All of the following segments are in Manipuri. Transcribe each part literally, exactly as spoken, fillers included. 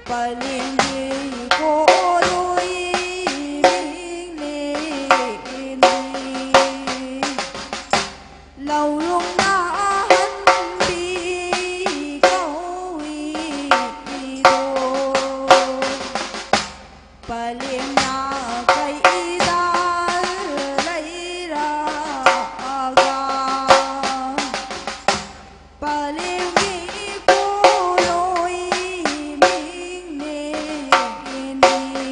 ꯄꯂꯦꯝꯒꯤ ꯀꯣꯂꯣꯏ ꯃꯤꯡꯅꯦ ꯏꯅꯤ꯫ ꯂꯧꯔꯨꯡꯅ ꯑꯍꯟꯕꯤ ꯀꯧꯏꯗꯣ꯫ ꯄꯂꯦꯝꯅ ꯀꯩꯗ ꯂꯩꯔꯒ ꯄꯂꯦꯝꯒꯤ ꯄꯣꯂꯣꯏ ꯃꯤꯡꯅꯦ ꯏꯅꯤ꯫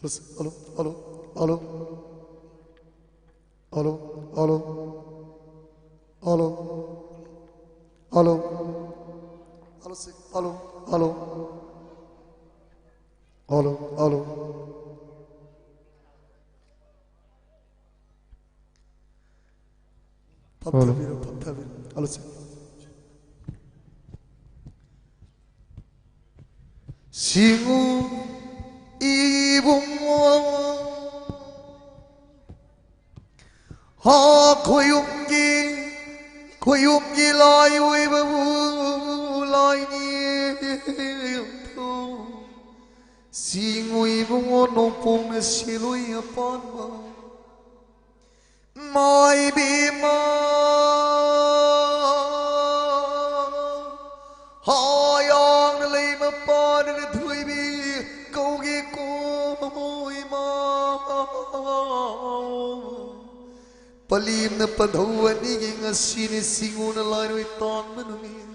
Hello, hello, hello, hello, hello, hello, hello, hello, hello, hello, hello, hello, hello. ꯐꯝꯊꯕꯤꯔꯣ, ꯐꯝꯊꯕꯤꯔꯣ꯫ ꯍꯜꯂꯣ, ꯁꯦ꯫ ꯁꯤꯡꯉꯨ ꯏꯕꯨꯡꯉꯣ, ꯍꯥ, ꯈꯣꯏꯌꯨꯝꯒꯤ, ꯈꯣꯏꯌꯨꯝꯒꯤ ꯂꯥꯏ ꯑꯣꯏꯕꯕꯨ ꯂꯥꯏꯅꯤꯡꯊꯧ꯫ ꯁꯤꯡꯉꯨ ꯏꯕꯨꯡꯉꯣ, ꯅꯣꯡꯄꯣꯛꯅ ꯁꯤꯂꯣꯏ ꯑꯄꯥꯟꯕ꯫ ꯃꯥꯏꯕꯤꯃ, ꯍꯥꯌꯥꯡꯅ ꯂꯩ ꯃꯄꯥꯟꯅ ꯊꯣꯏꯕꯤ ꯀꯧꯒꯦ ꯀꯣꯏꯃ꯫ ꯄꯂꯤꯝꯅ ꯄꯟꯊꯧ ꯑꯅꯤꯒꯤ ꯉꯁꯤꯅꯤ ꯁꯤꯡꯉꯨꯅ ꯂꯥꯏꯔꯣꯏ ꯇꯥꯟꯕ ꯅꯨꯃꯤꯠ꯫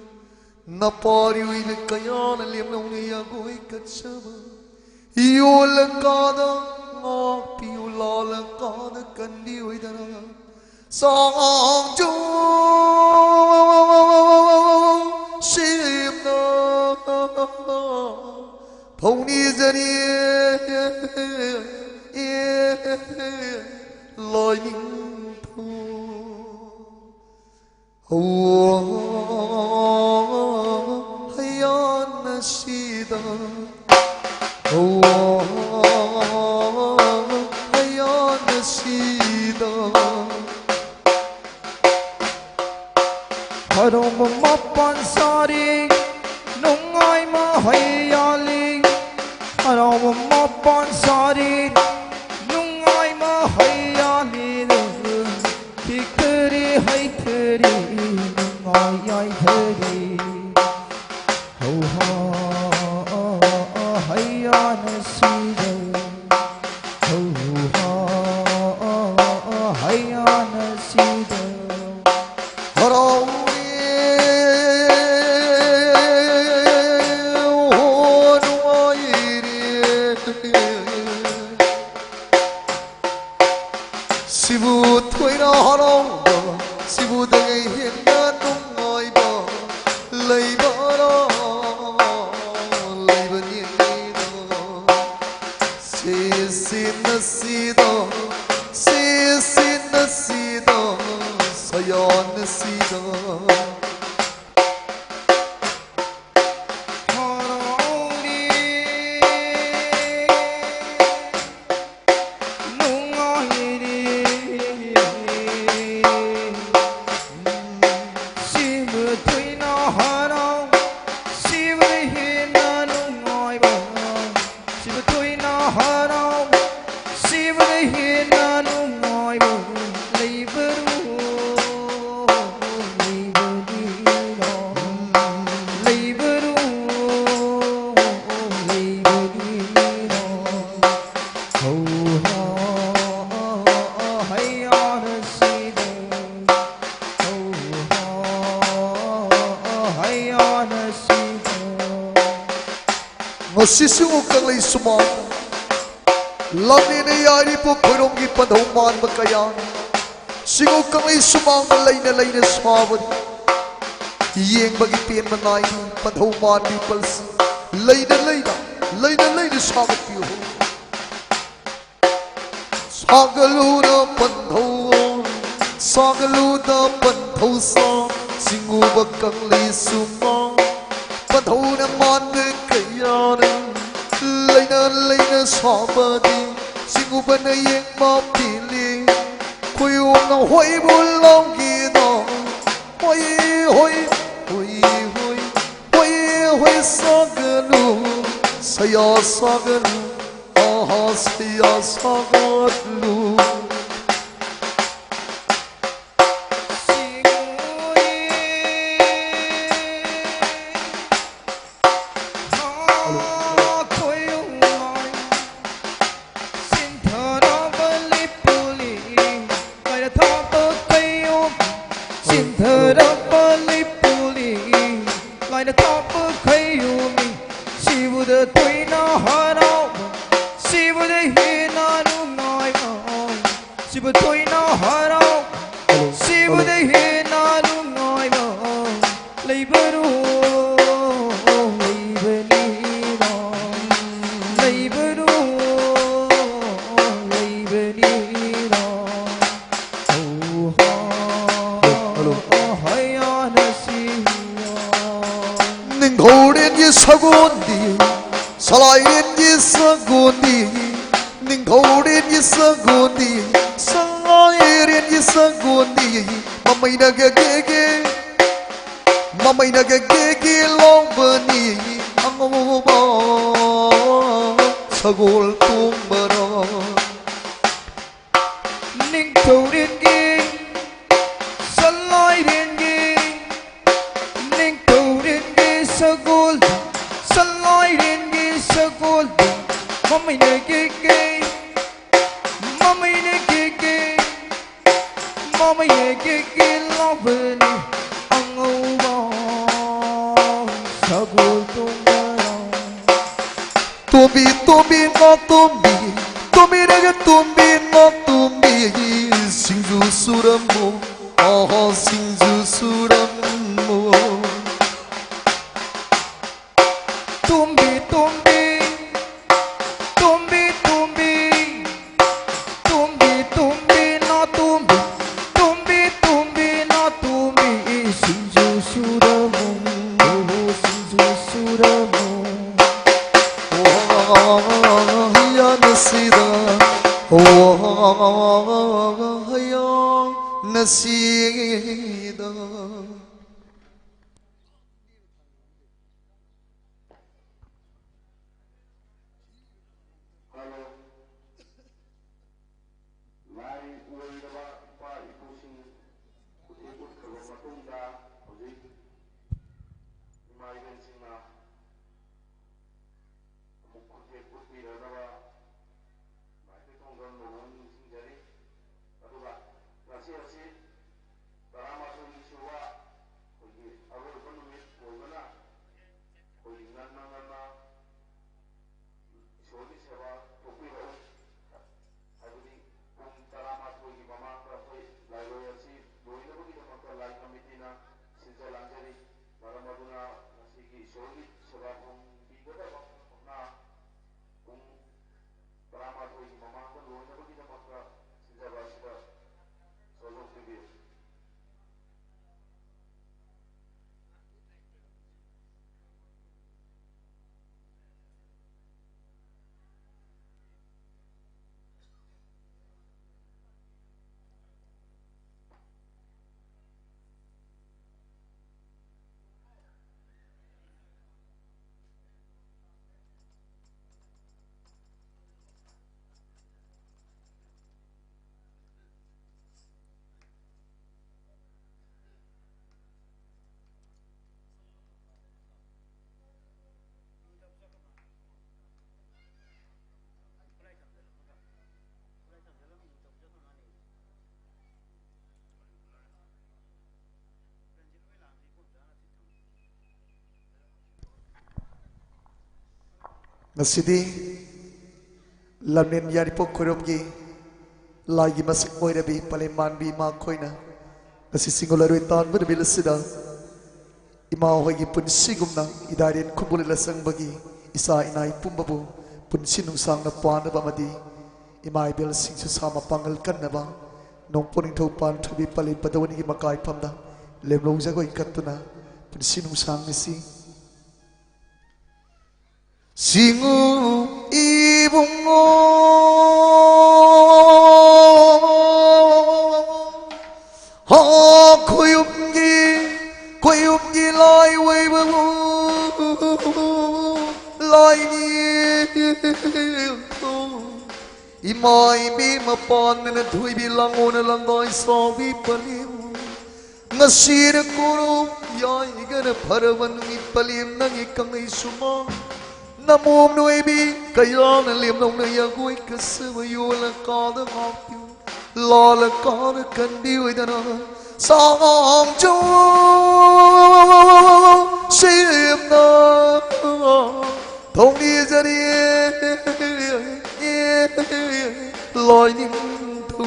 ꯅꯄꯥꯔꯤ ꯑꯣꯏꯅ ꯀꯌꯥꯅ ꯂꯦꯝꯅꯧꯅ ꯌꯥꯒꯣꯏ ꯀꯠꯆꯕ꯫ ꯌꯣꯜꯂꯀꯥꯗ ꯉꯥꯛꯄꯤꯌꯨ, ꯂꯥꯜꯂꯀꯥꯗ ꯀꯟꯕꯤꯌꯨ ꯑꯣꯏꯗꯅ꯫ ꯆꯥꯡꯖꯣ ꯁꯤꯝꯅ ꯊꯧꯅꯤꯖꯔꯤ ꯂꯥꯏꯅꯤꯡꯊꯧ꯫ ꯍꯧꯋꯥ ꯍꯌꯥꯟꯅꯁꯤꯗ, ꯍꯧꯋꯥ ꯍꯌꯥꯟꯅꯁꯤꯗ꯫ ꯍꯔꯥꯎꯕ ꯃꯄꯥꯟ ꯁꯥꯔꯤ, ꯅꯨꯡꯉꯥꯏ ꯃꯍꯩ ꯌꯥꯜꯂꯤ꯫ ꯍꯔꯥꯎꯕ ꯃꯄꯥꯟ ꯁꯥꯔꯤ, ꯅꯨꯡꯉꯥꯏ ꯃꯍꯩ ꯌꯥꯜꯂꯤ꯫ ꯁꯤꯕꯨ ꯊꯣꯏꯅ ꯍꯔꯥꯎꯕ, ꯁꯤꯕꯨꯗꯒꯤ ꯍꯦꯟꯅ ꯅꯨꯡꯉꯥꯏꯕ ꯂꯩꯕꯔꯥ? ꯂꯩꯕꯅꯤꯅ ꯁꯤꯁꯤꯅ ꯁꯤꯗ, ꯁꯤꯁꯤꯅ ꯁꯤꯗ, ꯁꯌꯥꯅ ꯁꯤꯗ꯫ ꯍꯔꯥꯎꯔꯤ, ꯅꯨꯡꯉꯥꯏꯔꯤ꯫ ꯁꯤꯕ ꯊꯣꯏꯅ ꯍꯔꯥꯎ, ꯁꯤꯕ ꯍꯦꯟꯅ ꯅꯨꯡꯉꯥꯏꯕ꯫ ꯁꯤꯕ ꯊꯣꯏꯅ ꯍꯔꯥꯎ, ꯁꯤꯕ ꯍꯦꯟꯅ ꯅꯨꯡꯉꯥꯏꯕ ꯂꯩꯕꯔꯣ? ꯂꯩꯕꯅꯤꯅ, ꯂꯩꯕꯔꯣ? ꯂꯩꯕꯅꯤꯅ꯫ ꯍꯧ ꯍꯥ ꯍꯩꯌꯥꯅ ꯁꯤꯗ꯫ ꯍꯧ ꯍꯥ ꯍꯩꯌꯥꯅ ꯁꯤꯗ꯫ ꯉꯁꯤ ꯁꯤꯡꯉꯨ ꯀꯪꯂꯩ ꯁꯨꯃꯥꯡꯗ ꯂꯝꯅꯦꯅ ꯌꯥꯏꯔꯤꯕ ꯈꯣꯏꯔꯣꯝꯒꯤ ꯄꯟꯊꯧ ꯃꯥꯟꯕ ꯀꯌꯥꯅ ꯁꯤꯡꯉꯨ ꯀꯪꯂꯩ ꯁꯨꯃꯥꯡꯗ ꯂꯩꯅ ꯂꯩꯅ ꯁꯥꯕꯅꯤ꯫ ꯌꯦꯡꯕꯒꯤ ꯄꯦꯟꯕ ꯅꯥꯏꯗꯦ ꯄꯟꯊꯧ ꯃꯥꯟꯕꯤ ꯄꯜꯁꯤ꯫ ꯂꯩꯅ ꯂꯩꯅ, ꯂꯩꯅ ꯂꯩꯅ ꯁꯥꯒꯠꯄꯤꯌꯨ꯫ ꯁꯥꯒꯠꯂꯨꯅ ꯄꯟꯊꯧ, ꯁꯥꯒꯠꯂꯨꯅ ꯄꯟꯊꯧ ꯁꯥ, ꯁꯤꯡꯉꯨꯕ ꯀꯪꯂꯩ ꯁꯨꯃꯥꯡ꯫ ꯄꯟꯊꯧꯅ ꯃꯥꯟꯕ ꯀꯌꯥꯅ ꯂꯩꯅ ꯂꯩꯅ ꯁꯥꯕꯗꯤ ꯁꯤꯡꯉꯨꯕꯅ ꯌꯦꯡꯕ ꯄꯦꯜꯂꯤ꯫ ꯈꯣꯏꯔꯣꯝꯅ ꯍꯣꯏꯕꯨ ꯂꯥꯎꯒꯦꯅ ꯍꯣꯏ ꯍꯣꯏ ꯍꯣꯏ ꯍꯣꯏ ꯍꯣꯏ ꯍꯣꯏ ꯁꯥꯒꯠꯂꯨ ꯁꯌꯥ ꯁꯥꯒꯠꯂꯨ꯫ ꯑꯍꯥ ꯁꯌꯥ ꯁꯥꯒꯠꯂꯨ꯫ ꯁꯤꯟꯊꯔꯕ ꯂꯤꯄꯨꯂꯤ, ꯂꯥꯏꯅ ꯊꯥꯛꯄ ꯈꯩꯌꯨꯃꯤ, ꯁꯤꯕꯨꯗ ꯊꯣꯏꯅ ꯍꯔꯥꯎꯕ, ꯁꯤꯕꯨꯗ ꯍꯦꯟꯅ ꯅꯨꯡꯉꯥꯏꯕ꯫ ꯁꯤꯕ ꯊꯣꯏꯅ ꯍꯔꯥꯎ, ꯁꯤꯕꯗ ꯍꯦꯟꯅ ꯅꯨꯡꯉꯥꯏꯕ ꯂꯩꯕꯔꯣ? ꯂꯩꯕꯅꯤꯅ, ꯂꯩꯕꯔꯣ? ꯂꯩꯕꯅꯤꯅ꯫ ꯍꯜꯂꯣ꯫ ꯅꯤꯡꯊꯧꯔꯦꯟꯒꯤ ꯁꯒꯣꯜꯗꯤ, ꯁꯂꯥꯏꯔꯦꯟꯒꯤ ꯁꯒꯣꯜꯗꯤ, ꯅꯤꯡꯊꯧꯔꯦꯟꯒꯤ ꯁꯒꯣꯜꯗꯤ, ꯁꯂꯥꯏꯔꯦꯟꯒꯤ ꯁꯒꯣꯜꯗꯤ, ꯃꯃꯩꯅꯒ ꯒꯦꯒꯦ, ꯃꯃꯩꯅꯒ ꯒꯦꯒꯦ ꯂꯥꯎꯕꯅꯤ ꯑꯉꯧꯕ ꯁꯒꯣꯜ ꯇꯣꯡꯕꯔꯣ꯫ ꯅꯤꯡꯊꯧꯔꯦꯟꯒꯤ, ꯁꯂꯥꯏꯔꯦꯟꯒꯤ, ꯅꯤꯡꯊꯧꯔꯦꯟꯒꯤ ꯁꯒꯣꯜ, ꯁꯂꯥꯏꯔꯦꯟꯒꯤ ꯁꯒꯣꯜ, ꯃꯃꯩꯅ ꯀꯦꯛꯀꯦ, ꯃꯃꯩꯅ ꯀꯦꯛꯀꯦ, ꯃꯃꯩꯅ ꯀꯦꯛꯀꯦ ꯂꯥꯎꯕꯅꯤ ꯑꯉꯧꯕ ꯁꯒꯣꯜ ꯇꯣꯡꯕꯔꯣ꯫ ꯇꯣꯝꯕꯤ, ꯇꯣꯝꯕꯤ, ꯅꯥꯇꯣꯝꯕꯤ, ꯇꯣꯝꯕꯤꯅꯒ ꯇꯣꯝꯕꯤ, ꯅꯥꯇꯣꯝꯕꯤ, ꯁꯤꯡꯖꯨ ꯁꯨꯔꯝꯃꯣ, ꯑꯍꯣ, ꯁꯤꯡꯖꯨ ꯁꯨꯔꯝꯃꯣ꯫ ꯇꯣꯝꯕꯤ, ꯇꯣꯝꯕꯤ, ꯇꯣꯝꯕꯤ, ꯇꯣꯝꯕꯤ, ꯇꯣꯝꯕꯤ, ꯇꯣꯝꯕꯤ, ꯅꯥꯇꯣꯝꯕꯤ, ꯇꯣꯝꯕꯤ, ꯇꯣꯝꯕꯤ, ꯅꯥꯇꯣꯝꯕꯤ, ꯁꯤꯡꯖꯨ ꯁꯨꯔꯝꯃꯣ, ꯁꯤꯡꯖꯨ ꯁꯨꯔꯝꯃꯣ꯫ ꯋꯥ ꯍꯌꯥꯅꯁꯤꯗ, ꯋꯥ ꯍꯌꯥꯅꯁꯤꯗ꯫ ꯍꯜꯂꯣ꯫ ꯂꯥꯏ ꯑꯣꯏꯔꯕ ꯏꯄꯥ ꯏꯄꯨꯁꯤꯡ ꯈꯨꯠꯊꯦꯛ ꯎꯠꯈ꯭ꯔꯕ ꯃꯇꯨꯡꯗ ꯍꯧꯖꯤꯛ ꯏꯃꯥ ꯏꯕꯦꯟꯁꯤꯡꯅ ꯑꯃꯨꯛ ꯈꯨꯠꯊꯦꯛ ꯎꯠꯄꯤꯔꯗꯕ ꯃꯥꯏꯀꯩ ꯊꯣꯡꯕ ꯅꯣꯡꯃ ꯅꯤꯡꯁꯤꯡꯖꯔꯤ꯫ ꯑꯗꯨꯒ ꯉꯁꯤ ꯑꯁꯤ ꯇꯔꯥꯃꯥꯊꯣꯏꯅꯤ ꯁꯨꯕ ꯑꯩꯈꯣꯏꯒꯤ ꯑꯔꯣꯏꯕ ꯅꯨꯃꯤꯠ ꯑꯣꯏꯕꯅ ꯑꯩꯈꯣꯏꯒꯤ ꯉꯟꯅ ꯉꯟꯅ ꯏꯁꯣꯔꯒꯤ ꯁꯦꯕꯥ ꯊꯣꯛꯄꯤꯔꯛꯎ꯫ ꯍꯥꯏꯕꯗꯤ ꯄꯨꯡ ꯇꯔꯥꯃꯥꯊꯣꯏ ꯁꯦꯕꯥ ꯐꯪꯕꯤꯒꯗꯕ ꯊꯧꯅꯥ ꯄꯨꯡ ꯇꯔꯥꯃꯥꯊꯣꯏꯒꯤ ꯃꯃꯥꯡꯗ ꯂꯣꯏꯅꯕꯒꯤꯗꯃꯛꯇ ꯁꯤꯟꯖꯕ ꯑꯁꯤꯗ ꯁꯣꯏꯗꯣꯛ ꯄꯤꯕꯤꯌꯨ꯫ ꯉꯁꯤꯗꯤ ꯂꯝꯂꯦꯟ ꯌꯥꯏꯔꯤꯄꯣꯛ ꯈꯨꯔꯨꯝꯒꯤ ꯂꯥꯏꯒꯤ ꯃꯁꯛ ꯑꯣꯏꯔꯕꯤ ꯄꯂꯦꯝ ꯃꯥꯟꯕꯤ ꯏꯃꯥ ꯑꯩꯈꯣꯏꯅ ꯉꯁꯤ ꯁꯤꯡꯒꯣꯜ ꯑꯔꯣꯏ ꯇꯥꯟꯕ ꯅꯨꯃꯤꯠ ꯑꯁꯤꯗ ꯏꯃꯥ ꯍꯣꯏꯒꯤ ꯄꯨꯟꯁꯤꯒꯨꯝꯅ ꯏꯗꯥꯏꯔꯦꯟ ꯈꯨꯝꯕꯨꯜ ꯂꯁꯪꯕꯒꯤ ꯏꯆꯥ ꯏꯅꯥꯏ ꯄꯨꯝꯕꯕꯨ ꯄꯨꯟꯁꯤ ꯅꯨꯡꯁꯥꯡꯅ ꯄꯥꯟꯅꯕ ꯑꯃꯗꯤ ꯏꯃꯥ ꯏꯕꯦꯜꯁꯤꯡꯁꯨ ꯁꯥ ꯃꯄꯥꯡꯒꯜ ꯀꯟꯅꯕ ꯅꯣꯡꯄꯣꯛ ꯅꯤꯡꯊꯧ ꯄꯥꯟꯊꯣꯏꯕꯤ ꯄꯂꯦꯝ ꯄꯗꯧꯅꯤꯒꯤ ꯃꯀꯥꯏ ꯐꯝꯗ ꯂꯦꯝꯂꯧ ꯖꯒꯣꯏ ꯀꯠꯇꯨꯅ ꯄꯨꯟꯁꯤ ꯅꯨꯡꯁꯥꯡ ꯑꯁꯤ ꯁꯤꯡꯉꯨ ꯏꯕꯨꯡꯉꯣ, ꯍꯥ, ꯈꯣꯏꯌꯨꯝꯒꯤ, ꯈꯣꯏꯌꯨꯝꯒꯤ ꯂꯥꯏ ꯑꯣꯏꯕꯕꯨ ꯂꯥꯏꯅꯤ꯫ ꯏꯃꯥ ꯏꯕꯦꯝꯃ ꯄꯥꯟꯗꯅ ꯊꯣꯏꯕꯤ ꯂꯥꯡꯉꯣꯅ ꯂꯪꯒꯥꯏ ꯁꯥꯎꯕꯤ ꯄꯂꯦꯝ꯫ ꯉꯁꯤꯅ ꯀꯣꯔꯧ ꯌꯥꯏꯒꯅ ꯐꯔꯕ ꯅꯨꯃꯤꯠ ꯄꯂꯦꯝ ꯅꯪꯒꯤ ꯀꯪꯂꯩ ꯁꯨꯃꯥꯡ꯫ ꯅꯃꯣꯝ ꯅꯣꯏꯕꯤ ꯀꯌꯥꯅ ꯂꯦꯝꯂꯧꯅ ꯌꯥꯒꯣꯏ ꯀꯁꯕ ꯌꯣꯜꯂ ꯀꯥꯗ ꯉꯥꯛꯄꯤꯌꯨ꯫ ꯂꯥꯜꯂ ꯀꯥꯗ ꯀꯟꯕꯤ ꯑꯣꯏꯗꯅ ꯁꯥꯡꯖꯧ ꯁꯦꯝꯅ ꯊꯧꯅꯤꯖꯔꯤ ꯂꯣꯏꯅꯤꯡꯊꯧ꯫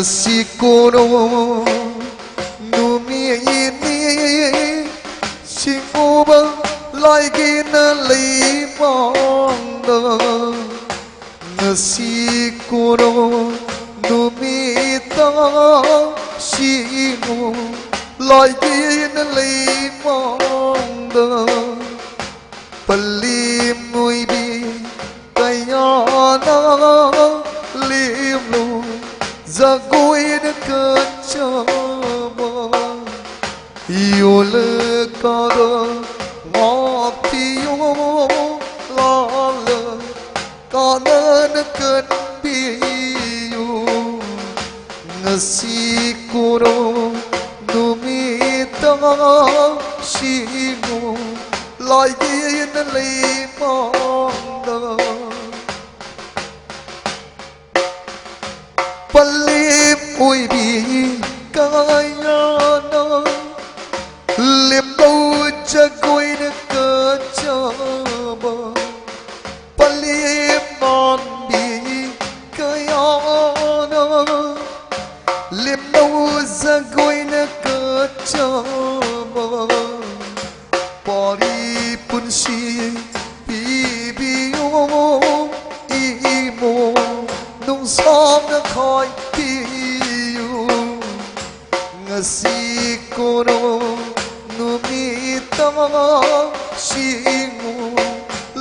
ꯁꯤꯀꯣꯔꯣ ꯅꯨꯃꯤꯠꯅꯤ ꯁꯤꯡꯎꯕ ꯂꯥꯏꯒꯤꯅ ꯂꯩꯃꯥꯡꯗ꯫ ꯉꯁꯤ ꯀꯣꯔꯣ ꯅꯨꯃꯤꯠꯇ ꯁꯤꯡꯎ ꯂꯥꯏꯒꯤꯅ ꯂꯩꯃꯥꯡꯗ꯫ ꯄꯜꯂꯤ ꯃꯣꯏꯕꯤ ꯀꯌꯥꯅ ꯂꯦꯝꯂꯨ ꯖꯒꯣꯏꯅ ꯀꯟꯆꯕ꯫ ꯌꯣꯜꯂꯀꯥꯗ ꯉꯥꯛꯄꯤꯌꯣ ꯂꯥꯜꯂ ꯀꯥꯅꯅ ꯀꯟꯕꯤꯌꯨ꯫ ꯉꯁꯤ ꯀꯣꯔꯣ ꯅꯨꯃꯤꯠꯇ ꯁꯤꯡꯎ ꯂꯥꯏꯒꯤꯅ ꯂꯩꯃꯥꯡꯗ꯫ ꯄꯜꯂꯦꯝ ꯑꯣꯏꯕꯤ ꯀꯌꯥꯅ ꯂꯦꯝꯂꯧ ꯖꯒꯣꯏꯅ ꯀꯟꯆꯕ꯫ ꯄꯜꯂꯦꯝ ꯃꯥꯟꯕꯤ ꯀꯌꯥꯅ ꯂꯦꯝꯂꯧ ꯖꯒꯣꯏꯅ ꯀꯟꯆꯕ꯫ ꯄꯥꯔꯤ ꯄꯨꯟꯁꯤ ꯄꯤꯕꯤꯌꯣ ꯏꯃꯣ ꯅꯨꯡꯁꯥꯡꯅ ꯈꯥꯏꯕꯤꯌꯨ꯫ ꯉꯁꯤ ꯀꯣꯔꯣ ꯅꯨꯃꯤꯠꯇ ꯁꯤꯡꯎ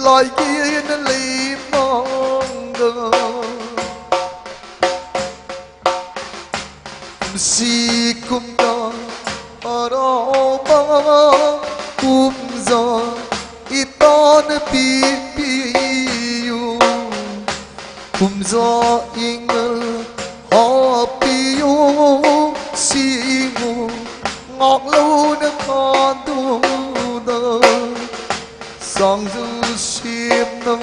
ꯂꯥꯏꯒꯤꯅ ꯂꯩꯃꯥꯡꯗ꯫ ꯀꯨꯝꯁꯤ ꯀꯨꯝꯅ ꯍꯔꯥꯎꯕ ꯀꯨꯝꯖꯥ ꯏꯇꯥꯅ ꯄꯤꯕꯤꯌꯨ꯫ ꯀꯨꯝꯖꯥ ꯏꯉꯜ ꯍꯥꯞꯄꯤꯌꯨ ꯁꯤꯡꯎ ꯉꯥꯛꯂꯧꯅ ꯀꯥꯗꯨꯗ꯫ ꯁꯥꯡꯖꯨ ꯁꯦꯝꯅ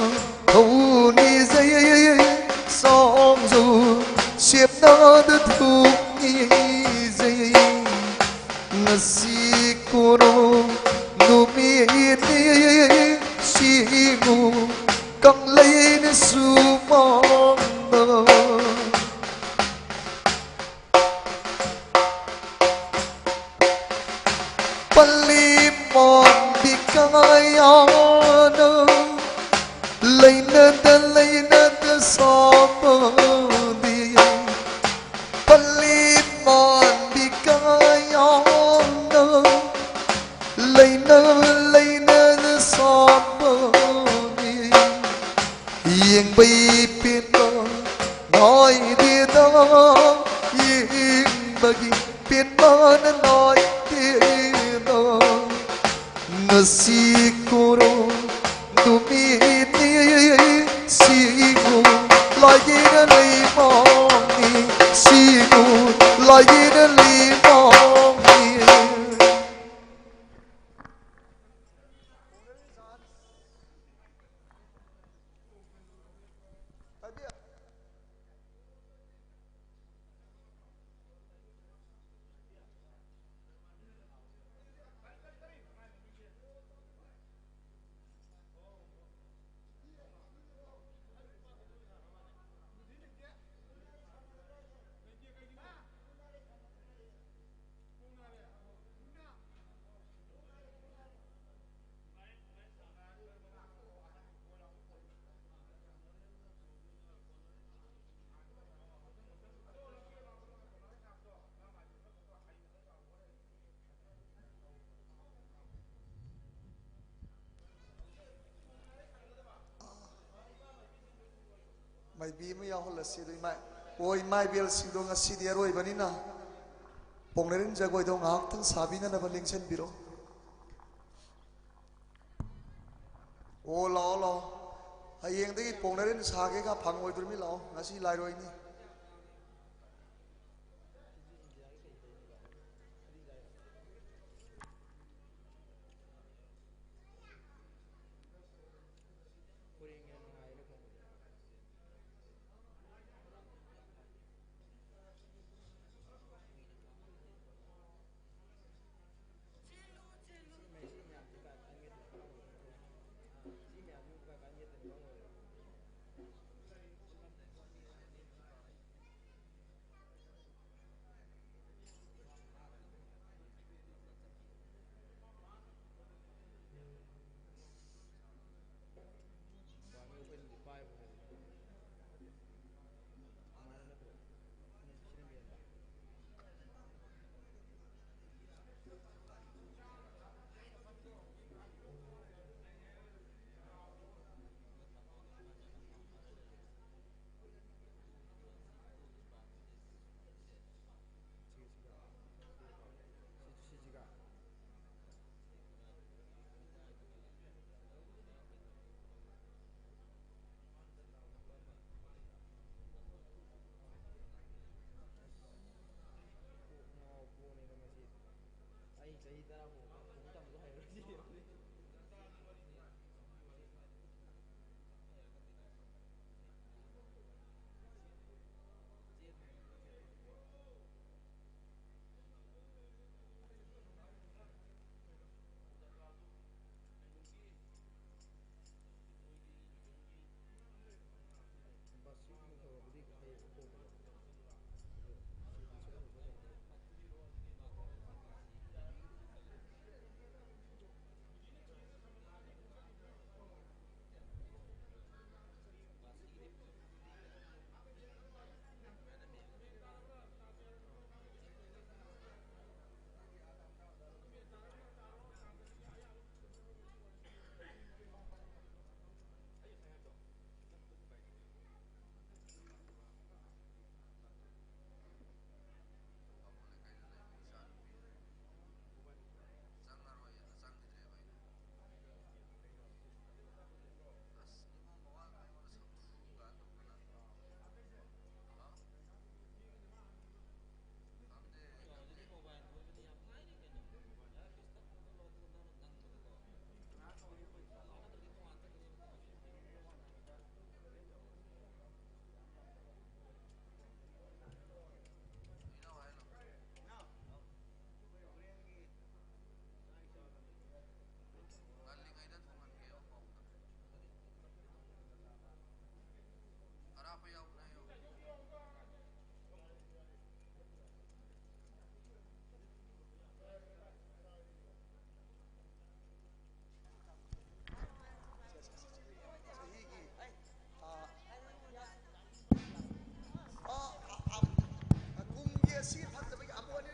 ꯊꯧꯅꯤꯖꯩ ꯁꯥꯡꯖꯨ ꯁꯦꯝꯅꯗ ꯊꯣꯛꯅꯤꯖꯩ꯫ ꯉꯁꯤ ꯀꯣꯔꯣ ꯅꯨꯃꯤꯠꯅꯤ ꯁꯤꯡꯎ ꯀꯪꯂꯩꯅ ꯁꯨꯃꯥꯡꯗ꯫ ꯀꯌꯥꯅ ꯂꯩꯅꯗ ꯂꯩꯅꯗ ꯁꯥꯕꯗꯤ ꯄꯜꯂꯤ ꯃꯥꯟꯕꯤ ꯀꯌꯥꯅ ꯂꯩꯅ ꯂꯩꯅꯗ ꯁꯥꯕꯗꯤ ꯌꯦꯡꯕꯩ ꯄꯦꯟꯕ ꯅꯥꯏꯗꯦꯗ, ꯌꯦꯡꯕꯒꯤ ꯄꯦꯟꯕꯅ ꯅꯥꯏꯗꯦꯗ꯫ ꯉꯁꯤ ꯀꯣꯔꯣ ꯅꯨꯃꯤꯠꯅꯤ, ꯁꯤꯒꯨ ꯂꯥꯏꯒꯤꯅ ꯂꯩꯃꯥꯡꯅꯤ, ꯁꯤꯒꯨ ꯂꯥꯏꯒꯤꯅ ꯂꯩꯃꯥꯡꯅꯤ꯫ ꯃꯥꯏꯕꯤ ꯑꯃ ꯌꯥꯎꯍꯜꯂꯁꯤ꯫ ꯑꯗꯨ ꯏꯃꯥ, ꯑꯣ, ꯏꯃꯥ ꯏꯕꯦꯜꯁꯤꯡꯗꯣ ꯉꯁꯤꯗꯤ ꯑꯔꯣꯏꯕꯅꯤꯅ ꯄꯣꯡꯅꯔꯤꯟ ꯖꯒꯣꯏꯗꯣ ꯉꯥꯏꯍꯥꯛꯇꯪ ꯁꯥꯕꯤꯅꯅꯕ ꯂꯦꯡꯁꯤꯟꯕꯤꯔꯣ꯫ ꯑꯣ, ꯂꯥꯛꯑꯣ, ꯂꯥꯛꯑꯣ꯫ ꯍꯌꯦꯡꯗꯒꯤ ꯄꯣꯡꯅꯔꯤꯟ ꯁꯥꯒꯦꯒ ꯐꯪꯉꯣꯏꯗꯣꯔꯤꯃꯤ꯫ ꯂꯥꯛꯑꯣ, ꯉꯁꯤ ꯂꯥꯏꯔꯣꯏꯅꯤ꯫ ꯆꯍꯤ ꯇꯔꯥ ꯐꯥꯎꯕ ꯈꯣꯡ ꯇꯝꯕꯁꯨ ꯍꯩꯔꯔꯣꯏ ꯁꯤ ꯌꯦꯡꯉꯨꯅꯦ꯫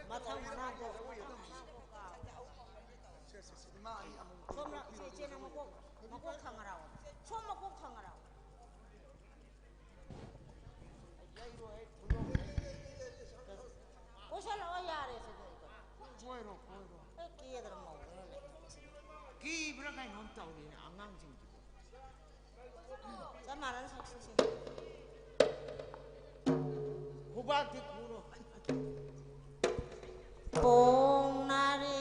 ꯃꯊꯪ ꯃꯅꯥꯗ ꯁꯣꯝꯅ ꯁꯤ ꯏꯆꯦ ꯅꯪ ꯃꯀꯣꯛ, ꯃꯀꯣꯛ ꯊꯪꯉꯔꯥꯎ꯫ ꯁꯣꯝ ꯃꯀꯣꯛ ꯊꯪꯉꯔꯥꯎ꯫ ꯀꯣꯏꯁꯜꯂꯛꯑꯣ ꯌꯥꯔꯦ ꯁꯤꯗꯤ꯫ ꯀꯣꯏꯔꯣ, ꯀꯣꯏꯔꯣ꯫ ꯍꯦꯛ ꯀꯦꯗꯅ ꯃꯧꯗꯅ ꯂꯩ꯫ ꯀꯤꯕ꯭ꯔꯥ ꯀꯩꯅꯣꯝ ꯇꯧꯔꯤꯅꯦ ꯑꯉꯥꯡꯁꯤꯡꯁꯤꯕꯨ꯫ ꯆꯞ ꯃꯥꯟꯅꯅ ꯁꯛꯁꯤꯁꯦ꯫ ꯈꯨꯕꯥꯛꯇꯤ ꯈꯨꯔꯣ꯫ ꯈꯣꯡ ꯅꯥꯔꯦ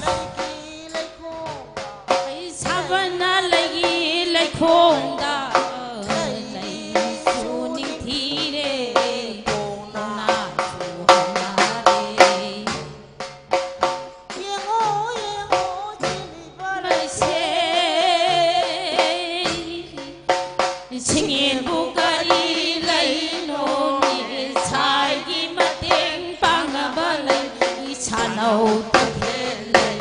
ꯂꯩꯒꯤ ꯂꯩꯈꯣꯡꯗ, ꯑꯩ ꯁꯥꯕꯅ ꯂꯩꯒꯤ ꯂꯩꯈꯣꯡꯗ, ꯂꯩꯁꯨ ꯅꯤꯡꯊꯤꯔꯦ, ꯀꯣꯡꯅꯥꯁꯨ ꯍꯟꯅꯔꯦ꯫ ꯌꯦꯡꯉꯣ, ꯌꯦꯡꯉꯣ, ꯆꯦꯜꯂꯤꯕ ꯂꯩꯁꯦ꯫ ꯁꯤꯡꯌꯦꯟꯕꯨ ꯀꯔꯤ ꯂꯩꯅꯣ? ꯏꯁꯥꯒꯤ ꯃꯇꯦꯡ ꯄꯥꯡꯅꯕ ꯂꯩ, ꯏꯁꯥꯅꯧ ꯇꯈꯦꯜ ꯂꯩ꯫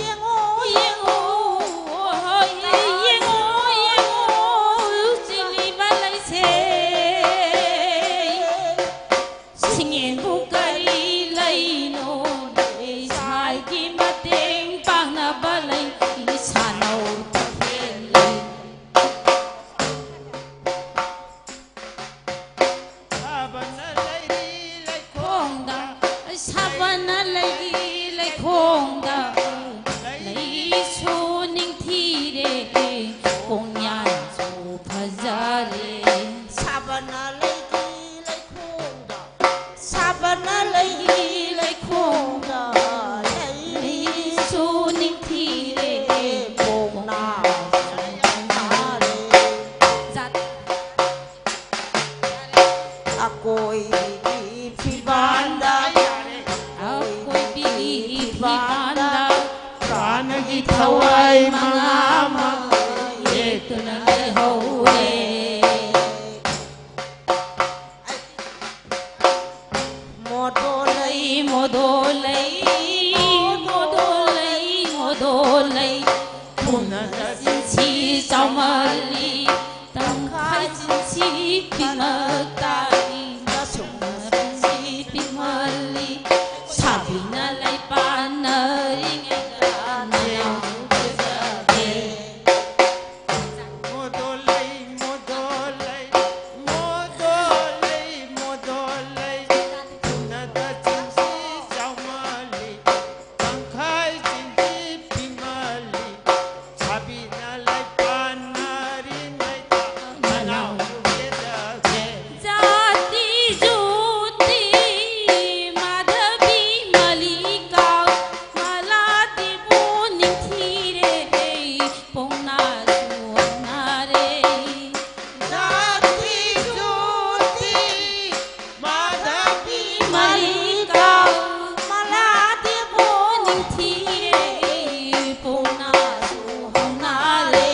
ꯌꯦꯡꯉꯣ, ꯌꯦꯡꯉꯣ, ꯌꯦꯡꯉꯣ, ꯌꯦꯡꯉꯣ, ꯆꯤꯜꯂꯤꯕ ꯂꯩꯁꯦ꯫ ꯁꯤꯡꯌꯦꯟꯕꯨ ꯀꯔꯤ ꯂꯩꯅꯣ? ꯏꯁꯥꯒꯤ ꯃꯇꯦꯡ ꯄꯥꯡꯅꯕ ꯂꯩ, ꯏꯁꯥꯅꯧ ꯇꯈꯦꯜ ꯂꯩ꯫ ꯁꯥꯕꯅ ꯂꯩꯔꯤ ꯂꯩꯈꯣꯡꯗ, ꯁꯥꯕꯅ ꯂꯩꯔꯤ ꯂꯩꯈꯣꯡꯗ, ꯂꯩꯁꯨ ꯅꯤꯡꯊꯤꯔꯦ, ꯀꯣꯡꯌꯥꯟꯁꯨ ꯐꯖꯔꯦ꯫ ꯁꯥꯕꯅ ꯂꯩꯔꯤ ꯂꯩꯈꯣꯡꯗ, ꯁꯥꯕꯅ ꯂꯩꯔꯤ ꯂꯩꯈꯣꯡꯗ, ꯂꯩꯁꯨ ꯅꯤꯡꯊꯤꯔꯦ, ꯀꯣꯡꯅꯥꯁꯨ ꯍꯟꯅꯔꯦ꯫ ꯖꯥꯠ ꯑꯀꯣꯏꯕꯒꯤ ꯐꯤꯕꯥꯟꯗ, ꯑꯀꯣꯏꯕꯒꯤ ꯐꯤꯕꯥꯟꯗ ꯄ꯭ꯔꯥꯟꯒꯤ ꯊꯋꯥꯏ ꯃꯉꯥ ꯑꯃ ꯌꯦꯛꯇꯨꯅ ꯂꯩꯍꯧꯔꯦ꯫ ꯃꯣꯗꯣ ꯂꯩ, ꯃꯣꯗꯣ ꯂꯩ, ꯃꯣꯗꯣ ꯂꯩ, ꯃꯣꯗꯣ ꯂꯩ꯫ ꯊꯨꯅꯗ ꯆꯤꯟꯁꯤ ꯆꯥꯎꯃꯜꯂꯤ, ꯇꯪꯈꯥꯏ ꯆꯤꯟꯁꯤ ꯄꯤꯛꯃꯛ ꯇꯥꯔꯤ, ꯃꯁꯨꯡꯅ ꯆꯤꯟꯁꯤ ꯄꯤꯛꯃꯜꯂꯤ꯫ ꯁꯥꯕꯤꯅ ꯂꯩ ꯄꯥꯟꯅꯔꯤꯉꯩꯗ ꯅꯅꯥꯎ ꯄꯦꯖꯒꯦ꯫ ꯃꯣꯗꯣ ꯂꯩ, ꯃꯣꯗꯣ ꯂꯩ, ꯃꯣꯗꯣ ꯂꯩ, ꯃꯣꯗꯣ ꯂꯩ꯫ ꯊꯨꯅꯗ ꯆꯤꯟꯁꯤ ꯆꯥꯎꯃꯜꯂꯤ, ꯇꯪꯈꯥꯏ ꯆꯤꯟꯁꯤ ꯄꯤꯛꯃꯜꯂꯤ꯫ ꯁꯥꯕꯤꯅ ꯂꯩ ꯄꯥꯟꯅꯔꯤꯉꯩꯗ ꯅꯅꯥꯎꯁꯨ ꯄꯦꯖꯒꯦ꯫ ꯖꯥꯇꯤ ꯖꯣꯇꯤ ꯃꯥꯙꯕꯤ ꯃꯜꯂꯤꯀꯥ ꯊꯤꯔꯦ, ꯄꯣꯛꯅꯥꯁꯨ ꯍꯧꯅꯔꯦ꯫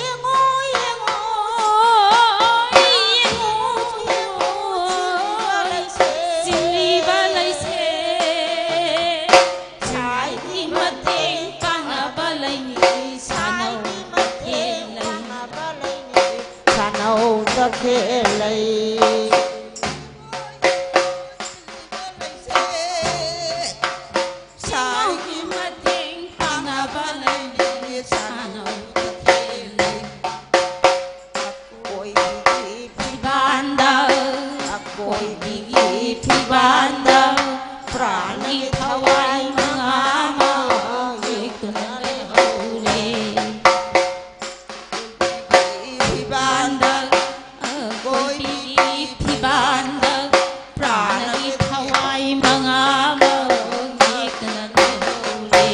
ꯌꯦꯡꯉꯣ, ꯌꯦꯡꯉꯣ, ꯌꯦꯡꯉꯣ, ꯌꯦꯡꯉꯣ, ꯆꯤꯡꯂꯤꯕ ꯂꯩꯁꯦ꯫ ꯁꯥꯏꯒꯤ ꯃꯇꯦꯡ ꯄꯥꯡꯅꯕ ꯂꯩꯅꯤ, ꯁꯥꯅꯧ ꯇꯈꯦꯜ ꯂꯩ꯫ ꯁꯥꯅꯧ ꯇꯈꯦꯜ ꯂꯩ꯫ ꯁꯥꯏꯒꯤ ꯃꯇꯦꯡ ꯄꯥꯡꯅꯕ ꯂꯩꯅꯤ, ꯁꯥꯅꯧ ꯇꯈꯦꯜ ꯂꯩ꯫ ꯑꯀꯣꯏꯕꯒꯤ ꯐꯤꯕꯥꯟꯗ, ꯑꯀꯣꯏꯕꯒꯤ ꯐꯤꯕꯥꯟꯗ ꯄ꯭ꯔꯥꯟꯒꯤ ꯊꯋꯥꯏ ꯃꯉꯥ ꯑꯃ ꯌꯦꯛꯇꯨꯅ ꯂꯩꯍꯧꯔꯦ꯫ ꯐꯤꯕꯥꯟꯗ, ꯑꯀꯣꯏꯕꯒꯤ ꯐꯤꯕꯥꯟꯗ ꯄ꯭ꯔꯥꯟꯒꯤ ꯊꯋꯥꯏ ꯃꯉꯥ ꯑꯃ ꯌꯦꯛꯇꯨꯅ ꯂꯩꯍꯧꯔꯦ꯫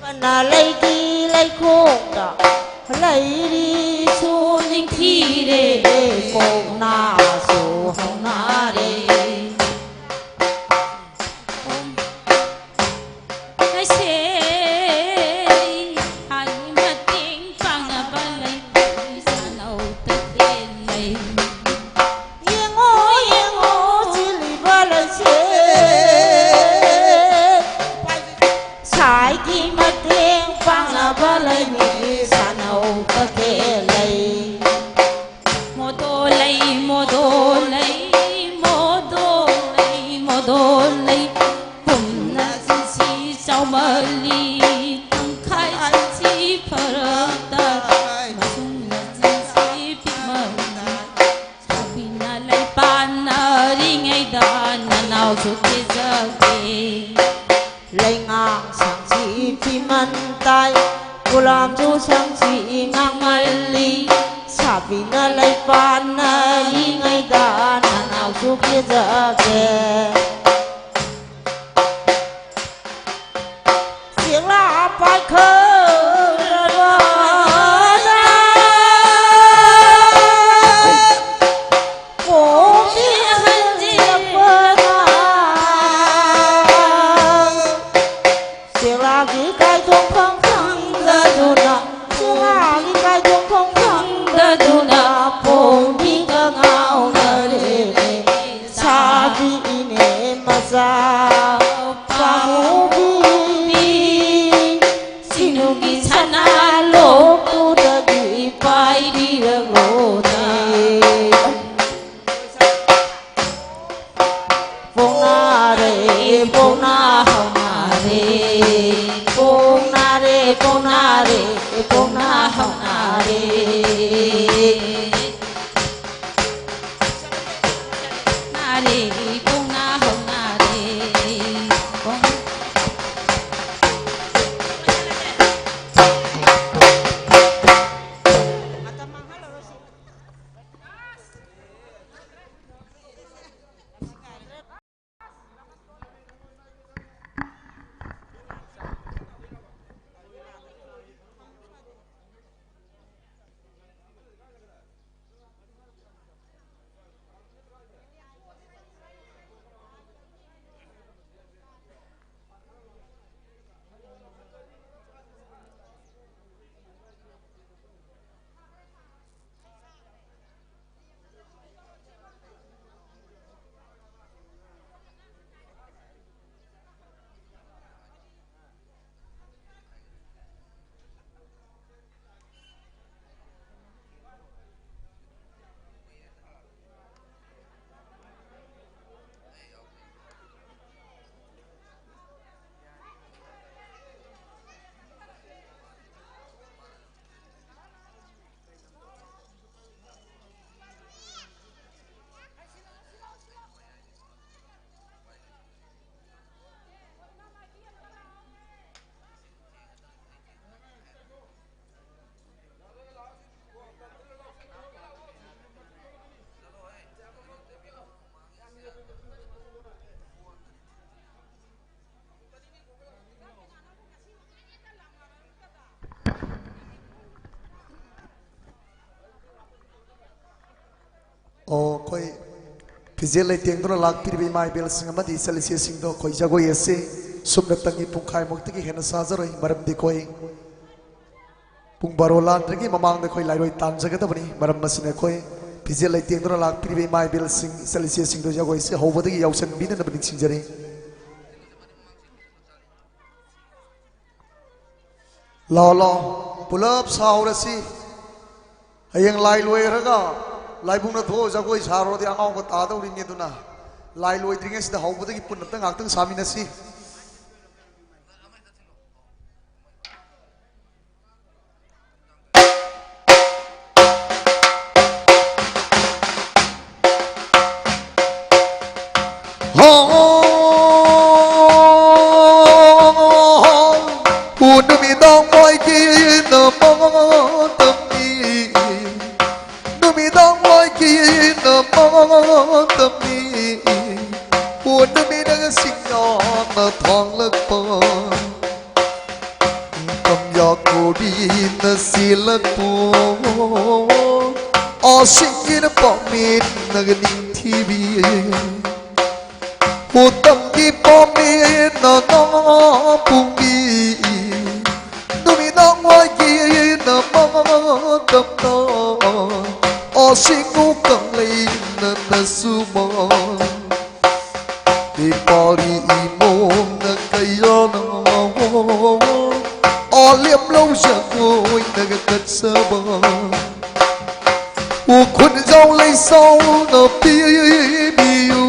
ꯄꯅꯥ ꯂꯩꯒꯤ ꯂꯩꯈꯣꯡꯗ ꯂꯩꯔꯤꯁꯨ ꯅꯤꯡꯊꯤꯔꯦ, ꯀꯣꯛꯅꯥꯁꯨ ꯍꯧꯅꯔꯦ꯫ ꯑꯩꯁꯦ ꯍꯥꯏ ꯃꯇꯦꯡ ꯄꯥꯡꯅꯕ ꯂꯩ, ꯁꯥꯅꯧ ꯇꯈꯦꯜ ꯂꯩ꯫ ꯌꯦꯡꯉꯣ, ꯌꯦꯡꯉꯣ, ꯆꯤꯜꯂꯤꯕ ꯂꯩꯁꯦ꯫ ꯁꯥꯏꯒꯤ ꯃꯇꯦꯡ ꯄꯥꯡꯅꯕ ꯂꯩꯅꯤ, ꯁꯥꯅꯧ ꯇꯈꯦꯜ ꯂꯩ꯫ ꯃꯣꯗꯣ ꯂꯩ, ꯃꯣꯗꯣ ꯂꯩ, ꯃꯣꯗꯣ ꯂꯩ, ꯃꯣꯗꯣ ꯂꯩ꯫ ꯀꯨꯝꯅ ꯆꯤꯟꯁꯤ ꯆꯥꯎꯃꯜꯂꯤ, ꯇꯪꯈꯥꯏ ꯆꯤꯟꯁꯤ ꯐꯔꯛ ꯇꯥꯏ, ꯃꯁꯨꯡꯅ ꯆꯤꯟꯁꯤ ꯄꯤꯛꯃꯜꯂꯤ꯫ ꯁꯥꯕꯤꯅ ꯂꯩꯄꯥꯟꯅꯔꯤꯉꯩꯗ ꯅꯅꯥꯎꯁꯨ ꯀꯦꯖꯒꯦ꯫ ꯂꯩꯉꯥꯡ ꯁꯪꯁꯤ ꯐꯤꯃꯟ ꯇꯥꯏ, ꯄꯣꯂꯥꯝꯁꯨ ꯁꯪꯁꯤ ꯉꯥꯡꯃꯜꯂꯤ꯫ ꯁꯥꯕꯤꯅ ꯂꯩꯄꯥꯟꯅꯔꯤꯉꯩꯗ ꯅꯅꯥꯎꯁꯨ ꯀꯦꯖꯒꯦ꯫ ꯆꯦꯛꯂꯥ ꯄꯥꯏꯈꯠꯂꯕꯗ ꯀꯣꯛ ꯆꯥꯎ ꯄꯥꯝꯃꯨꯕꯤ, ꯁꯤꯡꯅꯨꯒꯤ ꯁꯅꯥ ꯂꯣꯛꯇꯨꯗꯒꯤ ꯄꯥꯏꯕꯤꯔꯛꯂꯣꯅꯦ꯫ ꯄꯣꯛꯅꯔꯦ, ꯄꯣꯛꯅ ꯍꯧꯅꯔꯦ, ꯄꯣꯛꯅꯔꯦ, ꯄꯣꯛꯅꯔꯦ, ꯄꯣꯛꯅ ꯍꯧꯅꯔꯦ꯫ ꯅꯥꯔꯦ, ꯄꯣꯛꯅ ꯍꯧꯅꯔꯦ, ꯄꯣꯛ- ꯑꯣ, ꯑꯩꯈꯣꯏ ꯐꯤꯖꯦꯠ ꯂꯩꯇꯦꯡꯗꯨꯅ ꯂꯥꯛꯄꯤꯔꯤꯕ ꯏꯃꯥ ꯏꯕꯦꯜꯁꯤꯡ ꯑꯃꯗꯤ ꯏꯆꯜ ꯏꯆꯦꯁꯤꯡꯗꯣ ꯑꯩꯈꯣꯏ ꯖꯒꯣꯏ ꯑꯁꯤ ꯁꯨꯞꯅꯇꯪꯒꯤ ꯄꯨꯡꯈꯥꯏꯃꯨꯛꯇꯒꯤ ꯍꯦꯟꯅ ꯁꯥꯖꯔꯣꯏ꯫ ꯃꯔꯝꯗꯤ ꯑꯩꯈꯣꯏ ꯄꯨꯡ ꯕꯥꯔꯣ ꯂꯥꯟꯗ꯭ꯔꯤꯉꯩ ꯃꯃꯥꯡꯗ ꯑꯩꯈꯣꯏ ꯂꯥꯏꯔꯣꯏ ꯇꯥꯟꯖꯒꯗꯕꯅꯤ꯫ ꯃꯔꯝ ꯑꯁꯤꯅ ꯑꯩꯈꯣꯏ ꯐꯤꯖꯦꯠ ꯂꯩꯇꯦꯡꯗꯨꯅ ꯂꯥꯛꯄꯤꯔꯤꯕ ꯏꯃꯥ ꯏꯕꯦꯜꯁꯤꯡ, ꯏꯆꯜ ꯏꯆꯦꯁꯤꯡꯗꯨ ꯖꯒꯣꯏꯁꯦ ꯍꯧꯕꯗꯒꯤ ꯌꯥꯎꯁꯟꯕꯤꯗꯅꯕ ꯅꯤꯡꯁꯤꯡꯖꯔꯤ꯫ ꯂꯥꯛꯑꯣ, ꯂꯥꯛꯑꯣ, ꯄꯨꯂꯞ ꯁꯥꯍꯧꯔꯁꯤ꯫ ꯍꯌꯦꯡ ꯂꯥꯏ ꯂꯣꯏꯔꯒ ꯂꯥꯏꯕꯨꯡꯗ ꯊꯣꯛꯑ ꯖꯒꯣꯏ ꯁꯥꯔꯨꯔꯗꯤ ꯑꯉꯥꯎꯕ ꯇꯥꯗꯧꯔꯤꯅꯤ꯫ ꯑꯗꯨꯅ ꯂꯥꯏ ꯂꯣꯏꯗ꯭ꯔꯤꯉꯩꯁꯤꯗ ꯍꯧꯕꯗꯒꯤ ꯄꯨꯟꯅ ꯑꯝꯇ ꯉꯥꯛꯇꯪ ꯁꯥꯃꯤꯟꯅꯁꯤ꯫ ꯍꯣ, ꯅꯨꯃꯤꯗꯥꯡ ꯋꯥꯏꯒꯤꯅ ꯃꯇꯝꯅꯤ, ꯅꯨꯃꯤꯗꯥꯡ ꯋꯥꯏꯒꯤꯅ ꯃꯇꯝꯅꯤ, ꯑꯣ, ꯅꯨꯃꯤꯠꯅꯒ ꯁꯤꯡꯅ ꯊꯥꯡꯂꯛꯄ꯫ ꯇꯝꯌꯥ ꯀꯣꯔꯤꯅ ꯁꯤꯜꯂꯛꯄꯣ, ꯑꯁꯤꯡꯒꯤꯅ ꯄꯥꯝꯃꯤꯟꯅꯒ ꯅꯤꯡꯊꯤꯕꯤ꯫ ꯎꯇꯝꯒꯤ ꯄꯥꯝꯃꯤꯟꯅ ꯅꯥꯄꯨꯡꯕꯤ, ꯅꯨꯃꯤꯗꯥꯡ ꯋꯥꯏꯒꯤꯅ ꯃꯇꯝꯗ, ꯑꯁꯤꯡ ꯎꯀꯪ ꯂꯩꯅ ꯅꯁꯨꯃ꯫ ꯏꯄꯥꯔꯤ ꯏꯃꯣꯝꯅ ꯀꯩꯔꯥꯅ ꯑꯣꯂꯦꯝ ꯂꯧꯖꯒꯣꯏꯅꯒ ꯀꯠꯆꯕ꯫ ꯎꯈꯨꯟꯖꯥꯎ ꯂꯩꯁꯥꯎꯅ ꯄꯤꯕꯤꯌꯨ,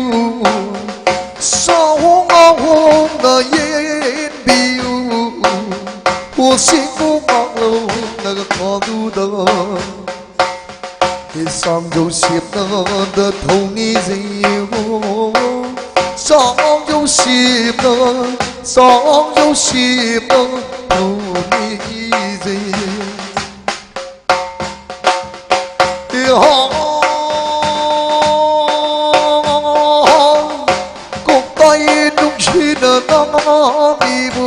ꯁꯥꯍꯣꯡ ꯑꯍꯣꯡꯅ ꯌꯦꯟꯕꯤꯌꯨ꯫ ꯎꯁꯤꯡꯕꯨ ꯃꯥꯡꯂꯧꯅꯒ ꯈꯥꯗꯨꯗ꯫ ꯏꯁꯥꯡꯖꯧ ꯁꯦꯞꯅꯗ ꯊꯧꯅꯤꯖꯩꯌꯦ꯫ ꯁꯥꯡꯖꯧ ꯁꯦꯞꯅ, ꯁꯥꯡꯖꯧ ꯁꯦꯞꯅ ꯊꯧꯅꯤꯖꯩꯌꯦ꯫ ꯏꯍꯥ꯫ ꯀꯣꯛꯇꯥꯏ ꯅꯨꯡꯁꯤꯅ ꯅꯪꯕꯤꯕꯨ,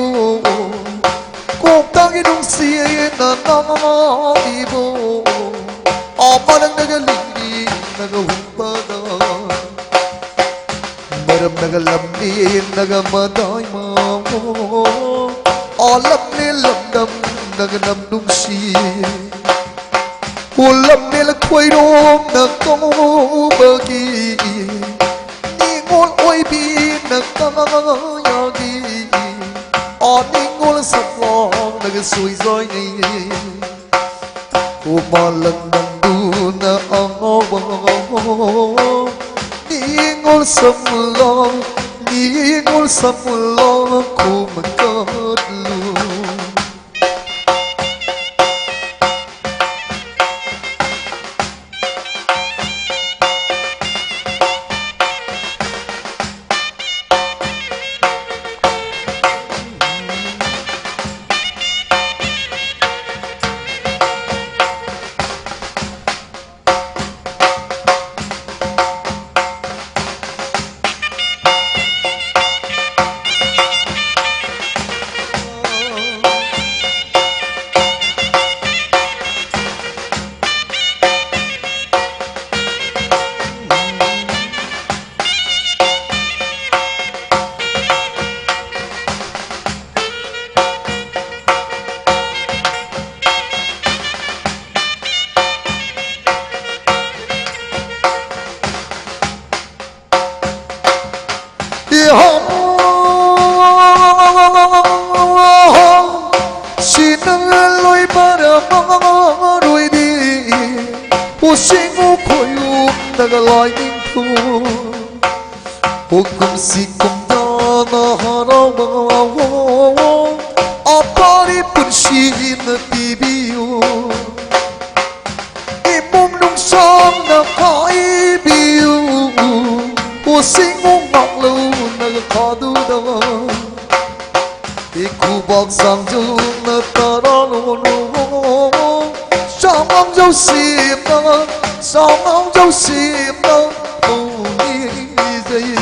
ꯀꯣꯛꯇꯥꯏ ꯅꯨꯡꯁꯤꯅ ꯅꯪꯕꯤꯕꯨ, ꯑꯃꯅꯒ ꯂꯤꯡꯂꯤꯅꯒ ꯍꯨꯝꯕꯗ, ꯃꯔꯝꯅꯒ ꯂꯝꯃꯤꯅꯒ ꯃꯗꯥꯏ ꯃꯥꯃꯣ, ꯑꯣ ꯂꯝꯂꯦ ꯂꯝꯗꯝꯅꯒ ꯅꯝ ꯅꯨꯡꯁꯤ꯫ ꯎꯂꯝꯃꯦꯜ ꯑꯣꯏꯔꯣꯝꯅ ꯀꯧꯕꯒꯤ, ꯅꯤꯡꯉꯣꯜ ꯑꯣꯏꯕꯤꯅ ꯀꯌꯥꯒꯤ, ꯑꯥ, ꯅꯤꯡꯉꯣꯜ ꯁꯛꯂꯥꯡꯅꯒ ꯁꯣꯏꯖꯥꯏꯅꯩ꯫ ꯈꯨꯃꯥꯂꯪ ꯅꯪꯗꯨꯅ ꯑꯉꯥꯎꯕ, ꯅꯤꯡꯉꯣꯜ ꯁꯛꯂꯥꯡ, ꯅꯤꯡꯉꯣꯜ ꯁꯛꯂꯥꯡ ꯈꯨꯃꯟ ꯀꯠꯂꯨ꯫ ꯁꯤꯅ ꯂꯣꯏꯕꯔ ꯃꯔꯣꯏꯗꯤ, ꯎꯁꯤꯡ ꯎꯈꯣꯏ ꯎꯞꯅꯒ ꯂꯥꯏꯅꯤꯡꯊꯧ꯫ ꯍꯨꯀꯨꯝꯁꯤ ꯀꯨꯝꯗꯥꯅ ꯍꯔꯥꯎꯕ, ꯑꯄꯥꯔꯤ ꯄꯨꯟꯁꯤꯅ ꯄꯤꯕꯤꯌꯨ꯫ ꯏꯃꯨꯡ ꯅꯨꯡꯁꯥꯡꯅ ꯈꯥꯏꯕꯤꯌꯨ꯫ ꯎꯁꯤꯡ ꯉꯥꯛꯂꯨꯅ ꯈꯥꯗꯨꯗ꯫ ꯏꯈꯨꯕꯥꯛ ꯁꯥꯡꯖꯨꯅ ꯇꯔꯥꯅꯣꯅꯣ꯫ ꯁꯥꯡꯉꯝꯖꯧ ꯁꯤꯝꯅ, ꯁꯥꯡꯉꯝꯖꯧ ꯁꯤꯝꯅ ꯄꯨꯅꯤꯖꯩ꯫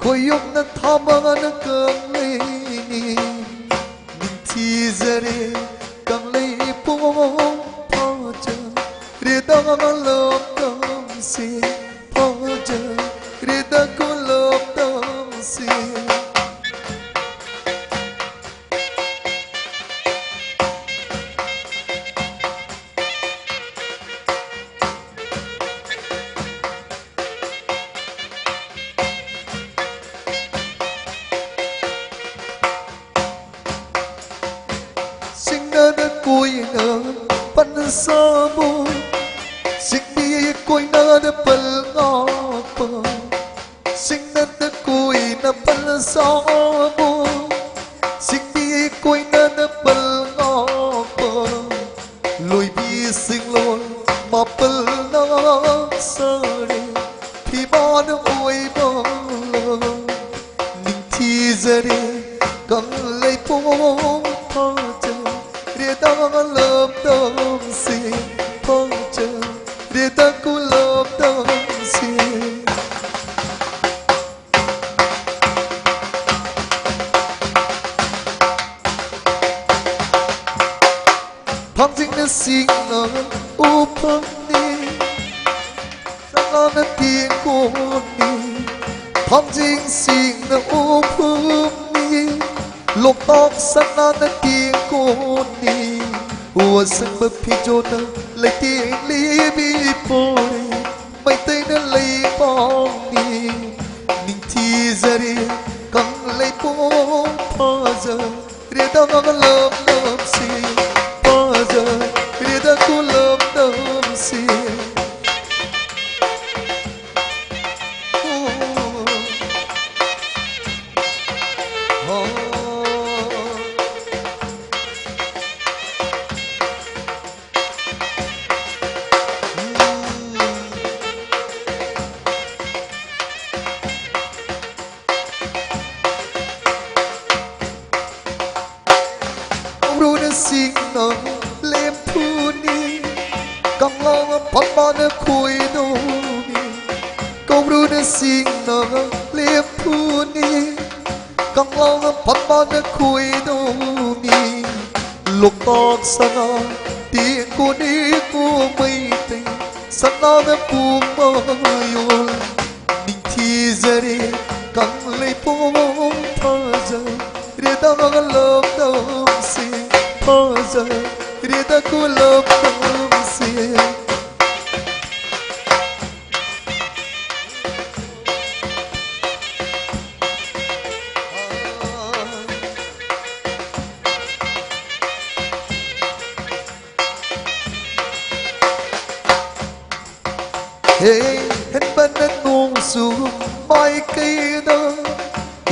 ꯈꯣꯏꯌꯨꯝꯅ ꯊꯥꯃꯅ ꯀꯪꯂꯩꯅꯤ꯫ ꯅꯤꯡꯊꯤꯖꯔꯦ ꯀꯪꯂꯩꯄꯣꯛ ꯐꯖꯔꯦꯗ ꯂꯝꯗꯝꯁꯦ, ꯐꯖꯔꯦꯗ ꯈꯨꯂꯝꯗꯝꯁꯦ꯫ ꯁꯤꯡꯅꯗ ꯀꯣꯏꯅ ꯄꯟꯁꯥꯕꯨ, ꯁꯤꯡꯕꯤ ꯀꯣꯏꯅꯗ ꯄꯜ ꯉꯥꯛꯄ꯫ ꯁꯤꯡꯅꯗ ꯀꯣꯏꯅ ꯄꯜꯁꯥꯕꯨ, ꯁꯤꯡꯕꯤ ꯀꯣꯏꯅꯗ ꯄꯜ ꯉꯥꯛꯄ꯫ ꯂꯣꯏꯕꯤ ꯁꯤꯡꯂꯣꯟ ꯃꯥꯄꯜꯅ ꯁꯥꯔꯦ ꯐꯤꯕꯥꯟ ꯑꯣꯏꯕ ꯂꯝ꯫ ꯅꯤꯡꯊꯤꯖꯔꯦ ꯀꯪꯂꯩꯄꯣꯛ ꯐꯖꯔꯦꯗ ꯂꯝꯗꯝꯁꯦ, ꯐꯖꯔꯦꯗ ꯈꯨꯂꯝꯗꯝꯁꯦ꯫ ꯊꯥꯡꯖꯤꯡꯅ ꯁꯤꯡꯅ ꯎꯐꯝꯅꯤ, ꯁꯅꯥꯅ ꯇꯦꯡꯀꯣꯠꯅꯤ꯫ ꯊꯥꯡꯖꯤꯡ ꯁꯤꯡꯅ ꯎꯐꯝꯅꯤ, ꯂꯣꯛꯇꯥꯛ ꯁꯅꯥꯅ ꯇꯦꯡꯀꯣꯠꯅꯤ꯫ ꯎ ꯑꯁꯪꯕ ꯐꯤꯖꯣꯜꯅ ꯂꯩꯇꯦꯡꯂꯤꯕꯤ ꯄꯣꯔꯦ, ꯃꯩꯇꯩꯅ ꯂꯩꯕꯥꯛꯅꯤ꯫ ꯅꯤꯡꯊꯤꯖꯔꯦ ꯀꯪꯂꯩꯄꯣꯛ ꯐꯖꯔꯦꯗ ꯂꯝꯗꯝꯁꯤ, ꯐꯖꯔꯦꯗ ꯈꯨꯂꯝꯗꯝꯁꯤ꯫ ꯑꯣ, ꯑꯣ꯫ ꯇꯧꯔꯨꯅ ꯁꯤꯡꯅ ꯂꯦꯞꯄꯨꯅꯤ, ꯀꯪꯂꯥꯅ ꯄꯥꯟꯕꯅ ꯈꯣꯏꯗꯧꯅꯤ, ꯂꯣꯛꯇꯥꯛ ꯁꯅꯥ ꯇꯦꯡꯀꯣꯅꯤ ꯀꯣ ꯃꯩꯇꯩ ꯁꯅꯥꯅ ꯄꯨꯡ ꯃꯌꯣꯜ꯫ ꯅꯤꯡꯊꯤꯖꯔꯦ ꯀꯪꯂꯩꯄꯣꯛ ꯐꯖꯔꯦꯗ ꯂꯝꯗꯝꯁꯦ, ꯐꯖꯔꯦꯗ ꯀꯣ ꯂꯝꯗꯝꯁꯦ꯫ ꯍꯦ, ꯍꯦꯟꯕꯅ ꯅꯣꯡꯁꯨ ꯃꯥꯏꯀꯩꯗ,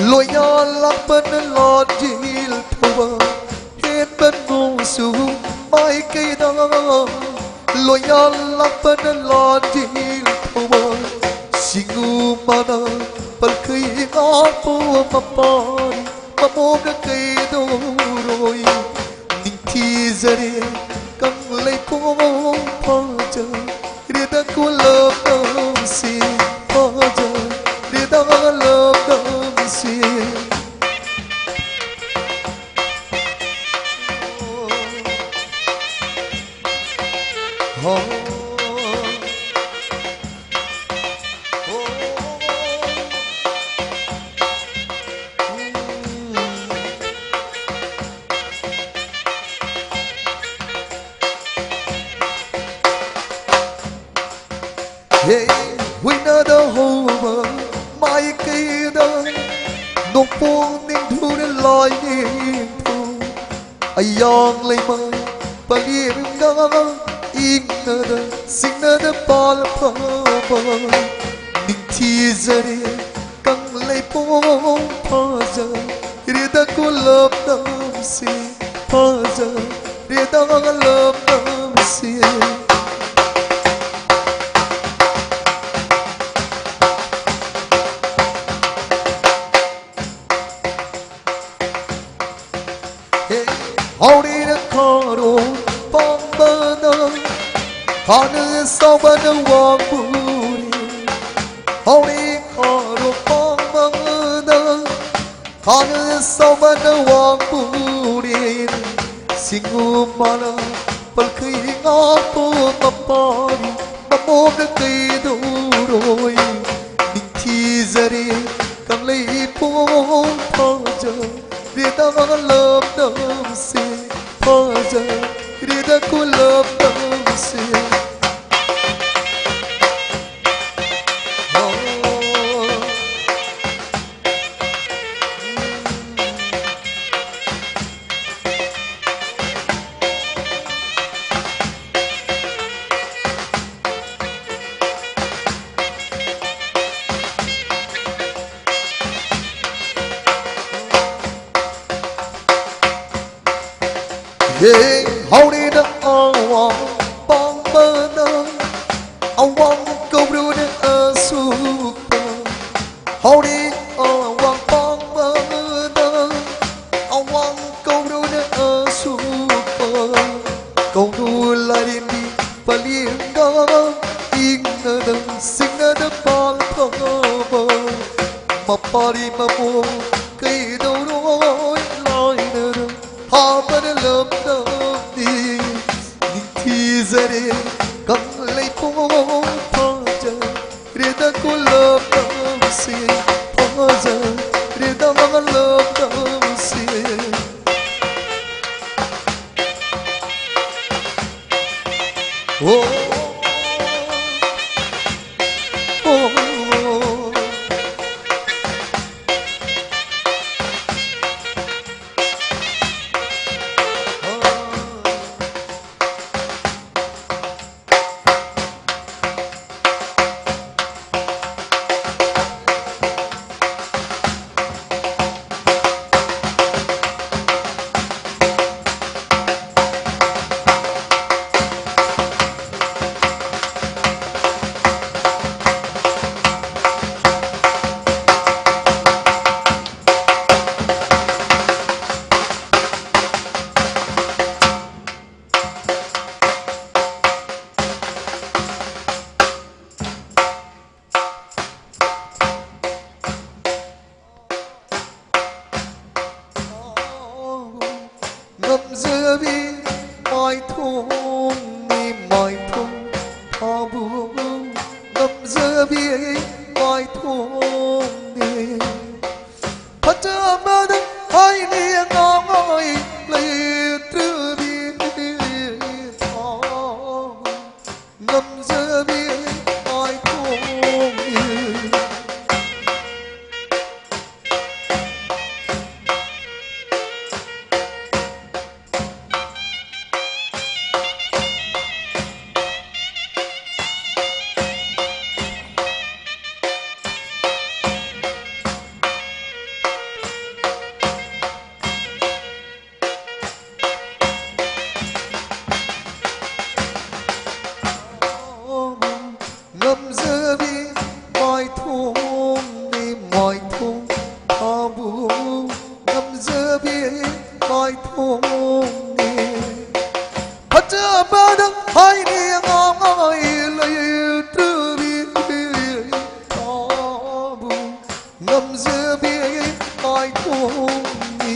ꯂꯣꯌꯥꯜꯂꯛꯄꯅ ꯂꯥꯟꯖꯦꯜ ꯊꯧꯕ꯫ ꯍꯦꯟꯕ ꯅꯣꯡꯁꯨ ꯃꯥꯏꯀꯩꯗ, ꯂꯣꯌꯥꯜꯂꯛꯄꯅ ꯂꯥꯟꯖꯦꯜ ꯊꯧꯕ꯫ ꯁꯤꯡꯎ ꯃꯥꯅ ꯄꯜꯈꯩ ꯉꯥꯛꯄ ꯃꯄꯥꯟ ꯃꯃꯣꯝꯅ ꯀꯩꯗꯧꯔꯣꯏ? ꯅꯤꯡꯊꯤꯖꯔꯦ ꯀꯪꯂꯩꯄꯣꯛ ꯐꯖꯔꯦꯗ ꯀꯣ ꯂꯝꯗꯝꯁꯤ, ꯐꯖꯔꯦꯗ ꯂꯝꯗꯝꯁꯤ꯫ ꯍꯣ꯫ ꯍꯦ, ꯍꯨꯏꯅꯗ ꯍꯧꯕ ꯃꯥꯏꯀꯩꯗ ꯅꯣꯡꯄꯣꯛ ꯅꯤꯡꯊꯧꯅ ꯂꯥꯏꯅꯤꯡꯊꯧ ꯑꯌꯥꯡ ꯂꯩꯃ ꯄꯂꯦꯝꯒ ꯏꯪꯅꯗ ꯁꯤꯡꯅꯗ ꯄꯥꯜ ꯐꯕ꯫ ꯅꯤꯡꯊꯤꯖꯔꯦ ꯀꯪꯂꯩꯄꯣꯛ ꯐꯖꯔꯦꯗ ꯀꯣ ꯂꯝꯗꯝꯁꯤ, ꯐꯖꯔꯦꯗ ꯂꯝꯗꯝꯁꯤ꯫ ꯍꯦ, ꯍꯧꯔꯤꯅ ꯈꯥꯔꯣ ꯄꯥꯝꯕꯅ, ꯍꯥꯟꯅ ꯁꯥꯎꯕꯅ ꯋꯥꯡꯕꯨꯔꯤ꯫ Auri karo pangmangda, kanu saubana wangpurin, singumana palkai ngapo mapari, mamom na kaidoroi, ningtijare, kanglei pong paja, rida malam namse, paja, rida kulam namse. Ye, haurina awang pangbana, awang kauruna asukpa. Hauri awang pangbana, awang kauruna asukpa. Kaunu larimbi palinga, ingnada singnada palpangaba. Mapari mamo kaidoroi lainada. Habana lamdamni, ningtijare, kanglei pong paja, rida kulam namse, paja, rida malam namse. Oh, oh, oh. ꯃꯥꯏꯊꯣꯡꯅꯤ꯫ ꯐꯖꯕꯗ ꯍꯥꯏꯅꯤ ꯉꯥꯡꯉꯣꯏ ꯂꯩꯇ꯭ꯔꯕꯤ ꯊꯥꯎ ꯉꯝꯖꯕꯤ ꯃꯥꯏꯊꯣꯡꯅꯤ꯫ ꯉꯝꯖꯕꯤ ꯃꯥꯏꯊꯣꯡꯅꯤ, ꯃꯥꯏꯊꯣꯡ ꯊꯥꯕꯨ ꯉꯝꯖꯕꯤ ꯃꯥꯏꯊꯣꯡꯅꯤ꯫ ꯐꯖꯕꯗ ꯍꯥꯏꯅꯤꯡꯉꯥꯏ ꯂꯩꯇ꯭ꯔꯕꯤ ꯊꯥꯕꯨ ꯉꯝꯖꯕꯤ ꯃꯥꯏꯊꯣꯡꯅꯤ꯫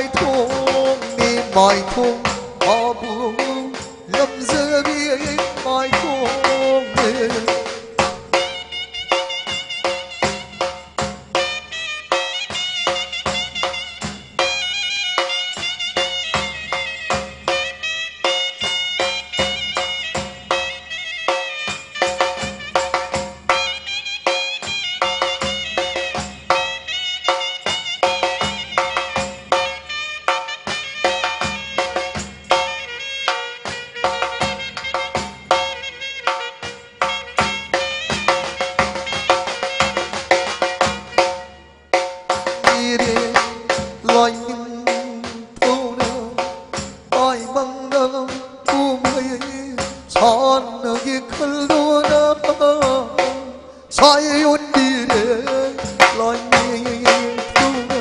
ꯃꯥꯏꯊꯣꯡꯅꯤ ꯃꯥꯏꯊꯣꯡ, ꯄꯥꯕꯨꯡ ꯂꯝꯖꯕꯤ ꯃꯥꯏꯊꯣꯡꯅꯤ꯫ ꯂꯥꯏꯅꯤꯡꯊꯧꯅ ꯇꯥꯏꯕꯪꯗ ꯀꯨꯝꯍꯩ ꯁꯥꯟꯅꯒꯦ ꯈꯜꯂꯨꯅ ꯁꯥꯏ ꯑꯣꯟꯕꯤꯔꯦ ꯂꯥꯏꯅꯤꯡꯊꯧꯅ꯫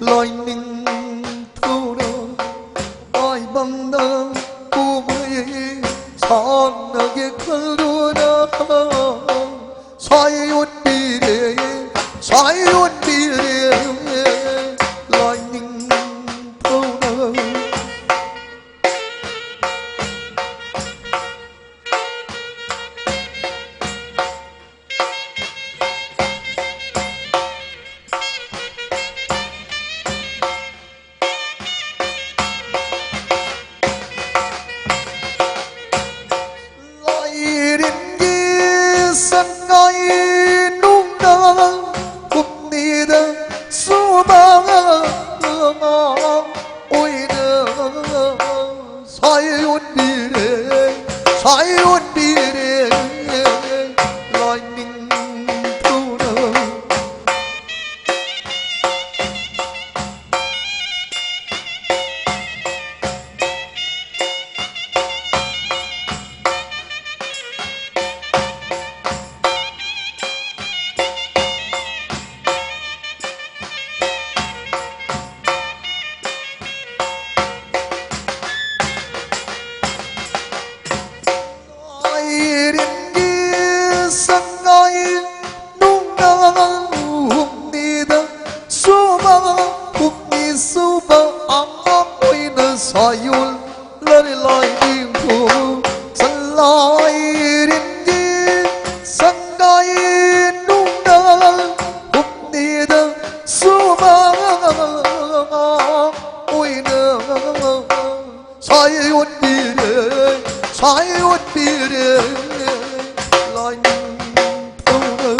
ꯂꯥꯏꯅꯤꯡꯊꯧꯅ ꯇꯥꯏꯕꯪꯗ ꯀꯨꯝꯍꯩ ꯁꯥꯟꯅꯒꯦ ꯈꯜꯂꯨꯅ ꯁꯥꯏ ꯑꯣꯟꯕꯤꯔꯦ, ꯁꯥꯏ ꯑꯣꯟꯕꯤꯔꯦ ꯂꯥꯏꯅꯤꯡꯊꯧꯅ꯫ ꯂꯥꯏꯔꯦꯝꯒꯤ ꯁꯉꯥꯏ ꯅꯨꯡꯅ ꯀꯨꯝꯅꯤꯗ ꯁꯨꯃꯥꯡ ꯑꯣꯏꯅ ꯁꯥꯏ ꯑꯣꯟꯕꯤꯔꯦ, ꯁꯥꯏ ꯑꯣꯟꯕꯤꯔꯦ ꯂꯥꯏꯅꯤꯡꯊꯧꯅ꯫ ꯄꯤꯔꯦ, ꯁꯥꯏ ꯑꯣꯠꯄꯤꯔꯦ, ꯂꯥꯏꯅꯤꯡꯊꯧꯅ꯫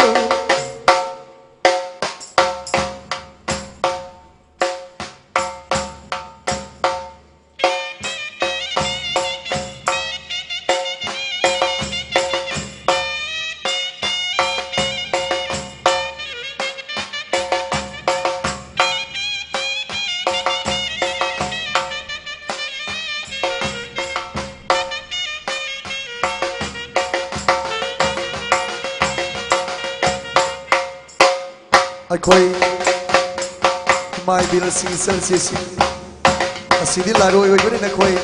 ꯑꯩꯈꯣꯏ ꯏꯃꯥ ꯏꯕꯦꯜꯁꯤꯡ, ꯏꯆꯜꯁꯤꯡ, ꯉꯁꯤꯗꯤ ꯂꯥꯏꯔꯣꯏ ꯑꯣꯏꯕꯅꯤꯅ ꯑꯩꯈꯣꯏ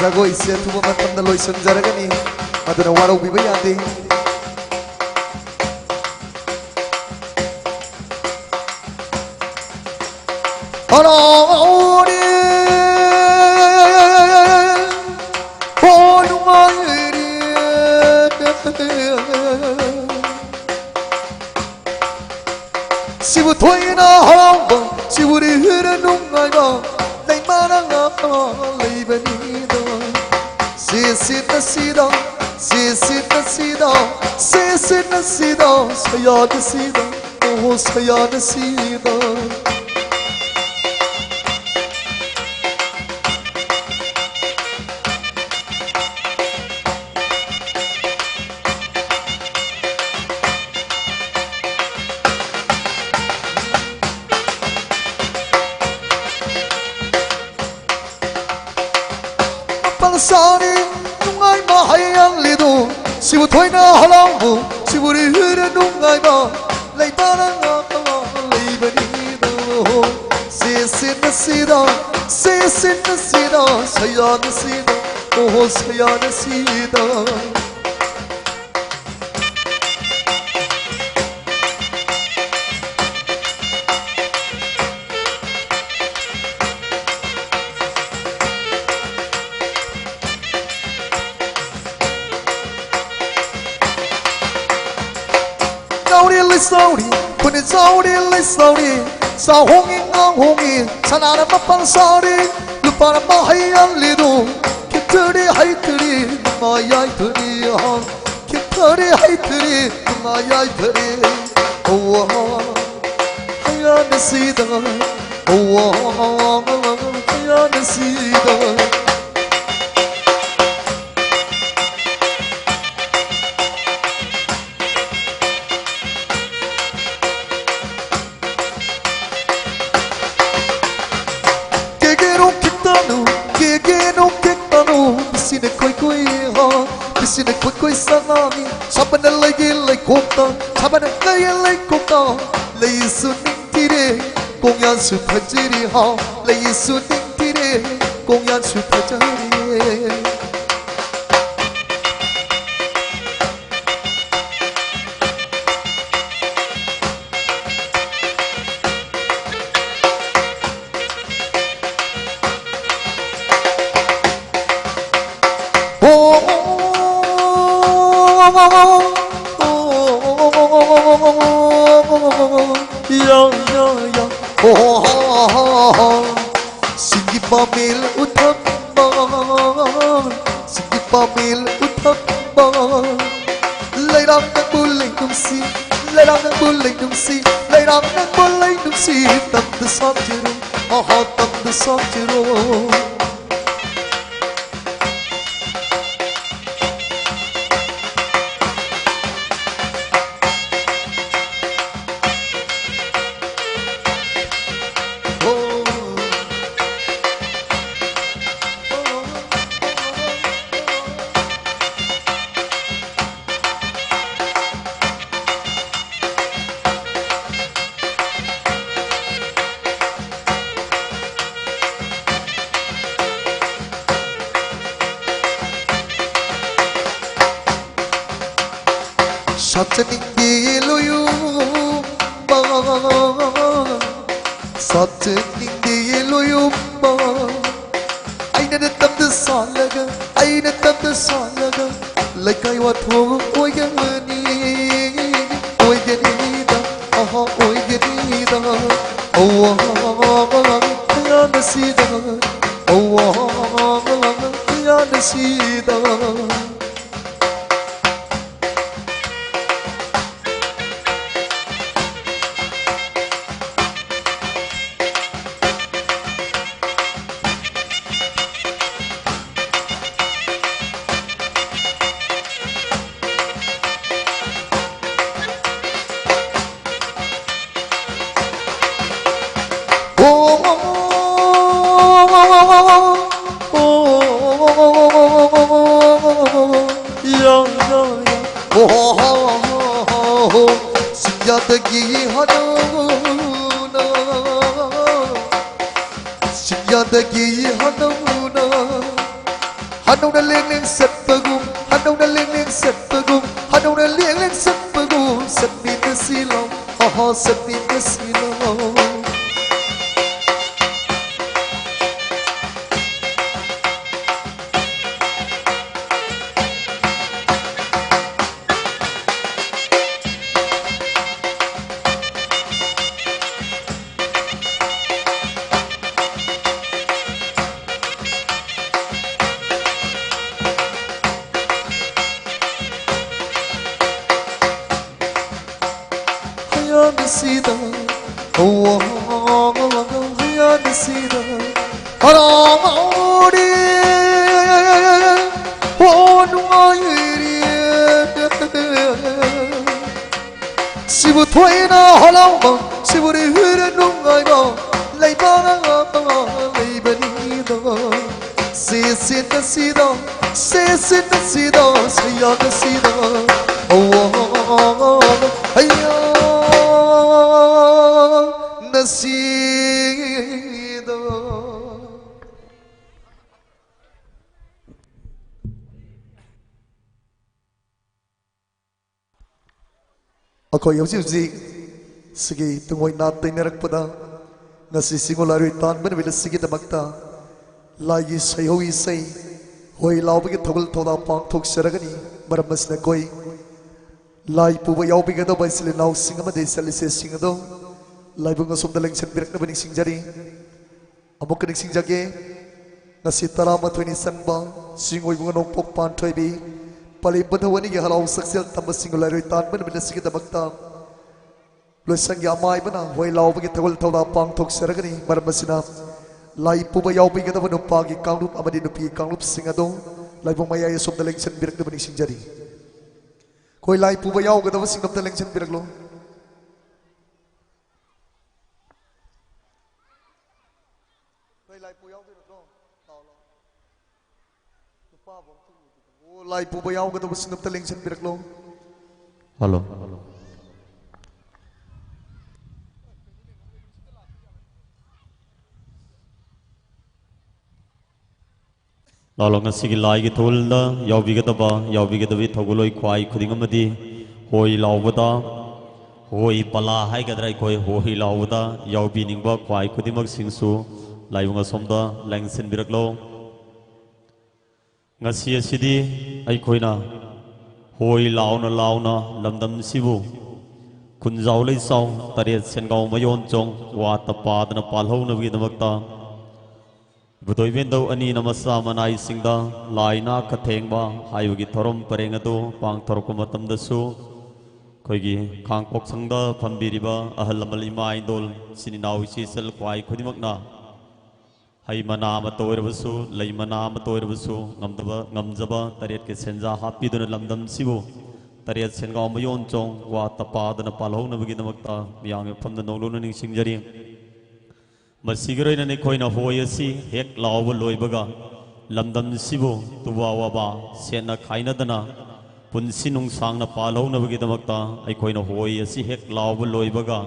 ꯖꯒꯣꯏꯁꯦ ꯑꯊꯨꯕ ꯃꯇꯝꯗ ꯂꯣꯏꯁꯤꯟꯖꯔꯒꯅꯤ, ꯑꯗꯨꯅ ꯋꯥꯔꯧꯕꯤꯕ ꯌꯥꯗꯦ꯫ ꯍꯔꯥꯎꯔꯦ, ꯑꯣ ꯅꯨꯡꯉꯥꯏꯔꯦ꯫ ꯁꯤꯕꯨ ꯊꯣꯏꯅ ꯍꯔꯥꯎꯕ, ꯁꯤꯕꯨ ꯍꯦꯟꯅ ꯅꯨꯡꯉꯥꯏꯕ ꯂꯩꯃꯔꯥꯡ ꯂꯩꯕꯅꯤꯗꯣ꯫ ꯁꯤꯁꯤꯠ ꯑꯁꯤꯗ, ꯁꯤꯁꯤꯠ ꯑꯁꯤꯗ, ꯁꯤꯁꯤꯠ ꯑꯁꯤꯗ, ꯁꯌꯥꯠ ꯑꯁꯤꯗ, ꯑꯣ ꯁꯌꯥꯠ ꯑꯁꯤꯗ꯫ ꯃꯄꯥꯜ ꯁꯥꯔꯤ ꯅꯨꯡꯉꯥꯏꯕ ꯍꯩꯌꯥꯡꯂꯤꯗꯨ, ꯁꯤꯕꯨ ꯊꯣꯏꯅ ꯍꯔꯥꯎꯕ, ꯁꯤꯕꯨ ꯍꯦꯟꯅ ꯅꯨꯡꯉꯥꯏꯕ ꯂꯩꯇꯅ ꯂꯩꯕꯅꯤꯗꯣ꯫ ꯁꯤꯁꯤꯠ ꯑꯁꯤꯗ, ꯁꯤꯁꯤꯠ ꯑꯁꯤꯗ, ꯁꯌꯥꯠ ꯑꯁꯤꯗ, ꯑꯣꯍꯣ ꯁꯌꯥꯠ ꯑꯁꯤꯗ꯫ ꯉꯥꯎꯔꯤ ꯂꯩꯁꯥꯎꯔꯤ, ꯈꯨꯅꯤ ꯆꯥꯎꯔꯤ ꯂꯩꯁꯥꯎꯔꯤ, ꯁꯥ ꯍꯣꯡꯉꯤ ꯉꯥ ꯍꯣꯡꯉꯤ, ꯁꯅꯥꯅ ꯃꯄꯥꯜ ꯁꯥꯔꯤ, ꯂꯨꯞ ꯄꯥꯔꯃ ꯍꯩꯌꯥꯜꯂꯤꯗꯣ, ꯈꯤꯊꯔꯤ ꯍꯩꯊꯔꯤ ꯅꯨꯡꯉꯥꯏ ꯌꯥꯏꯊꯔꯤ ꯍꯥ, ꯈꯤꯊꯔꯤ ꯍꯩꯊꯔꯤ ꯅꯨꯡꯉꯥꯏ ꯌꯥꯏꯊꯔꯤ꯫ ꯑꯣ ꯍꯥ, ꯍꯩꯌꯥꯅ ꯁꯤꯗ, ꯑꯣ ꯍꯥ, ꯍꯩꯌꯥꯅ ꯁꯤꯗ꯫ ꯀꯦꯒꯦꯔꯣ ꯈꯤꯇꯪꯅꯨ, ꯀꯦꯒꯦꯔꯣ ꯈꯤꯇꯪꯅꯨ, ꯄꯤꯁꯤꯅ ꯈꯣꯏ ꯈꯣꯏ ꯍꯥ, ꯄꯤꯁꯤꯅ ꯈꯣꯏ ꯈꯣꯏ ꯁꯅꯥꯃꯤ, ꯁꯥꯕꯅ ꯂꯩꯒꯦ ꯂꯩꯈꯣꯛꯇ, ꯁꯥꯕꯅ ꯂꯩꯒꯦ ꯂꯩꯈꯣꯛꯇ, ꯂꯩꯁꯨ ꯅꯤꯡꯊꯤꯔꯦ, ꯀꯣꯡꯌꯥꯟꯁꯨ ꯐꯖꯔꯦ ꯍꯥ, ꯂꯩꯁꯨ ꯅꯤꯡꯊꯤꯔꯦ, ꯀꯣꯡꯌꯥꯟꯁꯨ ꯐꯖꯔꯦ꯫ ꯁꯤꯡꯒꯤ ꯄꯥꯃꯦꯜ ꯎꯊꯛꯄ, ꯁꯤꯡꯒꯤ ꯄꯥꯃꯦꯜ ꯎꯊꯛꯄ꯫ ꯂꯩꯔꯥꯡ ꯅꯪꯕꯨ ꯂꯩ ꯅꯨꯡꯁꯤ, ꯂꯩꯔꯥꯡ ꯅꯪꯕꯨ ꯂꯩ ꯅꯨꯡꯁꯤ, ꯂꯩꯔꯥꯡ ꯅꯪꯕꯨ ꯂꯩ ꯅꯨꯡꯁꯤ, ꯇꯝꯗ ꯁꯥꯠꯆꯔꯣ, ꯑꯍꯥ ꯇꯝꯗ ꯁꯥꯠꯆꯔꯣ꯫ ꯁꯥꯠꯆꯅꯤꯡꯗꯦ ꯂꯣꯌꯨꯝꯕ, ꯁꯥꯠꯆꯅꯤꯡꯗꯦ ꯂꯣꯌꯨꯝꯕ꯫ ꯑꯩꯅ ꯅꯇꯝꯗ ꯁꯥꯠꯂꯒ, ꯑꯩꯅ ꯅꯇꯝꯗ ꯁꯥꯠꯂꯒ, ꯂꯩꯀꯥꯏ ꯋꯥꯊꯣꯛ ꯑꯣꯏꯒꯅꯤ, ꯑꯣꯏꯒꯅꯤꯗ, ꯑꯍꯥ, ꯑꯣꯏꯒꯅꯤꯗ꯫ ꯑꯋꯥ, ꯀꯌꯥꯅ ꯁꯤꯗ, ꯁꯤꯗ꯫ ꯁꯤꯡꯌꯥꯗꯒꯤ ꯍꯅꯧꯅ, ꯁꯤꯡꯌꯥꯗꯒꯤ ꯍꯅꯧꯅ, ꯍꯅꯧꯅ ꯂꯦꯡ ꯂꯦꯡ ꯆꯠꯄꯒꯨꯝ, ꯍꯅꯧꯅ ꯂꯦꯡ ꯂꯦꯡ ꯆꯠꯄꯒꯨꯝ, ꯍꯅꯧꯅ ꯂꯦꯡ ꯂꯦꯡ ꯆꯠꯄꯒꯨꯝ, ꯆꯠꯃꯤꯟꯅꯁꯤ ꯂꯥꯎ, ꯑꯍꯥ, ꯆꯠꯃꯤꯟꯅꯁꯤ ꯂꯥꯎ꯫ ꯍꯌꯥꯅ ꯁꯤꯗ, ꯍꯌꯥꯅ ꯁꯤꯗ, ꯍꯔꯥꯎꯔꯤ, ꯍꯣ ꯅꯨꯡꯉꯥꯏꯔꯤ꯫ ꯁꯤꯕꯨ ꯊꯣꯏꯅ ꯍꯔꯥꯎꯕ, ꯁꯤꯕꯨ ꯍꯨꯏꯔ ꯅꯨꯡꯉꯥꯏꯕ ꯂꯩꯕꯥꯛ ꯂꯩꯕꯅꯤꯗꯣ꯫ ꯁꯤꯁꯤꯅ ꯁꯤꯗꯣ, ꯁꯤꯁꯤꯅ ꯁꯤꯗꯣ, ꯁꯤꯌꯥꯅ ꯁꯤꯗꯣ꯫ ꯑꯋꯥ, ꯍꯩꯌꯥ, ꯅ ꯁꯤꯗꯣ꯫ ꯑꯩꯈꯣꯏ ꯍꯧꯖꯤꯛ ꯍꯧꯖꯤꯛ ꯁꯤꯒꯤ ꯇꯨꯡꯑꯣꯏꯅ ꯇꯩꯅꯔꯛꯄꯗ, ꯉꯁꯤ ꯁꯤꯡꯉꯣ ꯂꯥꯏꯔꯣꯏ ꯇꯥꯟꯕ ꯅꯨꯃꯤꯠ ꯑꯁꯤꯒꯤꯗꯃꯛꯇ ꯂꯥꯏꯒꯤ ꯁꯩꯍꯧ ꯏꯁꯩ ꯍꯣꯏ ꯂꯥꯎꯕꯒꯤ ꯊꯧꯒꯜ ꯊꯧꯗꯥ ꯄꯥꯡꯊꯣꯛꯆꯔꯒꯅꯤ꯫ ꯃꯔꯝ ꯑꯁꯤꯅ ꯑꯩꯈꯣꯏ ꯂꯥꯏ ꯄꯨꯕ ꯌꯥꯎꯕꯤꯒꯗꯧꯕ ꯏꯆꯤꯜ ꯏꯅꯥꯎꯁꯤꯡ ꯑꯃꯗꯤ ꯏꯆꯜ ꯏꯆꯦꯁꯤꯡ ꯑꯗꯨ ꯂꯥꯏꯕꯨꯡ ꯑꯁꯣꯝꯗ ꯂꯦꯡꯁꯤꯟꯕꯤꯔꯛꯅꯕ ꯅꯤꯡꯁꯤꯡꯖꯔꯤ꯫ ꯑꯃꯨꯛꯀ ꯅꯤꯡꯁꯤꯡꯖꯒꯦ, ꯉꯁꯤ ꯇꯔꯥꯃꯥꯊꯣꯏꯅꯤ ꯆꯟꯕ ꯆꯤꯡ ꯑꯣꯏꯕꯨꯡ ꯅꯣꯡꯄꯣꯛ ꯄꯥꯟꯊꯣꯏꯕꯤ ꯄꯂꯦꯝ ꯄꯟꯊꯧ ꯑꯅꯤꯒꯤ ꯍꯔꯥꯎ ꯁꯛꯆꯦꯜ ꯇꯝꯕꯁꯤꯡ ꯂꯩꯔꯣꯏ ꯇꯥꯟꯕ ꯅꯨꯃꯤꯠ ꯑꯁꯤꯒꯤꯗꯃꯛꯇ ꯂꯣꯏꯁꯪꯒꯤ ꯑꯃꯥꯏꯕꯅ ꯍꯣꯏ ꯂꯥꯎꯕꯒꯤ ꯊꯧꯒꯜ ꯊꯧꯔꯥꯡ ꯄꯥꯡꯊꯣꯛꯆꯔꯒꯅꯤ꯫ ꯃꯔꯝ ꯑꯁꯤꯅ ꯂꯥꯏ ꯄꯨꯕ ꯌꯥꯎꯕꯤꯒꯗꯕ ꯅꯨꯄꯥꯒꯤ ꯀꯥꯡꯂꯨꯞ ꯑꯃꯗꯤ ꯅꯨꯄꯤꯒꯤ ꯀꯥꯡꯂꯨꯞꯁꯤꯡ ꯑꯗꯨ ꯂꯥꯏꯕꯨꯡ ꯃꯌꯥꯏ ꯑꯁꯣꯝꯗ ꯂꯦꯡꯁꯤꯟꯕꯤꯔꯛꯅꯕ ꯅꯤꯡꯁꯤꯡꯖꯔꯤ꯫ ꯑꯩꯈꯣꯏ ꯂꯥꯏ ꯄꯨꯕ ꯌꯥꯎꯒꯗꯕꯁꯤꯡ ꯑꯝꯇ ꯂꯦꯡꯁꯤꯟꯕꯤꯔꯛꯂꯣ꯫ ꯅꯣꯏ ꯂꯥꯏ ꯄꯨ ꯌꯥꯎꯗꯣꯏ ꯅꯠꯇ꯭ꯔꯣ? ꯂꯥꯎ, ꯂꯥꯎ꯫ ꯅꯨꯄꯥꯕꯨ ꯑꯝꯇ ꯎꯗꯦ꯫ ꯑꯣ, ꯂꯥꯏ ꯄꯨꯕ ꯌꯥꯎꯒꯗꯕꯁꯤꯡ ꯑꯝꯇ ꯂꯦꯡꯁꯤꯟꯕꯤꯔꯛꯂꯣ꯫ ꯍꯜꯂꯣ꯫ ꯂꯥꯛꯂꯣ, ꯉꯁꯤꯒꯤ ꯂꯥꯏꯒꯤ ꯊꯧꯒꯜꯗ ꯌꯥꯎꯕꯤꯒꯗꯕ, ꯌꯥꯎꯕꯤꯒꯗꯕꯤ ꯊꯧꯒꯜꯂꯣꯏ ꯈ꯭ꯋꯥꯏ ꯈꯨꯗꯤꯡ ꯑꯃꯗꯤ ꯍꯣꯏ ꯂꯥꯎꯕꯗ, ꯍꯣꯏ ꯄꯂꯥ ꯍꯥꯏꯒꯗ꯭ꯔꯥ, ꯑꯩꯈꯣꯏ ꯍꯣꯏ ꯂꯥꯎꯕꯗ ꯌꯥꯎꯕꯤꯅꯤꯡꯕ ꯈ꯭ꯋꯥꯏ ꯈꯨꯗꯤꯡꯃꯛꯁꯤꯡꯁꯨ ꯂꯥꯏꯕꯨꯡ ꯑꯁꯣꯝꯗ ꯂꯦꯡꯁꯤꯟꯕꯤꯔꯛꯂꯣ꯫ ꯉꯁꯤ ꯑꯁꯤꯗꯤ ꯑꯩꯈꯣꯏꯅ ꯍꯣꯏ ꯂꯥꯎꯅ ꯂꯥꯎꯅ ꯂꯝꯗꯝꯁꯤꯕꯨ ꯈꯨꯟꯖꯥꯎ ꯂꯩꯆꯥꯎ ꯇꯔꯦꯠ ꯁꯦꯟꯒꯥꯎ ꯃꯌꯣꯟ ꯆꯣꯡ ꯋꯥꯠꯇ ꯄꯥꯗꯅ ꯄꯥꯜꯍꯧꯅꯕꯒꯤꯗꯃꯛꯇ ꯏꯕꯨꯙꯧ ꯏꯕꯦꯟꯗꯧ ꯑꯅꯤꯅ ꯃꯆꯥ ꯃꯅꯥꯏꯁꯤꯡꯗ ꯂꯥꯏ ꯅꯥ ꯀꯊꯦꯡꯕ ꯍꯥꯏꯕꯒꯤ ꯊꯧꯔꯝ ꯄꯔꯦꯡ ꯑꯗꯨ ꯄꯥꯡꯊꯣꯔꯛꯄ ꯃꯇꯝꯗꯁꯨ ꯑꯩꯈꯣꯏꯒꯤ ꯈꯥꯡꯄꯣꯛꯁꯪꯗ ꯐꯝꯕꯤꯔꯤꯕ ꯑꯍꯜ ꯂꯃꯟ, ꯏꯃꯥ ꯏꯟꯗꯣꯜ, ꯏꯆꯤꯟ ꯏꯅꯥꯎ, ꯏꯆꯦ ꯏꯆꯜ ꯈ꯭ꯋꯥꯏ ꯈꯨꯗꯤꯡꯃꯛꯅ ꯍꯩ ꯃꯅꯥ ꯑꯃꯠꯇ ꯑꯣꯏꯔꯕꯁꯨ, ꯂꯩ ꯃꯅꯥ ꯑꯃꯠꯇ ꯑꯣꯏꯔꯕꯁꯨ, ꯉꯝꯗꯕ, ꯉꯝꯖꯕ ꯇꯔꯦꯠꯀꯤ ꯁꯦꯟꯖꯥ ꯍꯥꯞꯄꯤꯗꯨꯅ ꯂꯝꯗꯝꯁꯤꯕꯨ ꯇꯔꯦꯠ ꯁꯦꯟꯒꯥꯎ ꯃꯌꯣꯟ ꯆꯣꯡ ꯋꯥꯠꯇ ꯄꯥꯗꯅ ꯄꯥꯜꯍꯧꯅꯕꯒꯤꯗꯃꯛꯇ ꯃꯤꯌꯥꯝꯒꯤ ꯃꯐꯝꯗ ꯅꯣꯡꯂꯨꯛꯅ ꯅꯤꯡꯁꯤꯡꯖꯔꯤ꯫ ꯃꯁꯤꯒꯤ ꯑꯣꯏꯅ ꯑꯩꯈꯣꯏꯅ ꯍꯣꯏ ꯑꯁꯤ ꯍꯦꯛ ꯂꯥꯎꯕ ꯂꯣꯏꯕꯒ ꯂꯝꯗꯝꯁꯤꯕꯨ ꯇꯨꯕꯥ ꯋꯥꯕꯥ ꯁꯦꯠꯅ ꯈꯥꯏꯅꯗꯅ ꯄꯨꯟꯁꯤ ꯅꯨꯡꯁꯥꯡꯅ ꯄꯥꯜꯍꯧꯅꯕꯒꯤꯗꯃꯛꯇ ꯑꯩꯈꯣꯏꯅ ꯍꯣꯏ ꯑꯁꯤ ꯍꯦꯛ ꯂꯥꯎꯕ ꯂꯣꯏꯕꯒ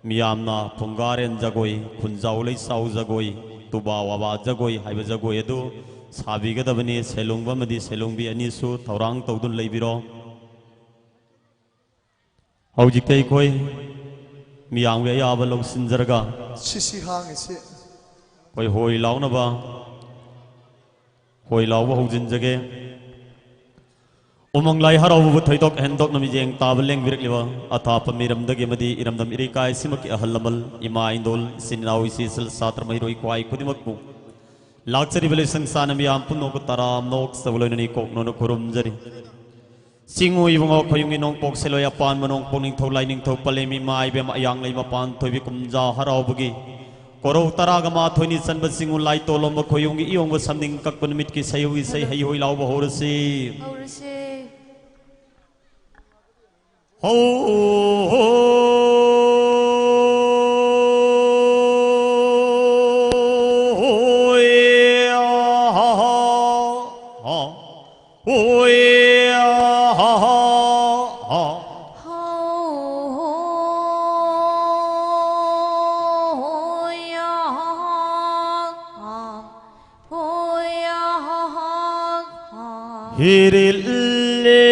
ꯃꯤꯌꯥꯝꯅ ꯐꯨꯡꯒꯥꯔꯦꯟ ꯖꯒꯣꯏ, ꯈꯨꯟꯖꯥꯎ ꯂꯩꯆꯥꯎ ꯖꯒꯣꯏ, ꯇꯨꯕꯥ ꯋꯥꯕꯥ ꯖꯒꯣꯏ ꯍꯥꯏꯕ ꯖꯒꯣꯏ ꯑꯗꯨ ꯁꯥꯕꯤꯒꯗꯕꯅꯤ꯫ ꯁꯦꯂꯨꯡꯕ ꯑꯃꯗꯤ ꯁꯦꯂꯨꯡꯕꯤ ꯑꯅꯤꯁꯨ ꯊꯧꯔꯥꯡ ꯇꯧꯗꯨꯅ ꯂꯩꯕꯤꯔꯣ꯫ ꯍꯧꯖꯤꯛꯇꯤ ꯑꯩꯈꯣꯏ ꯃꯤꯌꯥꯝꯒꯤ ꯑꯌꯥꯕ ꯂꯧꯁꯤꯟꯖꯔꯒ ꯁꯤꯁꯤ ꯍꯥꯡꯉꯤꯁꯤ꯫ ꯑꯩꯈꯣꯏ ꯍꯣꯏ ꯂꯥꯎꯅꯕ ꯍꯣꯏ ꯂꯥꯎꯕ ꯍꯧꯖꯤꯟꯖꯒꯦ꯫ ꯎꯃꯪ ꯂꯥꯏ ꯍꯔꯥꯎꯕꯕꯨ ꯊꯣꯏꯗꯣꯛ ꯍꯦꯟꯗꯣꯛꯅ ꯃꯤꯠꯌꯦꯡ ꯇꯥꯕ ꯂꯦꯡꯕꯤꯔꯛꯂꯤꯕ ꯑꯊꯥꯞꯄ ꯃꯤꯔꯝꯗꯒꯤ ꯑꯃꯗꯤ ꯏꯔꯝꯗꯝ ꯏꯔꯩꯀꯥꯏ ꯑꯁꯤꯃꯛꯀꯤ ꯑꯍꯜ ꯂꯃꯟ, ꯏꯃꯥ ꯏꯟꯗꯣꯜ, ꯏꯆꯤꯟ ꯏꯅꯥꯎ, ꯏꯆꯦ ꯏꯆꯜ, ꯁꯥꯇ꯭ꯔ ꯃꯍꯩꯔꯣꯏ ꯈ꯭ꯋꯥꯏ ꯈꯨꯗꯤꯡꯃꯛꯄꯨ ꯂꯥꯛꯆꯔꯤꯕ ꯂꯤꯁꯪ ꯆꯥꯅ ꯃꯤꯌꯥꯝ ꯄꯨꯝꯅꯃꯛꯄꯨ ꯇꯔꯥꯝꯅ ꯑꯣꯛꯆꯕ ꯂꯣꯏꯅꯅ ꯏꯀꯣꯛ ꯅꯣꯟꯅ ꯈꯨꯔꯨꯝꯖꯔꯤ꯫ ꯆꯤꯡꯉꯨ ꯏꯕꯨꯡꯉꯣ ꯈꯣꯌꯨꯝꯒꯤ ꯅꯣꯡꯄꯣꯛ ꯁꯦꯂꯣꯏ ꯑꯄꯥꯟꯕ ꯅꯣꯡꯄꯣꯛ ꯅꯤꯡꯊꯧ ꯂꯥꯏꯅꯤꯡꯊꯧ ꯄꯂꯦꯝ ꯏꯃꯥ ꯏꯕꯦꯝ ꯑꯌꯥꯡ ꯂꯩꯃ ꯄꯥꯟ ꯊꯣꯏꯕꯤ ꯀꯨꯝꯖꯥ ꯍꯔꯥꯎꯕꯒꯤ ꯀꯣꯔꯧ ꯇꯔꯥꯒ ꯃꯥꯊꯣꯏꯅꯤ ꯆꯟꯕ ꯆꯤꯡꯉꯨ ꯂꯥꯏ ꯇꯣꯂꯣꯝꯕ ꯈꯣꯌꯨꯝꯒꯤ ꯏꯌꯣꯡꯕ ꯁꯝꯅꯤꯡ ꯀꯛꯄ ꯅꯨꯃꯤꯠꯀꯤ ꯁꯩꯍꯧ ꯏꯁꯩ ꯍꯩꯍꯣꯏ ꯂꯥꯎꯕ ꯍꯧꯔꯁꯤ꯫ ꯍꯧꯔꯁꯦ꯫ ꯍꯣ, ꯍꯣ, ꯍꯣ, ꯍꯣ, ꯍꯣ, ꯍꯣ꯫ ꯍꯤꯔꯤꯜꯂꯦ,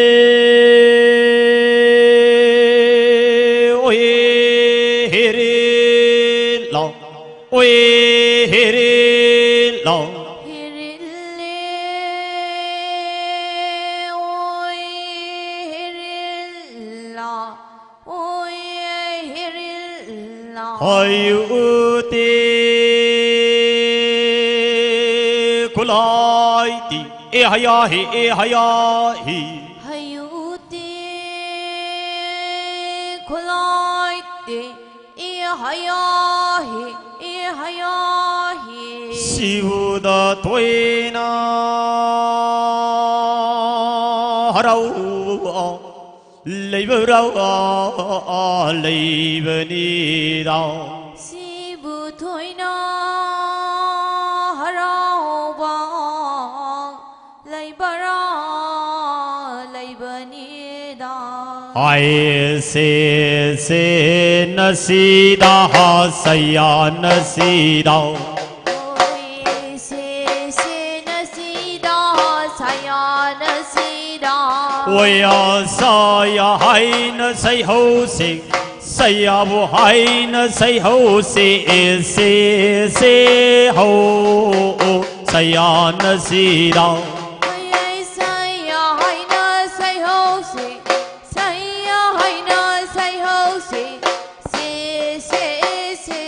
ꯑꯣꯏ ꯍꯤꯔꯤꯜꯂꯣ, ꯑꯣꯏ ꯍꯤꯔꯤꯜꯂꯣ꯫ ꯍꯤꯔꯤꯜꯂꯦ, ꯑꯣꯏ ꯍꯤꯔꯤꯜꯂꯣ, ꯑꯣꯏ ꯍꯤꯔꯤꯜꯂꯣ꯫ ꯍꯌꯨꯇꯤ ꯈꯨꯂꯥꯏꯇꯤ ꯑꯦ ꯍꯌꯥ ꯍꯤ ꯑꯦ ꯍꯌꯥ ꯍꯤ꯫ ꯍꯌꯨꯇꯤ ꯈꯨꯂꯥꯏꯇꯤ ꯑꯦ ꯍꯌꯥ ꯍꯤ ꯑꯦ ꯍꯌꯥ ꯍꯤ꯫ ꯁꯤꯕꯨꯗ ꯇꯣꯏꯅ ꯍꯔꯥꯎ ꯂꯩꯕ꯭ꯔꯥ ꯂꯩꯕꯅꯤꯗ꯫ ꯁꯤꯕꯨ ꯊꯣꯏꯅ ꯍꯔꯥꯎꯕ ꯂꯩꯕ꯭ꯔꯥ ꯂꯩꯕꯅꯤꯗ꯫ ꯍꯥꯏ ꯁꯦ ꯁꯦ ꯅꯁꯤꯗ ꯍꯥ ꯁꯌꯥ ꯅꯁꯤꯗ꯫ ꯁꯦ ꯁꯦ ꯅꯁꯤꯗ ꯁꯌꯥꯅ ꯁꯤꯗ꯫ ꯑꯣꯌꯥ ꯁꯌꯥ ꯍꯥꯏꯅ ꯁꯩꯍꯧꯁꯤ꯫ ꯁꯌꯥꯕꯨ ꯍꯥꯏꯅ ꯁꯩꯍꯧꯁꯤ꯫ ꯑꯦ ꯁꯦ ꯁꯦ ꯍꯧ ꯁꯌꯥꯅ ꯁꯤꯗ꯫ ꯑꯣꯌꯥ ꯁꯌꯥ ꯍꯥꯏꯅ ꯁꯩꯍꯧꯁꯤ꯫ ꯁꯌꯥ ꯍꯥꯏꯅ ꯁꯩꯍꯧꯁꯤ꯫ ꯁꯦ ꯁꯦ ꯁꯦ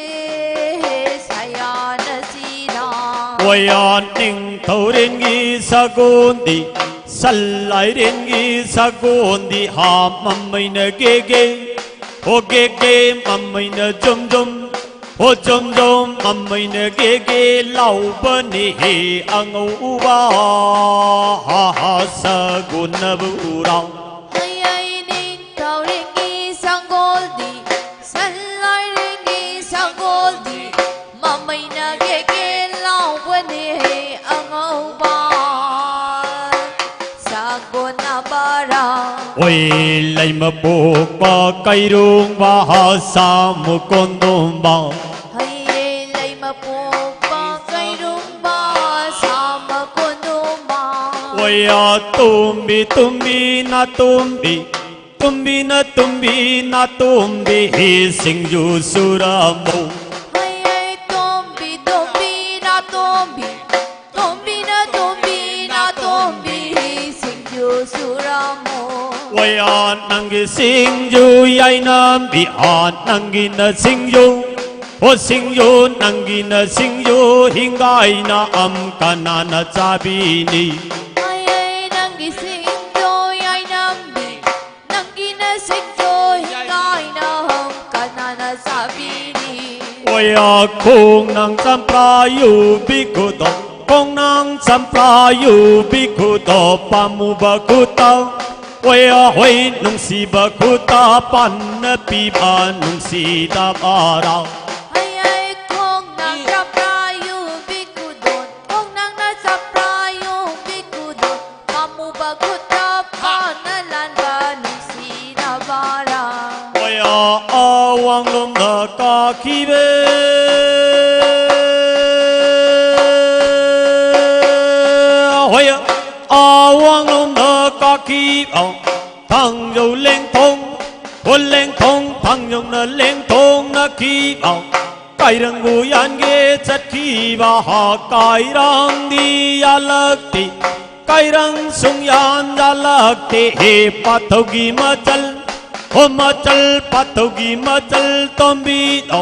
ꯁꯌꯥꯅ ꯁꯤꯗ꯫ ꯑꯣꯌꯥ ꯅꯤꯡꯊꯧꯔꯦꯟꯒꯤ ꯁꯒꯣꯜꯗꯤ, ꯁꯟ ꯂꯥꯏꯔꯦꯟꯒꯤ ꯁꯒꯣꯜꯗꯤ, ꯍꯥ ꯃꯃꯩꯅ ꯒꯦꯒꯦ, ꯍꯣ ꯒꯦꯒꯦ ꯃꯃꯩꯅ ꯖꯨꯝ ꯖꯨꯝ, ꯍꯣ ꯖꯨꯝ ꯖꯨꯝ ꯃꯃꯩꯅ ꯒꯦꯒꯦ ꯂꯥꯎꯕꯅꯦꯍꯦ ꯑꯉꯧꯕ, ꯍꯥ ꯍꯥ ꯁꯒꯣꯜꯅꯕ ꯎꯔꯥꯎ꯫ ꯍꯩ ꯍꯩ ꯅꯤꯡꯊꯧꯔꯦꯟꯒꯤ ꯁꯒꯣꯜꯗꯤ, ꯁꯟ ꯂꯥꯏꯔꯦꯟꯒꯤ ꯁꯒꯣꯜꯗꯤ, ꯃꯃꯩꯅ ꯒꯦꯒꯦ ꯂꯥꯎꯕꯅꯦ ꯑꯉꯧꯕ ꯁꯒꯣꯜꯅꯕꯔꯥ꯫ ꯑꯣꯏ ꯂꯩꯃ ꯄꯣꯛꯄ ꯀꯩꯔꯣꯡꯕ ꯁꯥꯃꯨ ꯀꯣꯟꯗꯣꯝꯕ꯫ ꯍꯩꯌꯦ ꯂꯩꯃ ꯄꯣꯛꯄ ꯀꯩꯔꯣꯡꯕ ꯁꯥꯃꯨ ꯀꯣꯟꯗꯣꯝꯕ꯫ ꯑꯣꯌꯥ ꯇꯣꯝꯕꯤ ꯇꯣꯝꯕꯤ ꯅꯥꯇꯣꯝꯕꯤ, ꯇꯣꯝꯕꯤꯅ ꯇꯣꯝꯕꯤ ꯅꯥꯇꯣꯝꯕꯤ ꯍꯤ ꯁꯤꯡꯖꯨ ꯁꯨꯔꯝꯃꯨ꯫ ꯍꯩ ꯍꯩ ꯇꯣꯝꯕꯤ ꯇꯣꯝꯕꯤ ꯅꯥꯇꯣꯝꯕꯤ, ꯇꯣꯝꯕꯤꯅ ꯇꯣꯝꯕꯤ ꯅꯥꯇꯣꯝꯕꯤ ꯍꯤ ꯁꯤꯡꯖꯨ ꯁꯨꯔꯝꯃꯨ꯫ ꯑꯣꯌꯥ ꯅꯪꯒꯤ ꯁꯤꯡꯖꯨ ꯌꯥꯏꯅꯝꯕꯤ, ꯑꯥ ꯅꯪꯒꯤꯅ ꯁꯤꯡꯖꯨ, ꯑꯣ ꯁꯤꯡꯖꯨ ꯅꯪꯒꯤꯅ ꯁꯤꯡꯖꯨ ꯍꯤꯡꯒꯥꯏꯅ ꯑꯝ ꯀꯅꯥꯅ ꯆꯥꯕꯤꯅꯤ? ꯍꯩ ꯍꯩ ꯅꯪꯒꯤ ꯁꯤꯡꯖꯨ ꯌꯥꯏꯅꯝꯕꯤ, ꯅꯪꯒꯤꯅ ꯁꯤꯡꯖꯨ ꯍꯤꯡꯒꯥꯏꯅ ꯀꯅꯥꯅ ꯆꯥꯕꯤꯅꯤ? ꯑꯣꯌꯥ ꯈꯣꯡꯅꯥꯡ ꯆꯝꯄ꯭ꯔꯥ ꯌꯨꯕꯤ ꯈꯨꯗꯣ, ꯈꯣꯡꯅꯥꯡ ꯆꯝꯄ꯭ꯔꯥ ꯌꯨꯕꯤ ꯈꯨꯗꯣ, ꯄꯥꯝꯃꯨꯕ ꯈꯨꯠꯇ, ꯑꯣꯌꯥ ꯍꯣꯏ ꯅꯨꯡꯁꯤꯕ ꯈꯨꯠꯇ ꯄꯥꯟꯅ ꯄꯤꯕ ꯅꯨꯡꯁꯤꯗꯕꯔꯥ꯫ ꯍꯩ ꯍꯩ ꯈꯣꯡꯅꯥꯡ ꯆꯝꯄ꯭ꯔꯥ ꯌꯨꯕꯤ ꯈꯨꯗꯣꯟ, ꯈꯣꯡꯅꯥꯡꯅ ꯆꯝꯄ꯭ꯔꯥ ꯌꯨꯕꯤ ꯈꯨꯗꯣꯟ, ꯄꯥꯝꯃꯨꯕ ꯈꯨꯠꯇ ꯐꯥꯅ ꯂꯥꯟꯕ ꯅꯨꯡꯁꯤꯅꯕꯔꯥ꯫ ꯍꯣꯌꯥ ꯑꯋꯥꯡꯂꯣꯝꯗ ꯀꯥꯈꯤꯕ, ꯍꯣꯌꯥ ꯑꯋꯥꯡꯂꯣꯝꯗ ꯀꯥꯈꯤꯕ, ꯊꯥꯡꯖꯧ ꯂꯦꯡꯊꯣꯡ, ꯍꯣ ꯂꯦꯡꯊꯣꯡ, ꯊꯥꯡꯖꯧꯅ ꯂꯦꯡꯊꯣꯡꯅꯈꯤꯕ, ꯀꯥꯏꯔꯪꯕꯨ ꯌꯥꯟꯒꯦ ꯆꯠꯈꯤꯕ ꯍꯥ ꯀꯥꯏꯔꯪꯗꯤ ꯌꯥꯜꯂꯛꯇꯦ꯫ ꯀꯥꯏꯔꯪ ꯁꯨꯡꯌꯥꯟ ꯌꯥꯜꯂꯛꯇꯦ ꯍꯦ ꯄꯥꯊꯧꯒꯤ ꯃꯆꯜ, ꯍꯣ ꯃꯆꯜ ꯄꯥꯊꯧꯒꯤ ꯃꯆꯜ ꯇꯣꯝꯕꯤꯗꯣ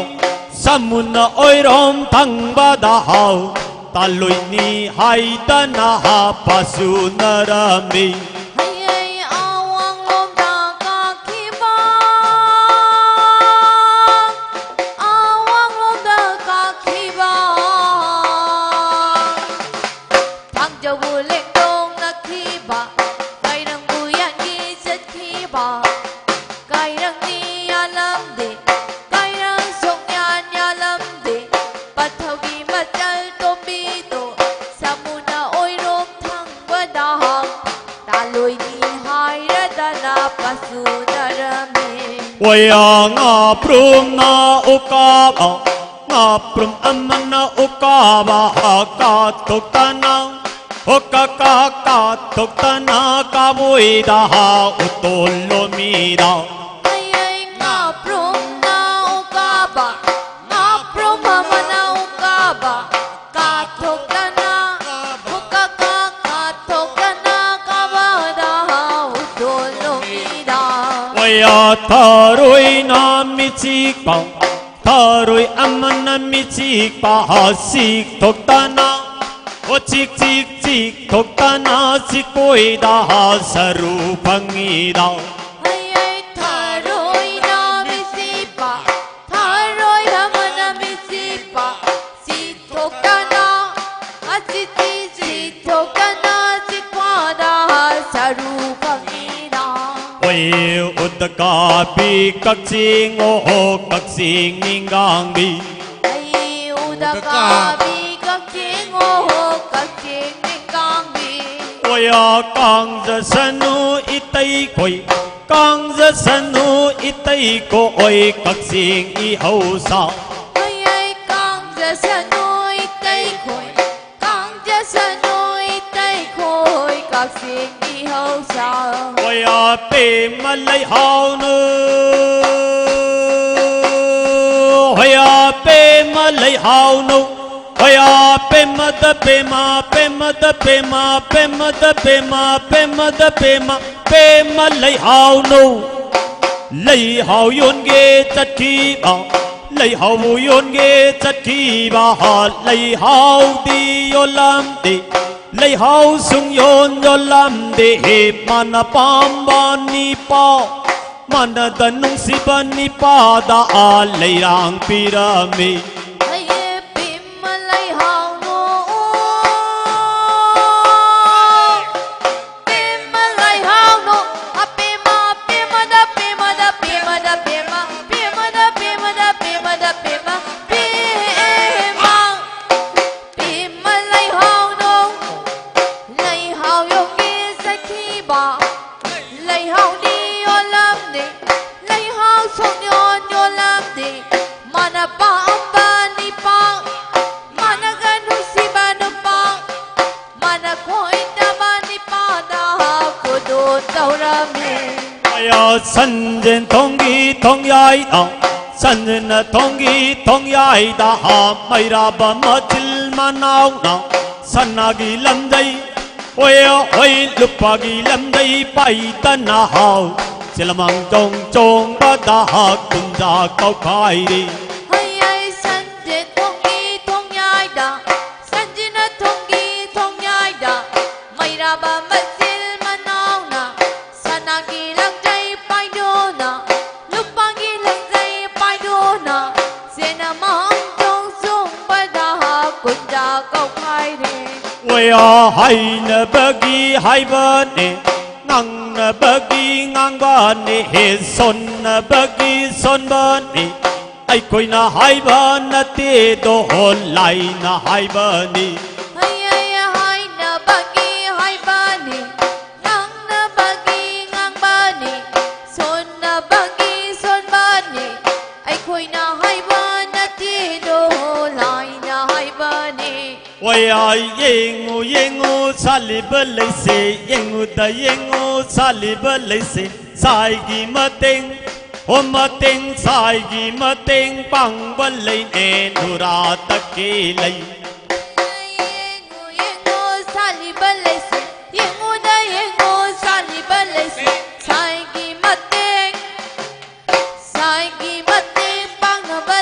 ꯁꯃꯨꯟꯅ ꯑꯣꯏꯔꯣꯝ ꯊꯪꯕꯗ ꯍꯥꯎ꯫ ꯇꯥꯂꯣꯏꯅꯤ ꯍꯥꯏꯗꯅ ꯍꯥꯞꯄꯁꯨ ꯅꯔꯝꯃꯤ꯫ ꯍꯌꯦꯡ ꯑꯋꯥꯡꯂꯣꯝꯗ ꯀꯥꯈꯤꯕ, ꯑꯋꯥꯡꯂꯣꯝꯗ ꯀꯥꯈꯤꯕ, ꯊꯥꯡꯖꯕꯨ ꯂꯦꯡꯗꯣꯡꯅꯈꯤꯕ, ꯀꯥꯏꯔꯪꯕꯨ ꯌꯥꯟꯒꯤ ꯆꯠꯈꯤꯕ, ꯀꯥꯏꯔꯪꯅꯤ ꯌꯥꯜꯂꯝꯗꯦ, ꯀꯥꯏꯔꯪ ꯁꯣꯛꯌꯥꯟ ꯌꯥꯜꯂꯝꯗꯦ, ꯄꯠꯊꯧꯒꯤ ꯃꯆꯜ ꯇꯣꯝꯕꯤꯗꯣ, ꯁꯥꯃꯨꯅ ꯑꯣꯏꯔꯣꯝ ꯊꯪꯕꯗ ꯇꯥꯂꯣꯏꯅꯤ ꯍꯥꯏꯔꯗꯅ ꯄꯥꯁꯨꯅꯔꯝꯃꯤ꯫ ꯋꯥꯌꯥ ꯉꯥꯄ꯭ꯔꯨꯝꯅ ꯎꯀꯥꯕ, ꯉꯥꯄ꯭ꯔꯨꯝ ꯑꯃꯅ ꯎꯀꯥꯕ ꯀꯥꯊꯣꯛꯇꯅ, ꯍꯣꯀ ꯀꯥ ꯀꯥꯊꯣꯛꯇꯅ ꯀꯥꯕꯣꯏꯗ ꯎꯇꯣꯜꯂꯣꯃꯤꯗ꯫ ꯍꯌꯦꯡ ꯉꯥꯄ꯭ꯔꯨꯝꯅ ꯎꯀꯥꯕ, ꯉꯥꯄ꯭ꯔꯨꯝ ꯑꯃꯅ ꯎꯀꯥꯕ ꯀꯥꯊꯣꯛꯇꯅ, ꯍꯣꯀ ꯀꯥ ꯀꯥꯊꯣꯛꯇꯅ ꯀꯥꯕꯗ ꯎꯇꯣꯜꯂꯣꯃꯤꯗ꯫ ꯋꯥꯌꯥ ꯊꯔꯣꯏꯅ ꯃꯤꯆꯤꯛꯄ, ꯊꯔꯣꯏ ꯑꯃꯅ ꯃꯤꯆꯤꯛꯄ ꯆꯤꯛꯊꯣꯛꯇꯅ, ꯑꯣ ꯆꯤꯛ ꯆꯤꯛ ꯆꯤꯛꯊꯣꯛꯇꯅ ꯆꯤꯛꯀꯣꯏꯗ ꯁꯔꯨ ꯐꯪꯉꯤꯗ꯫ ꯍꯌꯦꯡ ꯊꯔꯣꯏꯅ ꯃꯤꯆꯤꯛꯄ, ꯊꯔꯣꯏ ꯑꯃꯅ ꯃꯤꯆꯤꯛꯄ ꯆꯤꯛꯊꯣꯛꯇꯅ, ꯑꯆꯤꯛ ꯆꯤꯛ ꯆꯤꯛꯊꯣꯛꯇꯅ ꯆꯤꯛꯄꯗ ꯁꯔꯨ ꯐꯪꯉꯤꯗ꯫ ꯑꯣꯏ ꯎꯗ ꯀꯥꯕꯤ ꯀꯛꯆꯤꯡ ꯑꯣꯍꯣ ꯀꯛꯆꯤꯡ ꯅꯤꯡꯒꯥꯡꯕꯤ꯫ ꯑꯩ ꯎꯗ ꯀꯥꯕꯤ ꯀꯛꯆꯤꯡ ꯑꯣꯍꯣ ꯀꯛꯆꯤꯡ ꯅꯤꯡꯒꯥꯡꯕꯤ꯫ ꯑꯣꯌꯥ ꯀꯥꯡꯖꯁꯅꯨ ꯏꯇꯩꯈꯣꯏ, ꯀꯥꯡꯖꯁꯅꯨ ꯏꯇꯩꯈꯣꯏ ꯀꯛꯆꯤꯡ ꯏꯍꯧꯁꯥ꯫ ꯑꯩ ꯀꯥꯡꯖꯁꯅꯨ ꯏꯇꯩꯈꯣꯏ, ꯀꯥꯡꯖꯁꯅꯨ ꯏꯇꯩꯈꯣꯏ ꯀꯛꯆꯤꯡ ꯏꯍꯧꯁꯥ꯫ ꯍꯣꯌꯥ ꯄꯦꯃ ꯂꯩꯍꯥꯎꯅꯨ, ꯍꯣꯌꯥ ꯄꯦꯃ ꯂꯩꯍꯥꯎꯅꯨ, ꯍꯣꯌꯥ ꯄꯦꯃꯗ ꯄꯦꯃ, ꯄꯦꯃꯗ ꯄꯦꯃ, ꯄꯦꯃꯗ ꯄꯦꯃ, ꯄꯦꯃꯗ ꯄꯦꯃ, ꯄꯦꯃ ꯂꯩꯍꯥꯎꯅꯨ꯫ ꯂꯩꯍꯥꯎ ꯌꯣꯟꯒꯦ ꯆꯠꯈꯤꯕ, ꯂꯩꯍꯥꯎꯕꯨ ꯌꯣꯟꯒꯦ ꯆꯠꯈꯤꯕ ꯂꯩꯍꯥꯎꯗꯤ ꯌꯣꯜꯂꯝꯗꯦ꯫ ꯂꯩꯍꯥꯎ ꯁꯨꯡ ꯌꯣꯟ ꯌꯣꯜꯂꯝꯗꯦ꯫ ꯃꯥꯅ ꯄꯥꯝꯕ ꯅꯤꯄꯥ, ꯃꯥꯅꯗ ꯅꯨꯡꯁꯤꯕ ꯅꯤꯄꯥꯗ ꯂꯩꯔꯥꯡ ꯄꯤꯔꯝꯃꯤ꯫ ꯑꯌꯦ ꯄꯤꯃ ꯂꯩꯍꯥꯎꯅꯣ, ꯄꯤꯃ ꯂꯩꯍꯥꯎꯅꯣ, ꯑꯄꯤꯃ, ꯄꯤꯃꯗ, ꯄꯤꯃꯗ, ꯄꯤꯃꯗ, ꯄꯤꯃ, ꯄꯤꯃꯗ, ꯄꯤꯃꯗ, ꯄꯤꯃꯗ, ꯄꯤꯃ, ꯄꯤꯃ, ꯄꯤꯃ ꯂꯩꯍꯥꯎꯅꯣ꯫ ꯂꯩꯍꯥꯎ ꯌꯣꯟꯒꯦ ꯆꯠꯈꯤꯕ ꯂꯩꯍꯥꯎꯗꯤ ꯌꯣꯜꯂꯝꯗꯦ꯫ ꯂꯩꯍꯥꯎ ꯁꯨꯡ ꯌꯣꯟ ꯌꯣꯜꯂꯝꯗꯦ꯫ ꯃꯥꯅ ꯄꯥꯝꯕ ꯅꯤꯄꯥ, ꯃꯥꯅꯒ ꯅꯨꯡꯁꯤꯕ ꯅꯨꯄꯥ, ꯃꯥꯅ ꯈꯣꯏꯗꯕ ꯅꯤꯄꯥꯗ ꯈꯨꯗꯣꯜ ꯇꯧꯔꯝꯃꯤ꯫ ꯑꯌꯥ ꯁꯟꯖꯦꯟ ꯊꯣꯡꯒꯤ ꯊꯣꯡꯌꯥꯏꯗ, ꯁꯟꯖꯦꯟꯅ ꯊꯣꯡꯒꯤ ꯊꯣꯡꯌꯥꯏꯗ, ꯃꯩꯔꯥꯕ ꯃꯆꯤꯜ ꯃꯅꯥꯎꯅ ꯁꯅꯥꯒꯤ ꯂꯝꯖꯩ, ꯍꯣꯏ ꯍꯣꯏ ꯂꯨꯄꯥꯒꯤ ꯂꯝꯖꯩ ꯄꯥꯏꯗꯅ ꯍꯥꯎ, ꯆꯦꯂꯃꯥꯡ ꯆꯣꯡ ꯆꯣꯡꯕꯗ ꯀꯨꯟꯖꯥ ꯀꯧꯈꯥꯏꯔꯤ꯫ ꯍꯩ ꯍꯩ ꯁꯟꯖꯦꯟ ꯊꯣꯡꯒꯤ ꯊꯣꯡꯌꯥꯏꯗ, ꯁꯟꯖꯤꯅ ꯊꯣꯡꯒꯤ ꯊꯣꯡꯌꯥꯏꯗ, ꯃꯩꯔꯥꯕ ꯃꯆꯤꯜ ꯃꯅꯥꯎꯅ ꯁꯅꯥꯒꯤ ꯂꯪꯖꯩ ꯄꯥꯏꯗꯨꯅ, ꯂꯨꯄꯥꯒꯤ ꯂꯪꯖꯩ ꯄꯥꯏꯗꯨꯅ, ꯆꯦꯅ ꯃꯥꯡ ꯆꯣꯡ ꯆꯣꯡꯕꯗ ꯀꯨꯟꯖꯥ ꯀꯧꯈꯥꯏꯔꯦ꯫ ꯋꯥꯌꯥ ꯍꯥꯏꯅꯕꯒꯤ ꯍꯥꯏꯕꯅꯦ, ꯉꯥꯡꯅꯕꯒꯤ ꯉꯥꯡꯕꯅꯦ, ꯍꯦ ꯁꯣꯟꯅꯕꯒꯤ ꯁꯣꯟꯕꯅꯦ꯫ ꯑꯩꯈꯣꯏꯅ ꯍꯥꯏꯕ ꯅꯠꯇꯦꯗꯣ, ꯍꯣ ꯂꯥꯏꯅ ꯍꯥꯏꯕꯅꯤ꯫ ꯍꯩ ꯍꯩ ꯍꯥꯏꯅꯕꯒꯤ ꯍꯥꯏꯕꯅꯤ, ꯉꯥꯡꯅꯕꯒꯤ ꯉꯥꯡꯕꯅꯤ, ꯁꯣꯟꯅꯕꯒꯤ ꯁꯣꯟꯕꯅꯤ꯫ ꯑꯩꯈꯣꯏꯅ ꯍꯥꯏꯕ ꯅꯠꯇꯦꯗꯣ, ꯂꯥꯏꯅ ꯍꯥꯏꯕꯅꯤ꯫ ꯋꯥꯌꯥ ꯌꯦꯡꯉꯨ ꯌꯦꯡꯉꯨ ꯁꯥꯠꯂꯤꯕ ꯂꯩꯁꯦ, ꯌꯦꯡꯉꯨꯗ ꯌꯦꯡꯉꯨ ꯁꯥꯠꯂꯤꯕ ꯂꯩꯁꯦ, ꯁꯥꯏꯒꯤ ꯃꯇꯦꯡ, ꯍꯣ ꯃꯇꯦꯡ, ꯁꯥꯏꯒꯤ ꯃꯇꯦꯡ ꯄꯥꯡꯕ ꯂꯩꯅꯦ, ꯅꯨꯔꯥ ꯇꯛꯀꯤ ꯂꯩ꯫ ꯌꯦꯡꯉꯨ ꯌꯦꯡꯉꯨ ꯁꯥꯠꯂꯤꯕ ꯂꯩꯁꯦ, ꯌꯦꯡꯉꯨꯗ ꯌꯦꯡꯉꯨ ꯁꯥꯠꯂꯤꯕ ꯂꯩꯁꯦ, ꯁꯥꯏꯒꯤ ꯃꯇꯦꯡ, ꯁꯥꯏꯒꯤ ꯃꯇꯦꯡ ꯄꯥꯡꯅꯕ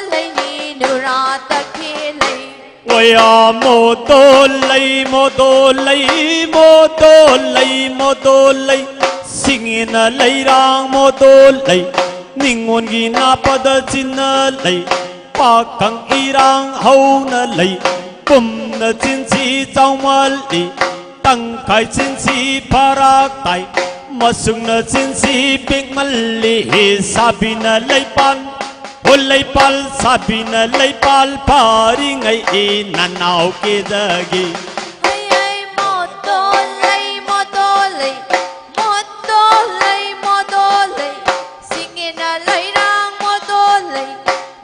ꯌꯥ ꯃꯣꯗꯣꯜ ꯂꯩ, ꯃꯣꯗꯣꯜ ꯂꯩ, ꯃꯣꯗꯣꯜ ꯂꯩ, ꯃꯣꯗꯣꯜ ꯂꯩ, ꯁꯤꯡꯉꯦꯅ ꯂꯩꯔꯥꯡ ꯃꯣꯗꯣꯜ ꯂꯩ, ꯅꯤꯉꯣꯟꯒꯤ ꯅꯥꯄꯗ ꯆꯤꯟꯅ ꯂꯩ, ꯄꯥꯈꯪ ꯏꯔꯥꯡ ꯍꯧꯅ ꯂꯩ, ꯄꯨꯝꯅ ꯆꯤꯟꯁꯤ ꯆꯥꯎꯃꯜꯂꯤ, ꯇꯪꯈꯥꯏ ꯆꯤꯟꯁꯤ ꯐꯔꯛ ꯇꯥꯏ, ꯃꯁꯨꯡꯅ ꯆꯤꯟꯁꯤ ꯄꯤꯛꯃꯜꯂꯤ, ꯁꯥꯕꯤꯅ ꯂꯩꯄꯥꯟ ꯍꯣ ꯂꯩꯄꯥꯜ ꯁꯥꯕꯤꯅ ꯂꯩꯄꯥꯜ ꯐꯥꯔꯤꯉꯩ ꯏ ꯅꯅꯥꯎ ꯀꯦꯖꯒꯤ꯫ ꯍꯩ ꯍꯩ ꯃꯣꯇꯣ ꯂꯩ ꯃꯣꯇꯣ ꯂꯩ ꯃꯣꯇꯣ ꯂꯩ ꯃꯣꯇꯣ ꯂꯩ ꯁꯤꯡꯉꯦꯅ ꯂꯩꯔꯥꯡ ꯃꯣꯇꯣ ꯂꯩ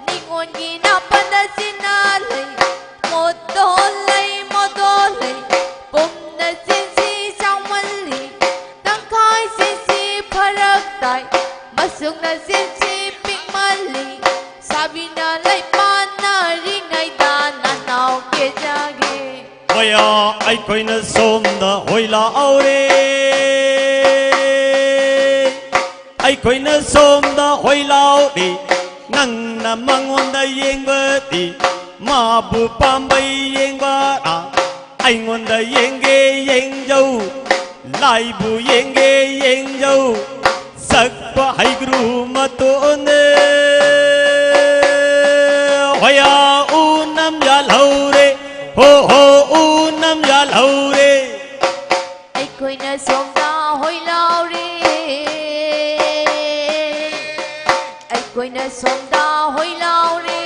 ꯅꯤꯉꯣꯟꯒꯤ ꯅꯥꯄꯟꯗ ꯆꯤꯟꯅ ꯂꯩ ꯃꯣꯇꯣ ꯂꯩ ꯃꯣꯇꯣ ꯂꯩ ꯄꯨꯝꯅ ꯆꯤꯟꯁꯤ ꯆꯥꯎꯃꯜꯂꯤ ꯇꯪꯈꯥꯏ ꯆꯤꯟꯁꯤ ꯐꯔꯛ ꯇꯥꯏ ꯃꯁꯨꯡꯅ ꯆꯤꯟꯁꯤ ꯄꯤꯛꯃꯜꯂꯤ ꯁꯥꯕꯤꯅ ꯂꯩꯄꯥꯟꯅꯔꯤꯉꯩꯗ ꯅꯅꯥꯎ ꯀꯦꯖꯒꯦ꯫ ꯍꯣꯌꯥ ꯑꯩꯈꯣꯏꯅ ꯁꯣꯝꯗ ꯍꯣꯏ ꯂꯥꯛꯍꯧꯔꯦ ꯑꯩꯈꯣꯏꯅ ꯁꯣꯝꯗ ꯍꯣꯏ ꯂꯥꯎꯔꯤ ꯅꯪꯅ ꯃꯉꯣꯟꯗ ꯌꯦꯡꯕꯗꯤ ꯃꯥꯕꯨ ꯄꯥꯝꯕꯩ ꯌꯦꯡꯕꯔꯥ ꯑꯩꯉꯣꯟꯗ ꯌꯦꯡꯒꯦ ꯌꯦꯡꯖꯧ ꯂꯥꯏꯕꯨ ꯌꯦꯡꯒꯦ ꯌꯦꯡꯖꯧ ꯁꯛꯄ ꯍꯩꯒ꯭ꯔꯨ ꯃꯇꯣꯟꯅꯦ ꯍꯣꯌꯥ ꯎꯅꯝ ꯌꯥꯜꯍꯧꯔꯦ ꯍꯣ ꯍꯣ ꯎꯅꯝ ꯌꯥꯜꯍꯧꯔꯦ ꯑꯩꯈꯣꯏꯅ ꯁꯣꯝꯗ ꯍꯣꯏ ꯂꯥꯎꯔꯦ ꯑꯩꯈꯣꯏꯅ ꯁꯣꯝꯗ ꯍꯣꯏ ꯂꯥꯎꯔꯦ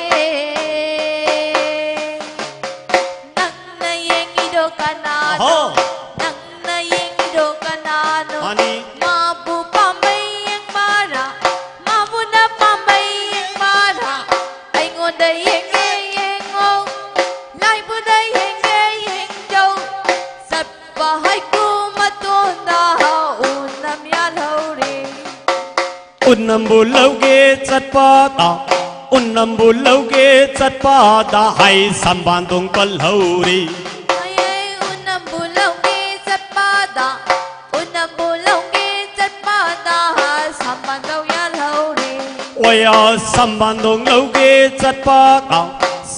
ꯅꯪꯅ ꯌꯦꯡꯉꯤꯗꯣ ꯀꯅꯥꯅꯣ ꯑꯍꯣ ꯅꯪꯅ ꯌꯦꯡꯉꯤꯗꯣ ꯀꯅꯥꯅꯣ ꯃꯥꯅꯤ ꯃꯥꯕꯨ ꯄꯥꯝꯕꯩ ꯌꯦꯡꯕꯔꯥ ꯃꯥꯕꯨꯅ ꯄꯥꯝꯕꯩ ꯌꯦꯡꯕꯔꯥ ꯑꯩꯉꯣꯟꯗ ꯌꯦꯡꯉꯦ ꯌꯦꯡꯉꯣ ꯂꯥꯏꯕꯨꯗ ꯌꯦꯡꯉꯦ ꯌꯦꯡꯖꯧ ꯆꯠꯄ ꯍꯩꯀ꯭ꯔꯨ ꯃꯇꯣꯟꯗ ꯎꯅꯝ ꯌꯥꯜꯍꯧꯔꯦ ꯎꯅꯝꯕꯨ ꯂꯧꯒꯦ ꯆꯠꯄꯗ ꯎꯅꯝꯕꯨ ꯂꯧꯒꯦ ꯆꯠꯄꯗ ꯍꯥꯏ ꯁꯝꯕꯥꯟꯗꯣꯡ ꯄꯜꯍꯧꯔꯤ ꯍꯌꯦ ꯎꯅꯝꯕꯨ ꯂꯧꯒꯦ ꯆꯠꯄꯗ ꯎꯅꯝꯕꯨ ꯂꯧꯒꯦ ꯆꯠꯄꯗ ꯁꯝꯕꯥꯟꯗꯣꯡ ꯌꯥꯜꯍꯧꯔꯤ ꯑꯣꯌꯥ ꯁꯝꯕꯥꯟꯗꯣꯡ ꯂꯧꯒꯦ ꯆꯠꯄꯗ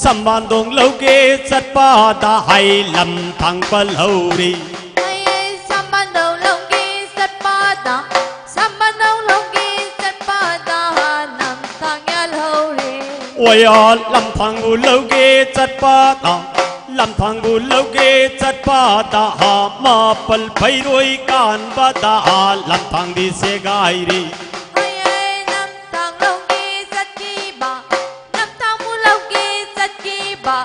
ꯁꯝꯕꯥꯟꯗꯣꯡ ꯂꯧꯒꯦ ꯆꯠꯄꯗ ꯍꯥꯏ ꯂꯝ ꯊꯥꯡꯕ ꯂꯧꯔꯤ꯫ ꯍꯩ ꯁꯝꯕꯥꯟꯗꯣꯡ ꯂꯧꯒꯦ ꯆꯠꯄꯗ, ꯁꯝꯕꯥꯟꯗꯣꯡ ꯂꯧꯒꯦ ꯆꯠꯄꯗ ꯂꯝ ꯊꯥꯡ ꯌꯥꯜꯍꯧꯔꯦ꯫ ꯑꯣꯌꯥ ꯂꯝ ꯊꯥꯡꯕꯨ ꯂꯧꯒꯦ ꯆꯠꯄꯗ, ꯂꯝ ꯊꯥꯡꯕꯨ ꯂꯧꯒꯦ ꯆꯠꯄꯗ ꯃꯥꯄꯜ ꯐꯩꯔꯣꯏ ꯀꯥꯟꯕꯗ ꯂꯝ ꯊꯥꯡꯗꯤ ꯁꯦꯒꯥꯏꯔꯤ꯫ ꯍꯩ ꯂꯝ ꯊꯥꯡ ꯂꯧꯒꯦ ꯆꯠꯈꯤꯕ, ꯂꯝ ꯊꯥꯡꯕꯨ ꯂꯧꯒꯦ ꯆꯠꯈꯤꯕ,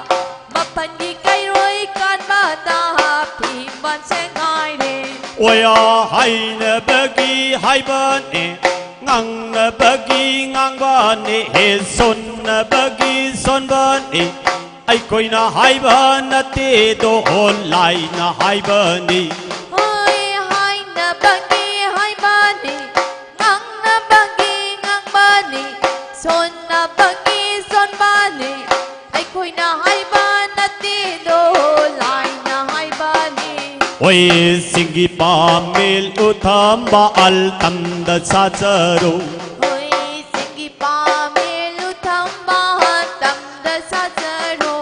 ꯃꯥꯄꯜꯒꯤ ꯀꯩꯔꯣꯏ ꯀꯥꯟꯕꯗ ꯐꯤꯝꯕꯥꯟ ꯁꯦꯒꯥꯏꯔꯦ꯫ ꯑꯣꯌꯥ ꯍꯥꯏꯅꯕꯒꯤ ꯍꯥꯏꯕꯅꯦ, ꯉꯥꯡꯅꯕꯒꯤ ꯉꯥꯡꯕꯅꯦ, ꯍꯦ ꯁꯣꯟꯅꯕꯒꯤ ꯁꯣꯟꯕꯅꯦ꯫ ꯑꯩꯈꯣꯏꯅ ꯍꯥꯏꯕ ꯅꯠꯇꯦꯗꯣ, ꯂꯥꯏꯅ ꯍꯥꯏꯕꯅꯤ꯫ ꯍꯣꯏ ꯍꯥꯏꯅꯕꯒꯤ ꯍꯥꯏꯕꯅꯤ, ꯉꯥꯡꯅꯕꯒꯤ ꯉꯥꯡꯕꯅꯤ, ꯁꯣꯟꯅꯕꯒꯤ ꯁꯣꯟꯕꯅꯤ꯫ ꯑꯩꯈꯣꯏꯅ ꯍꯥꯏꯕ ꯅꯠꯇꯦꯗꯣ, ꯂꯥꯏꯅ ꯍꯥꯏꯕꯅꯤ꯫ ꯍꯣꯏ ꯆꯤꯡꯒꯤ ꯄꯥꯃꯦꯜ ꯎꯊꯝꯕ ꯑꯜ ꯇꯝꯗ ꯁꯥꯖꯔꯣ꯫ ꯍꯣꯏ ꯆꯤꯡꯒꯤ ꯄꯥꯃꯦꯜ ꯎꯊꯝꯕ ꯇꯝꯗ ꯁꯥꯖꯔꯣ꯫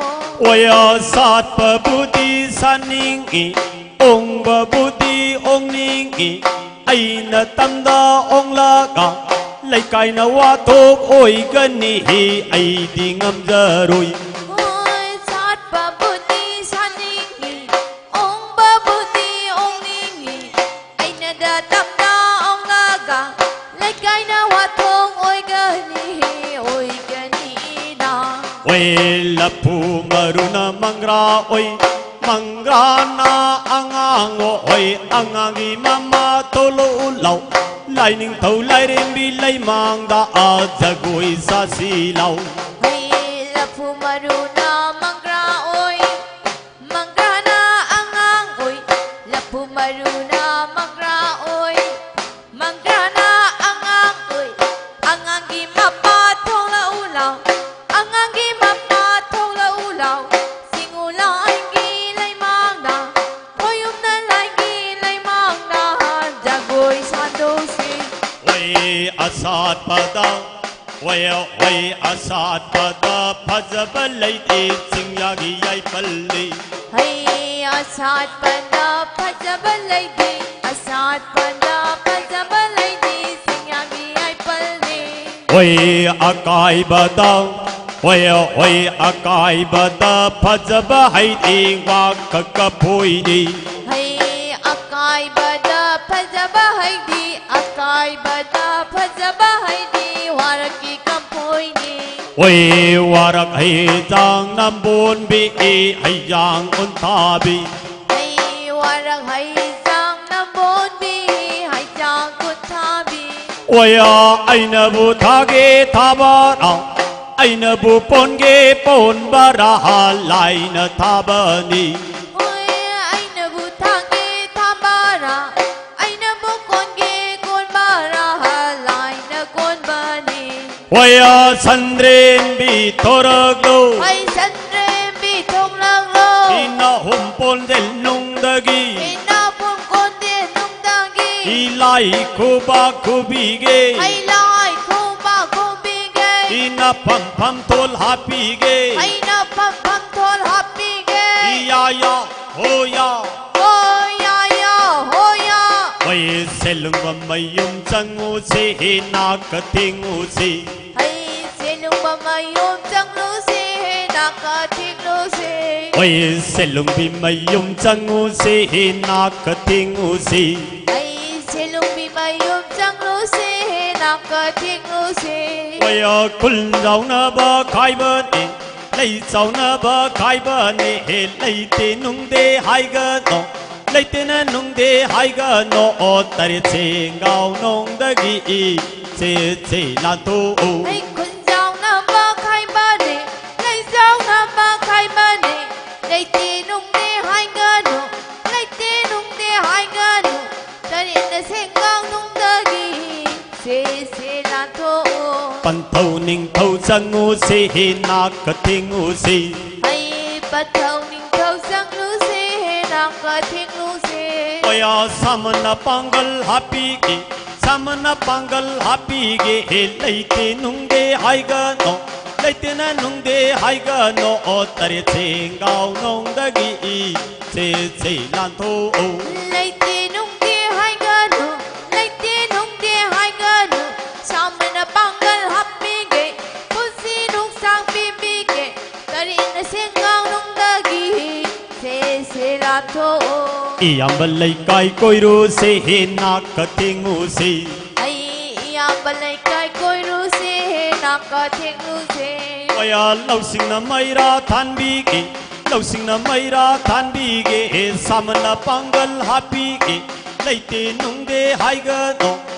ꯑꯣꯌꯥ ꯁꯥꯠꯄꯕꯨꯗꯤ ꯁꯥꯅꯤꯡꯏ, ꯑꯣꯡꯕꯕꯨꯗꯤ ꯑꯣꯡꯅꯤꯡꯏ꯫ ꯑꯩꯅ ꯇꯝꯗ ꯑꯣꯡꯂꯒ ꯂꯩꯀꯥꯏꯅ ꯋꯥꯊꯣꯛ ꯑꯣꯏꯒꯅꯤ, ꯑꯩꯗꯤ ꯉꯝꯖꯔꯣꯏ꯫ ꯍꯣꯏ ꯁꯥꯠꯄꯕꯨꯗꯤ ꯁꯥꯅꯤꯡꯏ, ꯑꯣꯡꯕꯕꯨꯗꯤ ꯑꯣꯡꯅꯤꯡꯏ꯫ ꯑꯩꯅꯗ ꯇꯝꯗ ꯑꯣꯡꯂꯒ ꯂꯩꯀꯥꯏꯅ ꯋꯥꯊꯣꯛ ꯑꯣꯏꯒꯅꯤ, ꯑꯣꯏꯒꯅꯤꯗ꯫ ꯑꯣꯏ ꯂꯐꯨ ꯃꯔꯨꯅ ꯃꯪꯒ꯭ꯔꯥ ꯑꯣꯏ, ꯃꯪꯒ꯭ꯔꯥꯅ ꯑꯉꯥꯡ ꯑꯣꯏ꯫ ꯑꯉꯥꯡꯒꯤ ꯃꯃꯥ ꯊꯣꯛꯂꯛꯎ ꯂꯥꯎ, ꯂꯥꯏꯅꯤꯡꯊꯧ ꯂꯥꯏꯔꯦꯝꯕꯤ ꯂꯩꯃꯥꯡꯗ ꯑ ꯖꯒꯣꯏ ꯁꯥꯁꯤ ꯂꯥꯎ꯫ ꯍꯩ ꯂꯐꯨ ꯃꯔꯨꯅ ꯃꯪꯒ꯭ꯔꯥ ꯑꯣꯏ, ꯃꯪꯒ꯭ꯔꯥꯅ ꯑꯉꯥꯡ ꯑꯣꯏ꯫ ꯂꯐꯨ ꯃꯔꯨꯅ ꯃꯪꯒ꯭ꯔꯥ ꯑꯣꯏ, ꯃꯪꯒ꯭ꯔꯥꯅ ꯑꯉꯥꯡ ꯑꯣꯏ꯫ ꯑꯉꯥꯡꯒꯤ ꯃꯄꯥ ꯊꯣꯛꯂꯛꯎ ꯂꯥꯎ, ꯑꯉꯥꯡꯒꯤ ꯃꯄꯥ ꯊꯣꯛꯂꯛꯎ ꯂꯥꯎ꯫ ꯆꯤꯡꯉꯨ ꯂꯥꯏꯒꯤ ꯂꯩꯃꯥꯡꯗ, ꯈꯣꯌꯨꯝꯅ ꯂꯥꯏꯒꯤ ꯂꯩꯃꯥꯡꯗ ꯖꯒꯣꯏ ꯁꯥꯗꯧꯁꯤ꯫ ꯑꯣꯏ ꯑꯁꯥꯠꯄꯗ ꯍꯣꯏ, ꯍꯣꯏ, ꯑꯁꯥꯠꯄꯗ ꯐꯖꯕ ꯂꯩꯇꯦ, ꯆꯤꯡꯌꯥꯒꯤ ꯌꯥꯏꯄꯜꯅꯤ꯫ ꯍꯩ ꯑꯁꯥꯠꯄꯗ ꯐꯖꯕ ꯂꯩꯇꯦ, ꯑꯁꯥꯠꯄꯗ ꯐꯖꯕ ꯂꯩꯇꯦ, ꯆꯤꯡꯌꯥꯒꯤ ꯌꯥꯏꯄꯜꯅꯤ꯫ ꯍꯣꯏ, ꯑꯀꯥꯏꯕꯗ, ꯍꯣꯏ, ꯍꯣꯏ, ꯑꯀꯥꯏꯕꯗ ꯐꯖꯕ ꯍꯩꯗꯤ ꯋꯥ ꯀꯛꯀ ꯐꯣꯏꯅꯤ꯫ ꯍꯩ ꯑꯀꯥꯏꯕꯗ ꯐꯖꯕ ꯍꯩꯗꯤ, ꯑꯀꯥꯏꯕꯗ ꯐꯖꯕ ꯍꯩꯗꯤ ꯋꯥꯔꯛꯀꯤ ꯀꯝꯐꯣꯏꯅꯤ꯫ ꯍꯣꯏ, ꯋꯥꯔꯛ ꯍꯩꯖꯥꯡ ꯅꯝꯕꯣꯟꯕꯤ, ꯍꯩꯖꯥꯡ ꯎꯟꯊꯥꯕꯤ꯫ ꯍꯩ ꯋꯥꯔꯛ ꯍꯩꯖꯥꯡ ꯅꯝꯕꯣꯟꯕꯤ, ꯍꯩꯖꯥꯡ ꯎꯟꯊꯥꯕꯤ꯫ ꯍꯣꯏ, ꯑꯩꯅꯕꯨ ꯊꯥꯒꯦ ꯊꯥꯕꯔꯥ, ꯑꯩꯅꯕꯨ ꯄꯣꯟꯒꯦ ꯄꯣꯟꯕꯔꯥ, ꯂꯥꯏꯅ ꯊꯥꯕꯅꯤ꯫ ꯍꯣꯏ, ꯑꯩꯅꯕꯨ ꯊꯥꯒꯦ ꯊꯥꯕꯔꯥ, ꯑꯩꯅꯕꯨ ꯀꯣꯟꯒꯦ ꯀꯣꯟꯕꯔꯥ, ꯂꯥꯏꯅ ꯀꯣꯟꯕꯅꯤ꯫ ꯍꯣꯏ, ꯁꯟꯗ꯭ꯔꯦꯝꯕꯤ ꯊꯣꯔꯛꯂꯣ꯫ ꯍꯣꯏ, ꯁꯟꯗ꯭ꯔꯦꯝꯕꯤ ꯊꯣꯛꯂꯛꯂꯣ꯫ ꯏꯅꯥꯍꯨꯝ ꯄꯣꯟꯖꯦꯜ ꯅꯨꯡꯗꯒꯤ꯫ ꯏꯅꯥꯍꯨꯝ ꯀꯣꯟꯖꯦꯜ ꯅꯨꯡꯗꯒꯤ꯫ ꯏꯂꯥꯏ ꯈꯨꯕꯥꯛ ꯈꯨꯕꯤꯒꯦ꯫ ꯏꯂꯥꯏ ꯈꯨꯕꯥꯛ ꯈꯨꯕꯤꯒꯦ꯫ ꯏꯅꯥ ꯐꯝ ꯐꯝ ꯊꯣꯜ ꯍꯥꯞꯄꯤꯒꯦ꯫ ꯏꯅꯥ ꯐꯝ ꯐꯝ ꯊꯣꯜ ꯍꯥꯞꯄꯤꯒꯦ꯫ ꯏꯌꯥ ꯌꯥ ꯍꯣꯌꯥ꯫ ꯍꯣꯌꯥ ꯌꯥ ꯍꯣꯌꯥ꯫ ꯍꯣꯏ, ꯁꯦꯂꯨꯡꯕ ꯃꯌꯨꯝ ꯆꯪꯉꯨꯁꯤ, ꯍꯤꯅꯥꯛꯀ ꯊꯤꯡꯉꯨꯁꯤ꯫ ꯍꯩ ꯁꯦꯂꯨꯡꯕ ꯃꯌꯨꯝ ꯆꯪꯂꯨꯁꯤ, ꯍꯤꯅꯥꯛꯀ ꯊꯤꯡꯂꯨꯁꯤ꯫ ꯍꯣꯏ, ꯁꯦꯂꯨꯡꯕꯤ ꯃꯌꯨꯝ ꯆꯪꯉꯨꯁꯤ, ꯍꯤꯅꯥꯛꯀ ꯊꯤꯡꯉꯨꯁꯤ꯫ ꯍꯩ ꯁꯦꯂꯨꯡꯕꯤ ꯃꯌꯨꯝ ꯆꯪꯂꯨꯁꯤ, ꯍꯤꯅꯥꯛꯀ ꯊꯤꯡꯂꯨꯁꯤ꯫ ꯍꯣꯏ, ꯈꯨꯜ ꯆꯥꯎꯅꯕ ꯈꯥꯏꯕꯅꯤ, ꯂꯩ ꯆꯥꯎꯅꯕ ꯈꯥꯏꯕꯅꯤ, ꯍꯦ ꯂꯩꯇꯦ ꯅꯨꯡꯗꯦ ꯍꯥꯏꯒꯅꯣ, ꯂꯩꯇꯦꯅ ꯅꯨꯡꯗꯦ ꯍꯥꯏꯒꯅꯣ, ꯑꯣ ꯇꯔꯦꯠ ꯁꯦꯡꯒꯥꯎ ꯅꯣꯡꯗꯒꯤ ꯏꯆꯦ ꯆꯦ ꯂꯥꯟꯊꯣꯛꯎ꯫ ꯍꯩ ꯈꯨꯟꯖꯥꯎꯅꯕ ꯈꯥꯏꯕꯅꯦ, ꯂꯩꯖꯥꯎꯅꯕ ꯈꯥꯏꯕꯅꯦ, ꯂꯩꯇꯦ ꯅꯨꯡꯗꯦ ꯍꯥꯏꯒꯅꯨ, ꯂꯩꯇꯦ ꯅꯨꯡꯗꯦ ꯍꯥꯏꯒꯅꯨ, ꯇꯔꯦꯠꯅ ꯁꯦꯡꯒꯥꯎ ꯅꯨꯡꯗꯒꯤ ꯁꯦ ꯁꯦ ꯂꯥꯟꯊꯣꯛꯎ꯫ ꯄꯟꯊꯧ ꯅꯤꯡꯊꯧ ꯆꯪꯉꯨꯁꯤ, ꯍꯤꯅꯥꯛꯀ ꯊꯤꯡꯉꯨꯁꯤ꯫ ꯍꯩ ꯄꯟꯊꯧ ꯅꯤꯡꯊꯧ ꯆꯪꯂꯨꯁꯤ, ꯍꯤꯅꯥꯛꯀ ꯊꯤꯡꯂꯨꯁꯤ꯫ ꯀꯌꯥ ꯁꯥꯃꯟꯅ ꯄꯥꯡꯒꯜ ꯍꯥꯞꯄꯤꯒꯦ, ꯁꯥꯃꯟꯅ ꯄꯥꯡꯒꯜ ꯍꯥꯞꯄꯤꯒꯦ꯫ ꯂꯩꯇꯦ ꯅꯨꯡꯗꯦ ꯍꯥꯏꯒꯅꯣ, ꯂꯩꯇꯦꯅ ꯅꯨꯡꯗꯦ ꯍꯥꯏꯒꯅꯣ꯫ ꯑꯣ ꯇꯔꯦꯠ ꯁꯦꯡꯒꯥꯎ ꯅꯣꯡꯗꯒꯤ ꯏꯆꯦ ꯆꯦ ꯂꯥꯟꯊꯣꯛꯑꯣ꯫ ꯂꯩꯇꯦ ꯅꯨꯡꯗꯦ ꯍꯥꯏꯒꯅꯨ, ꯂꯩꯇꯦ ꯅꯨꯡꯗꯦ ꯍꯥꯏꯒꯅꯨ꯫ ꯁꯥꯃꯟꯅ ꯄꯥꯡꯒꯜ ꯍꯥꯞꯄꯤꯒꯦ, ꯄꯨꯟꯁꯤ ꯅꯨꯡꯁꯥꯡ ꯄꯤꯕꯤꯒꯦ꯫ ꯇꯔꯦꯠꯅ ꯁꯦꯡꯒꯥꯎ ꯅꯨꯡꯗꯒꯤ ꯁꯦ ꯁꯦ ꯂꯥꯟꯊꯣꯛꯑꯣ꯫ ꯏꯌꯥꯝꯕ ꯂꯩꯀꯥꯏ ꯀꯣꯏꯔꯨꯁꯦ ꯍꯦꯟꯅ ꯀꯊꯦꯡꯉꯨꯁꯦ꯫ ꯑꯩ ꯏꯌꯥꯝꯕ ꯂꯩꯀꯥꯏ ꯀꯣꯏꯔꯨꯁꯦ ꯍꯦꯟꯅ ꯀꯊꯦꯡꯉꯨꯁꯦ꯫ ꯀꯌꯥ ꯂꯧꯁꯤꯡꯅ ꯃꯩꯔꯥ ꯊꯥꯟꯕꯤꯒꯦ, ꯂꯧꯁꯤꯡꯅ ꯃꯩꯔꯥ ꯊꯥꯟꯕꯤꯒꯦ꯫ ꯁꯥꯃꯟꯅ ꯄꯥꯡꯒꯜ ꯍꯥꯞꯄꯤꯒꯦ, ꯂꯩꯇꯦ ꯅꯨꯡꯗꯦ ꯍꯥꯏꯒꯅꯣ,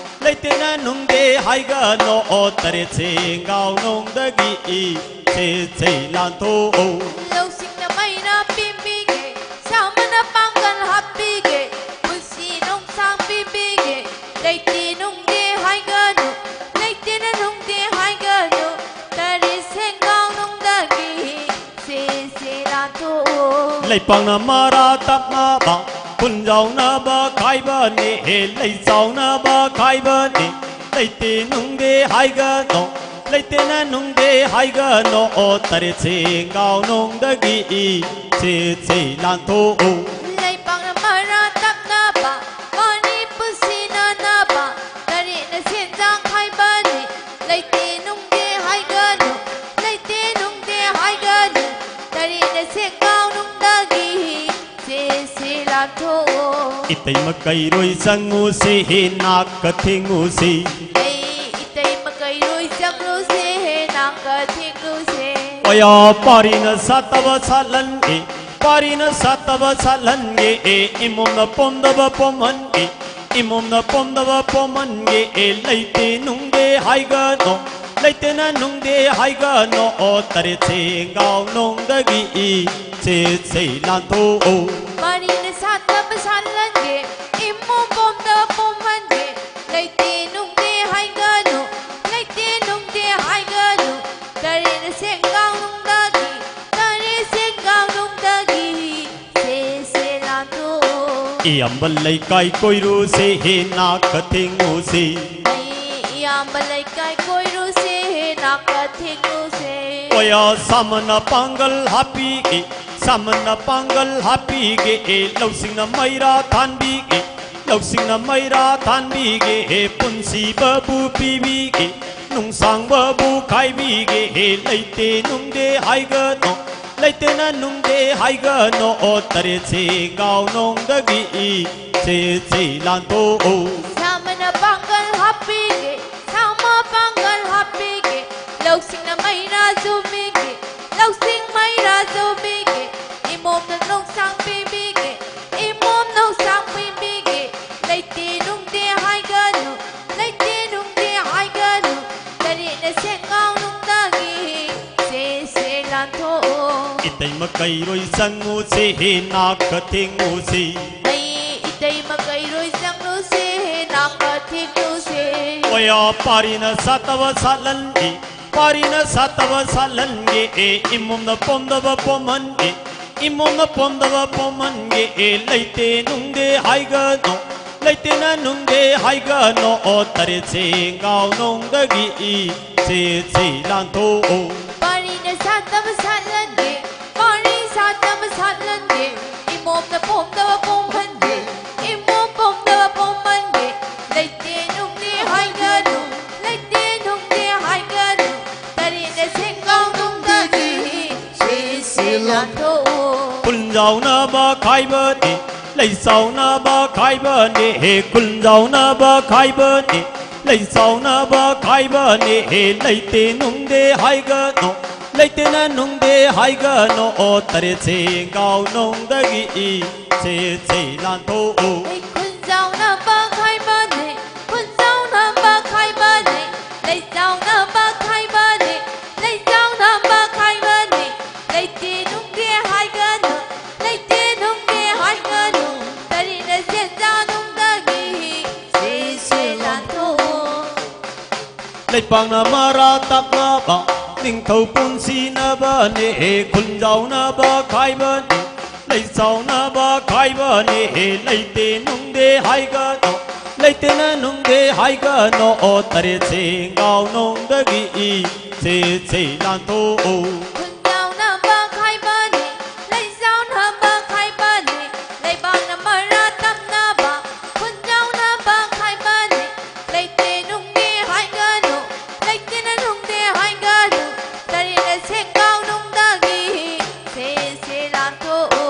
ꯂꯩꯇꯦꯅ ꯅꯨꯡꯗꯦ ꯍꯥꯏꯒꯅꯣ꯫ ꯑꯣ ꯇꯔꯦꯠ ꯁꯦꯡꯒꯥꯎ ꯅꯣꯡꯗꯒꯤ ꯏꯆꯦ ꯆꯦ ꯂꯥꯟꯊꯣꯛꯑꯣ꯫ ꯂꯧꯁꯤꯡꯅ ꯃꯩꯔꯥ ꯄꯤꯕꯤꯒꯦ, ꯁꯥꯃꯟꯅ ꯄꯥꯡꯒꯜ ꯍꯥꯞꯄꯤꯒꯦ, ꯄꯨꯟꯁꯤ ꯅꯨꯡꯁꯥꯡ ꯄꯤꯕꯤꯒꯦ꯫ ꯂꯩꯇꯦ ꯅꯨꯡꯗꯦ ꯍꯥꯏꯒꯅꯨ, ꯂꯩꯇꯦꯅ ꯅꯨꯡꯗꯦ ꯍꯥꯏꯒꯅꯨ꯫ ꯇꯔꯦꯠ ꯁꯦꯡꯒꯥꯎ ꯅꯨꯡꯗꯒꯤ ꯁꯦ ꯁꯦ ꯂꯥꯟꯊꯣꯛꯑꯣ꯫ ꯂꯩꯄꯥꯛꯅ ꯃꯔꯥ ꯇꯞꯅꯕ, ꯈꯨꯟꯖꯥꯎꯅꯕ ꯈꯥꯏꯕꯅꯦ꯫ ꯂꯩ ꯆꯥꯎꯅꯕ ꯈꯥꯏꯕꯅꯦ꯫ ꯂꯩꯇꯦ ꯅꯨꯡꯗꯦ ꯍꯥꯏꯒꯅꯣ, ꯂꯩꯇꯦꯅ ꯅꯨꯡꯗꯦ ꯍꯥꯏꯒꯅꯣ꯫ ꯑꯣ ꯇꯔꯦꯠ ꯁꯦꯡꯒꯥꯎ ꯅꯣꯡꯗꯒꯤ ꯏꯆꯦ ꯆꯦ ꯂꯥꯟꯊꯣꯛꯑꯣ꯫ ꯂꯩꯄꯥꯛꯅ ꯃꯔꯥ ꯇꯞꯅꯕ, ꯃꯅꯤꯄꯨꯔ ꯁꯤꯅꯅꯕ꯫ ꯇꯔꯦꯠꯅ ꯁꯦꯟꯖꯥꯡ ꯈꯥꯏꯕꯅꯤ, ꯂꯩꯇꯦ ꯅꯨꯡꯗꯦ ꯍꯥꯏꯒꯅꯨ, ꯂꯩꯇꯦ ꯅꯨꯡꯗꯦ ꯍꯥꯏꯒꯅꯨ꯫ ꯇꯔꯦꯠꯅ ꯁꯦꯡꯒꯥꯎ ꯅꯨꯡꯗꯒꯤ ꯁꯦ ꯁꯦ ꯂꯥꯟꯊꯣꯛꯑꯣ꯫ ꯏꯇꯩꯃ ꯀꯩꯔꯣꯏ ꯆꯪꯉꯨꯁꯦ ꯍꯦꯟꯅ ꯀꯊꯦꯡꯉꯨꯁꯦ꯫ ꯑꯩ ꯏꯇꯩꯃ ꯀꯩꯔꯣꯏ ꯆꯪꯂꯨꯁꯦ ꯍꯦꯟꯅ ꯀꯊꯦꯡꯂꯨꯁꯦ꯫ ꯑꯣꯌꯥ ꯄꯥꯔꯤꯅ ꯁꯥꯠꯇꯕ ꯁꯥꯠꯍꯟꯒꯦ, ꯄꯥꯔꯤꯅ ꯁꯥꯠꯇꯕ ꯁꯥꯠꯍꯟꯒꯦ꯫ ꯑꯦ ꯏꯃꯣꯝꯅ ꯄꯣꯝꯗꯕ ꯄꯣꯝꯍꯟꯒꯦ, ꯏꯃꯣꯝꯅ ꯄꯣꯝꯗꯕ ꯄꯣꯝꯍꯟꯒꯦ꯫ ꯑꯦ ꯂꯩꯇꯦ ꯅꯨꯡꯗꯦ ꯍꯥꯏꯒꯅꯣ, ꯂꯩꯇꯦꯅ ꯅꯨꯡꯗꯦ ꯍꯥꯏꯒꯅꯣ꯫ ꯑꯣ ꯇꯔꯦꯠ ꯁꯦꯡꯒꯥꯎ ꯅꯣꯡꯗꯒꯤ ꯏꯆꯦ ꯆꯦ ꯂꯥꯟꯊꯣꯛꯑꯣ꯫ ꯄꯥꯔꯤꯅ ꯁꯥꯠꯇꯕ ꯁꯥꯠꯍꯟꯒꯦ, ꯏꯃꯣꯝ ꯄꯣꯝꯗꯕ ꯄꯣꯝꯍꯟꯒꯦ꯫ ꯂꯩꯇꯦ ꯅꯨꯡꯗꯦ ꯍꯥꯏꯒꯅꯨ, ꯂꯩꯇꯦ ꯅꯨꯡꯗꯦ ꯍꯥꯏꯒꯅꯨ꯫ ꯇꯔꯦꯠꯅ ꯁꯦꯡꯒꯥꯎ ꯅꯨꯡꯗꯒꯤ, ꯇꯔꯦꯠ ꯁꯦꯡꯒꯥꯎ ꯅꯨꯡꯗꯒꯤ ꯁꯦ ꯁꯦ ꯂꯥꯟꯊꯣꯛꯑꯣ꯫ ꯏꯌꯥꯝꯕ ꯂꯩꯀꯥꯏ ꯀꯣꯏꯔꯨꯁꯦ ꯍꯦ ꯅꯥꯀ ꯊꯦꯡꯉꯨꯁꯦ꯫ ꯑꯩ ꯏꯌꯥꯝꯕ ꯂꯩꯀꯥꯏ ꯀꯣꯏꯔꯨꯁꯦ ꯍꯦ ꯅꯥꯀ ꯊꯦꯡꯉꯨꯁꯦ꯫ ꯑꯣꯌꯥ ꯁꯥꯃꯟꯅ ꯄꯥꯡꯒꯜ ꯍꯥꯞꯄꯤꯒꯦ, ꯁꯥꯃꯟꯅ ꯄꯥꯡꯒꯜ ꯍꯥꯞꯄꯤꯒꯦ, ꯑꯦ ꯂꯧꯁꯤꯡꯅ ꯃꯩꯔꯥ ꯊꯥꯟꯕꯤꯒꯦ, ꯂꯧꯁꯤꯡꯅ ꯃꯩꯔꯥ ꯊꯥꯟꯕꯤꯒꯦ, ꯑꯦ ꯄꯨꯟꯁꯤꯕꯕꯨ ꯄꯤꯕꯤꯒꯦ, ꯅꯨꯡꯁꯥꯡꯕꯕꯨ ꯈꯥꯏꯕꯤꯒꯦ, ꯑꯦ ꯂꯩꯇꯦ ꯅꯨꯡꯗꯦ ꯍꯥꯏꯒꯅꯣ, ꯂꯩꯇꯦꯅ ꯅꯨꯡꯗꯦ ꯍꯥꯏꯒꯅꯣ, ꯑꯣ ꯇꯔꯦꯠ ꯁꯦꯡꯒꯥꯎ ꯅꯣꯡꯗꯒꯤ ꯏ ꯁꯦ ꯁꯦ ꯂꯥꯟꯊꯣꯛꯎ꯫ ꯁꯥꯃꯟꯅ ꯄꯥꯡꯒꯜ ꯍꯥꯞꯄꯤꯒꯦ, ꯁꯥꯃ ꯄꯥꯡꯒꯜ ꯍꯥꯞꯄꯤꯒꯦ, ꯂꯧꯁꯤꯡꯅ ꯃꯩꯔꯥ ꯆꯨꯝꯕꯤꯒꯦ, ꯂꯧꯁꯤꯡ ꯃꯩꯔꯥ ꯆꯨꯝꯕꯤꯒꯦ, ꯏꯃꯣꯝꯅ ꯅꯣꯡꯁꯥꯡ ꯄꯤꯕꯤꯒꯦ, ꯏꯃꯣꯝ ꯅꯣꯡꯁꯥꯡ ꯄꯤꯕꯤꯒꯦ, ꯂꯩꯇꯦ ꯅꯨꯡꯗꯦ ꯍꯥꯏꯒꯅꯨ, ꯂꯩꯇꯦ ꯅꯨꯡꯗꯦ ꯍꯥꯏꯒꯅꯨ, ꯇꯔꯦꯠꯅ ꯁꯦꯡꯒꯥꯎ ꯅꯨꯡꯗꯒꯤ ꯁꯦ ꯁꯦ ꯂꯥꯟꯊꯣꯛꯑꯣ꯫ ꯏꯇꯩꯃ ꯀꯩꯔꯣꯏ ꯆꯪꯉꯨꯁꯦ ꯍꯦ ꯅꯥꯀ ꯊꯦꯡꯉꯨꯁꯦ꯫ ꯑꯩ ꯏꯇꯩꯃ ꯀꯩꯔꯣꯏ ꯆꯪꯂꯨꯁꯦ ꯍꯦ ꯅꯥꯀ ꯊꯦꯡꯂꯨꯁꯦ꯫ ꯑꯣꯌꯥ ꯄꯥꯔꯤꯅ ꯁꯥꯠꯇꯕ ꯁꯥꯠꯍꯟꯒꯦ, ꯄꯥꯔꯤꯅ ꯁꯥꯠꯇꯕ ꯁꯥꯠꯍꯟꯒꯦ, ꯑꯦ ꯏꯃꯣꯝꯅ ꯄꯣꯝꯗꯕ ꯄꯣꯝꯍꯟꯒꯦ, ꯏꯃꯣꯝꯅ ꯄꯣꯝꯗꯕ ꯄꯣꯝꯍꯟꯒꯦ, ꯑꯦ ꯂꯩꯇꯦ ꯅꯨꯡꯗꯦ ꯍꯥꯏꯒꯅꯣ, ꯂꯩꯇꯦꯅ ꯅꯨꯡꯗꯦ ꯍꯥꯏꯒꯅꯣ, ꯑꯣ ꯇꯔꯦꯠ ꯁꯦꯡꯒꯥꯎ ꯅꯣꯡꯗꯒꯤ ꯏ ꯁꯦ ꯁꯦ ꯂꯥꯟꯊꯣꯛꯎ꯫ ꯄꯥꯔꯤꯅ ꯁꯥꯠꯇꯕ ꯁꯥꯠꯍꯟꯒꯦ, ꯄꯥꯔꯤ ꯁꯥꯠꯇꯕ ꯁꯥꯠꯍꯟꯒꯦ, ꯏꯃꯣꯝꯅ ꯄꯣꯝꯗꯕ ꯄꯣꯝꯍꯟꯒꯦ, ꯏꯃꯣꯝ ꯄꯣꯝꯗꯕ ꯄꯣꯝꯍꯟꯒꯦ, ꯂꯩꯇꯦ ꯅꯨꯡꯗꯦ ꯍꯥꯏꯒꯅꯨ, ꯂꯩꯇꯦ ꯅꯨꯡꯗꯦ ꯍꯥꯏꯒꯅꯨ, ꯇꯔꯦꯠꯅ ꯁꯦꯡꯒꯥꯎ ꯅꯨꯡꯗꯒꯤ ꯁꯦ ꯁꯦ ꯂꯥꯟꯊꯣꯛꯑꯣ꯫ ꯈꯨꯜꯖꯥꯎꯅꯕ ꯈꯥꯏꯕꯅꯤ, ꯂꯩꯆꯥꯎꯅꯕ ꯈꯥꯏꯕꯅꯤ, ꯍꯦ ꯈꯨꯜꯖꯥꯎꯅꯕ ꯈꯥꯏꯕꯅꯤ, ꯂꯩꯆꯥꯎꯅꯕ ꯈꯥꯏꯕꯅꯤ, ꯍꯦ ꯂꯩꯇꯦ ꯅꯨꯡꯗꯦ ꯍꯥꯏꯒꯅꯣ, ꯂꯩꯇꯦꯅ ꯅꯨꯡꯗꯦ ꯍꯥꯏꯒꯅꯣ, ꯑꯣ ꯇꯔꯦꯠ ꯁꯦꯡꯒꯥꯎ ꯅꯣꯡꯗꯒꯤ ꯏ ꯁꯦ ꯁꯦ ꯂꯥꯟꯊꯣꯛꯎ꯫ ꯑꯩ ꯈꯨꯜꯖꯥꯎꯅꯕ ꯈꯥꯏꯕꯅꯤ, ꯈꯨꯜꯖꯥꯎꯅꯕ ꯈꯥꯏꯕꯅꯤ, ꯂꯩꯆꯥꯎꯅꯕ ꯈꯥꯏꯕꯅꯤ, ꯂꯩꯆꯥꯎꯅꯕ ꯈꯥꯏꯕꯅꯤ, ꯂꯩꯇꯦ ꯅꯨꯡꯗꯦ ꯍꯥꯏꯒꯅꯨ, ꯂꯩꯇꯦ ꯅꯨꯡꯗꯦ ꯍꯥꯏꯒꯅꯨ, ꯇꯔꯦꯠꯅ ꯁꯦꯟꯖꯥ ꯅꯨꯡꯗꯒꯤ ꯁꯦ ꯁꯦ ꯂꯥꯟꯊꯣꯛꯑꯣ꯫ ꯂꯩꯄꯥꯛꯅ ꯃꯔꯥ ꯇꯞꯅꯕ, ꯅꯤꯡꯊꯧ ꯄꯨꯟꯁꯤꯅꯕꯅꯦ, ꯈꯨꯟꯖꯥꯎꯅꯕ ꯈꯥꯏꯕꯅꯦ, ꯂꯩ ꯆꯥꯎꯅꯕ ꯈꯥꯏꯕꯅꯤ, ꯂꯩꯇꯦ ꯅꯨꯡꯗꯦ ꯍꯥꯏꯒꯅꯣ, ꯂꯩꯇꯦꯅ ꯅꯨꯡꯗꯦ ꯍꯥꯏꯒꯅꯣ, ꯑꯣ ꯇꯔꯦꯠ ꯁꯦꯡꯒꯥꯎ ꯅꯨꯡꯗꯒꯤ ꯏꯆꯦ ꯆꯦ ꯂꯥꯟꯊꯣꯛꯎ꯫ ꯈꯨꯟꯖꯥꯎꯅꯕ ꯈꯥꯏꯕꯅꯤ, ꯂꯩꯖꯥꯎꯅꯕ ꯈꯥꯏꯕꯅꯤ, ꯂꯩꯕꯥꯛꯅ ꯃꯔꯥ ꯇꯝꯅꯕ ꯈꯨꯟꯖꯥꯎꯅꯕ ꯈꯥꯏꯕꯅꯤ, ꯂꯩꯇꯦ ꯅꯨꯡꯗꯦ ꯍꯥꯏꯒꯅꯨ, ꯂꯩꯇꯦꯅ ꯅꯨꯡꯗꯦ ꯍꯥꯏꯒꯅꯨ, ꯇꯔꯦꯠꯅ ꯁꯦꯡꯒꯥꯎ ꯅꯨꯡꯗꯒꯤ ꯁꯦ ꯁꯦ ꯂꯥꯟꯊꯣꯛꯎ꯫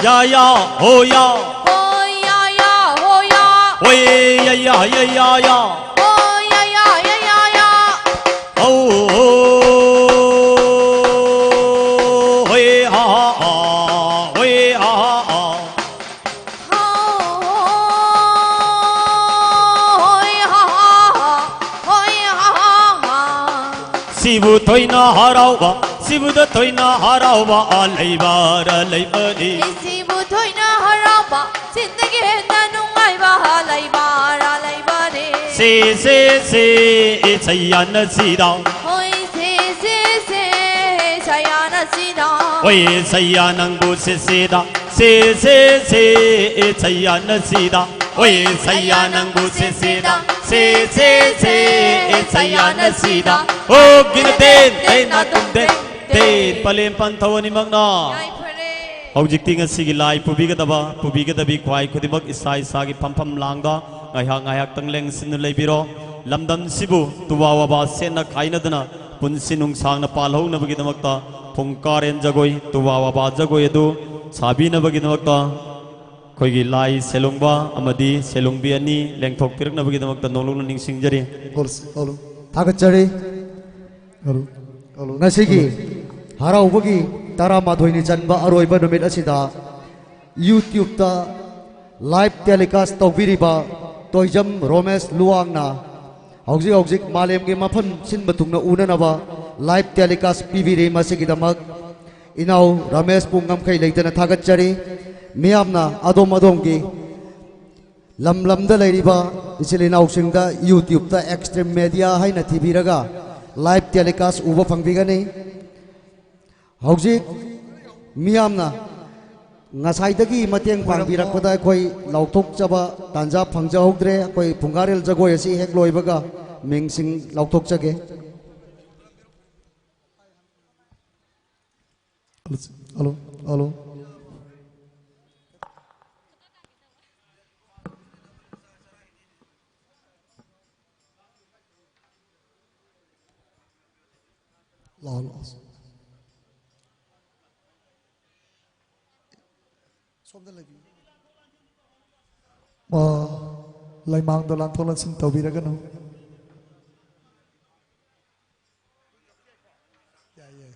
ꯌꯥ ꯌꯥ ꯍꯣ ꯌꯥ꯫ ꯍꯣ ꯌꯥ ꯌꯥ ꯍꯣ ꯌꯥ꯫ ꯍꯣꯏ ꯌꯥ ꯌꯥ ꯌꯥ ꯌꯥ ꯌꯥ꯫ ꯍꯣ ꯌꯥ ꯌꯥ ꯌꯥ ꯌꯥ ꯌꯥ꯫ ꯍꯧ ꯍꯣ ꯍꯣꯏ ꯍꯥ ꯍꯥ ꯍꯥ ꯍꯣꯏ ꯍꯥ ꯍꯥ ꯍꯥ꯫ ꯁꯤꯕꯨ ꯊꯣꯏꯅ ꯍꯔꯥꯎꯕ, ꯁꯤꯕꯨꯗ ꯊꯣꯏꯅ ꯍꯔꯥꯎꯕ ꯂꯩꯕꯔ ꯂꯩꯕꯅꯤ꯫ ꯁꯤꯕꯨ ꯊꯣꯏꯅ ꯍꯔꯥꯎꯕ, ꯁꯤꯗꯒꯤ ꯍꯦꯟꯅ ꯅꯨꯡꯉꯥꯏꯕ ꯂꯩꯕꯔ ꯂꯩꯕꯅꯤ꯫ ꯁꯤ, ꯁꯤ, ꯁꯤ, ꯏꯁꯩ ꯌꯥꯅꯁꯤꯗ꯫ ꯍꯣꯏ, ꯁꯤ, ꯁꯤ, ꯁꯤ, ꯏꯁꯩ ꯌꯥꯅꯁꯤꯗ꯫ ꯍꯣꯏ, ꯏꯁꯩ ꯌꯥꯅꯪꯕꯨ ꯁꯤꯁꯤꯗ꯫ ꯁꯦ ꯁꯦ ꯁꯦ ꯑꯦ ꯁꯌꯥꯅ ꯁꯤꯗ꯫ ꯍꯣꯏ ꯁꯌꯥ ꯅꯪꯕꯨ ꯁꯦ ꯁꯦꯗ꯫ ꯁꯦ ꯁꯦ ꯁꯦ ꯑꯦ ꯁꯌꯥꯅ ꯁꯤꯗ꯫ ꯍꯣ ꯒꯤꯅ ꯇꯦꯟ ꯇꯦꯟ ꯅꯥ ꯇꯨꯝ ꯇꯦꯟ ꯇꯦꯟ ꯄꯂꯦꯝ ꯄꯟꯊꯧ ꯑꯅꯤꯃꯛꯅ꯫ ꯌꯥꯏꯐꯔꯦ꯫ ꯍꯧꯖꯤꯛꯇꯤ ꯉꯁꯤꯒꯤ ꯂꯥꯏ ꯄꯨꯕꯤꯒꯗꯕ, ꯄꯨꯕꯤꯒꯗꯕꯤ ꯈ꯭ꯋꯥꯏ ꯈꯨꯗꯤꯡꯃꯛ ꯏꯁꯥ ꯏꯁꯥꯒꯤ ꯐꯝꯐꯝ ꯂꯥꯡꯗ ꯉꯥꯏꯍꯥꯛ ꯉꯥꯏꯍꯥꯛꯇꯪ ꯂꯦꯡꯁꯤꯟꯗꯨꯅ ꯂꯩꯕꯤꯔꯣ꯫ ꯂꯝꯗꯝꯁꯤꯕꯨ ꯇꯨꯋꯥ ꯋꯥꯕꯥ ꯁꯦꯠꯅ ꯈꯥꯏꯅꯗꯅ ꯄꯨꯟꯁꯤ ꯅꯨꯡꯁꯥꯡꯅ ꯄꯥꯜꯍꯧꯅꯕꯒꯤꯗꯃꯛꯇ ꯐꯨꯡꯀꯥꯔꯦꯟ ꯖꯒꯣꯏ, ꯇꯨꯋꯥ ꯋꯥꯕꯥ ꯖꯒꯣꯏ ꯑꯗꯨ ꯁꯥꯕꯤꯅꯕꯒꯤꯗꯃꯛꯇ ꯑꯩꯈꯣꯏꯒꯤ ꯂꯥꯏ ꯁꯦꯂꯨꯡꯕ ꯑꯃꯗꯤ ꯁꯦꯂꯨꯡꯕꯤ ꯑꯅꯤ ꯂꯦꯡꯊꯣꯛꯄꯤꯔꯛꯅꯕꯒꯤꯗꯃꯛꯇ ꯅꯣꯡꯂꯨꯛꯅ ꯅꯤꯡꯁꯤꯡꯖꯔꯤ꯫ ꯊꯥꯒꯠꯆꯔꯤ꯫ ꯉꯁꯤꯒꯤ ꯍꯔꯥꯎꯕꯒꯤ ꯇꯔꯥꯃꯥꯊꯣꯏꯅꯤ ꯆꯟꯕ ꯑꯔꯣꯏꯕ ꯅꯨꯃꯤꯠ ꯑꯁꯤꯗ YouTube ꯇ live telecast ꯇꯧꯕꯤꯔꯤꯕ ꯇꯣꯏꯖꯝ ꯔꯣꯃꯦꯁ ꯂꯨꯋꯥꯡꯅ ꯍꯧꯖꯤꯛ ꯍꯧꯖꯤꯛ ꯃꯥꯂꯦꯝꯒꯤ ꯃꯐꯝ ꯁꯤꯟꯕ ꯊꯨꯡꯅ ꯎꯅꯅꯕ live telecast ꯄꯤꯕꯤꯔꯤ꯫ ꯃꯁꯤꯒꯤꯗꯃꯛ ꯏꯅꯥꯎ ꯔꯃꯦꯁꯄꯨ ꯉꯝꯈꯩ ꯂꯩꯇꯅ ꯊꯥꯒꯠꯆꯔꯤ꯫ ꯃꯤꯌꯥꯝꯅ ꯑꯗꯣꯝ ꯑꯗꯣꯝꯒꯤ ꯂꯝ ꯂꯝꯗ ꯂꯩꯔꯤꯕ ꯏꯆꯤꯜ ꯏꯅꯥꯎꯁꯤꯡꯗ YouTube ꯇ Xtreme Media ꯍꯥꯏꯅ ꯊꯤꯕꯤꯔꯒ live telecast ꯎꯕ ꯐꯪꯕꯤꯒꯅꯤ꯫ ꯍꯧꯖꯤꯛ ꯃꯤꯌꯥꯝꯅ ꯉꯁꯥꯏꯗꯒꯤ ꯃꯇꯦꯡ ꯄꯥꯡꯕꯤꯔꯛꯄꯗ ꯑꯩꯈꯣꯏ ꯂꯥꯎꯊꯣꯛꯆꯕ ꯇꯥꯟꯖꯥ ꯐꯪꯖꯍꯧꯗ꯭ꯔꯦ꯫ ꯑꯩꯈꯣꯏ ꯐꯨꯡꯒꯥꯔꯦꯜ ꯖꯒꯣꯏ ꯑꯁꯤ ꯍꯦꯛ ꯂꯣꯏꯕꯒ ꯃꯤꯡꯁꯤꯡ ꯂꯥꯎꯊꯣꯛꯆꯒꯦ꯫ Hello, hello. ꯂꯥꯛꯑꯣ, ꯂꯥꯛꯑꯣ꯫ ꯁꯣꯝꯗ ꯂꯩꯕꯤꯌꯨ꯫ ꯑ, ꯂꯩꯃꯥꯡꯗꯣ ꯂꯥꯟꯊꯣꯛ ꯂꯥꯟꯁꯤꯟ ꯇꯧꯕꯤꯔꯒꯅꯨ꯫ ꯌꯥꯏ, ꯌꯥꯏ꯫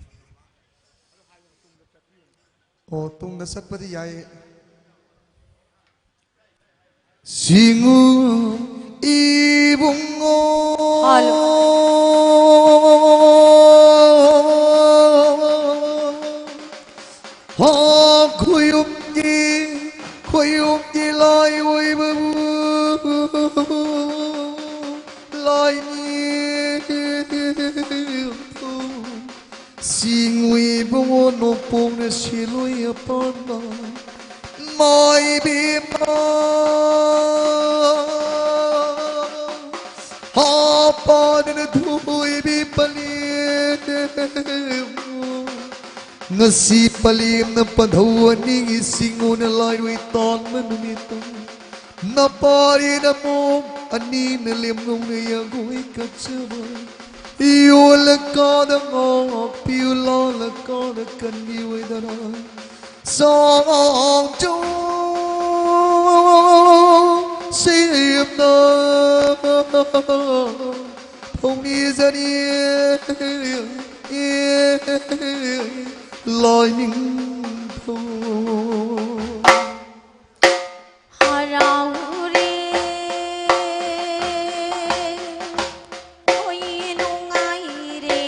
ꯑꯣ, ꯇꯨꯡꯗ ꯆꯠꯄꯗꯤ ꯌꯥꯏ꯫ ꯁꯤꯡꯉꯨ ꯏꯕꯨꯡꯉꯣ꯫ ꯍꯜꯂꯣ꯫ ꯍꯥ, ꯈꯣꯏꯌꯨꯝꯒꯤ, ꯈꯣꯏꯌꯨꯝꯒꯤ ꯂꯥꯏ ꯑꯣꯏꯕꯕꯨ ꯂꯥꯏꯅꯤꯡꯊꯧ꯫ ꯁꯤꯡꯉꯨ ꯏꯕꯨꯡꯉꯣ ꯅꯣꯡꯄꯣꯛꯅ ꯁꯤꯂꯣꯏ ꯑꯄꯥꯟꯕ ꯃꯥꯏꯕꯤ ꯃꯥ ꯍꯥꯄꯥꯗꯅ ꯊꯣꯏꯕꯤ ꯄꯂꯦꯝ꯫ ꯉꯁꯤ ꯄꯂꯦꯝꯅ ꯄꯟꯊꯧ ꯑꯅꯤꯒꯤ ꯁꯤꯡꯉꯨꯅ ꯂꯥꯏꯔꯣꯏ ꯇꯥꯟꯕ ꯅꯨꯃꯤꯠꯇ ꯅꯄꯥꯔꯤ ꯅꯃꯣꯝ ꯑꯅꯤꯅ ꯂꯦꯝꯅꯧꯅ ꯌꯥꯒꯣꯏ ꯀꯠꯆꯕ ꯌꯣꯜꯂꯀꯥꯗ ꯉꯥꯛꯄꯤꯌꯨ, ꯂꯥꯜꯂꯀꯥꯗ ꯀꯟꯕꯤꯌꯨ ꯑꯣꯏꯗꯅ ꯁꯥꯡꯖꯣ ꯁꯦꯝꯅ ꯊꯧꯅꯤꯖꯅꯤ ꯂꯥꯏꯅꯤꯡꯊꯧ꯫ ꯍꯔꯥꯎꯔꯦ, ꯊꯣꯏ ꯅꯨꯡꯉꯥꯏꯔꯦ꯫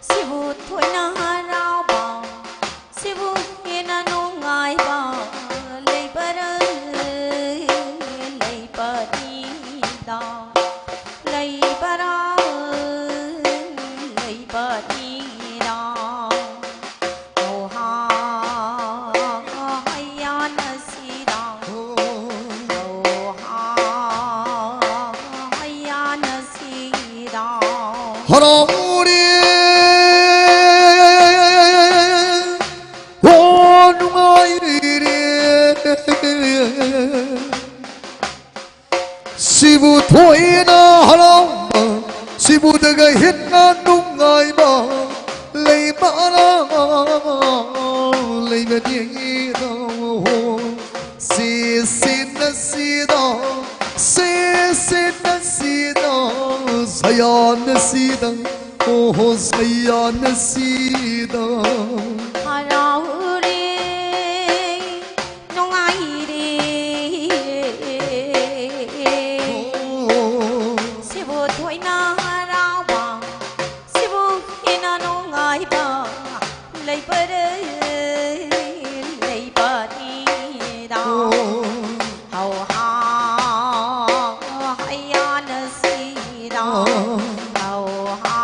ꯁꯤꯕꯨ ꯊꯣꯏꯅ ꯍꯔꯥꯎꯕ, ꯁꯤꯕꯨ ꯍꯦꯟꯅ ꯅꯨꯡꯉꯥꯏꯕ ꯂꯩꯕꯔ, ꯂꯩꯕꯔꯤꯗ, ꯂꯩꯕꯔ? ꯍꯦꯟꯅ ꯅꯨꯡꯉꯥꯏꯕ ꯂꯩꯕꯅ ꯂꯩꯕꯅꯤꯗ꯫ ꯁꯤꯁꯤ ꯅꯁꯤꯗ, ꯁꯤꯁꯤ ꯅꯁꯤꯗ, ꯁꯌꯥ ꯅꯁꯤꯗ, ꯑꯣꯍꯣ ꯁꯌꯥ ꯅꯁꯤꯗ꯫ ꯍꯔꯥꯎꯔꯦ, ꯅꯨꯡꯉꯥꯏꯔꯦ꯫ ꯑꯣ꯫ ꯁꯤꯕꯨ ꯊꯣꯏꯅ ꯍꯔꯥꯎꯕ, ꯁꯤꯕꯨ ꯍꯦꯟꯅ ꯅꯨꯡꯉꯥꯏꯕ ꯂꯩꯕꯔꯦ, ꯂꯩꯕꯅꯤꯗ꯫ ꯑꯣ꯫ ꯍꯧ ꯍꯥ ꯍꯌꯥꯅ ꯁꯤꯗ꯫ ꯑꯣ꯫ ꯍꯧ ꯍꯥ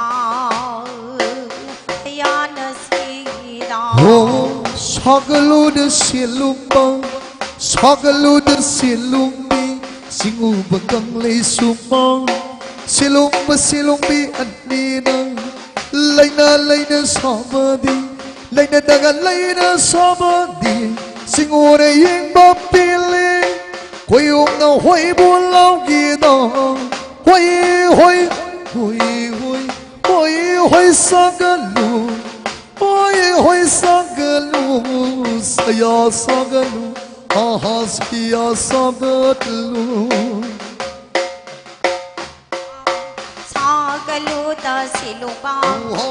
ꯍꯌꯥꯅ ꯁꯤꯗ꯫ ꯑꯣ, ꯁꯥꯒꯠꯂꯨꯗ ꯁꯤꯂꯨꯝꯕ, ꯁꯥꯒꯠꯂꯨꯗ ꯁꯤꯂꯨꯝꯕꯤ, ꯁꯤꯡꯎꯕ ꯀꯪꯂꯩ ꯁꯨꯃꯥꯡ, ꯁꯤꯂꯨꯝꯕ ꯁꯤꯂꯨꯝꯕꯤ ꯑꯅꯤꯅ ꯂꯩꯅ ꯂꯩꯅ ꯁꯥꯕꯗꯤ, ꯂꯩꯅꯗꯒ ꯂꯩꯅ ꯁꯥꯕꯗꯤ, ꯁꯤꯡꯎꯔ ꯌꯦꯡꯕ ꯄꯦꯜꯂꯦ꯫ ꯈꯣꯏꯌꯨꯝꯅ ꯍꯣꯏꯕꯨ ꯂꯥꯎꯒꯤꯗ, ꯍꯣꯏ, ꯍꯣꯏ, ꯍꯣꯏ, ꯍꯣꯏ, ꯍꯣꯏ, ꯍꯣꯏ ꯁꯥꯒꯠꯂꯨ, ꯍꯣꯏ, ꯍꯣꯏ ꯁꯥꯒꯠꯂꯨ, ꯁꯌꯥ ꯁꯥꯒꯠꯂꯨ, ꯑꯍꯥ ꯁꯌꯥ ꯁꯥꯒꯠꯂꯨ꯫ ꯁꯥꯒꯠꯂꯨꯗ ꯁꯤꯂꯨꯕ, ꯑꯣꯍꯣ꯫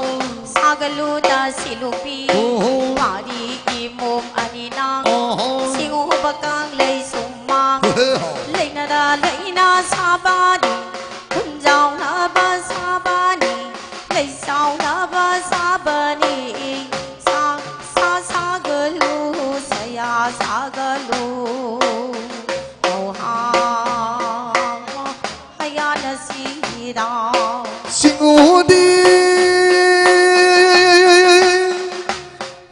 ꯁꯥꯒꯠꯂꯨꯗ ꯁꯤꯂꯨꯕꯤ, ꯑꯣꯍꯣ꯫ ꯋꯥꯔꯤꯒꯤ ꯃꯣꯝ ꯑꯅꯤꯅ, ꯑꯣꯍꯣ꯫ ꯁꯤꯡꯎꯕ ꯀꯪꯂꯩ ꯁꯨꯃꯥꯡ, ꯍꯦ ꯍꯣ꯫ ꯂꯩꯅꯗ ꯂꯩꯅ ꯁꯥꯕꯅꯤ, ꯈꯨꯟꯖꯥꯎꯅꯕ ꯁꯥꯕꯅꯤ, ꯂꯩꯁꯥꯎꯅꯕ ꯁꯥꯕꯅꯤ, ꯁꯥ, ꯁꯥ, ꯁꯥꯒꯠꯂꯨ, ꯁꯌꯥ ꯁꯥꯒꯠꯂꯨ, ꯍꯧꯍꯥ, ꯍꯌꯥꯅ ꯁꯤꯗ꯫ ꯁꯤꯡꯎꯗꯤ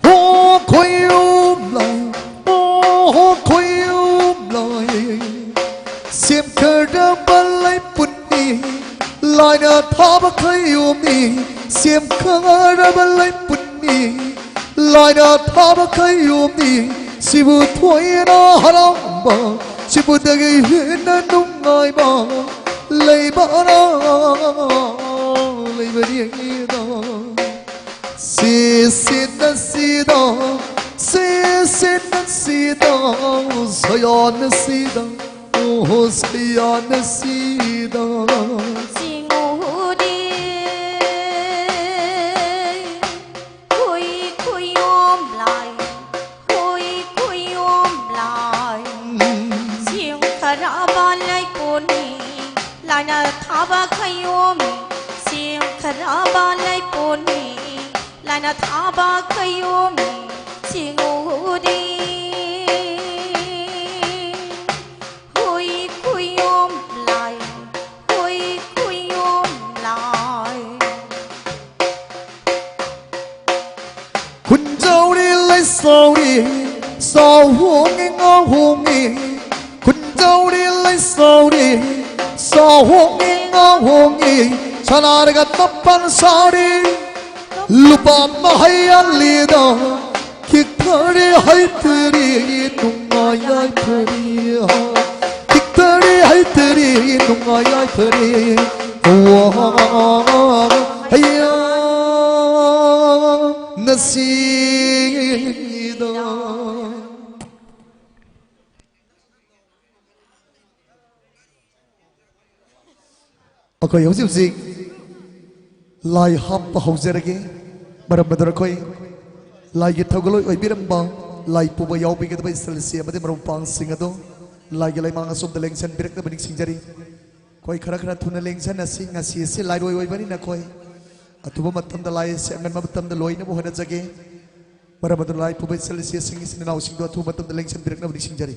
ꯍꯣ ꯈꯣꯏꯌꯨꯝ ꯂꯥꯏ, ꯑꯣ ꯍꯣ ꯈꯣꯏꯌꯨꯝ ꯂꯥꯏ, ꯁꯦꯝꯈ꯭ꯔꯕ ꯂꯩꯄꯨꯟꯅꯤ, ꯂꯥꯏꯅ ꯊꯥꯕ ꯈꯣꯏꯌꯨꯝꯅꯤ, ꯁꯦꯝꯈ꯭ꯔꯕ ꯂꯩꯄꯨꯟꯅꯤ, ꯂꯥꯏꯅ ꯊꯥꯕ ꯈꯣꯏꯌꯨꯝꯅꯤ, ꯁꯤꯕꯨ ꯊꯣꯏꯅ ꯍꯔꯥꯎꯕ, ꯁꯤꯕꯨꯗꯒꯤ ꯍꯦꯟꯅ ꯅꯨꯡꯉꯥꯏꯕ ꯂꯩꯕꯔꯥ? ꯁꯤꯁꯤꯅ ꯁꯤꯗ, ꯁꯤꯁꯤꯅ ꯁꯤꯗ, ꯁꯣꯌꯥꯅ ꯁꯤꯗ, ꯑꯣ ꯁꯣꯌꯥꯅ ꯁꯤꯗ꯫ ꯆꯤꯡꯎꯗꯤ ꯈꯨꯏ ꯈꯨꯌꯣꯝ ꯂꯥꯏ, ꯈꯨꯏ ꯈꯨꯌꯣꯝ ꯂꯥꯏ꯫ ꯁꯤꯡ ꯈꯔꯕ ꯂꯩꯀꯣꯟꯅꯤ, ꯂꯥꯏꯅ ꯊꯥꯕ ꯈꯌꯣꯝ꯫ ꯁꯤꯡ ꯈꯔꯕ ꯂꯩꯀꯣꯟꯅꯤ, ꯂꯥꯏꯅ ꯊꯥꯕ ꯈꯌꯣꯝ꯫ ꯁꯤꯡꯎꯗꯤ ꯍꯨꯏ ꯈꯨꯌꯣꯝ ꯂꯥꯏ, ꯍꯨꯏ ꯈꯨꯌꯣꯝ ꯂꯥꯏ꯫ ꯈꯨꯟꯖꯧꯔꯤ ꯂꯩꯁꯧꯔꯤ ꯁꯥꯎꯍꯣꯡꯉꯤ ꯉꯥꯎꯍꯣꯡꯉꯤ꯫ ꯈꯨꯟꯖꯧꯔꯤ ꯂꯩꯁꯧꯔꯤ ꯁꯥꯎꯍꯣꯡꯉꯤ ꯉꯥꯎꯍꯣꯡꯉꯤ꯫ ꯁꯅꯥꯔꯒ ꯇꯞꯄꯟ ꯁꯥꯔꯤ ꯂꯨꯄꯥ ꯃꯍꯩ ꯑꯂꯤꯗ ꯈꯤꯛꯊꯔꯤ ꯍꯩꯊꯔꯤ ꯅꯨꯡꯉꯥꯏ ꯌꯥꯏꯐꯔꯤ꯫ ꯈꯤꯛꯊꯔꯤ ꯍꯩꯊꯔꯤ ꯅꯨꯡꯉꯥꯏ ꯌꯥꯏꯐꯔꯤ꯫ ꯋꯥ ꯍꯩꯌꯥ ꯅꯁꯤꯗ꯫ ꯑꯩꯈꯣꯏ ꯍꯧꯖꯤꯛ ꯍꯧꯖꯤꯛ ꯂꯥꯏ ꯍꯥꯞꯄ ꯍꯧꯖꯔꯒꯦ꯫ ꯃꯔꯝ ꯑꯗꯨꯅ ꯑꯩꯈꯣꯏ ꯂꯥꯏꯒꯤ ꯊꯧꯒꯜꯂꯣꯏ ꯑꯣꯏꯕꯤꯔꯝꯕ ꯂꯥꯏ ꯄꯨꯕ ꯌꯥꯎꯕꯤꯒꯗꯕ ꯏꯆꯜꯁꯤꯡ ꯑꯃꯗꯤ ꯃꯔꯨꯞ ꯃꯄꯥꯡꯁꯤꯡ ꯑꯗꯣ ꯂꯥꯏꯒꯤ ꯂꯩꯃꯥꯡ ꯑꯁꯣꯝꯗ ꯂꯦꯡꯁꯤꯟꯕꯤꯔꯛꯅꯕ ꯅꯤꯡꯁꯤꯡꯖꯔꯤ꯫ ꯑꯩꯈꯣꯏ ꯈꯔ ꯈꯔ ꯊꯨꯅ ꯂꯦꯡꯁꯤꯟꯅꯁꯤ꯫ ꯉꯁꯤ ꯑꯁꯤ ꯂꯥꯏꯔꯣꯏ ꯑꯣꯏꯕꯅꯤꯅ ꯑꯩꯈꯣꯏ ꯑꯊꯨꯕ ꯃꯇꯝꯗ ꯂꯥꯏ ꯑꯁꯤ ꯑꯉꯟꯕ ꯃꯇꯝꯗ ꯂꯣꯏꯅꯕ ꯍꯣꯠꯅꯖꯒꯦ꯫ ꯃꯔꯝ ꯑꯗꯨꯅ ꯂꯥꯏ ꯄꯨꯕ ꯏꯆꯜꯁꯤꯡ, ꯏꯆꯤꯟ ꯏꯅꯥꯎꯁꯤꯡꯗꯣ ꯑꯊꯨꯕ ꯃꯇꯝꯗ ꯂꯦꯡꯁꯤꯟꯕꯤꯔꯛꯅꯕ ꯅꯤꯡꯁꯤꯡꯖꯔꯤ꯫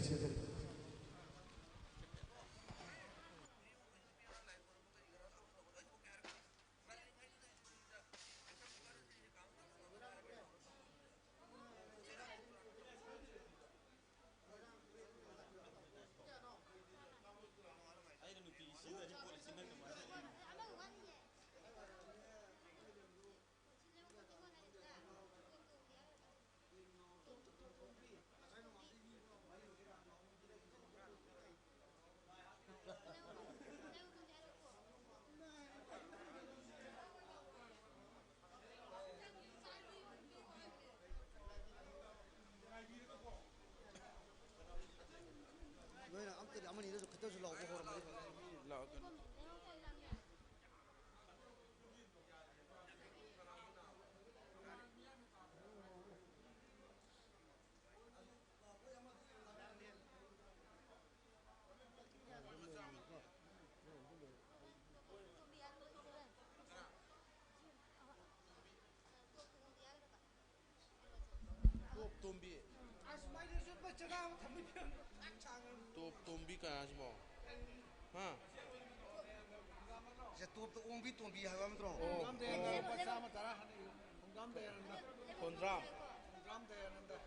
ꯑꯃꯅꯤꯗꯁꯨ ꯈꯤꯇꯪꯁꯨ ꯂꯥꯎꯕ ꯍꯧꯔꯝꯃꯗꯤ ꯐꯅꯤ꯫ ꯇꯣꯞ ꯇꯣꯝꯕꯤ꯫ ꯇꯣꯞ ꯇꯣꯝꯕꯤ ꯀꯅꯥꯁꯤꯕꯣ? ꯍꯥ? ꯁꯦ, ꯇꯣꯞꯇ ꯑꯣꯡꯕꯤ ꯇꯣꯝꯕꯤ ꯍꯥꯏꯕ ꯅꯠꯇ꯭ꯔꯣ? ꯑꯣ, ꯈꯣꯡꯒ꯭ꯔꯥꯝ ꯗꯌꯥꯅꯟꯗ ꯑꯣ꯫ ꯂꯨꯄꯥ ꯆꯥꯝꯃ ꯇꯔꯥ ꯍꯥꯏꯅ ꯏꯌꯨ꯫ ꯈꯣꯡꯒ꯭ꯔꯥꯝ ꯗꯌꯥꯅꯟꯗ꯫ ꯈꯣꯟꯗ꯭ꯔꯥꯝ꯫ ꯈꯣꯡꯒ꯭ꯔꯥꯝ ꯗꯌꯥꯅꯟꯗ꯫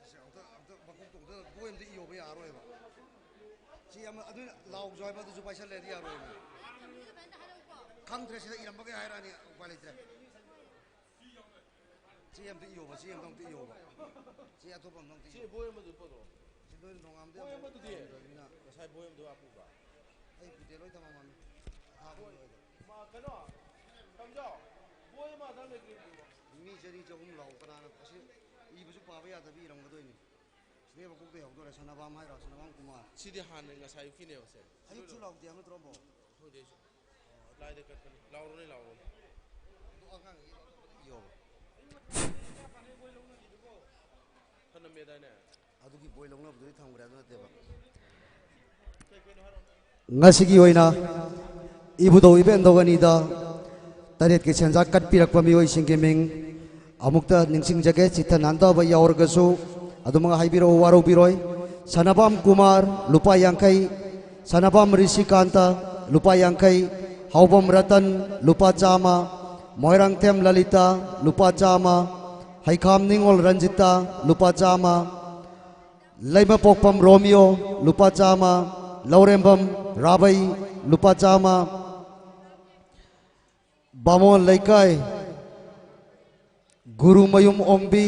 ꯁꯤꯁꯦ ꯑꯝꯇ, ꯑꯝꯇ ꯃꯀꯣꯛꯇꯣ ꯑꯝꯇ ꯕꯣꯏ ꯑꯝꯇ ꯏꯌꯣꯕ ꯌꯥꯔꯣꯏꯕ꯫ ꯁꯤ ꯑꯃ, ꯑꯗꯨ ꯂꯥꯎꯖꯣ ꯍꯥꯏꯕ, ꯑꯗꯨꯁꯨ ꯄꯥꯏꯁꯜꯂꯦꯗꯤ ꯌꯥꯔꯣꯏꯕ꯫ ꯈꯪꯗ꯭ꯔꯦ, ꯁꯤꯗ ꯏꯔꯝꯕꯒꯩ ꯍꯥꯏꯔꯛꯑꯅꯤ, ꯎꯄꯥꯏ ꯂꯩꯇ꯭ꯔꯦ꯫ ꯆꯦ ꯑꯝꯇ ꯏꯌꯣꯕ, ꯆꯦ ꯑꯝꯇ, ꯑꯝꯇ ꯏꯌꯣꯕ꯫ ꯆꯦ ꯑꯇꯣꯞꯄ ꯑꯝꯇ, ꯑꯝꯇ ꯁꯤ ꯏꯌꯣꯕ꯫ ꯕꯣꯏ ꯑꯃꯗꯨ ꯄꯨꯔꯛꯑꯣ꯫ ꯁꯤ ꯅꯣꯏ ꯅꯣꯡꯉꯥꯝꯗꯩ ꯕꯣꯏ ꯑꯝꯇ ꯑꯃꯗꯨꯗꯤ? ꯇꯧꯗ꯭ꯔꯕꯅꯤꯅ꯫ ꯉꯁꯥꯏ ꯕꯣꯏ ꯑꯃꯗꯨ ꯄꯨꯕ꯭ꯔꯥ? ꯑꯩ ꯄꯨꯗꯦ, ꯂꯣꯏ ꯊꯝꯃꯝꯃꯝꯅꯤ꯫ ꯑꯊꯥꯕ ꯂꯣꯏꯔꯦ꯫ ꯃꯥ ꯀꯩꯅꯣ, ꯀꯝꯖꯥꯎ, ꯕꯣꯏ ꯑꯃ ꯑꯗꯥ ꯂꯩꯈ꯭ꯔꯦ ꯄꯨꯔꯛꯑꯣ꯫ ꯃꯤ ꯆꯅꯤ ꯆꯍꯨꯝ ꯂꯥꯎ, ꯀꯅꯥꯅ ꯑꯁꯤ ꯏꯕꯁꯨ ꯄꯥꯕ ꯌꯥꯗꯕꯤ ꯏꯔꯝꯒꯗꯣꯏꯅꯤ꯫ ꯁꯤꯗꯩ ꯃꯀꯣꯛꯇꯩ ꯍꯧꯗꯣꯔꯦ, ꯁꯅꯥꯕꯝ ꯍꯥꯏꯔꯣ, ꯁꯅꯥꯕꯝ ꯀꯨꯃꯥꯔ꯫ ꯁꯤꯗꯤ ꯍꯥꯟꯅ ꯉꯁꯥꯏ ꯑꯌꯨꯛꯀꯤꯅꯦꯕꯁꯦ꯫ ꯑꯌꯨꯛꯁꯨ ꯂꯥꯎꯗꯦ ꯍꯥꯏꯕ ꯅꯠꯇ꯭ꯔꯣ, ꯑꯃꯨꯛ? ꯈꯪꯗꯦ ꯑꯩꯁꯨ꯫ ꯂꯥꯏꯗ ꯀꯠꯄꯅꯤ꯫ ꯂꯥꯎꯔꯣꯅꯦ, ꯂꯥꯎꯔꯣꯅꯦ꯫ ꯑꯗꯣ ꯑꯉꯥꯡꯒꯤ ꯏꯌꯣꯕ꯫ ꯐꯅꯝꯃꯦꯗꯥꯏꯅꯦ? ꯑꯗꯨꯒꯤ ꯕꯣꯏ ꯂꯧꯅꯕꯗꯨꯗꯤ ꯊꯝꯈ꯭ꯔꯦ, ꯑꯗꯨ ꯅꯠꯇꯦꯕ꯫ ꯀꯩ ꯀꯩꯅꯣ ꯍꯥꯏꯔꯣꯅꯦ꯫ ꯉꯁꯤꯒꯤ ꯑꯣꯏꯅ ꯏꯕꯨꯙꯧ ꯏꯕꯦꯟꯗꯧ ꯑꯅꯤꯗ ꯇꯔꯦꯠꯀꯤ ꯁꯦꯟꯖꯥ ꯀꯠꯄꯤꯔꯛꯄ ꯃꯤꯑꯣꯏꯁꯤꯡꯒꯤ ꯃꯤꯡ, ꯑꯃꯨꯛꯇ ꯅꯤꯡꯁꯤꯡꯖꯒꯦ, ꯆꯤꯠꯇ ꯅꯥꯟꯗꯕ ꯌꯥꯎꯔꯒꯁꯨ ꯑꯗꯨꯃꯛ ꯍꯥꯏꯕꯤꯔꯛꯎ, ꯋꯥꯔꯧꯕꯤꯔꯣꯏ꯫ ꯁꯅꯥꯕꯝ ꯀꯨꯃꯥꯔ, ꯂꯨꯄꯥ ꯌꯥꯡꯈꯩ, ꯁꯅꯥꯕꯝ ꯔꯤꯁꯤꯀꯥꯟꯇ, ꯂꯨꯄꯥ ꯌꯥꯡꯈꯩ, ꯍꯥꯎꯕꯝ ꯔꯇꯟ, ꯂꯨꯄꯥ ꯆꯥꯝꯃ, ꯃꯣꯏꯔꯥꯡꯊꯦꯝ ꯂꯂꯤꯇꯥ, ꯂꯨꯄꯥ ꯆꯥꯝꯃ, ꯍꯩꯈꯥꯝ ꯅꯤꯉꯣꯜ ꯔꯟꯖꯤꯇꯥ, ꯂꯨꯄꯥ ꯆꯥꯝꯃ, ꯂꯩꯃꯄꯣꯛꯄꯝ ꯔꯣꯃꯤꯌꯣ, ꯂꯨꯄꯥ ꯆꯥꯝꯃ, ꯂꯧꯔꯦꯝꯕꯝ ꯔꯥꯕꯩ, ꯂꯨꯄꯥ ꯆꯥꯝꯃ, ꯕꯥꯃꯣꯟ ꯂꯩꯀꯥꯏ ꯒꯨꯔꯨꯃꯌꯨꯝ ꯑꯣꯡꯕꯤ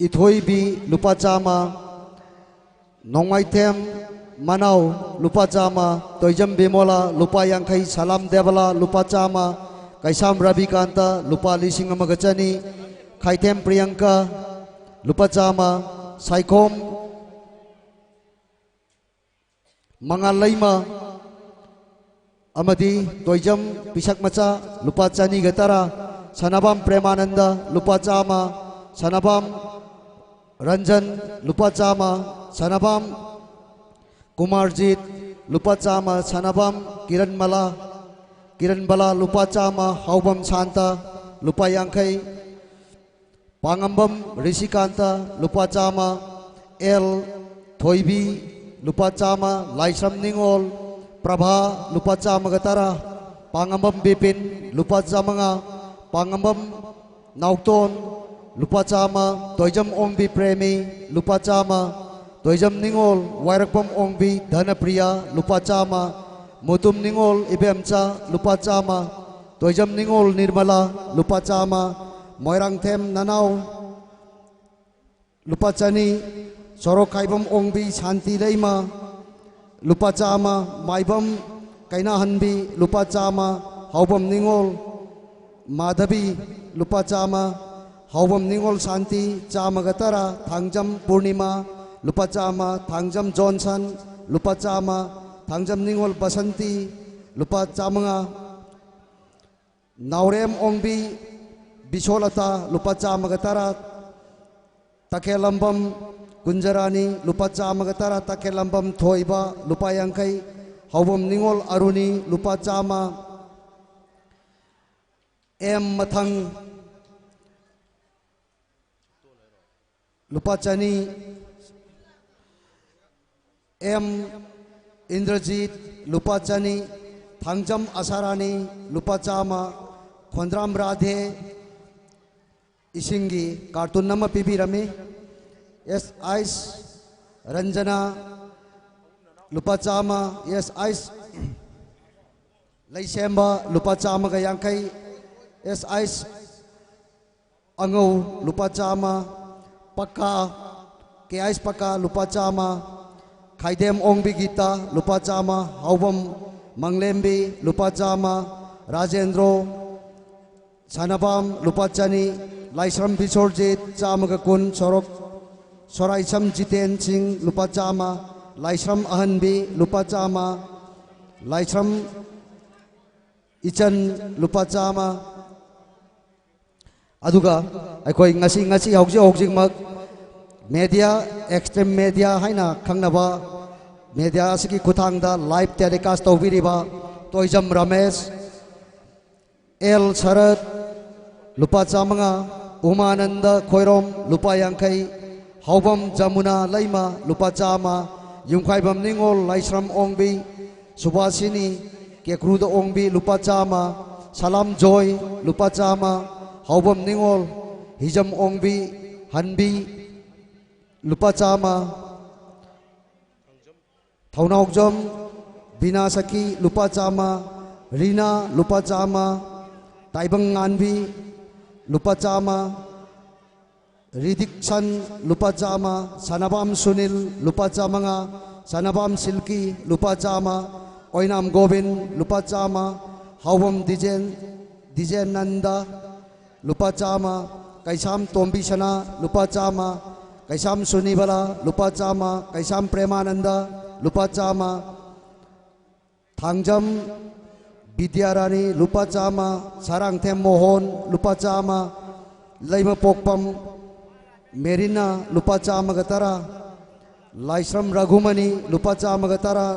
ꯏꯊꯣꯏꯕꯤ, ꯂꯨꯄꯥ ꯆꯥꯝꯃ, ꯅꯣꯡꯃꯥꯏꯊꯦꯝ ꯃꯅꯥꯎ, ꯂꯨꯄꯥ ꯆꯥꯝꯃ, ꯇꯣꯏꯖꯝ ꯕꯤꯃꯣꯂꯥ, ꯂꯨꯄꯥ ꯌꯥꯡꯈꯩ, ꯁꯂꯥꯝ ꯗꯦꯕꯂꯥ, ꯂꯨꯄꯥ ꯆꯥꯝꯃ, ꯀꯩꯁꯥꯝ ꯔꯕꯤꯀꯥꯟꯇ, ꯂꯨꯄꯥ ꯂꯤꯁꯤꯡ ꯑꯃꯒ ꯆꯅꯤ, ꯈꯥꯏꯊꯦꯝ ꯄ꯭ꯔꯤꯌꯪꯀꯥ, ꯂꯨꯄꯥ ꯆꯥꯝꯃ, ꯁꯥꯏꯈꯣꯝ ꯃꯉꯥꯜ ꯂꯩꯃ ꯑꯃꯗꯤ ꯇꯣꯏꯖꯝ ꯄꯤꯁꯛ ꯃꯆꯥ, ꯂꯨꯄꯥ ꯆꯅꯤꯒ ꯇꯔꯥ꯫ ꯁꯅꯥꯕꯝ ꯄ꯭ꯔꯦꯃꯥꯅꯟꯗ, ꯂꯨꯄꯥ ꯆꯥꯝꯃ꯫ ꯁꯅꯥꯕꯝ ꯔꯟꯖꯟ, ꯂꯨꯄꯥ ꯆꯥꯝꯃ꯫ ꯁꯅꯥꯕꯝ ꯀꯨꯃꯥꯔꯖꯤꯠ, ꯂꯨꯄꯥ ꯆꯥꯝꯃ꯫ ꯁꯅꯥꯕꯝ ꯀꯤꯔꯟꯃꯂꯥ, ꯀꯤꯔꯟꯕꯂꯥ, ꯂꯨꯄꯥ ꯆꯥꯝꯃ꯫ ꯍꯥꯎꯕꯝ ꯁꯥꯟꯇ, ꯂꯨꯄꯥ ꯌꯥꯡꯈꯩ꯫ ꯄꯥꯉꯝꯕꯝ ꯔꯤꯁꯤꯀꯥꯟꯇ, ꯂꯨꯄꯥ ꯆꯥꯝꯃ꯫ ꯑꯦꯜ ꯊꯣꯏꯕꯤ, ꯂꯨꯄꯥ ꯆꯥꯝꯃ꯫ ꯂꯥꯏꯁ꯭ꯔꯝ ꯅꯤꯉꯣꯜ, ꯄ꯭ꯔꯚꯥ, ꯂꯨꯄꯥ ꯆꯥꯝꯃꯒ ꯇꯔꯥ꯫ ꯄꯥꯉꯝꯕꯝ ꯕꯤꯄꯤꯟ, ꯂꯨꯄꯥ ꯆꯥꯝꯃꯉꯥ꯫ ꯄꯥꯉꯝꯕꯝ ꯅꯥꯎꯇꯣꯟ, ꯂꯨꯄꯥ ꯆꯥꯝꯃ꯫ ꯇꯣꯏꯖꯝ ꯑꯣꯡꯕꯤ ꯄ꯭ꯔꯦꯃꯤ, ꯂꯨꯄꯥ ꯆꯥꯝꯃ꯫ ꯇꯣꯏꯖꯝ ꯅꯤꯉꯣꯜ ꯋꯥꯏꯔꯛꯄꯝ ꯑꯣꯡꯕꯤ ꯙꯅꯄ꯭ꯔꯤꯌꯥ, ꯂꯨꯄꯥ ꯆꯥꯝꯃ꯫ ꯃꯨꯇꯨꯝ ꯅꯤꯉꯣꯜ ꯏꯕꯦꯝꯆꯥ, ꯂꯨꯄꯥ ꯆꯥꯝꯃ꯫ ꯇꯣꯏꯖꯝ ꯅꯤꯉꯣꯜ ꯅꯤꯔꯃꯂꯥ, ꯂꯨꯄꯥ ꯆꯥꯝꯃ꯫ ꯃꯣꯏꯔꯥꯡꯊꯦꯝ ꯅꯅꯥꯎ, ꯂꯨꯄꯥ ꯆꯅꯤ꯫ ꯁꯣꯔꯣꯛ ꯈꯥꯏꯕꯝ ꯑꯣꯡꯕꯤ ꯁꯥꯟꯇꯤ ꯂꯩꯃ, ꯂꯨꯄꯥ ꯆꯥꯝꯃ꯫ ꯃꯥꯏꯕꯝ ꯀꯩꯅꯥꯍꯟꯕꯤ, ꯂꯨꯄꯥ ꯆꯥꯝꯃ꯫ ꯍꯥꯎꯕꯝ ꯅꯤꯉꯣꯜ ꯃꯥꯙꯕꯤ, ꯂꯨꯄꯥ ꯆꯥꯝꯃ꯫ ꯍꯥꯎꯕꯝ ꯅꯤꯉꯣꯜ ꯁꯥꯟꯇꯤ, ꯆꯥꯝꯃꯒ ꯇꯔꯥ꯫ ꯊꯥꯡꯖꯝ ꯄꯨꯔꯅꯤꯃꯥ, ꯂꯨꯄꯥ ꯆꯥꯝꯃ꯫ ꯊꯥꯡꯖꯝ ꯖꯣꯟꯁꯟ, ꯂꯨꯄꯥ ꯆꯥꯝꯃ꯫ ꯊꯥꯡꯖꯝ ꯅꯤꯉꯣꯜ ꯕꯁꯟꯇꯤ, ꯂꯨꯄꯥ ꯆꯥꯝꯃꯉꯥ꯫ ꯅꯥꯎꯔꯦꯝ ꯑꯣꯡꯕꯤ ꯕꯤꯁꯣꯂꯇꯥ, ꯂꯨꯄꯥ ꯆꯥꯝꯃꯒ ꯇꯔꯥ꯫ ꯇꯈꯦꯜꯂꯝꯕꯝ ꯀꯨꯟꯖꯔꯥꯅꯤ, ꯂꯨꯄꯥ ꯆꯥꯝꯃꯒ ꯇꯔꯥ꯫ ꯇꯈꯦꯜꯂꯝꯕꯝ ꯊꯣꯏꯕ, ꯂꯨꯄꯥ ꯌꯥꯡꯈꯩ꯫ ꯍꯥꯎꯕꯝ ꯅꯤꯉꯣꯜ ꯑꯔꯨꯅꯤ, ꯂꯨꯄꯥ ꯆꯥꯝꯃ꯫ ꯑꯦꯝ ꯃꯊꯪ, ꯂꯨꯄꯥ ꯆꯅꯤ꯫ ꯑꯦꯝ ꯏꯟꯗ꯭ꯔꯖꯤꯠ, ꯂꯨꯄꯥ ꯆꯅꯤ꯫ ꯊꯥꯡꯖꯝ ꯑꯁꯥꯔꯥꯅꯤ, ꯂꯨꯄꯥ ꯆꯥꯝꯃ꯫ ꯈꯣꯟꯗ꯭ꯔꯥꯝ ꯔꯥꯙꯦ, ꯏꯁꯤꯡꯒꯤ ꯀꯥꯔꯇꯨꯟ ꯑꯃ ꯄꯤꯕꯤꯔꯝꯃꯤ꯫ ꯑꯦꯁ ꯑꯥꯏꯁ ꯔꯟꯖꯅꯥ, ꯂꯨꯄꯥ ꯆꯥꯝꯃ꯫ ꯑꯦꯁ ꯑꯥꯏꯁ ꯂꯩꯁꯦꯝꯕ, ꯂꯨꯄꯥ ꯆꯥꯝꯃꯒ ꯌꯥꯡꯈꯩ꯫ ꯑꯦꯁ ꯑꯥꯏꯁ ꯑꯉꯧ, ꯂꯨꯄꯥ ꯆꯥꯝꯃ꯫ ꯄꯛꯀꯥ, ꯀꯦ ꯑꯥꯏꯁ ꯄꯛꯀꯥ, ꯂꯨꯄꯥ ꯆꯥꯝꯃ꯫ ꯈꯥꯏꯗꯦꯝ ꯑꯣꯡꯕꯤ ꯒꯤꯇꯥ, ꯂꯨꯄꯥ ꯆꯥꯝꯃ꯫ ꯍꯥꯎꯕꯝ ꯃꯪꯂꯦꯝꯕꯤ, ꯂꯨꯄꯥ ꯆꯥꯝꯃ꯫ ꯔꯥꯖꯦꯟꯗ꯭ꯔꯣ ꯁꯅꯥꯕꯝ, ꯂꯨꯄꯥ ꯆꯅꯤ꯫ ꯂꯥꯏꯁ꯭ꯔꯝ ꯕꯤꯁꯣꯔꯖꯤꯠ, ꯆꯥꯝꯃꯒ ꯀꯨꯟ꯫ ꯁꯣꯔꯣꯛ ꯁꯣꯔꯥꯏꯁꯝ ꯖꯤꯇꯦꯟ ꯁꯤꯡ, ꯂꯨꯄꯥ ꯆꯥꯝꯃ꯫ ꯂꯥꯏꯁ꯭ꯔꯝ ꯑꯍꯟꯕꯤ ꯂꯨꯄꯥ ꯆꯥꯝꯃ, ꯂꯥꯏꯁ꯭ꯔꯝ ꯏꯆꯟ ꯂꯨꯄꯥ ꯆꯥꯝꯃ꯫ ꯑꯗꯨꯒ ꯑꯩꯈꯣꯏ ꯉꯁꯤ, ꯉꯁꯤ ꯍꯧꯖꯤꯛ ꯍꯧꯖꯤꯛꯃꯛ ꯃꯦꯗꯤꯌꯥ, ꯑꯦꯛꯁꯇ꯭ꯔꯤꯝ ꯃꯦꯗꯤꯌꯥ ꯍꯥꯏꯅ ꯈꯪꯅꯕ ꯃꯦꯗꯤꯌꯥ ꯑꯁꯤꯒꯤ ꯈꯨꯠꯊꯥꯡꯗ live telecast ꯇꯧꯕꯤꯔꯤꯕ Toijam Ramesh, L ꯁꯔꯠ, ꯂꯨꯄꯥ ꯆꯥꯝꯃꯉꯥ, ꯎꯃꯥꯅꯟꯗ ꯈꯣꯏꯔꯣꯝ, ꯂꯨꯄꯥ ꯌꯥꯡꯈꯩ, ꯍꯥꯎꯕꯝ ꯖꯃꯨꯅꯥ ꯂꯩꯃ, ꯂꯨꯄꯥ ꯆꯥꯝꯃ, ꯌꯨꯝꯈꯥꯏꯕꯝ ꯅꯤꯉꯣꯜ, ꯂꯥꯏꯁ꯭ꯔꯝ ꯑꯣꯡꯕꯤ, ꯁꯨꯕꯥꯁꯤꯅꯤ, ꯀꯦꯀ꯭ꯔꯨꯗ ꯑꯣꯡꯕꯤ, ꯂꯨꯄꯥ ꯆꯥꯝꯃ, ꯁꯂꯥꯝ ꯖꯣꯏ, ꯂꯨꯄꯥ ꯆꯥꯝꯃ, ꯍꯥꯎꯕꯝ ꯅꯤꯉꯣꯜ, ꯍꯤꯖꯝ ꯑꯣꯡꯕꯤ, ꯍꯟꯕꯤ, ꯂꯨꯄꯥ ꯆꯥꯝꯃ, ꯊꯧꯅꯥꯎꯖꯝ ꯕꯤꯅꯥ ꯁꯈꯤ, ꯂꯨꯄꯥ ꯆꯥꯝꯃ, ꯔꯤꯅꯥ, ꯂꯨꯄꯥ ꯆꯥꯝꯃ, ꯇꯥꯏꯕꯪ ꯉꯥꯟꯕꯤ, ꯂꯨꯄꯥ ꯆꯥꯝꯃ, ꯔꯤꯗꯤꯛꯁꯟ, ꯂꯨꯄꯥ ꯆꯥꯝꯃ, ꯁꯅꯥꯕꯝ ꯁꯨꯅꯤꯜ, ꯂꯨꯄꯥ ꯆꯥꯝꯃꯉꯥ, ꯁꯅꯥꯕꯝ ꯁꯤꯜꯀꯤ, ꯂꯨꯄꯥ ꯆꯥꯝꯃ, ꯑꯣꯏꯅꯥꯝ ꯒꯣꯕꯤꯟ, ꯂꯨꯄꯥ ꯆꯥꯝꯃ, ꯍꯥꯎꯕꯝ ꯗꯤꯖꯦꯟ, ꯗꯤꯖꯦꯟꯅꯟꯗ, ꯂꯨꯄꯥ ꯆꯥꯝꯃ, ꯀꯩꯁꯥꯝ ꯇꯣꯝꯕꯤꯁꯅꯥ, ꯂꯨꯄꯥ ꯆꯥꯝꯃ, ꯀꯩꯁꯥꯝ ꯁꯨꯅꯤꯕꯂꯥ, ꯂꯨꯄꯥ ꯆꯥꯝꯃ, ꯀꯩꯁꯥꯝ ꯄ꯭ꯔꯦꯃꯥꯅꯟꯗ, ꯂꯨꯄꯥ ꯆꯥꯝꯃ, ꯊꯥꯡꯖꯝ ꯕꯤꯗ꯭ꯌꯥꯔꯥꯅꯤ, ꯂꯨꯄꯥ ꯆꯥꯝꯃ, ꯁꯥꯔꯥꯡꯊꯦꯝ ꯃꯣꯍꯣꯟ, ꯂꯨꯄꯥ ꯆꯥꯝꯃ, ꯂꯩꯃꯄꯣꯛꯄꯝ ꯃꯦꯔꯤꯅꯥ, ꯂꯨꯄꯥ ꯆꯥꯝꯃꯒ ꯇꯔꯥ, ꯂꯥꯏꯁ꯭ꯔꯝ ꯔꯘꯨꯃꯅꯤ, ꯂꯨꯄꯥ ꯆꯥꯝꯃꯒ ꯇꯔꯥ,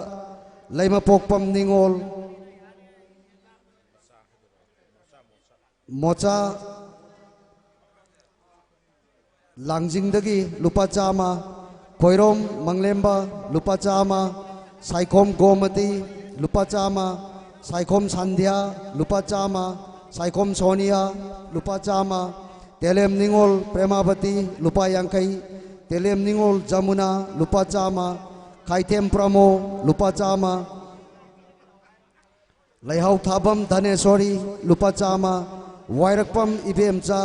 ꯂꯩꯃꯄꯣꯛꯄꯝ ꯅꯤꯉꯣꯜ, ꯃꯣꯆꯥ ꯂꯥꯡꯖꯤꯡꯗꯒꯤ ꯂꯨꯄꯥ ꯆꯥꯝꯃ, ꯈꯣꯏꯔꯣꯝ ꯃꯪꯂꯦꯝꯕ, ꯂꯨꯄꯥ ꯆꯥꯝꯃ, ꯁꯥꯏꯈꯣꯝ ꯒꯣꯃꯇꯤ, ꯂꯨꯄꯥ ꯆꯥꯝꯃ, ꯁꯥꯏꯈꯣꯝ ꯁꯥꯟꯙ꯭ꯌꯥ, ꯂꯨꯄꯥ ꯆꯥꯝꯃ, ꯁꯥꯏꯈꯣꯝ ꯁꯣꯅꯤꯌꯥ, ꯂꯨꯄꯥ ꯆꯥꯝꯃ, ꯇꯦꯂꯦꯝ ꯅꯤꯉꯣꯜ ꯄ꯭ꯔꯦꯃꯥꯕꯇꯤ, ꯂꯨꯄꯥ ꯌꯥꯡꯈꯩ, ꯇꯦꯂꯦꯝ ꯅꯤꯉꯣꯜ ꯖꯃꯨꯅꯥ, ꯂꯨꯄꯥ ꯆꯥꯝꯃ, ꯈꯥꯏꯊꯦꯝ ꯄ꯭ꯔꯃꯣ, ꯂꯨꯄꯥ ꯆꯥꯝꯃ, ꯂꯩꯍꯥꯎ ꯊꯥꯕꯝ ꯙꯅꯦꯁꯣꯔꯤ, ꯂꯨꯄꯥ ꯆꯥꯝꯃ, ꯋꯥꯏꯔꯛꯄꯝ ꯏꯕꯦꯝꯆꯥ,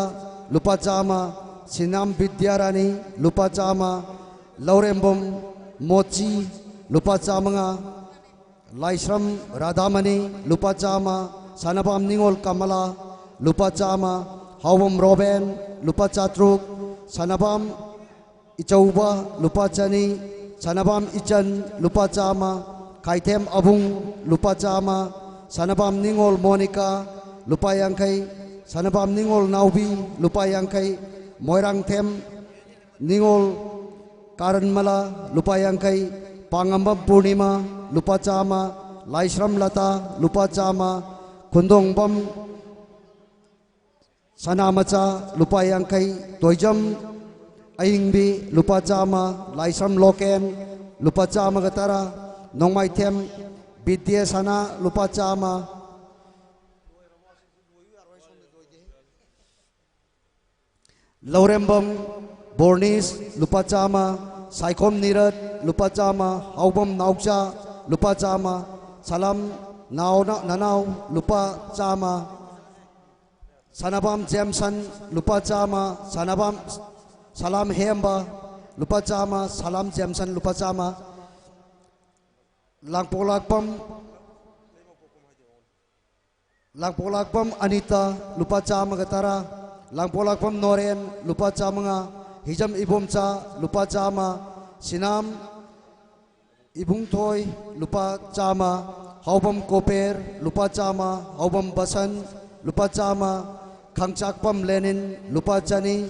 ꯂꯨꯄꯥ ꯆꯥꯝꯃ, ꯁꯤꯅꯥꯝ ꯕꯤꯗ꯭ꯌꯥꯔꯥꯅꯤ, ꯂꯨꯄꯥ ꯆꯥꯝꯃ, ꯂꯧꯔꯦꯝꯕꯝ ꯃꯣꯆꯤ, ꯂꯨꯄꯥ ꯆꯥꯝꯃꯉꯥ, ꯂꯥꯏꯁ꯭ꯔꯝ ꯔꯥꯙꯥꯃꯅꯤ, ꯂꯨꯄꯥ ꯆꯥꯝꯃ, ꯁꯅꯥꯕꯝ ꯅꯤꯉꯣꯜ ꯀꯃꯂꯥ, ꯂꯨꯄꯥ ꯆꯥꯝꯃ, ꯍꯥꯎꯕꯝ ꯔꯣꯕꯦꯟ, ꯂꯨꯄꯥ ꯆꯥꯇ꯭ꯔꯨꯛ, ꯁꯅꯥꯕꯝ ꯏꯆꯧꯕ, ꯂꯨꯄꯥ ꯆꯅꯤ, ꯁꯅꯥꯕꯝ ꯏꯆꯟ, ꯂꯨꯄꯥ ꯆꯥꯝꯃ꯫ ꯈꯥꯏꯊꯦꯝ ꯑꯕꯨꯡ, ꯂꯨꯄꯥ ꯆꯥꯝꯃ꯫ ꯁꯅꯥꯕꯝ ꯅꯤꯉꯣꯜ ꯃꯣꯅꯤꯀꯥ, ꯂꯨꯄꯥ ꯌꯥꯡꯈꯩ꯫ ꯁꯅꯥꯕꯝ ꯅꯤꯉꯣꯜ ꯅꯥꯎꯕꯤ, ꯂꯨꯄꯥ ꯌꯥꯡꯈꯩ꯫ ꯃꯣꯏꯔꯥꯡꯊꯦꯝ ꯅꯤꯉꯣꯜ ꯀꯥꯔꯟꯃꯂꯥ, ꯂꯨꯄꯥ ꯌꯥꯡꯈꯩ꯫ ꯄꯥꯉꯝꯕꯝ ꯄꯨꯔꯅꯤꯃꯥ, ꯂꯨꯄꯥ ꯆꯥꯝꯃ꯫ ꯂꯥꯏꯁ꯭ꯔꯝ ꯂꯇꯥ, ꯂꯨꯄꯥ ꯆꯥꯝꯃ꯫ ꯈꯨꯟꯗꯣꯡꯕꯝ ꯁꯅꯥꯃꯆꯥ, ꯂꯨꯄꯥ ꯌꯥꯡꯈꯩ꯫ ꯇꯣꯏꯖꯝ ꯑꯌꯤꯡꯕꯤ, ꯂꯨꯄꯥ ꯆꯥꯝꯃ꯫ ꯂꯥꯏꯁ꯭ꯔꯝ ꯂꯣꯀꯦꯟ, ꯂꯨꯄꯥ ꯆꯥꯝꯃꯒ ꯇꯔꯥ꯫ ꯅꯣꯡꯃꯥꯏꯊꯦꯝ ꯕꯤꯗ꯭ꯌꯥꯁꯅꯥ, ꯂꯨꯄꯥ ꯆꯥꯝꯃ꯫ ꯂꯧꯔꯦꯝꯕꯝ ꯕꯣꯔꯅꯤꯁ, ꯂꯨꯄꯥ ꯆꯥꯝꯃ꯫ ꯁꯥꯏꯈꯣꯝ ꯅꯤꯔꯠ, ꯂꯨꯄꯥ ꯆꯥꯝꯃ꯫ ꯍꯥꯎꯕꯝ ꯅꯥꯎꯆꯥ, ꯂꯨꯄꯥ ꯆꯥꯝꯃ꯫ ꯁꯂꯥꯝ ꯅꯥꯎꯅ-, ꯅꯅꯥꯎ, ꯂꯨꯄꯥ ꯆꯥꯝꯃ꯫ ꯁꯅꯥꯕꯝ ꯖꯦꯝꯁꯟ, ꯂꯨꯄꯥ ꯆꯥꯝꯃ꯫ ꯁꯅꯥꯕꯝ ꯁꯂꯥꯝ ꯍꯦꯝꯕ, ꯂꯨꯄꯥ ꯆꯥꯝꯃ꯫ ꯁꯂꯥꯝ ꯖꯦꯝꯁꯟ, ꯂꯨꯄꯥ ꯆꯥꯝꯃ꯫ ꯂꯥꯡꯄꯣꯛꯂꯥꯛꯄꯝ, ꯂꯥꯡꯄꯣꯛꯂꯥꯛꯄꯝ ꯑꯅꯤꯇꯥ, ꯂꯨꯄꯥ ꯆꯥꯝꯃꯒ ꯇꯔꯥ꯫ ꯂꯥꯡꯄꯣꯛꯂꯥꯛꯄꯝ ꯅꯣꯔꯦꯟ, ꯂꯨꯄꯥ ꯆꯥꯝꯃꯉꯥ꯫ ꯍꯤꯖꯝ ꯏꯕꯣꯝꯆꯥ, ꯂꯨꯄꯥ ꯆꯥꯝꯃ꯫ ꯁꯤꯅꯥꯝ ꯏꯕꯨꯡꯊꯣꯏ, ꯂꯨꯄꯥ ꯆꯥꯝꯃ꯫ ꯍꯥꯎꯕꯝ ꯀꯣꯄꯦꯔ, ꯂꯨꯄꯥ ꯆꯥꯝꯃ꯫ ꯍꯥꯎꯕꯝ ꯕꯁꯟ, ꯂꯨꯄꯥ ꯆꯥꯝꯃ꯫ ꯈꯥꯡꯆꯥꯛꯄꯝ ꯂꯦꯅꯤꯟ, ꯂꯨꯄꯥ ꯆꯅꯤ꯫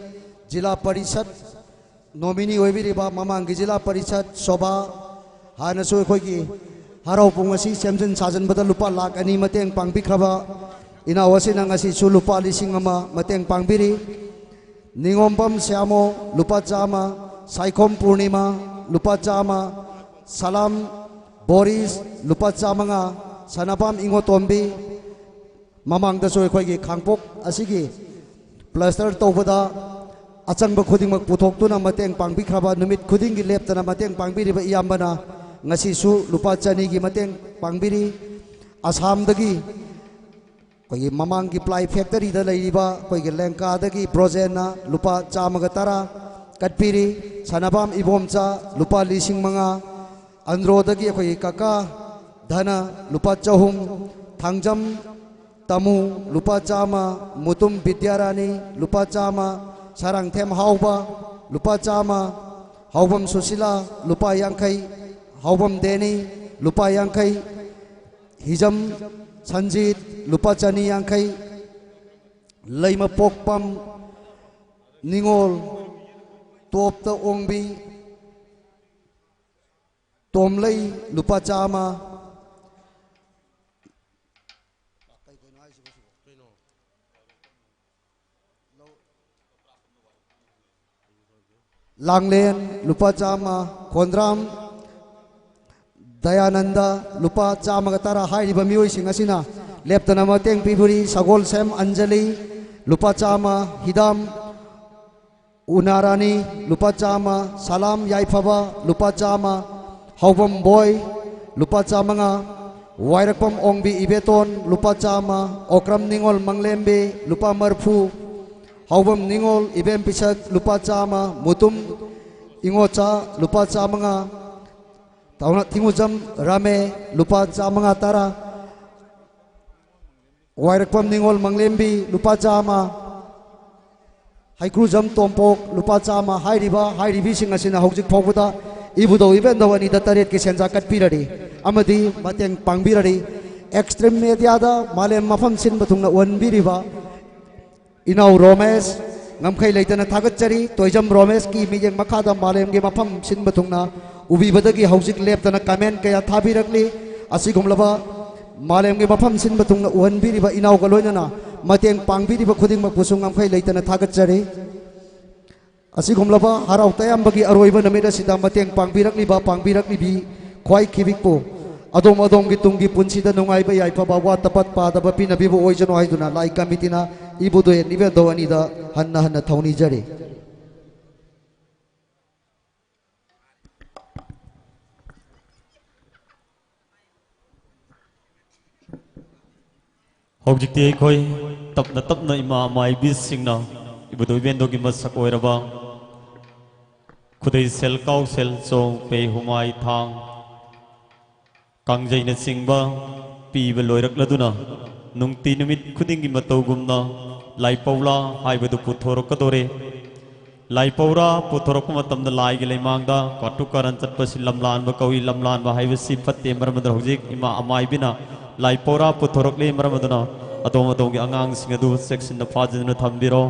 ꯖꯤꯂꯥ ꯄꯔꯤꯁꯠ ꯅꯣꯃꯤꯅꯤ ꯑꯣꯏꯕꯤꯔꯤꯕ ꯃꯃꯥꯡꯒꯤ ꯖꯤꯂꯥ ꯄꯔꯤꯁꯠ ꯁꯣꯚꯥ, ꯍꯥꯟꯅꯁꯨ ꯑꯩꯈꯣꯏꯒꯤ ꯍꯔꯥꯎ ꯄꯨꯡ ꯑꯁꯤ ꯁꯦꯝꯖꯤꯟ ꯁꯥꯖꯤꯟꯕꯗ ꯂꯨꯄꯥ ꯂꯥꯈ ꯑꯅꯤ ꯃꯇꯦꯡ ꯄꯥꯡꯕꯤꯈ꯭ꯔꯕ ꯏꯅꯥꯎ ꯑꯁꯤꯅ ꯉꯁꯤꯁꯨ ꯂꯨꯄꯥ ꯂꯤꯁꯤꯡ ꯑꯃ ꯃꯇꯦꯡ ꯄꯥꯡꯕꯤꯔꯤ꯫ ꯅꯤꯉꯣꯝꯕꯝ ꯁ꯭ꯌꯥꯃꯣ, ꯂꯨꯄꯥ ꯆꯥꯝꯃ꯫ ꯁꯥꯏꯈꯣꯝ ꯄꯨꯔꯅꯤꯃꯥ, ꯂꯨꯄꯥ ꯆꯥꯝꯃ꯫ ꯁꯂꯥꯝ ꯕꯣꯔꯤꯁ, ꯂꯨꯄꯥ ꯆꯥꯝꯃꯉꯥ꯫ ꯁꯅꯥꯕꯝ ꯏꯉꯣꯇꯣꯝꯕꯤ, ꯃꯃꯥꯡꯗꯁꯨ ꯑꯩꯈꯣꯏꯒꯤ ꯈꯥꯡꯄꯣꯛ ꯑꯁꯤꯒꯤ ꯄ꯭ꯂꯥꯁꯇꯔ ꯇꯧꯕꯗ ꯑꯆꯪꯕ ꯈꯨꯗꯤꯡꯃꯛ ꯄꯨꯊꯣꯛꯇꯨꯅ ꯃꯇꯦꯡ ꯄꯥꯡꯕꯤꯈ꯭ꯔꯕ, ꯅꯨꯃꯤꯠ ꯈꯨꯗꯤꯡꯒꯤ ꯂꯦꯞꯇꯅ ꯃꯇꯦꯡ ꯄꯥꯡꯕꯤꯔꯤꯕ ꯏꯌꯥꯝꯕꯅ ꯉꯁꯤꯁꯨ ꯂꯨꯄꯥ ꯆꯅꯤꯒꯤ ꯃꯇꯦꯡ ꯄꯥꯡꯕꯤꯔꯤ꯫ ꯑꯁꯥꯝꯗꯒꯤ ꯑꯩꯈꯣꯏꯒꯤ ꯃꯃꯥꯡꯒꯤ ꯄ꯭ꯂꯥꯏ ꯐꯦꯛꯇꯔꯤꯗ ꯂꯩꯔꯤꯕ ꯑꯩꯈꯣꯏꯒꯤ ꯂꯦꯡꯀꯥꯗꯒꯤ ꯕ꯭ꯔꯣꯖꯦꯟꯅ ꯂꯨꯄꯥ ꯆꯥꯝꯃꯒ ꯇꯔꯥ ꯀꯠꯄꯤꯔꯤ꯫ ꯁꯅꯥꯕꯝ ꯏꯕꯣꯝꯆꯥ, ꯂꯨꯄꯥ ꯂꯤꯁꯤꯡ ꯃꯉꯥ꯫ ꯑꯟꯗ꯭ꯔꯣꯗꯒꯤ ꯑꯩꯈꯣꯏꯒꯤ ꯀꯀꯥ ꯙꯅ, ꯂꯨꯄꯥ ꯆꯍꯨꯝ꯫ ꯊꯥꯡꯖꯝ ꯇꯥꯃꯨ, ꯂꯨꯄꯥ ꯆꯥꯝꯃ꯫ ꯃꯨꯇꯨꯝ ꯕꯤꯗ꯭ꯌꯥꯔꯥꯅꯤ, ꯂꯨꯄꯥ ꯆꯥꯝꯃ꯫ ꯁꯥꯔꯥꯡꯊꯦꯝ ꯍꯥꯎꯕ, ꯂꯨꯄꯥ ꯆꯥꯝꯃ꯫ ꯍꯥꯎꯕꯝ ꯁꯨꯁꯤꯂꯥ, ꯂꯨꯄꯥ ꯌꯥꯡꯈꯩ꯫ ꯍꯥꯎꯕꯝ ꯗꯦꯅꯤ, ꯂꯨꯄꯥ ꯌꯥꯡꯈꯩ꯫ ꯍꯤꯖꯝ ꯁꯟꯖꯤꯠ, ꯂꯨꯄꯥ ꯆꯅꯤ ꯌꯥꯡꯈꯩ꯫ ꯂꯩꯃꯄꯣꯛꯄꯝ ꯅꯤꯉꯣꯜ, ꯇꯣꯞꯇ ꯑꯣꯡꯕꯤ, ꯇꯣꯝꯂꯩ, ꯂꯨꯄꯥ ꯆꯥꯝꯃ꯫ ꯂꯥꯡꯂꯦꯟ, ꯂꯨꯄꯥ ꯆꯥꯝꯃ꯫ ꯈꯣꯟꯗ꯭ꯔꯥꯝ ꯗꯌꯥꯅꯟꯗ, ꯂꯨꯄꯥ ꯆꯥꯝꯃꯒ ꯇꯔꯥ꯫ ꯍꯥꯏꯔꯤꯕ ꯃꯤꯑꯣꯏꯁꯤꯡ ꯑꯁꯤꯅ ꯂꯦꯞꯇꯅ ꯃꯇꯦꯡ ꯄꯤꯕꯤꯔꯤ꯫ ꯁꯒꯣꯜꯁꯦꯝ ꯑꯟꯖꯂꯤ, ꯂꯨꯄꯥ ꯆꯥꯝꯃ꯫ ꯍꯤꯗꯥꯝ ꯎꯅꯥꯔꯥꯅꯤ, ꯂꯨꯄꯥ ꯆꯥꯝꯃ꯫ ꯁꯂꯥꯝ ꯌꯥꯏꯐꯕ, ꯂꯨꯄꯥ ꯆꯥꯝꯃ꯫ ꯍꯥꯎꯕꯝ ꯕꯣꯏ, ꯂꯨꯄꯥ ꯆꯥꯝꯃꯉꯥ꯫ ꯋꯥꯏꯔꯛꯄꯝ ꯑꯣꯡꯕꯤ ꯏꯕꯦꯇꯣꯟ, ꯂꯨꯄꯥ ꯆꯥꯝꯃ꯫ ꯑꯣꯀ꯭ꯔꯝ ꯅꯤꯉꯣꯜ ꯃꯪꯂꯦꯝꯕꯤ, ꯂꯨꯄꯥ ꯃꯔꯐꯨ꯫ ꯍꯥꯎꯕꯝ ꯅꯤꯉꯣꯜ ꯏꯕꯦꯝ ꯄꯤꯁꯛ, ꯂꯨꯄꯥ ꯆꯥꯝꯃ꯫ ꯃꯨꯇꯨꯝ ꯏꯉꯣꯆꯥ, ꯂꯨꯄꯥ ꯆꯥꯝꯃꯉꯥ꯫ ꯇꯥꯎꯅ ꯊꯤꯡꯉꯨꯖꯝ ꯔꯥꯃꯦ, ꯂꯨꯄꯥ ꯆꯥꯝꯃꯉꯥ ꯇꯔꯥ꯫ ꯋꯥꯏꯔꯛꯄꯝ ꯅꯤꯉꯣꯜ ꯃꯪꯂꯦꯝꯕꯤ, ꯂꯨꯄꯥ ꯆꯥꯝꯃ꯫ ꯍꯩꯀ꯭ꯔꯨꯖꯝ ꯇꯣꯝꯄꯣꯛ, ꯂꯨꯄꯥ ꯆꯥꯝꯃ꯫ ꯍꯥꯏꯔꯤꯕ ꯍꯥꯏꯔꯤꯕꯤꯁꯤꯡ ꯑꯁꯤꯅ ꯍꯧꯖꯤꯛ ꯐꯥꯎꯕꯗ ꯏꯕꯨꯙꯧ ꯏꯕꯦꯟꯙꯧ ꯑꯅꯤꯗ ꯇꯔꯦꯠꯀꯤ ꯁꯦꯟꯖꯥ ꯀꯠꯄꯤꯔꯔꯤ ꯑꯃꯗꯤ ꯃꯇꯦꯡ ꯄꯥꯡꯕꯤꯔꯔꯤ꯫ ꯑꯦꯛꯁꯇ꯭ꯔꯤꯝ ꯃꯦꯗꯤꯌꯥꯗ ꯃꯥꯂꯦꯝ ꯃꯐꯝ ꯁꯤꯟꯕ ꯊꯨꯡꯅ ꯎꯍꯟꯕꯤꯔꯤꯕ ꯏꯅꯥꯎ ꯔꯣꯃꯦꯁ, ꯉꯝꯈꯩ ꯂꯩꯇꯅ ꯊꯥꯒꯠꯆꯔꯤ꯫ ꯇꯣꯏꯖꯝ ꯔꯣꯃꯦꯁꯀꯤ ꯃꯤꯠꯌꯦꯡ ꯃꯈꯥꯗ ꯃꯥꯂꯦꯝꯒꯤ ꯃꯐꯝ ꯁꯤꯟꯕ ꯊꯨꯡꯅ ꯎꯕꯤꯕꯗꯒꯤ ꯍꯧꯖꯤꯛ ꯂꯦꯞꯇꯅ ꯀꯃꯦꯟ ꯀꯌꯥ ꯊꯥꯕꯤꯔꯛꯂꯤ꯫ ꯑꯁꯤꯒꯨꯝꯂꯕ ꯃꯥꯂꯦꯝꯒꯤ ꯃꯐꯝ ꯁꯤꯟꯕ ꯊꯨꯡꯅ ꯎꯍꯟꯕꯤꯔꯤꯕ ꯏꯅꯥꯎꯒ ꯂꯣꯏꯅꯅ ꯃꯇꯦꯡ ꯄꯥꯡꯕꯤꯔꯤꯕ ꯈꯨꯗꯤꯡꯃꯛꯄꯨꯁꯨ ꯉꯝꯈꯩ ꯂꯩꯇꯅ ꯊꯥꯒꯠꯆꯔꯤ꯫ ꯑꯁꯤꯒꯨꯝꯂꯕ ꯍꯔꯥꯎ ꯇꯌꯥꯝꯕꯒꯤ ꯑꯔꯣꯏꯕ ꯅꯨꯃꯤꯠ ꯑꯁꯤꯗ ꯃꯇꯦꯡ ꯄꯥꯡꯕꯤꯔꯛꯂꯤꯕ, ꯄꯥꯡꯕꯤꯔꯛꯂꯤꯕꯤ ꯈ꯭ꯋꯥꯏ ꯈꯤꯕꯤꯛꯄꯨ ꯑꯗꯣꯝ ꯑꯗꯣꯝꯒꯤ ꯇꯨꯡꯒꯤ ꯄꯨꯟꯁꯤꯗ ꯅꯨꯡꯉꯥꯏꯕ ꯌꯥꯏꯐꯕ, ꯋꯥꯠꯇ ꯄꯠ ꯄꯥꯗꯕ ꯄꯤꯅꯕꯤꯕ ꯑꯣꯏꯖꯅꯨ ꯍꯥꯏꯗꯨꯅ ꯂꯥꯏ ꯀꯃꯤꯇꯤꯅ ꯏꯕꯨꯙꯧ ꯏꯕꯦꯟꯙꯧ ꯑꯅꯤꯗ ꯍꯟꯅ ꯍꯟꯅ ꯊꯧꯅꯤꯖꯔꯤ꯫ ꯍꯧꯖꯤꯛꯇꯤ ꯑꯩꯈꯣꯏ ꯇꯞꯅ ꯇꯞꯅ ꯏꯃꯥ ꯃꯥꯏꯕꯤꯁꯤꯡꯅ ꯏꯕꯨꯙꯧ ꯏꯕꯦꯟꯗꯧꯒꯤ ꯃꯁꯛ ꯑꯣꯏꯔꯕ ꯈꯨꯗꯩ ꯁꯦꯜ, ꯀꯥꯎ ꯁꯦꯜ, ꯆꯣꯡ, ꯄꯦ, ꯍꯨꯃꯥꯏ, ꯊꯥꯡ, ꯀꯥꯡꯖꯩꯅꯆꯤꯡꯕ ꯄꯤꯕ ꯂꯣꯏꯔꯛꯂꯗꯨꯅ ꯅꯨꯡꯇꯤ ꯅꯨꯃꯤꯠ ꯈꯨꯗꯤꯡꯒꯤ ꯃꯇꯧꯒꯨꯝꯅ ꯂꯥꯏꯄꯧꯂꯥ ꯍꯥꯏꯕꯗꯨ ꯄꯨꯊꯣꯔꯛꯀꯗꯣꯔꯦ꯫ ꯂꯥꯏ ꯄꯧꯔꯥ ꯄꯨꯊꯣꯔꯛꯄ ꯃꯇꯝꯗ ꯂꯥꯏꯒꯤ ꯂꯩꯃꯥꯡꯗ ꯀꯥꯇꯨ ꯀꯥꯔꯟ ꯆꯠꯄꯁꯤ ꯂꯝꯂꯥꯟꯕ ꯀꯧꯏ꯫ ꯂꯝꯂꯥꯟꯕ ꯍꯥꯏꯕꯁꯤ ꯐꯠꯇꯦ꯫ ꯃꯔꯝ ꯑꯗꯨꯅ ꯍꯧꯖꯤꯛ ꯏꯃꯥ ꯑꯃꯥꯏꯕꯤꯅ ꯂꯥꯏ ꯄꯧꯔꯥ ꯄꯨꯊꯣꯔꯛꯂꯤ꯫ ꯃꯔꯝ ꯑꯗꯨꯅ ꯑꯗꯣꯝ ꯑꯗꯣꯝꯒꯤ ꯑꯉꯥꯡꯁꯤꯡ ꯑꯗꯨ ꯆꯦꯛꯁꯤꯟꯅ ꯐꯥꯖꯤꯟꯗꯨꯅ ꯊꯝꯕꯤꯔꯣ꯫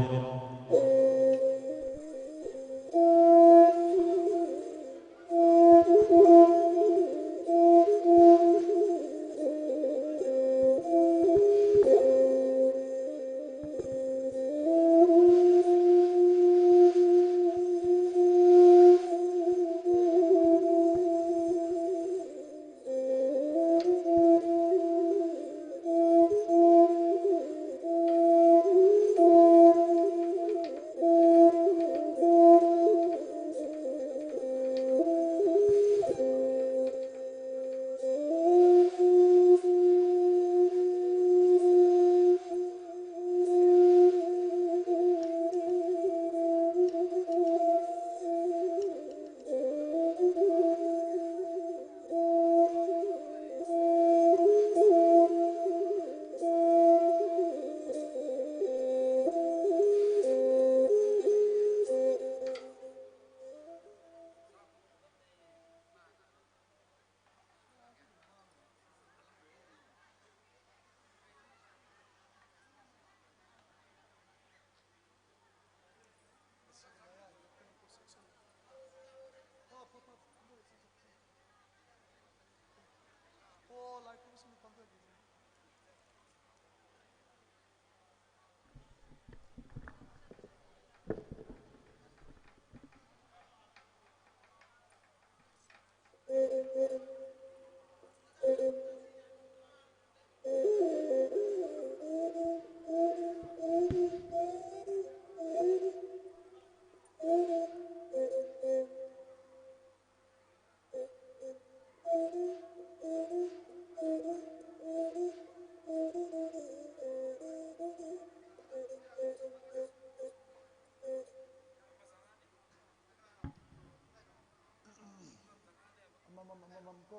ꯑꯃꯃꯝ ꯑꯃꯃꯝ ꯀꯣ꯫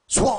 ꯁ꯭ꯋꯥ꯫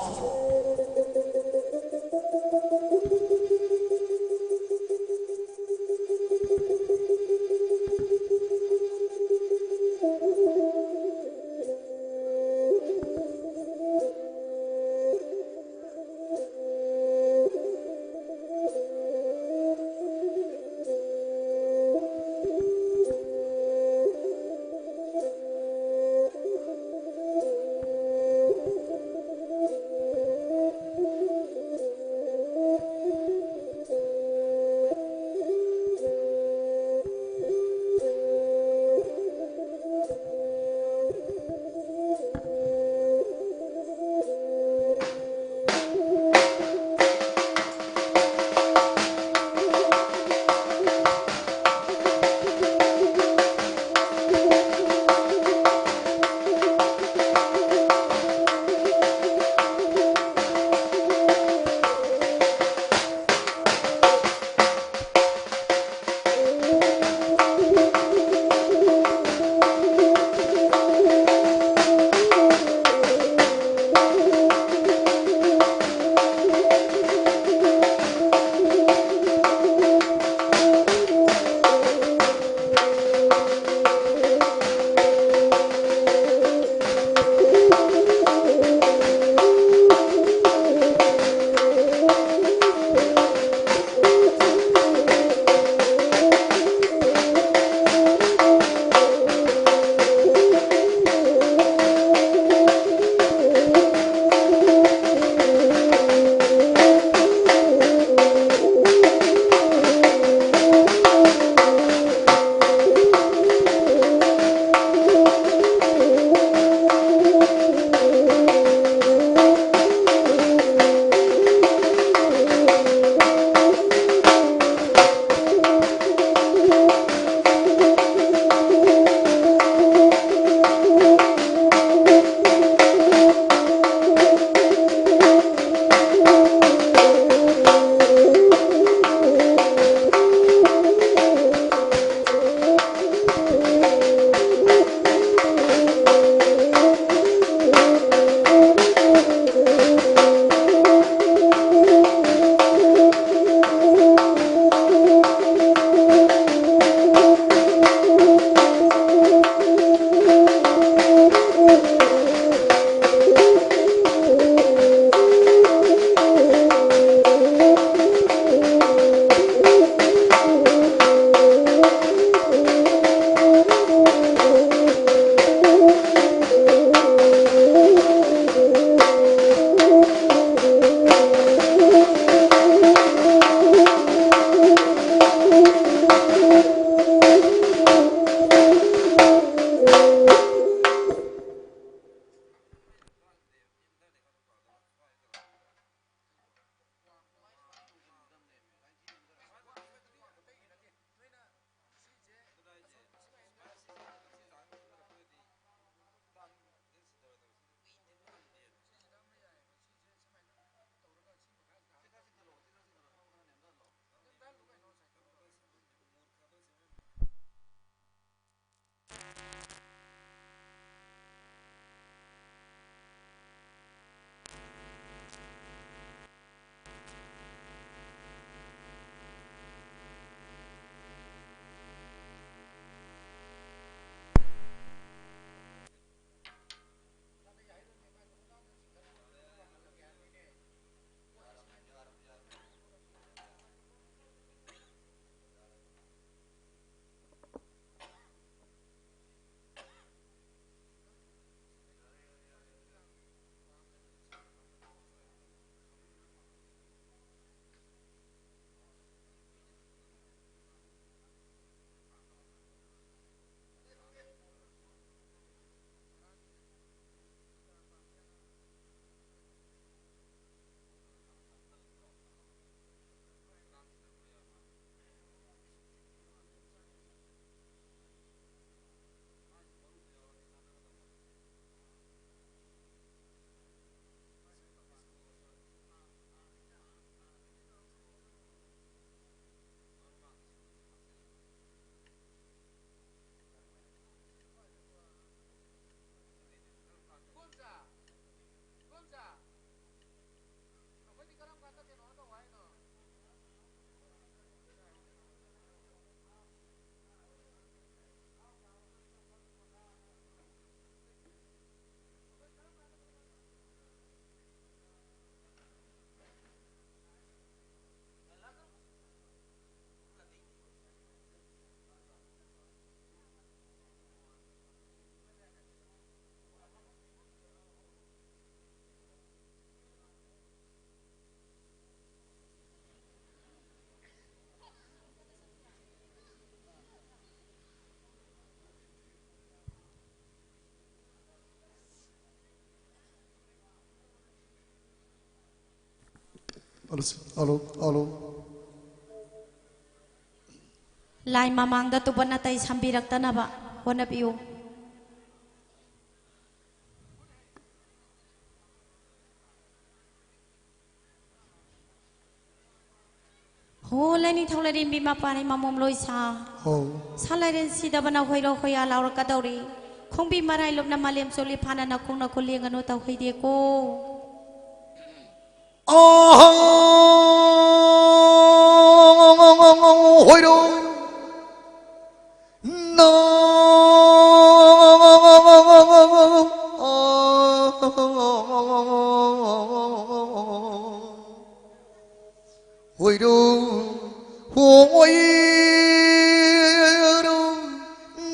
Hello, hello, hello. ꯂꯥꯏ ꯃꯃꯥꯡꯗ ꯇꯨꯕꯠ ꯅꯥꯇꯩ ꯁꯝꯕꯤꯔꯛꯇꯅꯕ ꯍꯣꯠꯅꯕꯤꯌꯨ꯫ ꯍꯣ ꯂꯥꯏꯅꯤꯡꯊꯧ ꯂꯥꯏꯔꯦꯝꯕꯤ ꯃꯄꯥꯟ ꯏꯃꯥ ꯃꯣꯝꯂꯣꯏ ꯁꯥ꯫ ꯍꯣ꯫ ꯁꯥ ꯂꯥꯏꯔꯦꯟ ꯁꯤꯗꯕꯅ ꯍꯣꯏꯔꯣ ꯍꯣꯌꯥ ꯂꯥꯎꯔꯛꯀꯗꯧꯔꯤ꯫ ꯈꯣꯡꯕꯤ ꯃꯔꯥꯏ ꯂꯨꯞꯅ ꯃꯥꯂꯦꯝ ꯆꯣꯠꯂꯤ ꯐꯥꯅꯅ ꯈꯣꯡꯅ ꯈꯨꯠ ꯂꯦꯡꯒꯅꯨ ꯇꯧꯍꯩꯗꯦꯀꯣ꯫ ꯑꯍ ꯍꯣꯏꯔꯣ꯫ ꯅ ꯍꯣꯏꯔꯣ, ꯍꯣꯏꯔꯣ,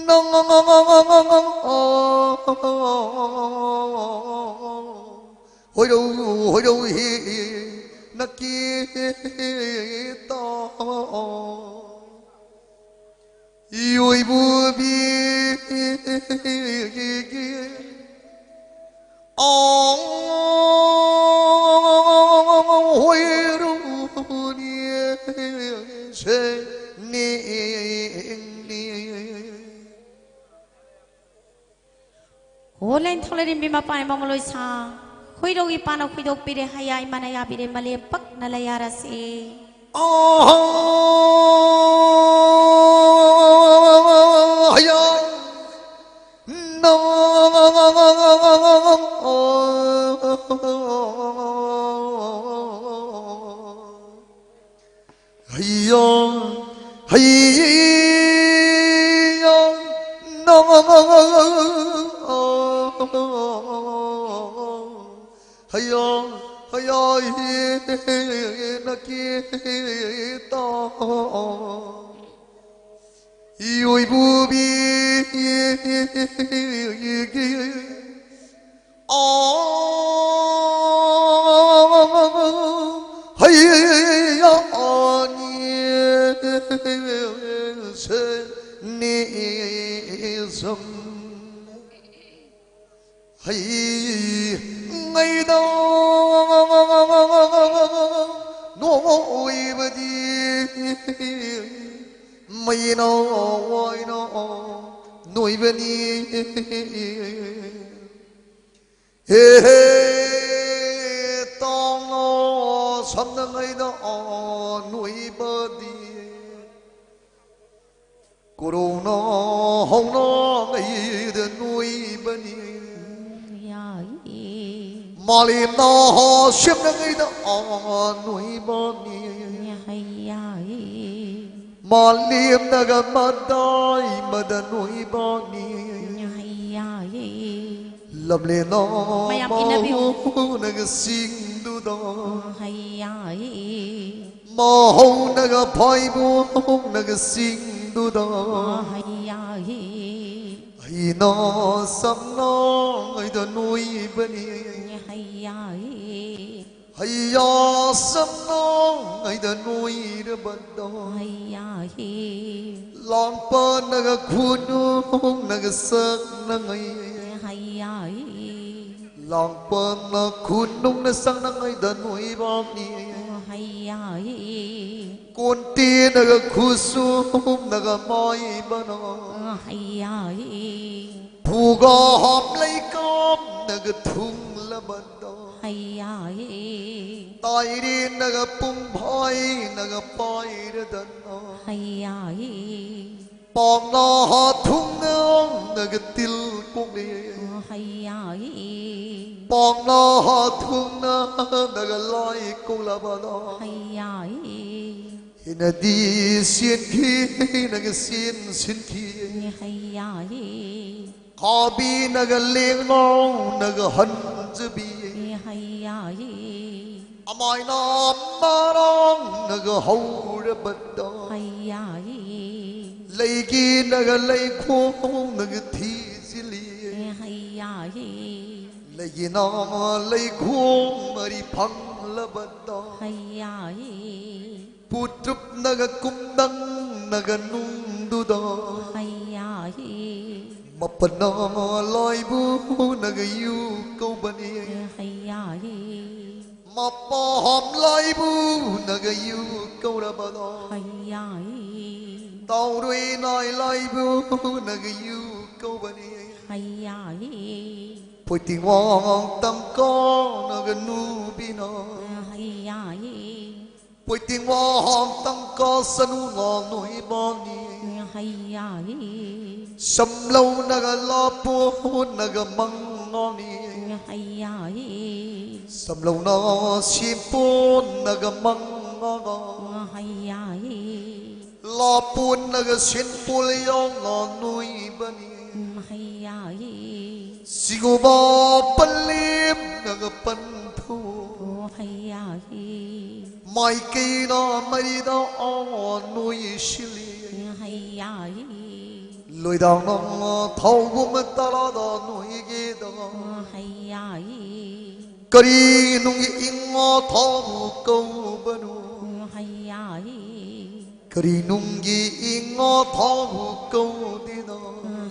ꯅꯪ ꯍꯣꯏꯔꯣ, ꯍꯣꯏꯔꯣ, ꯍꯤ, ꯅꯀꯤ ꯇꯥ꯫ ꯏꯑꯣꯏꯕꯨꯕꯤ ꯑꯥ ꯍꯣꯏꯔꯨꯅꯤ ꯁꯦ ꯅꯤꯡꯅꯤ꯫ ꯍꯣ ꯂꯥꯏꯅꯤꯡꯊꯧ ꯂꯥꯏꯔꯦꯝꯕꯤ ꯃꯄꯥꯟ ꯏꯃꯥ ꯃꯣꯝꯂꯣꯏ ꯁꯥ꯫ ꯍꯨꯏꯔꯧꯒꯤ ꯄꯥꯅ ꯈꯨꯏꯗꯣꯛꯄꯤꯔꯦ ꯍꯌꯥ ꯏꯃꯥꯅ ꯌꯥꯕꯤꯔꯦ ꯃꯂꯦꯝ ꯄꯛꯅ ꯂꯩ ꯌꯥꯔꯁꯦ꯫ ꯑꯍ ꯍꯌꯥ ꯅꯪ ꯍꯩꯌꯥ ꯍꯩꯌꯥ ꯅꯪ ꯍꯩꯌꯥ ꯍꯩꯌꯥ ꯅꯀꯤ ꯇꯥ꯫ ꯏꯑꯣꯏꯕꯨꯕꯤ ꯑꯥ ꯍꯩꯌꯥꯅꯤ ꯁꯦ ꯅꯤꯁꯝ ꯍꯩ ꯉꯩꯗ ꯃꯩꯅ ꯋꯥꯏꯅ ꯅꯣꯏꯕꯅꯤ꯫ ꯍꯦ ꯍꯦ ꯇꯥꯡꯅ ꯁꯝꯅꯉꯩꯗ ꯅꯣꯏꯕꯗꯤ꯫ ꯀꯣꯔꯣꯅꯥ ꯍꯧꯅꯉꯩꯗ ꯅꯣꯏꯕꯅꯤ꯫ ꯌꯥꯏ꯫ ꯃꯥꯂꯦꯝꯅ ꯁꯦꯝꯅꯉꯩꯗ ꯅꯣꯏꯕꯅꯤ꯫ ꯌꯥꯏ꯫ ꯃꯥꯂꯦꯝꯅꯒ ꯃꯗꯥꯏ ꯃꯗ ꯅꯣꯏꯕꯅꯤ꯫ ꯌꯥꯏ꯫ ꯂꯝꯂꯦꯟꯅ ꯃꯌꯥꯝ ꯏꯟꯅꯕꯤꯌꯨ꯫ ꯃꯍꯧꯅꯒ ꯆꯤꯡꯗꯨꯗ꯫ ꯌꯥꯏ꯫ ꯃꯍꯧꯅꯒ ꯐꯥꯏꯕꯣꯛꯅꯒ ꯆꯤꯡꯗꯨꯗ꯫ ꯍꯩꯌꯥꯍꯤ꯫ ꯍꯩꯅ ꯆꯝꯅꯉꯩꯗ ꯅꯣꯏꯕꯅꯤ꯫ ꯍꯩꯌꯥꯍꯤ꯫ ꯍꯩꯌꯥ ꯆꯝꯅꯉꯩꯗ ꯅꯣꯏꯔꯕꯗꯣ꯫ ꯍꯩꯌꯥꯍꯤ꯫ ꯂꯥꯡꯄꯅꯒ ꯈꯨꯅꯨꯡꯅꯒ ꯁꯛꯅꯉꯩ꯫ ꯍꯩꯌꯥꯍꯤ꯫ ꯂꯥꯡꯄꯅ ꯈꯨꯅꯨꯡꯅ ꯆꯪꯅꯉꯩꯗ ꯅꯣꯏꯕꯥꯛꯅꯤ꯫ ꯍꯩꯌꯥꯍꯤ꯫ ꯀꯣꯟꯇꯦꯅꯒ ꯈꯨꯁꯨꯝꯅꯒ ꯃꯥꯏꯕꯅ꯫ ꯍꯩꯌꯥꯍꯤ꯫ ꯐꯨꯒꯥ ꯍꯥꯞ ꯂꯩꯀꯥꯞꯅꯒ ꯊꯨꯡꯂꯕꯗ꯫ ꯍꯩꯌꯥꯍꯤ꯫ ꯇꯥꯏꯔꯦꯅꯒ ꯄꯨꯡꯐꯥꯏꯅꯒ ꯄꯥꯏꯔꯗꯅ꯫ ꯍꯩꯌꯥꯍꯤ꯫ ꯄꯥꯛꯅ ꯍꯥꯊꯨꯡꯅꯒ ꯇꯤꯜ ꯀꯣꯛꯂꯤ꯫ ꯍꯩꯌꯥꯍꯤ꯫ ꯄꯥꯛꯅ ꯍꯥꯊꯨꯡꯅꯒ ꯂꯥꯏ ꯀꯣꯛꯂꯕꯗ꯫ ꯍꯩꯌꯥꯍꯤ꯫ ꯍꯤꯅꯗꯤ ꯁꯤꯟꯈꯤꯅꯒ ꯁꯤꯟ ꯁꯤꯟꯈꯤ꯫ ꯍꯩꯌꯥꯍꯤ꯫ ꯈꯥꯕꯤꯅꯒ ꯂꯦꯡꯉꯥꯎꯅꯒ ꯍꯟꯖꯕꯤ꯫ ꯍꯩꯌꯥꯍꯤ꯫ ꯑꯃꯥꯏꯅ ꯃꯔꯥꯡꯅꯒ ꯍꯧꯔꯕꯗ꯫ ꯍꯩꯌꯥꯍꯤ꯫ ꯂꯩꯒꯤꯅꯒ ꯂꯩꯈꯣꯡꯅꯒ ꯊꯤꯖꯤꯜꯂꯤ꯫ ꯍꯩꯌꯥꯍꯤ꯫ ꯂꯩꯒꯤꯅ ꯂꯩꯈꯣꯡ ꯃꯔꯤ ꯐꯪꯂꯕꯗ꯫ ꯍꯩꯌꯥꯍꯤ꯫ ꯄꯨꯇ꯭ꯔꯨꯞꯅꯒ ꯀꯨꯝꯗꯪꯅꯒ ꯅꯨꯡꯗꯨꯗ꯫ ꯍꯩꯌꯥꯍꯤ꯫ ꯃꯄꯅ ꯂꯥꯏꯕꯨꯅꯒ ꯌꯨ ꯀꯧꯕꯅꯤ꯫ ꯍꯩꯌꯥꯍꯤ꯫ ꯃꯄꯥꯝ ꯂꯥꯏꯕꯨꯅꯒ ꯌꯨ ꯀꯧꯔꯕꯗꯣ꯫ ꯍꯩꯌꯥꯏ꯫ ꯇꯥꯎꯔꯣꯏ ꯅꯥꯏ ꯂꯥꯏꯕꯨꯅꯒ ꯌꯨ ꯀꯧꯕꯅꯤ꯫ ꯍꯩꯌꯥꯏ꯫ ꯄꯣꯏꯇꯤꯡꯋꯥꯡ ꯇꯝꯀꯥꯅꯒ ꯅꯨꯕꯤꯅ꯫ ꯍꯩꯌꯥꯏ꯫ ꯄꯣꯏꯇꯤꯡꯋꯥꯡ ꯇꯝꯀꯥ ꯁꯅꯨ ꯉꯥ ꯅꯣꯏꯕꯥꯅꯤ꯫ ꯍꯩꯌꯥꯏ꯫ ꯁꯝꯂꯧꯅꯒ ꯂꯥꯄꯣꯅꯒ ꯃꯉꯥꯅꯤ꯫ ꯍꯩꯌꯥꯏ꯫ ꯁꯝꯂꯧꯅ ꯁꯤꯄꯣꯅꯒ ꯃꯉꯥꯅ꯫ ꯍꯩꯌꯥꯏ꯫ ꯂꯥꯄꯣꯅꯒ ꯁꯤꯟꯄꯣꯜ ꯌꯥꯎꯅ ꯅꯣꯏꯕꯅꯤ꯫ ꯍꯩꯌꯥꯏ꯫ ꯁꯤꯒꯨꯕ ꯄꯜꯂꯦꯝꯅꯒ ꯄꯟꯊꯧ꯫ ꯍꯩꯌꯥꯏ꯫ ꯃꯥꯏꯀꯩꯅ ꯃꯔꯤꯗ ꯑꯥ ꯅꯣꯏ ꯁꯤꯜꯂꯤ꯫ ꯍꯩꯌꯥꯏ꯫ ꯂꯣꯏꯗꯥꯡꯅ ꯊꯧꯕꯨꯝ ꯇꯔꯥꯗ ꯅꯣꯏꯒꯦꯗ꯫ ꯍꯩꯌꯥꯏ꯫ ꯀꯔꯤ ꯅꯨꯡꯒꯤ ꯏꯉꯥ ꯊꯥꯕꯨ ꯀꯧꯕꯅꯣ꯫ ꯍꯩꯌꯥꯏ꯫ ꯀꯔꯤ ꯅꯨꯡꯒꯤ ꯏꯉꯥ ꯊꯥꯕꯨ ꯀꯧꯗꯦꯗ꯫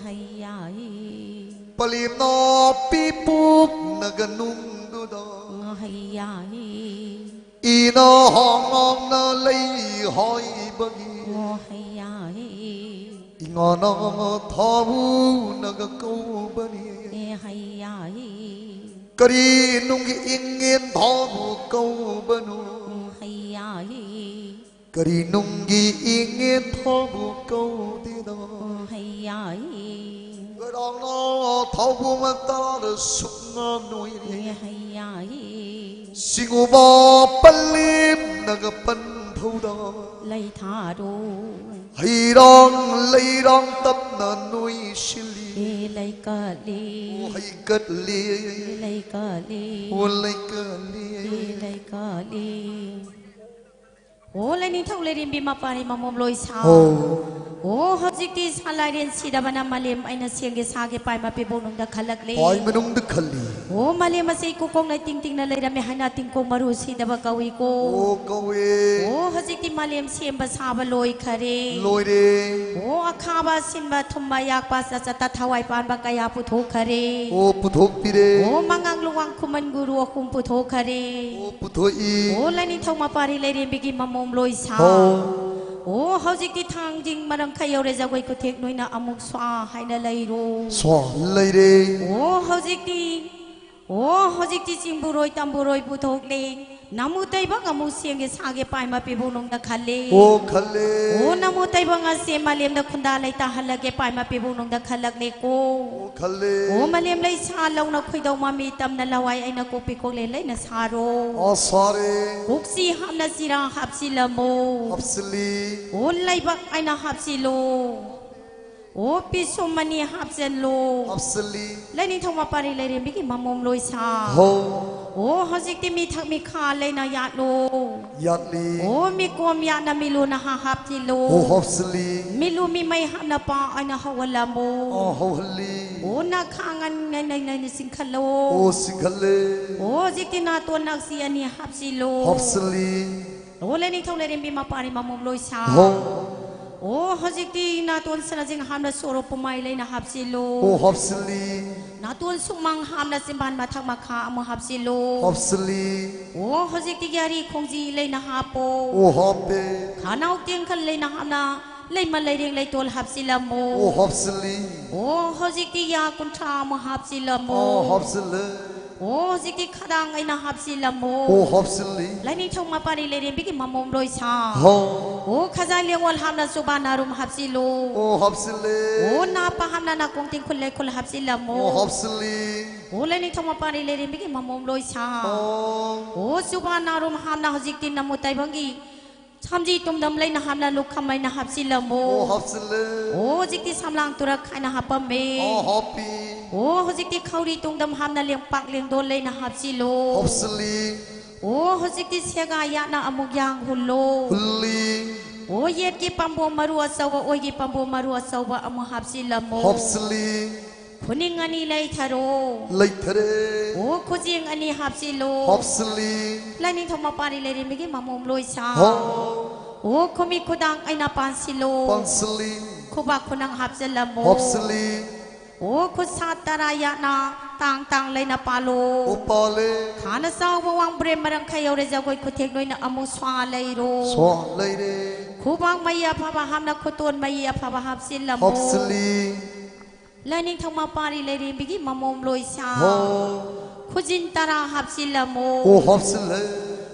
ꯍꯩꯌꯥꯏ꯫ ꯄꯂꯦꯝꯅ ꯄꯤꯄꯣꯛꯅꯒ ꯅꯨꯡꯗꯨꯗ꯫ ꯍꯩꯌꯥꯏ꯫ ꯏꯅ ꯍꯥꯡꯅ ꯂꯩ ꯍꯥꯏꯕꯒꯤ꯫ ꯍꯩꯌꯥꯏ꯫ ꯏꯉꯥꯅ ꯊꯥꯕꯨꯅꯒ ꯀꯧꯕꯅꯤ꯫ ꯍꯩꯌꯥꯏ꯫ ꯀꯔꯤ ꯅꯨꯡꯒꯤ ꯏꯉꯦꯟ ꯊꯥꯕꯨ ꯀꯧꯕꯅꯣ꯫ ꯍꯩꯌꯥꯏ꯫ ꯀꯔꯤ ꯅꯨꯡꯒꯤ ꯏꯉꯦꯟ ꯊꯥꯕꯨ ꯀꯧꯗꯦꯗ꯫ ꯍꯩꯌꯥꯏ꯫ ꯂꯣꯏꯔꯥꯡꯅ ꯊꯧꯕꯨꯝ ꯇꯔꯥꯗ ꯁꯨꯛꯅ ꯅꯣꯏꯔꯤ꯫ ꯍꯩꯌꯥꯏ꯫ ꯁꯤꯒꯨꯕ ꯄꯜꯂꯦꯝꯅꯒ ꯄꯟꯊꯧꯗ꯫ ꯂꯩꯊꯥꯔꯣ꯫ ꯍꯩꯔꯥꯡ ꯂꯩꯔꯥꯡ ꯇꯞꯅ ꯅꯣꯏꯁꯤꯜꯂꯤ꯫ ꯂꯩꯀꯠꯂꯤ꯫ ꯑꯣ ꯍꯩꯀꯠꯂꯤ꯫ ꯂꯩꯀꯠꯂꯤ꯫ ꯑꯣ ꯂꯩꯀꯠꯂꯤ꯫ ꯂꯩꯀꯠꯂꯤ꯫ ꯑꯣ ꯂꯩꯅꯤꯡꯊꯧ ꯂꯩꯔꯦꯝꯕꯤ ꯃꯄꯥꯅꯤ ꯃꯃꯣꯝ ꯂꯣꯏ ꯁꯥ꯫ ꯑꯣ ꯑꯣ, ꯍꯧꯖꯤꯛꯇꯤ ꯁꯥ ꯂꯥꯏꯔꯦꯟ ꯁꯤꯗꯕꯅ ꯃꯥꯂꯦꯝ ꯑꯩꯅ ꯁꯦꯝꯒꯦ ꯁꯥꯒꯦ ꯄꯥꯏ ꯃꯄꯤꯕꯣꯛ ꯅꯨꯡꯗ ꯈꯜꯂꯛꯂꯦ꯫ ꯄꯥꯏ ꯃꯅꯨꯡꯗ ꯈꯜꯂꯤ꯫ ꯑꯣ, ꯃꯥꯂꯦꯝ ꯑꯁꯤ ꯀꯨꯀꯣꯡꯅ ꯇꯤꯡ ꯇꯤꯡꯅ ꯂꯩꯔꯝꯃꯦ ꯍꯥꯏꯅ ꯇꯤꯡꯀꯣꯡ ꯃꯔꯨ ꯁꯤꯗꯕ ꯀꯧꯏꯀꯣ꯫ ꯑꯣ, ꯀꯧꯏ꯫ ꯑꯣ, ꯍꯧꯖꯤꯛꯇꯤ ꯃꯥꯂꯦꯝ ꯁꯦꯝꯕ ꯁꯥꯕ ꯂꯣꯏꯈꯔꯦ꯫ ꯂꯣꯏꯔꯦ꯫ ꯑꯣ, ꯑꯈꯥꯕ ꯁꯤꯟꯕ ꯊꯨꯝꯕ ꯌꯥꯛꯄ ꯆꯠ ꯆꯠꯇ ꯊꯋꯥꯏ ꯄꯥꯟꯕ ꯀꯌꯥ ꯄꯨꯊꯣꯛꯈꯔꯦ꯫ ꯑꯣ, ꯄꯨꯊꯣꯛꯄꯤꯔꯦ꯫ ꯑꯣ, ꯃꯉꯥꯡ ꯂꯨꯋꯥꯡ ꯈꯨꯃꯟ ꯒꯨꯔꯨ ꯑꯍꯨꯝ ꯄꯨꯊꯣꯛꯈꯔꯦ꯫ ꯑꯣ, ꯄꯨꯊꯣꯛꯏ꯫ ꯑꯣ, ꯂꯥꯏꯅꯤꯡꯊꯧ ꯃꯄꯥꯔꯤ ꯂꯩꯔꯦꯝꯕꯤꯒꯤ ꯃꯃꯣꯝ ꯂꯣꯏ ꯁꯥ꯫ ꯍꯣ꯫ ꯑꯣ, ꯍꯧꯖꯤꯛꯇꯤ ꯊꯥꯡꯖꯤꯡ ꯃꯔꯪ ꯈꯔ ꯌꯧꯔꯦ, ꯖꯒꯣꯏ ꯈꯨꯊꯦꯛ ꯅꯣꯏꯅ ꯑꯃꯨꯛ ꯁ꯭ꯋꯥ ꯍꯥꯏꯅ ꯂꯩꯔꯣ꯫ ꯁ꯭ꯋꯥ ꯂꯩꯔꯦ꯫ ꯑꯣ, ꯍꯧꯖꯤꯛꯇꯤ, ꯑꯣ, ꯍꯧꯖꯤꯛꯇꯤ ꯆꯤꯡꯕꯨꯔꯣꯏ ꯇꯝꯕꯨꯔꯣꯏ ꯄꯨꯊꯣꯛꯂꯦ꯫ ꯅꯃꯨ ꯇꯩꯕꯪ ꯑꯃꯨꯛ ꯁꯦꯝꯒꯦ ꯁꯥꯒꯦ ꯄꯥꯏ ꯃꯄꯤꯕꯣꯛ ꯅꯨꯡꯗ ꯈꯜꯂꯦ꯫ ꯑꯣ, ꯈꯜꯂꯦ꯫ ꯑꯣ, ꯅꯃꯨ ꯇꯩꯕꯪ ꯑꯁꯦ ꯃꯥꯂꯦꯝꯗ ꯈꯨꯟꯗꯥ ꯂꯩꯇꯥꯍꯜꯂꯒꯦ ꯄꯥꯏ ꯃꯄꯤꯕꯣꯛ ꯅꯨꯡꯗ ꯈꯜꯂꯛꯂꯦꯀꯣ꯫ ꯑꯣ, ꯈꯜꯂꯦ꯫ ꯑꯣ, ꯃꯥꯂꯦꯝ ꯂꯩ ꯁꯥ ꯂꯧꯅ ꯈꯣꯏꯗꯧ ꯃꯃꯤ ꯇꯝꯅ ꯂꯋꯥꯏ ꯑꯩꯅ ꯀꯣꯛꯄꯤ ꯀꯣꯛꯂꯦ ꯂꯩꯅ ꯁꯥꯔꯣ꯫ ꯑꯣ, ꯁꯥꯔꯦ꯫ ꯀꯣꯛꯁꯤ ꯍꯥꯞꯅ ꯆꯤꯔꯥ ꯍꯥꯞꯆꯤꯜꯂꯝꯃꯣ꯫ ꯍꯥꯞꯆꯤꯜꯂꯤ꯫ ꯑꯣ, ꯂꯩꯕꯥꯛ ꯑꯩꯅ ꯍꯥꯞꯆꯤꯜꯂꯣ꯫ ꯑꯣ, ꯄꯤꯁꯨꯝ ꯑꯅꯤ ꯍꯥꯞꯆꯤꯜꯂꯣ꯫ ꯍꯥꯞꯆꯤꯜꯂꯤ꯫ ꯂꯥꯏꯅꯤꯡꯊꯧ ꯃꯄꯥꯔꯤ ꯂꯩꯔꯦꯝꯕꯤꯒꯤ ꯃꯃꯣꯝ ꯂꯣꯏ ꯁꯥ꯫ ꯍꯣ꯫ ꯑꯣ, ꯍꯧꯖꯤꯛꯇꯤ ꯃꯤꯊꯛ ꯃꯤꯈꯥ ꯂꯩꯅ ꯌꯥꯠꯂꯣ꯫ ꯌꯥꯠꯂꯤ꯫ ꯑꯣ, ꯃꯤꯀꯣꯝ ꯌꯥꯠꯅ ꯃꯤꯂꯨ ꯅꯍꯥ ꯍꯥꯞꯆꯤꯜꯂꯣ꯫ ꯑꯣ, ꯍꯥꯞꯆꯤꯜꯂꯤ꯫ ꯃꯤꯂꯨ ꯃꯤꯃꯩ ꯍꯥꯞꯅ ꯄꯥ ꯑꯩꯅ ꯍꯧꯍꯜꯂꯝꯃꯣ꯫ ꯑꯣ, ꯍꯧꯍꯜꯂꯤ꯫ ꯑꯣ, ꯅꯈꯥꯡ ꯑꯅꯤ ꯅꯩ ꯅꯩ ꯅꯩꯅ ꯆꯤꯡꯈꯠꯂꯣ꯫ ꯑꯣ, ꯆꯤꯡꯈꯠꯂꯦ꯫ ꯑꯣ, ꯍꯧꯖꯤꯛꯇꯤ ꯅꯥꯇꯣꯟ ꯅꯛꯁꯤ ꯑꯅꯤ ꯍꯥꯞꯆꯤꯜꯂꯣ꯫ ꯍꯥꯞꯆꯤꯜꯂꯤ꯫ ꯑꯣ, ꯂꯥꯏꯅꯤꯡꯊꯧ ꯂꯩꯔꯦꯝꯕꯤ ꯃꯄꯥꯔꯤ ꯃꯃꯣꯝ ꯂꯣꯏ ꯁꯥ꯫ ꯍꯣ꯫ ꯑꯣ, ꯍꯧꯖꯤꯛꯇꯤ ꯅꯥꯇꯣꯟ ꯁꯅꯥꯖꯤꯡ ꯍꯥꯞꯅ ꯁꯣꯔꯣ ꯄꯨꯃꯥꯏ ꯂꯩꯅ ꯍꯥꯞꯆꯤꯜꯂꯣ꯫ ꯑꯣ, ꯍꯥꯞꯆꯤꯜꯂꯤ꯫ ꯅꯥꯇꯣꯟ ꯁꯨꯃꯥꯡ ꯍꯥꯞꯅ ꯆꯤꯝꯕꯥꯟ ꯃꯊꯛ ꯃꯈꯥ ꯑꯃꯨꯛ ꯍꯥꯞꯆꯤꯜꯂꯣ꯫ ꯍꯥꯞꯆꯤꯜꯂꯤ꯫ ꯑꯣ, ꯍꯧꯖꯤꯛꯇꯤ ꯌꯥꯔꯤ ꯈꯣꯡꯖꯤ ꯂꯩꯅ ꯍꯥꯞꯄꯣ꯫ ꯑꯣ, ꯍꯥꯞꯄꯦ꯫ ꯈꯅꯥꯎ ꯇꯦꯡꯈꯜ ꯂꯩꯅ ꯍꯥꯞꯅ ꯂꯩꯃ ꯂꯩꯔꯦꯡ ꯂꯩꯇꯣꯜ ꯍꯥꯞꯆꯤꯜꯂꯝꯃꯣ꯫ ꯑꯣ, ꯍꯥꯞꯆꯤꯜꯂꯤ꯫ ꯑꯣ, ꯍꯧꯖꯤꯛꯇꯤ ꯌꯥ ꯀꯨꯟꯊ꯭ꯔꯥ ꯑꯃꯨꯛ ꯍꯥꯞꯆꯤꯜꯂꯝꯃꯣ꯫ ꯑꯣ, ꯍꯥꯞꯆꯤꯜꯂꯦ꯫ ꯑꯣ, ꯍꯧꯖꯤꯛꯇꯤ ꯈꯗꯥꯡ ꯑꯩꯅ ꯍꯥꯞꯆꯤꯜꯂꯝꯃꯣ꯫ ꯑꯣ, ꯍꯥꯞꯆꯤꯜꯂꯤ꯫ ꯂꯥꯏꯅꯤꯡꯊꯧ ꯃꯄꯥꯔꯤ ꯂꯩꯔꯦꯝꯕꯤꯒꯤ ꯃꯃꯣꯝ ꯂꯣꯏ ꯁꯥ꯫ ꯍꯣ꯫ ꯑꯣ, ꯈꯖꯥꯏ ꯂꯦꯡꯉꯣꯜ ꯍꯥꯞꯅ ꯆꯨꯕꯥ ꯅꯥꯔꯨꯝ ꯍꯥꯞꯆꯤꯜꯂꯣ꯫ ꯑꯣ, ꯍꯥꯞꯆꯤꯜꯂꯦ꯫ ꯑꯣ, ꯅꯥꯄꯥ ꯍꯥꯞꯅ ꯅꯥꯀꯣꯡ ꯇꯤꯡꯈꯨꯜ ꯂꯩꯈꯨꯜ ꯍꯥꯞꯆꯤꯜꯂꯝꯃꯣ꯫ ꯑꯣ, ꯍꯥꯞꯆꯤꯜꯂꯤ꯫ ꯑꯣ, ꯂꯥꯏꯅꯤꯡꯊꯧ ꯃꯄꯥꯔꯤ ꯂꯩꯔꯦꯝꯕꯤꯒꯤ ꯃꯃꯣꯝ ꯂꯣꯏ ꯁꯥ꯫ ꯑꯣ꯫ ꯑꯣ, ꯆꯨꯕꯥ ꯅꯥꯔꯨꯝ ꯍꯥꯞꯅ ꯍꯧꯖꯤꯛꯇꯤ ꯅꯃꯨ ꯇꯥꯏꯕꯪꯒꯤ ꯁꯝꯖꯤ ꯇꯨꯝꯗꯝ ꯂꯩꯅ ꯍꯥꯞꯅ ꯂꯨꯈꯝ ꯑꯩꯅ ꯍꯥꯞꯆꯤꯜꯂꯝꯃꯣ꯫ ꯑꯣ, ꯍꯥꯞꯆꯤꯜꯂꯦ꯫ ꯑꯣ, ꯍꯧꯖꯤꯛꯇꯤ ꯁꯝꯂꯥꯡ ꯇꯨꯔꯛ ꯍꯥꯏꯅ ꯍꯥꯞꯄꯝꯃꯦ꯫ ꯑꯣ, ꯍꯥꯞꯄꯤ꯫ ꯑꯣ, ꯍꯧꯖꯤꯛꯇꯤ ꯈꯧꯔꯤ ꯇꯨꯡꯗꯝ ꯍꯥꯞꯅ ꯂꯦꯡꯄꯥꯛ ꯂꯦꯡꯗꯣꯜ ꯂꯩꯅ ꯍꯥꯞꯆꯤꯜꯂꯣ꯫ ꯍꯥꯞꯆꯤꯜꯂꯤ꯫ ꯑꯣ, ꯍꯧꯖꯤꯛꯇꯤ ꯁꯦꯒꯥ ꯌꯥꯠꯅ ꯑꯃꯨꯛ ꯌꯥꯡ ꯍꯨꯜꯂꯣ꯫ ꯍꯨꯜꯂꯤ꯫ ꯑꯣ, ꯌꯦꯠꯀꯤ ꯄꯥꯝꯕꯣꯝ ꯃꯔꯨ ꯑꯆꯧꯕ, ꯑꯣꯏꯒꯤ ꯄꯥꯝꯕꯣꯝ ꯃꯔꯨ ꯑꯆꯧꯕ ꯑꯃꯨꯛ ꯍꯥꯞꯆꯤꯜꯂꯝꯃꯣ꯫ ꯍꯥꯞꯆꯤꯜꯂꯤ꯫ ꯈꯨꯅꯤꯡ ꯑꯅꯤ ꯂꯩꯊꯔꯣ꯫ ꯂꯩꯊꯔꯦ꯫ ꯑꯣ, ꯈꯨꯖꯦꯡ ꯑꯅꯤ ꯍꯥꯞꯆꯤꯜꯂꯣ꯫ ꯍꯥꯞꯆꯤꯜꯂꯤ꯫ ꯂꯥꯏꯅꯤꯡꯊꯧ ꯃꯄꯥꯔꯤ ꯂꯩꯔꯦꯝꯕꯤꯒꯤ ꯃꯃꯣꯝ ꯂꯣꯏꯁꯥ꯫ ꯍꯥ꯫ ꯑꯣ, ꯈꯨꯃꯤꯠ ꯈꯨꯗꯥꯡ ꯑꯩꯅ ꯄꯥꯟꯁꯤꯜꯂꯣ꯫ ꯄꯥꯟꯁꯤꯜꯂꯤ꯫ ꯈꯨꯕꯥꯛ ꯈꯨꯅꯪ ꯍꯥꯞꯆꯤꯜꯂꯝꯃꯣ꯫ ꯍꯥꯞꯆꯤꯜꯂꯤ꯫ ꯑꯣ, ꯈꯨꯠ ꯁꯥ ꯇꯔꯥ ꯌꯥꯠꯅ ꯇꯥꯡ ꯇꯥꯡ ꯂꯩꯅ ꯄꯥꯜꯂꯣ꯫ ꯑꯣ, ꯄꯥꯜꯂꯦ꯫ ꯈꯥꯅ ꯆꯥꯎꯕ ꯋꯥꯡꯕ꯭ꯔꯦꯝ ꯃꯔꯪ ꯈꯩ ꯌꯧꯔꯦ ꯖꯒꯣꯏ ꯈꯨꯊꯦꯛ ꯅꯣꯏꯅ ꯑꯃꯨꯛ ꯁ꯭ꯋꯥ ꯂꯩꯔꯣ꯫ ꯁ꯭ꯋꯥ ꯂꯩꯔꯦ꯫ ꯈꯨꯕꯥꯛ ꯃꯌꯤ ꯑꯐꯕ ꯍꯥꯞꯅ ꯈꯨꯇꯣꯟ ꯃꯌꯤ ꯑꯐꯕ ꯍꯥꯞꯆꯤꯜꯂꯝꯃꯣ꯫ ꯍꯥꯞꯆꯤꯜꯂꯤ꯫ ꯂꯥꯏꯅꯤꯡꯊꯧ ꯃꯄꯥꯔꯤ ꯂꯩꯔꯦꯝꯕꯤꯒꯤ ꯃꯃꯣꯝ ꯂꯣꯏꯁꯥ꯫ ꯍꯣ꯫ ꯈꯨꯖꯤꯟ ꯇꯔꯥ ꯍꯥꯞꯆꯤꯜꯂꯝꯃꯣ꯫ ꯑꯣ, ꯍꯥꯞꯆꯤꯜꯂꯦ꯫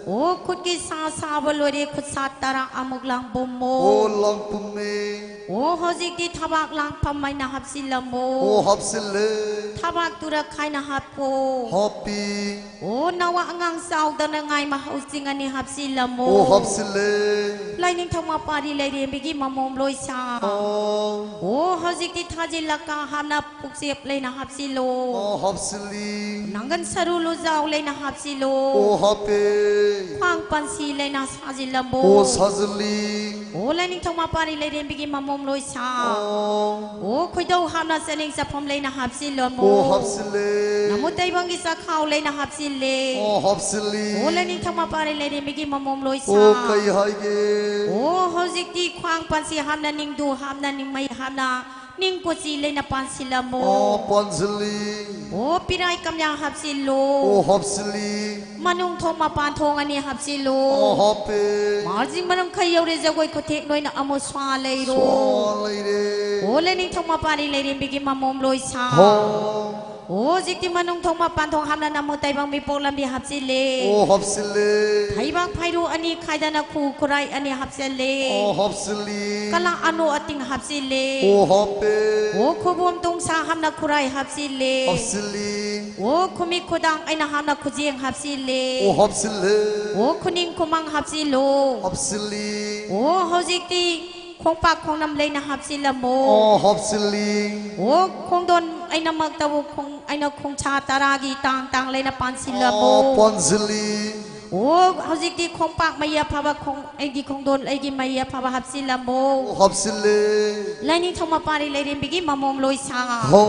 ꯑꯣ, ꯈꯨꯠꯀꯤ ꯁꯥ ꯁꯥꯕ ꯂꯣꯏꯔꯦ, ꯈꯨꯠ ꯁꯥ ꯇꯔꯥ ꯑꯃꯨꯛ ꯂꯥꯡꯄꯨꯝꯃꯣ꯫ ꯑꯣ, ꯂꯥꯡꯄꯨꯝꯃꯦ꯫ ꯑꯣ, ꯍꯧꯖꯤꯛꯇꯤ ꯊꯕꯥꯛ ꯂꯥꯡꯐꯝ ꯑꯩꯅ ꯍꯥꯞꯆꯤꯜꯂꯝꯃꯣ꯫ ꯑꯣ, ꯍꯥꯞꯆꯤꯜꯂꯦ꯫ ꯊꯕꯥꯛ ꯇꯨꯔꯛ ꯈꯥꯏꯅ ꯍꯥꯞꯄꯣ꯫ ꯍꯥꯞꯄꯤ꯫ ꯑꯣ, ꯅꯋꯥ ꯑꯉꯥꯡ ꯆꯥꯎꯗꯅꯉꯥꯏ ꯃꯍꯧꯁꯤꯡ ꯑꯅꯤ ꯍꯥꯞꯆꯤꯜꯂꯝꯃꯣ꯫ ꯑꯣ, ꯍꯥꯞꯆꯤꯜꯂꯦ꯫ ꯂꯥꯏꯅꯤꯡꯊꯧ ꯃꯄꯥꯔꯤ ꯂꯩꯔꯦꯝꯕꯤꯒꯤ ꯃꯃꯣꯝ ꯂꯣꯏꯁꯥ꯫ ꯑꯣ꯫ ꯑꯣ, ꯍꯧꯖꯤꯛꯇꯤ ꯊꯥꯖꯤꯜꯂꯛꯀ ꯍꯥꯞꯅ ꯄꯨꯛꯆꯦꯞ ꯂꯩꯅ ꯍꯥꯞꯆꯤꯜꯂꯣ꯫ ꯑꯣ, ꯍꯥꯞꯆꯤꯜꯂꯤ꯫ ꯅꯪꯒꯟ ꯁꯔꯨ ꯂꯨꯖꯥꯎ ꯂꯩꯅ ꯍꯥꯞꯆꯤꯜꯂꯣ꯫ ꯑꯣ, ꯍꯥꯞꯄꯦ꯫ ꯈ꯭ꯋꯥꯡ ꯄꯟꯁꯤ ꯂꯩꯅ ꯁꯥꯖꯤꯜꯂꯝꯃꯣ꯫ ꯑꯣ, ꯁꯥꯖꯤꯜꯂꯤ꯫ ꯑꯣ, ꯂꯥꯏꯅꯤꯡꯊꯧ ꯃꯄꯥꯔꯤ ꯂꯩꯔꯦꯝꯕꯤꯒꯤ ꯃꯃꯣꯝ ꯂꯣꯏꯁꯥ꯫ ꯑꯣ꯫ ꯑꯣ, ꯈꯣꯏꯗꯧ ꯍꯥꯞꯅ ꯆꯅꯤꯡ ꯆꯐꯝ ꯂꯩꯅ ꯍꯥꯞꯆꯤꯜꯂꯝꯃꯣ꯫ ꯑꯣ, ꯍꯥꯞꯆꯤꯜꯂꯦ꯫ ꯅꯃꯨ ꯇꯩꯕꯪꯒꯤ ꯆꯈꯥꯎ ꯂꯩꯅ ꯍꯥꯞꯆꯤꯜꯂꯦ꯫ ꯑꯣ, ꯍꯥꯞꯆꯤꯜꯂꯤ꯫ ꯑꯣ, ꯂꯥꯏꯅꯤꯡꯊꯧ ꯃꯄꯥꯔꯤ ꯂꯩꯔꯦꯝꯕꯤꯒꯤ ꯃꯃꯣꯝ ꯂꯣꯏꯁꯥ꯫ ꯑꯣ, ꯀꯩ ꯍꯥꯏꯒꯦ? ꯑꯣ, ꯍꯧꯖꯤꯛꯇꯤ ꯈ꯭ꯋꯥꯡ ꯄꯟꯁꯤ ꯍꯥꯞꯅ, ꯅꯤꯡꯗꯨ ꯍꯥꯞꯅ, ꯅꯤꯡꯃꯩ ꯍꯥꯞꯅ, ꯅꯤꯡ ꯀꯣꯆꯤ ꯂꯩꯅ ꯄꯥꯟꯁꯤꯜꯂꯝꯃꯣ꯫ ꯑꯣ, ꯄꯥꯟꯁꯤꯜꯂꯤ꯫ ꯑꯣ, ꯄꯤꯔꯥꯏ ꯀꯝꯌꯥ ꯍꯥꯞꯆꯤꯜꯂꯣ꯫ ꯑꯣ, ꯍꯥꯞꯆꯤꯜꯂꯤ꯫ ꯃꯅꯨꯡ ꯊꯣꯡ ꯃꯄꯥꯟ ꯊꯣꯡ ꯑꯅꯤ ꯍꯥꯞꯆꯤꯜꯂꯣ꯫ ꯑꯣ, ꯍꯥꯞꯄꯦ꯫ ꯃꯥꯔꯖꯤꯡ ꯃꯔꯪ ꯈꯩ ꯌꯧꯔꯦ ꯖꯒꯣꯏ ꯈꯨꯊꯦꯛ ꯅꯣꯏꯅ ꯑꯃꯨꯛ ꯁ꯭ꯋꯥ ꯂꯩꯔꯣ꯫ ꯁ꯭ꯋꯥ ꯂꯩꯔꯦ꯫ ꯑꯣ, ꯂꯥꯏꯅꯤꯡꯊꯧ ꯃꯄꯥꯔꯤ ꯂꯩꯔꯦꯝꯕꯤꯒꯤ ꯃꯃꯣꯝ ꯂꯣꯏꯁꯥ꯫ ꯍꯣ꯫ ꯑꯣ, ꯍꯧꯖꯤꯛꯇꯤ ꯃꯅꯨꯡ ꯊꯣꯡ ꯃꯄꯥꯟ ꯊꯣꯡ ꯍꯥꯞꯅ ꯅꯃꯨ ꯇꯩꯕꯪ ꯃꯤꯄꯣꯛ ꯂꯝꯕꯤ ꯍꯥꯞꯆꯤꯜꯂꯦ꯫ ꯑꯣ, ꯍꯥꯞꯆꯤꯜꯂꯦ꯫ ꯊꯩꯕꯥꯛ ꯐꯩꯔꯨ ꯑꯅꯤ ꯈꯥꯏꯗꯅ ꯈꯨ ꯈꯨꯔꯥꯏ ꯑꯅꯤ ꯍꯥꯞꯆꯤꯜꯂꯦ꯫ ꯑꯣ, ꯍꯥꯞꯆꯤꯜꯂꯤ꯫ ꯀꯂꯥ ꯑꯅꯨ ꯑꯇꯤꯡ ꯍꯥꯞꯆꯤꯜꯂꯦ꯫ ꯑꯣ, ꯍꯥꯞꯄꯦ꯫ ꯑꯣ, ꯈꯨꯕꯣꯝ ꯇꯣꯡꯁꯥ ꯍꯥꯞꯅ ꯈꯨꯔꯥꯏ ꯍꯥꯞꯆꯤꯜꯂꯦ꯫ ꯍꯥꯞꯆꯤꯜꯂꯤ꯫ ꯑꯣ, ꯈꯨꯃꯤꯠ ꯈꯨꯗꯥꯡ ꯑꯩꯅ ꯍꯥꯞꯅ ꯈꯨꯖꯦꯡ ꯍꯥꯞꯆꯤꯜꯂꯦ꯫ ꯑꯣ, ꯍꯥꯞꯆꯤꯜꯂꯦ꯫ ꯑꯣ, ꯈꯨꯅꯤꯡ ꯈꯨꯃꯥꯡ ꯍꯥꯞꯆꯤꯜꯂꯣ꯫ ꯍꯥꯞꯆꯤꯜꯂꯤ꯫ ꯑꯣ, ꯍꯧꯖꯤꯛꯇꯤ ꯈꯣꯡꯄꯥꯛ ꯈꯣꯡꯅꯝ ꯂꯩꯅ ꯍꯥꯞꯆꯤꯜꯂꯝꯃꯣ꯫ ꯑꯣ, ꯍꯥꯞꯆꯤꯜꯂꯤ꯫ ꯑꯣ, ꯈꯣꯡꯗꯣꯟ ꯑꯩꯅꯃꯛꯇꯕꯨ ꯈꯣꯡ-, ꯑꯩꯅ ꯈꯣꯡꯁꯥ ꯇꯔꯥꯒꯤ ꯇꯥꯡ ꯇꯥꯡ ꯂꯩꯅ ꯄꯥꯟꯁꯤꯜꯂꯝꯃꯣ꯫ ꯑꯣ, ꯄꯥꯟꯁꯤꯜꯂꯤ꯫ ꯑꯣ, ꯍꯧꯖꯤꯛꯇꯤ ꯈꯣꯡꯄꯥꯛ ꯃꯩ ꯑꯐꯕ, ꯈꯣꯡ-, ꯑꯩꯒꯤ ꯈꯣꯡꯗꯣꯜ, ꯑꯩꯒꯤ ꯃꯩ ꯑꯐꯕ ꯍꯥꯞꯆꯤꯜꯂꯝꯃꯣ꯫ ꯑꯣ, ꯍꯥꯞꯆꯤꯜꯂꯦ꯫ ꯂꯥꯏꯅꯤꯡꯊꯧ ꯃꯄꯥꯔꯤ ꯂꯥꯏꯔꯦꯝꯕꯤꯒꯤ ꯃꯃꯣꯝ ꯂꯣꯏꯁꯥ꯫ ꯍꯣ꯫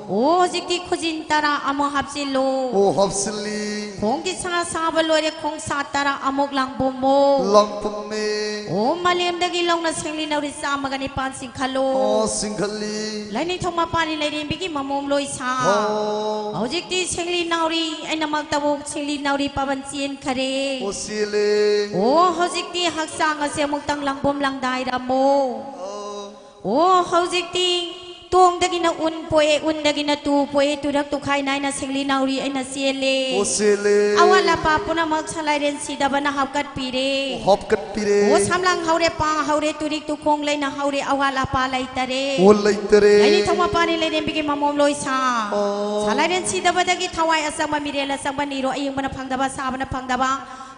ꯑꯣ, ꯍꯧꯖꯤꯛꯇꯤ ꯈꯨꯖꯤꯟ ꯇꯔꯥ ꯑꯃꯨꯛ ꯍꯥꯞꯆꯤꯜꯂꯣ꯫ ꯑꯣ, ꯍꯥꯞꯆꯤꯜꯂꯤ꯫ ꯈꯣꯡꯒꯤ ꯁꯥ ꯁꯥꯕ ꯂꯣꯏꯔꯦ, ꯈꯣꯡꯁꯥ ꯇꯔꯥ ꯑꯃꯨꯛ ꯂꯥꯡꯄꯨꯝꯃꯣ꯫ ꯂꯥꯡꯄꯨꯝꯃꯦ꯫ ꯑꯣ, ꯃꯥꯂꯦꯝꯗꯒꯤ ꯂꯧꯅ ꯁꯦꯡꯂꯤ ꯅꯥꯎꯔꯤ ꯆꯥꯝꯃꯒ ꯅꯤꯄꯥꯟ ꯆꯤꯡꯈꯠꯂꯣ꯫ ꯑꯣ, ꯆꯤꯡꯈꯠꯂꯤ꯫ ꯂꯥꯏꯅꯤꯡꯊꯧ ꯃꯄꯥꯔꯤ ꯂꯥꯏꯔꯦꯝꯕꯤꯒꯤ ꯃꯃꯣꯝ ꯂꯣꯏꯁꯥ꯫ ꯍꯣ꯫ ꯍꯧꯖꯤꯛꯇꯤ ꯁꯦꯡꯂꯤ ꯅꯥꯎꯔꯤ ꯑꯩꯅꯃꯛꯇꯕꯨ ꯁꯦꯡꯂꯤ ꯅꯥꯎꯔꯤ ꯄꯥꯕꯟ ꯆꯦꯟꯈꯔꯦ꯫ ꯑꯣ, ꯆꯦꯜꯂꯦ꯫ ꯑꯣ, ꯍꯧꯖꯤꯛꯇꯤ ꯍꯛꯆꯥꯡ ꯑꯁꯦ ꯑꯃꯨꯛꯇꯪ ꯂꯪꯕꯣꯝ ꯂꯪꯗꯥꯏꯔꯝꯃꯣ꯫ ꯑꯣ꯫ ꯑꯣ, ꯍꯧꯖꯤꯛꯇꯤ ꯇꯣꯡꯗꯒꯤꯅ ꯎꯟ ꯄꯣꯛꯑꯦ, ꯎꯟꯗꯒꯤꯅ ꯇꯨ ꯄꯣꯛꯑꯦ, ꯇꯨꯔꯛ ꯇꯨꯈꯥꯏ ꯅꯥꯏꯅ ꯁꯦꯡꯂꯤ ꯅꯥꯎꯔꯤ ꯑꯩꯅ ꯆꯦꯜꯂꯦ꯫ ꯑꯣ, ꯆꯦꯜꯂꯦ꯫ ꯑꯋꯥꯠ ꯑꯄꯥ ꯄꯨꯝꯅꯃꯛ ꯁꯂꯥꯏꯔꯦꯟ ꯁꯤꯗꯕꯅ ꯍꯥꯞꯀꯠꯄꯤꯔꯦ꯫ ꯑꯣ, ꯍꯥꯞꯀꯠꯄꯤꯔꯦ꯫ ꯑꯣ, ꯁꯝꯂꯥꯡ ꯍꯧꯔꯦ, ꯄꯥꯡ ꯍꯧꯔꯦ, ꯇꯨꯔꯤꯛ ꯇꯨꯈꯣꯡ ꯂꯩꯅ ꯍꯧꯔꯦ, ꯑꯋꯥꯠ ꯑꯄꯥ ꯂꯩꯇꯔꯦ꯫ ꯑꯣ, ꯂꯩꯇꯔꯦ꯫ ꯂꯥꯏꯅꯤꯡꯊꯧ ꯃꯄꯥꯔꯤ ꯂꯥꯏꯔꯦꯝꯕꯤꯒꯤ ꯃꯃꯣꯝ ꯂꯣꯏꯁꯥ꯫ ꯑꯣ꯫ ꯁꯂꯥꯏꯔꯦꯟ ꯁꯤꯗꯕꯗꯒꯤ ꯊꯋꯥꯏ ꯑꯆꯪꯕ, ꯃꯤꯔꯦꯜ ꯑꯆꯪꯕ ꯅꯤꯔꯣ, ꯑꯌꯤꯡꯕꯅ ꯐꯪꯗꯕ, ꯁꯥꯕꯅ ꯐꯪꯗꯕ,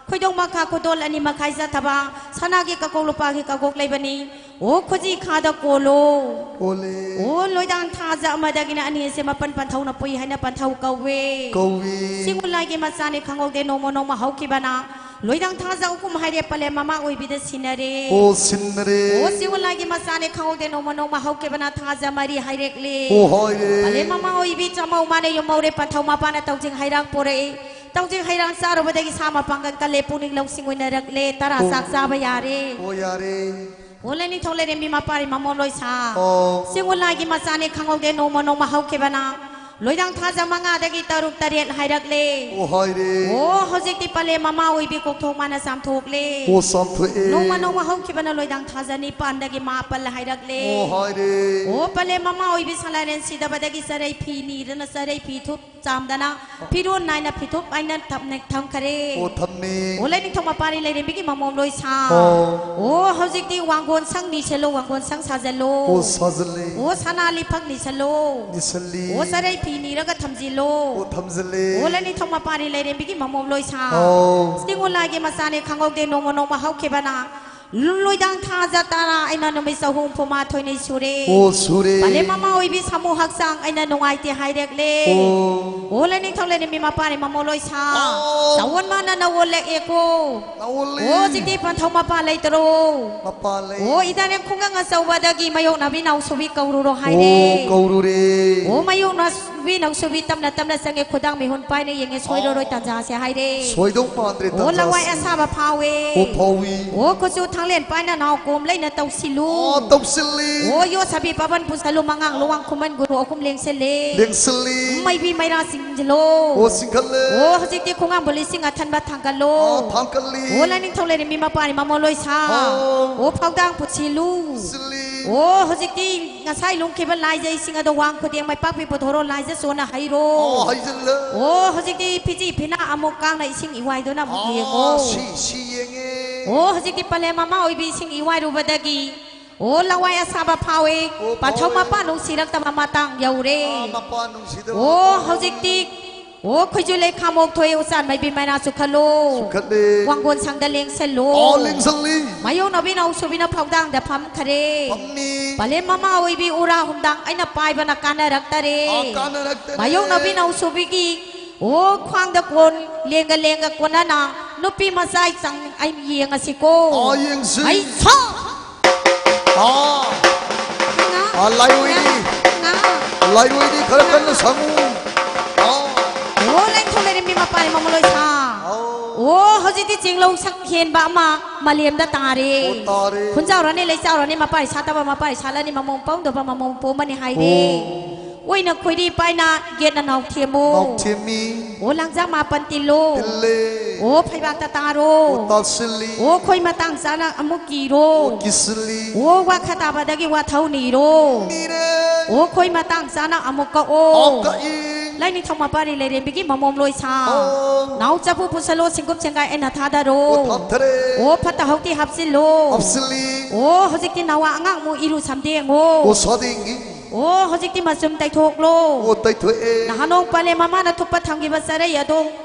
ꯈꯣꯏꯗꯣꯝ ꯃꯈꯥ ꯈꯨꯗꯣꯜ ꯑꯅꯤ ꯃꯈꯥꯏ ꯆꯠꯊꯕ, ꯁꯅꯥꯒꯤ ꯀꯀꯣꯛ ꯂꯨꯄꯥꯒꯤ ꯀꯀꯣꯛ ꯂꯩꯕꯅꯤ꯫ ꯑꯣ, ꯈꯨꯖꯤ ꯈꯥꯗ ꯀꯣꯜꯂꯣ꯫ ꯀꯣꯜꯂꯦ꯫ ꯑꯣ, ꯂꯣꯏꯗꯥꯡ ꯊꯥꯖ ꯑꯃꯗꯒꯤꯅ ꯑꯅꯤ ꯑꯁꯦ ꯃꯥꯄꯟ ꯄꯟꯊꯧꯅ ꯄꯨꯏ ꯍꯥꯏꯅ ꯄꯟꯊꯧ ꯀꯧꯋꯦ꯫ ꯀꯧꯋꯤ꯫ ꯆꯤꯡꯉꯨ ꯂꯥꯏꯒꯤ ꯃꯆꯥꯅꯤ ꯈꯪꯍꯧꯗꯦ ꯅꯣꯡꯃ ꯅꯣꯡꯃ ꯍꯧꯈꯤꯕꯅ꯫ ꯂꯣꯏꯗꯥꯡ ꯊꯥꯖ ꯑꯍꯨꯝ ꯍꯥꯏꯔꯦ ꯄꯂꯦꯝ ꯃꯃꯥ ꯑꯣꯏꯕꯤꯗ ꯁꯤꯟꯅꯔꯦ꯫ ꯑꯣ, ꯁꯤꯟꯅꯔꯦ꯫ ꯑꯣ, ꯆꯤꯡꯉꯨ ꯂꯥꯏꯒꯤ ꯃꯆꯥꯅꯤ ꯈꯪꯍꯧꯗꯦ ꯅꯣꯡꯃ ꯅꯣꯡꯃ ꯍꯧꯈꯤꯕꯅ ꯊꯥꯖ ꯃꯔꯤ ꯍꯥꯏꯔꯛꯂꯦ꯫ ꯑꯣ, ꯍꯥꯏꯔꯦ꯫ ꯄꯂꯦꯝ ꯃꯃꯥ ꯑꯣꯏꯕꯤ ꯆꯥꯃꯧ ꯃꯥꯅ ꯌꯨꯝꯍꯧꯔꯦ ꯄꯟꯊꯧ ꯃꯄꯥꯅ ꯇꯧꯖꯤꯡ ꯍꯩꯔꯥꯡ ꯄꯣꯔꯛꯏ꯫ ꯇꯧꯖꯤꯡ ꯍꯩꯔꯥꯡ ꯆꯥꯔꯨꯕꯗꯒꯤ ꯁꯥ ꯃꯄꯥꯡꯒꯜ ꯀꯜꯂꯦ ꯄꯨꯛꯅꯤꯡ ꯂꯧꯁꯤꯡ ꯑꯣꯏꯅꯔꯛꯂꯦ ꯇꯔꯥ ꯑꯣ꯫ ꯆꯥꯛ ꯆꯥꯕ ꯌꯥꯔꯦ꯫ ꯑꯣ, ꯌꯥꯔꯦ꯫ ꯑꯣ, ꯂꯥꯏꯅꯤꯡꯊꯧ ꯂꯥꯏꯔꯦꯝꯕꯤ ꯃꯄꯥꯔꯤ ꯃꯃꯣꯝ ꯂꯣꯏꯁꯥ꯫ ꯑꯣ꯫ ꯆꯤꯡꯉꯨ ꯂꯥꯏꯒꯤ ꯃꯆꯥꯅꯤ ꯈꯪꯍꯧꯗꯦ ꯅꯣꯡꯃ ꯅꯣꯡꯃ ꯍꯧꯈꯤꯕꯅ꯫ ꯂꯣꯏꯗꯥꯡ ꯊꯥꯖ ꯃꯉꯥꯗꯒꯤ ꯇꯔꯨꯛ ꯇꯔꯦꯠ ꯍꯥꯏꯔꯛꯂꯦ꯫ ꯑꯣ, ꯍꯥꯏꯔꯦ꯫ ꯑꯣ, ꯍꯧꯖꯤꯛꯇꯤ ꯄꯂꯦꯝ ꯃꯃꯥ ꯑꯣꯏꯕꯤ ꯀꯣꯛꯊꯣꯛ ꯃꯥꯅ ꯆꯥꯝꯊꯣꯛꯂꯦ꯫ ꯑꯣ, ꯆꯥꯝꯊꯣꯛꯑꯦ꯫ ꯅꯣꯡꯃ ꯅꯣꯡꯃ ꯍꯧꯈꯤꯕꯅ ꯂꯣꯏꯗꯥꯡ ꯊꯥꯖ ꯅꯤꯄꯥꯟꯗꯒꯤ ꯃꯥꯄꯜ ꯍꯥꯏꯔꯛꯂꯦ꯫ ꯑꯣ, ꯍꯥꯏꯔꯦ꯫ ꯑꯣ, ꯄꯂꯦꯝ ꯃꯃꯥ ꯑꯣꯏꯕꯤ ꯁꯂꯥꯏꯔꯦꯟ ꯁꯤꯗꯕꯗꯒꯤ ꯆꯔꯩ ꯐꯤ ꯅꯤꯔꯅ ꯆꯔꯩ ꯐꯤ ꯊꯨꯞ ꯆꯥꯝꯗꯅ ꯐꯤꯔꯣꯟ ꯅꯥꯏꯅ ꯐꯤꯊꯨꯞ ꯍꯥꯏꯅ ꯊꯝꯅ-, ꯊꯝꯈꯔꯦ꯫ ꯑꯣ, ꯊꯝꯃꯦ꯫ ꯑꯣ, ꯂꯥꯏꯅꯤꯡꯊꯧ ꯃꯄꯥꯔꯤ ꯂꯥꯏꯔꯦꯝꯕꯤꯒꯤ ꯃꯃꯣꯝ ꯂꯣꯏꯁꯥ꯫ ꯑꯣ꯫ ꯑꯣ, ꯍꯧꯖꯤꯛꯇꯤ ꯋꯥꯡꯒꯣꯟ ꯁꯪ ꯅꯤꯁꯜꯂꯣ, ꯋꯥꯡꯒꯣꯟ ꯁꯪ ꯁꯥꯖꯜꯂꯣ꯫ ꯑꯣ, ꯁꯥꯖꯜꯂꯦ꯫ ꯑꯣ, ꯁꯅꯥ ꯂꯤꯐꯛ ꯅꯤꯁꯜꯂꯣ꯫ ꯅꯤꯁꯜꯂꯤ꯫ ꯑꯣ, ꯆꯔꯩ ꯐꯤ ꯅꯤꯔꯒ ꯊꯝꯖꯤꯜꯂꯣ꯫ ꯑꯣ, ꯊꯝꯖꯜꯂꯦ꯫ ꯑꯣ, ꯂꯥꯏꯅꯤꯡꯊꯧ ꯃꯄꯥꯔꯤ ꯂꯥꯏꯔꯦꯝꯕꯤꯒꯤ ꯃꯃꯣꯝ ꯂꯣꯏꯁꯥ꯫ ꯑꯣ꯫ ꯆꯤꯡꯉꯨ ꯂꯥꯏꯒꯤ ꯃꯆꯥꯅꯤ ꯈꯪꯍꯧꯗꯦ ꯅꯣꯡꯃ ꯅꯣꯡꯃ ꯍꯧꯈꯤꯕꯅ꯫ ꯂꯣꯏꯗꯥꯡ ꯊꯥ ꯖꯇꯥꯔꯥ ꯑꯩꯅ ꯅꯨꯃꯤꯠ ꯆꯍꯨꯝ ꯍꯨꯝꯐꯨ ꯃꯥꯊꯣꯏꯅꯤ ꯁꯨꯔꯦ꯫ ꯑꯣ, ꯁꯨꯔꯦ꯫ ꯄꯂꯦꯝ ꯃꯃꯥ ꯑꯣꯏꯕꯤ ꯁꯥꯃꯨ ꯍꯛꯆꯥꯡ ꯑꯩꯅ ꯅꯨꯡꯉꯥꯏꯇꯦ ꯍꯥꯏꯔꯛꯂꯦ꯫ ꯑꯣ꯫ ꯑꯣ, ꯂꯥꯏꯅꯤꯡꯊꯧ ꯂꯩꯔꯦꯝꯕꯤ ꯃꯄꯥꯅꯤ ꯃꯃꯣ ꯂꯣꯏꯁꯥ꯫ ꯑꯣ꯫ ꯆꯥꯋꯣꯟ ꯃꯥꯅ ꯅꯋꯣꯜꯂꯛꯑꯦꯀꯣ꯫ ꯅꯋꯣꯜꯂꯤ꯫ ꯑꯣ, ꯍꯧꯖꯤꯛꯇꯤ ꯄꯟꯊꯧ ꯃꯄꯥ ꯂꯩꯇꯔꯣ꯫ ꯃꯄꯥ ꯂꯩ꯫ ꯑꯣ, ꯏꯗꯥꯔꯦꯝ ꯈꯨꯡꯒꯪ ꯑꯆꯧꯕꯗꯒꯤ ꯃꯌꯣꯛꯅꯕꯤ ꯅꯥꯎꯁꯨꯕꯤ ꯀꯧꯔꯨꯔꯣ ꯍꯥꯏꯔꯦ꯫ ꯑꯣ, ꯀꯧꯔꯨꯔꯦ꯫ ꯑꯣ, ꯃꯌꯣꯛꯅ ꯅꯥꯎꯁꯨꯕꯤ ꯅꯥꯎꯁꯨꯕꯤ ꯇꯞꯅ ꯇꯞꯅ ꯆꯪꯉꯦ, ꯈꯨꯗꯥꯡ ꯃꯤꯍꯨꯟ ꯄꯥꯏꯅ ꯌꯦꯡꯉꯦ, ꯁꯣꯏꯔꯔꯣꯏ ꯑꯣ꯫ ꯇꯥꯟꯖꯥꯁꯦ ꯍꯥꯏꯔꯦ꯫ ꯁꯣꯏꯗꯧ ꯃꯥꯟꯗ꯭ꯔꯦ ꯑꯣ, ꯂꯋꯥꯏ ꯇꯥꯟꯖꯥꯁꯦ꯫ ꯑꯁꯥꯕ ꯐꯥꯎꯋꯦ꯫ ꯑꯣ, ꯐꯥꯎꯏ꯫ ꯑꯣ, ꯀꯨꯆꯨ ꯊꯥꯡꯂꯦꯟ ꯄꯥꯏꯅ ꯅꯥꯎ ꯀꯣꯝ ꯂꯩꯅ ꯇꯧꯁꯤꯜꯂꯨ꯫ ꯑꯣ, ꯇꯧꯁꯤꯜꯂꯤ꯫ ꯑꯣ, ꯌꯣꯠ ꯁꯥꯕꯤ ꯄꯥꯕꯟ ꯄꯨꯁꯜꯂꯨ, ꯃꯉꯥꯡ ꯂꯨꯋꯥꯡ ꯈꯨꯃꯟ ꯒꯨꯔꯨ ꯑꯍꯨꯝ ꯂꯦꯡꯁꯤꯜꯂꯦ꯫ ꯂꯦꯡꯁꯤꯜꯂꯤ꯫ ꯃꯩꯕꯤ ꯃꯩꯔꯥ ꯆꯤꯡꯁꯤꯜꯂꯣ꯫ ꯑꯣ, ꯆꯤꯡꯈꯠꯂꯦ꯫ ꯑꯣ, ꯍꯧꯖꯤꯛꯇꯤ ꯈꯣꯡꯉꯥꯝꯕꯨ ꯂꯤꯁꯤꯡ ꯑꯊꯟꯕ ꯊꯥꯡꯒꯠꯂꯣ꯫ ꯑꯣ, ꯊꯥꯡꯒꯠꯂꯤ꯫ ꯑꯣ, ꯂꯥꯏꯅꯤꯡꯊꯧ ꯂꯩꯔꯦꯝꯕꯤ ꯃꯄꯥꯅꯤ ꯃꯃꯣ ꯂꯣꯏꯁꯥ꯫ ꯑꯣ꯫ ꯑꯣ, ꯐꯥꯎꯗꯥꯡ ꯄꯨꯁꯤꯜꯂꯨ꯫ ꯁꯤꯜꯂꯤ꯫ ꯑꯣ, ꯍꯧꯖꯤꯛꯇꯤ ꯉꯁꯥꯏ ꯂꯨꯝꯈꯤꯕ ꯂꯥꯏꯖ ꯏꯁꯤꯡ ꯑꯗꯣ ꯋꯥꯡ ꯈꯨꯗꯦꯡ ꯃꯥꯏꯄꯥꯛꯄꯤ ꯄꯨꯊꯣꯔꯣ, ꯂꯥꯏꯖ ꯆꯣꯟꯅ ꯍꯩꯔꯣ꯫ ꯑꯣ, ꯍꯩꯖꯤꯜꯂꯦ꯫ ꯑꯣ, ꯍꯧꯖꯤꯛꯇꯤ ꯐꯤꯖꯤ ꯐꯤꯅꯥ ꯑꯃꯨꯛ ꯀꯥꯡꯅ ꯏꯁꯤꯡ ꯏꯋꯥꯏꯗꯨꯅ ꯑꯃꯨꯛ ꯑꯣ, ꯌꯦꯡꯉꯣ꯫ ꯁꯤ, ꯁꯤ ꯌꯦꯡꯉꯦ꯫ ꯑꯣ, ꯍꯧꯖꯤꯛꯇꯤ ꯄꯂꯦꯝ ꯃꯃꯥ ꯑꯣꯏꯕꯤ ꯏꯁꯤꯡ ꯏꯋꯥꯏꯔꯨꯕꯗꯒꯤ, ꯑꯣ, ꯂꯋꯥꯏ ꯑꯁꯥꯕ ꯐꯥꯎꯏ꯫ ꯑꯣ, ꯄꯟꯊꯧ ꯐꯥꯎꯏ꯫ ꯃꯄꯥ ꯅꯨꯡꯁꯤꯔꯛꯇꯕ ꯃꯇꯥꯡ ꯌꯧꯔꯦ꯫ ꯑꯥ, ꯃꯄꯥ ꯅꯨꯡꯁꯤꯗꯕ ꯑꯣ, ꯃꯇꯥꯡ꯫ ꯍꯧꯖꯤꯛꯇꯤ ꯑꯣ, ꯈꯣꯏꯖꯨ ꯂꯩꯈꯥꯝ ꯑꯣꯛ ꯊꯣꯛꯑꯦ, ꯎꯆꯥꯟ ꯃꯥꯏꯕꯤ ꯃꯩꯔꯥ ꯆꯨꯈꯠꯂꯣ꯫ ꯆꯨꯈꯠꯂꯦ꯫ ꯋꯥꯡꯒꯣꯟ ꯁꯪꯗ ꯂꯦꯡꯁꯜꯂꯣ꯫ ꯑꯣ, ꯂꯦꯡꯁꯜꯂꯤ꯫ ꯃꯥꯌꯣꯛꯅꯕꯤ ꯅꯥꯎꯁꯨꯕꯤꯅ ꯐꯥꯎꯗꯥꯡꯗ ꯐꯝꯈꯔꯦ꯫ ꯐꯝꯃꯤ꯫ ꯄꯂꯦꯝ ꯃꯃꯥ ꯑꯣꯏꯕꯤ ꯎꯔꯥ ꯍꯨꯝꯗꯥꯡ ꯑꯩꯅ ꯄꯥꯏꯕꯅ ꯀꯥꯟꯅꯔꯛꯇꯔꯦ꯫ ꯑꯣ, ꯀꯥꯟꯅꯔꯛꯇꯔꯦ꯫ ꯃꯥꯌꯣꯛꯅꯕꯤ ꯅꯥꯎꯁꯨꯕꯤꯒꯤ, ꯑꯣ, ꯈ꯭ꯋꯥꯡꯗ ꯀꯣꯟ ꯂꯦꯡꯒ ꯂꯦꯡꯒ ꯀꯣꯟꯅꯅ ꯅꯨꯄꯤ ꯃꯆꯥ ꯆꯪ ꯑꯩ ꯌꯦꯡꯉꯁꯤꯀꯣ꯫ ꯑꯣ, ꯌꯦꯡꯁꯤ꯫ ꯑꯩ ꯁꯣ! ꯑꯥ꯫ ꯉꯥ꯫ ꯑꯥ, ꯂꯥꯏꯔꯣꯏꯅꯤ꯫ ꯉꯥ꯫ ꯂꯥꯏꯔꯣꯏꯅꯤ, ꯈꯔ ꯀꯟꯅ ꯁꯪꯉꯨ꯫ ꯑꯥ꯫ ꯑꯣ, ꯂꯥꯏꯅꯤꯡꯊꯧ ꯂꯩꯔꯦꯝꯕꯤ ꯃꯄꯥꯅꯤ ꯃꯃꯣ ꯂꯣꯏꯁꯥ꯫ ꯑꯥꯎ꯫ ꯑꯣ, ꯍꯧꯖꯤꯛꯇꯤ ꯆꯦꯡꯂꯧ ꯁꯛ ꯍꯦꯟꯕ ꯑꯃ ꯃꯥꯂꯦꯝꯗ ꯇꯥꯔꯦ꯫ ꯑꯣ, ꯇꯥꯔꯦ꯫ ꯈꯨꯟꯖꯥꯎꯔꯅꯤ, ꯂꯩꯆꯥꯎꯔꯅꯤ, ꯃꯄꯥꯏ ꯁꯥꯠꯇꯕ ꯃꯄꯥꯏ ꯁꯥꯠꯂꯅꯤ, ꯃꯃꯣꯝ ꯄꯣꯝꯗꯕ ꯃꯃꯣꯝ ꯄꯣꯝꯃꯅꯤ ꯍꯥꯏꯔꯦ꯫ ꯑꯣ꯫ ꯑꯣꯏꯅ ꯈꯣꯏꯔꯤ ꯄꯥꯏꯅ ꯌꯦꯠꯅ ꯅꯥꯎꯊꯦꯝꯃꯨ꯫ ꯅꯥꯎꯊꯦꯝꯃꯤ꯫ ꯑꯣ, ꯂꯥꯡꯖꯥ ꯃꯥꯄꯟ ꯇꯤꯜꯂꯨ꯫ ꯇꯤꯜꯂꯦ꯫ ꯑꯣ, ꯐꯩꯕꯥꯛꯇ ꯇꯥꯔꯣ꯫ ꯑꯣ, ꯇꯥꯁꯤꯜꯂꯤ꯫ ꯑꯣ, ꯈꯣꯏ ꯃꯇꯥꯡ ꯆꯥꯅ ꯑꯃꯨꯛ ꯀꯤꯔꯣ꯫ ꯑꯣ, ꯀꯤꯁꯤꯜꯂꯤ꯫ ꯑꯣ, ꯋꯥꯈ ꯇꯥꯕꯗꯒꯤ ꯋꯥꯊꯧ ꯅꯤꯔꯣ꯫ ꯅꯤꯔꯦ꯫ ꯑꯣ, ꯈꯣꯏ ꯃꯇꯥꯡ ꯆꯥꯅ ꯑꯃꯨꯛ ꯀꯛꯑꯣ꯫ ꯑꯣ, ꯀꯛꯏ꯫ ꯂꯥꯏꯅꯤꯡꯊꯧ ꯃꯄꯥꯔꯤ ꯂꯩꯔꯦꯝꯕꯤꯒꯤ ꯃꯃꯣꯝ ꯂꯣꯏꯁꯥ꯫ ꯑꯣ꯫ ꯅꯥꯎ ꯆꯐꯨ ꯄꯨꯁꯜꯂꯣ, ꯁꯤꯡꯀꯨꯞ ꯁꯦꯡꯒꯥꯏ ꯑꯩꯅ ꯊꯥꯗꯔꯣ꯫ ꯑꯣ, ꯊꯥꯗꯔꯦ꯫ ꯑꯣ, ꯐꯠꯇ ꯍꯥꯎꯊꯤ ꯍꯥꯞꯆꯤꯜꯂꯣ꯫ ꯍꯥꯞꯆꯤꯜꯂꯤ꯫ ꯑꯣ, ꯍꯧꯖꯤꯛꯇꯤ ꯅꯋꯥ ꯑꯉꯥꯡ ꯑꯃꯨꯛ ꯏꯔꯨ ꯁꯝꯗꯦꯡꯉꯣ꯫ ꯑꯣ, ꯁꯥꯗꯦꯡꯉꯤ꯫ ꯑꯣ, ꯍꯧꯖꯤꯛꯇꯤ ꯃꯆꯨꯝ ꯇꯩꯊꯣꯛꯂꯣ꯫ ꯑꯣ, ꯇꯩꯊꯣꯛꯑꯦ꯫ ꯅꯍꯥꯟ ꯅꯣꯡ ꯄꯂꯦꯝ ꯃꯃꯥꯅ ꯊꯨꯞꯄ ꯊꯝꯈꯤꯕ ꯆꯔꯩ ꯑꯗꯣ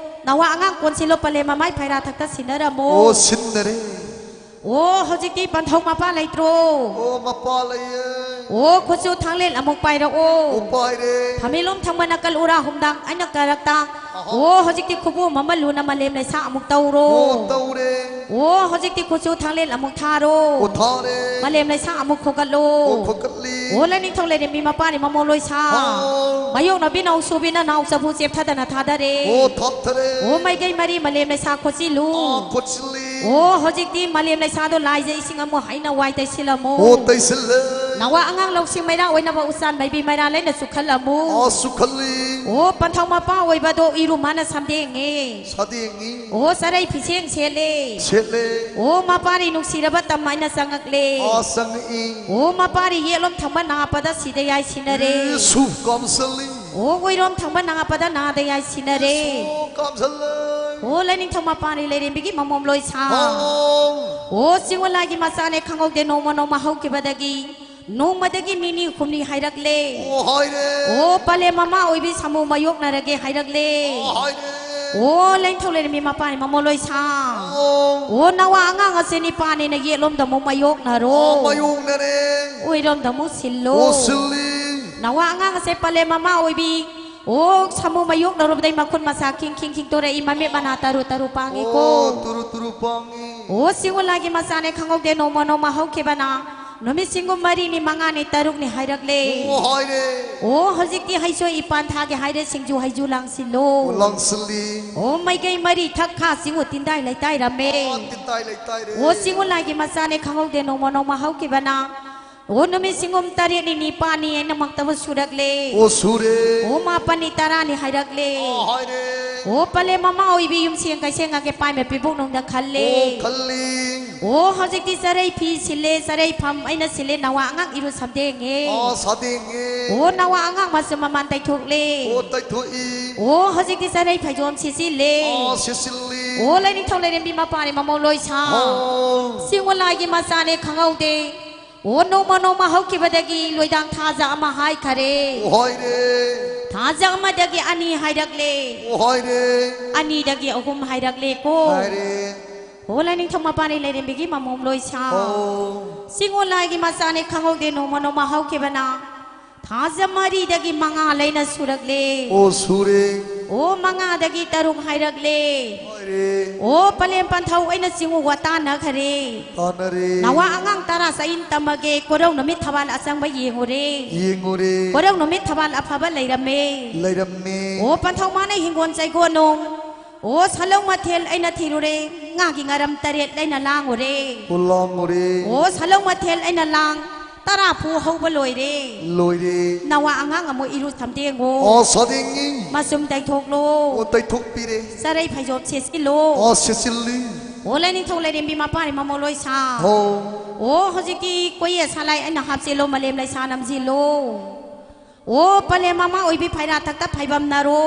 ꯅꯋꯥ ꯑꯉꯥꯡ ꯀꯣꯟꯁꯤꯜꯂꯣ, ꯄꯂꯦꯝ ꯃꯃꯥꯏ ꯐꯩꯔꯥ ꯊꯛꯇ ꯁꯤꯟꯅꯔꯝꯃꯣ꯫ ꯑꯣ, ꯁꯤꯟꯅꯔꯦ꯫ ꯑꯣ, ꯍꯧꯖꯤꯛꯇꯤ ꯄꯟꯊꯧ ꯃꯄꯥ ꯂꯩꯇ꯭ꯔꯣ? ꯑꯣ, ꯃꯄꯥ ꯂꯩꯌꯦ꯫ ꯑꯣ, ꯈꯨꯠꯁꯨ ꯊꯥꯡꯂꯦꯟ ꯑꯃꯨꯛ ꯄꯥꯏꯔꯛꯑꯣ꯫ ꯑꯣ, ꯄꯥꯏꯔꯦ꯫ ꯐꯝꯃꯤꯂꯣꯝ ꯊꯪꯕ ꯅꯥꯀꯜ ꯎꯔꯥ ꯍꯨꯝꯗꯥꯡ ꯑꯩꯅ ꯀꯔꯛꯇ꯫ ꯑꯍꯥ꯫ ꯑꯣ, ꯍꯧꯖꯤꯛꯇꯤ ꯈꯨꯕꯣꯝ ꯑꯃ ꯂꯨꯅ ꯃꯥꯂꯦꯝ ꯂꯩꯁꯥ ꯑꯃꯨꯛ ꯇꯧꯔꯣ꯫ ꯑꯣ, ꯇꯧꯔꯦ꯫ ꯑꯣ, ꯍꯧꯖꯤꯛꯇꯤ ꯈꯨꯠꯁꯨ ꯊꯥꯡꯂꯦꯟ ꯑꯃꯨꯛ ꯊꯥꯔꯣ꯫ ꯑꯣ, ꯊꯥꯔꯦ꯫ ꯃꯥꯂꯦꯝ ꯂꯩꯁꯥ ꯑꯃꯨꯛ ꯈꯣꯒꯠꯂꯣ꯫ ꯑꯣ, ꯈꯣꯒꯠꯂꯤ꯫ ꯑꯣ, ꯂꯥꯏꯅꯤꯡꯊꯧ ꯂꯥꯏꯔꯦꯝꯕꯤ ꯃꯄꯥꯅꯤ ꯃꯃꯣ ꯂꯣꯏꯁꯥ꯫ ꯑꯣ꯫ ꯃꯌꯣꯛꯅꯕꯤ ꯅꯥꯎꯁꯨꯕꯤꯅ ꯅꯥꯎ ꯆꯐꯨ ꯆꯦꯞꯊꯗꯅ ꯊꯥꯗꯔꯦ꯫ ꯑꯣ, ꯊꯥꯗꯔꯦ꯫ ꯑꯣ, ꯃꯥꯏꯀꯩ ꯃꯔꯤ ꯃꯥꯂꯦꯝ ꯂꯩꯁꯥ ꯈꯣꯠꯆꯤꯜꯂꯨ꯫ ꯑꯣ, ꯈꯣꯠꯆꯤꯜꯂꯤ꯫ ꯑꯣ, ꯍꯧꯖꯤꯛꯇꯤ ꯃꯥꯂꯦꯝ ꯂꯩꯁꯥꯗꯣ ꯂꯥꯏꯖ ꯏꯁꯤꯡ ꯑꯃꯨꯛ ꯍꯩꯅ ꯋꯥꯏ ꯇꯩꯁꯤꯜꯂꯝꯃꯨ꯫ ꯑꯣ, ꯇꯩꯁꯤꯜꯂꯦ꯫ ꯅꯋꯥ ꯑꯉꯥꯡ ꯂꯧꯁꯤꯡ ꯃꯩꯔꯥ ꯑꯣꯏꯅꯕ ꯎꯆꯥꯟ ꯃꯥꯏꯕꯤ ꯃꯩꯔꯥ ꯂꯩꯅ ꯆꯨꯈꯠꯂꯝꯃꯨ꯫ ꯑꯣ, ꯆꯨꯈꯠꯂꯤ꯫ ꯑꯣ, ꯄꯟꯊꯧ ꯃꯄꯥ ꯑꯣꯏꯕꯗꯣ ꯏꯔꯨ ꯃꯥꯅ ꯁꯝꯗꯦꯡꯉꯦ꯫ ꯁꯥꯗꯦꯡꯉꯤ꯫ ꯑꯣ, ꯆꯔꯩ ꯐꯤꯁꯦꯡ ꯁꯦꯠꯂꯦ꯫ ꯁꯦꯠꯂꯦ꯫ ꯑꯣ, ꯃꯄꯥꯔꯤ ꯅꯨꯡꯁꯤꯔꯕ ꯇꯝ ꯍꯥꯏꯅ ꯆꯪꯉꯛꯂꯦ꯫ ꯑꯥ, ꯆꯪꯉꯛꯏ꯫ ꯑꯣ, ꯃꯄꯥꯔꯤ ꯌꯦꯠꯂꯣꯝ ꯊꯪꯕ ꯅꯥꯄꯗ ꯁꯤꯗ ꯌꯥꯏ ꯁꯤꯟꯅꯔꯦ꯫ ꯏꯁꯨ ꯀꯥꯝꯁꯜꯂꯤ꯫ ꯑꯣ, ꯑꯣꯏꯔꯣꯝ ꯊꯪꯕ ꯅꯥꯄꯗ ꯅꯥꯗ ꯌꯥꯏ ꯁꯤꯟꯅꯔꯦ꯫ ꯏꯁꯨ ꯀꯥꯝꯁꯜꯂꯦ꯫ ꯑꯣ, ꯂꯥꯏꯅꯤꯡꯊꯧ ꯃꯄꯥꯔꯤ ꯂꯩꯔꯦꯝꯕꯤꯒꯤ ꯃꯃꯣꯝ ꯂꯣꯏ ꯁꯥ꯫ ꯑꯥ꯫ ꯑꯣ, ꯆꯤꯡꯉꯨꯂꯥꯒꯤ ꯃꯆꯥꯅꯦ ꯈꯪꯍꯧꯗꯦ ꯅꯣꯡꯃ ꯅꯣꯡꯃ ꯍꯧꯈꯤꯕꯗꯒꯤ ꯅꯣꯡꯃꯗꯒꯤ ꯅꯤꯅꯤ ꯍꯨꯝꯅꯤ ꯍꯥꯏꯔꯛꯂꯦ꯫ ꯑꯣ, ꯍꯥꯏꯔꯦ꯫ ꯑꯣ, ꯄꯂꯦꯝ ꯃꯃꯥ ꯑꯣꯏꯕꯤ ꯁꯥꯃꯨ ꯃꯌꯣꯛꯅꯔꯒꯦ ꯍꯥꯏꯔꯛꯂꯦ꯫ ꯑꯣ, ꯍꯥꯏꯔꯦ꯫ ꯑꯣ, ꯂꯦꯡꯊꯧ ꯂꯩꯔꯝꯃꯤ ꯃꯄꯥꯅꯤ ꯃꯃꯣ ꯂꯣꯏ ꯁꯥ꯫ ꯑꯣ꯫ ꯑꯣ, ꯅꯋꯥ ꯑꯉꯥꯡ ꯑꯁꯦ ꯅꯤꯄꯥꯅꯤꯅ ꯌꯦꯠꯂꯣꯝꯗ ꯑꯃꯨꯛ ꯃꯌꯣꯛꯅꯔꯣ꯫ ꯑꯣ, ꯃꯌꯣꯛꯅꯔꯦ꯫ ꯑꯣꯏꯔꯣꯝꯗ ꯑꯃꯨꯛ ꯁꯤꯜꯂꯣ꯫ ꯑꯣ, ꯁꯤꯜꯂꯤ꯫ ꯅꯋꯥ ꯑꯉꯥꯡ ꯑꯁꯦ ꯄꯂꯦꯝ ꯃꯃꯥ ꯑꯣꯏꯕꯤ꯫ ꯑꯣ, ꯁꯥꯃꯨ ꯃꯌꯣꯛꯅꯔꯨꯕꯗꯩ ꯃꯈꯨꯠ ꯃꯁꯥ ꯈꯤꯡ ꯈꯤꯡ ꯈꯤꯡꯗꯣꯔꯛꯏ, ꯃꯃꯤꯠ ꯃꯅꯥ ꯇꯔꯨ ꯇꯔꯨ ꯄꯥꯡꯉꯤꯀꯣ꯫ ꯑꯣ, ꯇꯨꯔꯨ ꯇꯨꯔꯨ ꯄꯥꯡꯉꯤ꯫ ꯑꯣ, ꯆꯤꯡꯉꯨꯂꯥꯒꯤ ꯃꯆꯥꯅꯦ ꯈꯪꯍꯧꯗꯦ ꯅꯣꯡꯃ ꯅꯣꯡꯃ ꯍꯧꯈꯤꯕꯅ꯫ ꯅꯨꯃꯤꯠ ꯁꯤꯡꯒꯨꯝ ꯃꯔꯤꯅꯤ ꯃꯉꯥꯅꯤ ꯇꯔꯨꯛꯅꯤ ꯍꯥꯏꯔꯛꯂꯦ꯫ ꯑꯣ, ꯍꯥꯏꯔꯦ꯫ ꯑꯣ, ꯍꯧꯖꯤꯛꯇꯤ ꯍꯩꯁꯣꯏ ꯏꯄꯥꯟ ꯊꯥꯒꯦ ꯍꯥꯏꯔꯦ, ꯁꯤꯡꯖꯨ ꯍꯩꯖꯨ ꯂꯥꯡꯁꯤꯜꯂꯣ꯫ ꯑꯣ, ꯂꯥꯡꯁꯤꯜꯂꯤ꯫ ꯑꯣ, ꯃꯥꯏꯀꯩ ꯃꯔꯤ ꯊꯛ ꯈꯥ ꯆꯤꯡꯉꯨ ꯇꯤꯟꯗꯥꯏ ꯂꯩꯇꯥꯏꯔꯝꯃꯦ꯫ ꯑꯣ, ꯇꯤꯟꯗꯥꯏ ꯂꯩꯇꯥꯏꯔꯦ꯫ ꯑꯣ, ꯆꯤꯡꯉꯨꯂꯥꯒꯤ ꯃꯆꯥꯅꯦ ꯈꯪꯍꯧꯗꯦ ꯅꯣꯡꯃ ꯅꯣꯡꯃ ꯍꯧꯈꯤꯕꯅ꯫ ꯑꯣ, ꯅꯨꯃꯤꯠ ꯁꯤꯡꯒꯨꯝ ꯇꯔꯦꯠꯅꯤ ꯅꯤꯄꯥꯜꯅꯤ ꯍꯥꯏꯅꯃꯛꯇꯕꯨ ꯁꯨꯔꯛꯂꯦ꯫ ꯑꯣ, ꯁꯨꯔꯦ꯫ ꯑꯣ, ꯃꯥꯄꯜꯅꯤ ꯇꯔꯥꯅꯤ ꯍꯥꯏꯔꯛꯂꯦ꯫ ꯑꯣ, ꯍꯥꯏꯔꯦ꯫ ꯑꯣ, ꯄꯂꯦꯝ ꯃꯃꯥ ꯑꯣꯏꯕꯤ ꯌꯨꯝꯁꯦꯡ ꯀꯩꯁꯦꯡ ꯑꯒꯦ ꯄꯥꯏꯃ ꯄꯤꯕꯨꯛ ꯅꯨꯡꯗ ꯈꯜꯂꯦ꯫ ꯑꯣ, ꯈꯜꯂꯤ꯫ ꯑꯣ, ꯍꯧꯖꯤꯛꯇꯤ ꯆꯔꯩ ꯐꯤ ꯁꯤꯜꯂꯦ, ꯆꯔꯩ ꯐꯝ ꯑꯩꯅ ꯁꯤꯜꯂꯦ, ꯅꯋꯥ ꯑꯉꯥꯡ ꯏꯔꯨ ꯁꯝꯗꯦꯡꯉꯦ꯫ ꯑꯣ, ꯁꯥꯗꯦꯡꯉꯦ꯫ ꯑꯣ, ꯅꯋꯥ ꯑꯉꯥꯡ ꯃꯆꯨ ꯃꯃꯥꯟ ꯇꯩꯊꯣꯛꯂꯦ꯫ ꯑꯣ, ꯇꯩꯊꯣꯛꯏ꯫ ꯑꯣ, ꯍꯧꯖꯤꯛꯇꯤ ꯆꯔꯩ ꯐꯩꯖꯣꯝ ꯁꯤꯆꯤꯜꯂꯦ꯫ ꯑꯣ, ꯁꯤꯆꯤꯜꯂꯤ꯫ ꯑꯣ, ꯂꯥꯏꯅꯤꯡꯊꯧ ꯂꯥꯏꯔꯦꯝꯕꯤ ꯃꯄꯥꯅꯦ ꯃꯃꯧ ꯂꯣꯏ ꯁꯥ꯫ ꯑꯣ꯫ ꯆꯤꯡꯉꯨꯂꯥꯒꯤ ꯃꯆꯥꯅꯦ ꯈꯪꯍꯧꯗꯦ꯫ ꯑꯣ, ꯅꯣꯡꯃ ꯅꯣꯡꯃ ꯍꯧꯈꯤꯕꯗꯒꯤ ꯂꯣꯏꯗꯥꯡ ꯊꯥꯖ ꯑꯃ ꯍꯥꯏꯈꯔꯦ꯫ ꯑꯣ, ꯍꯥꯏꯔꯦ꯫ ꯊꯥꯖ ꯑꯃꯗꯒꯤ ꯑꯅꯤ ꯍꯥꯏꯔꯛꯂꯦ꯫ ꯑꯣ, ꯍꯥꯏꯔꯦ꯫ ꯑꯅꯤꯗꯒꯤ ꯑꯍꯨꯝ ꯍꯥꯏꯔꯛꯂꯦꯀꯣ꯫ ꯍꯥꯏꯔꯦ꯫ ꯑꯣ ꯂꯥꯏꯅꯤꯡꯊꯧ ꯃꯄꯥꯅꯤ ꯂꯩꯔꯦꯝꯕꯤꯒꯤ ꯃꯃꯣꯝ ꯂꯣꯏꯁꯥ꯫ ꯑꯣ꯫ ꯁꯤꯡꯉꯣ ꯂꯥꯏꯒꯤ ꯃꯆꯥꯅꯤ ꯈꯪꯍꯧꯗꯦ ꯅꯣꯡꯃ ꯅꯣꯡꯃ ꯍꯧꯈꯤꯕꯅ꯫ ꯊꯥꯖ ꯃꯔꯤꯗꯒꯤ ꯃꯉꯥ ꯂꯩꯅ ꯁꯨꯔꯛꯂꯦ꯫ ꯑꯣ ꯁꯨꯔꯦ꯫ ꯑꯣ ꯃꯉꯥꯗꯒꯤ ꯇꯔꯨꯛ ꯍꯥꯏꯔꯛꯂꯦ꯫ ꯍꯥꯏꯔꯦ꯫ ꯑꯣ ꯄꯂꯦꯝ ꯄꯟꯊꯧ ꯑꯩꯅ ꯆꯤꯡꯉꯨ ꯋꯥꯇꯥꯟꯅꯈꯔꯦ꯫ ꯇꯥꯟꯅꯔꯦ꯫ ꯅꯋꯥ ꯑꯉꯥꯡ ꯇꯔꯥ ꯆꯥꯏꯟ ꯇꯝꯃꯒꯦ ꯀꯣꯔꯧ ꯅꯨꯃꯤꯠ ꯊꯕꯥꯜ ꯑꯆꯪꯕ ꯌꯦꯡꯉꯨꯔꯦ꯫ ꯌꯦꯡꯉꯨꯔꯦ꯫ ꯀꯣꯔꯧ ꯅꯨꯃꯤꯠ ꯊꯕꯥꯜ ꯑꯐꯕ ꯂꯩꯔꯝꯃꯦ꯫ ꯂꯩꯔꯝꯃꯦ꯫ ꯑꯣ ꯄꯟꯊꯧ ꯃꯥꯅ ꯍꯤꯡꯒꯣꯜ ꯆꯩꯒꯣꯟꯅꯨꯡ꯫ ꯑꯣ ꯁꯥꯂꯧ ꯃꯊꯦꯜ ꯑꯩꯅ ꯊꯤꯔꯨꯔꯦ꯫ ꯉꯥꯒꯤ ꯉꯔꯝ ꯇꯔꯦꯠ ꯑꯩꯅ ꯂꯥꯡꯉꯨꯔꯦ꯫ ꯑꯣ ꯂꯥꯡꯉꯨꯔꯦ꯫ ꯑꯣ ꯁꯥꯂꯧ ꯃꯊꯦꯜ ꯑꯩꯅ ꯂꯥꯡ ꯇꯔꯥ ꯐꯨ ꯍꯧꯕ ꯂꯣꯏꯔꯦ꯫ ꯂꯣꯏꯔꯦ꯫ ꯅꯋꯥ ꯑꯉꯥꯡ ꯑꯃꯨꯛ ꯏꯔꯨ ꯁꯝꯗꯦꯡꯉꯣ꯫ ꯑꯣ ꯁꯥꯗꯦꯡꯉꯤ꯫ ꯃꯆꯨꯝ ꯇꯩꯊꯣꯛꯂꯣ꯫ ꯑꯣ ꯇꯩꯊꯣꯛꯄꯤꯔꯦ꯫ ꯆꯔꯩ ꯐꯩꯖꯣꯝ ꯁꯦꯠꯆꯤꯜꯂꯣ꯫ ꯑꯣ ꯁꯦꯠꯆꯤꯜꯂꯤ꯫ ꯑꯣ ꯂꯥꯏꯅꯤꯡꯊꯧ ꯂꯩꯔꯦꯝꯕꯤ ꯃꯄꯥꯔꯤ ꯃꯃꯣ ꯂꯣꯏꯁꯥ꯫ ꯍꯣ꯫ ꯑꯣ ꯍꯧꯖꯤꯛꯇꯤ ꯀꯣꯌꯦ ꯁꯂꯥꯏ ꯑꯩꯅ ꯍꯥꯞꯆꯤꯜꯂꯣ ꯃꯂꯦꯝ ꯂꯩꯁꯥ ꯅꯝꯖꯤꯜꯂꯣ꯫ ꯑꯣ ꯄꯂꯦꯝ ꯃꯃꯥ ꯑꯣꯏꯕꯤ ꯐꯩꯔꯥꯊꯛꯇ ꯐꯩꯕꯝꯅꯔꯣ꯫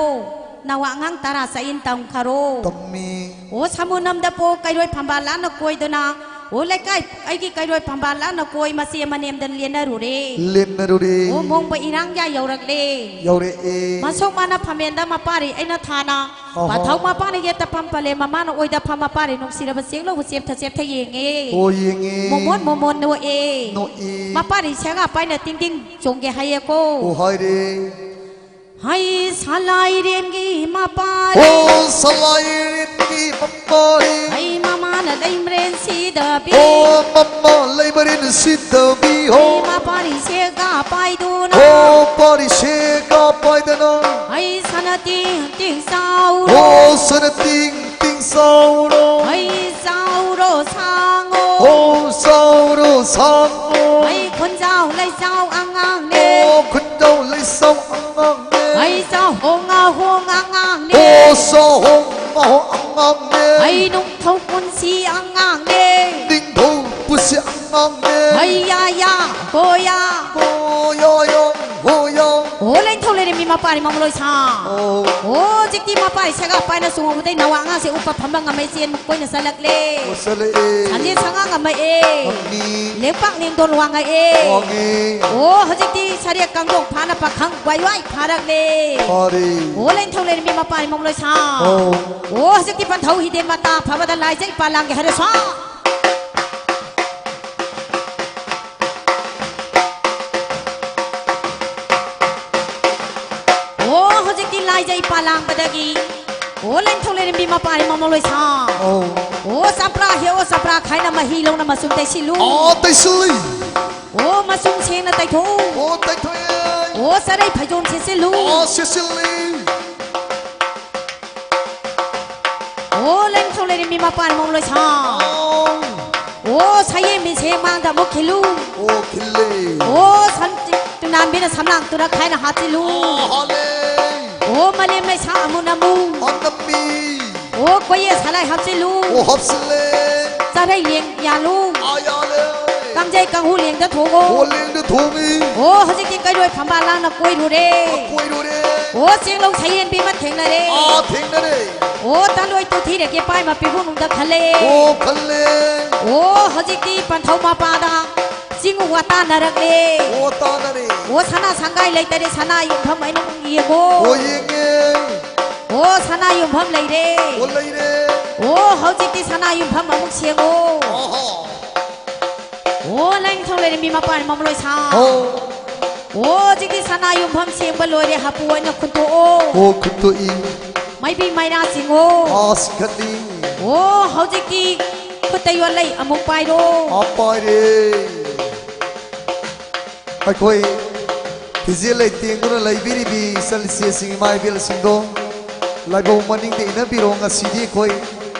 ꯅꯋꯥ ꯑꯉꯥꯡ ꯇꯔꯥ ꯆꯥꯏꯟ ꯇꯝꯈꯔꯣ꯫ ꯇꯝꯃꯤ꯫ ꯑꯣ ꯁꯥꯃꯨ ꯅꯝꯗ ꯄꯣ ꯀꯩꯔꯣꯏ ꯐꯝꯕꯥꯜ ꯂꯥꯟꯅ ꯀꯣꯏꯗꯨꯅ꯫ ꯑꯣ ꯂꯩꯀꯥꯏ ꯑꯩꯒꯤ ꯀꯩꯔꯣꯏ ꯐꯝꯕꯥꯜ ꯂꯥꯟꯅ ꯀꯣꯏ ꯃꯆꯦ ꯃꯅꯦꯝꯗ ꯂꯦꯟꯅꯔꯨꯔꯦ꯫ ꯂꯦꯟꯅꯔꯨꯔꯦ꯫ ꯑꯣ ꯃꯣꯡꯕ ꯏꯔꯥꯡ ꯌꯥ ꯌꯧꯔꯛꯂꯦ꯫ ꯌꯧꯔꯛꯑꯦ꯫ ꯃꯁꯣꯛ ꯃꯥꯅ ꯐꯝꯃꯦꯟꯗ ꯃꯄꯥꯔꯤ ꯑꯩꯅ ꯊꯥꯅ꯫ ꯑꯍꯣ꯫ ꯄꯥꯊꯧ ꯃꯄꯥꯅ ꯌꯦꯠꯇ ꯐꯝ ꯄꯂꯦꯝ ꯃꯃꯥꯅ ꯑꯣꯏꯗ ꯐꯝ ꯃꯄꯥꯔꯤ ꯅꯨꯡꯁꯤꯔꯕ ꯆꯦꯡꯂꯧꯕ ꯆꯦꯞꯊ ꯆꯦꯞꯊ ꯌꯦꯡꯉꯦ꯫ ꯑꯣ ꯌꯦꯡꯉꯦ꯫ ꯃꯣꯃꯣꯟ ꯃꯣꯃꯣꯟ ꯅꯣꯛꯑꯦ꯫ ꯅꯣꯛꯑꯦ꯫ ꯃꯄꯥꯔꯤ ꯁꯦꯒꯥ ꯄꯥꯏꯅ ꯇꯤꯡ ꯇꯤꯡ ꯆꯣꯡꯒꯦ ꯍꯥꯏꯌꯦꯀꯣ꯫ ꯑꯣ ꯍꯥꯏꯔꯦ꯫ ꯍꯩ ꯁꯂꯥꯏꯔꯦꯝꯒꯤ ꯃꯄꯥꯔꯤ꯫ ꯑꯣ ꯁꯂꯥꯏꯔꯦꯝꯒꯤ ꯃꯄꯥꯔꯤ꯫ ꯍꯩ ꯃꯃꯥꯅ ꯂꯩꯃꯔꯦꯟ ꯁꯤꯗꯕꯤ꯫ ꯑꯣ ꯃꯃꯥ ꯂꯩꯃꯔꯦꯟ ꯁꯤꯗꯕꯤ ꯍꯣ꯫ ꯍꯩ ꯃꯄꯥꯔꯤ ꯁꯦꯒꯥ ꯄꯥꯏꯗꯨꯅ꯫ ꯑꯣ ꯄꯥꯔꯤ ꯁꯦꯒꯥ ꯄꯥꯏꯗꯅ꯫ ꯍꯩ ꯁꯅ ꯇꯤꯡ ꯇꯤꯡ ꯆꯥꯎꯔꯣ꯫ ꯑꯣ ꯁꯅ ꯇꯤꯡ ꯇꯤꯡ ꯆꯥꯎꯔꯣ꯫ ꯍꯩ ꯆꯥꯎꯔꯣ ꯁꯥꯡꯉꯣ꯫ ꯑꯣ ꯆꯥꯎꯔꯣ ꯁꯥꯡꯉꯣ꯫ ꯍꯩ ꯈꯨꯟꯖꯥꯎ ꯂꯩꯆꯥꯎ ꯑꯉꯥꯡꯅꯦ꯫ ꯑꯣ ꯈꯨꯟꯖꯥꯎ ꯂꯩꯆꯥꯎ ꯑꯉꯥꯡꯅꯦ꯫ ꯍꯩ ꯆꯥꯍꯣꯡ ꯉꯥꯍꯣꯡ ꯑꯉꯥꯡꯅꯦ꯫ ꯑꯣ ꯆꯥꯍꯣꯡ ꯉꯥꯍꯣꯡ ꯑꯉꯥꯡꯅꯦ꯫ ꯍꯩ ꯅꯨꯡꯊꯧ ꯄꯨꯟꯁꯤ ꯑꯉꯥꯡꯅꯦ꯫ ꯅꯤꯡꯊꯧ ꯄꯨꯟꯁꯤ ꯑꯉꯥꯡꯅꯦ꯫ ꯍꯩ ꯌꯥ ꯌꯥ ꯍꯣ ꯌꯥ꯫ ꯍꯣ ꯌꯥ ꯌꯥ ꯍꯣ ꯌꯥ꯫ ꯑꯣ ꯂꯩꯊꯧ ꯂꯩꯔꯦꯝꯕꯤ ꯃꯄꯥꯔꯤ ꯃꯃꯂꯣꯏ ꯁꯥ꯫ ꯑꯣ꯫ ꯑꯣ, ꯍꯧꯖꯤꯛꯇꯤ ꯃꯄꯥꯔꯤ ꯁꯦꯒꯥ ꯄꯥꯏꯅ ꯆꯣꯡꯍꯧꯕꯗꯩ ꯅꯋꯥ ꯑꯉꯥꯡꯁꯦ ꯎꯞꯄ ꯐꯝꯕ ꯉꯝꯃꯛꯏ, ꯆꯦꯟ ꯀꯣꯏꯅ ꯆꯠꯂꯛꯂꯦ꯫ ꯑꯣ, ꯆꯠꯂꯛꯑꯦ꯫ ꯁꯟꯖꯦꯟ ꯁꯉꯥ ꯉꯝꯃꯛꯑꯦ꯫ ꯉꯝꯃꯤ꯫ ꯂꯦꯡꯄꯥꯛ ꯂꯦꯡꯗꯣꯜ ꯋꯥꯡꯉꯛꯑꯦ꯫ ꯋꯥꯡꯉꯤ꯫ ꯑꯣ, ꯍꯧꯖꯤꯛꯇꯤ ꯁꯔꯦꯛ ꯀꯥꯡꯗꯣꯡ ꯐꯥꯅ ꯄꯥꯈꯪ ꯋꯥꯏ ꯋꯥꯏ ꯐꯥꯔꯛꯂꯦ꯫ ꯐꯥꯔꯦ꯫ ꯑꯣ, ꯂꯩꯅꯤꯡꯊꯧ ꯂꯩꯔꯦꯝꯕꯤ ꯃꯄꯥꯔꯤ ꯃꯃꯂꯣꯏ ꯁꯥ꯫ ꯑꯣ꯫ ꯑꯣ, ꯍꯧꯖꯤꯛꯇꯤ ꯄꯟꯊꯧ ꯍꯤꯗꯦꯟ ꯃꯇꯥ ꯐꯕꯗ ꯂꯥꯏꯖꯩ ꯄꯥꯂꯥꯡꯒꯦ ꯍꯥꯏꯔꯦ ꯁꯥ꯫ ꯑꯣ, ꯍꯧꯖꯤꯛꯇꯤ ꯂꯥꯏꯖꯩ ꯄꯥꯂꯥꯡꯕꯗꯒꯤ꯫ ꯑꯣ, ꯂꯩꯅꯤꯡꯊꯧ ꯂꯩꯔꯦꯝꯕꯤ ꯃꯄꯥꯔꯤ ꯃꯃꯂꯣꯏ ꯁꯥ꯫ ꯑꯧ꯫ ꯑꯣ, ꯆꯝꯄ꯭ꯔꯥ ꯍꯦꯛꯑꯣ, ꯆꯝꯄ꯭ꯔꯥ ꯈꯥꯏꯅ ꯃꯍꯤ ꯂꯧꯅ ꯃꯆꯨꯝ ꯇꯩꯁꯤꯜꯂꯨ꯫ ꯑꯣ, ꯇꯩꯁꯤꯜꯂꯤ꯫ ꯑꯣ, ꯃꯆꯨꯝ ꯁꯦꯡꯅ ꯇꯩꯊꯣꯛꯎ꯫ ꯑꯣ, ꯇꯩꯊꯣꯛꯑꯦ꯫ ꯑꯣ, ꯆꯔꯩ ꯐꯩꯖꯣꯝ ꯁꯦꯠꯆꯤꯜꯂꯨ꯫ ꯑꯣ, ꯁꯦꯠꯆꯤꯜꯂꯤ꯫ ꯑꯣ, ꯂꯩꯅꯤꯡꯊꯧ ꯂꯩꯔꯦꯝꯕꯤ ꯃꯄꯥꯔꯤ ꯃꯃꯂꯣꯏ ꯁꯥ꯫ ꯑꯧ꯫ ꯑꯣ, ꯁꯌꯦꯡ ꯃꯤꯡꯁꯦꯜ ꯃꯥꯡꯗ ꯑꯃꯨꯛ ꯈꯤꯜꯂꯨ꯫ ꯑꯣ, ꯈꯤꯜꯂꯦ꯫ ꯑꯣ, ꯁꯟ-, ꯇꯨꯅꯥꯟꯕꯤꯅ ꯁꯝꯂꯥꯡ ꯇꯨꯔꯛ ꯈꯥꯏꯅ ꯍꯥꯞꯆꯤꯜꯂꯨ꯫ ꯑꯣ, ꯍꯥꯜꯂꯦ꯫ ꯑꯣ, ꯃꯂꯦꯝ ꯂꯩꯁꯥ ꯑꯃꯨꯟ ꯑꯃꯨ꯫ ꯑꯣ, ꯅꯝꯃꯤ꯫ ꯑꯣ, ꯀꯣꯌꯦ ꯁꯂꯥꯏ ꯍꯥꯞꯆꯤꯜꯂꯨ꯫ ꯑꯣ, ꯍꯥꯞꯆꯤꯜꯂꯦ꯫ ꯆꯔꯩ ꯂꯦꯡ ꯌꯥꯜꯂꯨ꯫ ꯑꯥ, ꯌꯥꯜꯂꯦ꯫ ꯀꯥꯡꯖꯩ ꯀꯥꯡꯍꯨ ꯂꯦꯡꯗ ꯊꯣꯡꯉꯣ꯫ ꯑꯣ, ꯂꯦꯡꯗ ꯊꯣꯡꯉꯤ꯫ ꯑꯣ, ꯍꯧꯖꯤꯛꯇꯤ ꯀꯩꯔꯣꯏ ꯐꯝꯕꯥꯜ ꯂꯥꯡꯅ ꯀꯣꯏꯔꯨꯔꯦ꯫ ꯑꯥ, ꯀꯣꯏꯔꯨꯔꯦ꯫ ꯑꯣ, ꯆꯦꯡꯂꯧ ꯁꯌꯦꯟꯕꯤ ꯑꯃ ꯊꯦꯡꯅꯔꯦ꯫ ꯑꯥ, ꯊꯦꯡꯅꯔꯦ꯫ ꯑꯣ, ꯇꯥꯂꯣꯏ ꯇꯨꯊꯤꯔꯒꯦ ꯄꯥꯏ ꯃꯄꯤꯕꯨꯡꯗ ꯈꯜꯂꯦ꯫ ꯑꯣ, ꯈꯜꯂꯦ꯫ ꯑꯣ, ꯍꯧꯖꯤꯛꯇꯤ ꯄꯟꯊꯧ ꯃꯄꯥꯗ ꯆꯤꯡ ꯋꯥ ꯇꯥꯅꯔꯛꯂꯦ꯫ ꯑꯣ, ꯇꯥꯅꯔꯦ꯫ ꯑꯣ, ꯁꯅꯥ ꯁꯪꯒꯥꯏ ꯂꯩꯇꯔꯦ, ꯁꯅꯥ ꯌꯨꯝꯐꯝ ꯑꯩꯅ ꯑꯃꯨꯛ ꯌꯦꯡꯉꯣ꯫ ꯑꯣ, ꯌꯦꯡꯉꯦ꯫ ꯑꯣ, ꯁꯅꯥ ꯌꯨꯝꯐꯝ ꯂꯩꯔꯦ꯫ ꯑꯣ, ꯂꯩꯔꯦ꯫ ꯑꯣ, ꯍꯧꯖꯤꯛꯇꯤ ꯁꯅꯥ ꯌꯨꯝꯐꯝ ꯑꯃꯨꯛ ꯁꯦꯡꯉꯣ꯫ ꯑꯍꯣ꯫ ꯑꯣ, ꯂꯩꯅꯤꯡꯊꯧ ꯂꯩꯔꯦꯝꯕꯤ ꯃꯄꯥꯔꯤ ꯃꯃꯂꯣꯏ ꯁꯥ꯫ ꯑꯣ꯫ ꯑꯣ, ꯍꯧꯖꯤꯛꯇꯤ ꯁꯅꯥ ꯌꯨꯝꯐꯝ ꯁꯦꯡꯕ ꯂꯣꯏꯔꯦ, ꯍꯥꯄꯨ ꯑꯣꯏꯅ ꯈꯨꯟꯇꯣꯛꯑꯣ꯫ ꯑꯣ, ꯈꯨꯟꯇꯣꯛꯏ꯫ ꯃꯩꯕꯤ ꯃꯩꯔꯥ ꯆꯤꯡꯉꯣ꯫ ꯑꯥ, ꯆꯤꯡꯈꯠꯂꯤ꯫ ꯑꯣ, ꯍꯧꯖꯤꯛꯇꯤ ꯈꯨꯠꯇ ꯌꯣꯠꯂꯩ ꯑꯃꯨꯛ ꯄꯥꯏꯔꯣ꯫ ꯑꯥ, ꯄꯥꯏꯔꯦ꯫ ꯑꯩꯈꯣꯏ ꯐꯤꯖꯦ ꯂꯩꯇꯦꯡꯗꯨꯅ ꯂꯩꯕꯤꯔꯤꯕꯤ ꯏꯆꯜ ꯏꯆꯦꯁꯤꯡ, ꯏꯃꯥ ꯏꯕꯦꯜꯁꯤꯡꯗꯣ ꯂꯥꯏꯕꯧ ꯃꯅꯤꯡꯗ ꯏꯟꯅꯕꯤꯔꯣ꯫ ꯉꯁꯤꯗꯤ ꯑꯩꯈꯣꯏ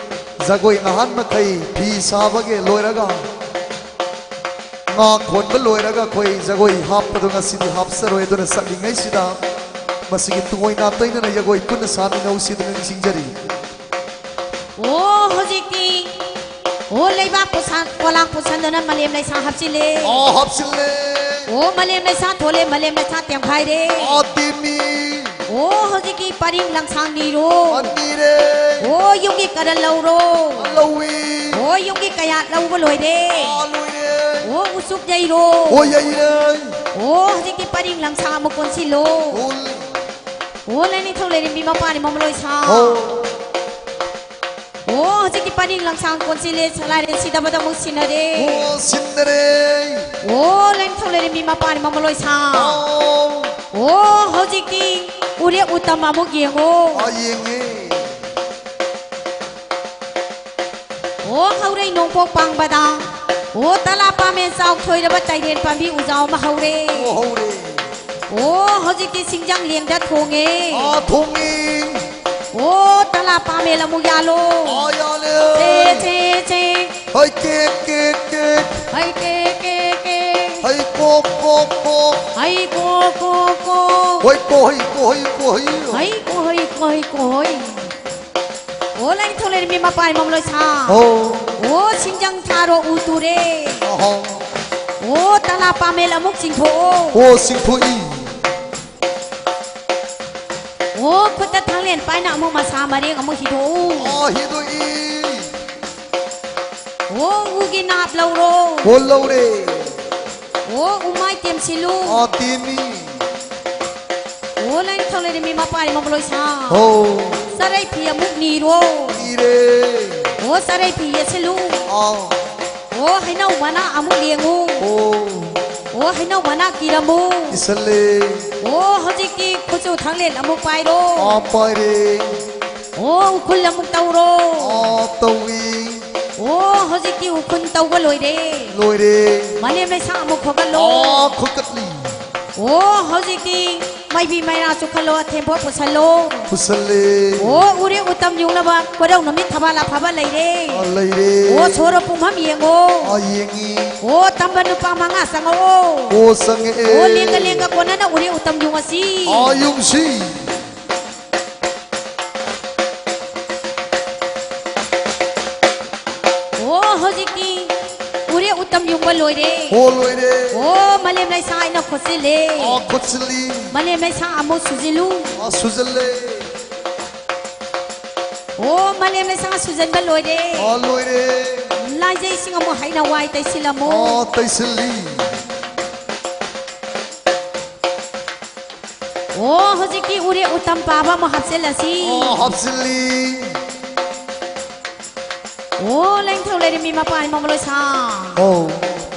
ꯖꯒꯣꯏ ꯅꯍꯥꯟ ꯃꯈꯩ ꯐꯤ ꯁꯥꯕꯒꯤ ꯂꯣꯏꯔꯒ ꯉꯥ ꯈꯣꯟꯕ ꯂꯣꯏꯔꯒ ꯑꯩꯈꯣꯏ ꯖꯒꯣꯏ ꯍꯥꯞꯄꯗꯣ ꯉꯁꯤꯗꯤ ꯍꯥꯞꯆꯔꯣꯏ꯫ ꯑꯗꯨꯅ ꯆꯠꯂꯤꯉꯩꯁꯤꯗ ꯃꯁꯤꯒꯤ ꯇꯨꯡꯑꯣꯏ ꯅꯥꯇꯩꯅꯅ ꯖꯒꯣꯏ ꯄꯨꯟꯅ ꯁꯥꯃꯤꯟꯅꯧꯁꯤ ꯑꯗꯨꯅ ꯅꯤꯡꯁꯤꯡꯖꯔꯤ꯫ ꯑꯣ, ꯍꯧꯖꯤꯛꯇꯤ, ꯑꯣ, ꯂꯩꯕꯥꯛ ꯄꯨꯁꯥꯟ, ꯄꯣꯂꯥꯡ ꯄꯨꯁꯟꯗꯨꯅ ꯃꯂꯦꯝ ꯂꯩꯁꯥ ꯍꯥꯞꯆꯤꯜꯂꯦ꯫ ꯑꯣ, ꯍꯥꯞꯆꯤꯜꯂꯦ꯫ ꯑꯣ, ꯃꯂꯦꯝ ꯂꯩꯁꯥ ꯊꯣꯜꯂꯦ, ꯃꯂꯦꯝ ꯂꯩꯁꯥ ꯇꯦꯝꯈꯥꯏꯔꯦ꯫ ꯑꯣ, ꯇꯦꯝꯃꯤ꯫ ꯑꯣ, ꯍꯧꯖꯤꯛꯀꯤ ꯄꯔꯤꯡ ꯂꯪꯁꯥꯡ ꯅꯤꯔꯣ꯫ ꯑꯅꯤꯔꯦ꯫ ꯑꯣ, ꯌꯨꯝꯒꯤ ꯀꯔꯟ ꯂꯧꯔꯣ꯫ ꯂꯧꯏ꯫ ꯑꯣ, ꯌꯨꯝꯒꯤ ꯀꯌꯥꯠ ꯂꯧꯕ ꯂꯣꯏꯔꯦ꯫ ꯑꯥ, ꯂꯣꯏꯔꯦ꯫ ꯑꯣ, ꯎꯆꯨꯞ ꯌꯩꯔꯣ꯫ ꯑꯣ, ꯌꯩꯔꯦ꯫ ꯑꯣ, ꯍꯧꯖꯤꯛꯀꯤ ꯄꯔꯤꯡ ꯂꯪꯁꯥꯡ ꯑꯃꯨꯛ ꯀꯣꯟꯁꯤꯜꯂꯣ꯫ ꯀꯣꯜ꯫ ꯑꯣ, ꯂꯥꯏꯅꯤꯡꯊꯧ ꯂꯩꯔꯦꯝꯕꯤ ꯃꯄꯥꯅꯤ ꯃꯃ ꯂꯣꯏꯁꯥ꯫ ꯍꯣ꯫ ꯑꯣ, ꯍꯧꯖꯤꯛꯇꯤ ꯄꯔꯤꯡ ꯂꯪꯁꯥꯡ ꯀꯣꯟꯁꯤꯜꯂꯦ, ꯁꯂꯥꯏꯔꯦꯟ ꯁꯤꯗꯕꯗ ꯑꯃꯨꯛ ꯁꯤꯟꯅꯔꯦ꯫ ꯑꯣ, ꯁꯤꯟꯅꯔꯦ꯫ ꯑꯣ, ꯂꯥꯏꯅꯤꯡꯊꯧ ꯂꯩꯔꯦꯝꯕꯤ ꯃꯄꯥꯅꯤ ꯃꯃ ꯂꯣꯏꯁꯥ꯫ ꯑꯣ꯫ ꯑꯣ, ꯍꯧꯖꯤꯛꯇꯤ ꯎꯔꯦ ꯎꯇꯝ ꯑꯃꯨꯛ ꯌꯦꯡꯉꯣ꯫ ꯑꯥ, ꯌꯦꯡꯉꯦ꯫ ꯑꯣ, ꯍꯧꯔꯩ ꯅꯣꯡꯄꯣꯛ ꯄꯥꯡꯕꯗ꯫ ꯑꯣ, ꯇꯂꯥ ꯄꯥꯃꯦꯟ ꯆꯥꯎ ꯊꯣꯏꯔꯕ ꯆꯥꯏꯔꯦꯟ ꯄꯥꯝꯕꯤ ꯎꯖꯥꯎ ꯑꯃ ꯍꯧꯔꯦ꯫ ꯑꯣ, ꯍꯧꯔꯦ꯫ ꯑꯣ, ꯍꯧꯖꯤꯛꯇꯤ ꯁꯤꯡꯖꯪ ꯂꯦꯡꯗ ꯊꯣꯡꯉꯦ꯫ ꯑꯥ, ꯊꯣꯡꯉꯤ꯫ ꯑꯣ, ꯇꯂꯥ ꯄꯥꯃꯦꯟ ꯑꯃꯨꯛ ꯌꯥꯜꯂꯣ꯫ ꯑꯥ, ꯌꯥꯜꯂꯦ꯫ ꯆꯦ, ꯆꯦ, ꯆꯦ꯫ ꯍꯩ ꯀꯦꯛ, ꯀꯦꯛ, ꯀꯦꯛ꯫ ꯍꯩ ꯀꯦꯛ, ꯀꯦꯛ, ꯀꯦꯛ꯫ ꯍꯩ ꯀꯣꯛ, ꯀꯣꯛ, ꯀꯣꯛ꯫ ꯍꯩ ꯀꯣ, ꯍꯩ ꯀꯣ, ꯍꯩ ꯀꯣ, ꯍꯩ꯫ ꯍꯩ ꯀꯣ, ꯍꯩ ꯀꯣ, ꯍꯩ ꯀꯣ, ꯍꯩ꯫ ꯑꯣ, ꯂꯥꯏꯅꯤꯡꯊꯧ ꯂꯩꯔꯦꯝꯕꯤ ꯃꯄꯥꯅꯤ ꯃꯃ ꯂꯣꯏꯁꯥ꯫ ꯑꯣ꯫ ꯑꯣ, ꯁꯤꯡꯖꯪ ꯊꯥꯔꯣ ꯎ ꯇꯨꯔꯦ꯫ ꯑꯍꯣ꯫ ꯑꯣ, ꯇꯂꯥ ꯄꯥꯃꯦꯟ ꯑꯃꯨꯛ ꯆꯤꯡꯊꯣꯛꯑꯣ꯫ ꯑꯣ, ꯆꯤꯡꯊꯣꯛꯏ꯫ ꯑꯣ, ꯈꯨꯠꯇ ꯊꯥꯡꯂꯦꯟ ꯄꯥꯏꯅ ꯑꯃꯨꯛ ꯃꯁꯥ ꯃꯔꯦꯡ ꯑꯃꯨꯛ ꯍꯤꯗꯣꯛꯎ꯫ ꯑꯣ, ꯍꯤꯗꯣꯛꯏ꯫ ꯑꯣ, ꯎꯒꯤ ꯅꯥꯞ ꯂꯧꯔꯣ꯫ ꯑꯣ, ꯂꯧꯔꯦ꯫ ꯑꯣ, ꯎꯃꯥꯏ ꯇꯦꯝꯁꯤꯜꯂꯨ꯫ ꯑꯣ, ꯇꯦꯝꯃꯤ꯫ ꯑꯣ, ꯂꯥꯏꯅꯤꯡꯊꯧ ꯂꯩꯔꯦꯝꯕꯤ ꯃꯄꯥꯅꯤ ꯃꯃ ꯂꯣꯏꯁꯥ꯫ ꯍꯣ꯫ ꯆꯔꯩ ꯐꯤ ꯑꯃꯨꯛ ꯅꯤꯔꯣ꯫ ꯅꯤꯔꯦ꯫ ꯑꯣ, ꯆꯔꯩ ꯐꯤ ꯌꯦꯠꯁꯤꯜꯂꯨ꯫ ꯑꯥ꯫ ꯑꯣ, ꯍꯩꯅꯧ ꯃꯅꯥ ꯑꯃꯨꯛ ꯂꯦꯡꯉꯨ꯫ ꯑꯣ꯫ ꯑꯣ, ꯍꯩꯅꯧ ꯃꯅꯥ ꯀꯤꯔꯝꯃꯨ꯫ ꯀꯤꯁꯜꯂꯦ꯫ ꯑꯣ, ꯍꯧꯖꯤꯛꯇꯤ ꯈꯨꯠꯁꯨ ꯊꯥꯡꯂꯦꯟ ꯑꯃꯨꯛ ꯄꯥꯏꯔꯣ꯫ ꯑꯥ, ꯄꯥꯏꯔꯦ꯫ ꯑꯣ, ꯎꯈꯨꯜ ꯑꯃꯨꯛ ꯇꯧꯔꯣ꯫ ꯑꯥ, ꯇꯧꯏ꯫ ꯑꯣ, ꯍꯧꯖꯤꯛꯇꯤ ꯎꯈꯨꯜ ꯇꯧꯕ ꯂꯣꯏꯔꯦ꯫ ꯂꯣꯏꯔꯦ꯫ ꯃꯅꯦꯝ ꯂꯩꯁꯥ ꯑꯃꯨꯛ ꯈꯣꯒꯠꯂꯣ꯫ ꯑꯥ, ꯈꯣꯒꯠꯂꯤ꯫ ꯑꯣ, ꯍꯧꯖꯤꯛꯇꯤ ꯃꯥꯏꯕꯤ ꯃꯩꯔꯥ ꯆꯨꯈꯠꯂꯣ, ꯑꯊꯦꯟꯄꯣꯠ ꯄꯨꯁꯜꯂꯣ꯫ ꯄꯨꯁꯜꯂꯦ꯫ ꯑꯣ, ꯎꯔꯦ ꯎꯇꯝ ꯌꯨꯡꯅꯕ ꯀꯣꯏꯔꯧ ꯅꯨꯃꯤꯠ ꯊꯕꯥꯜ ꯑꯐꯕ ꯂꯩꯔꯦ꯫ ꯑꯥ, ꯂꯩꯔꯦ꯫ ꯑꯣ, ꯁꯣꯔꯣꯛ ꯄꯨꯝꯐꯝ ꯌꯦꯡꯉꯣ꯫ ꯑꯥ, ꯌꯦꯡꯉꯤ꯫ ꯑꯣ, ꯇꯝꯕ ꯅꯨꯄꯥ ꯃꯉꯥ ꯆꯪꯉꯛꯑꯣ꯫ ꯑꯣ, ꯆꯪꯉꯛꯑꯦ꯫ ꯑꯣ, ꯂꯦꯡꯒ ꯂꯦꯡꯒ ꯀꯣꯟꯅꯅ ꯎꯔꯦ ꯎꯇꯝ ꯌꯨꯡꯉꯁꯤ꯫ ꯑꯥ, ꯌꯨꯡꯁꯤ꯫ ꯑꯣ, ꯍꯧꯖꯤꯛꯇꯤ ꯎꯔꯦ ꯎꯇꯝ ꯌꯨꯡꯕ ꯂꯣꯏꯔꯦ꯫ ꯑꯣ, ꯂꯣꯏꯔꯦ꯫ ꯑꯣ, ꯃꯂꯦꯝ ꯂꯩꯁꯥ ꯑꯩꯅ ꯈꯣꯠꯆꯤꯜꯂꯦ꯫ ꯑꯣ, ꯈꯣꯠꯆꯤꯜꯂꯤ꯫ ꯃꯂꯦꯝ ꯂꯩꯁꯥ ꯑꯃꯨꯛ ꯁꯨꯖꯤꯜꯂꯨ꯫ ꯑꯣ, ꯁꯨꯖꯤꯜꯂꯦ꯫ ꯑꯣ, ꯃꯂꯦꯝ ꯂꯩꯁꯥ ꯁꯨꯖꯟꯕ ꯂꯣꯏꯔꯦ꯫ ꯑꯣ, ꯂꯣꯏꯔꯦ꯫ ꯂꯥꯏꯖꯩꯁꯤꯡ ꯑꯃꯨꯛ ꯍꯩꯅ ꯋꯥꯏ ꯇꯩꯁꯤꯜꯂꯝꯃꯣ꯫ ꯑꯣ, ꯇꯩꯁꯤꯜꯂꯤ꯫ ꯑꯣ, ꯍꯧꯖꯤꯛꯇꯤ ꯎꯔꯦ ꯎꯇꯝ ꯄꯥꯕ ꯑꯃꯨꯛ ꯍꯥꯞꯆꯤꯜꯂꯁꯤ꯫ ꯑꯣ, ꯍꯥꯞꯆꯤꯜꯂꯤ꯫ ꯑꯣ, ꯂꯥꯏꯅꯤꯡꯊꯧ ꯂꯩꯔꯦꯝꯕꯤ ꯃꯄꯥꯟ ꯃꯃ ꯂꯣꯏꯁꯥ꯫ ꯑꯣ꯫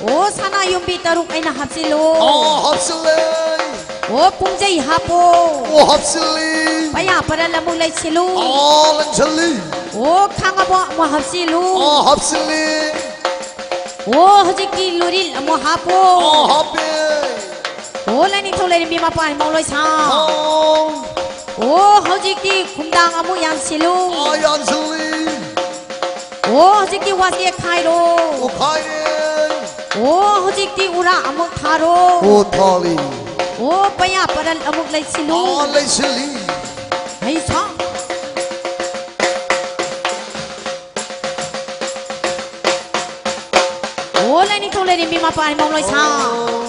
ꯑꯣ, ꯁꯅꯥ ꯌꯨꯝꯕꯤ ꯇꯔꯨꯛ ꯑꯩꯅ ꯍꯥꯞꯆꯤꯜꯂꯣ꯫ ꯑꯣ, ꯍꯥꯞꯆꯤꯜꯂꯦ꯫ ꯑꯣ, ꯄꯨꯡꯖꯩ ꯍꯥꯞꯄꯣ꯫ ꯑꯣ, ꯍꯥꯞꯆꯤꯜꯂꯤ꯫ ꯄꯌꯥ ꯄꯔꯜ ꯑꯃꯨꯛ ꯂꯩꯁꯤꯜꯂꯨ꯫ ꯑꯣ, ꯂꯩꯁꯤꯜꯂꯤ꯫ ꯑꯣ, ꯈꯥꯡꯉꯕꯣ ꯑꯃꯨꯛ ꯍꯥꯞꯆꯤꯜꯂꯨ꯫ ꯑꯣ, ꯍꯥꯞꯆꯤꯜꯂꯤ꯫ ꯑꯣ, ꯍꯧꯖꯤꯛꯇꯤ ꯂꯨꯔꯤꯜ ꯑꯃꯨꯛ ꯍꯥꯞꯄꯣ꯫ ꯑꯣ, ꯍꯥꯞꯄꯦ꯫ ꯑꯣ, ꯂꯥꯏꯅꯤꯡꯊꯧ ꯂꯩꯔꯦꯝꯕꯤ ꯃꯄꯥꯟ ꯃꯃ ꯂꯣꯏꯁꯥ꯫ ꯑꯣ꯫ ꯑꯣ, ꯍꯧꯖꯤꯛꯇꯤ ꯈꯨꯝꯗꯥꯡ ꯑꯃꯨꯛ ꯌꯥꯟꯁꯤꯜꯂꯨ꯫ ꯑꯣ, ꯌꯥꯟꯁꯤꯜꯂꯤ꯫ ꯑꯣ, ꯍꯧꯖꯤꯛꯇꯤ ꯋꯥꯆꯦꯛ ꯈꯥꯏꯔꯣ꯫ ꯑꯣ, ꯈꯥꯏꯔꯦ꯫ ꯑꯣ, ꯍꯧꯖꯤꯛꯇꯤ ꯎꯔꯥ ꯑꯃꯨꯛ ꯊꯥꯔꯣ꯫ ꯑꯣ, ꯊꯥꯔꯤ꯫ ꯑꯣ, ꯄꯌꯥ ꯄꯔꯜ ꯑꯃꯨꯛ ꯂꯩꯁꯤꯜꯂꯨ꯫ ꯑꯣ, ꯂꯩꯁꯤꯜꯂꯤ꯫ ꯍꯩ ꯁꯥ꯫ ꯑꯣ, ꯂꯥꯏꯅꯤꯡꯊꯧ ꯂꯩꯔꯦꯝꯕꯤ ꯃꯄꯥꯟ ꯃꯃ ꯂꯣꯏꯁꯥ꯫ ꯑꯣ꯫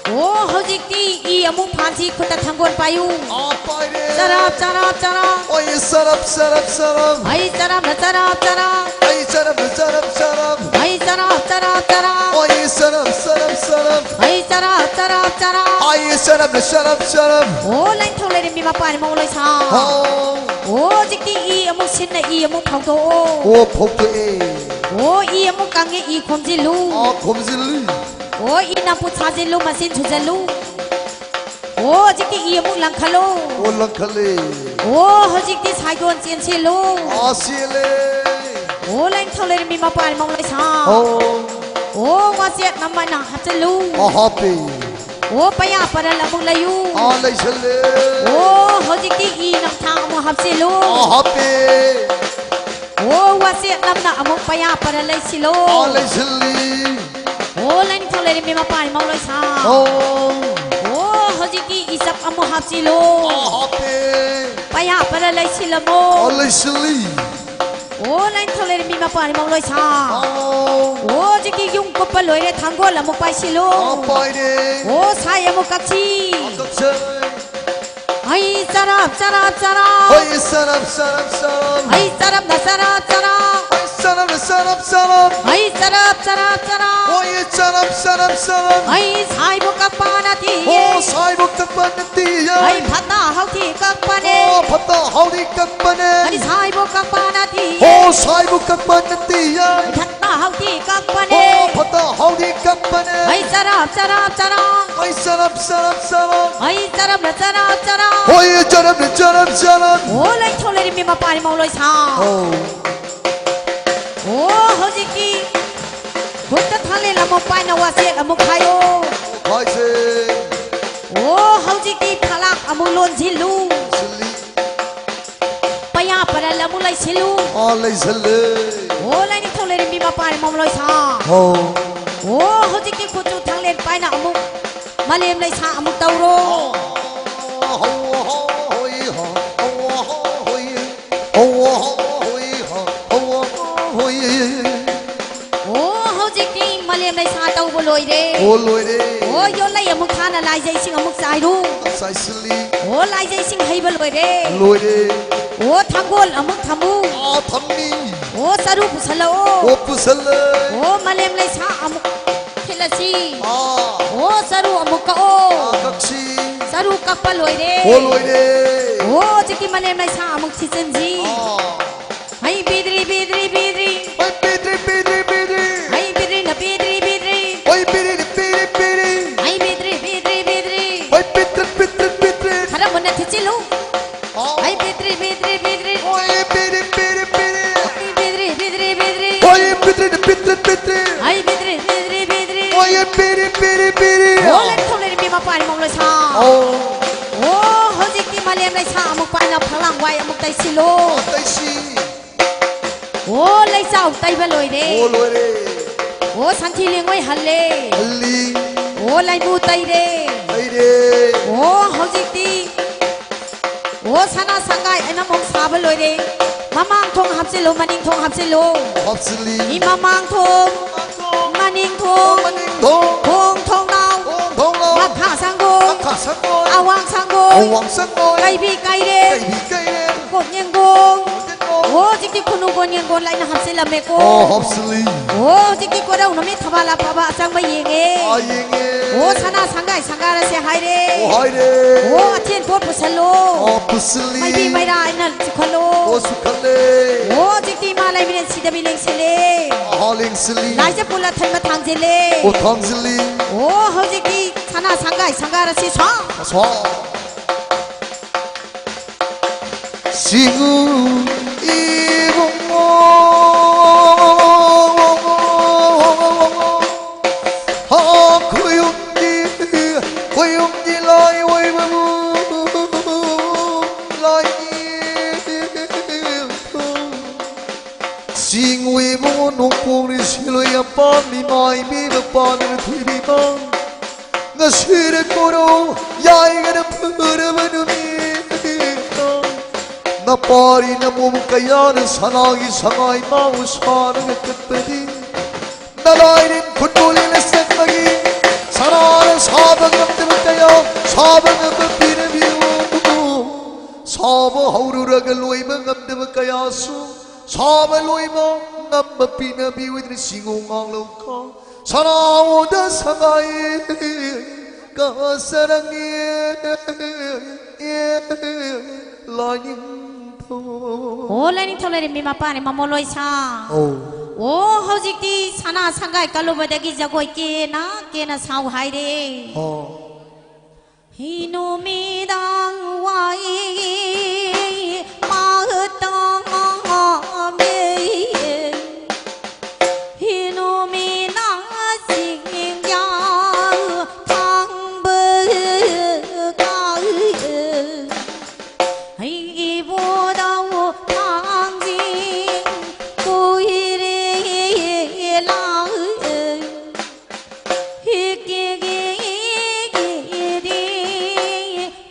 ꯑꯣ, ꯍꯧꯖꯤꯛꯇꯤ ꯏ ꯑꯃꯨꯛ ꯐꯥꯟꯁꯤ, ꯈꯨꯠꯇ ꯊꯥꯡꯒꯣꯜ ꯄꯥꯏꯌꯨ꯫ ꯑꯥ, ꯄꯥꯏꯔꯦ꯫ ꯆꯔꯞ, ꯆꯔꯞ, ꯆꯔꯞ꯫ ꯑꯣꯏ, ꯆꯔꯞ, ꯆꯔꯞ, ꯆꯔꯞ꯫ ꯑꯩ ꯆꯔꯞꯅ ꯆꯔꯞ, ꯆꯔꯞ꯫ ꯑꯩ ꯆꯔꯞꯅ ꯆꯔꯞ, ꯆꯔꯞ꯫ ꯑꯩ ꯆꯔꯞ, ꯆꯔꯞ, ꯆꯔꯞ꯫ ꯑꯣꯏ, ꯆꯔꯞ, ꯆꯔꯞ, ꯆꯔꯞ꯫ ꯑꯩ ꯆꯔꯞ, ꯆꯔꯞ, ꯆꯔꯞ꯫ ꯑꯩ ꯆꯔꯞꯅ ꯆꯔꯞ, ꯆꯔꯞ꯫ ꯑꯣ, ꯂꯥꯏꯅꯤꯡꯊꯧ ꯂꯩꯔꯦꯝꯕꯤ ꯃꯄꯥꯟ ꯃꯃ ꯂꯣꯏꯁꯥ꯫ ꯍꯥꯎ꯫ ꯑꯣ, ꯍꯧꯖꯤꯛꯇꯤ ꯏ ꯑꯃꯨꯛ ꯁꯤꯟꯅ ꯏ ꯑꯃꯨꯛ ꯐꯧꯗꯣꯛꯑꯣ꯫ ꯑꯣ, ꯐꯧꯗꯣꯛꯑꯦ꯫ ꯑꯣ, ꯏ ꯑꯃꯨꯛ ꯀꯪꯉꯦ, ꯏ ꯈꯣꯝꯖꯤꯜꯂꯨ꯫ ꯑꯥ, ꯈꯣꯝꯖꯤꯜꯂꯤ꯫ ꯑꯣ, ꯏ ꯅꯝꯐꯨ ꯁꯥꯖꯤꯜꯂꯨ, ꯃꯆꯤꯟ ꯁꯨꯖꯜꯂꯨ꯫ ꯑꯣ, ꯍꯧꯖꯤꯛꯇꯤ ꯏ ꯑꯃꯨꯛ ꯂꯪꯈꯠꯂꯨ꯫ ꯑꯣ, ꯂꯪꯈꯠꯂꯦ꯫ ꯑꯣ, ꯍꯧꯖꯤꯛꯇꯤ ꯁꯥꯏꯗꯣꯟ ꯆꯦꯟꯁꯤꯜꯂꯨ꯫ ꯑꯥ, ꯆꯦꯜꯂꯦ꯫ ꯑꯣ, ꯂꯥꯏꯅꯤꯡꯊꯧ ꯂꯩꯔꯦꯝꯕꯤ ꯃꯄꯥꯟ ꯃꯃ ꯂꯣꯏꯁꯥ꯫ ꯑꯣ꯫ ꯑꯣ, ꯋꯥꯆꯦꯠ ꯅꯝꯕꯅ ꯍꯥꯞꯆꯤꯜꯂꯨ꯫ ꯑꯥ, ꯍꯥꯞꯄꯦ꯫ ꯑꯣ, ꯄꯌꯥ ꯄꯔꯜ ꯑꯃꯨꯛ ꯂꯩꯌꯨ꯫ ꯑꯥ, ꯂꯩꯁꯜꯂꯦ꯫ ꯑꯣ, ꯍꯧꯖꯤꯛꯇꯤ ꯏ ꯅꯝꯊꯥꯡ ꯑꯃꯨꯛ ꯍꯥꯞꯆꯤꯜꯂꯨ꯫ ꯑꯥ, ꯍꯥꯞꯄꯦ꯫ ꯑꯣ, ꯋꯥꯆꯦꯠ ꯅꯝꯅ ꯑꯃꯨꯛ ꯄꯌꯥ ꯄꯔꯜ ꯂꯩꯁꯤꯜꯂꯣ꯫ ꯑꯥ, ꯂꯩꯁꯤꯜꯂꯤ꯫ ꯑꯣ, ꯂꯥꯏꯅꯤꯡꯊꯧ ꯂꯩꯔꯦꯝꯕꯤ ꯃꯄꯥꯟ ꯃꯃ ꯂꯣꯏꯁꯥ꯫ ꯑꯣ꯫ ꯑꯣ, ꯍꯧꯖꯤꯛꯇꯤ ꯏꯆꯞ ꯑꯃꯨꯛ ꯍꯥꯞꯆꯤꯜꯂꯣ꯫ ꯑꯥ, ꯍꯥꯞꯄꯦ꯫ ꯄꯌꯥ ꯄꯔꯜ ꯂꯩꯁꯤꯜꯂꯝꯃꯣ꯫ ꯑꯥ, ꯂꯩꯁꯤꯜꯂꯤ꯫ ꯑꯣ, ꯂꯥꯏꯅꯤꯡꯊꯧ ꯂꯩꯔꯦꯝꯕꯤ ꯃꯄꯥꯟ ꯃꯃ ꯂꯣꯏꯁꯥ꯫ ꯑꯥꯎ꯫ ꯑꯣ, ꯍꯧꯖꯤꯛꯇꯤ ꯌꯨꯝ ꯀꯨꯞꯄ ꯂꯣꯏꯔꯦ, ꯊꯥꯡꯒꯣꯜ ꯑꯃꯨꯛ ꯄꯥꯏꯁꯤꯜꯂꯨ꯫ ꯑꯥ, ꯄꯥꯏꯔꯦ꯫ ꯑꯣ, ꯁꯥꯏ ꯑꯃꯨꯛ ꯀꯛꯁꯤ꯫ ꯑꯥ, ꯀꯛꯁꯦ꯫ ꯍꯩ ꯆꯔꯞ ꯆꯔꯞ ꯆꯔꯞ꯫ ꯍꯩ ꯆꯔꯞ ꯆꯔꯞ ꯆꯔꯞ꯫ ꯍꯩ ꯆꯔꯞꯅ ꯆꯔꯞ ꯆꯔꯞ꯫ ꯍꯩ ꯆꯔꯞꯅ ꯆꯔꯞ ꯆꯔꯞ꯫ ꯍꯩ ꯆꯔꯞ ꯆꯔꯞ ꯆꯔꯞ꯫ ꯍꯣꯏ, ꯆꯔꯞ ꯆꯔꯞ ꯆꯔꯞ꯫ ꯍꯩ ꯁꯥꯏꯕꯨ ꯀꯛꯄ ꯅꯠꯇꯤꯌꯦ꯫ ꯑꯣ, ꯁꯥꯏꯕꯨ ꯀꯛꯄ ꯅꯠꯇꯤꯌꯦ꯫ ꯍꯩ ꯐꯠꯇ ꯍꯥꯎꯊꯤ ꯀꯛꯄꯅꯦ꯫ ꯑꯣ, ꯐꯠꯇ ꯍꯥꯎꯊꯤ ꯀꯛꯄꯅꯦ꯫ ꯍꯩ ꯁꯥꯏꯕꯨ ꯀꯛꯄ ꯅꯠꯇꯤꯌꯦ꯫ ꯑꯣ, ꯁꯥꯏꯕꯨ ꯀꯛꯄ ꯅꯠꯇꯤꯌꯦ꯫ ꯐꯠꯇ ꯍꯥꯎꯊꯤ ꯀꯛꯄꯅꯦ꯫ ꯑꯣ, ꯐꯠꯇ ꯍꯥꯎꯊꯤ ꯀꯛꯄꯅꯦ꯫ ꯍꯩ ꯆꯔꯞ ꯆꯔꯞ ꯆꯔꯞ꯫ ꯍꯩ ꯆꯔꯞ ꯆꯔꯞ ꯆꯔꯞ꯫ ꯍꯩ ꯆꯔꯞꯅ ꯆꯔꯞ ꯆꯔꯞ꯫ ꯍꯣꯏ, ꯆꯔꯞꯅ ꯆꯔꯞ ꯆꯔꯞ꯫ ꯑꯣ, ꯂꯩꯊꯧ ꯂꯩꯔꯝꯃꯤ ꯃꯄꯥꯔꯤ ꯃꯧ ꯂꯣꯏꯁꯥ꯫ ꯑꯧ꯫ ꯑꯣ, ꯍꯧꯖꯤꯛꯇꯤ ꯈꯨꯠꯇ ꯊꯥꯡꯂꯦꯟ ꯑꯃꯨꯛ ꯄꯥꯏꯅ ꯋꯥꯁꯦꯠ ꯑꯃꯨꯛ ꯈꯥꯏꯌꯣ꯫ ꯈꯥꯏꯁꯦ꯫ ꯑꯣ, ꯍꯧꯖꯤꯛꯇꯤ ꯐꯂꯥꯛ ꯑꯃꯨꯛ ꯂꯣꯟꯁꯤꯜꯂꯨ꯫ ꯁꯤꯜꯂꯤ꯫ ꯄꯩꯌꯥ ꯄꯔꯦꯜ ꯑꯃꯨꯛ ꯂꯩꯁꯤꯜꯂꯨ꯫ ꯑꯥ, ꯂꯩꯁꯤꯜꯂꯦ꯫ ꯑꯣ, ꯂꯩꯅꯤꯡꯊꯧ ꯂꯩꯔꯦꯝꯕꯤ ꯃꯄꯥꯟ ꯃꯃꯂꯣꯏ ꯁꯥ꯫ ꯍꯣ꯫ ꯑꯣ, ꯍꯧꯖꯤꯛꯇꯤ ꯈꯨꯠꯁꯨ ꯊꯥꯡꯂꯦꯟ ꯄꯥꯏꯅ ꯑꯃꯨꯛ ꯃꯥꯂꯦꯝ ꯂꯩꯁꯥ ꯑꯃꯨꯛ ꯇꯧꯔꯣ꯫ ꯑꯥ, ꯍꯣ, ꯍꯣ, ꯍꯣꯏ, ꯍꯣ, ꯍꯣ, ꯍꯣꯏ, ꯍꯣ, ꯍꯣ, ꯍꯣꯏ, ꯍꯣ, ꯍꯣꯏ꯫ ꯑꯣ, ꯍꯧꯖꯤꯛꯇꯤ ꯃꯥꯂꯦꯝ ꯂꯩꯁꯥ ꯇꯧꯕ ꯂꯣꯏꯔꯦ꯫ ꯑꯣ, ꯂꯣꯏꯔꯦ꯫ ꯑꯣ, ꯌꯣꯠꯂꯩ ꯑꯃꯨꯛ ꯊꯥꯅ ꯂꯥꯏꯖ ꯏꯁꯤꯡ ꯑꯃꯨꯛ ꯆꯥꯏꯔꯨ꯫ ꯆꯥꯏꯁꯤꯜꯂꯤ꯫ ꯑꯣ, ꯂꯥꯏꯖ ꯏꯁꯤꯡ ꯍꯩꯕ ꯂꯣꯏꯔꯦ꯫ ꯂꯣꯏꯔꯦ꯫ ꯑꯣ, ꯊꯥꯡꯒꯣꯜ ꯑꯃꯨꯛ ꯊꯝꯃꯨ꯫ ꯑꯥ, ꯊꯝꯃꯤ꯫ ꯑꯣ, ꯆꯔꯨ ꯄꯨꯁꯜꯂꯛꯑꯣ꯫ ꯑꯣ, ꯄꯨꯁꯜꯂꯦ꯫ ꯑꯣ, ꯃꯥꯂꯦꯝ ꯂꯩꯁꯥ ꯑꯃꯨꯛ ꯊꯤꯜꯂꯁꯤ꯫ ꯑꯥ꯫ ꯑꯣ, ꯆꯔꯨ ꯑꯃꯨꯛ ꯀꯛꯑꯣ꯫ ꯑꯥ, ꯀꯛꯁꯤ꯫ ꯆꯔꯨ ꯀꯛꯄ ꯂꯣꯏꯔꯦ꯫ ꯑꯣ, ꯂꯣꯏꯔꯦ꯫ ꯑꯣ, ꯍꯧꯖꯤꯛꯇꯤ ꯃꯥꯂꯦꯝ ꯂꯩꯁꯥ ꯑꯃꯨꯛ ꯊꯤꯖꯤꯟꯁꯤ꯫ ꯑꯥ꯫ ꯍꯩ ꯄꯤꯗ꯭ꯔꯤ, ꯄꯤꯗ꯭ꯔꯤ, ꯄꯤꯗ꯭ꯔꯤ꯫ ꯍꯣꯏ, ꯄꯤꯗ꯭ꯔꯤ, ꯄꯤꯗ꯭ꯔꯤ, ꯄꯤꯗ꯭ꯔꯤ꯫ ꯍꯩ ꯄꯤꯗ꯭ꯔꯤꯅ ꯄꯤꯗ꯭ꯔꯤ, ꯄꯤꯗ꯭ꯔꯤ꯫ ꯍꯣꯏ, ꯄꯤꯗ꯭ꯔꯤꯅ ꯄꯤꯗ꯭ꯔꯤ, ꯄꯤꯗ꯭ꯔꯤ꯫ ꯍꯩ ꯄꯤꯗ꯭ꯔꯤ, ꯄꯤꯗ꯭ꯔꯤ, ꯄꯤꯗ꯭ꯔꯤ꯫ ꯍꯣꯏ, ꯄꯤꯗ꯭ꯔꯤ, ꯄꯤꯗ꯭ꯔꯤ, ꯄꯤꯗ꯭ꯔꯤ꯫ ꯈꯔ ꯃꯨꯟꯅ ꯊꯤꯠꯆꯤꯜꯂꯨ꯫ ꯑꯥ꯫ ꯍꯩ ꯄꯤꯗ꯭ꯔꯤ, ꯄꯤꯗ꯭ꯔꯤ, ꯄꯤꯗ꯭ꯔꯤ꯫ ꯍꯣꯏ, ꯄꯤꯗ꯭ꯔꯤ, ꯄꯤꯗ꯭ꯔꯤ, ꯄꯤꯗ꯭ꯔꯤ꯫ ꯍꯩ ꯄꯤꯗ꯭ꯔꯤ, ꯄꯤꯗ꯭ꯔꯤ, ꯄꯤꯗ꯭ꯔꯤ꯫ ꯍꯣꯏ, ꯄꯤꯗ꯭ꯔꯤꯅ ꯄꯤꯗ꯭ꯔꯤ, ꯄꯤꯗ꯭ꯔꯤ꯫ ꯍꯩ ꯄꯤꯗ꯭ꯔꯤ, ꯄꯤꯗ꯭ꯔꯤ, ꯄꯤꯗ꯭ꯔꯤ꯫ ꯍꯣꯏ, ꯄꯤꯗ꯭ꯔꯤ, ꯄꯤꯗ꯭ꯔꯤ, ꯄꯤꯗ꯭ꯔꯤ꯫ ꯑꯣ, ꯂꯩꯊꯧ ꯂꯩꯔꯝꯃꯤ ꯃꯄꯥꯟ ꯃꯧ ꯂꯩꯁꯥ꯫ ꯑꯣ꯫ ꯑꯣ, ꯍꯧꯖꯤꯛꯇꯤ ꯃꯥꯂꯦꯝ ꯂꯩꯁꯥ ꯑꯃꯨꯛ ꯄꯥꯏꯅ ꯐꯂꯥꯡ ꯋꯥꯏ ꯑꯃꯨꯛ ꯇꯩꯁꯤꯜꯂꯣ꯫ ꯇꯩꯁꯤ꯫ ꯑꯣ, ꯂꯩꯆꯥꯎ ꯇꯩꯕ ꯂꯣꯏꯔꯦ꯫ ꯑꯣ, ꯂꯣꯏꯔꯦ꯫ ꯑꯣ, ꯁꯟꯊꯤ ꯂꯦꯡꯉꯣꯏ ꯍꯜꯂꯦ꯫ ꯍꯜꯂꯤ꯫ ꯑꯣ, ꯂꯩꯕꯨ ꯇꯩꯔꯦ꯫ ꯇꯩꯔꯦ꯫ ꯑꯣ, ꯍꯧꯖꯤꯛꯇꯤ꯫ ꯑꯣ, ꯁꯅꯥ ꯁꯪꯒꯥꯏ ꯑꯩꯅ ꯑꯃꯨꯛ ꯁꯥꯕ ꯂꯣꯏꯔꯦ꯫ ꯃꯃꯥꯡ ꯊꯣꯡ ꯍꯥꯞꯆꯤꯜꯂꯨ, ꯃꯅꯤꯡ ꯊꯣꯡ ꯍꯥꯞꯆꯤꯜꯂꯨ꯫ ꯍꯥꯞꯆꯤꯜꯂꯤ꯫ ꯃꯤ ꯃꯃꯥꯡ ꯊꯣꯡ, ꯃꯅꯤꯡ ꯊꯣꯡ꯫ ꯋꯥꯡꯁꯪꯂꯣꯏ꯫ ꯀꯩꯕꯤ ꯀꯩꯔꯦ꯫ ꯀꯩꯕꯤ ꯀꯩꯔꯦ꯫ ꯀꯣꯠꯌꯦꯡꯒꯣꯡ꯫ ꯀꯣꯠꯌꯦꯡꯒꯣꯡ꯫ ꯑꯣ, ꯍꯧꯖꯤꯛꯇꯤ ꯈꯨꯅꯨꯡꯒꯣꯟ ꯌꯦꯡꯒꯣꯟ ꯂꯥꯏꯅ ꯍꯥꯞꯆꯤꯜꯂꯝꯃꯦꯀꯣ꯫ ꯑꯣ, ꯍꯥꯞꯆꯤꯜꯂꯤ꯫ ꯑꯣ, ꯍꯧꯖꯤꯛꯇꯤ ꯀꯣꯔꯧ ꯅꯨꯃꯤꯠ ꯊꯕꯥꯜ ꯑꯐꯕ ꯑꯆꯪꯕ ꯌꯦꯡꯉꯦ꯫ ꯑꯥ, ꯌꯦꯡꯉꯦ꯫ ꯑꯣ, ꯁꯅꯥ ꯁꯪꯒꯥꯏ ꯁꯪꯒꯥꯔꯁꯦ ꯍꯥꯏꯔꯦ꯫ ꯑꯣ, ꯍꯥꯏꯔꯦ꯫ ꯑꯣ, ꯑꯊꯦꯟ ꯄꯣꯠ ꯄꯨꯁꯜꯂꯣ꯫ ꯑꯣ, ꯄꯨꯁꯜꯂꯤ꯫ ꯃꯩꯕꯤ ꯃꯩꯔꯥ ꯑꯩꯅ ꯆꯨꯈꯠꯂꯣ꯫ ꯑꯣ, ꯆꯨꯈꯠꯂꯦ꯫ ꯑꯣ, ꯍꯧꯖꯤꯛꯇꯤ ꯏꯃꯥ ꯂꯩꯃꯔꯦꯟ ꯁꯤꯗꯕꯤ ꯂꯦꯡꯁꯤꯜꯂꯦ꯫ ꯑꯍꯥ, ꯂꯦꯡꯁꯤꯜꯂꯤ꯫ ꯂꯥꯏꯖ ꯄꯨꯜꯂ ꯊꯟꯕ ꯊꯥꯡꯖꯤꯜꯂꯦ꯫ ꯑꯣ, ꯊꯥꯡꯖꯤꯜꯂꯤ꯫ ꯑꯣ, ꯍꯧꯖꯤꯛꯇꯤ ꯁꯅꯥ ꯁꯪꯒꯥꯏ ꯁꯪꯒꯥꯔꯁꯤ ꯁꯥ꯫ ꯑꯁꯥ꯫ ꯁꯤꯡꯉꯨ ꯏꯕꯨꯡꯉꯣ꯫ ꯍꯥ, ꯈꯨꯌꯨꯝꯗꯤ, ꯈꯨꯌꯨꯝꯗꯤ ꯂꯥꯏ ꯑꯣꯏꯕꯕꯨ ꯂꯥꯏꯅꯤꯡꯊꯧ꯫ ꯁꯤꯡꯉꯨ ꯏꯕꯨꯡꯉꯣ ꯅꯣꯡꯄꯣꯛꯅꯤ ꯁꯤꯂꯣꯏ ꯑꯄꯥꯝꯃꯤ ꯃꯥꯏꯕꯤ ꯃꯄꯥꯟꯅ ꯊꯣꯏꯕꯤꯃ꯫ ꯉꯁꯤꯔ ꯀꯣꯔꯧ ꯌꯥꯏꯒꯅ ꯐꯔꯕ ꯅꯨꯃꯤꯠꯇ ꯅꯄꯥꯔꯤ ꯅꯃꯣꯝ ꯀꯌꯥꯅ ꯁꯅꯥꯒꯤ ꯁꯉꯥꯏ ꯃꯥꯕꯨ ꯁꯥꯔꯒ ꯀꯠꯄꯗꯤ ꯅꯂꯥꯏꯔꯦꯟ ꯈꯨꯟꯗꯣꯜꯂꯤꯅ ꯆꯠꯄꯒꯤ ꯁꯅꯥꯅ ꯁꯥꯕ ꯉꯝꯗꯕ ꯀꯌꯥ ꯁꯥꯕ ꯉꯝꯕ ꯄꯤꯔꯕꯤꯌꯨ꯫ ꯁꯥꯕ ꯍꯧꯔꯨꯔꯒ ꯂꯣꯏꯕ ꯉꯝꯗꯕ ꯀꯌꯥꯁꯨ ꯁꯥꯕ ꯂꯣꯏꯕ ꯉꯝꯕ ꯄꯤꯅꯕꯤꯌꯨ꯫ ꯁꯤꯡꯉꯨ ꯉꯥꯡꯂꯧ ꯈꯥ ꯁꯅꯥꯎꯗ ꯁꯉꯥꯏ ꯀꯁꯔꯪꯉꯦ ꯂꯥꯏꯅꯤꯡꯊꯧ꯫ ꯑꯣ, ꯂꯥꯏꯅꯤꯡꯊꯧ ꯂꯩꯔꯦꯝꯕꯤ ꯃꯄꯥꯅꯤ ꯃꯃꯣ ꯂꯣꯏꯁꯥ꯫ ꯑꯧ꯫ ꯑꯣ, ꯍꯧꯖꯤꯛꯇꯤ ꯁꯅꯥ ꯁꯪꯒꯥꯏ ꯀꯜꯂꯨꯕꯗꯒꯤ ꯖꯒꯣꯏ ꯀꯦꯅ ꯀꯦꯅ ꯁꯥꯎ ꯍꯥꯏꯔꯦ꯫ ꯑꯣ꯫ ꯍꯤ ꯅꯨꯃꯤꯗꯥꯡ ꯋꯥꯏ ꯃꯥꯇꯪ ꯃꯦ ꯍꯤꯅꯨꯃꯤꯅꯥ ꯆꯤꯡꯌꯥ ꯊꯥꯡꯕ ꯀꯥꯏ꯫ ꯍꯩ ꯏꯕꯣꯗꯧ ꯊꯥꯡꯖꯤꯡ ꯀꯨꯏꯔꯦ ꯂꯥꯛ꯫ ꯍꯤꯀꯤꯒꯤꯗꯤ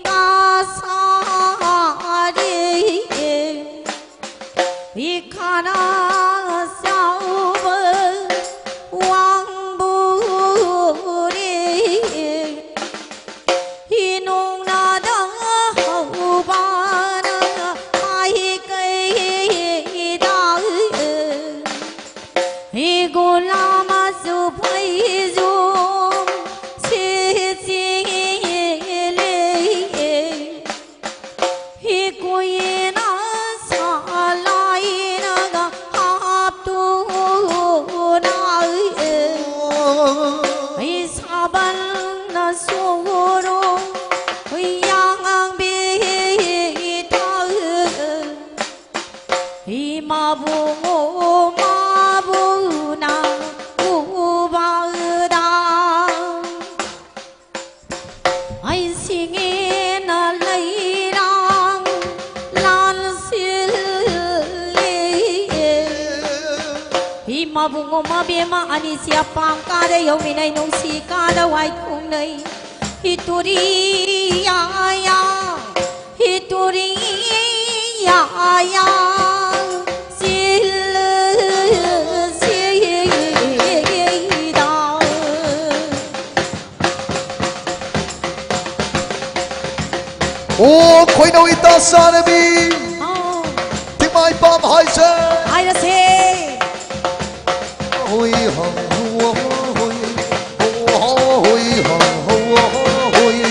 ꯀꯥꯁꯥ ꯃꯕꯨꯡ ꯃꯕꯦꯝꯃ ꯑꯅꯤꯁꯤ ꯑꯄꯥꯝ ꯀꯥꯗ ꯌꯧꯃꯤꯟꯅꯩ, ꯅꯨꯡꯁꯤ ꯀꯥꯗ ꯋꯥꯏ ꯊꯨꯡꯅꯩ꯫ ꯍꯤꯇꯨꯔꯤ ꯌꯥ ꯌꯥ, ꯍꯤꯇꯨꯔꯤ ꯌꯥ ꯌꯥ, ꯁꯤꯜ ꯁꯤꯗꯥ꯫ ꯑꯣ, ꯈꯣꯏꯅꯧ ꯏꯇꯥ ꯆꯥꯅꯕꯤ꯫ ꯑꯥꯎ꯫ ꯊꯤꯡꯃꯥꯏ ꯄꯥꯝ ꯍꯥꯏꯁꯦ꯫ ꯍꯥꯏꯔꯁꯦ꯫ ꯍꯣꯏ ꯍꯥ ꯍꯣ ꯍꯣꯏ꯫ ꯍꯣ ꯍꯣꯏ ꯍꯥ ꯍꯣ ꯍꯣꯏ꯫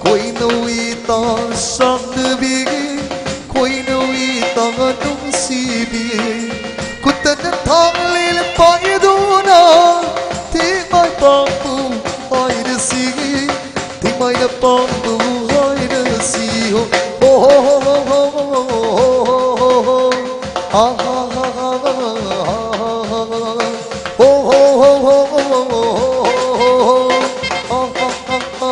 ꯈꯣꯏꯅꯧ ꯏꯇꯥ ꯆꯥꯅꯕꯤ꯫ ꯈꯣꯏꯅꯧ ꯏꯇꯥ ꯅꯨꯡꯁꯤꯕꯤ꯫ ꯈꯨꯠꯇꯅ ꯊꯥꯡꯂꯦꯟ ꯄꯥꯏꯗꯨꯅ ꯊꯤꯡꯃꯥꯏ ꯄꯥꯝꯕꯨ ꯍꯥꯏꯔꯁꯤ꯫ ꯊꯤꯡꯃꯥꯏꯅ ꯄꯥꯝꯕꯨ ꯍꯥꯏꯔꯁꯤ꯫ ꯍꯣ ꯍꯣ ꯍꯣ ꯍꯣ ꯍꯣ꯫ ꯑꯥ ꯍꯥ ꯍꯥ ꯍꯥ꯫ ꯍꯣ ꯍꯣ ꯍꯣ ꯍꯣ꯫ ꯑꯥ ꯍꯥ ꯍꯥ ꯍꯥ꯫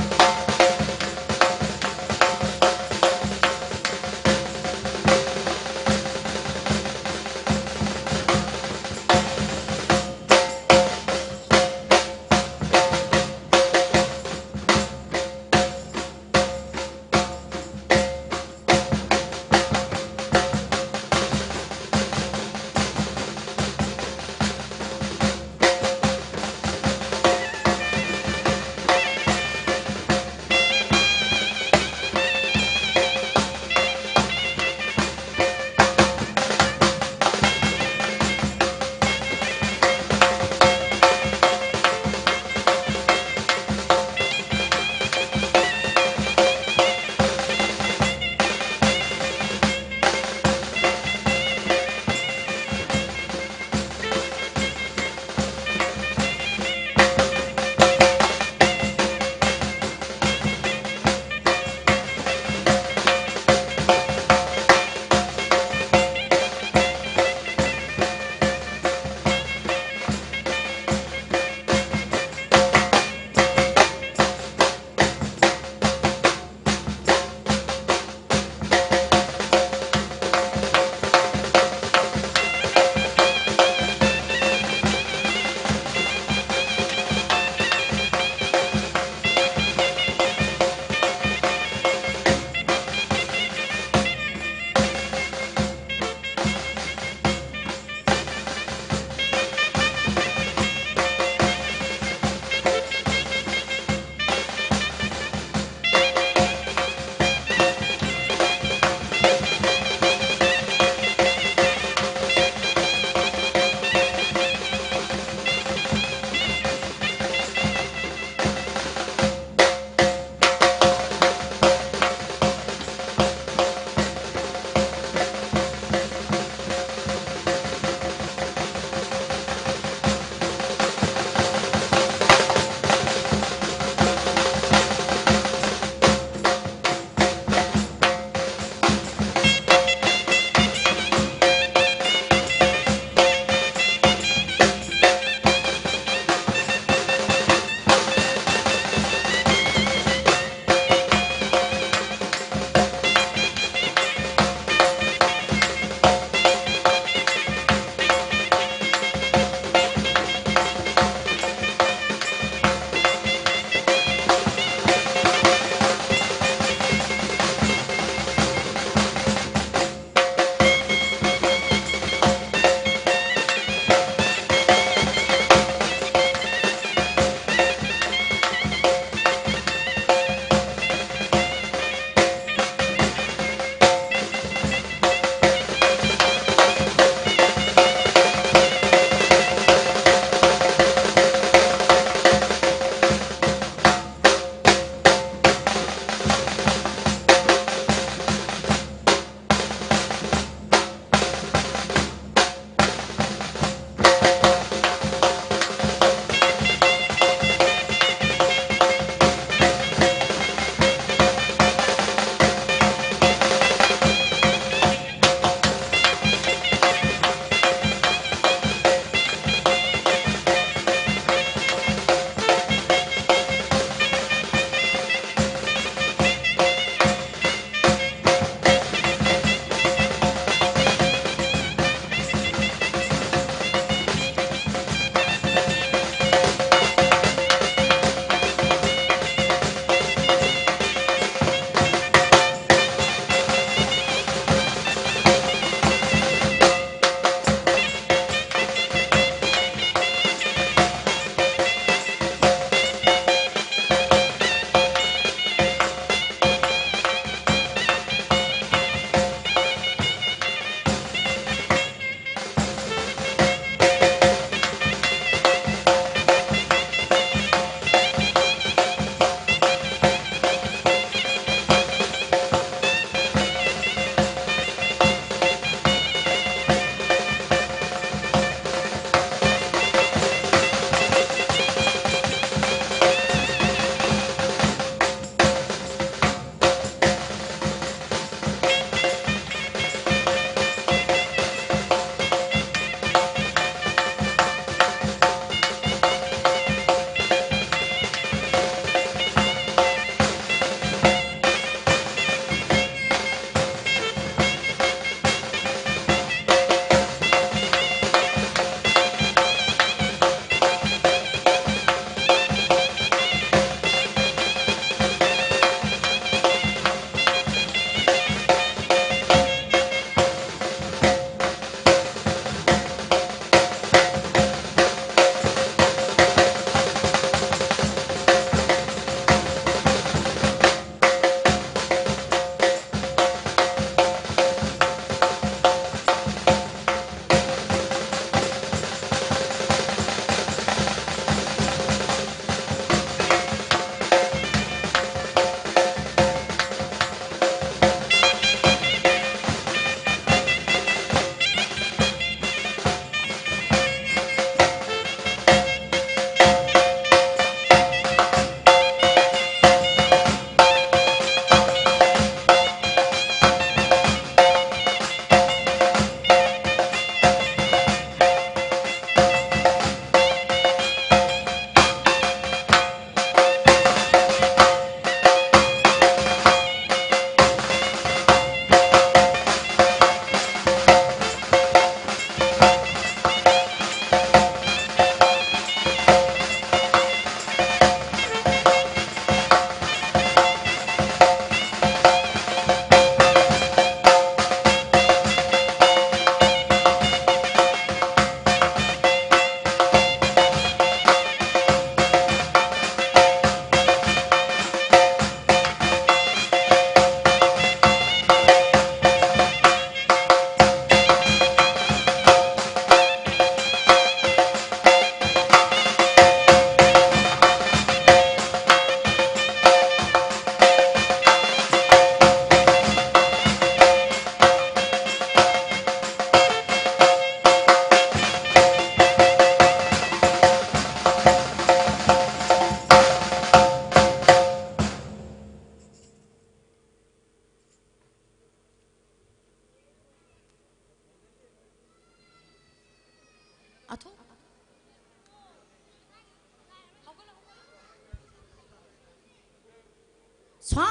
ꯁꯥ꯫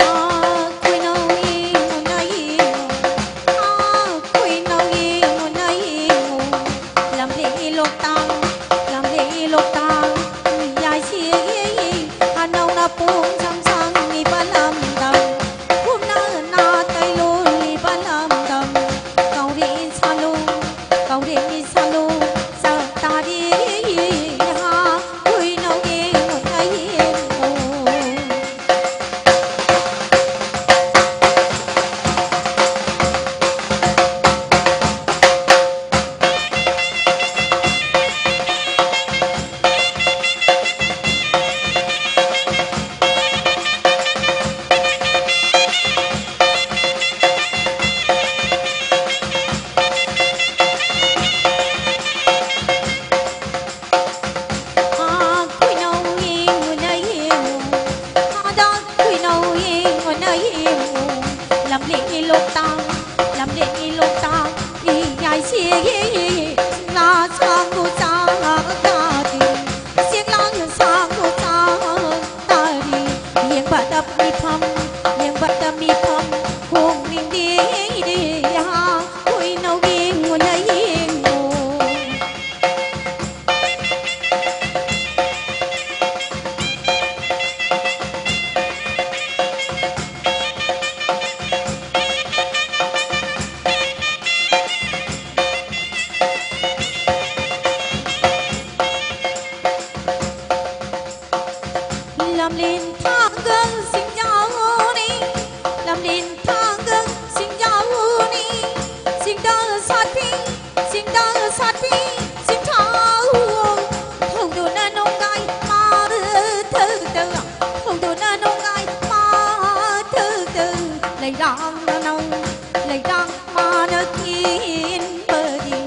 ꯑꯩꯈꯣꯏꯅꯧ ꯌꯦꯡꯉꯨꯅ ꯌꯦꯡꯉꯨ, ꯑꯩꯈꯣꯏꯅꯧ ꯌꯦꯡꯉꯨꯅ ꯌꯦꯡꯉꯨ, ꯂꯝꯂꯦꯛ ꯂꯣꯛꯇꯥꯛ, ꯂꯝꯂꯦꯛ ꯂꯣꯛꯇꯥꯛ, ꯌꯥꯏꯁꯦ ꯍꯅꯧꯅ ꯄꯨꯡ ꯁꯝ ꯁꯪꯉꯤꯕ ꯂꯝꯗꯝ, ꯀꯨꯝꯅ ꯅꯥꯇꯩ ꯂꯣꯜꯂꯤꯕ ꯂꯝꯗꯝ, ꯀꯥꯎꯔꯦꯟ ꯁꯥꯂꯣꯡ, ꯀꯥꯎꯔꯦꯟ ꯁꯥꯂꯣꯡ, ꯆꯥꯛ ꯇꯥꯔꯦ ꯍꯥ, ꯍꯨꯏꯅꯧ ꯌꯦꯡꯉꯨꯅ ꯌꯦꯡꯉꯨ꯫ ꯑꯥ, ꯈꯣꯏꯅꯧ ꯌꯦꯡꯉꯨꯅ ꯌꯦꯡꯉꯨ, ꯑꯥꯗ ꯈꯣꯏꯅꯧ ꯌꯦꯡꯉꯨꯅ ꯌꯦꯡꯉꯨ, ꯂꯝꯂꯦꯛ ꯂꯣꯛꯇꯥꯛ, ꯂꯝꯂꯦꯛ ꯂꯣꯛꯇꯥꯛ, ꯏꯌꯥꯏꯁꯦ ꯁꯤꯡꯂꯥ ꯁꯥꯡꯕꯨ ꯆꯥꯛ ꯇꯥꯔꯤ, ꯁꯤꯡꯂꯥ ꯁꯥꯡꯕꯨ ꯆꯥꯛ ꯇꯥꯔꯤ, ꯌꯦꯡꯕꯗ ꯃꯤꯐꯝ, ꯌꯦꯡꯕꯗ ꯃꯤꯐꯝ ꯍꯣꯡꯂꯤꯅꯦ, ꯈꯣꯏꯅꯧ ꯌꯦꯡꯉꯨꯅ ꯌꯦꯡꯉꯨ꯫ ꯂꯝꯂꯦꯟ ꯊꯥꯡꯒ ꯁꯤꯡꯖꯥꯎꯅꯤ, ꯂꯝꯂꯦꯟ ꯊꯥꯡꯒ ꯁꯤꯡꯖꯥꯎꯅꯤ, ꯆꯤꯡꯗ ꯁꯥꯊꯤ, ꯆꯤꯡꯗ ꯁꯥꯊꯤ, ꯆꯤꯡꯊꯥꯎ꯫ ꯍꯧꯗꯨꯅ ꯅꯣꯡꯒꯥꯏ ꯃꯥꯊꯛꯇ, ꯍꯧꯗꯨꯅ ꯅꯣꯡꯒꯥꯏ ꯃꯥꯊꯛꯇ, ꯂꯩꯔꯥꯡ ꯃꯅꯧ, ꯂꯩꯔꯥꯡ ꯃꯥꯅ ꯀꯦꯟꯕꯗꯤ,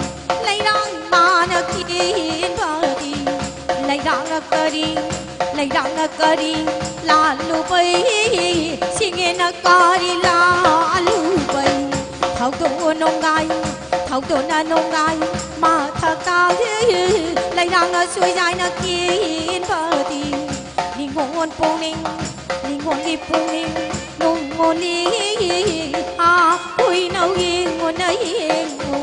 ꯂꯩꯔꯥꯡ ꯃꯥꯅ ꯀꯦꯟꯕꯗꯤ, ꯂꯩꯔꯥꯡꯅ ꯀꯔꯤ, ꯂꯩꯔꯥꯡꯅ ꯀꯔꯤ ꯂꯥꯜꯂꯨꯕꯩ, ꯁꯤꯡꯉꯦꯅ ꯀꯔꯤ ꯂꯥꯜꯂꯨꯕꯩ, ꯊꯧꯗꯣꯛ ꯅꯣꯡꯒꯥꯏ, ꯊꯧꯗꯣꯛꯅ ꯅꯣꯡꯒꯥꯏ ꯃꯊꯛꯇ ꯂꯩꯔꯥꯡꯅ ꯁꯣꯏꯖꯥꯏꯅ ꯀꯦꯟꯕꯗꯤ ꯅꯤꯉꯣꯜ ꯄꯨꯛꯅꯤꯡ, ꯅꯤꯉꯣꯜꯒꯤ ꯄꯨꯛꯅꯤꯡ ꯅꯣꯡꯉꯣꯜꯂꯤ꯫ ꯍꯥ, ꯍꯨꯏꯅꯧ ꯌꯦꯡꯉꯨꯅ ꯌꯦꯡꯉꯨ꯫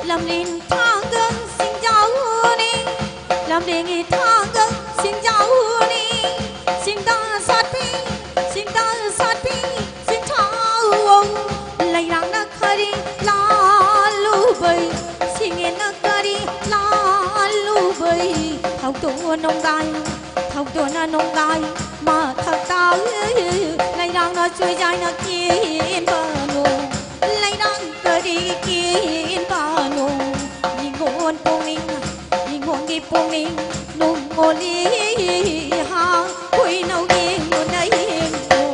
ꯂꯝꯂꯦꯟ ꯊꯥꯡꯒ ꯁꯤꯡꯖꯥꯎꯅꯤ, ꯂꯝꯂꯦꯟꯒꯤ ꯊꯥꯡꯒ ꯁꯤꯡꯖꯥꯎꯅꯤ, ꯁꯤꯡꯗꯥ ꯁꯥꯠꯄꯤ, ꯁꯤꯡꯗꯥ ꯁꯥꯠꯄꯤ, ꯁꯤꯡꯊꯥꯎ ꯂꯩꯔꯥꯡꯅ ꯀꯔꯤ ꯂꯥꯜꯂꯨꯕꯩ, ꯁꯤꯡꯉꯦꯟꯅ ꯀꯔꯤ ꯂꯥꯜꯂꯨꯕꯩ, ꯊꯧꯗꯣꯛ ꯅꯣꯡꯒꯥꯏ, ꯊꯧꯗꯣꯛꯅ ꯅꯣꯡꯒꯥꯏ ꯃꯊꯛꯇ ꯂꯩꯔꯥꯡꯅ ꯆꯣꯏꯖꯥꯏꯅ ꯀꯦꯟꯕꯅꯣ, ꯂꯩꯔꯥꯡ ꯀꯔꯤ ꯀꯦꯟꯕꯅꯣ? ꯅꯤꯉꯣꯜ ꯄꯨꯛꯅꯤꯡ, ꯅꯤꯉꯣꯜꯒꯤ ꯄꯨꯛꯅꯤꯡ ꯅꯨꯡꯉꯣꯜꯂꯤ꯫ ꯍꯥ, ꯍꯨꯏꯅꯧ ꯌꯦꯡꯉꯨꯅ ꯌꯦꯡꯉꯨ꯫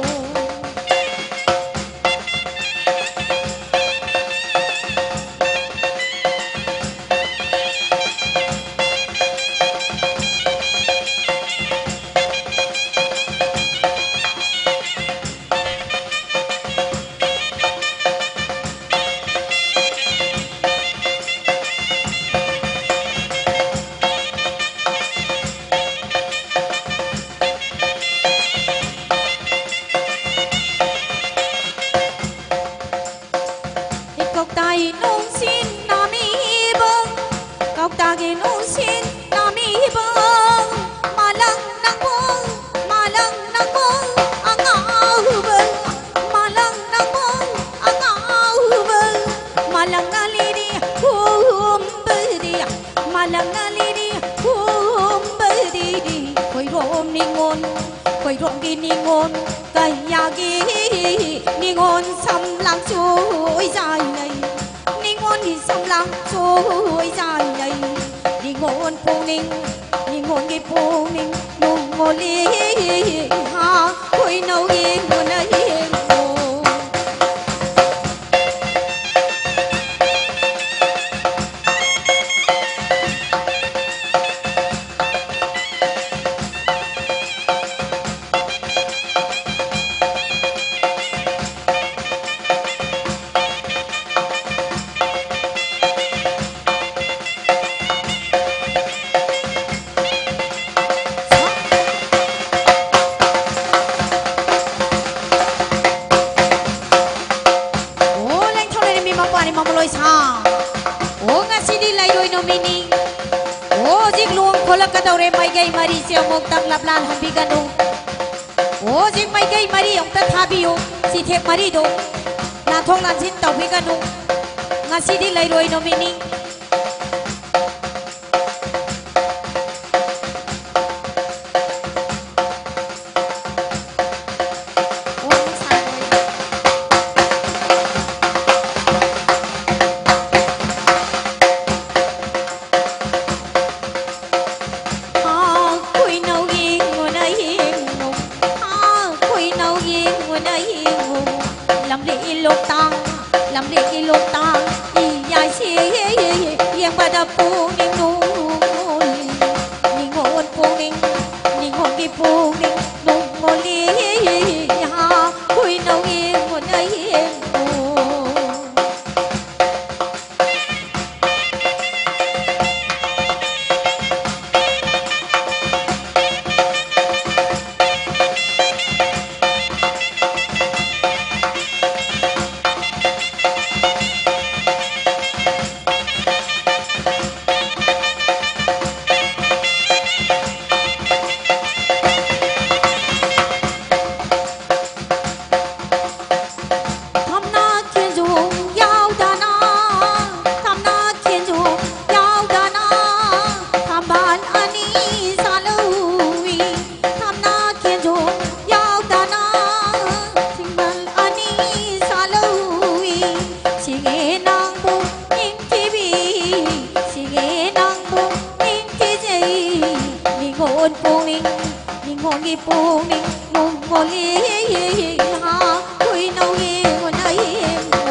ꯀꯧꯇꯥꯒꯤ ꯅꯨꯡꯁꯤꯠ ꯅꯥꯃꯤꯕ, ꯀꯧꯇꯥꯒꯤ ꯅꯨꯡꯁꯤꯠ ꯅꯥꯃꯤꯕ, ꯃꯥꯂꯪ ꯅꯪꯕꯨ, ꯃꯥꯂꯪ ꯅꯪꯕꯨ ꯑꯉꯥꯎꯕ, ꯃꯥꯂꯪ ꯅꯪꯕꯨ ꯑꯉꯥꯎꯕ, ꯃꯥꯂꯪꯅ ꯂꯤꯔꯤ ꯍꯨꯝꯕꯗꯤ, ꯃꯥꯂꯪꯅ ꯂꯤꯔꯤ ꯍꯨꯝꯕꯗꯤ, ꯈꯣꯏꯔꯣꯝ ꯅꯤꯉꯣꯜ, ꯈꯣꯏꯔꯣꯝꯒꯤ ꯅꯤꯉꯣꯜ ꯀꯌꯥꯒꯤ ꯅꯤꯉꯣꯜ ꯁꯝꯂꯥꯡ ꯆꯣꯏꯖꯥꯏꯅꯩ, ꯅꯤꯉꯣꯜꯒꯤ ꯁꯝꯂꯥꯡ ꯆꯣꯏꯖꯥꯏꯅꯩ, ꯅꯤꯉꯣꯜ ꯄꯨꯛꯅꯤꯡ, ꯅꯤꯉꯣꯜꯒꯤ ꯄꯨꯛꯅꯤꯡ ꯅꯨꯡꯉꯣꯜꯂꯤ꯫ ꯍꯥ, ꯈꯣꯏꯅꯧꯒꯤ ꯃꯨꯟꯅ ꯌꯦꯡꯉꯨ꯫ ꯑꯣ, ꯂꯦꯡꯊꯣꯛꯂꯦꯅꯦ ꯃꯤ ꯃꯄꯥꯅꯤ ꯃꯃꯜꯂꯣꯏ ꯁꯥ꯫ ꯑꯣ, ꯉꯁꯤꯗꯤ ꯂꯩꯔꯣꯏ ꯅꯨꯃꯤꯠꯅꯤ꯫ ꯑꯣ, ꯍꯧꯖꯤꯛ ꯂꯨꯍꯣꯡ ꯈꯣꯠꯂꯛꯀꯗꯧꯔꯦ, ꯃꯥꯏꯀꯩ ꯃꯔꯤꯁꯦ ꯑꯃꯨꯛꯇꯪ ꯂꯞꯂꯥꯟꯍꯟꯕꯤꯒꯅꯨ꯫ ꯑꯣ, ꯍꯧꯖꯤꯛ ꯃꯥꯏꯀꯩ ꯃꯔꯤ ꯑꯃꯨꯛꯇ ꯊꯥꯕꯤꯌꯨ, ꯆꯤꯊꯦꯛ ꯃꯔꯤꯗꯣ ꯂꯥꯟꯊꯣꯛ ꯂꯥꯟꯁꯤꯟ ꯇꯧꯕꯤꯒꯅꯨ꯫ ꯉꯁꯤꯗꯤ ꯂꯩꯔꯣꯏ ꯅꯨꯃꯤꯠꯅꯤ꯫ ꯂꯝꯂꯦꯛꯀꯤ ꯂꯣꯛꯇꯥꯛ, ꯂꯝꯂꯦꯛꯀꯤ ꯂꯣꯛꯇꯥꯛ, ꯏꯌꯥꯏꯁꯦ ꯌꯦꯡꯕꯗ ꯄꯨꯛꯅꯤꯡ ꯅꯨꯡꯉꯣꯜꯂꯤ꯫ ꯅꯤꯉꯣꯜ ꯄꯨꯛꯅꯤꯡ, ꯅꯤꯉꯣꯜꯒꯤ ꯄꯨꯛꯅꯤꯡ ꯅꯨꯡꯉꯣꯜꯂꯤ꯫ ꯍꯥ, ꯈꯣꯏꯅꯧ ꯌꯦꯡꯉꯨꯅ ꯌꯦꯡꯉꯨ꯫ ꯄꯨꯛꯅꯤꯡ ꯃꯨꯛꯃꯣꯜꯂꯤ ꯍꯥ, ꯍꯨꯏꯅꯧ ꯌꯦꯡꯉꯨ ꯅꯌꯦꯡꯉꯨ꯫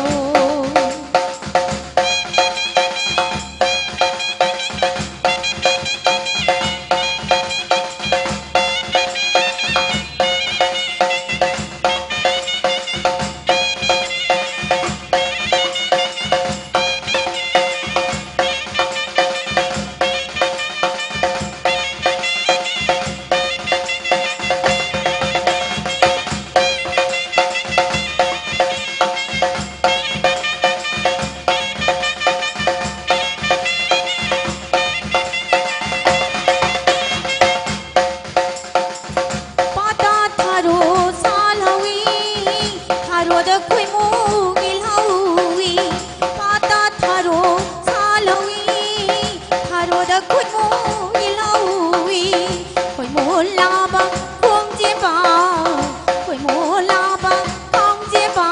ꯄꯥꯇꯥ ꯊꯔꯣ ꯁꯥꯠꯍꯧꯏ, ꯊꯔꯣꯗ ꯈꯣꯏꯃꯨ ꯏꯜꯍꯧꯏ꯫ ꯄꯥꯇꯥ ꯊꯔꯣ ꯁꯥꯠꯍꯧꯏ, ꯊꯔꯣꯗ ꯈꯣꯏꯃꯨ ꯏꯜꯍꯧꯏ꯫ ꯈꯣꯏꯃꯨ ꯂꯥꯕ ꯈꯣꯡꯖꯦꯝꯕ, ꯈꯣꯏꯃꯨ ꯂꯥꯕ ꯈꯣꯡꯖꯦꯝꯕ꯫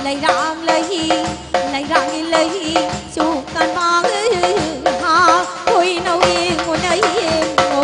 ꯂꯩꯔꯥꯡ ꯂꯩꯍꯤ, ꯂꯩꯔꯥꯡꯒꯤ ꯂꯩꯍꯤ ꯆꯨ ꯀꯟꯕ ꯍꯥ, ꯍꯨꯏꯅꯧ ꯌꯦꯡꯉꯨ ꯅꯌꯦꯡꯉꯨ꯫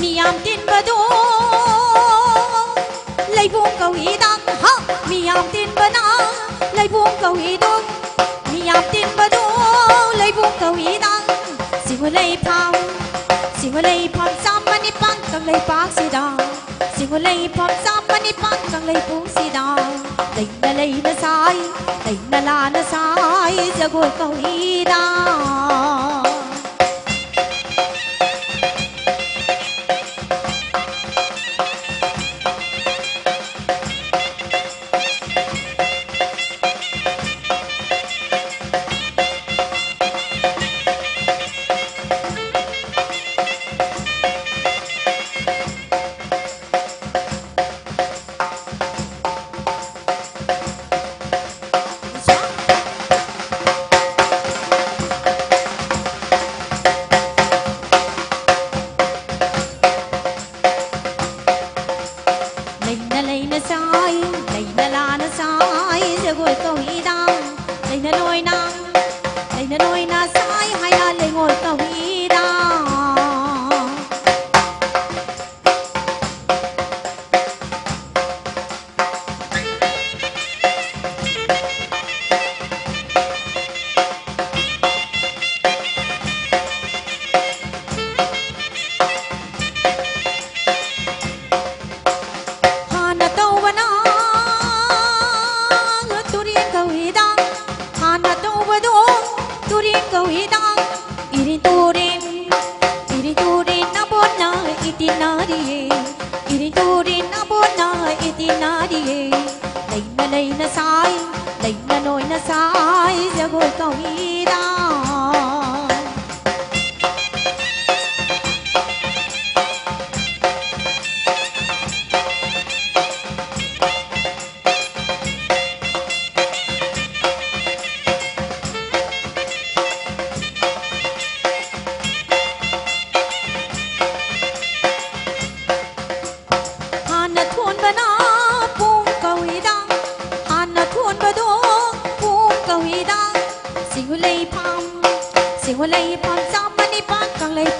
ꯃꯤꯌꯥꯝ ꯇꯤꯟꯕꯗꯣ ꯂꯩꯕꯨꯡ ꯀꯧꯏꯗ, ꯍ! ꯃꯤꯌꯥꯝ ꯇꯤꯟꯕꯅ ꯂꯩꯕꯨꯡ ꯀꯧꯏꯗꯣ꯫ ꯃꯤꯌꯥꯝ ꯇꯤꯟꯕꯗꯣ ꯂꯩꯕꯨꯡ ꯀꯧꯏꯗ꯫ ꯁꯤꯡꯉꯨ ꯂꯩꯐꯝ, ꯁꯤꯡꯉꯨ ꯂꯩꯐꯝ ꯆꯥꯝꯃ ꯅꯤꯄꯥꯟ ꯀꯪꯂꯩꯄꯥꯛꯁꯤꯗ꯫ ꯁꯤꯡꯉꯨ ꯂꯩꯐꯝ ꯆꯥꯝꯃ ꯅꯤꯄꯥꯟ ꯀꯪꯂꯩꯄꯨꯡꯁꯤꯗ꯫ ꯂꯩꯅ ꯂꯩꯅ ꯁꯥꯏ, ꯂꯩꯅ ꯂꯥꯅ ꯁꯥꯏ ꯖꯒꯣꯏ ꯀꯧꯏꯗ꯫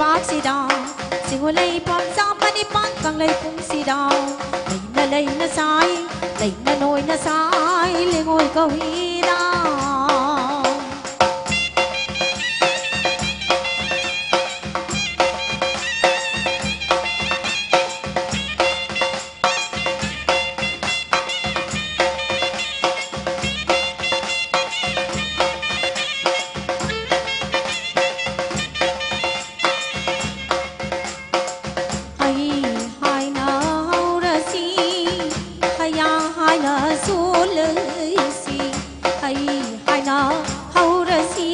ꯄꯥꯛꯁꯤꯗ ꯁꯤꯡꯉꯨ ꯂꯩ ꯄꯥꯝꯆꯥ ꯃꯅꯤꯄꯥꯟ ꯀꯪꯂꯩ ꯄꯨꯡꯁꯤꯗ ꯂꯩꯅ ꯂꯩꯅ ꯁꯥꯏ, ꯂꯩꯅ ꯅꯣꯏꯅ ꯁꯥꯏ ꯂꯩꯉꯣꯏ ꯀꯧꯏꯗ꯫ ꯍꯩ ꯍꯥꯏꯅ ꯍꯧꯔꯁꯤ, ꯍꯌꯥ ꯍꯥꯏꯅ ꯁꯣꯜꯂꯁꯤ꯫ ꯍꯩ ꯍꯥꯏꯅ ꯍꯧꯔꯁꯤ,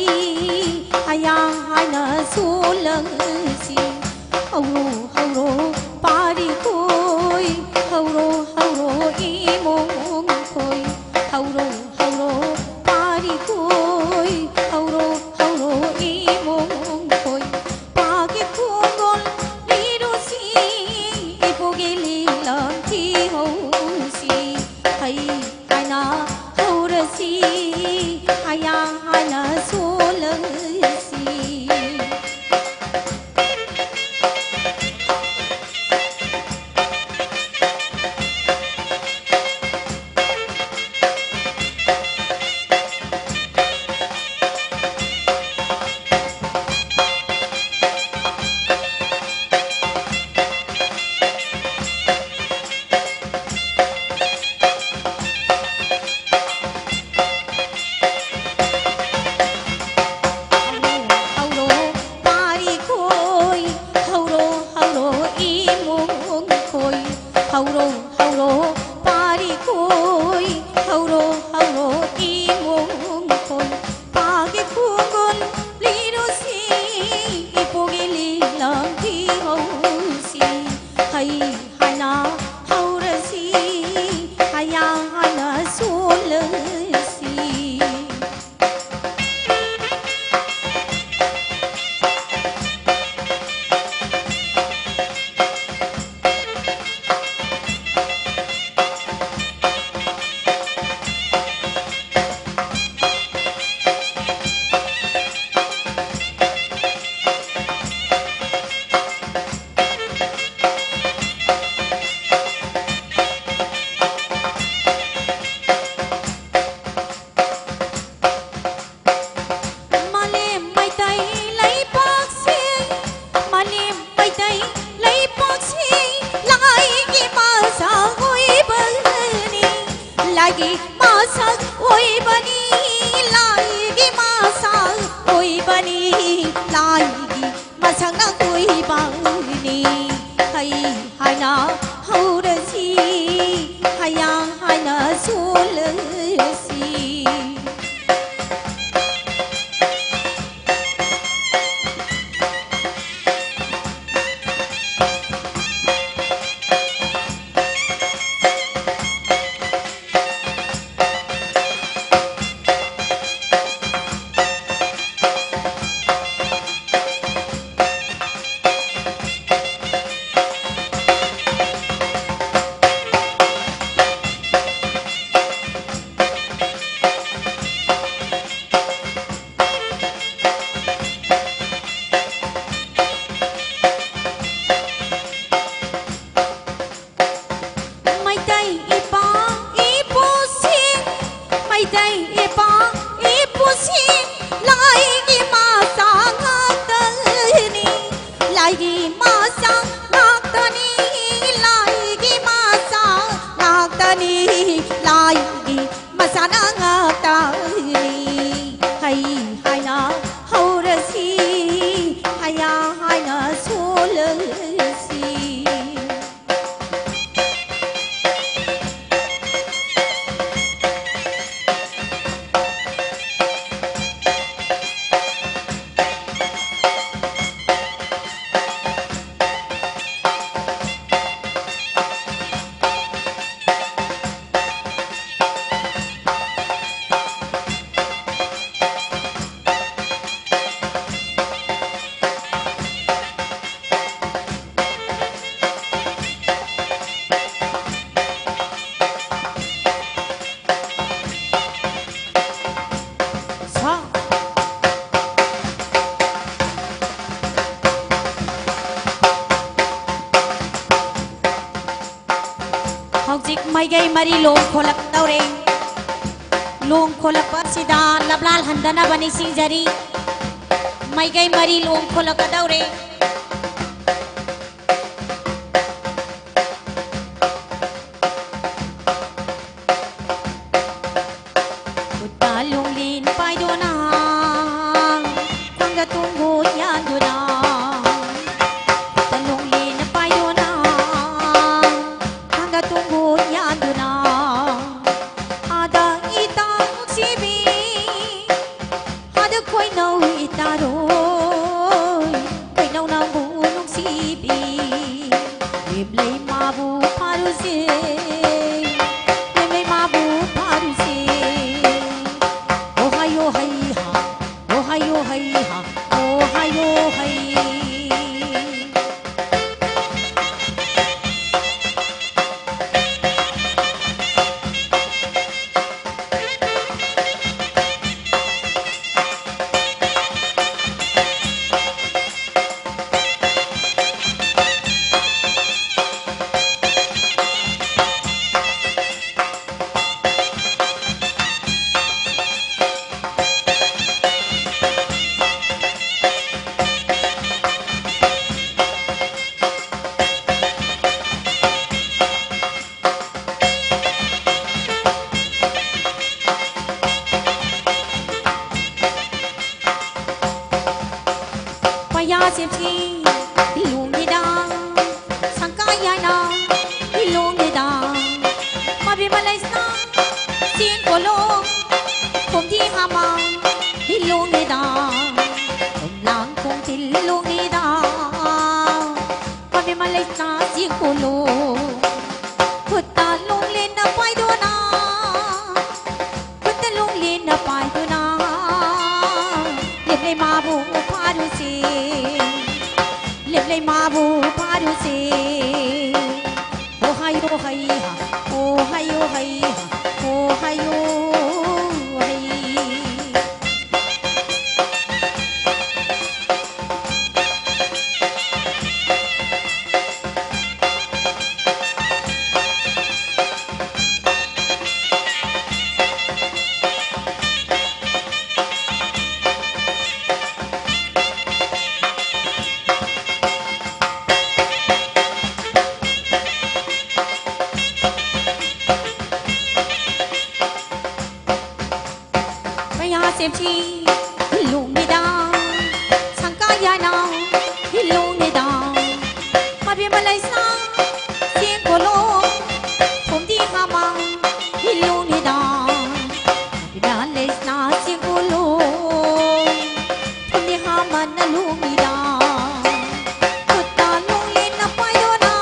ꯍꯌꯥ ꯍꯥꯏꯅ ꯁꯣꯜꯂꯁꯤ꯫ ꯍꯧꯔꯣ ꯍꯧꯔꯣ ꯄꯥꯔꯤꯈꯣꯏ, ꯍꯧꯔꯣ ꯍꯧꯔꯣ ꯏꯃꯣꯡꯈꯣꯏ꯫ ꯍꯧꯔꯣ ꯍꯧꯔꯣ ꯄꯥꯔꯤꯈꯣꯏ, ꯍꯧꯔꯣ ꯍꯧꯔꯣ ꯏꯃꯣꯡꯈꯣꯏ꯫ ꯄꯥꯒꯤ ꯈꯣꯡꯒꯣꯜ ꯂꯤꯔꯨꯁꯤ, ꯏꯄꯨꯒꯤ ꯂꯤꯂꯝ ꯊꯤꯍꯧꯁꯤ꯫ ꯍꯩ ꯍꯥꯏꯅ ꯍꯧꯔꯁꯤ, ꯍꯌꯥ ꯍꯥꯏꯅ ꯁꯣꯜꯂꯁꯤ꯫ ꯃꯁꯛ ꯑꯣꯏꯕꯅꯤ, ꯂꯥꯏꯒꯤ ꯃꯁꯛ ꯑꯣꯏꯕꯅꯤ, ꯂꯥꯏꯒꯤ ꯃꯁꯛꯅ ꯑꯣꯏꯕꯅꯤ꯫ ꯍꯩ ꯍꯥꯏꯅ ꯍꯧꯔꯁꯤ, ꯍꯌꯥꯡ ꯍꯥꯏꯅ ꯁꯣꯜꯂꯁꯤ꯫ ꯃꯩꯇꯩ ꯏꯄꯥ ꯏꯄꯨꯁꯤꯡ, ꯃꯩꯇꯩ ꯏꯄꯥ ꯏꯄꯨꯁꯤꯡ, ꯂꯥꯏꯒꯤ ꯃꯆꯥ ꯉꯥꯛꯇꯅꯤ, ꯂꯥꯏꯒꯤ ꯃꯆꯥ ꯉꯥꯛꯇꯅꯤ, ꯂꯥꯏꯒꯤ ꯃꯆꯥ ꯉꯥꯛꯇꯅꯤ, ꯂꯥꯏꯒꯤ ꯃꯆꯥꯅ ꯉꯥꯛꯇꯅꯤ꯫ ꯍꯩ ꯍꯥꯏꯅ ꯍꯧꯔꯁꯤ, ꯍꯌꯥ ꯍꯥꯏꯅ ꯁꯣꯜꯂꯁꯤ꯫ ꯁꯥ꯫ ꯍꯧꯖꯤꯛ ꯃꯥꯏꯀꯩ ꯃꯔꯤ ꯂꯣꯡ ꯈꯣꯂꯛꯇꯧꯔꯦ꯫ ꯂꯣꯡ ꯈꯣꯂꯛꯄ ꯑꯁꯤꯗ ꯂꯞꯂꯥꯜ ꯍꯟꯗꯅꯕ ꯅꯤꯡꯁꯤꯡꯖꯔꯤ꯫ ꯃꯥꯏꯀꯩ ꯃꯔꯤ ꯂꯣꯡ ꯈꯣꯂꯛꯀꯗꯧꯔꯦ꯫ ꯏꯂꯨꯡꯒꯤꯗ ꯁꯪꯀꯥ ꯌꯥꯏꯅ ꯏꯂꯨꯡꯒꯤꯗ ꯃꯕꯤ ꯃꯂꯩꯁꯅ ꯆꯤꯡ ꯀꯣꯂꯣ ꯈꯣꯝꯗꯤ ꯍꯥꯃ ꯏꯂꯨꯡꯒꯤꯗ ꯂꯥꯡ ꯈꯣꯡ ꯊꯤꯜꯂꯨꯡꯒꯤꯗ ꯃꯕꯤ ꯃꯂꯩꯁꯅ ꯆꯤꯡ ꯀꯣꯂꯣ ꯈꯨꯠꯇ ꯂꯣꯡꯂꯦꯟꯅ ꯄꯥꯏꯗꯨꯅ ꯈꯨꯠꯇ ꯂꯣꯡꯂꯦꯟꯅ ꯄꯥꯏꯗꯨꯅ ꯂꯦꯝꯂꯩ ꯃꯥꯕꯨ ꯐꯥꯔꯨꯁꯤ ꯂꯦꯝꯂꯩ ꯃꯥꯕꯨ ꯐꯥꯔꯨꯁꯤ ꯍꯣ ꯍꯥꯏꯌꯣ ꯍꯩ ꯍꯥ ꯍꯣ ꯍꯥꯏꯌꯣ ꯍꯩ ꯍꯥ ꯍꯣ ꯍꯥꯏꯌꯣ ꯍꯩ ꯃꯌꯥ ꯁꯦꯝꯁꯤ ꯏꯂꯨꯡꯅꯤꯗ ꯁꯪꯀꯥ ꯌꯥꯅ ꯏꯂꯨꯡꯅꯤꯗ ꯃꯕꯤ ꯃꯂꯩꯁꯥ ꯆꯦꯡ ꯀꯣꯂꯣ ꯐꯨꯝꯗꯤ ꯍꯥꯃ ꯏꯂꯨꯡꯅꯤꯗ ꯃꯕꯤ ꯃꯂꯩꯁꯥ ꯆꯦꯡ ꯀꯣꯂꯣ ꯐꯨꯝꯗꯤ ꯍꯥꯃꯅ ꯂꯨꯡꯅꯤꯗ ꯈꯨꯠꯇ ꯂꯣꯡꯂꯦꯟꯅ ꯄꯥꯏꯗꯨꯅ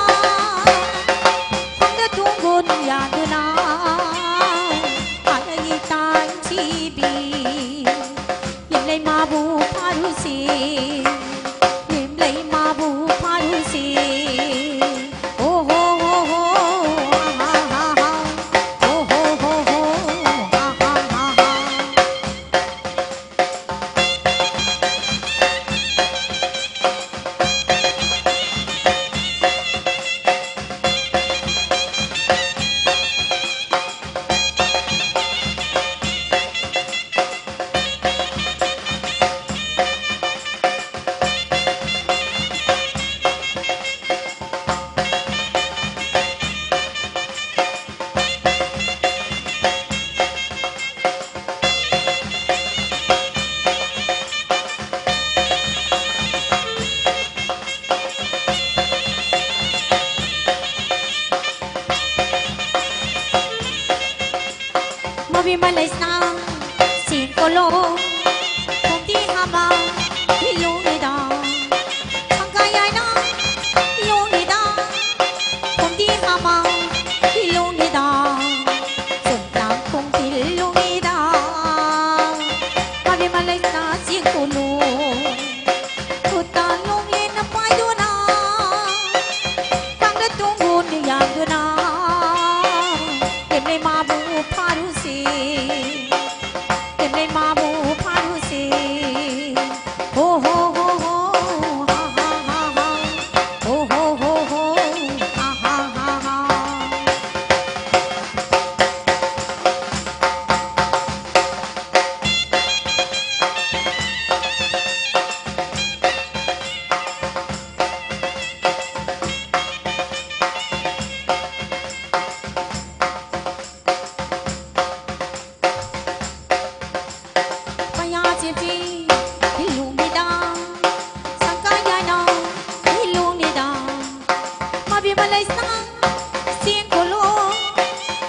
ꯈꯣꯡꯗ ꯇꯣꯡꯒꯨꯟ ꯌꯥꯗꯨꯅ ꯑꯗꯒꯤ ꯇꯥꯏꯁꯤꯕꯤ ꯂꯦꯝꯂꯩ ꯃꯥꯕꯨ ꯐꯥꯔꯨꯁꯤ ꯂꯦꯝꯂꯩ ꯃꯥꯕꯨ ꯐꯥꯔꯨꯁꯤ Malaisna singkolo, kumdi hama, ilunida. Angkayaina, ilunida. Kumdi hama, ilunida. Sumlang kumdi ilunida. Mami malaisna singkolo. Kuta lungin na paiduna. Pangda tunggu ni yanduna. Kemle mabu parusi. Kemle mabu parusi. Ho, ho, ho, ho. Ha, ha, ha, ha. Ho, ho, ho, ho. Ha, ha, ha, ha. Paya jepi, ilunida. Sangkayana, ilunida. Mabi malaisna, singkolo.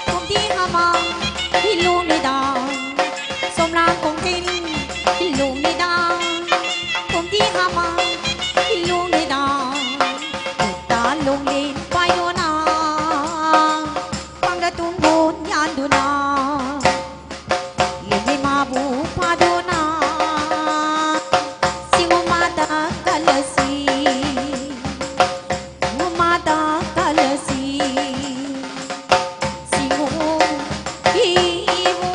Kumdi hama, ilunida. Somlang kongtin, ilunida. Kumdi hama, ilunida. Kuta lungin paiduna. Pangda tunggu yanduna. Lili mabu paduna. Singu mata kalasi. Singu mata kalasi. Singu imu.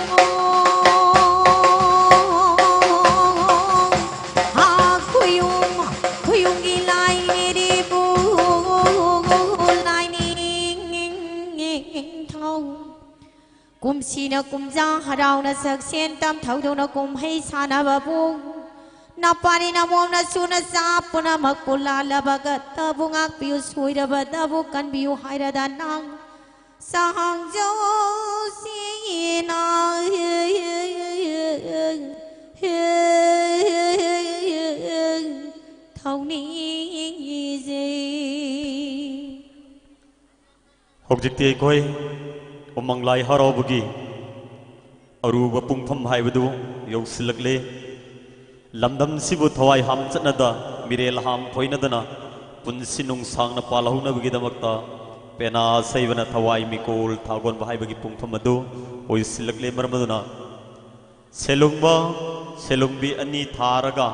Ha kuyung, kuyung ilai ribu lai ning thau. Kumsina kumja harauna saksen tam thaudona kumhei sana babu. Napani namom nasuna sapuna makula labaga tabu ngakpiu suira badabu kanbiu haira danang. Sahang jo sina thauni je. ꯍꯧꯖꯤꯛꯇꯤ ꯑꯩꯈꯣꯏ ꯎꯃꯪ ꯂꯥꯏ ꯍꯔꯥꯎꯕꯒꯤ ꯑꯔꯨꯕ ꯄꯨꯡꯐꯝ ꯍꯥꯏꯕꯗꯨ ꯌꯧꯁꯤꯜꯂꯛꯂꯦ꯫ ꯂꯝꯗꯝꯁꯤꯕꯨ ꯊꯋꯥꯏ ꯍꯥꯝꯆꯠꯅꯗ, ꯃꯤꯔꯦꯜ ꯍꯥꯝ ꯊꯣꯏꯅꯗꯅ ꯄꯨꯟꯁꯤ ꯅꯨꯡꯁꯥꯡꯅ ꯄꯥꯜꯍꯧꯅꯕꯒꯤꯗꯃꯛꯇ ꯄꯦꯅꯥ ꯁꯩꯕꯅ ꯊꯋꯥꯏ ꯃꯤꯀꯣꯜ ꯊꯥꯒꯣꯟꯕ ꯍꯥꯏꯕꯒꯤ ꯄꯨꯡꯐꯝ ꯑꯗꯨ ꯑꯣꯏꯁꯤꯜꯂꯛꯂꯦ꯫ ꯃꯔꯝ ꯑꯗꯨꯅ ꯁꯦꯂꯨꯡꯕ, ꯁꯦꯂꯨꯡꯕꯤ ꯑꯅꯤ ꯊꯥꯔꯒ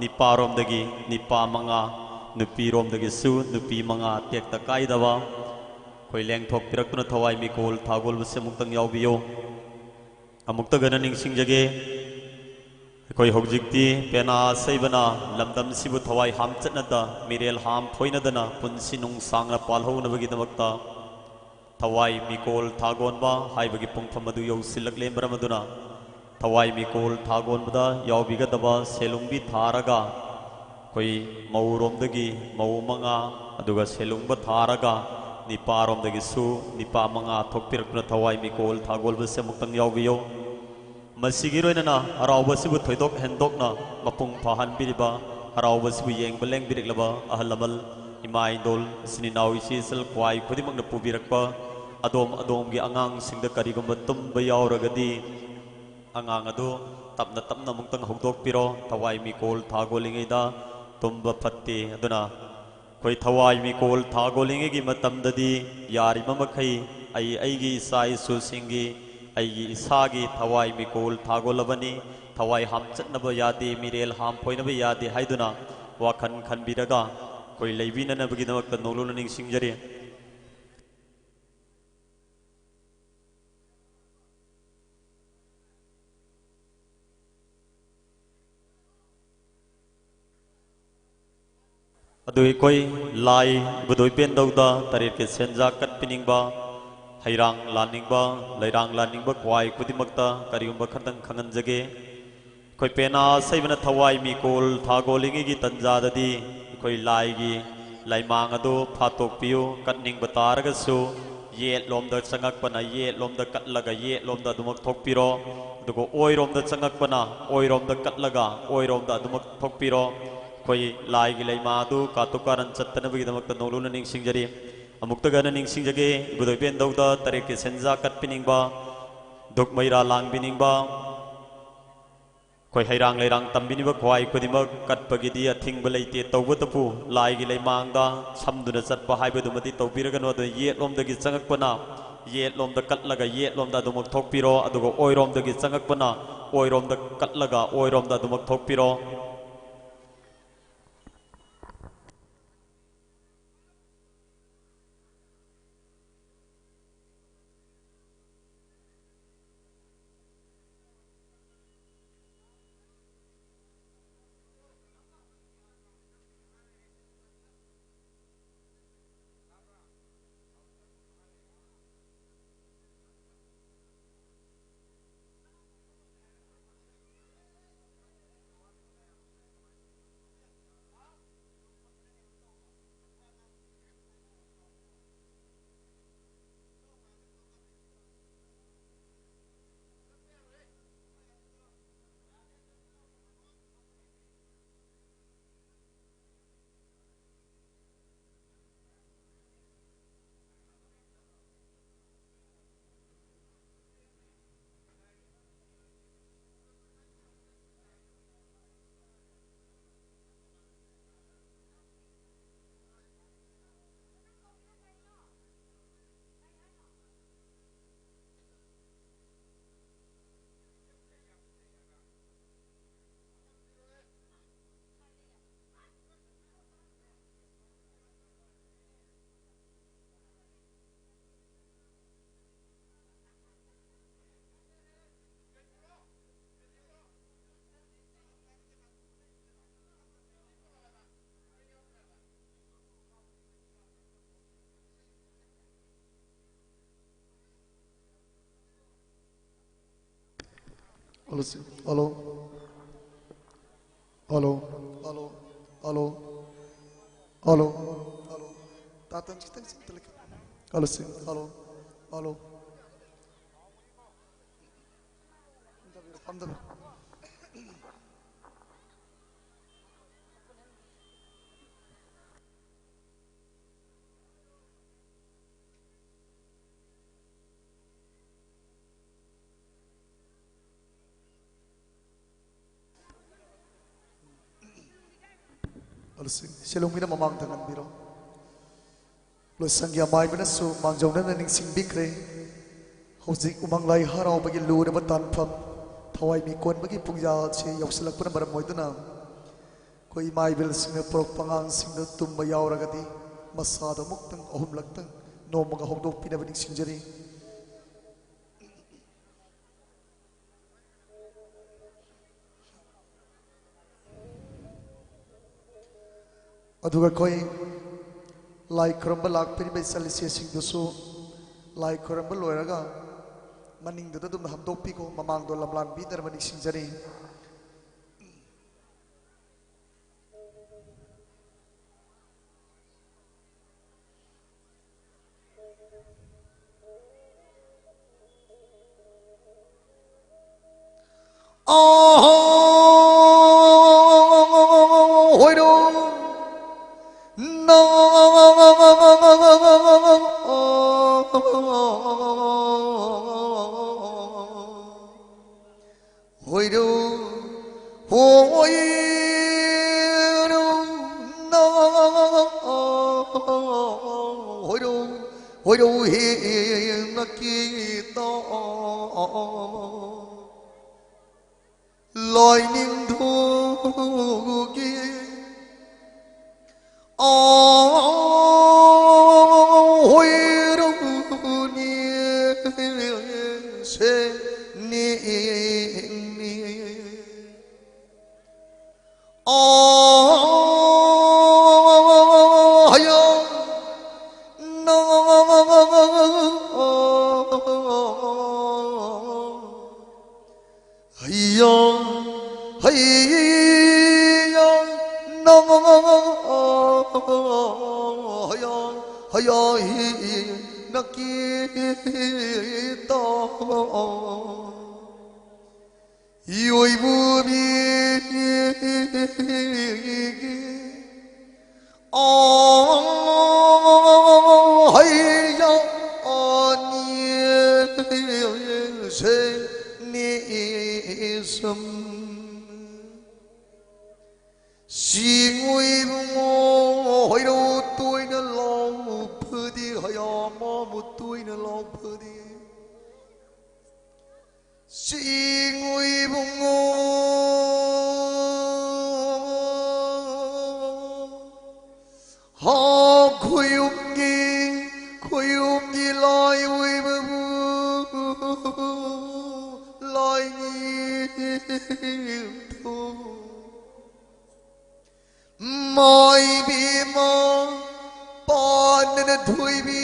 ꯅꯤꯄꯥꯔꯣꯝꯗꯒꯤ ꯅꯤꯄꯥ ꯃꯉꯥ, ꯅꯨꯄꯤꯔꯣꯝꯗꯒꯤꯁꯨ ꯅꯨꯄꯤ ꯃꯉꯥ ꯇꯦꯛꯇ ꯀꯥꯏꯗꯕ ꯑꯩꯈꯣꯏ ꯂꯦꯡꯊꯣꯛꯄꯤꯔꯛꯇꯨꯅ ꯊꯋꯥꯏ ꯃꯤꯀꯣꯜ ꯊꯥꯒꯣꯜꯕꯁꯦ ꯑꯃꯨꯛꯇꯪ ꯌꯥꯎꯕꯤꯌꯨ꯫ ꯑꯃꯨꯛꯇꯒ ꯍꯟꯅ ꯅꯤꯡꯁꯤꯡꯖꯒꯦ, ꯑꯩꯈꯣꯏ ꯍꯧꯖꯤꯛꯇꯤ ꯄꯦꯅꯥ ꯁꯩꯕꯅ ꯂꯝꯗꯝꯁꯤꯕꯨ ꯊꯋꯥꯏ ꯍꯥꯝꯆꯠꯅꯗ, ꯃꯤꯔꯦꯜ ꯍꯥꯝ ꯐꯣꯏꯅꯗꯅ ꯄꯨꯟꯁꯤ ꯅꯨꯡꯁꯥꯡꯅ ꯄꯥꯜꯍꯧꯅꯕꯒꯤꯗꯃꯛꯇ ꯊꯋꯥꯏ ꯃꯤꯀꯣꯜ ꯊꯥꯒꯣꯟꯕ ꯍꯥꯏꯕꯒꯤ ꯄꯨꯡꯐꯝ ꯑꯗꯨ ꯌꯧꯁꯤꯜꯂꯛꯂꯦ꯫ ꯃꯔꯝ ꯑꯗꯨꯅ ꯊꯋꯥꯏ ꯃꯤꯀꯣꯜ ꯊꯥꯒꯣꯟꯕꯗ ꯌꯥꯎꯕꯤꯒꯗꯕ ꯁꯦꯂꯨꯡꯕꯤ ꯊꯥꯔꯒ ꯑꯩꯈꯣꯏ ꯃꯧꯔꯣꯝꯗꯒꯤ ꯃꯧ ꯃꯉꯥ, ꯑꯗꯨꯒ ꯁꯦꯂꯨꯡꯕ ꯊꯥꯔꯒ ꯅꯤꯄꯥꯔꯣꯝꯗꯒꯤꯁꯨ ꯅꯤꯄꯥ ꯃꯉꯥ ꯊꯣꯛꯄꯤꯔꯛꯇꯨꯅ ꯊꯋꯥꯏ ꯃꯤꯀꯣꯜ ꯊꯥꯒꯣꯜꯕꯁꯦ ꯑꯃꯨꯛꯇꯪ ꯌꯥꯎꯕꯤꯌꯨ꯫ ꯃꯁꯤꯒꯤ ꯂꯣꯏꯅꯅ ꯍꯔꯥꯎꯕꯁꯤꯕꯨ ꯊꯣꯏꯗꯣꯛ ꯍꯦꯟꯗꯣꯛꯅ ꯃꯄꯨꯡ ꯐꯥꯍꯟꯕꯤꯔꯤꯕ, ꯍꯔꯥꯎꯕꯁꯤꯕꯨ ꯌꯦꯡꯕ ꯂꯦꯡꯕꯤꯔꯛꯂꯕ ꯑꯍꯜ ꯂꯃꯟ, ꯏꯃꯥ ꯏꯗꯣꯜ, ꯏꯆꯤꯟ ꯏꯅꯥꯎ, ꯏꯆꯦ ꯏꯆꯜ, ꯈ꯭ꯋꯥꯏ ꯈꯨꯗꯤꯡꯃꯛꯅ ꯄꯨꯕꯤꯔꯛꯄ ꯑꯗꯣꯝ ꯑꯗꯣꯝꯒꯤ ꯑꯉꯥꯡꯁꯤꯡꯗ ꯀꯔꯤꯒꯨꯝꯕ ꯇꯨꯝꯕ ꯌꯥꯎꯔꯒꯗꯤ, ꯑꯉꯥꯡ ꯑꯗꯨ ꯇꯞꯅ ꯇꯞꯅ ꯑꯃꯨꯛꯇꯪ ꯍꯧꯗꯣꯛꯄꯤꯔꯣ꯫ ꯊꯋꯥꯏ ꯃꯤꯀꯣꯜ ꯊꯥꯒꯣꯜꯂꯤꯉꯩꯗ ꯇꯨꯝꯕ ꯐꯠꯇꯦ꯫ ꯑꯗꯨꯅ ꯑꯩꯈꯣꯏ ꯊꯋꯥꯏ ꯃꯤꯀꯣꯜ ꯊꯥꯒꯣꯜꯂꯤꯉꯩꯒꯤ ꯃꯇꯝꯗꯗꯤ ꯌꯥꯔꯤꯕ ꯃꯈꯩ ꯑꯩ ꯑꯩꯒꯤ ꯏꯆꯥ ꯏꯁꯨꯁꯤꯡꯒꯤ, ꯑꯩꯒꯤ ꯏꯁꯥꯒꯤ ꯊꯋꯥꯏ ꯃꯤꯀꯣꯜ ꯊꯥꯒꯣꯜꯂꯕꯅꯤ, ꯊꯋꯥꯏ ꯍꯥꯝꯆꯠꯅꯕ ꯌꯥꯗꯦ, ꯃꯤꯔꯦꯜ ꯍꯥꯝ ꯐꯣꯏꯅꯕ ꯌꯥꯗꯦ ꯍꯥꯏꯗꯨꯅ ꯋꯥꯈꯜ ꯈꯟꯕꯤꯔꯒ ꯑꯩꯈꯣꯏ ꯂꯩꯕꯤꯅꯅꯕꯒꯤꯗꯃꯛꯇ ꯅꯧꯂꯨꯅ ꯅꯤꯡꯁꯤꯡꯖꯔꯤ꯫ ꯑꯗꯨ ꯑꯩꯈꯣꯏ ꯂꯥꯏ ꯏꯕꯨꯙꯧ ꯏꯄꯦꯟꯗꯧꯗ ꯇꯔꯦꯠꯀꯤ ꯁꯦꯟꯖꯥ ꯀꯠꯄꯤꯅꯤꯡꯕ, ꯍꯩꯔꯥꯡ ꯂꯥꯟꯅꯤꯡꯕ, ꯂꯩꯔꯥꯡ ꯂꯥꯟꯅꯤꯡꯕ ꯈ꯭ꯋꯥꯏ ꯈꯨꯗꯤꯡꯃꯛꯇ ꯀꯔꯤꯒꯨꯝꯕ ꯈꯔꯗꯪ ꯈꯪꯍꯟꯖꯒꯦ꯫ ꯑꯩꯈꯣꯏ ꯄꯦꯅꯥ ꯁꯩꯕꯅ ꯊꯋꯥꯏ ꯃꯤꯀꯣꯜ ꯊꯥꯒꯣꯜꯂꯤꯉꯩꯒꯤ ꯇꯟꯖꯥꯗꯗꯤ ꯑꯩꯈꯣꯏ ꯂꯥꯏꯒꯤ ꯂꯩꯃꯥꯡ ꯑꯗꯨ ꯐꯥꯠꯇꯣꯛꯄꯤꯌꯨ꯫ ꯀꯠꯅꯤꯡꯕ ꯇꯥꯔꯒꯁꯨ ꯌꯦꯠꯂꯣꯝꯗ ꯆꯪꯉꯛꯄꯅ ꯌꯦꯠꯂꯣꯝꯗ ꯀꯠꯂꯒ ꯌꯦꯠꯂꯣꯝꯗ ꯑꯗꯨꯃꯛ ꯊꯣꯛꯄꯤꯔꯣ꯫ ꯑꯗꯨꯒ ꯑꯣꯏꯔꯣꯝꯗ ꯆꯪꯉꯛꯄꯅ ꯑꯣꯏꯔꯣꯝꯗ ꯀꯠꯂꯒ ꯑꯣꯏꯔꯣꯝꯗ ꯑꯗꯨꯃꯛ ꯊꯣꯛꯄꯤꯔꯣ꯫ ꯑꯩꯈꯣꯏ ꯂꯥꯏꯒꯤ ꯂꯩꯃꯥ ꯑꯗꯨ ꯀꯥꯇꯨ ꯀꯥꯔꯟ ꯆꯠꯇꯅꯕꯒꯤꯗꯃꯛꯇ ꯅꯧꯂꯨꯅ ꯅꯤꯡꯁꯤꯡꯖꯔꯤ꯫ ꯑꯃꯨꯛꯇꯒ ꯍꯟꯅ ꯅꯤꯡꯁꯤꯡꯖꯒꯦ, ꯏꯕꯨꯙꯧ ꯏꯄꯦꯟꯗꯧꯗ ꯇꯔꯦꯠꯀꯤ ꯁꯦꯟꯖꯥ ꯀꯠꯄꯤꯅꯤꯡꯕ, ꯙꯨꯛ ꯃꯩꯔꯥ ꯂꯥꯡꯕꯤꯅꯤꯡꯕ, ꯑꯩꯈꯣꯏ ꯍꯩꯔꯥꯡ ꯂꯩꯔꯥꯡ ꯇꯝꯕꯤꯅꯤꯡꯕ ꯈ꯭ꯋꯥꯏ ꯈꯨꯗꯤꯡꯃꯛ ꯀꯠꯄꯒꯤꯗꯤ ꯑꯊꯤꯡꯕ ꯂꯩꯇꯦ꯫ ꯇꯧꯕꯇꯕꯨ ꯂꯥꯏꯒꯤ ꯂꯩꯃꯥꯡꯗ ꯁꯝꯗꯨꯅ ꯆꯠꯄ ꯍꯥꯏꯕꯗꯨꯃꯗꯤ ꯇꯧꯕꯤꯔꯒꯅꯨ꯫ ꯑꯗꯨꯅ ꯌꯦꯠꯂꯣꯝꯗꯒꯤ ꯆꯪꯉꯛꯄꯅ ꯌꯦꯠꯂꯣꯝꯗ ꯀꯠꯂꯒ ꯌꯦꯠꯂꯣꯝꯗ ꯑꯗꯨꯃꯛ ꯊꯣꯛꯄꯤꯔꯣ, ꯑꯗꯨꯒ ꯑꯣꯏꯔꯣꯝꯗꯒꯤ ꯆꯪꯉꯛꯄꯅ ꯑꯣꯏꯔꯣꯝꯗ ꯀꯠꯂꯒ ꯑꯣꯏꯔꯣꯝꯗ ꯑꯗꯨꯃꯛ ꯊꯣꯛꯄꯤꯔꯣ꯫ Hello, sir. Hello. Hello. Hello. Hello. Hello. Hello. Tatan, kita, kita, kita. Hello, sir. Hello. Hello. ꯁꯦꯂꯨꯡꯒꯤꯅ ꯃꯃꯥꯡ ꯊꯪꯍꯟꯕꯤꯔꯣ꯫ ꯂꯣꯏꯁꯪꯒꯤ ꯑꯃꯥꯏꯕꯅꯁꯨ ꯃꯥꯡꯖꯧꯅꯅ ꯅꯤꯡꯁꯤꯡꯕꯤꯈ꯭ꯔꯦ꯫ ꯍꯧꯖꯤꯛ ꯎꯃꯪ ꯂꯥꯏ ꯍꯔꯥꯎꯕꯒꯤ ꯂꯨꯔꯕ ꯇꯥꯟꯐꯝ, ꯊꯋꯥꯏ ꯃꯤ ꯀꯣꯟꯕꯒꯤ ꯄꯨꯡꯖꯥꯜꯁꯤ ꯌꯧꯁꯤꯜꯂꯛꯄꯅ ꯃꯔꯝ ꯑꯣꯏꯗꯨꯅ, ꯑꯩꯈꯣꯏ ꯏꯃꯥ ꯏꯕꯦꯜꯁꯤꯡꯅ ꯄꯨꯔꯛꯄ ꯑꯉꯥꯡꯁꯤꯡꯗ ꯇꯨꯝꯕ ꯌꯥꯎꯔꯒꯗꯤ, ꯃꯁꯥꯗꯣ ꯑꯃꯨꯛꯇꯪ ꯑꯍꯨꯝꯂꯛꯇꯪ ꯅꯣꯝꯃꯒ ꯍꯧꯗꯣꯛꯄꯤꯅꯕ ꯅꯤꯡꯁꯤꯡꯖꯔꯤ꯫ ꯑꯗꯨꯒ ꯑꯩꯈꯣꯏ ꯂꯥꯏ ꯈꯨꯔꯨꯝꯕ ꯂꯥꯛꯄꯤꯔꯤꯕ ꯏꯆꯜ ꯏꯆꯦꯁꯤꯡꯗꯨꯁꯨ ꯂꯥꯏ ꯈꯨꯔꯨꯝꯕ ꯂꯣꯏꯔꯒ ꯃꯅꯤꯡꯗꯨꯗ ꯑꯗꯨꯝ ꯍꯥꯝꯗꯣꯛꯄꯤꯈꯣ, ꯃꯃꯥꯡꯗꯣ ꯂꯝꯂꯥꯟꯕꯤꯗꯅꯕ ꯅꯤꯡꯁꯤꯡꯖꯔꯤ꯫ ꯍꯣꯏꯔꯧ, ꯍꯣꯏꯔꯧ, ꯅ, ꯍꯣꯏꯔꯧ, ꯍꯣꯏꯔꯧ ꯍꯦ ꯅꯀꯤ ꯇ, ꯂꯥꯏꯅꯤꯡꯊꯧꯒꯤ ꯑꯥ, ꯍꯣꯏꯔꯧꯅꯤ ꯁꯦ ꯅꯤ ꯅꯤ꯫ ꯑꯥ, ꯍꯌꯥ ꯅ ꯍꯩꯌꯥ, ꯍꯩꯌꯥ, ꯅ, ꯍꯩꯌꯥ, ꯍꯩꯌꯥ, ꯍꯤ, ꯅꯀꯤ ꯇ, ꯌꯣꯏꯕꯨ ꯃꯤ꯫ ꯑꯥ, ꯍꯩꯌꯥ, ꯑꯅꯤ, ꯁꯦ, ꯅꯤ, ꯁꯨꯝ꯫ ꯁꯤꯡꯉꯨꯏꯕꯨ ꯇꯤꯡꯉꯨ ꯏꯕꯨꯡꯉꯣ, ꯍꯥ, ꯈꯨꯌꯨꯝꯒꯤ, ꯈꯨꯌꯨꯝꯒꯤ ꯂꯥꯏ ꯑꯣꯏꯕꯕꯨ, ꯂꯥꯏꯅꯤꯡꯊꯧ꯫ ꯃꯥꯏꯕꯤꯃ, ꯄꯥꯟꯗꯅ ꯊꯣꯏꯕꯤ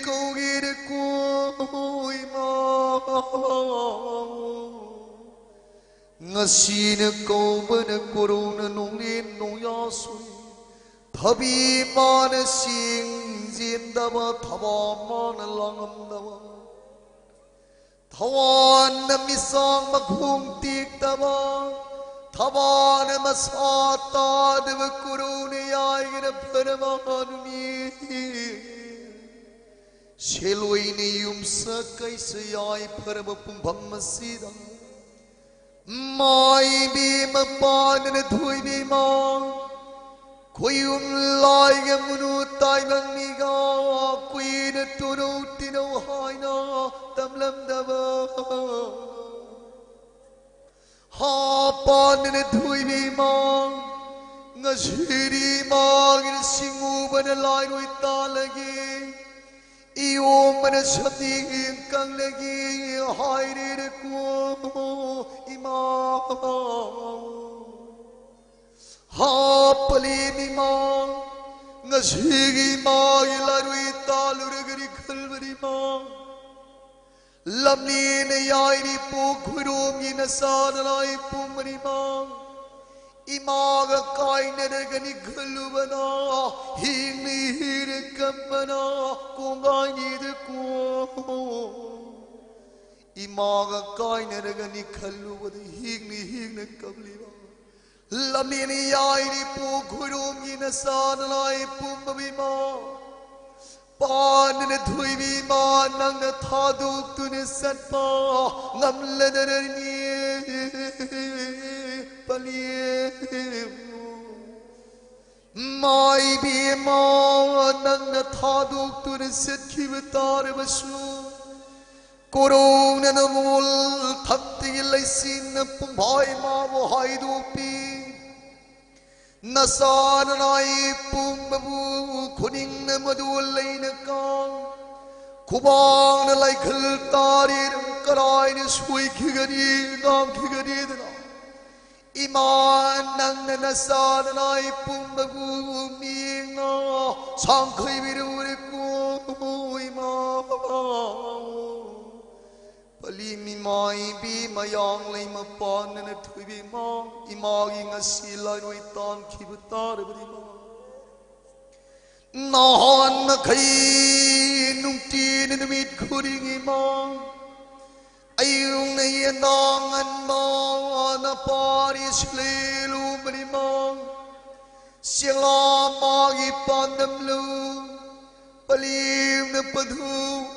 ꯀꯧꯒꯦꯔꯀꯣ ꯏꯃꯥ꯫ ꯉꯁꯤꯅ ꯀꯧꯕꯅ ꯀꯣꯔꯧꯅ ꯅꯣꯡꯂꯦꯟ ꯅꯣꯡꯌꯥ ꯁꯨꯔꯦ꯫ ꯊꯕꯤ ꯃꯥꯅ ꯆꯦꯡ ꯆꯦꯟꯗꯕ, ꯊꯕꯥ ꯃꯥꯅ ꯂꯥꯡꯉꯝꯗꯕ꯫ ꯊꯋꯥꯟꯅ ꯃꯤꯁꯥꯡ ꯃꯈꯣꯡ ꯇꯦꯛꯇꯕ, ꯊꯕꯥꯅ ꯃꯁꯥ ꯇꯥꯗꯕ ꯀꯣꯔꯧꯅ ꯌꯥꯏꯒꯅ ꯐꯔꯕ ꯅꯨꯃꯤꯠ꯫ ꯁꯦꯂꯣꯏꯅ ꯌꯨꯝꯁ ꯀꯩꯁ ꯌꯥꯏ ꯐꯔꯕ ꯄꯨꯡꯐꯝ ꯑꯁꯤꯗ꯫ ꯃꯥꯏꯕꯤ ꯃꯄꯥꯟꯅ ꯊꯣꯏꯕꯤꯃ, ꯈꯣꯌꯨꯝ ꯂꯥꯏꯒ ꯃꯨꯅꯨ ꯇꯥꯏꯕꯪ ꯃꯤꯒ, ꯀꯨꯏꯅ ꯇꯨꯔꯧ ꯇꯤꯅꯧ ꯍꯥꯏꯅ ꯇꯝꯂꯝꯗꯕ꯫ ꯍꯥ ꯄꯥꯟꯗꯅ ꯊꯣꯏꯕꯤꯃ, ꯉꯁꯤꯗꯤ ꯃꯥꯒꯤ ꯁꯤꯡꯎꯕꯅ ꯂꯥꯏꯔꯣꯏ ꯇꯥꯜꯂꯒꯦ꯫ ꯏꯌꯣꯝꯕꯅ ꯁꯇꯤꯒꯤ ꯀꯪꯂꯒꯤ ꯍꯥꯏꯔꯦꯔꯀꯣ ꯏꯃꯥ꯫ ꯍꯥ ꯄꯂꯦꯝ ꯏꯃꯥ, ꯉꯁꯤꯒꯤ ꯏꯃꯥꯒꯤ ꯂꯥꯏꯔꯨꯏ ꯇꯥꯜꯂꯨꯔꯒꯗꯤ ꯈꯜꯕꯅꯤ ꯏꯃꯥ꯫ ꯂꯝꯂꯦꯟꯅ ꯌꯥꯏꯔꯤ ꯄꯣꯛ ꯈꯨꯔꯣꯝꯒꯤ ꯅꯆꯥꯗ ꯂꯥꯏ ꯄꯨꯝꯕꯅꯤ ꯏꯃꯥ꯫ ꯏꯃꯥꯒ ꯀꯥꯏꯅꯔꯒꯅꯤ ꯈꯜꯂꯨꯕꯅ, ꯍꯤꯡꯅ ꯍꯤꯔ ꯀꯝꯕꯅ ꯀꯣꯡꯒꯥꯏꯅꯤꯗ ꯀꯣ꯫ ꯏꯃꯥꯒ ꯀꯥꯏꯅꯔꯒꯅꯤ ꯈꯜꯂꯨꯕꯗ ꯍꯤꯡꯅ ꯍꯤꯡꯅ ꯀꯞꯂꯤꯕ꯫ ꯂꯝꯂꯦꯟ ꯌꯥꯏꯔꯤ ꯄꯣꯛ ꯈꯨꯔꯣꯝꯒꯤ ꯅꯆꯥꯅ ꯂꯥꯏ ꯄꯨꯝꯕ ꯏꯃꯥ꯫ ꯄꯥꯟꯗꯅ ꯊꯣꯏꯕꯤ ꯏꯃꯥ ꯅꯪꯅ ꯊꯥꯗꯣꯛꯇꯨꯅ ꯆꯠꯄ ꯉꯝꯂꯗꯔꯅꯤ ꯄꯂꯦꯝ꯫ ꯃꯥꯏꯕꯤ ꯏꯃꯥ ꯅꯪꯅ ꯊꯥꯗꯣꯛꯇꯨꯅ ꯆꯠꯈꯤꯕ ꯇꯥꯔꯕꯁꯨ ꯀꯣꯔꯧꯅ ꯅꯃꯣꯜ ꯊꯛꯇꯒꯤ ꯂꯩꯆꯤꯟꯅ ꯄꯨꯡꯐꯥꯏ ꯃꯥꯕꯨ ꯍꯥꯏꯗꯣꯛꯄꯤ꯫ ꯅꯆꯥ ꯅꯅꯥꯏ ꯄꯨꯝꯕꯕꯨ ꯈꯨꯅꯤꯡꯅ ꯃꯗꯨ ꯂꯩꯅ ꯀꯥꯡ, ꯈꯨꯕꯥꯡꯅ ꯂꯥꯏꯈꯜ ꯇꯥꯔꯤꯔ ꯀꯔꯥꯏꯅ ꯁꯣꯏꯈꯤꯒꯅꯤ, ꯉꯥꯡꯈꯤꯒꯅꯤꯗꯅ꯫ ꯏꯃꯥ, ꯅꯪꯅ ꯅꯆꯥ ꯅꯅꯥꯏ ꯄꯨꯝꯕꯕꯨ ꯃꯤꯠꯌꯦꯡꯅ ꯁꯥꯡꯈꯩꯕꯤꯔꯨꯔꯦꯀꯣ, ꯏꯃꯥ꯫ ꯄꯂꯤ ꯃꯤꯃꯥꯏꯕꯤ ꯃꯌꯥꯡꯂꯩ ꯃꯄꯥꯟꯅꯅ ꯊꯣꯏꯕꯤ ꯏꯃꯥ, ꯏꯃꯥꯒꯤ ꯉꯁꯤ ꯂꯥꯏꯔꯣꯏ ꯇꯥꯟꯈꯤꯕ ꯇꯥꯔꯕꯗꯤ ꯏꯃꯥ꯫ ꯅꯍꯥꯟ ꯃꯈꯩ ꯅꯨꯡꯇꯤꯅ ꯅꯨꯃꯤꯠ ꯈꯨꯗꯤꯡꯒꯤ ꯃꯥ ꯑꯌꯨꯛꯅ ꯌꯦꯟꯗꯥꯡ ꯉꯟꯕ ꯅꯄꯥꯔꯤ ꯁꯤꯂꯦꯂꯨꯕꯅꯤ ꯃꯥ꯫ ꯆꯦꯂꯥ ꯃꯥꯒꯤ ꯄꯥꯟꯗꯝꯂꯨ ꯄꯂꯤꯅ ꯄꯗꯨ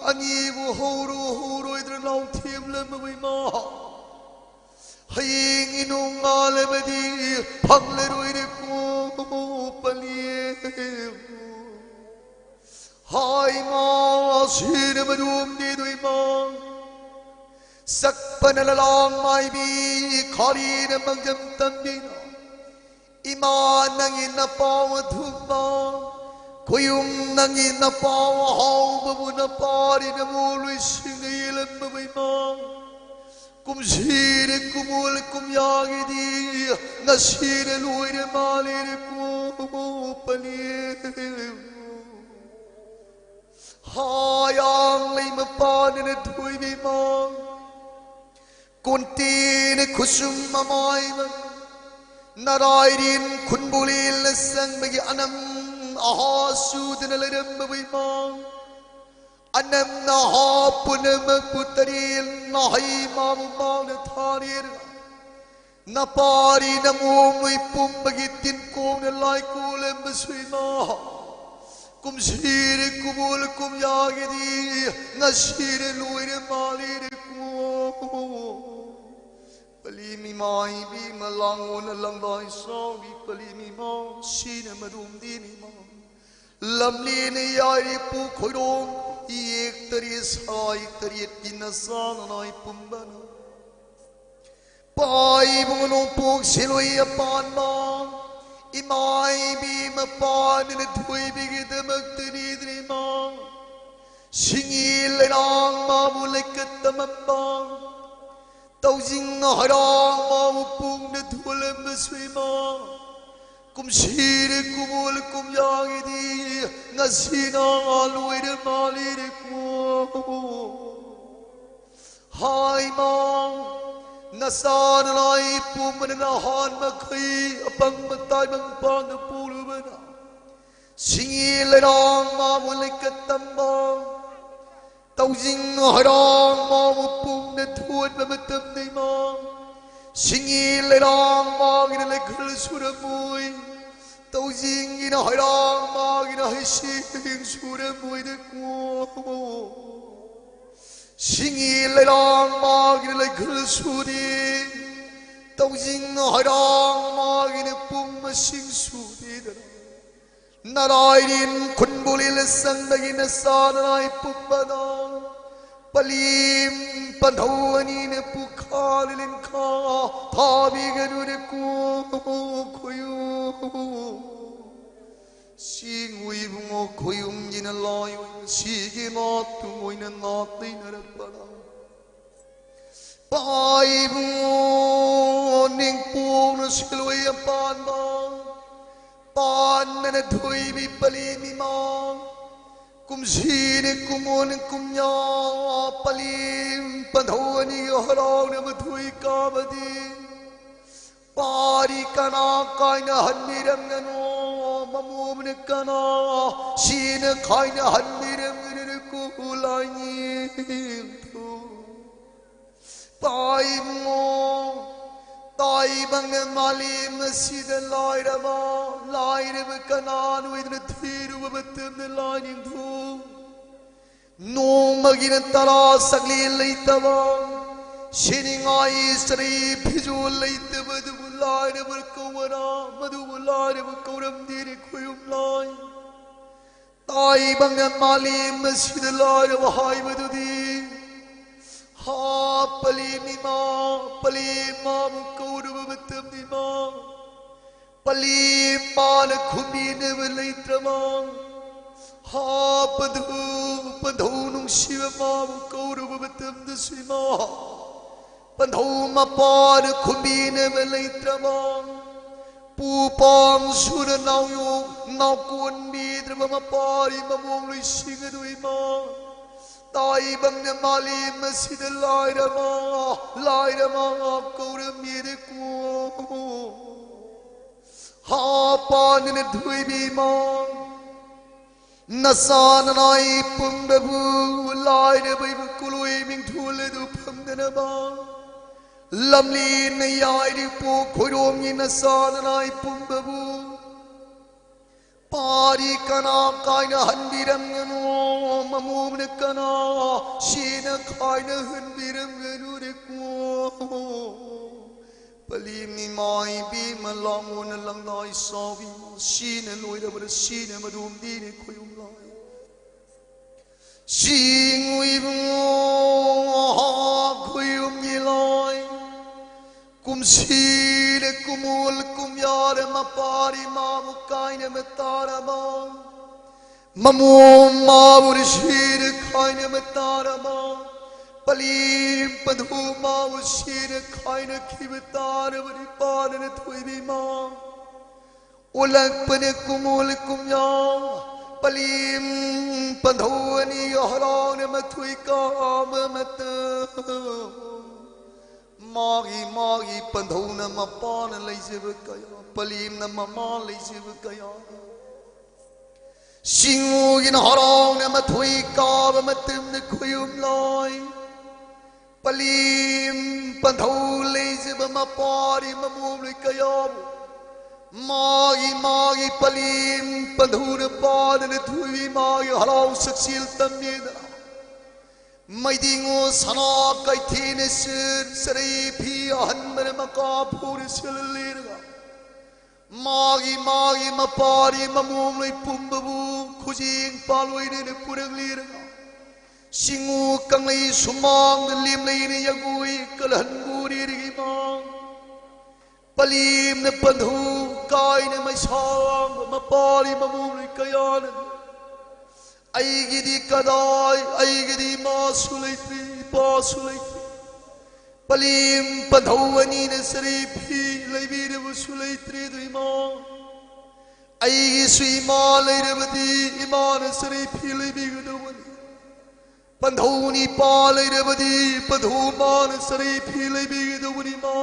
ꯑꯅꯤꯕꯨ ꯍꯧꯔꯨ ꯍꯧꯔꯣꯏꯗ꯭ꯔ ꯂꯥꯎꯊꯦꯝꯂꯝꯕꯕꯨ ꯏꯃꯥ꯫ ꯍꯌꯦꯡꯒꯤ ꯅꯣꯡꯉꯥꯜꯂꯕꯗꯤ ꯐꯪꯂꯔꯣꯏꯔꯦꯀꯣ ꯄꯂꯤ꯫ ꯍꯥꯏ ꯏꯃꯥ, ꯁꯤꯔꯕꯗꯨꯝꯗꯤ ꯏꯃꯥ꯫ ꯁꯛꯄꯅ ꯂꯂꯥꯡ ꯃꯥꯏꯕꯤ, ꯈꯥꯔꯤꯅ ꯃꯪꯖꯝ ꯇꯝꯕꯤꯅ꯫ ꯏꯃꯥ ꯅꯪꯒꯤ ꯅꯄꯥꯎ ꯑꯊꯨꯝꯕ, ꯈꯨꯌꯨꯝ ꯅꯪꯒꯤ ꯅꯄꯥꯎ ꯑꯍꯥꯎꯕꯕꯨ ꯅꯄꯥꯔꯤꯅ ꯃꯣꯂꯣꯏꯁꯤꯡꯅ ꯌꯦꯜꯂꯝꯕꯕꯨ ꯏꯃꯥ꯫ ꯀꯨꯝꯁꯤꯔꯦ ꯀꯨꯃꯣꯜ ꯀꯨꯝꯌꯥꯒꯤꯗꯤ ꯉꯁꯤꯔꯦ ꯂꯣꯏꯔꯦ ꯃꯥꯂꯦꯔꯦ ꯀꯣ ꯄꯂꯤ꯫ ꯍꯥꯌꯥꯡ ꯂꯩ ꯃꯄꯥꯟꯅ ꯊꯣꯏꯕꯤ ꯃꯥ꯫ ꯀꯣꯟꯇꯤꯅ ꯈꯨꯁꯨꯝ ꯃꯃꯥꯏꯅ ꯅꯔꯥꯏꯔꯤꯟ ꯈꯨꯟꯕꯨꯂꯤꯜꯅ ꯆꯪꯕꯒꯤ ꯑꯅꯝ ꯑꯍꯥ ꯁꯨꯗꯅ ꯂꯩꯔꯝꯕꯕꯨ ꯏꯃꯥ꯫ ꯑꯅꯝꯅ ꯍꯥꯞ ꯄꯨꯝꯅꯃꯛꯄꯨ ꯇꯔꯦꯜ ꯅꯥꯍꯩ ꯃꯥꯕꯨ ꯃꯥꯡꯗ ꯊꯥꯔꯦꯔ꯫ ꯅꯄꯥꯔꯤ ꯅꯃꯣꯝ ꯅꯣꯏ ꯄꯨꯝꯕꯒꯤ ꯇꯤꯟꯀꯣꯡꯅ ꯂꯥꯏꯀꯣꯜꯂꯝꯕꯁꯨ ꯏꯃꯥ꯫ ꯀꯨꯝꯁꯤꯔꯦ ꯀꯨꯃꯣꯜ ꯀꯨꯝꯌꯥꯒꯤꯗꯤ ꯉꯁꯤꯔꯦ ꯂꯣꯏꯔꯦ ꯃꯥꯂꯦꯔꯦ ꯀꯣ꯫ ꯄꯂꯤ ꯃꯤꯃꯥꯏꯕꯤ ꯃꯂꯥꯡꯉꯣꯟꯅ ꯂꯪꯗꯥꯏ ꯁꯥꯎꯕꯤ ꯄꯂꯤ ꯃꯤꯃꯥ ꯁꯤꯅ ꯃꯗꯨꯝꯗꯤ ꯃꯤꯃꯥ꯫ ꯂꯝꯂꯦꯅ ꯌꯥꯏꯔꯤ ꯄꯨ ꯈꯣꯏꯔꯣꯡ ꯌꯦꯛ ꯇꯔꯦꯠ ꯁꯥꯏ ꯇꯔꯦꯠꯀꯤ ꯅꯆꯥ ꯅꯅꯥꯏ ꯄꯨꯝꯕꯅ꯫ ꯄꯥꯏꯕꯨꯡ ꯅꯣꯡꯄꯣꯛ ꯁꯤꯂꯣꯏ ꯑꯄꯥꯟꯕ, ꯏꯃꯥ ꯏꯕꯤ ꯃꯄꯥꯅꯤꯅ ꯊꯣꯏꯕꯤꯒꯤꯗꯃꯛꯇꯅꯤꯗ꯭ꯔꯤꯃ꯫ ꯁꯤꯡꯉꯤ ꯂꯩꯔꯥꯡ ꯃꯥꯕꯨ ꯂꯩꯀꯠ ꯇꯝꯃꯝꯕ, ꯇꯧꯖꯤꯡ ꯍꯔꯥꯡ ꯃꯥꯕꯨ ꯄꯨꯡꯅ ꯊꯣꯜꯂꯝꯕꯁꯨ ꯏꯃꯥ꯫ ꯀꯨꯝꯁꯤꯔꯦ ꯀꯨꯃꯣꯜ ꯀꯨꯝꯌꯥꯒꯤꯗꯤ ꯉꯁꯤꯅ ꯂꯣꯏꯔ ꯃꯥꯜꯂꯤꯔꯦꯀꯣ꯫ ꯍꯥꯏꯃ, ꯅꯆꯥꯅ ꯂꯥꯏ ꯄꯨꯝꯕꯅ ꯅꯍꯥꯟ ꯃꯈꯩ ꯑꯄꯪꯕ ꯇꯥꯏꯕꯪ ꯄꯥꯡꯗ ꯄꯣꯛꯂꯨꯕꯅ꯫ ꯁꯤꯡꯉꯤ ꯂꯩꯔꯥꯡ ꯃꯥꯕꯨ ꯂꯩꯀꯠ ꯇꯝꯕ, ꯇꯧꯖꯤꯡ ꯍꯔꯥꯡ ꯃꯥꯕꯨ ꯄꯨꯡꯅ ꯊꯣꯟꯕ ꯃꯇꯝꯗ ꯏꯃꯥ꯫ ꯁꯤꯡꯉꯤ ꯂꯩꯔꯥꯡ ꯃꯥꯒꯤꯅ ꯂꯩꯈꯜ ꯁꯨꯔꯝꯃꯣꯏ, ꯇꯧꯖꯤꯡꯒꯤꯅ ꯍꯔꯥꯡ ꯃꯥꯒꯤꯅ ꯍꯩꯁꯤꯡ ꯁꯨꯔꯝꯃꯣꯏꯗꯀꯣ꯫ ꯁꯤꯡꯉꯤ ꯂꯩꯔꯥꯡ ꯃꯥꯒꯤꯅ ꯂꯩꯈꯜ ꯁꯨꯔꯤ, ꯇꯧꯖꯤꯡ ꯍꯔꯥꯡ ꯃꯥꯒꯤꯅ ꯄꯨꯡ ꯃꯁꯤꯡ ꯁꯨꯔꯤꯗꯅ꯫ ꯅꯔꯥꯏꯔꯤꯟ ꯈꯨꯟꯕꯨꯂꯤꯜ ꯁꯪꯗꯒꯤ ꯅꯆꯥ ꯅꯔꯥꯏ ꯄꯨꯝꯕꯗ ꯄꯂꯤꯝ ꯄꯟꯊꯧ ꯑꯅꯤꯅ ꯄꯨꯈꯥ ꯂꯤꯂꯤꯟꯈꯥ ꯊꯥꯕꯤꯒꯅꯨꯔꯦꯀꯣ ꯈꯣꯏꯌꯨ꯫ ꯁꯤꯡꯉꯨ ꯏꯕꯨꯡꯉꯣ ꯈꯣꯏꯌꯨꯝꯒꯤꯅ ꯂꯥꯏ ꯑꯣꯏꯅ ꯁꯤꯒꯤ ꯅꯥꯠꯇꯨ ꯑꯣꯏꯅ ꯅꯥꯠ ꯂꯩꯅꯔꯛꯄꯗ꯫ ꯄꯥꯏꯕꯨ ꯅꯤꯡꯄꯣꯛꯅ ꯁꯤꯂꯣꯏ ꯑꯄꯥꯟꯕ, ꯄꯥꯟꯗꯅ ꯊꯣꯏꯕꯤ ꯄꯂꯤ ꯃꯤꯃꯥꯡ, ꯀꯨꯝꯁꯤꯅ ꯀꯨꯃꯣꯟ ꯀꯨꯝꯌꯥ ꯄꯂꯤ ꯄꯟꯊꯧ ꯑꯅꯤ ꯍꯔꯥꯎꯅ ꯃꯊꯣꯏ ꯀꯥꯕꯗꯤ꯫ ꯄꯥꯔꯤ ꯀꯅꯥ ꯀꯥꯏꯅ ꯍꯟꯕꯤꯔꯝꯒꯅꯣ, ꯃꯃꯣꯝꯅ ꯀꯅꯥ ꯁꯤꯅ ꯈꯥꯏꯅ ꯍꯟꯕꯤꯔꯝꯒꯅꯣ ꯀꯨꯀꯨ ꯂꯥꯏꯅꯤꯡꯊꯧ꯫ ꯄꯥꯏꯃꯣ, ꯇꯥꯏꯕꯪꯅ ꯃꯥꯂꯦꯝ ꯑꯁꯤꯗ ꯂꯥꯏꯔꯕ, ꯂꯥꯏꯔꯕ ꯀꯅꯥꯅꯣ ꯑꯣꯏꯗꯨꯅ ꯊꯤꯔꯨꯕ ꯃꯇꯝꯗ ꯂꯥꯏꯅꯤꯡꯊꯧ꯫ ꯅꯣꯡꯃꯒꯤꯅ ꯇꯔꯥ ꯁꯛꯂꯤ ꯂꯩꯇꯕ, ꯁꯦꯠꯅꯤꯡꯉꯥꯏ ꯆꯔꯤ ꯐꯤꯖꯣꯜ ꯂꯩꯇꯕꯗꯨꯕꯨ ꯂꯥꯏꯔꯕ ꯀꯧꯕꯔꯥ? ꯃꯗꯨꯕꯨ ꯂꯥꯏꯔꯕ ꯀꯧꯔꯝꯗꯦꯅꯦ ꯈꯣꯏꯌꯨꯝ ꯂꯥꯏ꯫ ꯇꯥꯏ ꯇꯥꯏꯕꯪꯅ ꯃꯥꯂꯦꯝ ꯑꯁꯤꯗ ꯂꯥꯏꯔꯕ ꯍꯥꯏꯕꯗꯨꯗꯤ, ꯍꯥ, ꯄꯂꯦꯝ ꯏꯃꯥ, ꯄꯂꯦꯝ ꯃꯥꯕꯨ ꯀꯧꯔꯕ ꯃꯇꯝꯗ ꯏꯃꯥ, ꯄꯂꯦꯝ ꯃꯥꯅ ꯈꯨꯝꯕꯤꯅꯕ ꯂꯩꯇ꯭ꯔꯕ, ꯍꯥ, ꯄꯟꯊꯧ, ꯄꯟꯊꯧ ꯅꯨꯡꯁꯤꯕ ꯃꯥꯕꯨ ꯀꯧꯔꯕ ꯃꯇꯝꯗꯁꯨ ꯏꯃꯥ, ꯄꯟꯊꯧ ꯃꯄꯥꯅ ꯈꯨꯝꯕꯤꯅꯕ ꯂꯩꯇ꯭ꯔꯕ, ꯄꯨ ꯄꯥꯡ ꯁꯨꯅ ꯅꯥꯎꯌꯣꯛ ꯅꯥꯎꯀꯣꯟꯕꯤꯗ꯭ꯔꯕ ꯃꯄꯥꯔꯤ ꯃꯃꯣꯝ ꯂꯣꯏꯁꯤꯡ ꯑꯗꯨ ꯏꯃꯥ, ꯇꯥꯏꯕꯪꯅ ꯃꯥꯂꯦꯝ ꯑꯁꯤꯗ ꯂꯥꯏꯔꯕ, ꯂꯥꯏꯔꯕ ꯀꯧꯔꯝꯃꯤꯗꯀꯣ꯫ ꯍꯥ ꯄꯥꯟꯗꯅ ꯊꯣꯏꯕꯤ ꯏꯃꯥ, ꯅꯆꯥ ꯅꯅꯥꯏ ꯄꯨꯝꯕꯕꯨ ꯂꯥꯏꯔꯕ ꯏꯕꯨ ꯀꯣꯂꯣꯏ ꯃꯤꯡꯊꯣꯜ ꯑꯗꯨ ꯐꯪꯗꯅꯕ, ꯂꯝꯂꯦꯟꯅ ꯌꯥꯏꯔꯤꯕ ꯄꯣꯛ ꯈꯣꯏꯔꯣꯝꯒꯤ ꯅꯆꯥ ꯅꯅꯥꯏ ꯄꯨꯝꯕꯕꯨ ꯄꯥꯔꯤ ꯀꯅꯥ ꯀꯥꯏꯅ ꯍꯟꯕꯤꯔꯝꯒꯅꯨ, ꯃꯃꯣꯝꯅ ꯀꯅꯥ ꯁꯤꯅ ꯈꯥꯏꯅ ꯍꯟꯕꯤꯔꯝꯒꯅꯨꯔꯦꯀꯣ꯫ ꯄꯂꯦꯝ ꯏꯃꯥ ꯏꯕꯦꯝꯃ ꯂꯥꯡꯉꯣꯟꯅ ꯂꯪꯗꯥꯏ ꯆꯥꯎꯕꯤ, ꯁꯤꯅ ꯂꯣꯏꯔꯕ꯭ꯔꯥ ꯁꯤꯅ ꯃꯗꯣꯝꯗꯤꯅꯦ ꯈꯣꯏꯌꯨꯝ ꯂꯥꯏ꯫ ꯆꯤꯡꯉꯨ ꯏꯕꯨꯡꯉꯣ, ꯈꯣꯏꯌꯨꯝꯒꯤ ꯂꯥꯏ꯫ ꯀꯨꯝꯁꯤꯗ ꯀꯨꯃꯣꯜ ꯀꯨꯝꯌꯥꯔ ꯃꯄꯥꯔꯤ ꯃꯥꯕꯨ ꯀꯥꯏꯅꯕ ꯇꯥꯔꯕ꯫ ꯃꯃꯣꯝ ꯃꯥꯕꯨ ꯁꯤꯔ ꯈꯥꯏꯅꯕ ꯇꯥꯔꯕ, ꯄꯂꯦꯝ ꯄꯟꯊꯧ ꯃꯥꯕꯨ ꯁꯤꯔ ꯈꯥꯏꯅꯈꯤꯕ ꯇꯥꯔꯕꯗꯤ ꯄꯥꯟꯗꯅ ꯊꯣꯏꯕꯤ ꯃꯥ ꯑꯣꯜꯂꯛꯄꯅ ꯀꯨꯃꯣꯜ ꯀꯨꯝꯌꯥ, ꯄꯂꯦꯝ ꯄꯟꯊꯧ ꯑꯅꯤ ꯍꯔꯥꯎꯅ ꯃꯊꯣꯏ ꯀꯥꯕ ꯃꯇꯝ꯫ ꯃꯥꯒꯤ ꯃꯥꯒꯤ ꯄꯟꯊꯧꯅ ꯃꯄꯥꯅ ꯂꯩꯖꯕ ꯀꯌꯥ, ꯄꯂꯦꯝꯅ ꯃꯃꯥ ꯂꯩꯖꯕ ꯀꯌꯥ꯫ ꯁꯤꯡꯉꯨꯒꯤꯅ ꯍꯔꯥꯎꯅ ꯃꯊꯣꯏ ꯀꯥꯕ ꯃꯇꯝꯗ ꯈꯣꯏꯌꯨꯝ ꯂꯥꯏ꯫ ꯄꯂꯦꯝ ꯄꯟꯊꯧ ꯂꯩꯖꯕ ꯃꯄꯥꯔꯤ ꯃꯃꯣꯝ ꯂꯣꯏ ꯀꯌꯥꯕꯨ꯫ ꯃꯥꯒꯤ ꯃꯥꯒꯤ ꯄꯂꯦꯝ ꯄꯟꯊꯧꯅ ꯄꯥꯗꯅ ꯊꯣꯏꯕꯤ ꯃꯥꯒꯤ ꯍꯔꯥꯎ ꯁꯛꯆꯦꯜ ꯇꯝꯃꯦꯗꯅ꯫ ꯃꯩꯗꯤꯉꯣ ꯁꯅꯥ ꯀꯩꯊꯦꯟꯅ ꯁꯤꯠ ꯆꯔꯩ ꯐꯤ ꯑꯍꯟꯕꯅ ꯃꯀꯥ ꯐꯧꯔ ꯁꯤꯜꯂꯦꯗꯅ꯫ ꯃꯥꯒꯤ ꯃꯥꯒꯤ ꯃꯄꯥꯔꯤ ꯃꯃꯣꯝꯂꯣꯏ ꯄꯨꯝꯕꯕꯨ ꯈꯨꯖꯤꯡ ꯄꯥꯜꯂꯣꯏꯅꯅ ꯄꯨꯔꯛꯂꯤꯔꯒ, ꯁꯤꯡꯉꯨ ꯀꯪꯂꯩ ꯁꯨꯃꯥꯡꯗ ꯂꯦꯝꯂꯩꯅ ꯌꯥꯒꯣꯏ ꯀꯜꯍꯟꯒꯨꯔꯤꯔꯒꯤ ꯃꯥ ꯄꯂꯤꯝꯅ ꯄꯟꯊꯧ ꯀꯥꯏꯅ ꯃꯩꯁꯥ ꯂꯥꯡꯕ ꯃꯄꯥꯔꯤ ꯃꯃꯣꯝꯂꯣꯏ ꯀꯌꯥꯅ ꯑꯩꯒꯤꯗꯤ ꯀꯗꯥꯏ, ꯑꯩꯒꯤꯗꯤ ꯏꯃꯥꯁꯨ ꯂꯩꯇ꯭ꯔꯤ, ꯏꯄꯥꯁꯨ ꯂꯩꯇ꯭ꯔꯤ꯫ ꯄꯂꯤꯝ ꯄꯟꯊꯧ ꯑꯅꯤꯅ ꯆꯔꯤ ꯐꯤ ꯂꯩꯕꯤꯔꯕꯁꯨ ꯂꯩꯇ꯭ꯔꯦ ꯑꯗꯨ ꯏꯃꯥ꯫ ꯑꯩꯒꯤꯁꯨ ꯏꯃꯥ ꯂꯩꯔꯕꯗꯤ ꯏꯃꯥꯅ ꯆꯔꯤ ꯐꯤ ꯂꯩꯕꯤꯒꯗꯧꯕꯅꯤ꯫ ꯄꯟꯊꯧ ꯅꯤꯄꯥ ꯂꯩꯔꯕꯗꯤ ꯄꯟꯊꯧ ꯃꯥꯅ ꯆꯔꯤ ꯐꯤ ꯂꯩꯕꯤꯒꯗꯧꯕꯅꯤ ꯏꯃꯥ꯫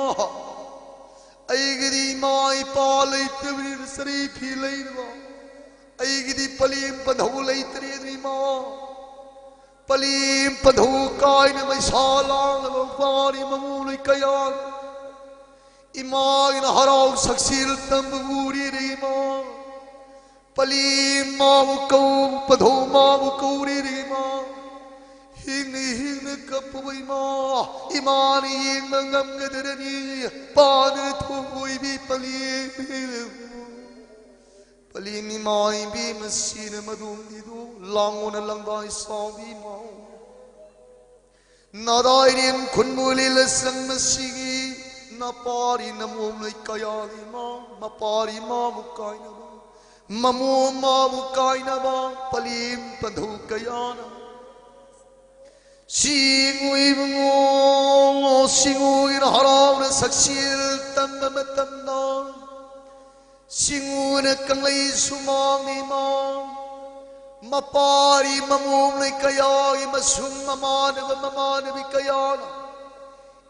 ꯑꯩꯒꯤꯗꯤ ꯏꯃꯥ ꯏꯄꯥ ꯂꯩꯇꯕꯅꯤꯅ ꯆꯔꯤ ꯐꯤ ꯂꯩꯅꯕ꯫ ꯑꯩꯒꯤꯗꯤ ꯄꯂꯤꯝ ꯄꯟꯊꯧ ꯂꯩꯇ꯭ꯔꯦ ꯑꯗꯨ ꯏꯃꯥ꯫ ꯄꯂꯤꯝ ꯄꯟꯊꯧ ꯀꯥꯏꯅ ꯃꯩꯁꯥ ꯂꯥꯡꯂꯕ ꯃꯄꯥꯔꯤ ꯃꯃꯣꯝꯂꯣꯏ ꯀꯌꯥ ꯏꯃꯥꯒꯤꯅ ꯍꯔꯥꯎ ꯁꯛꯁꯤꯜ ꯇꯝꯕ ꯎꯔꯤꯔꯦ ꯏꯃꯥ꯫ ꯄꯂꯤꯝ ꯃꯥꯕꯨ ꯀꯧ, ꯄꯟꯊꯧ ꯃꯥꯕꯨ ꯀꯧꯔꯤꯔꯦ ꯏꯃꯥ꯫ ꯍꯤꯡꯅ ꯍꯤꯡꯅ ꯀꯞꯄꯕ ꯏꯃꯥ, ꯏꯃꯥꯅ ꯌꯦꯡꯕ ꯉꯝꯒꯗꯔꯅꯤ꯫ ꯄꯥꯗꯅ ꯊꯣꯡ ꯑꯣꯏꯕꯤ ꯄꯂꯤꯝ꯫ ꯄꯂꯤꯝ ꯏꯃꯥ ꯏꯕꯦꯝꯃ ꯁꯤꯅ ꯃꯗꯣꯝꯗꯤꯗꯨ ꯂꯥꯡꯉꯣꯅ ꯂꯪꯗꯥꯏ ꯁꯥꯎꯕꯤ ꯏꯃꯥ꯫ ꯅꯥꯗꯥꯏꯔꯦꯝ ꯈꯨꯟꯕꯨ ꯂꯤꯂ ꯆꯪꯅ ꯁꯤꯒꯤ ꯅꯄꯥꯔꯤ ꯅꯃꯣꯝꯂꯣꯏ ꯀꯌꯥꯒꯤ ꯏꯃꯥ, ꯃꯄꯥꯔꯤ ꯃꯥꯕꯨ ꯀꯥꯏꯅꯕ, ꯃꯃꯣꯝ ꯃꯥꯕꯨ ꯀꯥꯏꯅꯕ ꯄꯂꯤꯝ ꯄꯟꯊꯧ ꯀꯌꯥꯅ ꯁꯤꯡꯉꯨ ꯏꯕꯨꯡꯉꯣ, ꯁꯤꯡꯉꯨꯒꯤꯅ ꯍꯔꯥꯎꯅ ꯁꯛꯁꯤꯜ ꯇꯝꯕ ꯃꯇꯝꯗ, ꯁꯤꯡꯉꯨꯅ ꯀꯪꯂꯩ ꯁꯨꯃꯥꯡꯅ ꯏꯃꯥ, ꯃꯄꯥꯔꯤ ꯃꯃꯣꯝꯂꯩ ꯀꯌꯥꯒꯤ ꯃꯁꯨꯡ ꯃꯃꯥꯟꯅꯕ ꯃꯃꯥꯟꯅꯕꯤ ꯀꯌꯥꯅ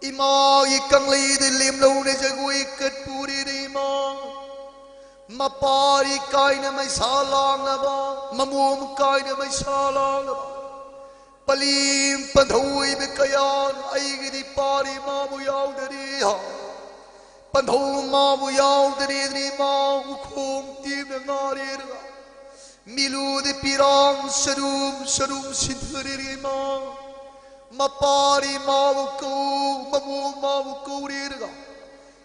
ꯏꯃꯥꯒꯤ ꯀꯪꯂꯩꯗ ꯂꯦꯝꯂꯧꯅ ꯖꯒꯣꯏ ꯀꯠꯄꯨꯔꯤꯅ ꯏꯃꯥ꯫ ꯃꯄꯥꯔꯤ ꯀꯥꯏꯅ ꯃꯩꯁꯥ ꯂꯥꯡꯅꯕ, ꯃꯃꯣꯝ ꯀꯥꯏꯅ ꯃꯩꯁꯥ ꯂꯥꯡꯅꯕ ꯄꯂꯤꯝ ꯄꯟꯊꯧ ꯑꯣꯏꯕ ꯀꯌꯥꯅ ꯑꯩꯒꯤꯗꯤ ꯄꯥꯔꯤ ꯃꯥꯕꯨ ꯌꯥꯎꯗꯔꯤ꯫ ꯄꯟꯊꯧ ꯃꯥꯕꯨ ꯌꯥꯎꯗꯔꯤ, ꯃꯥ ꯎꯈꯣꯡ ꯇꯦꯝꯅ ꯉꯥꯔꯦꯔꯒ ꯃꯤꯂꯨꯗꯤ ꯄꯤꯔꯥꯡ ꯁꯔꯨꯝ ꯁꯔꯨꯝ ꯁꯤꯟꯊꯔꯤꯔꯤ ꯃꯥ꯫ ꯃꯄꯥꯔꯤ ꯃꯥꯕꯨ ꯀꯧ, ꯃꯃꯣꯝ ꯃꯥꯕꯨ ꯀꯧꯔꯤꯔꯒ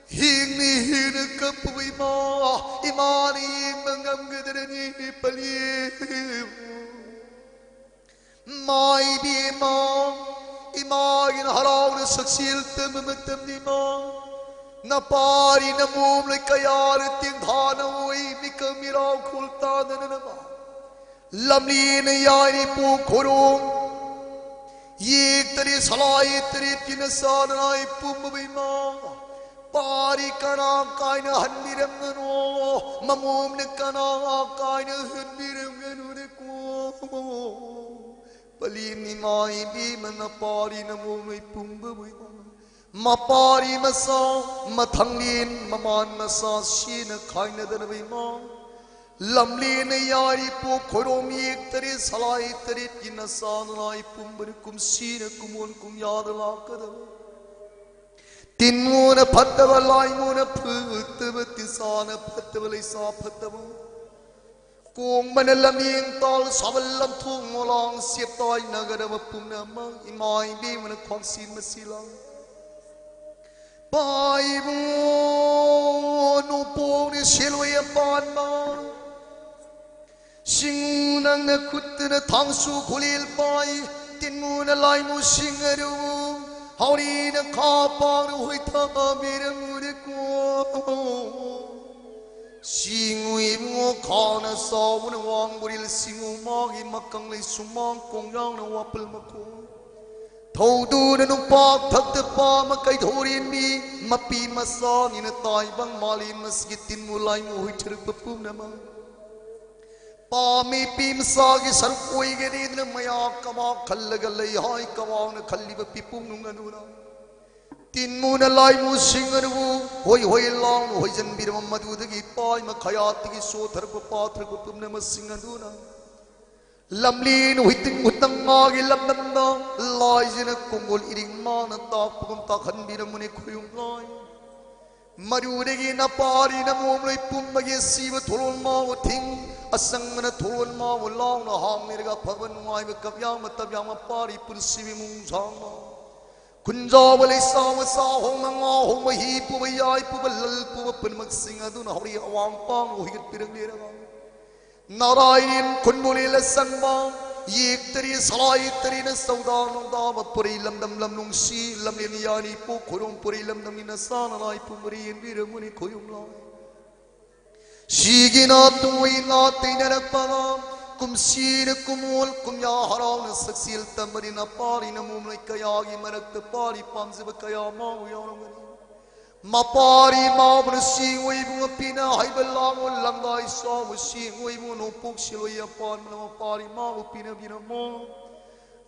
ꯍꯤꯡꯅ ꯍꯤꯡꯅ ꯀꯞꯄꯕ ꯏꯃꯥ, ꯏꯃꯥꯅ ꯌꯦꯡꯕ ꯉꯝꯒꯗ꯭ꯔꯅꯤ ꯄꯂꯦꯝ? ꯃꯥ ꯏꯕꯦꯝꯃ, ꯏꯃꯥꯒꯤꯅ ꯍꯔꯥꯎꯅ ꯁꯛꯁꯦꯜ ꯇꯝꯕ ꯃꯇꯝꯗ ꯏꯃꯥ, ꯅꯄꯥꯔꯤ ꯅꯃꯣꯝ ꯂꯩ ꯀꯌꯥꯅ ꯇꯦꯡꯊꯥꯅ ꯑꯣꯏ ꯃꯤꯀꯞ ꯃꯤꯔꯥꯎ ꯈꯨꯜ ꯇꯥꯗꯅ ꯅꯃꯥ ꯂꯝꯂꯦꯟꯅ ꯌꯥꯏꯔꯤ ꯄꯣꯛ ꯈꯣꯏꯔꯣꯝ ꯌꯦꯛꯇꯔꯦ ꯁꯂꯥꯏ ꯇꯔꯦꯠꯀꯤ ꯅꯆꯥꯅ ꯅꯥꯏ ꯄꯨꯝꯕꯕ ꯏꯃꯥ꯫ ꯄꯥꯔꯤ ꯀꯅꯥ ꯀꯥꯏꯅ ꯍꯟꯕꯤꯔꯝꯒꯅꯣ, ꯃꯃꯣꯝꯅ ꯀꯅꯥ ꯀꯥꯏꯅ ꯍꯟꯕꯤꯔꯝꯒꯅꯨꯅꯦꯀꯣ꯫ ꯄꯂꯦꯝꯅꯤ ꯏꯃꯥ ꯏꯕꯦꯝꯃ ꯅꯄꯥꯔꯤ ꯅꯃꯣꯝ ꯂꯩ ꯄꯨꯝꯕꯕ ꯏꯃꯥ꯫ ꯃꯄꯥꯔꯤ ꯃꯆꯥ, ꯃꯊꯪꯂꯦꯟ ꯃꯃꯥꯟ ꯃꯆꯥ ꯁꯤꯅ ꯈꯥꯏꯅꯗꯅꯕ ꯏꯃꯥ꯫ ꯂꯝꯂꯦꯟꯅ ꯌꯥꯏꯔꯤ ꯄꯣꯛ ꯈꯣꯏꯔꯣꯝ ꯌꯦꯛ ꯇꯔꯦꯠ ꯁꯂꯥꯏ ꯇꯔꯦꯠꯀꯤ ꯅꯆꯥ ꯅꯅꯥꯏ ꯄꯨꯝꯕꯅꯤ ꯀꯨꯝꯁꯤꯅ ꯀꯨꯝꯑꯣꯟ ꯀꯨꯝꯌꯥꯗ ꯂꯥꯛꯀꯗꯕ꯫ ꯇꯤꯟꯃꯨꯅ ꯐꯠꯇꯕ, ꯂꯥꯏꯃꯨꯅ ꯐꯠꯇꯕ, ꯇꯤꯟꯁꯥꯅ ꯐꯠꯇꯕ, ꯂꯩꯁꯥ ꯐꯠꯇꯕ꯫ ꯀꯣꯡꯕꯅ ꯂꯝꯌꯦꯡ ꯇꯥꯜ ꯁꯥꯕꯜ ꯂꯝꯊꯣꯡ ꯃꯣꯂꯥꯡ ꯁꯦꯞꯇꯥꯏꯅꯒꯗꯕ ꯄꯨꯝꯅꯃꯛ ꯏꯃꯥ ꯏꯕꯦꯝꯃꯅ ꯈ꯭ꯋꯥꯡꯁꯤ ꯃꯁꯤ ꯂꯥꯡ꯫ ꯄꯥꯏꯕꯨ ꯅꯨꯄꯣꯛꯅꯤ ꯁꯦꯜꯋꯩ ꯑꯄꯥꯟꯕ꯫ ꯁꯤꯡ ꯅꯪꯅ ꯈꯨꯠꯇꯅ ꯊꯥꯡꯁꯨ ꯈꯨꯂꯦꯜ ꯄꯥꯏ, ꯇꯤꯟꯃꯨꯅ ꯂꯥꯏꯃꯨ ꯁꯤꯡ ꯑꯔꯨ, ꯍꯥꯎꯔꯤꯅ ꯈꯥ ꯄꯥꯡꯅ ꯍꯨꯏꯊꯕꯤꯔꯝꯃꯨꯔꯦꯀꯣ꯫ ꯁꯤꯡꯉꯨ ꯏꯕꯨꯡꯉꯣ ꯈꯥꯅ ꯆꯥꯎꯕꯅ ꯋꯥꯡꯕꯨꯔꯤꯜ ꯁꯤꯡꯉꯨ ꯃꯥꯒꯤ ꯃꯀꯪ ꯂꯩ ꯁꯨꯃꯥꯡ ꯀꯣꯡꯌꯥꯡꯅ ꯋꯥꯄꯜ ꯃꯈꯣꯡ꯫ ꯊꯧꯗꯨꯅ ꯅꯨꯄꯥ ꯊꯛꯇ ꯄꯥꯃ ꯀꯩꯊꯧꯔꯦꯟꯕꯤ ꯃꯄꯤ ꯃꯆꯥꯅꯤꯅ ꯇꯥꯏꯕꯪ ꯃꯥꯂꯦꯝ ꯑꯁꯤꯒꯤ ꯇꯤꯟꯃꯨ ꯂꯥꯏꯃꯨ ꯍꯨꯏꯊꯔꯛꯄ ꯄꯨꯝꯅꯃꯛ꯫ ꯄꯥꯝꯃꯤ ꯄꯤ ꯃꯆꯥꯒꯤ ꯁꯔꯨꯛ ꯑꯣꯏꯒꯅꯤꯗꯅ ꯃꯌꯥ ꯀꯃꯥ ꯈꯜꯂꯒ ꯂꯩ ꯍꯥꯏ ꯀꯃꯥꯎꯅ ꯈꯜꯂꯤꯕ ꯄꯤꯄꯨꯡ ꯅꯨꯡ ꯑꯗꯨꯅ꯫ ꯇꯤꯟꯃꯨꯅ ꯂꯥꯏꯃꯨꯁꯤꯡ ꯑꯗꯨꯕꯨ ꯍꯣꯏ ꯍꯣꯏ ꯂꯥꯎꯅ ꯍꯣꯏꯖꯟꯕꯤꯔꯕ ꯃꯗꯨꯗꯒꯤ ꯄꯥꯏ ꯃꯈꯌꯥꯠꯇꯒꯤ ꯁꯣꯊꯔꯛꯄ ꯄꯥꯊꯔꯛꯄ ꯄꯨꯝꯅꯃꯛꯁꯤꯡ ꯑꯗꯨꯅ ꯂꯝꯂꯦꯟ ꯍꯨꯏꯇꯤꯡ ꯍꯨꯇꯪ ꯃꯥꯒꯤ ꯂꯝꯗꯝꯗ ꯂꯥꯏꯖꯅ ꯀꯣꯡꯒꯣꯜ ꯏꯔꯤꯡ ꯃꯥꯅ ꯇꯥꯛꯄꯒꯨꯝ ꯇꯥꯛꯍꯟꯕꯤꯔꯝꯃꯅꯤ ꯈꯣꯏꯌꯨꯝ ꯂꯥꯏ꯫ ꯃꯔꯨꯗꯒꯤ ꯅꯄꯥꯔꯤ ꯅꯃꯣꯝ ꯂꯣꯏ ꯄꯨꯝꯕꯒꯤ ꯁꯤꯕ ꯊꯣꯂꯣꯟ ꯃꯥꯕꯨ ꯊꯤꯡ ꯑꯁꯪꯕꯅ ꯊꯣꯂꯣꯟ ꯃꯥꯕꯨ ꯂꯥꯎꯅ ꯍꯥꯡꯅꯤꯔꯒ ꯑꯐꯕ ꯅꯨꯡꯉꯥꯏꯕ ꯀꯞꯌꯥꯡꯕ ꯇꯞꯌꯥꯡꯕ ꯄꯥꯔꯤ ꯄꯨꯟꯁꯤꯕꯤ ꯃꯨꯡ ꯁꯥꯡꯕ꯫ ꯈꯨꯟꯖꯥꯎꯕ ꯂꯩꯁꯥ ꯃꯆꯥ ꯍꯣꯡꯅ ꯉꯥ ꯍꯣꯡꯕ ꯍꯤ ꯄꯨꯕ ꯌꯥꯏ ꯄꯨꯕ ꯂꯜ ꯄꯨꯕ ꯄꯨꯝꯅꯃꯛꯁꯤꯡ ꯑꯗꯨꯅ ꯍꯧꯔꯤ ꯑꯋꯥꯡ ꯄꯥꯡ ꯍꯨꯏꯒꯠꯄꯤꯔꯛꯂꯤꯔꯒ ꯅꯥꯔꯥꯏꯔꯦꯟ ꯈꯨꯟꯕꯨꯂꯤ ꯂꯁꯪꯕ ꯌꯦꯛꯇꯔꯤ ꯁꯂꯥꯏ ꯇꯔꯤꯅ ꯁꯧꯗꯥ ꯅꯨꯡꯗꯥꯕ ꯄꯨꯔꯤ ꯂꯝꯗꯝ ꯂꯝ ꯅꯨꯡꯁꯤ ꯂꯝꯂꯦꯟ ꯌꯥꯅꯤ ꯄꯨ ꯈꯨꯔꯨꯝ ꯄꯨꯔꯤ ꯂꯝꯗꯝꯅꯤꯅ ꯁꯥꯅ ꯂꯥꯏ ꯄꯨꯝꯕꯔꯤ ꯌꯦꯟꯕꯤꯔꯝꯃꯨꯅꯤ ꯈꯣꯏꯌꯨꯝ ꯂꯥꯏ꯫ ꯁꯤꯒꯤꯅ ꯇꯨꯡꯏꯅ ꯇꯩꯅꯔꯛꯄꯅ ꯀꯨꯝꯁꯤꯅ ꯀꯨꯝꯑꯣꯜ ꯀꯨꯝꯌꯥ ꯍꯔꯥꯎꯅ ꯁꯛꯁꯤꯜ ꯇꯝꯕꯅꯤꯅ ꯄꯥꯔꯤꯅ ꯃꯨꯝꯂꯩ ꯀꯌꯥꯒꯤ ꯃꯔꯛꯇ ꯄꯥꯔꯤ ꯄꯥꯝꯖꯕ ꯀꯌꯥ ꯑꯃ ꯌꯥꯎꯔꯝꯒꯅꯤ꯫ ꯃꯄꯥꯔꯤ ꯃꯥꯕꯅ ꯁꯤ ꯑꯣꯏꯕꯨ ꯃꯄꯤꯅ ꯍꯩꯕ ꯂꯥꯡꯕ ꯂꯪꯗꯥꯏ ꯁꯥꯎꯕ ꯁꯤ ꯑꯣꯏꯕꯨ ꯅꯣꯡꯄꯣꯛ ꯁꯤꯂꯣꯏ ꯑꯄꯥꯟꯕꯅ ꯃꯄꯥꯔꯤ ꯃꯥꯕꯨ ꯄꯤꯅꯕꯤꯔꯝꯃꯣ꯫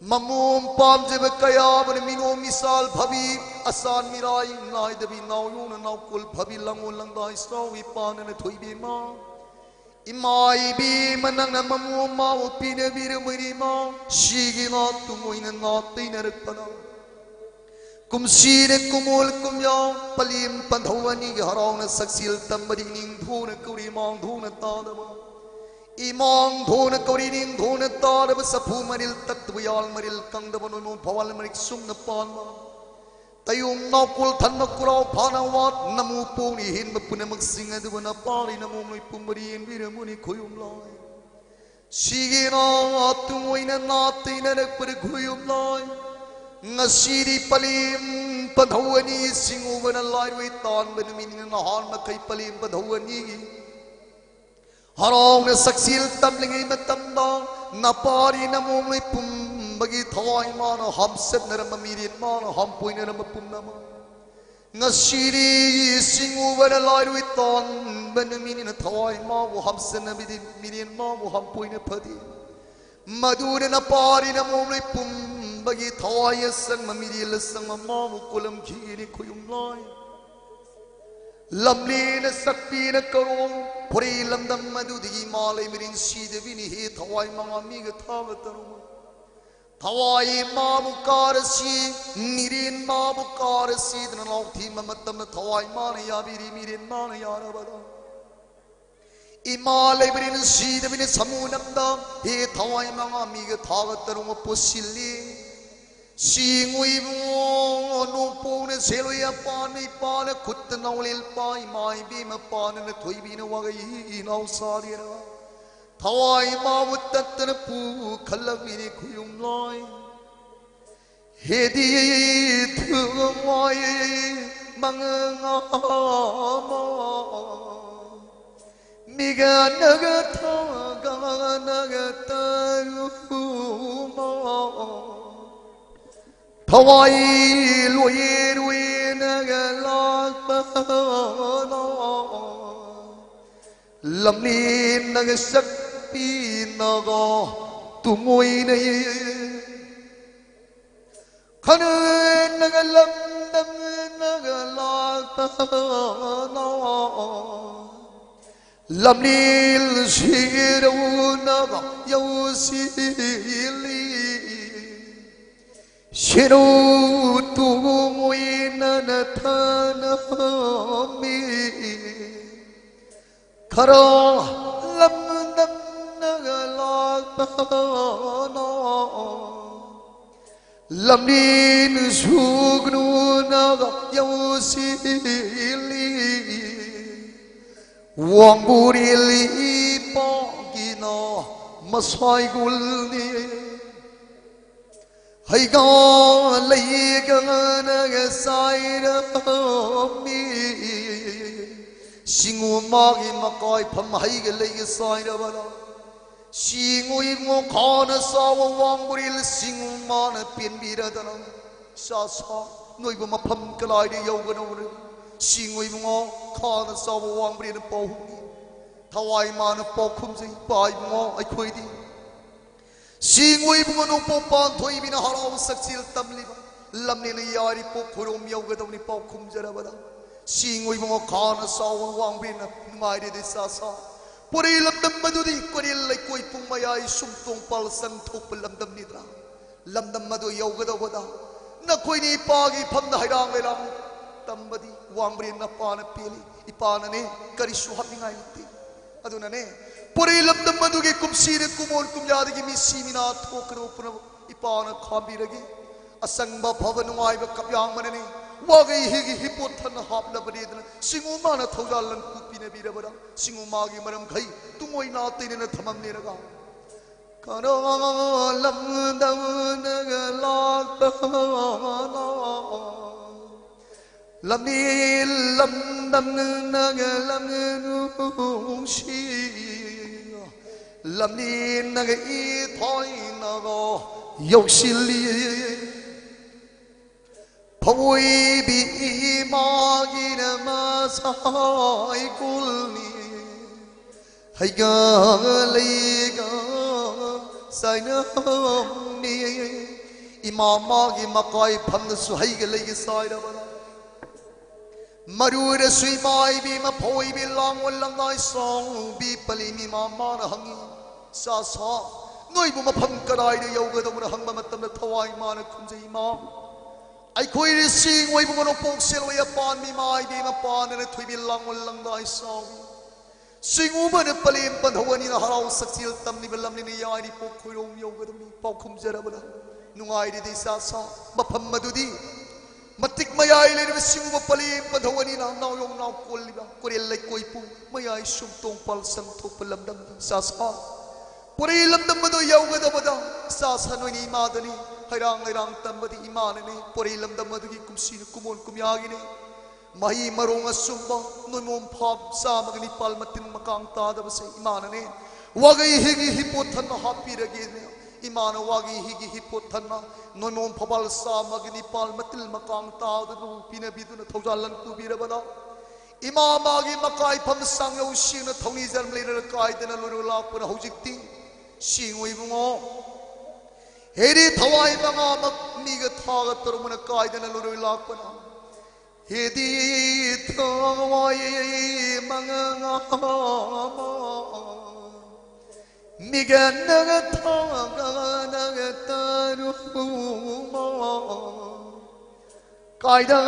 ꯃꯃꯣꯝ ꯄꯥꯝꯖꯕ ꯀꯌꯥ ꯑꯃꯅ ꯃꯤꯅꯣ ꯃꯤꯁꯥꯜ ꯐꯕꯤ ꯑꯁꯥꯟ ꯃꯤꯔꯥꯏ ꯅꯥꯏꯗꯕꯤ ꯅꯥꯎꯌꯣꯅ ꯅꯥꯎꯀꯣꯜ ꯐꯕꯤ ꯂꯪꯉꯣ ꯂꯪꯗꯥꯏ ꯁꯥꯎꯏ ꯄꯥꯟꯅꯅ ꯊꯣꯏꯕꯤꯃ ꯏꯃꯥ ꯏꯕꯦꯝꯃ ꯅꯪꯅ ꯃꯃꯣꯝ ꯃꯥꯕꯨ ꯄꯤꯅꯕꯤꯔꯝꯃꯔꯤꯃ ꯁꯤꯒꯤ ꯅꯥꯠꯇꯨ ꯃꯣꯏꯅ ꯅꯥꯠ ꯇꯩꯅꯔꯛꯄꯅ ꯀꯨꯝꯁꯤꯅ ꯀꯨꯃꯣꯜ ꯀꯨꯝꯌꯥ ꯄꯂꯦꯝ ꯄꯟꯊꯧ ꯑꯅꯤꯒꯤ ꯍꯔꯥꯎꯅ ꯁꯛꯁꯤꯜ ꯇꯝꯕꯗꯤ ꯅꯤꯡꯊꯧꯅ ꯀꯧꯔꯤ ꯃꯥꯡꯊꯧꯅ ꯇꯥꯗꯕ ꯏꯃꯥꯡ ꯙꯣꯅ ꯀꯧꯔꯤ ꯅꯤꯡ ꯙꯣꯅ ꯇꯥꯔꯕ ꯁꯐꯨ ꯃꯔꯤꯜ ꯇꯠꯇꯕ ꯌꯥꯜ ꯃꯔꯤꯜ ꯀꯪꯗꯕ ꯅꯣꯏꯃꯣ ꯚꯋꯥꯜ ꯃꯔꯤꯛ ꯁꯨꯝꯅ ꯄꯥꯟꯕ ꯇꯌꯣꯡ ꯅꯥꯎꯀꯣꯜ ꯊꯟꯕ ꯀꯨꯔꯥꯎ ꯐꯥꯅ ꯋꯥꯠ ꯅꯃꯨ ꯄꯣꯡꯅ ꯍꯦꯟꯕ ꯄꯨꯝꯅꯃꯛꯁꯤꯡ ꯑꯗꯨꯕꯨ ꯅꯄꯥꯔꯤ ꯅꯃꯣꯝ ꯅꯣꯏ ꯄꯨꯝꯕꯔꯤ ꯌꯦꯟꯕꯤꯔꯝꯃꯨꯅꯤ ꯈꯣꯏꯌꯨꯝ ꯂꯥꯏ꯫ ꯁꯤꯒꯤ ꯅꯥ ꯇꯨꯡ ꯑꯣꯏꯅ ꯅꯥ ꯇꯩꯅꯔꯛꯄꯗ ꯈꯣꯏꯌꯨꯝ ꯂꯥꯏ꯫ ꯉꯁꯤꯗꯤ ꯄꯂꯦꯝ ꯄꯟꯊꯧ ꯑꯅꯤ ꯁꯤꯡꯎꯕꯅ ꯂꯥꯏꯔꯣꯏ ꯇꯥꯟꯕ ꯅꯨꯃꯤꯠꯅꯤꯅ ꯅꯍꯥꯟ ꯃꯈꯩ ꯄꯂꯦꯝ ꯄꯟꯊꯧ ꯑꯅꯤꯒꯤ ꯍꯔꯥꯎꯅ ꯁꯛꯁꯤꯜ ꯇꯝꯂꯤꯉꯩ ꯃꯇꯝꯗ ꯅꯄꯥꯔꯤ ꯅꯃꯣꯝꯂꯣꯏ ꯄꯨꯝꯕꯒꯤ ꯊꯋꯥꯏ ꯃꯥꯅ ꯍꯥꯝꯆꯠꯅꯔꯝꯕ ꯃꯤꯔꯦꯟ ꯃꯥꯅ ꯍꯥꯝꯄꯣꯏꯅꯔꯝꯕ ꯄꯨꯝꯅꯃꯛ ꯉꯁꯤꯗꯤ ꯁꯤꯡꯎꯕꯅ ꯂꯥꯏꯔꯣꯏ ꯇꯥꯟꯕ ꯅꯨꯃꯤꯠꯅꯤꯅ ꯊꯋꯥꯏ ꯃꯥꯕꯨ ꯍꯥꯝꯆꯠꯅꯕꯤꯗꯤ ꯃꯤꯔꯦꯟ ꯃꯥꯕꯨ ꯍꯥꯝꯄꯣꯏꯅ ꯐꯗꯦ꯫ ꯃꯗꯨꯅ ꯅꯄꯥꯔꯤ ꯅꯃꯣꯝꯂꯣꯏ ꯄꯨꯝꯕꯒꯤ ꯊꯋꯥꯏ ꯑꯁꯪꯕ ꯃꯤꯔꯦꯜ ꯑꯁꯪꯕ ꯃꯥꯕꯨ ꯀꯣꯂꯝꯈꯤꯒꯅꯤ ꯈꯣꯏꯌꯨꯝ ꯂꯥꯏ꯫ ꯂꯝꯂꯦꯅ ꯁꯛꯄꯤꯅ ꯀꯔꯣꯡ ꯐꯣꯔꯦ ꯂꯝꯗꯝ ꯑꯗꯨꯗꯒꯤ ꯃꯥꯂꯩ ꯃꯔꯤꯟ ꯁꯤꯗꯕꯤꯅꯤ ꯍꯦ ꯊꯋꯥꯏ ꯃꯉꯥ ꯃꯤꯒ ꯊꯥꯕ ꯇꯔꯨꯛ꯫ ꯊꯋꯥꯏ ꯃꯥꯕꯨ ꯀꯥꯔꯁꯤ ꯃꯤꯔꯦꯟ ꯃꯥꯕꯨ ꯀꯥꯔꯁꯤꯗꯅ ꯂꯥꯎꯊꯤꯕ ꯃꯇꯝꯗ ꯊꯋꯥꯏ ꯃꯥꯅ ꯌꯥꯕꯤꯔꯤ ꯃꯤꯔꯦꯟ ꯃꯥꯅ ꯌꯥꯔꯕꯗ ꯏꯃꯥ ꯂꯩꯕꯅꯤꯅ ꯁꯤꯗꯕꯅꯤ ꯁꯃꯨ ꯅꯝꯗ ꯍꯦ ꯊꯋꯥꯏ ꯃꯉꯥ ꯃꯤꯒ ꯊꯥꯒ ꯇꯔꯨꯛ ꯄꯨꯁꯤꯜꯂꯤ꯫ ꯁꯤꯡꯉꯨ ꯏꯕꯨꯡꯉꯣ, ꯅꯣꯡꯄꯣꯛꯅ ꯁꯦꯜ ꯂꯣꯏ ꯑꯄꯥꯅ ꯏꯄꯥꯅ ꯈꯨꯠꯇ ꯅꯥꯎꯂꯦꯜ ꯄꯥꯏ, ꯏꯃꯥ ꯏꯕꯦꯝꯃ ꯄꯥꯅꯅ ꯊꯣꯏꯕꯤꯅ ꯋꯥꯒꯩ ꯏꯅꯥꯎ ꯁꯥꯔꯤꯔ꯫ ꯊꯋꯥꯏ ꯏꯃꯥꯕꯨ ꯇꯠꯇꯅ ꯄꯨꯈꯠꯂꯝꯃꯤꯅꯤ ꯈꯨꯌꯨꯝ ꯂꯣꯏ꯫ ꯍꯦꯗꯤ ꯊꯨꯝꯃꯣꯏ ꯃꯉꯥ ꯑꯃ ꯃꯤꯒ ꯅꯒ ꯊꯥꯒ ꯅꯒ ꯇꯔꯨꯃ꯫ ꯊꯋꯥꯏ ꯂꯣꯏꯔꯨꯏ ꯅꯒ ꯂꯥꯛꯄꯅ꯫ ꯂꯝꯂꯦꯟ ꯅꯒ ꯁꯛꯄꯤ ꯅꯒ ꯇꯨꯡꯑꯣꯏꯅꯩ꯫ ꯈꯅ ꯅꯒ ꯂꯝꯗꯝ ꯅꯒ ꯂꯥꯛꯄꯅ꯫ ꯂꯝꯂꯦꯟ ꯁꯤꯔꯧꯅꯒ ꯌꯧꯁꯤꯜꯂꯤ꯫ ꯁꯤꯔꯧ ꯇꯨꯡꯑꯣꯏꯅꯅ ꯊꯅꯝꯃꯤ꯫ ꯈꯔ ꯂꯝꯗꯝꯅꯒ ꯂꯥꯛꯄꯅ꯫ ꯂꯝꯂꯦꯟ ꯁꯨꯒꯅꯨꯅꯒ ꯌꯧꯁꯤꯜꯂꯤ꯫ ꯋꯥꯡꯕꯨꯔꯦꯜ ꯏꯄꯥꯒꯤꯅ ꯃꯁꯥꯏꯒꯨꯜꯅꯤ꯫ ꯍꯩꯒ ꯂꯩꯒꯅꯒ ꯆꯥꯏꯔꯝꯃꯤ꯫ ꯁꯤꯡꯉꯨ ꯃꯥꯒꯤ ꯃꯀꯥꯏ ꯐꯝ ꯍꯩꯒ ꯂꯩꯒ ꯆꯥꯏꯔꯕꯗ꯫ ꯁꯤꯡꯉꯨ ꯏꯕꯨꯡꯉꯣ ꯈꯥꯅ ꯆꯥꯎꯕ ꯋꯥꯡꯕꯨꯔꯦꯜ ꯁꯤꯡꯉꯨ ꯃꯥꯅ ꯄꯦꯟꯕꯤꯔꯗꯅ꯫ ꯁꯥ ꯁꯥ ꯅꯣꯏꯕꯨ ꯃꯐꯝ ꯀꯂꯥꯏꯗ ꯌꯧꯒꯅꯧꯔꯦ꯫ ꯁꯤꯡꯉꯨ ꯏꯕꯨꯡꯉꯣ ꯈꯥꯅ ꯆꯥꯎꯕ ꯋꯥꯡꯕꯨꯔꯦꯜ ꯄꯥꯎꯍꯨꯝꯅꯤ꯫ ꯊꯋꯥꯏ ꯃꯥꯅ ꯄꯥꯎꯈꯨꯝꯖꯩ ꯄꯥ ꯏꯕꯨꯡꯉꯣ ꯑꯩꯈꯣꯏꯗꯤ꯫ ꯁꯤꯡꯉꯨ ꯏꯕꯨꯡꯉꯣ ꯅꯣꯡꯄꯣꯛ ꯄꯥꯟꯊꯣꯏꯕꯤꯅ ꯍꯔꯥꯎ ꯁꯛꯆꯦꯜ ꯇꯝꯂꯤꯕ ꯂꯝꯅꯦꯅ ꯌꯥꯔꯤ ꯄꯣꯛ ꯈꯨꯔꯣꯝ ꯌꯧꯒꯗꯧꯅꯤ ꯄꯥꯎ ꯈꯨꯝꯖꯔꯕꯗ꯫ ꯁꯤꯡꯉꯨ ꯏꯕꯨꯡꯉꯣ ꯈꯥꯅ ꯆꯥꯎꯕ ꯋꯥꯡꯕꯤꯅ ꯅꯨꯡꯉꯥꯏꯔꯦꯗꯤ ꯆꯥ ꯁꯥ꯫ ꯄꯨꯔꯤ ꯂꯝꯗꯝ ꯑꯗꯨꯗꯤ ꯀꯣꯔꯦꯜ ꯂꯩꯀꯣꯏ ꯄꯨꯡ ꯃꯌꯥꯏ ꯁꯨꯝꯇꯣꯡ ꯄꯥꯜ ꯆꯪ ꯊꯣꯛꯄ ꯂꯝꯗꯝꯅꯤꯗ꯭ꯔꯥ? ꯂꯝꯗꯝ ꯑꯗꯨ ꯌꯧꯒꯗꯧꯕꯗ ꯅꯈꯣꯏꯅꯤ ꯏꯄꯥꯒꯤ ꯐꯝꯗ ꯍꯩꯔꯥꯡ ꯂꯩꯔꯥꯡ ꯇꯝꯕꯗꯤ ꯋꯥꯡꯕ꯭ꯔꯦꯟ ꯅꯄꯥꯅ ꯄꯦꯜꯂꯤ꯫ ꯏꯄꯥꯅꯅꯦ ꯀꯔꯤꯁꯨ ꯍꯥꯞꯅꯤꯡꯉꯥꯏ ꯂꯩꯇꯦ꯫ ꯑꯗꯨꯅꯅꯦ ꯄꯨꯔꯤ ꯂꯝꯗꯝ ꯑꯗꯨꯒꯤ ꯀꯨꯝꯁꯤꯅ ꯀꯨꯃꯣꯟ ꯀꯨꯝꯌꯥꯗꯒꯤ ꯃꯤꯁꯤ ꯃꯤꯅꯥ ꯊꯣꯛꯀꯗꯕ ꯄꯨꯝꯅꯃꯛ ꯏꯄꯥꯅ ꯈꯥꯝꯕꯤꯔꯒꯦ꯫ ꯑꯁꯪꯕ ꯐꯕ ꯅꯨꯡꯉꯥꯏꯕ ꯀꯞꯌꯥꯡꯕꯅꯅꯤ꯫ ꯋꯥꯒꯩ ꯍꯤꯒꯤ ꯍꯤꯄꯣꯠ ꯊꯟꯅ ꯍꯥꯞꯂꯕꯅꯤꯗꯅ ꯁꯤꯡꯎ ꯃꯥꯅ ꯊꯧꯖꯥꯜ ꯂꯟ ꯀꯨꯞꯄꯤꯅꯕꯤꯔꯕꯗ ꯁꯤꯡꯎ ꯃꯥꯒꯤ ꯃꯔꯝꯈꯩ ꯇꯨꯡꯑꯣꯏ ꯅꯥ ꯇꯩꯅꯅ ꯊꯝꯃꯝꯅꯤꯔꯒ ꯀꯔꯣ ꯂꯝꯗꯝꯅꯒ ꯂꯥꯛꯄ ꯂꯝꯅꯤ ꯂꯝꯗꯝꯅꯒ ꯂꯝꯅꯨꯡꯁꯤ ꯂꯝꯅꯤꯅꯒ ꯏꯊꯣꯏꯅꯒ ꯌꯧꯁꯤꯜꯂꯤ꯫ ꯐꯧꯏꯕꯤ ꯏꯃꯥꯒꯤꯅ ꯃꯁꯥꯏ ꯀꯨꯜꯅꯤ꯫ ꯍꯩꯒ ꯂꯩꯒ ꯆꯥꯏꯅꯝꯅꯤ꯫ ꯏꯃꯥ ꯃꯥꯒꯤ ꯃꯀꯥꯏ ꯐꯝꯅꯁꯨ ꯍꯩꯒ ꯂꯩꯒ ꯆꯥꯏꯔꯕꯅ ꯃꯔꯨꯔꯁꯨ ꯏꯃꯥ ꯏꯕꯦꯝꯃ ꯐꯧꯏꯕꯤ ꯂꯥꯡꯑꯣꯜ ꯂꯪꯗꯥꯏ ꯁꯥꯎꯕꯤ ꯄꯂꯤ ꯃꯤꯃꯥ ꯃꯥꯅ ꯍꯪꯉꯤ꯫ ꯆꯥ ꯁꯥ ꯅꯣꯏꯕꯨ ꯃꯐꯝ ꯀꯗꯥꯏꯗ ꯌꯧꯒꯗꯧꯕꯅ ꯍꯪꯕ ꯃꯇꯝꯗ ꯊꯋꯥꯏ ꯃꯥꯅ ꯈꯨꯝꯖꯩ ꯏꯃꯥ ꯑꯩꯈꯣꯏ ꯆꯤꯡ ꯑꯣꯏꯕ ꯃꯅꯣꯄꯣꯛ ꯁꯦꯜ ꯑꯣꯏ ꯑꯄꯥꯟ ꯃꯤꯃꯥ ꯏꯕꯦꯝꯃ ꯄꯥꯟꯗꯅ ꯊꯣꯏꯕꯤ ꯂꯥꯡꯑꯣꯜ ꯂꯪꯗꯥꯏ ꯁꯥꯎꯕꯤ ꯁꯤꯡꯎꯕꯅ ꯄꯂꯦꯝ ꯄꯟꯊꯧꯒꯅꯤꯅ ꯍꯔꯥꯎ ꯁꯛꯆꯦꯜ ꯇꯝꯂꯤꯕ ꯂꯝꯅꯤꯅ ꯌꯥꯏꯔꯤ ꯄꯣꯛ ꯈꯣꯏꯔꯣꯡ ꯌꯧꯒꯗꯕꯅꯤ ꯄꯥꯎꯈꯨꯝꯖꯔꯕꯅ ꯅꯨꯡꯉꯥꯏꯔꯤꯗꯤ ꯏꯆꯥ ꯁꯥ ꯃꯐꯝ ꯑꯗꯨꯗꯤ ꯃꯇꯤꯛ ꯃꯌꯥꯏ ꯂꯩꯔꯤꯕ ꯁꯤꯡꯎꯕ ꯄꯂꯦꯝ ꯄꯟꯊꯧꯒꯅꯤꯅ ꯅꯥꯎ ꯌꯧ ꯅꯥꯎ ꯀꯣꯜꯂꯤꯕ ꯀꯣꯔꯦꯜ ꯂꯩꯀꯣꯏ ꯄꯨꯡ ꯃꯌꯥꯏ ꯁꯨꯝ ꯇꯣꯡꯄꯥꯜ ꯁꯪ ꯊꯣꯛꯄ ꯂꯝꯗꯝꯗ ꯏꯆꯥ ꯁꯥ ꯄꯨꯔꯩ ꯂꯝꯗꯝ ꯑꯗꯨ ꯌꯧꯒꯗꯕꯗ ꯏꯆꯥ ꯁꯥ ꯅꯣꯏꯅ ꯏꯃꯥꯗꯅꯤ ꯍꯩꯔꯥꯡ ꯂꯩꯔꯥꯡ ꯇꯝꯕꯗꯤ ꯏꯃꯥꯅꯅꯤ ꯄꯨꯔꯩ ꯂꯝꯗꯝ ꯑꯗꯨꯒꯤ ꯀꯨꯝꯁꯤꯅ ꯀꯨꯃꯣꯟ ꯀꯨꯝꯌꯥꯒꯤꯅꯤ꯫ ꯃꯍꯩ ꯃꯔꯣꯡ ꯑꯆꯨꯝꯕ ꯅꯣꯏꯃꯣꯝ ꯐꯥꯝ ꯆꯥꯝꯃꯒ ꯅꯤꯄꯥꯜ ꯃꯇꯤꯟ ꯃꯀꯥꯡ ꯇꯥꯗꯕꯁꯦ ꯏꯃꯥꯅꯅꯦ꯫ ꯋꯥꯒꯩ ꯍꯤꯒꯤ ꯍꯤꯄꯣꯠ ꯊꯟꯅ ꯍꯥꯞꯄꯤꯔꯒꯦꯅꯦ꯫ ꯏꯃꯥꯅ ꯋꯥꯒꯩ ꯍꯤꯒꯤ ꯍꯤꯄꯣꯠ ꯊꯟꯅ ꯅꯣꯏꯃꯣꯝ ꯐꯕꯥꯜ ꯆꯥꯝꯃꯒ ꯅꯤꯄꯥꯜ ꯃꯇꯤꯜ ꯃꯀꯥꯡ ꯇꯥꯗꯕꯕꯨ ꯄꯤꯅꯕꯤꯗꯨꯅ ꯊꯧꯖꯥꯜ ꯂꯟ ꯄꯨꯕꯤꯔꯕꯗ ꯏꯃꯥ ꯃꯥꯒꯤ ꯃꯀꯥꯏ ꯐꯝ ꯁꯥꯡꯌꯧ ꯁꯤꯡꯅ ꯊꯧꯅꯤꯖꯔꯝ ꯂꯩꯔꯒ ꯀꯥꯏꯗꯅ ꯂꯣꯏꯔꯣ ꯂꯥꯛꯄꯅ ꯍꯧꯖꯤꯛꯇꯤ ꯁꯤꯡꯉꯨ ꯏꯕꯨꯡꯉꯣ꯫ ꯍꯦꯔꯤ ꯊꯋꯥꯏ ꯃꯉꯥꯃꯛ ꯃꯤꯒ ꯊꯥꯒ ꯇꯔꯨꯛꯃꯅ ꯀꯥꯏꯗꯅ ꯂꯣꯏꯔꯣꯏ ꯂꯥꯛꯄꯅ ꯍꯦꯗꯤ ꯊꯋꯥꯏ ꯃꯉꯥꯃ ꯃꯤꯒ ꯅꯒ ꯊꯥꯒ ꯅꯒ ꯇꯔꯨꯛꯃ ꯀꯥꯏꯗ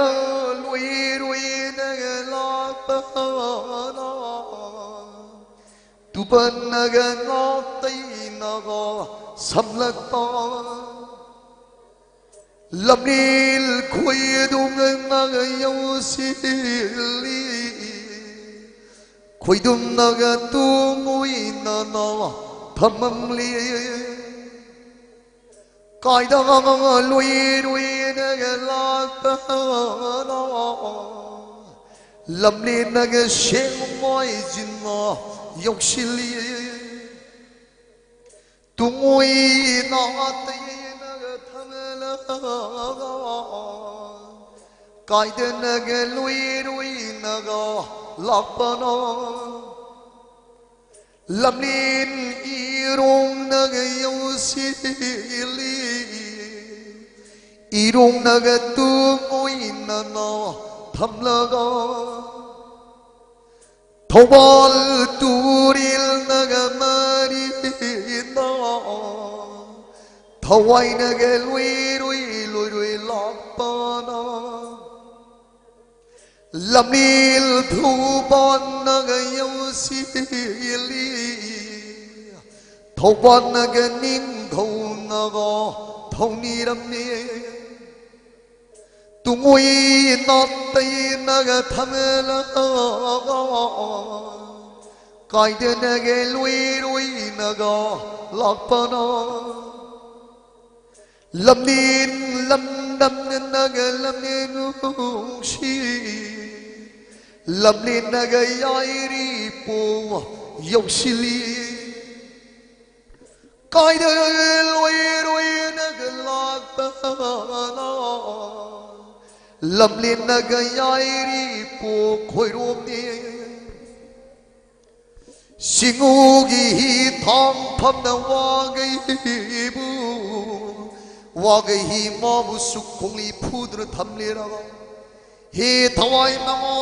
ꯂꯣꯏꯔꯣꯏ ꯅꯒ ꯂꯥꯛꯄꯅ ꯇꯨꯄꯟꯅꯒ ꯅꯥꯇꯩꯅꯒ ꯁꯝꯂꯛꯄ ꯂꯝꯂꯦꯟ ꯈꯣꯏꯗꯨꯝꯅꯒ ꯌꯧꯁꯤꯜꯂꯤ, ꯈꯣꯏꯗꯨꯝꯅꯒ ꯇꯨꯡ ꯑꯣꯏꯅꯅ ꯊꯝꯃꯝꯂꯤ꯫ ꯀꯥꯏꯗ ꯂꯣꯏꯔꯣꯏꯅꯒ ꯂꯥꯛꯄꯅꯣ, ꯂꯝꯂꯦꯟꯅꯒ ꯁꯦꯡꯃꯥꯏꯖꯤꯟꯅ ꯌꯧꯁꯤꯜꯂꯤ꯫ ꯇꯨꯡꯑꯣꯏꯅ ꯑꯇꯩꯅꯒ ꯊꯝꯂꯒ, ꯀꯥꯏꯗꯅꯒ ꯂꯣꯏꯔꯣꯏꯅꯒ ꯂꯥꯛꯄꯅꯣ? ꯂꯝꯂꯦꯟ ꯏꯔꯣꯡꯅꯒ ꯌꯧꯁꯤꯜꯂꯤ, ꯏꯔꯣꯡꯅꯒ ꯇꯨꯡꯑꯣꯏꯅꯅ ꯊꯝꯂꯒ, ꯊꯧꯕꯥꯜ ꯇꯨꯔꯦꯜꯅꯒ ꯃꯔꯤꯅ, ꯊꯋꯥꯏꯅꯒ ꯂꯣꯏꯔꯣꯏ ꯂꯣꯏꯔꯣꯏ ꯂꯥꯛꯄꯅ, ꯂꯝꯂꯦꯟ ꯊꯧꯕꯥꯜꯅꯒ ꯌꯧꯁꯤꯜꯂꯤ, ꯊꯧꯕꯥꯜꯅꯒ ꯅꯤꯡꯊꯧꯅꯒ ꯊꯧꯅꯤꯔꯝꯃꯤ꯫ ꯇꯨꯡꯑꯣꯏ ꯅꯥꯇꯩꯅꯒ ꯊꯝꯂꯒ, ꯀꯥꯏꯗꯅꯒ ꯂꯣꯏꯔꯣꯏꯅꯒ ꯂꯥꯛꯄꯅ, ꯂꯝꯂꯦꯟ ꯂꯝꯗꯝꯅꯒ ꯂꯝꯂꯦꯟ ꯅꯨꯡꯁꯤ, ꯂꯝꯂꯦꯟꯅꯒ ꯌꯥꯏꯔꯤꯄꯣꯛ ꯌꯧꯁꯤꯜꯂꯤ꯫ ꯀꯥꯏꯗ ꯂꯣꯏꯔꯣꯏꯅꯒ ꯂꯥꯛꯄꯅ, ꯂꯝꯂꯦꯟꯅꯒ ꯌꯥꯏꯔꯤꯄꯣꯛ ꯈꯣꯏꯔꯣꯝꯅꯤ꯫ ꯁꯤꯡꯉꯨꯒꯤ ꯍꯤ ꯊꯥꯡ ꯐꯝꯅ ꯋꯥꯒꯩꯕꯨ, ꯋꯥꯒꯩ ꯍꯤ ꯃꯥꯕꯨ ꯁꯨꯛ ꯈꯣꯡꯂꯤ ꯐꯨꯗꯨꯅ ꯊꯝꯂꯤꯔꯕ? ꯍꯤ ꯊꯋꯥꯏ ꯃꯉꯥ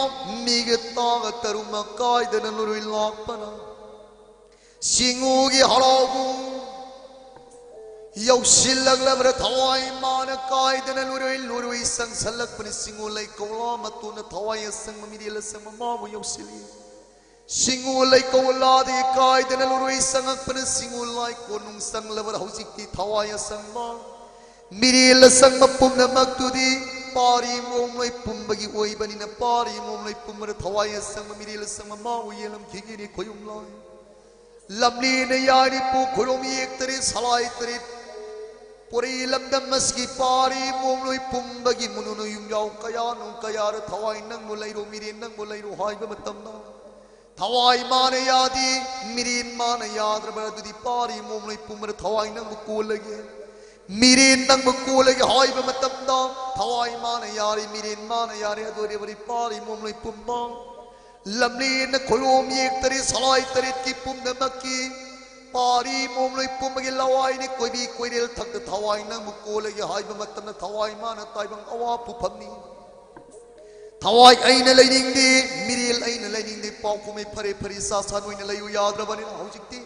ꯃꯤꯒ ꯇꯥꯒ ꯇꯔꯨꯛꯃ ꯀꯥꯏꯗꯅ ꯂꯣꯏꯔꯣꯏ ꯂꯥꯛꯄꯅ, ꯁꯤꯡꯉꯨꯒꯤ ꯍꯔꯥꯎꯕꯨꯡ ꯌꯧꯁꯤꯜꯂꯛꯂꯕ꯭ꯔꯥ? ꯊꯋꯥꯏ ꯃꯥꯅ ꯀꯥꯏꯗꯅ ꯂꯨꯔꯣꯏ ꯂꯨꯔꯣꯏ ꯆꯪꯁꯜꯂꯛꯄꯅꯤ꯫ ꯁꯤꯡꯉꯨ ꯂꯩꯀꯧꯂꯥ ꯃꯇꯣꯟꯅ ꯊꯋꯥꯏ ꯑꯁꯪꯕ ꯃꯤꯔꯦꯜ ꯑꯁꯪꯕ ꯃꯥꯕꯨ ꯌꯧꯁꯤꯜꯂꯤ꯫ ꯁꯤꯡꯉꯨ ꯂꯩꯀꯧꯂꯥꯗꯒꯤ ꯀꯥꯏꯗꯅ ꯂꯨꯔꯣꯏ ꯆꯪꯉꯛꯄꯅ ꯁꯤꯡꯉꯨ ꯂꯥꯏꯀꯣꯟ ꯅꯨꯡ ꯆꯪꯂꯕ꯭ꯔꯥ? ꯍꯧꯖꯤꯛꯇꯤ ꯊꯋꯥꯏ ꯑꯁꯪꯕ ꯃꯤꯔꯦꯜ ꯑꯁꯪꯕ ꯄꯨꯝꯅꯃꯛꯇꯨꯗꯤ ꯄꯥꯔꯤ ꯃꯣꯝꯂꯣꯏ ꯄꯨꯝꯕꯒꯤ ꯑꯣꯏꯕꯅꯤꯅ, ꯄꯥꯔꯤ ꯃꯣꯝꯂꯣꯏ ꯄꯨꯝꯕꯗ ꯊꯋꯥꯏ ꯑꯁꯪꯕ, ꯃꯤꯔꯦꯜ ꯑꯁꯪꯕ ꯃꯥꯕꯨ ꯌꯦꯜꯂꯝꯈꯤꯒꯅꯤ ꯈꯣꯌꯨꯝ ꯂꯥꯏ꯫ ꯂꯝꯂꯦꯟꯅ ꯌꯥꯏꯔꯤ ꯄꯨ ꯈꯣꯏꯔꯣꯝ ꯌꯦꯛꯇꯔꯦ ꯁꯂꯥꯏ ꯇꯔꯦꯠ꯫ ꯄꯣꯔꯩ ꯂꯝꯗꯝ ꯑꯁꯤꯒꯤ ꯄꯥꯔꯤ ꯃꯣꯝꯂꯣꯏ ꯄꯨꯝꯕꯒꯤ ꯃꯨꯅꯨꯅ ꯌꯨꯝꯖꯥꯎ ꯀꯌꯥꯅꯣ ꯀꯌꯥꯗ ꯊꯋꯥꯏ ꯅꯪꯕꯨ ꯂꯩꯔꯣ, ꯃꯤꯔꯦꯟ ꯅꯪꯕꯨ ꯂꯩꯔꯣ ꯍꯥꯏꯕ ꯃꯇꯝꯗ, ꯊꯋꯥꯏ ꯃꯥꯅ ꯌꯥꯗꯦ, ꯃꯤꯔꯦꯟ ꯃꯥꯅ ꯌꯥꯗ꯭ꯔꯕ ꯑꯗꯨꯗꯤ ꯄꯥꯔꯤ ꯃꯣꯝꯂꯣꯏ ꯄꯨꯝꯕꯗ ꯊꯋꯥꯏ ꯅꯪꯕꯨ ꯀꯣꯜꯂꯒꯦ, ꯃꯤꯔꯦꯟ ꯅꯪꯕꯨ ꯀꯣꯜꯂꯒꯦ ꯍꯥꯏꯕ ꯃꯇꯝꯗ, ꯊꯋꯥꯏ ꯃꯥꯅ ꯌꯥꯔꯦ, ꯃꯤꯔꯦꯟ ꯃꯥꯅ ꯌꯥꯔꯦ꯫ ꯑꯗꯨ ꯑꯣꯏꯔꯕꯗꯤ ꯄꯥꯔꯤ ꯃꯣꯝꯂꯣꯏ ꯄꯨꯝꯕ, ꯂꯝꯂꯦꯟꯅ ꯈꯣꯏꯔꯣꯝ ꯌꯦꯛꯇꯔꯦ ꯁꯂꯥꯏ ꯇꯔꯦꯠꯀꯤ ꯄꯨꯝꯅꯃꯛꯀꯤ ꯄꯥꯔꯤ ꯃꯣꯝꯂꯣꯏ ꯄꯨꯝꯕꯒꯤ ꯂꯋꯥꯏꯅꯤ ꯀꯣꯏꯕꯤ ꯀꯣꯏꯔꯦꯜ ꯊꯛꯇ ꯊꯋꯥꯏ ꯅꯪꯕꯨ ꯀꯣꯜꯂꯒꯦ ꯍꯥꯏꯕ ꯃꯇꯝꯗ, ꯊꯋꯥꯏ ꯃꯥꯅ ꯇꯥꯏꯕꯪ ꯑꯋꯥ ꯄꯨꯐꯝꯅꯤ꯫ ꯊꯋꯥꯏ ꯑꯩꯅ ꯂꯩꯅꯤꯡꯗꯦ, ꯃꯤꯔꯦꯜ ꯑꯩꯅ ꯂꯩꯅꯤꯡꯗꯦ꯫ ꯄꯥꯎꯈꯨꯝ ꯑꯩ ꯐꯔꯦ, ꯐꯔꯦ, ꯏꯆꯥ ꯁꯥ ꯅꯣꯏꯅ ꯂꯩꯌꯨ ꯌꯥꯗ꯭ꯔꯕꯅꯤꯅ ꯍꯧꯖꯤꯛꯇꯤ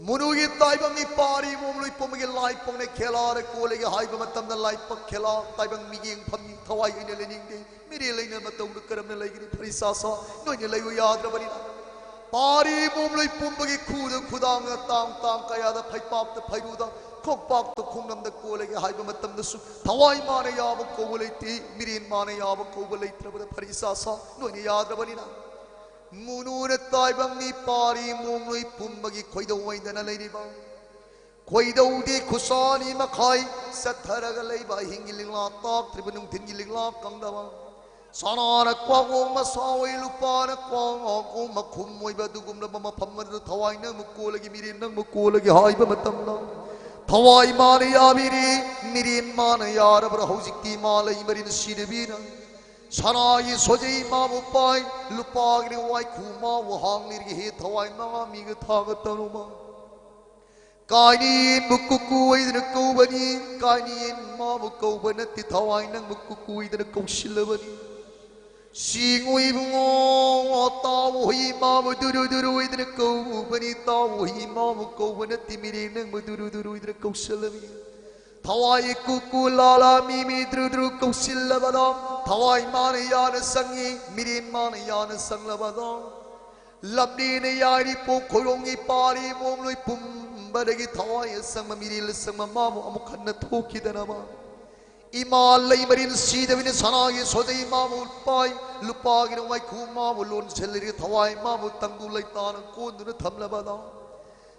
ꯃꯨꯅꯨꯒꯤ ꯇꯥꯏꯕꯪꯅꯤ ꯄꯥꯔꯤ ꯃꯣꯝꯂꯣꯏ ꯄꯨꯝꯕꯒꯤ ꯂꯥꯏꯄꯣꯛꯅ ꯈꯦꯂꯥꯔ ꯀꯣꯜꯂꯒꯦ ꯍꯥꯏꯕ ꯃꯇꯝꯗ ꯂꯥꯏꯄꯛ ꯈꯦꯂꯥ ꯇꯥꯏꯕꯪ ꯃꯤꯠꯌꯦꯡ ꯐꯝꯅꯤ꯫ ꯊꯋꯥꯏ ꯑꯩꯅ ꯂꯩꯅꯤꯡꯗꯦ, ꯃꯤꯔꯦꯜ ꯑꯩꯅ ꯃꯇꯧꯗ ꯀꯔꯝꯅ ꯂꯩꯒꯅꯤ? ꯐꯔꯤ ꯁꯥ ꯁꯥ ꯅꯣꯏꯅ ꯂꯩꯌꯨ ꯌꯥꯗ꯭ꯔꯕꯅꯤꯅ ꯄꯥꯔꯤ ꯃꯣꯝꯂꯣꯏ ꯄꯨꯝꯕꯒꯤ ꯈꯨꯗ ꯈꯨꯗꯥꯡꯅ ꯇꯥꯡ ꯇꯥꯡ ꯀꯌꯥꯗ ꯐꯩꯄꯥꯛꯇ ꯐꯩꯔꯨꯗ ꯈꯣꯡꯄꯥꯛꯇ ꯈꯣꯡꯂꯝꯗ ꯀꯣꯜꯂꯒꯦ ꯍꯥꯏꯕ ꯃꯇꯝꯗꯁꯨ ꯊꯋꯥꯏ ꯃꯥꯅ ꯌꯥꯕ ꯀꯧꯕ ꯂꯩꯇꯦ, ꯃꯤꯔꯦꯟ ꯃꯥꯅ ꯌꯥꯕ ꯀꯧꯕ ꯂꯩꯇ꯭ꯔꯕꯗ ꯐꯔꯤ ꯁꯥ ꯁꯥ ꯅꯣꯏꯅ ꯌꯥꯗ꯭ꯔꯕꯅꯤꯅ ꯃꯨꯅꯨꯅ ꯇꯥꯏꯕꯪꯅꯤ ꯄꯥꯔꯤ ꯃꯣꯝꯂꯣꯏ ꯄꯨꯝꯕꯒꯤ ꯈꯣꯏꯗꯧ ꯑꯣꯏꯗꯅ ꯂꯩꯔꯤꯕ ꯈꯣꯏꯗꯧꯗꯤ ꯈꯨꯁꯥꯅꯤ ꯃꯈꯥꯏ ꯆꯠꯊꯔꯒ ꯂꯩꯕ ꯑꯍꯤꯡꯒꯤ ꯂꯤꯛꯂꯥ ꯇꯥꯛꯇ꯭ꯔꯤꯕ ꯅꯨꯡꯊꯤꯟꯒꯤ ꯂꯤꯛꯂꯥ ꯀꯪꯗꯕ ꯁꯅꯥꯅ ꯀ꯭ꯋꯥꯒꯣꯡ ꯃꯁꯥ ꯑꯣꯏ ꯂꯨꯄꯥꯅ ꯀ꯭ꯋꯥꯒꯣꯡ ꯃꯈꯨꯝ ꯑꯣꯏꯕ ꯑꯗꯨꯒꯨꯝꯂꯕ ꯃꯐꯝ ꯑꯗꯨꯗ ꯊꯋꯥꯏ ꯅꯪꯕꯨ ꯀꯣꯜꯂꯒꯦ, ꯃꯤꯔꯦꯟ ꯅꯪꯕꯨ ꯀꯣꯜꯂꯒꯦ ꯍꯥꯏꯕ ꯃꯇꯝꯗ ꯊꯋꯥꯏ ꯃꯥꯅ ꯌꯥꯕꯤꯔꯤ, ꯃꯤꯔꯦꯟ ꯃꯥꯅ ꯌꯥꯔꯕ꯭ꯔꯥ? ꯍꯧꯖꯤꯛꯇꯤ ꯃꯥ ꯂꯩ ꯃꯔꯤꯅ ꯁꯤꯔꯕꯤꯅ ꯁꯅꯥꯒꯤ ꯁꯣꯖꯩ ꯃꯥꯕꯨ ꯄꯥꯏ, ꯂꯨꯄꯥꯒꯤ ꯋꯥꯏꯈꯨ ꯃꯥꯕꯨ ꯍꯥꯡꯂꯤꯔꯒ ꯍꯦ ꯊꯋꯥꯏ ꯃꯉꯥ ꯃꯤꯒ ꯊꯥꯒ ꯇꯔꯨꯃ ꯀꯥꯏꯅꯤꯕꯨ ꯀꯨꯀꯨ ꯑꯣꯏꯗꯅ ꯀꯧꯕꯅꯤ, ꯀꯥꯏꯅꯤꯌꯦꯟ ꯃꯥꯕꯨ ꯀꯧꯕ ꯅꯠꯇꯦ, ꯊꯋꯥꯏ ꯅꯪꯕꯨ ꯀꯨꯀꯨ ꯑꯣꯏꯗꯅ ꯀꯧꯁꯤꯜꯂꯕꯅꯤ꯫ ꯁꯤꯡꯉꯨ ꯏꯕꯨꯡꯉꯣ, ꯇꯥꯎ ꯍꯨꯏ ꯃꯥꯕꯨ ꯗꯨꯔꯨ ꯗꯨꯔꯨ ꯑꯣꯏꯗꯅ ꯀꯧꯕꯅꯤ, ꯇꯥꯎ ꯍꯨꯏ ꯃꯥꯕꯨ ꯀꯧꯕ ꯅꯠꯇꯦ, ꯃꯤꯔꯦꯟ ꯅꯪꯕꯨ ꯗꯨꯔꯨ ꯗꯨꯔꯨ ꯑꯣꯏꯗꯅ ꯀꯧꯁꯤꯜꯂꯕꯅꯤ꯫ ꯊꯋꯥꯏ ꯀꯨꯀꯨ ꯂꯥꯂꯥ ꯃꯤꯃꯤ ꯗ꯭ꯔꯨ ꯗ꯭ꯔꯨ ꯀꯧꯁꯤꯜꯂꯕꯗ ꯊꯋꯥꯏ ꯃꯥꯅ ꯌꯥꯅ ꯆꯪꯉꯤ, ꯃꯤꯔꯦꯟ ꯃꯥꯅ ꯌꯥꯅ ꯆꯪꯂꯕꯗ ꯂꯝꯂꯦꯟꯅ ꯌꯥꯏꯔꯤ ꯄꯣꯛ ꯈꯣꯏꯔꯣꯡꯒꯤ ꯄꯥꯔꯤ ꯃꯣꯝꯂꯣꯏ ꯄꯨꯝ ꯄꯨꯝꯕꯗꯒꯤ ꯊꯋꯥꯏ ꯑꯁꯪꯕ ꯃꯤꯔꯦꯜ ꯑꯁꯪꯕ ꯃꯥꯕꯨ ꯑꯃꯨꯛ ꯍꯟꯅ ꯊꯣꯛꯈꯤꯗꯅꯕ, ꯏꯃꯥ ꯂꯩꯃꯔꯦꯟ ꯁꯤꯗꯕꯤꯅ ꯁꯅꯥꯒꯤ ꯁꯣꯖꯩ ꯃꯥꯕꯨ ꯄꯥꯏ, ꯂꯨꯄꯥꯒꯤ ꯋꯥꯏꯈꯨ ꯃꯥꯕꯨ ꯂꯣꯟꯁꯤꯜꯂꯤꯔꯤ, ꯊꯋꯥꯏ ꯃꯥꯕꯨ ꯇꯪꯗꯨ ꯂꯩꯇꯥꯅ ꯀꯣꯟꯗꯨꯅ ꯊꯝꯂꯕꯗ,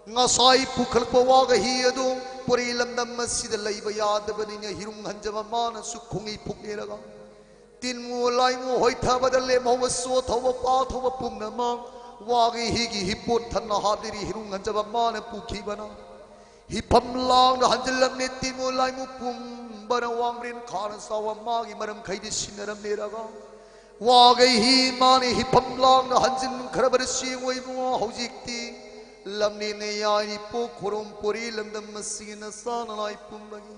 ꯉꯁꯥꯏ ꯄꯨꯈꯠꯂꯛꯄ ꯋꯥꯒ ꯍꯤ ꯑꯗꯨ ꯄꯨꯔꯤ ꯂꯝꯗꯝ ꯑꯁꯤꯗ ꯂꯩꯕ ꯌꯥꯗꯕꯅꯤꯅ ꯍꯤꯔꯨꯡ ꯍꯟꯖꯕ ꯃꯥꯅꯁꯨ ꯈꯣꯡꯉꯩ ꯐꯨꯛꯅꯦꯔꯒ, ꯇꯤꯟꯃꯨ ꯂꯥꯏꯃꯨ ꯍꯣꯏꯊꯕꯗ ꯂꯦꯝꯍꯧꯕ ꯁꯣ ꯊꯧꯕ ꯄꯥ ꯊꯧꯕ ꯄꯨꯝꯅꯃꯛ ꯋꯥꯒꯤ ꯍꯤꯒꯤ ꯍꯤꯄꯣꯠ ꯊꯟꯅ ꯍꯥꯞꯂꯤꯔꯤ ꯍꯤꯔꯨꯡ ꯍꯟꯖꯕ ꯃꯥꯅ ꯄꯨꯈꯤꯕꯅ꯫ ꯍꯤꯐꯝ ꯂꯥꯡꯗ ꯍꯟꯖꯤꯜꯂꯝꯃꯤ ꯇꯤꯟꯃꯨ ꯂꯥꯏꯃꯨ ꯄꯨꯝꯕꯅ ꯋꯥꯡꯕ꯭ꯔꯦꯟ ꯈꯥꯅ ꯆꯥꯎꯕ ꯃꯥꯒꯤ ꯃꯔꯝꯈꯩꯗꯤ ꯁꯤꯟꯅꯔꯝꯅꯦꯔꯒ, ꯋꯥꯒꯩ ꯍꯤ ꯃꯥꯅ ꯍꯤꯐꯝ ꯂꯥꯡꯗ ꯍꯟꯖꯤꯟꯈ꯭ꯔꯕꯅ ꯆꯦꯡ ꯑꯣꯏꯕꯨ ꯍꯧꯖꯤꯛꯇꯤ ꯂꯝꯅꯦꯅ ꯌꯥꯏꯔꯤ ꯄꯣꯛ ꯈꯣꯔꯣꯝ ꯄꯣꯔꯤ ꯂꯝꯗꯝ ꯑꯁꯤꯒꯤ ꯅꯆꯥ ꯅꯅꯥꯏ ꯄꯨꯝꯕꯒꯤ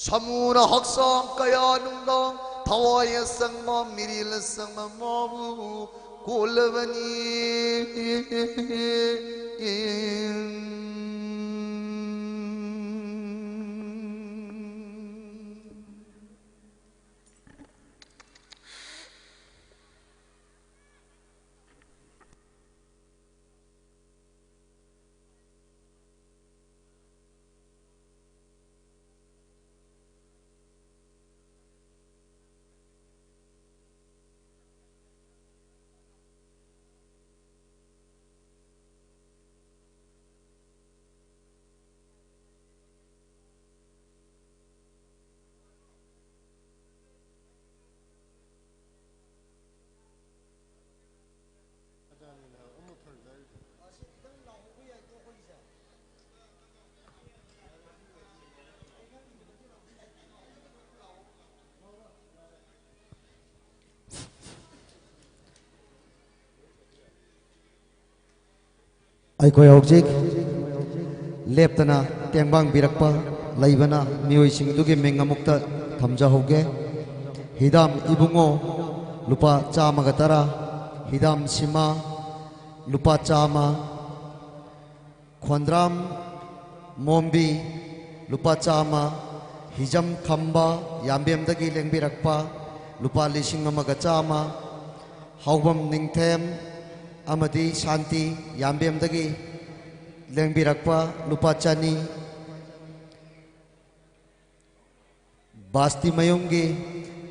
ꯁꯃꯨꯅ ꯍꯛꯆꯥꯡ ꯀꯌꯥ ꯅꯨꯡꯗꯥꯡ ꯊꯋꯥꯏ ꯑꯁꯪꯕ ꯃꯤꯔꯦꯜ ꯑꯁꯪꯕ ꯃꯥꯕꯨ ꯀꯣꯜꯂꯕꯅꯤ꯫ ꯑꯩꯈꯣꯏ ꯍꯧꯖꯤꯛ ꯂꯦꯞꯇꯅ ꯇꯦꯡꯕꯥꯡꯕꯤꯔꯛꯄ ꯂꯩꯕꯅ ꯃꯤꯑꯣꯏꯁꯤꯡꯗꯨꯒꯤ ꯃꯤꯡ ꯑꯃꯨꯛꯇ ꯊꯝꯖꯍꯧꯒꯦ꯫ ꯍꯤꯗꯥꯝ ꯏꯕꯨꯡꯉꯣ, ꯂꯨꯄꯥ ꯆꯥꯝꯃꯒ ꯇꯔꯥ, ꯍꯤꯗꯥꯝ ꯁꯤꯃꯥ, ꯂꯨꯄꯥ ꯆꯥꯝꯃ, ꯈꯣꯟꯗ꯭ꯔꯥꯝ ꯃꯣꯝꯕꯤ, ꯂꯨꯄꯥ ꯆꯥꯝꯃ, ꯍꯤꯖꯝ ꯈꯝꯕ, ꯌꯥꯝꯕꯦꯝꯗꯒꯤ ꯂꯦꯡꯕꯤꯔꯛꯄ, ꯂꯨꯄꯥ ꯂꯤꯁꯤꯡ ꯑꯃꯒ ꯆꯥꯝꯃ, ꯍꯥꯎꯕꯝ ꯅꯤꯡꯊꯦꯝ ꯑꯃꯗꯤ ꯁꯥꯟꯇꯤ, ꯌꯥꯝꯕꯦꯝꯗꯒꯤ ꯂꯦꯡꯕꯤꯔꯛꯄ ꯂꯨꯄꯥ ꯆꯅꯤ꯫ ꯕꯥꯁꯇꯤꯃꯌꯨꯝꯒꯤ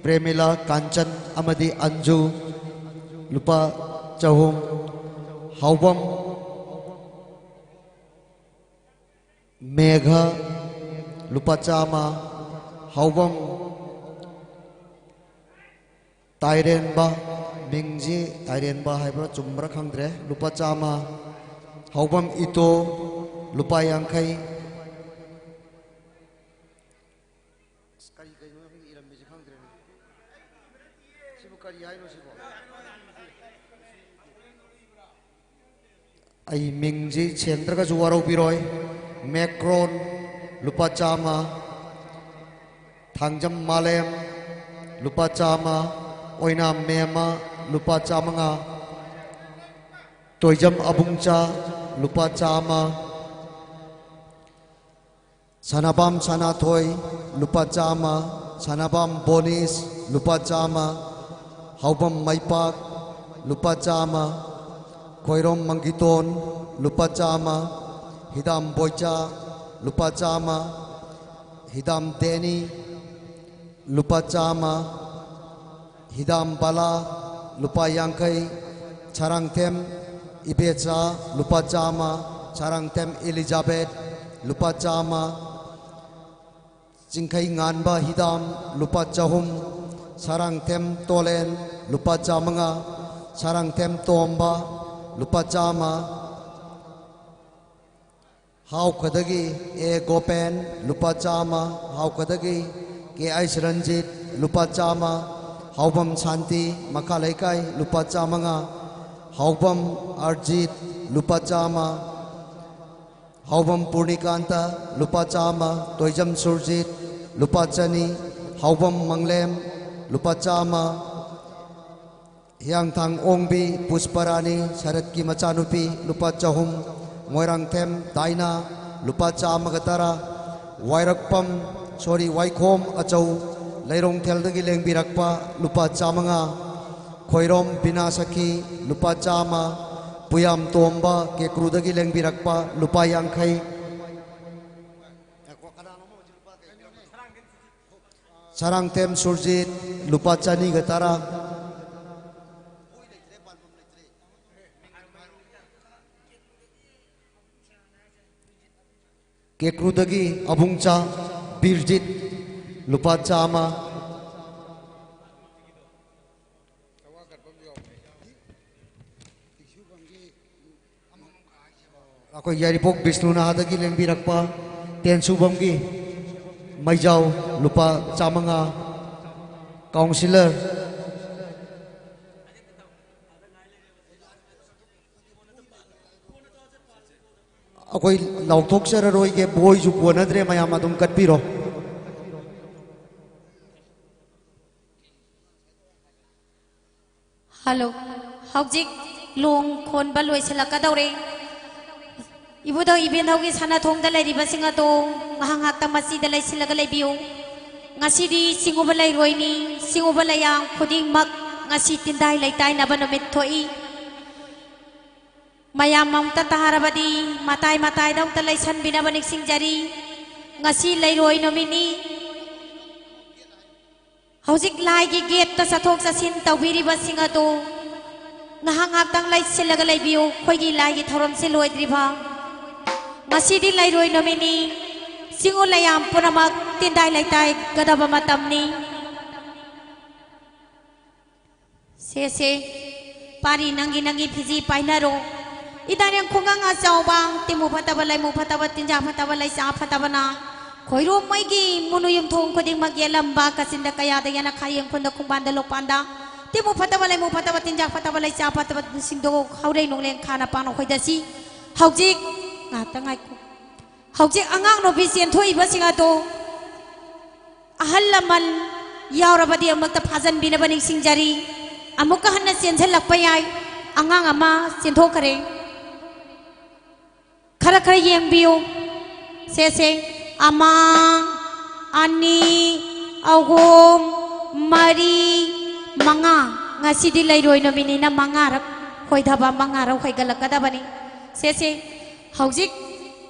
ꯄ꯭ꯔꯦꯃꯤꯂꯥ, ꯀꯥꯟꯆꯟ ꯑꯃꯗꯤ ꯑꯟꯖꯨ ꯂꯨꯄꯥ ꯆꯍꯨꯝ꯫ ꯍꯥꯎꯕꯝ ꯃꯦꯘ ꯂꯨꯄꯥ ꯆꯥꯝꯃ꯫ ꯍꯥꯎꯕꯝ ꯇꯥꯏꯔꯦꯟꯕ, ꯃꯤꯡꯁꯤ ꯇꯥꯏꯔꯦꯟꯕ ꯍꯥꯏꯕ꯭ꯔꯥ ꯆꯨꯝꯕ꯭ꯔꯥ ꯈꯪꯗ꯭ꯔꯦ, ꯂꯨꯄꯥ ꯆꯥꯝꯃ꯫ ꯍꯥꯎꯕꯝ ꯏꯇꯣ ꯂꯨꯄꯥ ꯌꯥꯡꯈꯩ꯫ ꯑꯁ, ꯀꯔꯤ ꯀꯩꯅꯣ ꯑꯩꯈꯣꯏꯒꯤ ꯏꯔꯝꯃꯤꯁꯦ ꯈꯪꯗ꯭ꯔꯦꯅꯦ꯫ ꯁꯤꯕꯨ ꯀꯔꯤ ꯍꯥꯏꯅꯣ ꯁꯤꯕꯣ? ꯑꯩ ꯃꯤꯡꯁꯤ ꯁꯦꯡꯗ꯭ꯔꯒꯁꯨ ꯋꯥꯔꯧꯕꯤꯔꯣꯏ꯫ ꯃꯦꯀ꯭ꯔꯣꯟ ꯂꯨꯄꯥ ꯆꯥꯝꯃ꯫ ꯊꯥꯡꯖꯝ ꯃꯥꯂꯦꯝ ꯂꯨꯄꯥ ꯆꯥꯝꯃ꯫ ꯑꯣꯏꯅꯥꯝ ꯃꯦꯝꯃ ꯂꯨꯄꯥ ꯆꯥꯝꯃꯉꯥ꯫ ꯇꯣꯏꯖꯝ ꯑꯕꯨꯡꯆꯥ ꯂꯨꯄꯥ ꯆꯥꯝꯃ꯫ ꯁꯅꯥꯕꯝ ꯁꯅꯥꯊꯣꯏ ꯂꯨꯄꯥ ꯆꯥꯝꯃ꯫ ꯁꯅꯥꯕꯝ ꯕꯣꯅꯤꯁ ꯂꯨꯄꯥ ꯆꯥꯝꯃ꯫ ꯍꯥꯎꯕꯝ ꯃꯩꯄꯥꯛ ꯂꯨꯄꯥ ꯆꯥꯝꯃ꯫ ꯈꯣꯏꯔꯣꯝ ꯃꯪꯒꯤꯇꯣꯟ ꯂꯨꯄꯥ ꯆꯥꯝꯃ꯫ ꯍꯤꯗꯥꯝ ꯕꯣꯏꯆꯥ ꯂꯨꯄꯥ ꯆꯥꯝꯃ꯫ ꯍꯤꯗꯥꯝ ꯗꯦꯅꯤ ꯂꯨꯄꯥ ꯆꯥꯝꯃ꯫ ꯍꯤꯗꯥꯝ ꯕꯂꯥ ꯂꯨꯄꯥ ꯌꯥꯡꯈꯩ꯫ ꯁꯥꯔꯥꯡꯊꯦꯝ ꯏꯕꯦꯆꯥ ꯂꯨꯄꯥ ꯆꯥꯝꯃ꯫ ꯁꯥꯔꯥꯡꯊꯦꯝ ꯏꯂꯤꯖꯥꯕꯦꯠ ꯂꯨꯄꯥ ꯆꯥꯝꯃ꯫ ꯆꯤꯡꯈꯩ ꯉꯥꯟꯕ ꯍꯤꯗꯥꯝ ꯂꯨꯄꯥ ꯆꯍꯨꯝ꯫ ꯁꯥꯔꯥꯡꯊꯦꯝ ꯇꯣꯂꯦꯟ ꯂꯨꯄꯥ ꯆꯥꯝꯃꯉꯥ꯫ ꯁꯥꯔꯥꯡꯊꯦꯝ ꯇꯣꯝꯕ ꯂꯨꯄꯥ ꯆꯥꯝꯃ꯫ ꯍꯥꯎꯈꯗꯒꯤ ꯑꯦ ꯒꯣꯄꯦꯟ ꯂꯨꯄꯥ ꯆꯥꯝꯃ꯫ ꯍꯥꯎꯈꯗꯒꯤ ꯀꯦ ꯑꯩꯁ ꯔꯟꯖꯤꯠ ꯂꯨꯄꯥ ꯆꯥꯝꯃ꯫ ꯍꯥꯎꯕꯝ ꯁꯥꯟꯇꯤ ꯃꯈꯥ ꯂꯩꯀꯥꯏ ꯂꯨꯄꯥ ꯆꯥꯝꯃꯉꯥ꯫ ꯍꯥꯎꯕꯝ ꯑꯔꯖꯤꯠ ꯂꯨꯄꯥ ꯆꯥꯝꯃ꯫ ꯍꯥꯎꯕꯝ ꯄꯨꯔꯅꯤꯀꯥꯟꯇ ꯂꯨꯄꯥ ꯆꯥꯝꯃ꯫ ꯇꯣꯏꯖꯝ ꯁꯨꯔꯖꯤꯠ ꯂꯨꯄꯥ ꯆꯅꯤ꯫ ꯍꯥꯎꯕꯝ ꯃꯪꯂꯦꯝ ꯂꯨꯄꯥ ꯆꯥꯝꯃ꯫ ꯍꯤꯌꯥꯡꯊꯥꯡ ꯑꯣꯡꯕꯤ ꯄꯨꯁꯄꯔꯥꯅꯤ, ꯁꯔꯠꯀꯤ ꯃꯆꯥꯅꯨꯄꯤ, ꯂꯨꯄꯥ ꯆꯍꯨꯝ꯫ ꯃꯣꯏꯔꯥꯡꯊꯦꯝ ꯗꯥꯏꯅꯥ ꯂꯨꯄꯥ ꯆꯥꯝꯃꯒ ꯇꯔꯥ꯫ ꯋꯥꯏꯔꯛꯄꯝ, ꯁꯣꯔꯤ, ꯋꯥꯏꯈꯣꯝ ꯑꯆꯧ ꯂꯩꯔꯣꯡꯊꯦꯜꯗꯒꯤ ꯂꯦꯡꯕꯤꯔꯛꯄ ꯂꯨꯄꯥ ꯆꯥꯝꯃꯉꯥ꯫ ꯈꯣꯏꯔꯣꯝ ꯕꯤꯅꯥ ꯁꯈꯤ ꯂꯨꯄꯥ ꯆꯥꯝꯃ꯫ ꯄꯨꯌꯥꯝ ꯇꯣꯝꯕ, ꯀꯦꯀ꯭ꯔꯨꯗꯒꯤ ꯂꯦꯡꯕꯤꯔꯛꯄ, ꯂꯨꯄꯥ ꯌꯥꯡꯈꯩ꯫ ꯁꯔꯥꯡꯊꯦꯝ ꯁꯨꯔꯖꯤꯠ, ꯂꯨꯄꯥ ꯆꯅꯤꯒ ꯇꯔꯥ꯫ ꯀꯦꯀ꯭ꯔꯨꯗꯒꯤ ꯑꯕꯨꯡꯆꯥ ꯕꯤꯔꯖꯤꯠ, ꯂꯨꯄꯥ ꯆꯥꯝꯃ꯫ ꯑꯩꯈꯣꯏ ꯌꯥꯏꯔꯤꯄꯣꯛ ꯕꯤꯁꯅꯨꯅꯥꯊꯗꯒꯤ ꯂꯦꯡꯕꯤꯔꯛꯄ ꯇꯦꯟꯁꯨꯕꯝꯒꯤ ꯃꯩꯖꯥꯎ, ꯂꯨꯄꯥ ꯆꯥꯝꯃꯉꯥ꯫ ꯀꯥꯎꯟꯁꯤꯂꯔ, ꯑꯩꯈꯣꯏ ꯂꯥꯎꯊꯣꯛꯆꯔꯔꯣꯏꯒꯦ, ꯕꯣꯏꯁꯨ ꯀꯣꯟꯅꯗ꯭ꯔꯦ, ꯃꯌꯥꯝ ꯑꯗꯨꯝ ꯀꯠꯄꯤꯔꯣ꯫ ꯍꯜꯂꯣ꯫ ꯍꯧꯖꯤꯛ ꯂꯣꯡ ꯈꯣꯟꯕ ꯂꯣꯏꯁꯤꯜꯂꯛꯀꯗꯧꯔꯦ꯫ ꯏꯕꯨꯙꯧ ꯏꯕꯦꯟꯙꯧꯒꯤ ꯁꯅꯥꯊꯣꯡꯗ ꯂꯩꯔꯤꯕꯁꯤꯡ ꯑꯗꯣ ꯉꯥꯏꯍꯥꯛ ꯉꯥꯏꯍꯥꯛꯇꯪ ꯃꯁꯤꯗ ꯂꯩꯁꯤꯜꯂꯒ ꯂꯩꯕꯤꯌꯨ꯫ ꯉꯁꯤꯗꯤ ꯆꯤꯡꯉꯨꯕ ꯂꯩꯔꯣꯏꯅꯤ꯫ ꯆꯤꯡꯉꯨꯕ ꯂꯩꯌꯥꯝ ꯈꯨꯗꯤꯡꯃꯛ ꯉꯁꯤ ꯇꯤꯟꯗꯥꯏ ꯂꯩꯇꯥꯏꯅꯕ ꯅꯨꯃꯤꯠ ꯊꯣꯛꯏ꯫ ꯃꯌꯥꯝ ꯑꯃꯨꯛꯇ ꯇꯥꯔꯕꯗꯤ ꯃꯇꯥꯏ ꯃꯇꯥꯏꯗ ꯑꯃꯨꯛꯇ ꯂꯩꯁꯟꯕꯤꯅꯕ ꯅꯤꯡꯁꯤꯡꯖꯔꯤ꯫ ꯉꯁꯤ ꯂꯩꯔꯣꯏ ꯅꯨꯃꯤꯠꯅꯤ꯫ ꯍꯧꯖꯤꯛ ꯂꯥꯏꯒꯤ ꯒꯦꯠꯇ ꯆꯠꯊꯣꯛ ꯆꯠꯁꯤꯟ ꯇꯧꯕꯤꯔꯤꯕꯁꯤꯡ ꯑꯗꯨ ꯉꯥꯏꯍꯥꯛ ꯉꯥꯏꯍꯥꯛꯇꯪ ꯂꯩꯁꯤꯜꯂꯒ ꯂꯩꯕꯤꯌꯨ, ꯑꯩꯈꯣꯏꯒꯤ ꯂꯥꯏꯒꯤ ꯊꯧꯔꯝꯁꯤ ꯂꯣꯏꯗ꯭ꯔꯤꯐꯥꯎ꯫ ꯉꯁꯤꯗꯤ ꯂꯩꯔꯣꯏ ꯅꯨꯃꯤꯠꯅꯤ꯫ ꯆꯤꯡꯉꯨ ꯂꯩꯌꯥꯝ ꯄꯨꯝꯅꯃꯛ ꯇꯤꯟꯗꯥꯏ ꯂꯩꯇꯥꯏꯒꯗꯕ ꯃꯇꯝꯅꯤ꯫ ꯁꯦ ꯁꯦ, ꯄꯥꯔꯤ ꯅꯪꯒꯤ ꯅꯪꯒꯤ ꯐꯤꯖꯤ ꯄꯥꯏꯅꯔꯣ꯫ ꯏꯗꯥꯔꯦꯡ ꯈꯨꯡꯒꯪ ꯑꯆꯧꯕ, ꯇꯤꯃꯨ ꯐꯠꯇꯕ, ꯂꯩꯃꯨ ꯐꯠꯇꯕ, ꯇꯤꯟꯖꯥ ꯐꯠꯇꯕ, ꯂꯩꯆꯥ ꯐꯠꯇꯕꯅ ꯈꯣꯏꯔꯣꯝ ꯃꯩꯒꯤ ꯃꯨꯅꯨ ꯌꯨꯝꯊꯣꯡ ꯈꯨꯗꯤꯡꯃꯛ ꯌꯦꯜꯂꯝꯕ, ꯀꯥꯆꯤꯟꯗ ꯀꯌꯥꯗ ꯌꯦꯅꯈꯥ, ꯌꯦꯡꯈꯨꯟꯗ ꯈꯨꯡꯕꯥꯟꯗ ꯂꯣꯛꯄꯥꯟꯗ, ꯇꯤꯃꯨ ꯐꯠꯇꯕ, ꯂꯩꯃꯨ ꯐꯠꯇꯕ, ꯇꯤꯟꯖꯥ ꯐꯠꯇꯕ, ꯂꯩꯆꯥ ꯐꯠꯇꯕꯁꯤꯡꯗꯣ ꯍꯧꯔꯩ ꯅꯣꯡꯂꯦꯟ ꯈꯥꯅ ꯄꯥꯡꯅ ꯈꯣꯏꯗꯁꯤ꯫ ꯍꯧꯖꯤꯛ ꯉꯥꯏꯍꯥꯛꯇꯪ ꯉꯥꯏꯈꯣ꯫ ꯍꯧꯖꯤꯛ ꯑꯉꯥꯡ ꯅꯨꯄꯤ ꯆꯦꯟꯊꯣꯛꯏꯕꯁꯤꯡ ꯑꯗꯣ ꯑꯍꯜ ꯂꯃꯟ ꯌꯥꯎꯔꯕꯗꯤ ꯑꯃꯨꯛꯇ ꯐꯥꯖꯟꯕꯤꯅꯕ ꯅꯤꯡꯁꯤꯡꯖꯔꯤ꯫ ꯑꯃꯨꯛꯀ ꯍꯟꯅ ꯆꯦꯟꯁꯤꯜꯂꯛꯄ ꯌꯥꯏ꯫ ꯑꯉꯥꯡ ꯑꯃ ꯆꯦꯟꯊꯣꯛꯈ꯭ꯔꯦ꯫ ꯈꯔ ꯈꯔ ꯌꯦꯡꯕꯤꯌꯨ꯫ ꯁꯦ ꯁꯦ꯫ ꯑꯃ, ꯑꯅꯤ, ꯑꯍꯨꯝ, ꯃꯔꯤ, ꯃꯉꯥ꯫ ꯉꯁꯤꯗꯤ ꯂꯩꯔꯣꯏ ꯅꯨꯃꯤꯠꯅꯤꯅ ꯃꯉꯥꯔꯛ ꯈꯣꯏꯊꯕ ꯃꯉꯥꯔꯧ ꯈꯣꯏꯒꯠꯂꯛꯀꯗꯕꯅꯤ꯫ ꯁꯦ, ꯁꯦ, ꯍꯧꯖꯤꯛ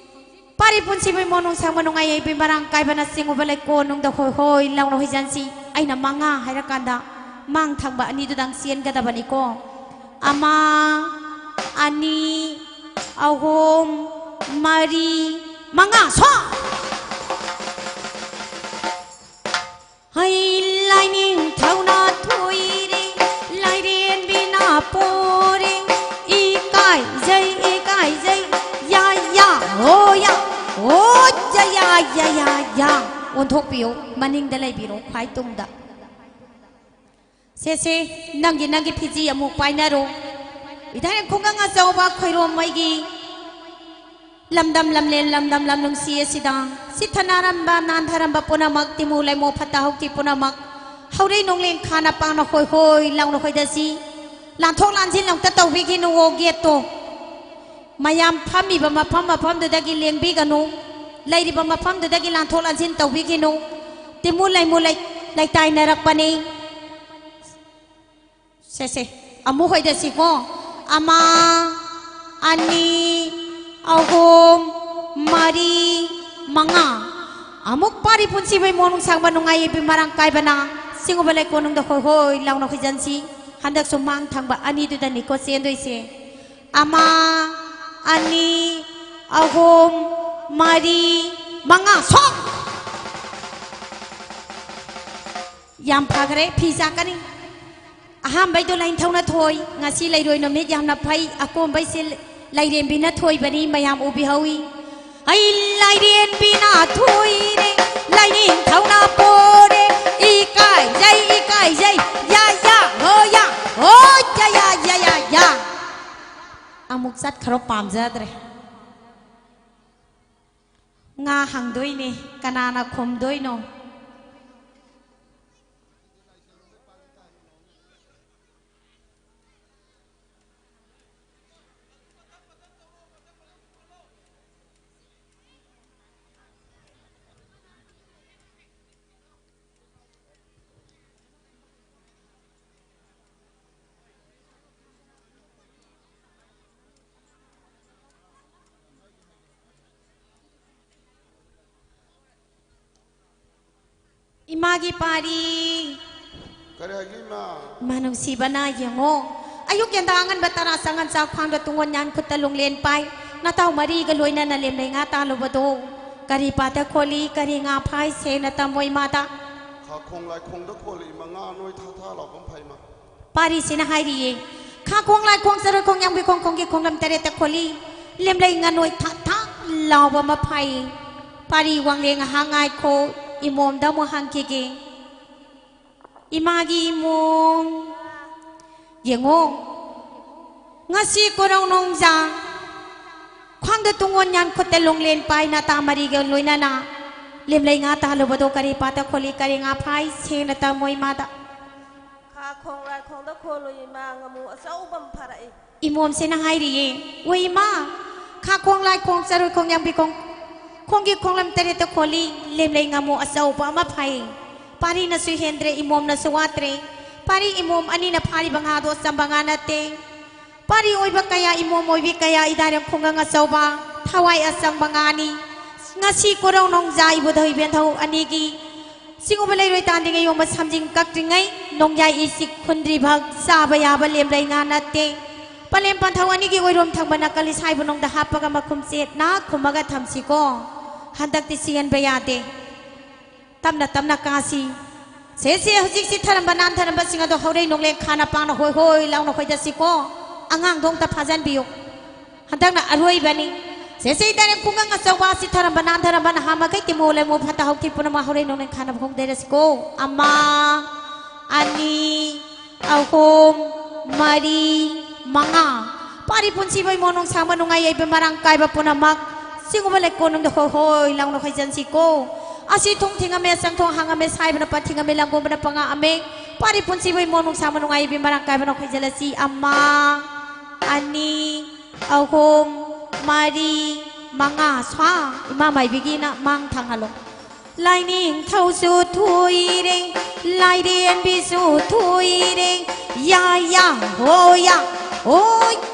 ꯄꯥꯔꯤ ꯄꯨꯟꯁꯤꯕꯩ ꯃꯣꯟ ꯅꯨꯡꯁꯥꯡꯕ ꯅꯨꯡꯉꯥꯏ ꯌꯩꯕꯤ ꯃꯔꯥꯡ ꯀꯥꯏꯕꯅ ꯆꯤꯡꯉꯨꯕ ꯂꯩꯀꯣꯜ ꯅꯨꯡꯗ ꯍꯣꯏ ꯍꯣꯏ ꯂꯥꯎꯅ ꯍꯣꯏꯖꯟꯁꯤ꯫ ꯑꯩꯅ ꯃꯉꯥ ꯍꯥꯏꯔꯀꯥꯟꯗ ꯃꯥꯡ ꯊꯪꯕ ꯑꯅꯤꯗꯨꯗꯪ ꯆꯦꯟꯒꯗꯕꯅꯤꯀꯣ꯫ ꯑꯃ, ꯑꯅꯤ, ꯑꯍꯨꯝ, ꯃꯔꯤ, ꯃꯉꯥ꯫ ꯁꯣ! ꯍꯩ ꯂꯥꯏꯅꯤꯡꯊꯧꯅ ꯊꯣꯏꯔꯦ, ꯂꯥꯏꯔꯦꯟꯕꯤꯅ ꯄꯣꯔꯦ꯫ ꯏꯀꯥꯏꯖꯩ, ꯏꯀꯥꯏꯖꯩ, ꯌꯥ, ꯌꯥ, ꯍꯣ, ꯌꯥ, ꯍꯣ, ꯌꯥ, ꯌꯥ, ꯌꯥ, ꯌꯥ, ꯌꯥ꯫ ꯑꯣꯟꯊꯣꯛꯄꯤꯌꯨ, ꯃꯅꯤꯡꯗ ꯂꯩꯕꯤꯔꯣ, ꯈ꯭ꯋꯥꯏ ꯇꯨꯡꯗ꯫ ꯁꯦ, ꯁꯦ, ꯅꯪꯒꯤ, ꯅꯪꯒꯤ ꯐꯤꯖꯤ ꯑꯃꯨꯛ ꯄꯥꯏꯅꯔꯣ꯫ ꯏꯊꯥꯏ ꯈꯨꯡꯒꯪ ꯑꯆꯧꯕ ꯈꯣꯏꯔꯣꯝꯃꯩꯒꯤ ꯂꯝꯗꯝ ꯂꯝꯂꯦꯟ, ꯂꯝꯗꯝ ꯂꯝꯂꯨꯡꯁꯤ ꯑꯁꯤꯗ ꯁꯤꯊꯅꯔꯝꯕ, ꯅꯥꯟꯊꯔꯝꯕ ꯄꯨꯝꯅꯃꯛ, ꯇꯤꯃꯨ ꯂꯩꯃꯨ, ꯐꯠꯇ ꯍꯥꯎꯊꯤ ꯄꯨꯝꯅꯃꯛ ꯍꯧꯔꯤ ꯅꯨꯡꯂꯦꯟ ꯈꯥꯅ ꯄꯥꯡꯅ ꯍꯣꯏ ꯍꯣꯏ ꯂꯥꯎꯅ ꯍꯣꯏꯗꯁꯤ꯫ ꯂꯥꯟꯊꯣꯛ ꯂꯥꯟꯁꯤꯟ ꯑꯃꯨꯛꯇ ꯇꯧꯕꯤꯈꯤꯅꯨꯋꯣ, ꯒꯦꯠꯇꯣ꯫ ꯃꯌꯥꯝ ꯐꯝꯃꯤꯕ ꯃꯐꯝ ꯃꯐꯝꯗꯨꯗꯒꯤ ꯂꯦꯡꯕꯤꯒꯅꯨ꯫ ꯂꯩꯔꯤꯕ ꯃꯐꯝꯗꯨꯗꯒꯤ ꯂꯥꯟꯊꯣꯛ ꯂꯥꯟꯁꯤꯟ ꯇꯧꯕꯤꯈꯤꯅꯨ꯫ ꯇꯤꯃꯨ ꯂꯩꯃꯨ ꯂꯩ-, ꯂꯩꯇꯥꯏꯅꯔꯛꯄꯅꯤ꯫ ꯁꯦ, ꯁꯦ, ꯑꯃꯨꯛ ꯍꯣꯏꯗꯁꯤꯀꯣ꯫ ꯑꯃ, ꯑꯅꯤ, ꯑꯍꯨꯝ, ꯃꯔꯤ, ꯃꯉꯥ꯫ ꯑꯃꯨꯛ ꯄꯥꯔꯤ ꯄꯨꯟꯁꯤꯕꯩ ꯃꯣꯟ ꯅꯨꯡꯁꯥꯡꯕ ꯅꯨꯡꯉꯥꯏ ꯌꯩꯕꯤ ꯃꯔꯥꯡ ꯀꯥꯏꯕꯅ ꯆꯤꯡꯉꯨꯕ ꯂꯩꯀꯣꯜ ꯅꯨꯡꯗ ꯍꯣꯏ ꯍꯣꯏ ꯂꯥꯎꯅ ꯍꯣꯏꯖꯟꯁꯤ꯫ ꯍꯟꯗꯛꯁꯨ ꯃꯥꯡ ꯊꯪꯕ ꯑꯅꯤꯗꯨꯗꯅꯤꯀꯣ ꯆꯦꯟꯗꯣꯏꯁꯦ꯫ ꯑꯃ, ꯑꯅꯤ, ꯑꯍꯨꯝ, ꯃꯔꯤ, ꯃꯉꯥ꯫ ꯁꯣ! ꯌꯥꯝ ꯐꯈ꯭ꯔꯦ, ꯐꯤ ꯆꯥꯛꯀꯅꯤ꯫ ꯑꯍꯥꯟꯕꯩꯗꯣ ꯂꯥꯏꯅꯤꯡꯊꯧꯅ ꯊꯣꯏ꯫ ꯉꯁꯤ ꯂꯩꯔꯣꯏ ꯅꯨꯃꯤꯠ ꯌꯥꯝꯅ ꯐꯩ꯫ ꯑꯀꯣꯟꯕꯩꯁꯦ ꯂꯩꯔꯦꯝꯕꯤꯅ ꯊꯣꯏꯕꯅꯤ, ꯃꯌꯥꯝ ꯎꯕꯤꯍꯧꯏ꯫ ꯑꯩ ꯂꯥꯏꯔꯦꯝꯕꯤꯅ ꯊꯣꯏꯔꯦ, ꯂꯥꯏꯅꯤꯡꯊꯧꯅ ꯄꯣꯔꯦ꯫ ꯏꯀꯥꯏꯖꯩ, ꯏꯀꯥꯏꯖꯩ, ꯌꯥ, ꯌꯥ, ꯍꯣ, ꯌꯥ, ꯍꯣ, ꯌꯥ, ꯌꯥ, ꯌꯥ, ꯌꯥ, ꯌꯥ꯫ ꯑꯃꯨꯛ ꯆꯠꯈ꯭ꯔꯣ, ꯄꯥꯝꯖꯗ꯭ꯔꯦ꯫ ꯉꯥ ꯍꯪꯗꯣꯏꯅꯦ, ꯀꯅꯥꯅ ꯈꯨꯝꯗꯣꯏꯅꯣ? ꯏꯃꯥꯒꯤ ꯄꯥꯔꯤ꯫ ꯀꯔꯤ ꯍꯥꯏꯒꯦ, ꯏꯃꯥ? ꯏꯃꯥ ꯅꯨꯡꯁꯤꯕꯅ ꯌꯦꯡꯉꯣ꯫ ꯑꯌꯨꯛ ꯌꯦꯟꯗꯥ ꯑꯉꯟꯕ ꯇꯔꯥ ꯆꯪꯉꯟ ꯆꯥꯛ ꯈ꯭ꯋꯥꯡꯗ ꯇꯨꯡꯉꯣꯟ ꯌꯥꯟ ꯈꯨꯠꯇ ꯂꯣꯡꯂꯦꯟ ꯄꯥꯏ꯫ ꯅꯇꯥꯎ ꯃꯔꯤꯒ ꯂꯣꯏꯅꯅ ꯂꯦꯝꯂꯩ ꯉꯥ ꯇꯥꯜꯂꯨꯕꯗꯣ ꯀꯔꯤ ꯄꯥꯠꯇ ꯈꯣꯜꯂꯤ, ꯀꯔꯤ ꯉꯥ ꯐꯥꯏ, ꯁꯦꯡꯅ ꯇꯝꯃꯣ ꯏꯃꯥꯗ꯫ ꯈꯥꯈꯣꯡ ꯂꯥꯏꯈꯣꯡꯗ ꯈꯣꯜꯂꯤ, ꯏꯃꯥ, ꯉꯥ ꯅꯣꯏ ꯊꯥ ꯊꯥ ꯂꯥꯎꯕ ꯑꯃ ꯐꯩ, ꯏꯃꯥ꯫ ꯄꯥꯔꯤꯁꯤꯅ ꯍꯥꯏꯔꯤꯌꯦ, ꯈꯥꯈꯣꯡ ꯂꯥꯏꯈꯣꯡ ꯆꯔꯣꯏꯈꯣꯡ ꯌꯥꯡꯕꯤꯈꯣꯡ ꯈꯣꯡꯒꯤ ꯈꯣꯡꯂꯝ ꯇꯔꯦꯠꯇ ꯈꯣꯜꯂꯤ, ꯂꯦꯝꯂꯩ ꯉꯥꯅꯣꯏ ꯊꯥꯛ ꯊꯥꯛ ꯂꯥꯎꯕ ꯑꯃ ꯐꯥꯏ꯫ ꯄꯥꯔꯤ ꯋꯥꯡꯂꯦ ꯉꯥꯏꯍꯥꯛ ꯉꯥꯏꯈꯣ, ꯏꯃꯣꯝꯗ ꯑꯃꯨꯛ ꯍꯪꯈꯤꯒꯦ꯫ ꯏꯃꯥꯒꯤ ꯏꯃꯣꯝ, ꯌꯦꯡꯉꯣ, ꯉꯁꯤ ꯀꯣꯔꯧ ꯅꯣꯡꯖꯥ ꯈ꯭ꯋꯥꯡꯗ ꯇꯨꯡꯉꯣꯟ ꯌꯥꯟ ꯈꯨꯠꯇ ꯂꯣꯡꯂꯦꯟ ꯄꯥꯏ ꯅꯇꯥ ꯃꯔꯤꯒ ꯂꯣꯏꯅꯅ ꯂꯦꯝꯂꯩ ꯉꯥ ꯇꯥꯜꯂꯨꯕꯗꯣ ꯀꯔꯤ ꯄꯥꯠꯇ ꯈꯣꯜꯂꯤ, ꯀꯔꯤ ꯉꯥ ꯐꯥꯏ, ꯁꯦꯡꯅ ꯇꯝꯃꯣ ꯏꯃꯥꯗ꯫ ꯈꯥ ꯈꯣꯡ ꯂꯥꯏꯈꯣꯡꯗ ꯈꯣꯜꯂꯨ ꯏꯃꯥ, ꯉꯥꯃꯨ ꯑꯆꯧꯕ ꯑꯃ ꯐꯥꯔꯛꯏ꯫ ꯏꯃꯣꯝꯁꯤꯅ ꯍꯥꯏꯔꯤꯌꯦ, ꯑꯣ ꯏꯃꯥ, ꯈꯥ ꯈꯣꯡ ꯂꯥꯏ ꯈꯣꯡ ꯆꯔꯣꯏ ꯈꯣꯡ ꯌꯥꯝꯕꯤ ꯈꯣꯡ, ꯈꯣꯡꯒꯤ ꯈꯣꯡꯂꯝ ꯇꯔꯦꯠꯇ ꯈꯣꯜꯂꯤ, ꯂꯦꯝꯂꯩ ꯉꯥꯃꯨ ꯑꯆꯧꯕ ꯑꯃ ꯐꯥꯏ꯫ ꯄꯥꯔꯤꯅꯁꯨ ꯍꯦꯟꯗ꯭ꯔꯦ, ꯏꯃꯣꯝꯅꯁꯨ ꯋꯥꯠꯇ꯭ꯔꯦ꯫ ꯄꯥꯔꯤ ꯏꯃꯣꯝ ꯑꯅꯤꯅ ꯐꯥꯔꯤꯕ ꯉꯥꯗꯣ ꯑꯆꯝꯕ ꯉꯥ ꯅꯠꯇꯦ꯫ ꯄꯥꯔꯤ ꯑꯣꯏꯕ ꯀꯌꯥ, ꯏꯃꯣꯝ ꯑꯣꯏꯕꯤ ꯀꯌꯥ, ꯏꯗꯥꯏꯔꯦꯝ ꯈꯨꯡꯒꯪ ꯑꯆꯧꯕ, ꯊꯋꯥꯏ ꯑꯆꯪꯕ ꯉꯥꯅꯤ꯫ ꯉꯁꯤ ꯀꯣꯔꯧ ꯅꯣꯡꯖꯥ ꯏꯕꯨꯙꯧ ꯏꯕꯦꯟꯙꯧ ꯑꯅꯤꯒꯤ ꯁꯤꯡꯎꯕ ꯂꯩꯔꯣꯏ ꯇꯥꯟꯗ꯭ꯔꯤꯉꯩ ꯌꯣꯝꯕ ꯁꯝꯖꯤꯟ ꯀꯛꯇ꯭ꯔꯤꯉꯩ ꯅꯣꯡꯌꯥꯏ ꯏꯁꯤꯛ ꯍꯨꯟꯗ꯭ꯔꯤꯕꯛ ꯆꯥꯕ ꯌꯥꯕ ꯂꯦꯝꯂꯩ ꯉꯥ ꯅꯠꯇꯦ꯫ ꯄꯂꯦꯝ ꯄꯟꯊꯧ ꯑꯅꯤꯒꯤ ꯑꯣꯏꯔꯣꯝ ꯊꯪꯕ ꯅꯥꯀꯜ ꯏꯁꯥꯏꯕ ꯅꯨꯡꯗ ꯍꯥꯞꯄꯒ ꯃꯈꯨꯝ ꯆꯦꯠꯅ ꯈꯨꯝꯃꯒ ꯊꯝꯁꯤꯀꯣ꯫ ꯍꯟꯗꯛꯇꯤ ꯆꯦꯟꯕ ꯌꯥꯗꯦ꯫ ꯇꯞꯅ ꯇꯞꯅ ꯀꯥꯁꯤ꯫ ꯁꯦ, ꯁꯦ, ꯍꯧꯖꯤꯛ ꯆꯤꯠꯊꯔꯝꯕ ꯅꯥꯟꯊꯔꯝꯕꯁꯤꯡ ꯑꯗꯣ ꯍꯧꯔꯩ ꯅꯣꯡꯂꯦꯟ ꯈꯥꯅ ꯄꯥꯡꯅ ꯍꯣꯏ ꯍꯣꯏ ꯂꯥꯎꯅ ꯈꯣꯏꯗꯁꯤꯀꯣ꯫ ꯑꯉꯥꯡꯗꯣ ꯑꯝꯇ ꯐꯥꯖꯟꯕꯤꯌꯨ꯫ ꯍꯟꯗꯛꯅ ꯑꯔꯣꯏꯕꯅꯤ꯫ ꯁꯦ, ꯁꯦ, ꯏꯗꯥꯏꯔꯦꯝ ꯈꯨꯡꯒꯪ ꯑꯆꯧꯕ ꯆꯤꯠꯊꯔꯝꯕ ꯅꯥꯟꯊꯔꯝꯕ ꯅꯍꯥ ꯃꯈꯩ ꯇꯤꯃꯨ ꯂꯩꯃꯨ ꯐꯠꯇ ꯍꯥꯎꯊꯤ ꯄꯨꯝꯅꯃꯛ ꯍꯧꯔꯩ ꯅꯣꯡꯂꯦꯟ ꯈꯥꯅꯕ ꯍꯣꯡꯗꯔꯁꯤꯀꯣ꯫ ꯑꯃ, ꯑꯅꯤ, ꯑꯍꯨꯝ, ꯃꯔꯤ, ꯃꯉꯥ꯫ ꯄꯥꯔꯤ ꯄꯨꯟꯁꯤꯕ ꯏꯃꯣ ꯅꯨꯡꯁꯥꯡꯕ ꯅꯨꯡꯉꯥꯏ ꯌꯥꯏꯕ ꯃꯔꯥꯡ ꯀꯥꯏꯕ ꯄꯨꯝꯅꯃꯛ ꯁꯤꯒꯨꯝꯕ ꯂꯩꯀꯣꯜꯅꯨꯡꯗ ꯍꯣꯏ ꯍꯣꯏ ꯂꯥꯎꯅ ꯈꯣꯏꯖꯟꯁꯤꯀꯣ꯫ ꯑꯁꯤ ꯊꯣꯡ ꯊꯤꯡꯉꯝꯃꯦ, ꯆꯪꯊꯣꯡ ꯍꯥꯡꯉꯝꯃꯦ, ꯁꯥꯏꯕꯅ ꯄꯥ ꯊꯤꯡꯉꯝꯃꯦ, ꯂꯥꯡꯒꯣꯡꯕꯅ ꯄꯥ ꯉꯥꯛꯑꯝꯃꯦ꯫ ꯄꯥꯔꯤ ꯄꯨꯟꯁꯤꯕ ꯏꯃꯣ ꯅꯨꯡꯁꯥꯡꯕ ꯅꯨꯡꯉꯥꯏ ꯌꯥꯏꯕꯤ ꯃꯔꯥꯡ ꯀꯥꯏꯕꯅ ꯈꯣꯏꯖꯜꯂꯁꯤ꯫ ꯑꯃ, ꯑꯅꯤ, ꯑꯍꯨꯝ, ꯃꯔꯤ, ꯃꯉꯥ꯫ ꯁ꯭ꯋꯥ ꯏꯃꯥ ꯃꯥꯏꯕꯤꯒꯤꯅ ꯃꯥꯡ ꯊꯥꯡꯍꯜꯂꯣ꯫ ꯂꯥꯏꯅꯤꯡꯊꯧꯁꯨ ꯊꯣꯏꯔꯦ, ꯂꯥꯏꯔꯦꯝꯕꯤꯁꯨ ꯊꯣꯏꯔꯦ, ꯌꯥ ꯌꯥ ꯍꯣ ꯌꯥ, ꯍꯣ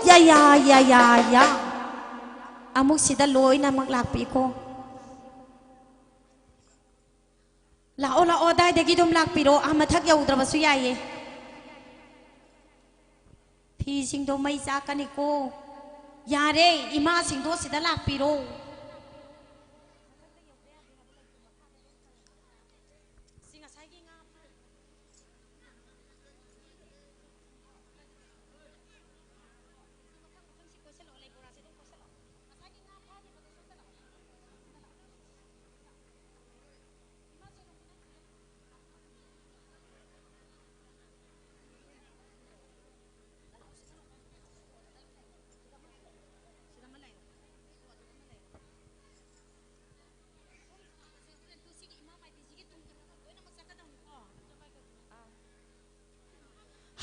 ꯌꯥ ꯌꯥ ꯌꯥ ꯌꯥ ꯌꯥ꯫ ꯑꯃꯨꯛ ꯁꯤꯗ ꯂꯣꯏꯅꯃꯛ ꯂꯥꯛꯄꯤꯈꯣ꯫ ꯂꯥꯛꯑꯣ, ꯂꯥꯛꯑꯣ, ꯑꯗꯥꯏꯗꯒꯤ ꯑꯗꯨꯝ ꯂꯥꯛꯄꯤꯔꯣ, ꯑꯥ ꯃꯊꯛ ꯌꯧꯗ꯭ꯔꯕꯁꯨ ꯌꯥꯏꯌꯦ꯫ ꯐꯤꯁꯤꯡꯗꯣ ꯃꯩ ꯆꯥꯛꯀꯅꯤꯀꯣ꯫ ꯌꯥꯔꯦ, ꯏꯃꯥꯁꯤꯡꯗꯣ ꯁꯤꯗ ꯂꯥꯛꯄꯤꯔꯣ꯫ ꯁꯤ ꯉꯁꯥꯏꯒꯤ ꯉꯥ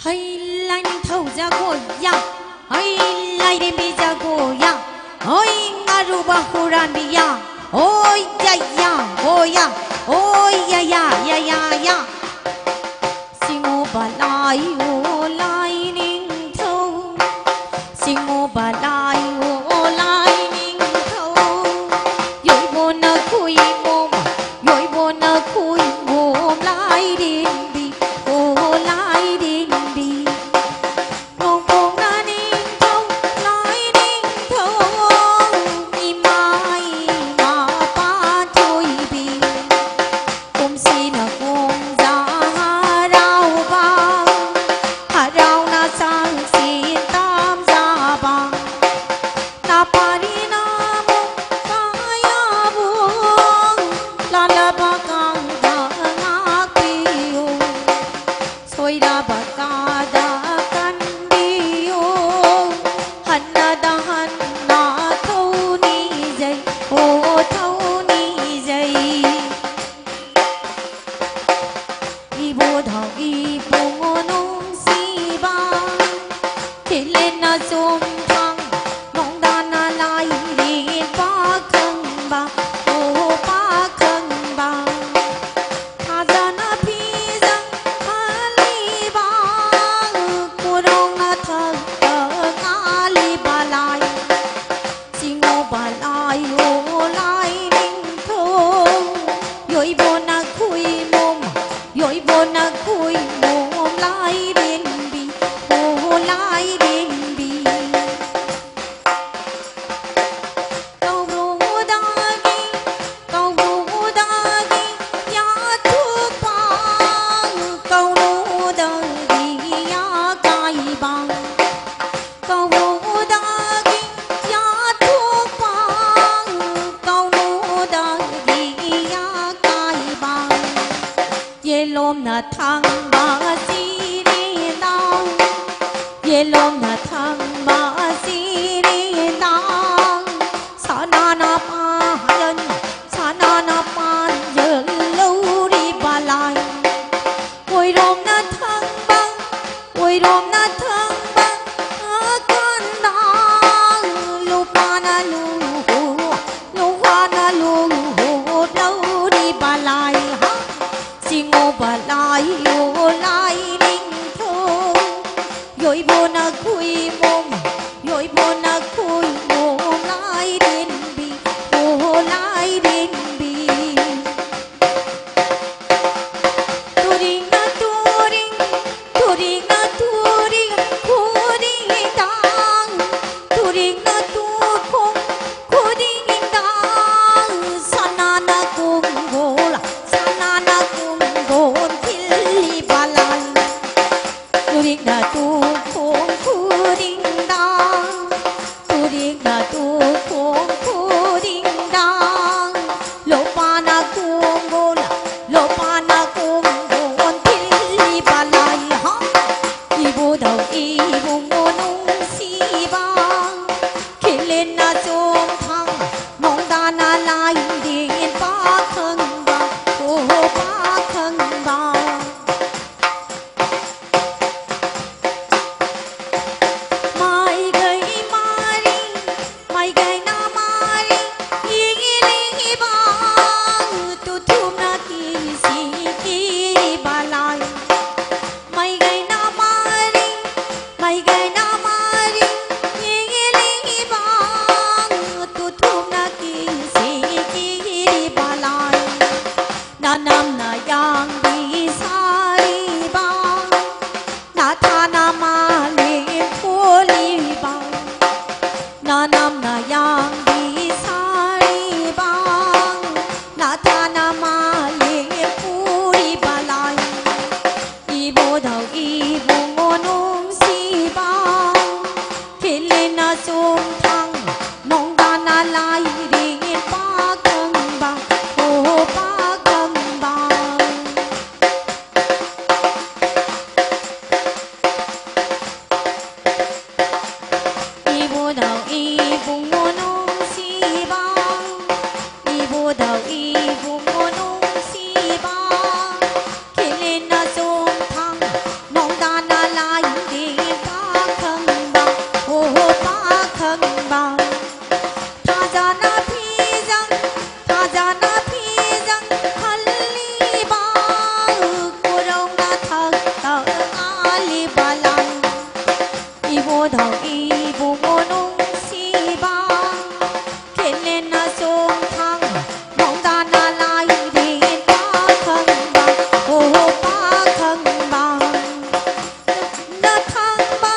ꯍꯩ ꯂꯥꯏꯅꯤꯡꯊꯧ ꯖꯒꯣꯏ ꯌꯥ, ꯍꯩ ꯂꯥꯏꯔꯦꯝꯕꯤ ꯖꯒꯣꯏ ꯌꯥ, ꯍꯣꯏ ꯉꯥꯔꯨꯕ ꯍꯨꯔꯥꯟꯕꯤ ꯌꯥ, ꯍꯣꯏ ꯌꯥ ꯌꯥ, ꯍꯣꯏ ꯌꯥ, ꯍꯣꯏ ꯌꯥ ꯌꯥ ꯌꯥ ꯌꯥ ꯌꯥ꯫ ꯁꯤꯡꯉꯨꯕ ꯂꯥꯏ ꯑꯣ ꯂꯥꯏꯅꯤꯡꯊꯧ, ꯁꯤꯡꯉꯨꯕ ꯂꯥꯏ ꯑꯣ ꯂꯥꯏꯅꯤꯡꯊꯧ, ꯌꯣꯏꯕꯣꯅ ꯈꯨꯏꯃꯣꯝ, ꯌꯣꯏꯕꯣꯅ ꯈꯨꯏꯃꯣꯝ ꯂꯥꯏꯔꯦꯝꯕꯤ, ꯑꯣ ꯂꯥꯏꯔꯦꯝꯕꯤ꯫ ꯅꯣꯡꯄꯣꯛꯅ ꯅꯤꯡꯊꯧ, ꯂꯥꯏ ꯅꯤꯡꯊꯧ, ꯏꯃꯥ, ꯏꯃꯥ ꯄꯥꯟꯊꯣꯏꯕꯤ꯫ ꯌꯦꯂꯣꯝꯅ ꯊꯪꯕ ꯁꯤꯔꯤꯗꯥꯡ, ꯌꯦꯂꯣꯝꯅ ꯊꯪꯕ ꯁꯤꯔꯤꯗꯥꯡ, ꯁꯅꯥꯅ ꯄꯥꯟ, ꯁꯅꯥꯅ ꯄꯥꯟꯖꯜ ꯂꯧꯔꯤꯕ ꯂꯥꯏ꯫ ꯑꯣꯏꯔꯣꯝꯅ ꯊꯪꯕ, ꯑꯣꯏꯔꯣꯝꯅ ꯊꯪꯕ ꯀꯟꯗꯥꯡ, ꯂꯨꯄꯥꯅ ꯂꯨ, ꯂꯨꯄꯥꯅ ꯂꯨ ꯂꯧꯔꯤꯕ ꯂꯥꯏ꯫ ꯍꯥ! ꯁꯤꯡꯉꯨꯕ ꯂꯥꯏ, ꯑꯣ ꯂꯥꯏ ꯅꯤꯡꯊꯧ, ꯌꯣꯏꯕꯣꯅ ꯈꯨꯏꯃꯣꯝ, ꯌꯣꯏꯕꯣꯅ ꯈꯨꯏꯃꯣꯝ ꯂꯥꯏꯔꯦꯝꯕꯤ, ꯑꯣ ꯂꯥꯏꯔꯦꯝꯕꯤ꯫ ꯇꯨꯔꯤꯡꯅ ꯇꯨꯔꯤꯡ, ꯇꯨꯔꯤꯡꯅ ꯇꯨꯔꯤꯡ ꯈꯨꯗꯤꯡꯗꯥꯡ, ꯇꯨꯔꯤꯡꯅ ꯇꯨꯈꯣꯡ ꯈꯨꯗꯤꯡꯗꯥꯡ, ꯁꯅꯥꯅ ꯀꯨꯡꯒꯣꯜ, ꯁꯅꯥꯅ ꯀꯨꯡꯒꯣꯜ ꯈꯤꯜꯂꯤꯕ ꯂꯥꯏ꯫ ꯇꯨꯔꯤꯡꯅ ꯇꯨꯈꯣꯡ ꯈꯨꯗꯤꯡꯗꯥꯡ, ꯇꯨꯔꯤꯡꯅ ꯇꯨꯈꯣꯡ ꯈꯨꯗꯤꯡꯗꯥꯡ, ꯂꯣꯄꯥꯅ ꯀꯨꯡꯒꯣꯜ, ꯂꯣꯄꯥꯅ ꯀꯨꯡꯒꯣꯜ ꯈꯤꯜꯂꯤꯕ ꯂꯥꯏ꯫ ꯍꯥ! ꯏꯕꯨꯙꯧ ꯏꯕꯨꯡꯉꯣ ꯅꯨꯡꯁꯤꯕ, ꯈꯤꯂꯦꯟꯅ ꯆꯣꯡꯊꯥꯡ, ꯅꯣꯡꯗꯥꯅ ꯂꯥꯏꯔꯦꯟ ꯄꯥꯈꯪꯕ, ꯑꯣ ꯄꯥꯈꯪꯕ꯫ ꯃꯥꯏꯒꯩ ꯃꯥꯔꯤ, ꯃꯥꯏꯒꯩꯅ ꯃꯥꯔꯤ, ꯌꯦꯡꯂꯤꯕ ꯇꯨꯊꯨꯝꯅ ꯀꯤꯁꯤ ꯀꯤꯕ ꯂꯥꯏ꯫ ꯃꯥꯏꯒꯩꯅ ꯃꯥꯔꯤ, ꯃꯥꯏꯒꯩꯅ ꯃꯥꯔꯤ, ꯌꯦꯡꯂꯤꯕ ꯇꯨꯊꯨꯝꯅ ꯀꯤꯁꯤ ꯀꯤꯕ ꯂꯥꯏ꯫ ꯏꯕꯨꯙꯧ ꯏꯕꯨꯡꯉꯣ ꯅꯨꯡꯁꯤꯕ, ꯈꯦꯂꯦꯟꯅ ꯆꯣꯡꯊꯥꯡ ꯅꯣꯡꯗꯥꯅ ꯂꯥꯏꯔꯦꯟ ꯄꯥꯈꯪꯕ, ꯑꯣ ꯄꯥꯈꯪꯕ꯫ ꯊꯥꯖꯅ ꯐꯤꯖꯪ, ꯊꯥꯖꯅ ꯐꯤꯖꯪ ꯈꯜꯂꯤꯕ, ꯈꯨꯔꯧꯅ ꯊꯛꯇ ꯉꯥꯜꯂꯤꯕ ꯂꯥꯏ꯫ ꯏꯕꯨꯙꯧ ꯏꯕꯨꯡꯉꯣ ꯅꯨꯡꯁꯤꯕ, ꯈꯦꯂꯦꯟꯅ ꯆꯣꯡꯊꯥꯡ ꯅꯣꯡꯗꯥꯅ ꯂꯥꯏꯔꯦꯟ ꯄꯥꯈꯪꯕ, ꯑꯣ ꯄꯥꯈꯪꯕ꯫ ꯅꯊꯪꯕ,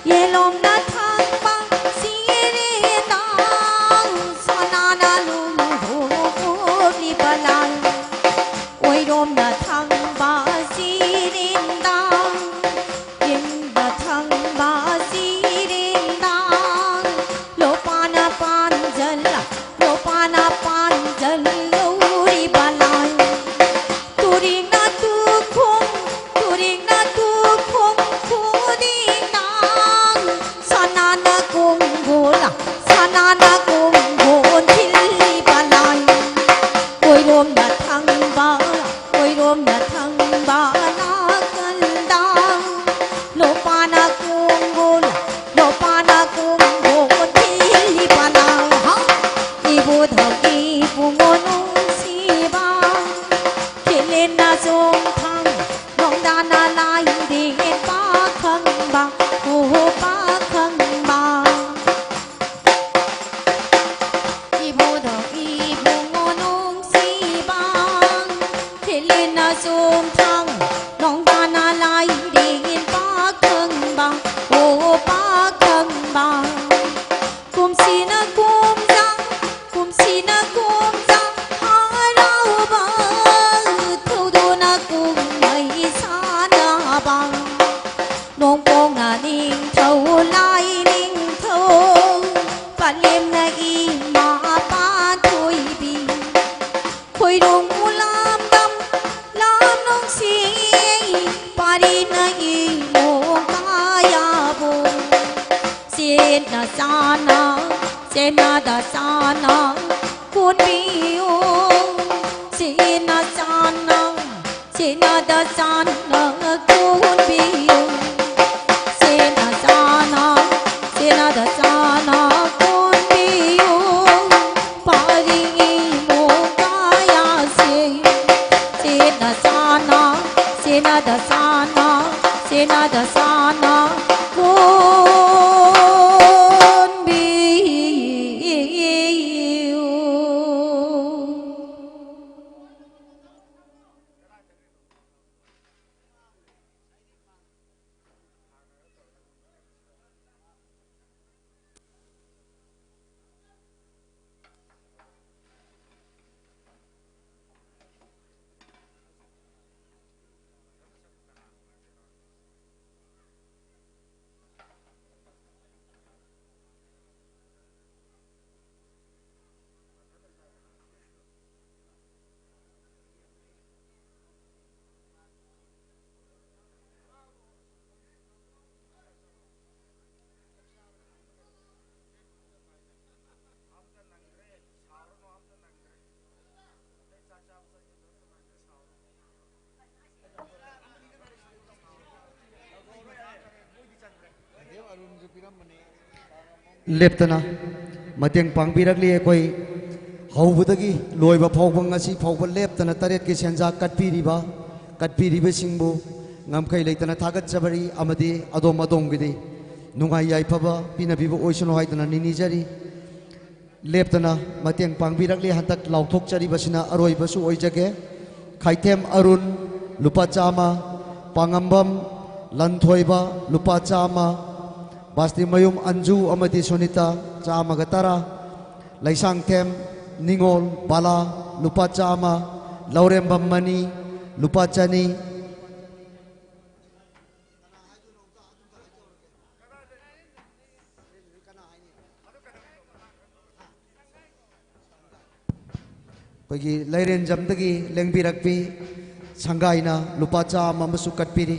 ꯌꯦꯂꯣꯝꯅ ꯊꯪꯕ ꯁꯤꯔꯦꯟꯗꯥꯡ, ꯁꯅꯥꯅ ꯂꯨꯍꯣꯡꯂꯤꯕ ꯂꯥꯏ꯫ ꯑꯣꯏꯔꯣꯝꯅ ꯊꯪꯕ ꯁꯤꯔꯦꯟꯗꯥꯡ, ꯌꯦꯡꯕ ꯊꯪꯕ ꯁꯤꯔꯦꯟꯗꯥꯡ, ꯂꯣꯄꯥꯅ ꯄꯥꯟꯖꯜ, ꯂꯣꯄꯥꯅ ꯄꯥꯟꯖꯜ ꯂꯧꯔꯤꯕ ꯂꯥꯏ꯫ ꯇꯨꯔꯦꯡꯅ ꯇꯨꯈꯣꯡ, ꯇꯨꯔꯦꯡꯅ ꯇꯨꯈꯣꯡ ꯈꯨꯗꯤꯡꯅ ꯁꯅꯥꯅ ꯀꯣꯡꯒꯣꯜ, ꯁꯅꯥꯅ ꯀꯣꯡꯒꯣꯜ ꯊꯤꯜꯂꯤꯕ ꯂꯥꯏ꯫ ꯑꯣꯏꯔꯣꯝꯅ ꯊꯪꯕ, ꯑꯣꯏꯔꯣꯝꯅ ꯊꯪꯕ ꯅꯥꯀꯟꯗ ꯂꯣꯄꯥꯅ ꯀꯣꯡꯒꯣꯜ, ꯂꯣꯄꯥꯅ ꯀꯣꯡꯒꯣꯜ ꯊꯤꯜꯂꯤꯕ ꯂꯥꯏ꯫ ꯍꯥ! ꯏꯕꯨꯙꯧ ꯏꯕꯨꯡꯉꯣ ꯅꯨꯡꯁꯤꯕ, ꯈꯦꯂꯦꯟꯅ ꯆꯣꯡꯊꯥꯡ ꯅꯣꯡꯗꯥꯅ ꯂꯥꯏꯔꯦꯟ ꯄꯥꯈꯪꯕ, ꯑꯣ ꯄꯥꯈꯪꯕ꯫ ꯏꯕꯨꯙꯧ ꯏꯕꯨꯡꯉꯣ ꯅꯨꯡꯁꯤꯕ, ꯈꯦꯂꯦꯟꯅ ꯆꯣꯡꯊꯥꯡ ꯅꯣꯡꯗꯥꯅ ꯂꯥꯏꯔꯦꯟ ꯄꯥꯈꯪꯕ, ꯑꯣ ꯄꯥꯈꯪꯕ꯫ ꯀꯨꯝꯁꯤꯅ ꯀꯨꯝꯖꯥ, ꯀꯨꯝꯁꯤꯅ ꯀꯨꯝꯖꯥ ꯍꯔꯥꯎꯕ, ꯊꯧꯗꯨꯅ ꯀꯨꯝꯍꯩ ꯁꯥꯟꯅꯕ꯫ ꯅꯣꯡꯄꯣꯛꯅ ꯅꯤꯡꯊꯧ ꯂꯥꯏꯅꯤꯡꯊꯧ, ꯄꯂꯦꯝꯅ ꯏꯃꯥ ꯄꯥꯟꯊꯣꯏꯕꯤ꯫ ꯈꯣꯏꯔꯣꯡ ꯃꯨꯂꯥꯝꯗꯝ ꯂꯝ ꯅꯨꯡꯁꯤ, ꯄꯥꯔꯤꯅ ꯏꯃꯣ ꯀꯥꯌꯥꯕꯣ꯫ ꯆꯦꯠꯅ ꯆꯥꯅ, ꯆꯦꯠꯅꯗ ꯆꯥꯅ, ꯀꯨꯟ ꯄꯤꯌꯨ꯫ ꯁꯤꯅ ꯆꯥꯅ, ꯁꯤꯅꯗ ꯆꯥꯅ ꯀꯣꯟꯕꯤꯌꯨ꯫ ꯁꯤꯅ ꯆꯥꯅ, ꯁꯤꯅꯗ ꯆꯥꯅ ꯀꯣꯟꯕꯤꯌꯨ꯫ ꯄꯥꯔꯤꯉꯤ ꯃꯣꯒꯥꯌꯥꯁꯦ꯫ ꯁꯤꯅ ꯆꯥꯅ, ꯁꯤꯅꯗ ꯆꯥꯅ, ꯁꯤꯅꯗ ꯆꯥꯅ ꯀꯣꯟꯕꯤꯌꯨ꯫ ꯂꯦꯞꯇꯅ ꯃꯇꯦꯡ ꯄꯥꯡꯕꯤꯔꯛꯂꯤ꯫ ꯑꯩꯈꯣꯏ ꯍꯧꯕꯗꯒꯤ ꯂꯣꯏꯕ ꯐꯥꯎꯕ, ꯉꯁꯤ ꯐꯥꯎꯕ ꯂꯦꯞꯇꯅ ꯇꯔꯦꯠꯀꯤ ꯁꯦꯟꯖꯥ ꯀꯠꯄꯤꯔꯤꯕ, ꯀꯠꯄꯤꯔꯤꯕꯁꯤꯡꯕꯨ ꯉꯝꯈꯩ ꯂꯩꯇꯅ ꯊꯥꯒꯠꯆꯕꯔꯤ, ꯑꯃꯗꯤ ꯑꯗꯣꯝ ꯑꯗꯣꯝꯒꯤꯗꯤ ꯅꯨꯡꯉꯥꯏ ꯌꯥꯏꯐꯕ ꯄꯤꯅꯕꯤꯕ ꯑꯣꯏꯁꯅꯨ ꯍꯥꯏꯗꯨꯅ ꯅꯤꯅꯤꯖꯔꯤ꯫ ꯂꯦꯞꯇꯅ ꯃꯇꯦꯡ ꯄꯥꯡꯕꯤꯔꯛꯂꯤ꯫ ꯍꯟꯗꯛ ꯂꯥꯎꯊꯣꯛꯆꯔꯤꯕꯁꯤꯅ ꯑꯔꯣꯏꯕꯁꯨ ꯑꯣꯏꯖꯒꯦ꯫ ꯈꯥꯏꯊꯦꯝ ꯑꯔꯨꯟ, ꯂꯨꯄꯥ ꯆꯥꯝꯃ, ꯄꯥꯉꯝꯕꯝ ꯂꯟꯊꯣꯏꯕ, ꯂꯨꯄꯥ ꯆꯥꯝꯃ, ꯕꯥꯁꯇꯤꯃꯌꯨꯝ ꯑꯟꯖꯨ ꯑꯃꯗꯤ ꯁꯨꯅꯤꯇꯥ, ꯆꯥꯝꯃꯒ ꯇꯔꯥ, ꯂꯩꯁꯥꯡꯊꯦꯝ ꯅꯤꯉꯣꯜ ꯕꯥꯂꯥ, ꯂꯨꯄꯥ ꯆꯥꯝꯃ, ꯂꯧꯔꯦꯝꯕꯝ ꯃꯅꯤ, ꯂꯨꯄꯥ ꯆꯅꯤ, ꯑꯩꯈꯣꯏꯒꯤ ꯂꯩꯔꯦꯟꯖꯝꯗꯒꯤ ꯂꯦꯡꯕꯤꯔꯛꯄꯤ ꯁꯪꯒꯥꯏꯅ ꯂꯨꯄꯥ ꯆꯥꯝꯃ ꯑꯃꯁꯨ ꯀꯠꯄꯤꯔꯤ꯫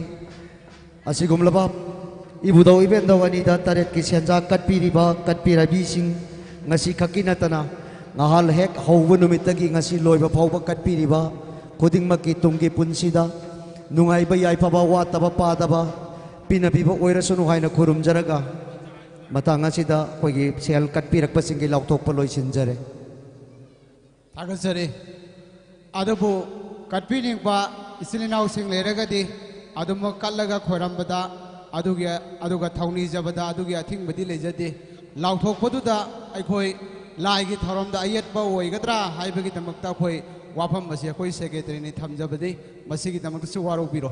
ꯑꯁꯤꯒꯨꯝꯂꯕ ꯏꯕꯨꯙꯧ ꯏꯕꯦꯟꯙꯧ ꯑꯅꯤꯗ ꯇꯔꯦꯠꯀꯤ ꯁꯦꯟꯖꯥ ꯀꯠꯄꯤꯔꯤꯕ ꯀꯠꯄꯤꯔꯕꯤꯁꯤꯡ, ꯉꯁꯤ ꯈꯛꯀꯤ ꯅꯠꯇꯅ ꯅꯍꯥꯜ ꯍꯦꯛ ꯍꯧꯕ ꯅꯨꯃꯤꯠꯇꯒꯤ ꯉꯁꯤ ꯂꯣꯏꯕ ꯐꯥꯎꯕ ꯀꯠꯄꯤꯔꯤꯕ ꯈꯨꯗꯤꯡꯃꯛꯀꯤ ꯇꯨꯡꯒꯤ ꯄꯨꯟꯁꯤꯗ ꯅꯨꯡꯉꯥꯏꯕ ꯌꯥꯏꯐꯕ ꯋꯥꯠꯇꯕ ꯄꯥꯗꯕ ꯄꯤꯅꯕꯤꯕ ꯑꯣꯏꯔꯁꯅꯨ ꯍꯥꯏꯅ ꯈꯨꯔꯨꯝꯖꯔꯒ, ꯃꯇꯥꯡ ꯑꯁꯤꯗ ꯑꯩꯈꯣꯏꯒꯤ ꯁꯦꯜ ꯀꯠꯄꯤꯔꯛꯄꯁꯤꯡꯒꯤ ꯂꯥꯎꯊꯣꯛꯄ ꯂꯣꯏꯁꯤꯟꯖꯔꯦ꯫ ꯊꯥꯒꯠꯆꯔꯤ꯫ ꯑꯗꯨꯕꯨ ꯀꯠꯄꯤꯅꯤꯡꯕ ꯏꯆꯤꯜ ꯏꯅꯥꯎꯁꯤꯡ ꯂꯩꯔꯒꯗꯤ ꯑꯗꯨꯃꯛ ꯀꯠꯂꯒ ꯈꯣꯏꯔꯝꯕꯗ ꯑꯗꯨꯒꯤ, ꯑꯗꯨꯒ ꯊꯧꯅꯤꯖꯕꯗ ꯑꯗꯨꯒꯤ ꯑꯊꯤꯡꯕꯗꯤ ꯂꯩꯖꯗꯦ꯫ ꯂꯥꯎꯊꯣꯛꯄꯗꯨꯗ ꯑꯩꯈꯣꯏ ꯂꯥꯏꯒꯤ ꯊꯧꯔꯝꯗ ꯑꯌꯦꯠꯄ ꯑꯣꯏꯒꯗ꯭ꯔꯥ ꯍꯥꯏꯕꯒꯤꯗꯃꯛꯇ ꯑꯩꯈꯣꯏ ꯋꯥꯐꯝ ꯑꯁꯤ ꯑꯩꯈꯣꯏ ꯁꯦꯀ꯭ꯔꯦꯇꯔꯤꯅ ꯊꯝꯖꯕꯅꯤ꯫ ꯃꯁꯤꯒꯤꯗꯃꯛꯇꯁꯨ ꯋꯥꯔꯧꯕꯤꯔꯣ꯫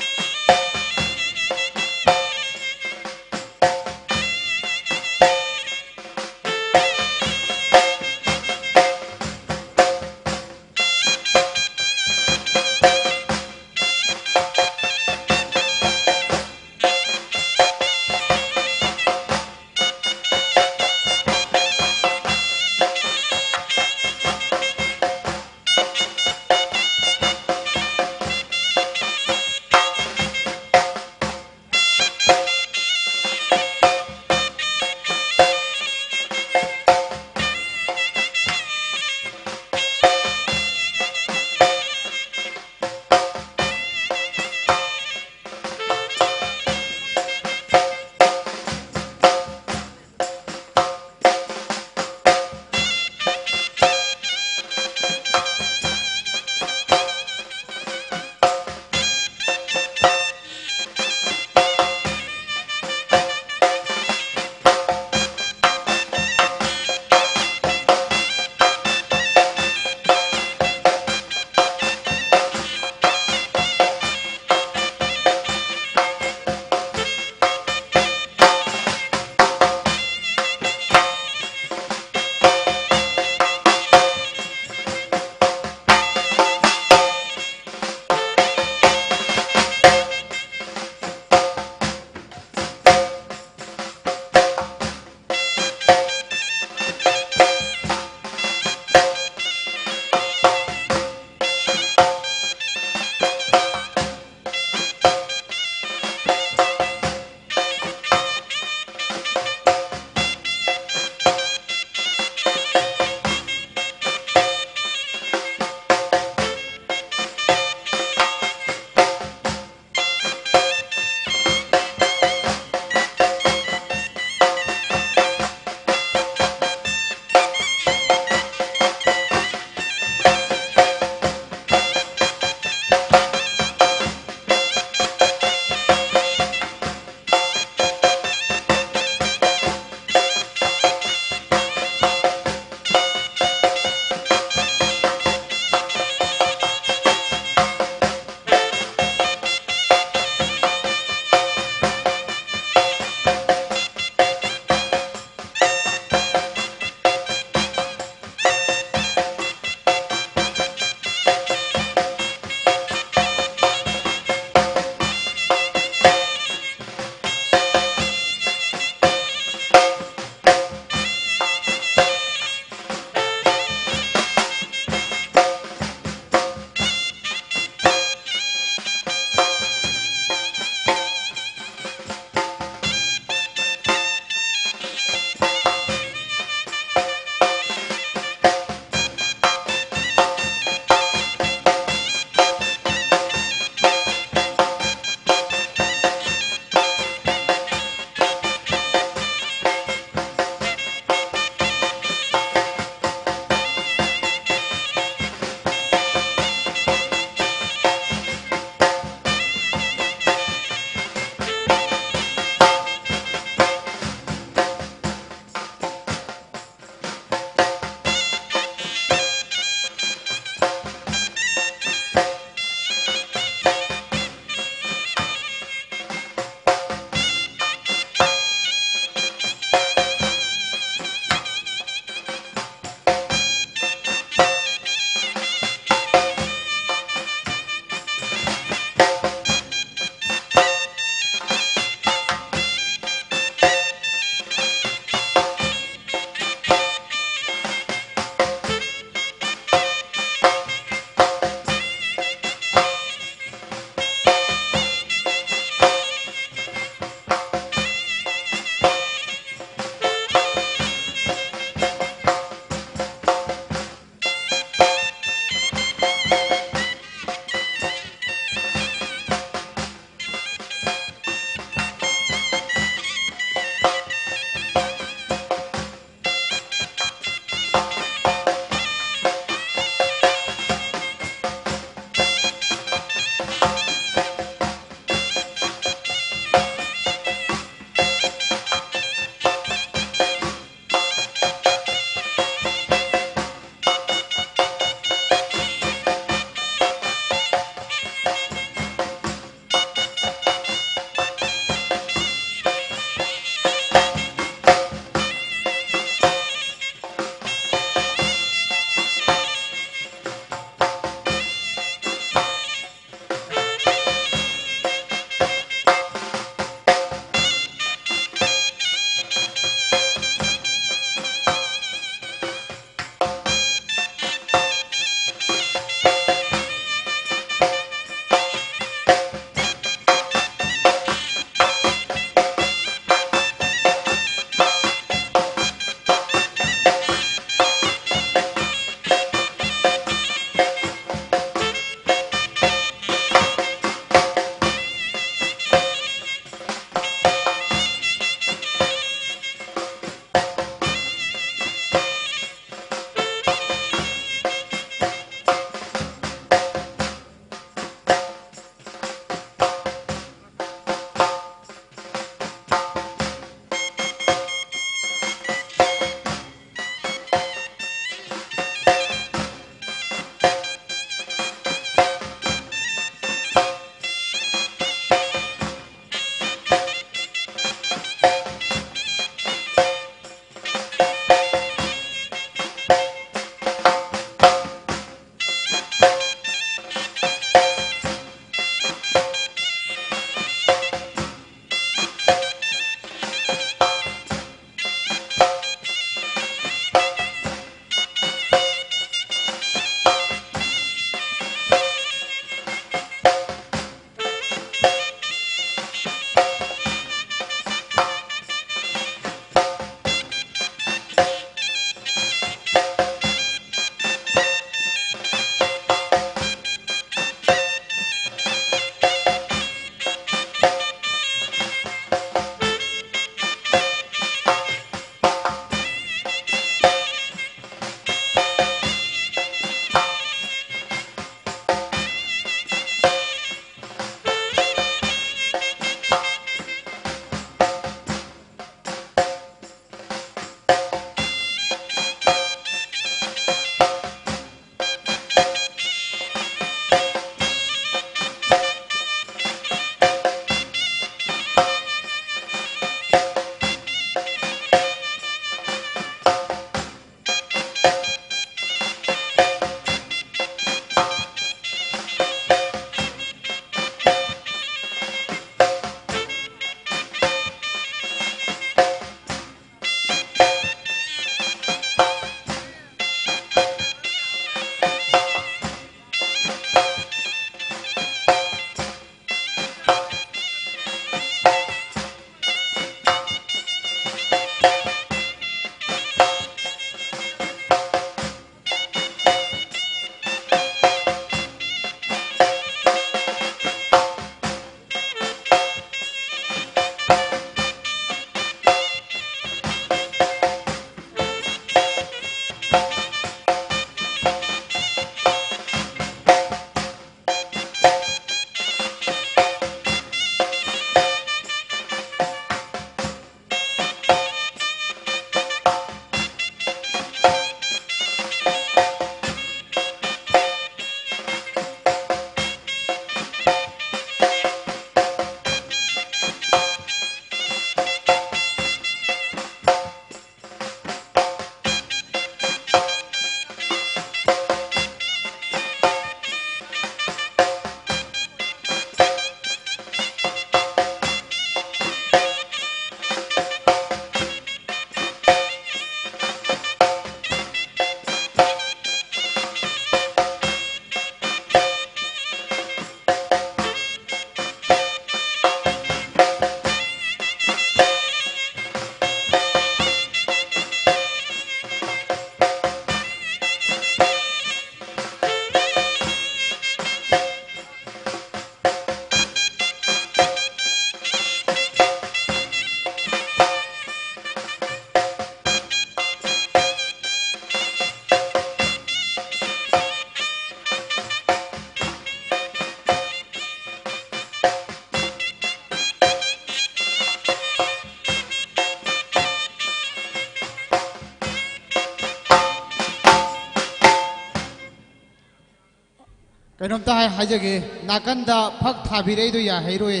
ꯀꯩꯅꯣꯝꯇ ꯍꯥꯏ ꯍꯥꯏꯖꯒꯦ꯫ ꯅꯥꯀꯟꯗ ꯐꯛ ꯊꯥꯕꯤꯔꯛꯏꯗꯣ ꯌꯥꯍꯩꯔꯣꯏ꯫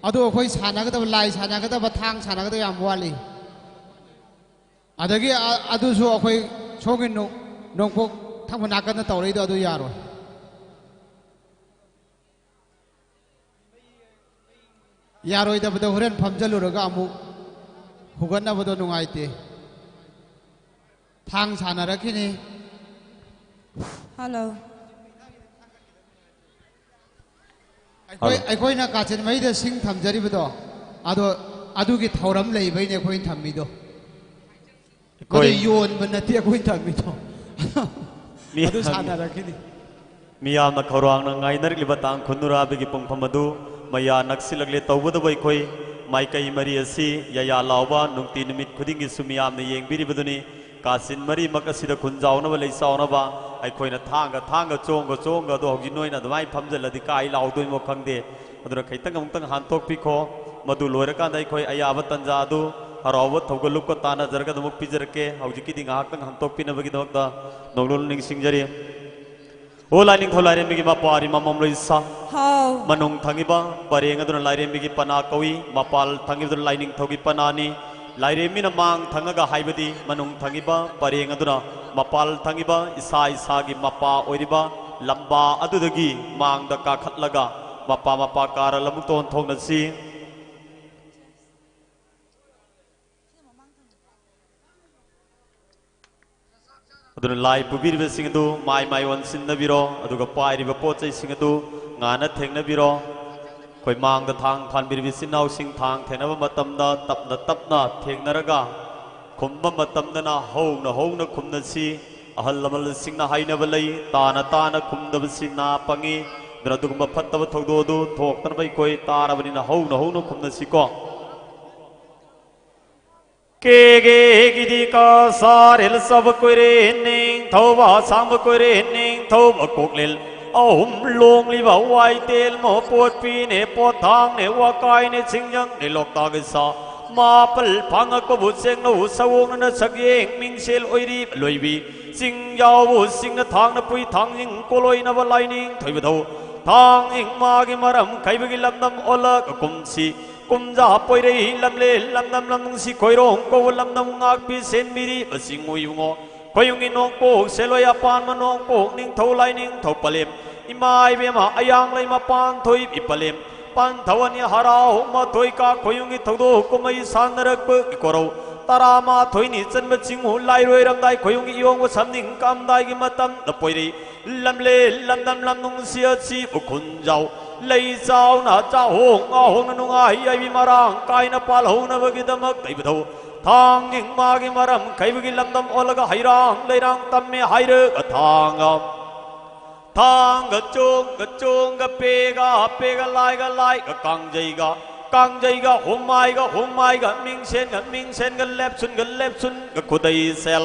ꯑꯗꯣ ꯑꯩꯈꯣꯏ ꯁꯥꯟꯅꯒꯗꯕ, ꯂꯥꯏ ꯁꯥꯟꯅꯒꯗꯕ ꯊꯥꯡ ꯁꯥꯟꯅꯒꯗꯕ ꯌꯥꯝ ꯋꯥꯠꯂꯤ꯫ ꯑꯗꯒꯤ ꯑ- ꯑꯗꯨꯁꯨ ꯑꯩꯈꯣꯏ ꯁꯣꯝꯒꯤ ꯅꯣꯡ- ꯅꯣꯡꯄꯣꯛ ꯊꯪꯕ ꯅꯥꯀꯟꯗ ꯇꯧꯔꯛꯏꯗꯣ ꯑꯗꯨ ꯌꯥꯔꯣꯏ꯫ ꯌꯥꯔꯣꯏꯗꯕꯗ ꯍꯣꯔꯦꯟ ꯐꯝꯖꯜꯂꯨꯔꯒ ꯑꯃꯨꯛ ꯍꯨꯒꯠꯅꯕꯗꯣ ꯅꯨꯡꯉꯥꯏꯇꯦ꯫ ꯊꯥꯡ ꯁꯥꯟꯅꯔꯛꯈꯤꯅꯤ꯫ ꯍꯜꯂꯣ꯫ ꯑꯩꯈꯣꯏ ꯑꯩꯈꯣꯏꯅ ꯀꯥꯆꯤꯟ ꯃꯩꯗ ꯁꯤꯡ ꯊꯝꯖꯔꯤꯕꯗꯣ ꯑꯗꯣ ꯑꯗꯨꯒꯤ ꯊꯧꯔꯝ ꯂꯩꯕꯩꯅꯦ ꯑꯩꯈꯣꯏꯅ ꯊꯝꯃꯤꯗꯣ꯫ ꯃꯗꯨ ꯑꯩꯈꯣꯏ ꯌꯣꯟꯕ ꯅꯠꯇꯦ ꯑꯩꯈꯣꯏꯅ ꯊꯝꯃꯤꯗꯣ꯫ ꯃꯤ- ꯑꯗꯨ ꯁꯥꯟꯅꯔꯛꯈꯤꯅꯤ꯫ ꯃꯤꯌꯥꯝꯅ ꯈꯧꯔꯥꯡꯅ ꯉꯥꯏꯅꯔꯛꯂꯤꯕ ꯇꯥꯡ ꯀꯨꯟ ꯅꯨꯔꯥꯕꯤꯒꯤ ꯄꯨꯡꯐꯝ ꯑꯗꯨ ꯃꯌꯥ ꯅꯛꯁꯤꯜꯂꯛꯂꯦ꯫ ꯇꯧꯕꯇꯕꯨ ꯑꯩꯈꯣꯏ ꯃꯥꯏꯀꯩ ꯃꯔꯤ ꯑꯁꯤ ꯌꯥꯌꯥ ꯂꯥꯎꯕ ꯅꯨꯡꯇꯤ ꯅꯨꯃꯤꯠ ꯈꯨꯗꯤꯡꯒꯤꯁꯨ ꯃꯤꯌꯥꯝꯅ ꯌꯦꯡꯕꯤꯔꯤꯕꯗꯨꯅꯤ꯫ ꯀꯥꯆꯤꯟ ꯃꯔꯤꯃꯛ ꯑꯁꯤꯗ ꯈꯨꯟꯖꯥꯎꯅꯕ ꯂꯩꯆꯥꯎꯅꯕ ꯑꯩꯈꯣꯏꯅ ꯊꯥꯡꯒ ꯊꯥꯡꯒ ꯆꯣꯡꯒ ꯆꯣꯡꯒ ꯑꯗꯣ ꯍꯧꯖꯤꯛ ꯅꯣꯏꯅ ꯑꯗꯨꯃꯥꯏꯅ ꯐꯝꯖꯜꯂꯗꯤ ꯀꯥꯏ ꯂꯥꯎꯗꯣꯏꯅꯣ ꯈꯪꯗꯦ꯫ ꯑꯗꯨꯅ ꯈꯤꯇꯪ ꯑꯃꯨꯛꯇꯪ ꯍꯥꯟꯇꯣꯛꯄꯤꯈꯣ꯫ ꯃꯗꯨ ꯂꯣꯏꯔꯀꯥꯟꯗ ꯑꯩꯈꯣꯏ ꯑꯌꯥꯕ ꯇꯟꯖꯥ ꯑꯗꯨ ꯍꯔꯥꯎꯕ ꯊꯧꯒꯜꯂꯨꯞꯀ ꯇꯥꯟꯅꯖꯔꯒ ꯑꯗꯨꯃꯛ ꯄꯤꯖꯔꯛꯀꯦ꯫ ꯍꯧꯖꯤꯛꯀꯤꯗꯤ ꯉꯥꯏꯍꯥꯛꯇꯪ ꯍꯥꯟꯇꯣꯛꯄꯤꯅꯕꯒꯤꯗꯃꯛꯇ ꯅꯣꯡꯂꯨꯜ ꯅꯤꯡꯁꯤꯡꯖꯔꯤ꯫ ꯑꯣ ꯂꯥꯏꯅꯤꯡꯊꯧ ꯂꯥꯏꯔꯦꯝꯕꯤꯒꯤ ꯃꯄꯥꯔꯤ ꯃꯃꯝ ꯂꯣꯏꯁꯥ꯫ ꯍꯥꯎ꯫ ꯃꯅꯨꯡ ꯊꯪꯉꯤꯕ ꯄꯔꯦꯡ ꯑꯗꯨꯅ ꯂꯥꯏꯔꯦꯝꯕꯤꯒꯤ ꯄꯅꯥ ꯀꯧꯏ, ꯃꯄꯥꯜ ꯊꯪꯉꯤꯕꯗꯨꯅ ꯂꯥꯏꯅꯤꯡꯊꯧꯒꯤ ꯄꯅꯥꯅꯤ꯫ ꯂꯥꯏꯔꯦꯝꯕꯤꯅ ꯃꯥꯡ ꯊꯪꯉꯒ ꯍꯥꯏꯕꯗꯤ ꯃꯅꯨꯡ ꯊꯪꯉꯤꯕ ꯄꯔꯦꯡ ꯑꯗꯨꯅ ꯃꯄꯥꯜ ꯊꯪꯉꯤꯕ ꯏꯁꯥ ꯏꯁꯥꯒꯤ ꯃꯄꯥ ꯑꯣꯏꯔꯤꯕ ꯂꯝꯕꯥ ꯑꯗꯨꯗꯒꯤ ꯃꯥꯡꯗ ꯀꯥꯈꯠꯂꯒ ꯃꯄꯥ ꯃꯄꯥ ꯀꯥꯔ ꯂꯧꯕꯨꯛꯇ ꯑꯣꯟꯊꯣꯛꯅꯁꯤ꯫ ꯑꯗꯨꯅ ꯂꯥꯏ ꯄꯨꯕꯤꯔꯤꯕꯁꯤꯡ ꯑꯗꯨ ꯃꯥꯏ ꯃꯥꯏ ꯑꯣꯟꯁꯤꯟꯅꯕꯤꯔꯣ, ꯑꯗꯨꯒ ꯄꯥꯏꯔꯤꯕ ꯄꯣꯠ ꯆꯩꯁꯤꯡ ꯑꯗꯨ ꯉꯥꯟꯅ ꯊꯦꯡꯅꯕꯤꯔꯣ꯫ ꯑꯩꯈꯣꯏ ꯃꯥꯡꯗ ꯊꯥꯡ ꯐꯥꯟꯕꯤꯔꯤꯕ ꯏꯆꯤꯟ ꯏꯅꯥꯎꯁꯤꯡ ꯊꯥꯡ ꯊꯦꯡꯅꯕ ꯃꯇꯝꯗ ꯇꯞꯅ ꯇꯞꯅ ꯊꯦꯡꯅꯔꯒ ꯈꯨꯝꯕ ꯃꯇꯝꯗꯅ ꯍꯧꯅ ꯍꯧꯅ ꯈꯨꯝꯅꯁꯤ꯫ ꯑꯍꯜ ꯂꯃꯟꯁꯤꯡꯅ ꯍꯥꯏꯅꯕ ꯂꯩ, ꯇꯥꯅ ꯇꯥꯅ ꯈꯨꯝꯗꯕꯁꯤ ꯅꯥ ꯄꯪꯉꯤ꯫ ꯑꯗꯨꯅ ꯑꯗꯨꯒꯨꯝꯕ ꯐꯠꯇꯕ ꯊꯧꯗꯣꯛ ꯑꯗꯨ ꯊꯣꯛꯇꯅꯕ ꯑꯩꯈꯣꯏ ꯇꯥꯔꯕꯅꯤꯅ ꯍꯧꯅ ꯍꯧꯅ ꯈꯨꯝꯅꯁꯤꯀꯣ꯫ ꯀꯦꯒꯦ ꯒꯤꯗꯤ ꯀꯁꯥꯔꯤꯜ ꯁꯕ ꯀꯨꯏꯔꯦ ꯅꯤꯡꯊꯧꯕ ꯁꯥꯡꯕ ꯀꯨꯏꯔꯦ ꯅꯤꯡꯊꯧꯕ ꯀꯣꯛꯂꯤꯜ ꯑꯍꯨꯝ ꯂꯣꯡꯂꯤꯕ ꯋꯥꯏꯇꯦꯜ ꯃꯄꯣꯠꯄꯤꯅꯦ ꯄꯣꯠꯊꯥꯡꯅꯦ ꯋꯥꯀꯥꯏꯅꯦ ꯁꯤꯡꯖꯪꯅꯦ ꯂꯣꯛꯇꯥꯛ ꯏꯁꯥ ꯃꯥꯄꯜ ꯐꯥꯡꯉꯛꯄꯕꯨ ꯆꯦꯡꯅꯧ ꯁꯑꯣꯡꯅꯅ ꯁꯛꯌꯦꯡ ꯃꯤꯡꯁꯦꯜ ꯑꯣꯏꯔꯤꯕ ꯂꯣꯏꯕꯤ ꯆꯤꯡ ꯌꯥꯎꯕꯨ ꯆꯤꯡꯅ ꯊꯥꯡꯅ ꯄꯨꯏ ꯊꯥꯡꯖꯤꯡ ꯀꯣꯂꯣꯏꯅꯕ ꯂꯥꯏꯅꯤꯡ ꯊꯣꯏꯕ ꯊꯧ꯫ ꯊꯥꯡꯖꯤꯡ ꯃꯥꯒꯤ ꯃꯔꯝ ꯈꯩꯕꯒꯤ ꯂꯝꯗꯝ ꯑꯣꯜꯂꯒ ꯀꯨꯝꯁꯤ꯫ ꯀꯨꯝꯖꯥ ꯄꯣꯏꯔꯩ ꯂꯝꯂꯦ ꯂꯝꯗꯝ ꯂꯝꯅꯨꯡꯁꯤ ꯈꯣꯏꯔꯣꯡ ꯀꯧꯕ ꯂꯝꯗꯝ ꯉꯥꯛꯄꯤ ꯁꯦꯟꯕꯤꯔꯤꯕ ꯆꯤꯡꯉꯨ ꯏꯕꯨꯡꯉꯣ꯫ ꯈꯣꯏꯌꯨꯝꯒꯤ ꯅꯣꯡꯄꯣꯛ ꯁꯦꯂꯣꯏ ꯑꯄꯥꯟꯕ ꯅꯣꯡꯄꯣꯛ ꯅꯤꯡꯊꯧ ꯂꯥꯏꯅꯤꯡꯊꯧ ꯄꯂꯦꯝ꯫ ꯏꯃꯥ ꯏꯕꯦꯝꯃ ꯑꯌꯥꯡꯂꯩ ꯃꯄꯥꯟ ꯊꯣꯏꯕꯤ ꯄꯂꯦꯝ꯫ ꯄꯥꯟꯊꯧ ꯑꯅꯤ ꯍꯔꯥꯎ ꯃꯊꯣꯏ ꯀꯥ ꯈꯣꯏꯌꯨꯝꯒꯤ ꯊꯧꯗꯣꯛ ꯀꯨꯝꯍꯩ ꯁꯥꯟꯅꯔꯛꯄꯒꯤ ꯀꯣꯔꯧ꯫ ꯇꯔꯥꯃꯥꯊꯣꯏꯅꯤ ꯆꯟꯕ ꯆꯤꯡꯍꯨ ꯂꯥꯏꯔꯣꯏꯔꯝꯗꯥꯏ ꯈꯣꯏꯌꯨꯝꯒꯤ ꯏꯌꯣꯡꯕ ꯁꯝꯅꯤꯡ ꯀꯝꯗꯥꯏꯒꯤ ꯃꯇꯝꯗ ꯄꯣꯏꯔꯩ ꯂꯝꯂꯦ ꯂꯝꯗꯝ ꯂꯝꯅꯨꯡꯁꯤ ꯑꯁꯤꯕꯨ ꯈꯨꯟꯖꯥꯎ꯫ ꯂꯩ ꯆꯥꯎꯅ ꯆꯥꯍꯣꯡ ꯉꯥꯍꯣꯡꯅ ꯅꯨꯡꯉꯥꯏ ꯌꯥꯏꯕꯤ ꯃꯔꯥꯡ ꯀꯥꯏꯅ ꯄꯥꯜꯍꯧꯅꯕꯒꯤꯗꯃꯛ ꯂꯩꯕꯗꯧ꯫ ꯊꯥꯡꯖꯤꯡ ꯃꯥꯒꯤ ꯃꯔꯝ ꯈꯩꯕꯒꯤ ꯂꯝꯗꯝ ꯑꯣꯜꯂꯒ ꯍꯩꯔꯥꯡ ꯂꯩꯔꯥꯡ ꯇꯝꯃꯦ ꯍꯥꯏꯔꯒ ꯊꯥꯡꯒ꯫ ꯊꯥꯡꯒ ꯆꯣꯡꯒ ꯆꯣꯡꯒ ꯄꯦꯒ ꯄꯦꯒ ꯂꯥꯏꯒ ꯂꯥꯏꯒ ꯀꯥꯡꯖꯩꯒ꯫ ꯀꯥꯡꯖꯩꯒ ꯍꯨꯝꯃꯥꯏꯒ ꯍꯨꯝꯃꯥꯏꯒ ꯃꯤꯡꯁꯦꯟꯒ ꯃꯤꯡꯁꯦꯟꯒ ꯂꯦꯞꯁꯨꯟꯒ ꯂꯦꯞꯁꯨꯟꯒ ꯈꯨꯗꯩ ꯁꯦꯜ꯫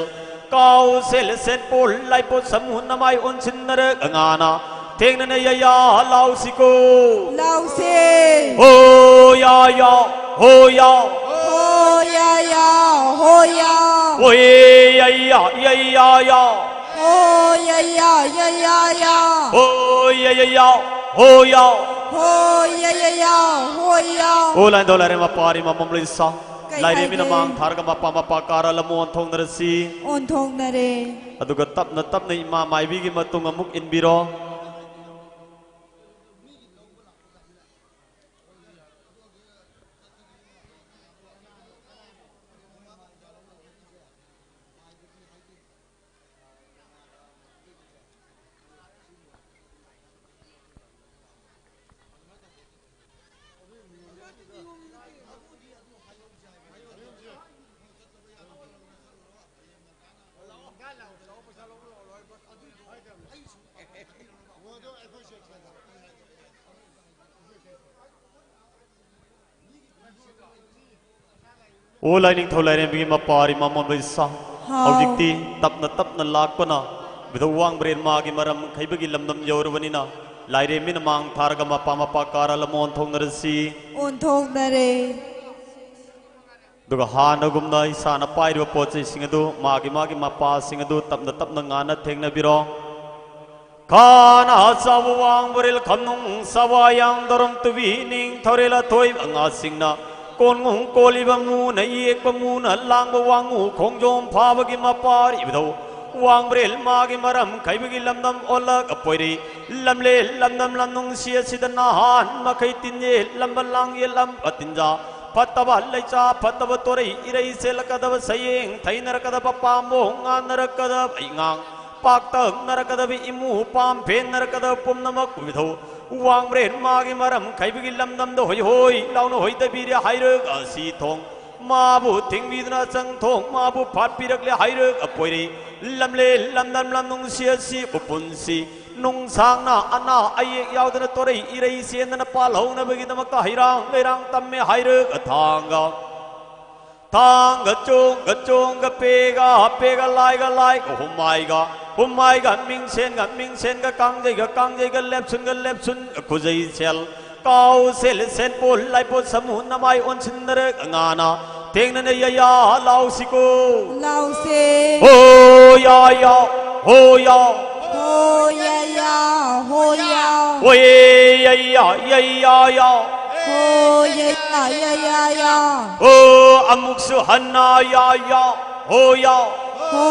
ꯀꯥꯎ ꯁꯦꯜ ꯁꯦꯟꯄꯣꯜ ꯂꯥꯏꯄꯣꯠ ꯁꯃꯨ ꯅꯃꯥꯏ ꯑꯣꯟꯁꯤꯟꯅꯔꯒ ꯉꯥꯅ ꯊꯦꯡꯅꯅ ꯌꯥꯌꯥ ꯂꯥꯎꯁꯤꯀꯣ꯫ ꯂꯥꯎꯁꯦ꯫ ꯍꯣ ꯌꯥ ꯌꯥ, ꯍꯣ ꯌꯥ꯫ ꯍꯣ ꯌꯥ ꯌꯥ, ꯍꯣ ꯌꯥ꯫ ꯍꯣ ꯌꯥ ꯌꯥ, ꯌꯥ ꯌꯥ ꯌꯥ꯫ ꯍꯣ ꯌꯥ ꯌꯥ, ꯌꯥ ꯌꯥ ꯌꯥ꯫ ꯍꯣ ꯌꯥ ꯌꯥ ꯌꯥ, ꯍꯣ ꯌꯥ꯫ ꯍꯣ ꯌꯥ ꯌꯥ ꯌꯥ, ꯍꯣ ꯌꯥ꯫ ꯑꯣ ꯂꯥꯏꯟꯗꯧ ꯂꯥꯏꯔꯦꯝ ꯃꯄꯥꯔꯤ ꯃꯃꯝ ꯂꯩꯁꯥ꯫ ꯀꯩ ꯂꯥꯏꯔꯦꯝꯕꯤꯅ ꯍꯥꯏꯒꯦ? ꯃꯥꯡ ꯊꯥꯔꯒ ꯃꯄꯥ ꯃꯄꯥ ꯀꯥꯔꯥ ꯂꯝ ꯑꯣꯟꯊꯣꯛꯅꯔꯁꯤ꯫ ꯑꯣꯟꯊꯣꯛꯅꯔꯦ꯫ ꯑꯗꯨꯒ ꯇꯞꯅ ꯇꯞꯅ ꯏꯃꯥ ꯃꯥꯏꯕꯤꯒꯤ ꯃꯇꯨꯡ ꯑꯃꯨꯛ ꯏꯟꯕꯤꯔꯣ꯫ ꯑꯣ ꯂꯥꯏꯅꯤꯡꯊꯧ ꯂꯥꯏꯔꯦꯝꯕꯤꯒꯤ ꯃꯄꯥꯔꯤ ꯃꯃꯣꯟꯕ ꯏꯁꯥ꯫ ꯍꯥꯎ꯫ ꯍꯧꯖꯤꯛꯇꯤ ꯇꯞꯅ ꯇꯞꯅ ꯂꯥꯛꯄꯅ ꯕꯤꯙꯧ ꯋꯥꯡꯕ꯭ꯔꯦꯟ ꯃꯥꯒꯤ ꯃꯔꯝ ꯈꯩꯕꯒꯤ ꯂꯝꯗꯝ ꯌꯧꯔꯕꯅꯤꯅ, ꯂꯥꯏꯔꯦꯝꯕꯤꯅ ꯃꯥꯡ ꯊꯥꯔꯒ ꯃꯄꯥ ꯃꯄꯥ ꯀꯥꯔꯥ ꯂꯝ ꯑꯣꯟꯊꯣꯛꯅꯔꯁꯤ꯫ ꯑꯣꯟꯊꯣꯛꯅꯔꯦ꯫ ꯑꯗꯨꯒ ꯍꯥꯟꯅꯒꯨꯝꯅ ꯏꯁꯥꯅ ꯄꯥꯏꯔꯤꯕ ꯄꯣꯠ ꯆꯩꯁꯤꯡ ꯑꯗꯨ ꯃꯥꯒꯤ ꯃꯥꯒꯤ ꯃꯄꯥꯁꯤꯡ ꯑꯗꯨ ꯇꯞꯅ ꯇꯞꯅ ꯉꯥꯟꯅ ꯊꯦꯡꯅꯕꯤꯔꯣ꯫ ꯈꯥꯅ ꯆꯥꯎꯕ ꯋꯥꯡꯕ꯭ꯔꯦꯜ ꯈꯝꯅꯨꯡ ꯁꯋꯥꯌꯥꯡ ꯗꯣꯔꯝ ꯇꯨꯕꯤ ꯅꯤꯡ ꯊꯧꯔꯦꯜ ꯑꯊꯣꯏꯕ ꯉꯥꯁꯤꯡꯅ ꯀꯣꯟꯉꯨꯡ ꯀꯣꯜꯂꯤꯕ ꯃꯨꯅ ꯌꯦꯛꯄ ꯃꯨꯅ ꯂꯥꯡꯕ ꯋꯥꯡꯉꯨ ꯈꯣꯡꯖꯣꯝ ꯐꯥꯕꯒꯤ ꯃꯄꯥꯔꯤꯕꯗꯧ ꯋꯥꯡꯕ꯭ꯔꯦꯜ ꯃꯥꯒꯤ ꯃꯔꯝ ꯈꯩꯕꯒꯤ ꯂꯝꯗꯝ ꯑꯣꯜꯂꯛ ꯑꯄꯣꯏꯔꯤ ꯂꯝꯂꯦ ꯂꯝꯗꯝ ꯂꯝꯅꯨꯡꯁꯤ ꯑꯁꯤꯗ ꯅꯍꯥꯟ ꯃꯈꯩ ꯇꯤꯟꯖꯦ ꯂꯝꯕ ꯂꯥꯡꯌꯦ ꯂꯝꯕ ꯇꯤꯟꯖꯥ ꯐꯠꯇꯕ ꯂꯩꯆꯥ ꯐꯠꯇꯕ ꯇꯣꯔꯩ ꯏꯔꯩ ꯆꯦꯜꯂꯛꯀꯗꯕ ꯁꯌꯦꯡ ꯊꯩꯅꯔꯛꯀꯗꯕ ꯄꯥꯝꯕꯣ ꯉꯥꯟꯅꯔꯛꯀꯗꯕ ꯏꯉꯥꯡ ꯄꯥꯛꯇꯛꯅꯔꯛꯀꯗꯕ ꯏꯃꯨ ꯄꯥꯝ ꯐꯦꯟꯅꯔꯛꯀꯗꯕ ꯄꯨꯝꯅꯃꯛ ꯀꯨꯝꯕꯤꯊꯧ ꯋꯥꯡꯕ꯭ꯔꯦꯟ ꯃꯥꯒꯤ ꯃꯔꯝ ꯈꯩꯕꯒꯤ ꯂꯝꯗꯝꯗ ꯍꯣꯏ ꯍꯣꯏ ꯂꯥꯎꯅ ꯍꯣꯏꯗꯕꯤꯔꯦ ꯍꯥꯏꯔꯛ ꯑꯁꯤ ꯊꯣꯡ ꯃꯥꯕꯨ ꯊꯤꯡꯕꯤꯗꯨꯅ ꯆꯪ ꯊꯣꯡ ꯃꯥꯕꯨ ꯐꯥꯠꯄꯤꯔꯛꯂꯦ ꯍꯥꯏꯔꯛ ꯑꯄꯣꯏꯔꯤ ꯂꯝꯂꯦ ꯂꯝꯗꯝ ꯂꯝꯅꯨꯡꯁꯤ ꯑꯁꯤ ꯎꯄꯨꯟꯁꯤ ꯅꯨꯡꯁꯥꯡꯅ ꯑꯅꯥ ꯑꯌꯦꯛ ꯌꯥꯎꯗꯅ ꯇꯣꯔꯩ ꯏꯔꯩ ꯆꯦꯟꯗꯅ ꯄꯥꯜꯍꯧꯅꯕꯒꯤꯗꯃꯛꯇ ꯍꯩꯔꯥꯡ ꯂꯩꯔꯥꯡ ꯇꯝꯃꯦ ꯍꯥꯏꯔꯛ ꯑꯊꯥꯡꯒ ꯊꯥꯡꯒ ꯆꯣꯡꯒ ꯆꯣꯡꯒ ꯄꯦꯒ ꯄꯦꯒ ꯂꯥꯏꯒ ꯂꯥꯏꯒ ꯍꯨꯝꯃꯥꯏꯒ ꯍꯨꯝꯃꯥꯏꯒ ꯃꯤꯡꯁꯦꯟꯒ ꯃꯤꯡꯁꯦꯟꯒ ꯀꯥꯡꯖꯩꯒ ꯀꯥꯡꯖꯩꯒ ꯂꯦꯞꯁꯨꯟꯒ ꯂꯦꯞꯁꯨꯟꯒ ꯈꯨꯖꯩ ꯁꯦꯜ ꯀꯥꯎ ꯁꯦꯜ ꯁꯦꯟꯄꯣ ꯂꯥꯏꯄꯣ ꯁꯃꯨ ꯅꯃꯥꯏ ꯑꯣꯟꯁꯤꯟꯅꯔꯒ ꯉꯥꯅ ꯊꯦꯡꯅꯅ ꯌꯌꯥ ꯂꯥꯎꯁꯤꯀꯣ꯫ ꯂꯥꯎꯁꯦ꯫ ꯍꯣ ꯌꯥ ꯌꯥ ꯍꯣ ꯌꯥ ꯍꯣ ꯌꯥ ꯌꯥ ꯍꯣ ꯌꯥ ꯍꯣ ꯌꯦ ꯌ ꯌ ꯌ ꯌ ꯍꯣ ꯌꯥ ꯌꯥ ꯌꯥ ꯌꯥ ꯍꯣ ꯑꯃꯨꯛꯁꯨ ꯍꯟꯅ ꯌꯥ ꯌꯥ ꯍꯣ ꯌꯥ ꯍꯣ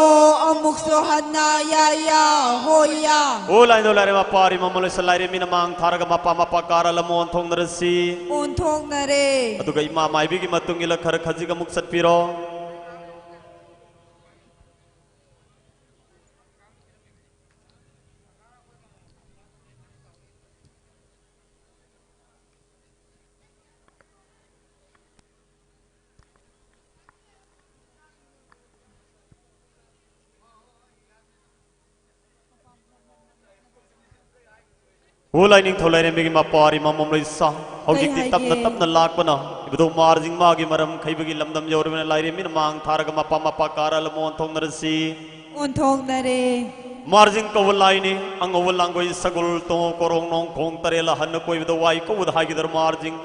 ꯑꯃꯨꯛꯁꯨ ꯍꯟꯅ ꯌꯥ ꯌꯥ ꯍꯣ ꯌꯥ꯫ ꯍꯣ ꯂꯥꯏꯗꯣ ꯂꯥꯏꯔꯦ ꯃꯄꯥꯔꯤ ꯃꯃꯜ ꯂꯣꯏꯁꯜ ꯂꯥꯏꯔꯦ ꯃꯤꯅ ꯃꯥꯡ ꯊꯥꯔꯒ ꯃꯄꯥ ꯃꯄꯥ ꯀꯥꯔ ꯂꯝ ꯑꯣꯟꯊꯣꯛꯅꯔꯁꯤ꯫ ꯑꯣꯟꯊꯣꯛꯅꯔꯦ꯫ ꯑꯗꯨꯒ ꯏꯃꯥ ꯃꯥꯏꯕꯤꯒꯤ ꯃꯇꯨꯡ ꯏꯜꯂ ꯈꯔ ꯈꯖꯤꯛ ꯑꯃꯨꯛ ꯆꯠꯄꯤꯔꯣ꯫ ꯍꯣ ꯂꯥꯏꯅꯤꯡꯊꯧ ꯂꯥꯏꯔꯦꯝꯕꯤꯒꯤ ꯃꯄꯥꯔꯤ ꯃꯃꯝ ꯂꯩꯁꯥ꯫ ꯍꯧꯖꯤꯛꯇꯤ ꯀꯩ ꯇꯞꯅ ꯍꯥꯏꯒꯦ? ꯇꯞꯅ ꯂꯥꯛꯄꯅ ꯏꯕꯨꯙꯧ ꯃꯥꯔꯖꯤꯡ ꯃꯥꯒꯤ ꯃꯔꯝ ꯈꯩꯕꯒꯤ ꯂꯝꯗꯝ ꯌꯧꯔꯕꯅ ꯂꯥꯏꯔꯦꯝꯕꯤꯅ ꯃꯥꯡ ꯊꯥꯔꯒ ꯃꯄꯥ ꯃꯄꯥ ꯀꯥꯔ ꯂꯝ ꯑꯣꯟꯊꯣꯛꯅꯔꯁꯤ꯫ ꯑꯣꯟꯊꯣꯛꯅꯔꯦ꯫ ꯃꯥꯔꯖꯤꯡ ꯀꯧꯕ ꯂꯥꯏꯅꯤ꯫ ꯑꯉꯧꯕ ꯂꯥꯡꯒꯣꯏ ꯁꯒꯣꯜ ꯇꯣꯡ ꯀꯣꯔꯣꯡ ꯅꯣꯡ ꯈꯣꯡ ꯇꯔꯦꯠꯂ ꯍꯟꯅ ꯀꯣꯏꯕꯗ ꯋꯥꯏ ꯀꯧꯕꯗ ꯍꯥꯏꯒꯗ꯭ꯔꯥ ꯃꯥꯔꯖꯤꯡ꯫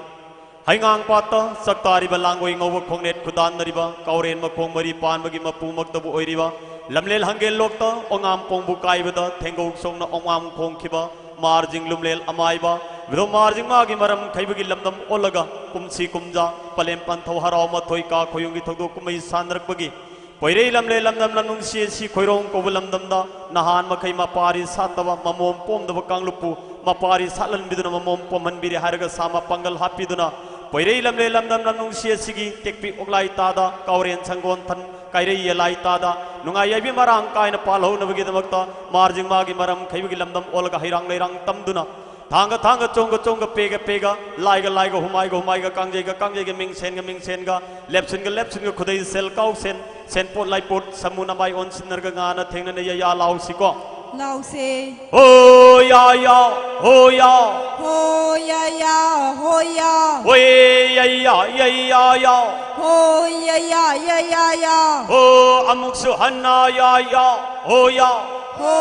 ꯍꯩꯉꯥꯡ ꯄꯥꯠꯇ ꯆꯥꯛꯇꯥꯔꯤꯕ ꯂꯥꯡꯒꯣꯏ ꯉꯧꯕ ꯈꯣꯡꯅꯦꯠ ꯈꯨꯗꯥꯟꯅꯔꯤꯕ ꯀꯥꯎꯔꯦꯟ ꯃꯈꯣꯡ ꯃꯔꯤ ꯄꯥꯟꯕꯒꯤ ꯃꯄꯨꯃꯛꯇꯕꯨ ꯑꯣꯏꯔꯤꯕ ꯂꯝꯂꯦꯜ ꯍꯪꯒꯦꯜ ꯂꯣꯛꯇ ꯑꯣꯉꯥꯝ ꯄꯣꯡꯕꯨ ꯀꯥꯏꯕꯗ ꯊꯦꯡꯒꯧ ꯁꯣꯡꯅ ꯑꯣꯉꯥꯝ ꯈꯣꯡꯈꯤꯕ ꯃꯥꯔꯖꯤꯡ ꯂꯨꯝꯂꯦꯜ ꯑꯃꯥꯏꯕ ꯕ꯭ꯔꯣ ꯃꯥꯔꯖꯤꯡ ꯃꯥꯒꯤ ꯃꯔꯝ ꯈꯩꯕꯒꯤ ꯂꯝꯗꯝ ꯑꯣꯜꯂꯒ ꯀꯨꯝꯁꯤ ꯀꯨꯝꯖꯥ ꯄꯂꯦꯝ ꯄꯟꯊꯧ ꯍꯔꯥꯎ ꯃꯊꯣꯏ ꯀꯥ ꯈꯣꯌꯨꯝꯒꯤ ꯊꯧꯗꯣꯛ ꯀꯨꯝꯍꯩ ꯁꯥꯟꯅꯔꯛꯄꯒꯤ ꯄꯣꯏꯔꯩ ꯂꯝꯂꯦ ꯂꯝꯗꯝ ꯂꯝꯅꯨꯡꯁꯤ ꯑꯁꯤ ꯈꯣꯏꯔꯣꯡ ꯀꯧꯕ ꯂꯝꯗꯝꯗ ꯅꯍꯥꯟ ꯃꯈꯩ ꯃꯄꯥꯔꯤ ꯁꯥꯠꯇꯕ ꯃꯃꯣꯝ ꯄꯣꯝꯗꯕ ꯀꯥꯡꯂꯨꯞꯄꯨ ꯃꯄꯥꯔꯤ ꯁꯥꯠꯍꯟꯕꯤꯗꯨꯅ ꯃꯃꯣꯝ ꯄꯣꯝꯍꯟꯕꯤꯔꯦ ꯍꯥꯏꯔꯒ ꯁꯥꯃ ꯄꯥꯡꯒꯜ ꯍꯥꯞꯄꯤꯗꯨꯅ ꯄꯣꯏꯔꯩ ꯂꯝꯂꯦ ꯂꯝꯗꯝ ꯂꯝꯅꯨꯡꯁꯤ ꯑꯁꯤꯒꯤ ꯇꯦꯛꯄꯤ ꯑꯣꯛꯂꯥꯏ ꯇꯥꯗ ꯀꯥꯎꯔꯦꯟ ꯁꯪꯒꯣꯟ ꯊꯟ ꯀꯥꯏꯔꯩ ꯌꯦꯂꯥꯏ ꯇꯥꯗ ꯅꯨꯡꯉꯥꯏ ꯌꯥꯏꯕꯤ ꯃꯔꯥꯡ ꯀꯥꯏꯅ ꯄꯥꯜꯍꯧꯅꯕꯒꯤꯗꯃꯛꯇ ꯃꯥꯔꯖꯤꯡ ꯃꯥꯒꯤ ꯃꯔꯝ ꯈꯩꯕꯒꯤ ꯂꯝꯗꯝ ꯑꯣꯜꯂꯒ ꯍꯩꯔꯥꯡ ꯂꯩꯔꯥꯡ ꯇꯝꯗꯨꯅ ꯊꯥꯡꯒ ꯊꯥꯡꯒ ꯆꯣꯡꯒ ꯆꯣꯡꯒ ꯄꯦꯒ ꯄꯦꯒ ꯂꯥꯏꯒ ꯂꯥꯏꯒ ꯍꯨꯃꯥꯏꯒ ꯍꯨꯃꯥꯏꯒ ꯀꯥꯡꯖꯩꯒ ꯀꯥꯡꯖꯩꯒ ꯃꯤꯡꯁꯦꯟꯒ ꯃꯤꯡꯁꯦꯟꯒ ꯂꯦꯞꯁꯤꯟꯒ ꯂꯦꯞꯁꯤꯟꯒ ꯈꯨꯗꯩ ꯁꯦꯜ ꯀꯥꯎꯁꯦꯟ ꯁꯦꯟꯄꯣꯠ ꯂꯥꯏꯄꯣꯠ ꯁꯃꯨ ꯅꯃꯥꯏ ꯑꯣꯟꯁꯤꯟꯅꯔꯒ ꯉꯥꯅ ꯊꯦꯡꯅꯅ ꯌꯥ ꯂꯥꯎꯁꯤꯀꯣ꯫ ꯂꯥꯎꯁꯦ꯫ ꯍꯣ ꯌꯥ ꯌꯥ ꯍꯣ ꯌꯥ꯫ ꯍꯣ ꯌꯥ ꯌꯥ ꯍꯣ ꯌꯥ꯫ ꯍꯣꯏ ꯌꯥ ꯌꯥ ꯌꯥ ꯌꯥ꯫ ꯍꯣ ꯌꯥ ꯌꯥ ꯌꯥ ꯌꯥ ꯌꯥ꯫ ꯍꯣ ꯑꯃꯨꯛꯁꯨ ꯍꯟꯅ ꯌꯥ ꯌꯥ ꯍꯣ ꯌꯥ꯫ ꯍꯣ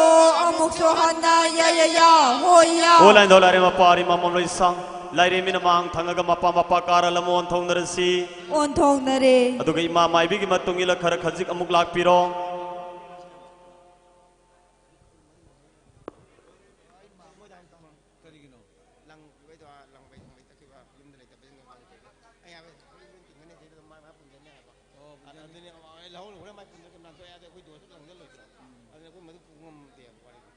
ꯑꯃꯨꯛꯁꯨ ꯍꯟꯅ ꯌꯥ ꯌꯥ ꯌꯥ ꯍꯣ ꯌꯥ꯫ ꯍꯣ ꯂꯥꯏꯟꯗꯧ ꯂꯥꯏꯔꯦ ꯃꯄꯥꯔꯤ ꯃꯃꯣꯟ ꯂꯣꯏꯁꯥꯡ ꯂꯥꯏꯔꯦꯝꯕꯤꯅ ꯃꯥꯡ ꯊꯪꯉꯒ ꯃꯄꯥ ꯃꯄꯥ ꯀꯥꯔ ꯂꯝ ꯑꯣꯟꯊꯣꯛꯅꯔꯁꯤ꯫ ꯑꯣꯟꯊꯣꯛꯅꯔꯦ꯫ ꯑꯗꯨꯒ ꯏꯃꯥ ꯃꯥꯏꯕꯤꯒꯤ ꯃꯇꯨꯡ ꯏꯜꯂ ꯈꯔ ꯈꯖꯤꯛ ꯑꯃꯨꯛ ꯂꯥꯛꯄꯤꯔꯣ꯫ ꯀꯔꯤꯒꯤꯅꯣ? ꯂꯪ ꯄꯨꯕꯩꯗꯣ, ꯑꯥ, ꯂꯪꯕꯩ, ꯂꯪꯕꯩ ꯆꯠꯈꯤꯕ, ꯌꯨꯝꯗ ꯂꯩꯇꯕꯁꯤꯡꯗꯣ ꯂꯪ ꯄꯨꯕ꯫ ꯑꯩ ꯍꯥꯏꯕ, ꯍꯣꯔꯦꯟ ꯇꯤꯡꯒꯅꯤ, ꯁꯤꯗ ꯑꯗꯨꯝ ꯃꯥ, ꯃꯥ ꯄꯨꯟꯖꯅꯤ ꯍꯥꯏꯕ꯫ ꯑꯣ, ꯑꯗꯨ, ꯄꯨꯟꯖꯅꯤ꯫ ꯑꯗꯨꯅꯦ, ꯑꯩ ꯂꯧꯍꯧꯅ ꯍꯣꯔꯦꯟ ꯃꯥꯏ ꯄꯨꯟꯖꯔꯒ ꯅꯥꯟꯊꯣꯛꯑꯦ ꯍꯥꯏꯔꯗꯤ ꯑꯩꯈꯣꯏ ꯗꯣꯁꯨ ꯂꯪꯖꯜꯂꯣꯏꯗ꯭ꯔꯣ? ꯎꯝ꯫ ꯑꯗꯨꯅ ꯑꯩꯈꯣꯏ ꯃꯗꯨ ꯄꯨ ꯉꯝꯗꯦꯕ ꯋꯥꯔꯤꯗꯣ꯫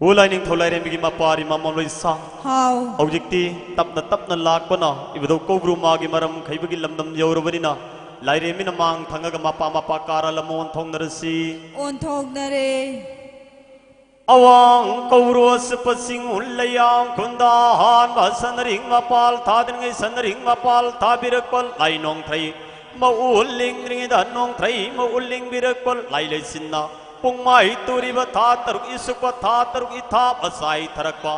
ꯎ ꯂꯥꯏꯅꯤꯡꯊꯧ ꯂꯥꯏꯔꯦꯝꯕꯤꯒꯤ ꯃꯄꯥꯔꯤ ꯃꯃꯣꯟ ꯂꯣꯏꯁꯥ꯫ ꯍꯥꯎ꯫ ꯍꯧꯖꯤꯛꯇꯤ ꯇꯞꯅ ꯇꯞꯅ ꯂꯥꯛꯄꯅ ꯏꯕꯨꯙꯧ ꯀꯧꯕ꯭ꯔꯨ ꯃꯥꯒꯤ ꯃꯔꯝ ꯈꯩꯕꯒꯤ ꯂꯝꯗꯝ ꯌꯧꯔꯕꯅꯤꯅ ꯂꯥꯏꯔꯦꯝꯕꯤꯅ ꯃꯥꯡ ꯊꯪꯉꯒ ꯃꯄꯥ ꯃꯄꯥ ꯀꯥꯔ ꯂꯝ ꯑꯣꯟꯊꯣꯛꯅꯔꯁꯤ꯫ ꯑꯣꯟꯊꯣꯛꯅꯔꯦ꯫ ꯑꯋꯥꯡ ꯀꯧꯕ꯭ꯔꯨ ꯑꯁꯨꯞꯄ ꯆꯤꯡ ꯎꯟ ꯂꯩꯌꯥꯡ ꯈꯨꯟꯗ ꯍꯥꯟꯕ ꯁꯅꯔꯤꯡ ꯃꯄꯥꯜ ꯊꯥꯗ꯭ꯔꯤꯉꯩ ꯁꯅꯔꯤꯡ ꯃꯄꯥꯜ ꯊꯥꯕꯤꯔꯛꯄ ꯂꯥꯏ ꯅꯣꯡꯊ꯭ꯔꯩ ꯃꯎ ꯂꯤꯡꯗ꯭ꯔꯤꯉꯩꯗ ꯅꯣꯡꯊ꯭ꯔꯩ ꯃꯎ ꯂꯤꯡꯕꯤꯔꯛꯄ ꯂꯥꯏ ꯂꯩꯆꯤꯟꯅ ꯄꯨꯡꯃꯥꯏ ꯇꯨꯔꯤꯕ ꯊꯥ ꯇꯔꯨꯛ ꯏꯁꯨꯛꯄ ꯊꯥ ꯇꯔꯨꯛ ꯏꯊꯥ ꯃꯆꯥꯏ ꯊꯔꯛꯄ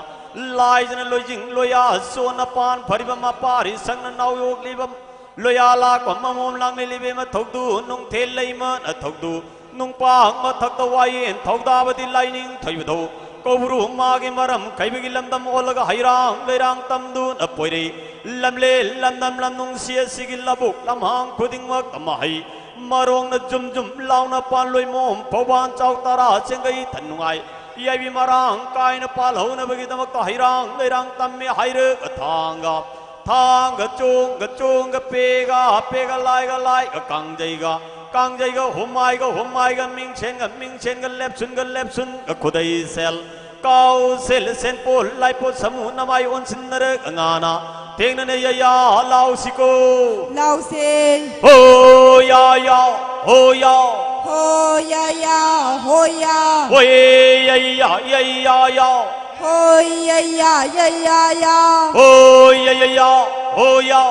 ꯂꯥꯏꯖꯅ ꯂꯣꯏꯖꯤꯡ ꯂꯣꯏꯌꯥ ꯁꯣꯟꯅ ꯄꯥꯟ ꯐꯔꯤꯕ ꯃꯄꯥꯔꯤ ꯁꯪꯅ ꯅꯥꯎꯌꯣꯛꯂꯤꯕ ꯂꯣꯌꯥ ꯂꯥꯛꯄ ꯃꯃꯣꯝ ꯂꯥꯡꯂꯤ ꯂꯤꯕꯦꯝꯃ ꯊꯧꯗꯨ, ꯅꯨꯡꯊꯦꯜ ꯂꯩꯃꯅ ꯊꯧꯗꯨ, ꯅꯨꯡꯄꯥꯛ ꯃꯊꯛꯇ ꯋꯥꯌꯦꯟ ꯊꯧꯗꯥꯕꯗꯤ ꯂꯥꯏꯅꯤꯡ ꯊꯩꯕꯗꯧ, ꯀꯧꯕ꯭ꯔꯨ ꯃꯥꯒꯤ ꯃꯔꯝ ꯈꯩꯕꯒꯤ ꯂꯝꯗꯝ ꯑꯣꯜꯂꯒ ꯍꯩꯔꯥꯡ ꯂꯩꯔꯥꯡ ꯇꯝꯗꯨꯅ ꯄꯣꯏꯔꯩ ꯂꯝꯂꯦꯟ ꯂꯝꯗꯝ ꯂꯝ ꯅꯨꯡꯁꯤ ꯑꯁꯤꯒꯤ ꯂꯧꯕꯨꯛ ꯂꯝꯍꯥꯡ ꯈꯨꯗꯤꯡꯃꯛꯇ ꯃꯍꯩ ꯃꯔꯣꯡꯅ ꯖꯨꯝ ꯖꯨꯝ ꯂꯥꯎꯅ ꯄꯥꯟꯂꯣꯏ ꯃꯣꯝ ꯐꯧꯕꯥꯟ ꯆꯥꯎ ꯇꯔꯥ ꯆꯦꯡꯒꯩ ꯊꯟ ꯅꯨꯡꯉꯥꯏ ꯌꯥꯏꯕꯤ ꯃꯔꯥꯡ ꯀꯥꯏꯅ ꯄꯥꯜꯍꯧꯅꯕꯒꯤꯗꯃꯛꯇ ꯍꯩꯔꯥꯡ ꯂꯩꯔꯥꯡ ꯇꯝꯃꯤ ꯍꯥꯏꯔꯒ ꯊꯥꯡꯒ ꯊꯥꯡꯒ ꯆꯣꯡꯒ ꯆꯣꯡꯒ ꯄꯦꯒ ꯄꯦꯒ ꯂꯥꯏꯒ ꯂꯥꯏꯒ ꯀꯥꯡꯖꯩꯒ ꯀꯥꯡꯖꯩꯒ ꯍꯨꯃꯥꯏꯒ ꯍꯨꯃꯥꯏꯒ ꯃꯤꯡꯁꯦꯟꯒ ꯃꯤꯡꯁꯦꯟꯒ ꯂꯦꯞꯁꯨꯟꯒ ꯂꯦꯞꯁꯨꯟꯒ ꯈꯨꯗꯩ ꯁꯦꯜ ꯀꯥꯎ ꯁꯦꯜ ꯁꯦꯟꯄꯣꯜ ꯂꯥꯏꯄꯣꯠ ꯁꯃꯨ ꯅꯃꯥꯏ ꯑꯣꯟꯁꯤꯟꯅꯔꯒ ꯉꯥꯅ ꯊꯦꯡꯅꯅ ꯌꯩꯌꯥ ꯂꯥꯎꯁꯤꯀꯣ꯫ ꯂꯥꯎꯁꯦ꯫ ꯍꯣ ꯌꯥ ꯌꯥ ꯍꯣ ꯌꯥ꯫ ꯍꯣ ꯌꯥ ꯌꯥ ꯍꯣ ꯌꯥ꯫ ꯍꯣꯏ ꯌꯩꯌꯥ ꯌꯩꯌꯥ ꯌꯥ꯫ ꯍꯣꯏ ꯌꯩꯌꯥ ꯌꯩꯌꯥ ꯌꯥ꯫ ꯍꯣꯏ ꯌꯩꯌꯥ ꯌꯥ ꯍꯣ ꯌꯥ꯫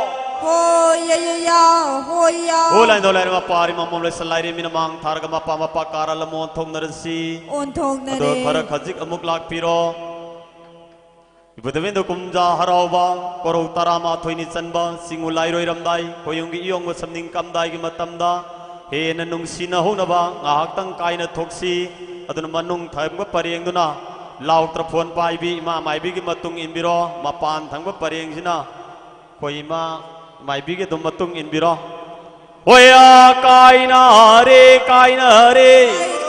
ꯍꯣꯏ ꯌꯩꯌꯥ ꯌꯥ ꯍꯣ ꯌꯥ꯫ ꯍꯣ ꯂꯥꯏꯟꯗꯣ ꯂꯥꯏꯔ ꯃꯄꯥꯔꯤ ꯃꯃꯣꯝ ꯂꯣꯏꯁꯜ ꯂꯥꯏꯔꯦ ꯃꯤꯅ ꯃꯥꯡ ꯊꯥꯔꯒ ꯃꯄꯥ ꯃꯄꯥ ꯀꯥꯔ ꯂꯝ ꯑꯣꯟꯊꯣꯛꯅꯔꯁꯤ꯫ ꯑꯗꯣ ꯑꯣꯟꯊꯣꯛꯅꯔꯦ꯫ ꯈꯔ ꯈꯖꯤꯛ ꯑꯃꯨꯛ ꯂꯥꯛꯄꯤꯔꯣ꯫ ꯏꯕꯨꯙꯕꯤꯟꯗ ꯀꯨꯝꯖꯥ ꯍꯔꯥꯎꯕ ꯀꯣꯔꯧ ꯇꯔꯥꯃꯥꯊꯣꯏꯅꯤ ꯆꯟꯕ ꯆꯤꯡꯉꯨ ꯂꯥꯏꯔꯣꯏꯔꯝꯗꯥꯏ ꯈꯣꯌꯨꯝꯒꯤ ꯏꯌꯣꯡꯕ ꯁꯝꯅꯤꯡ ꯀꯝꯗꯥꯏꯒꯤ ꯃꯇꯝꯗ ꯍꯦꯟꯅ ꯅꯨꯡꯁꯤꯅꯍꯧꯅꯕ ꯉꯥꯏꯍꯥꯛꯇꯪ ꯀꯥꯏꯅ ꯊꯣꯛꯁꯤ꯫ ꯑꯗꯨꯅ ꯃꯅꯨꯡ ꯊꯪꯕ ꯄꯔꯦꯡꯗꯨꯅ ꯂꯥꯎꯇ꯭ꯔ ꯐꯣꯟ ꯄꯥꯏꯕꯤ ꯏꯃꯥ ꯃꯥꯏꯕꯤꯒꯤ ꯃꯇꯨꯡ ꯏꯟꯕꯤꯔꯣ꯫ ꯃꯄꯥꯟ ꯊꯪꯕ ꯄꯔꯦꯡꯁꯤꯅ ꯑꯩꯈꯣꯏ ꯏꯃꯥ ꯃꯥꯏꯕꯤꯒꯤ ꯑꯗꯨꯝ ꯃꯇꯨꯡ ꯏꯟꯕꯤꯔꯣ꯫ ꯍꯣꯌꯥ ꯀꯥꯏꯅꯔꯦ ꯀꯥꯏꯅꯔꯦ꯫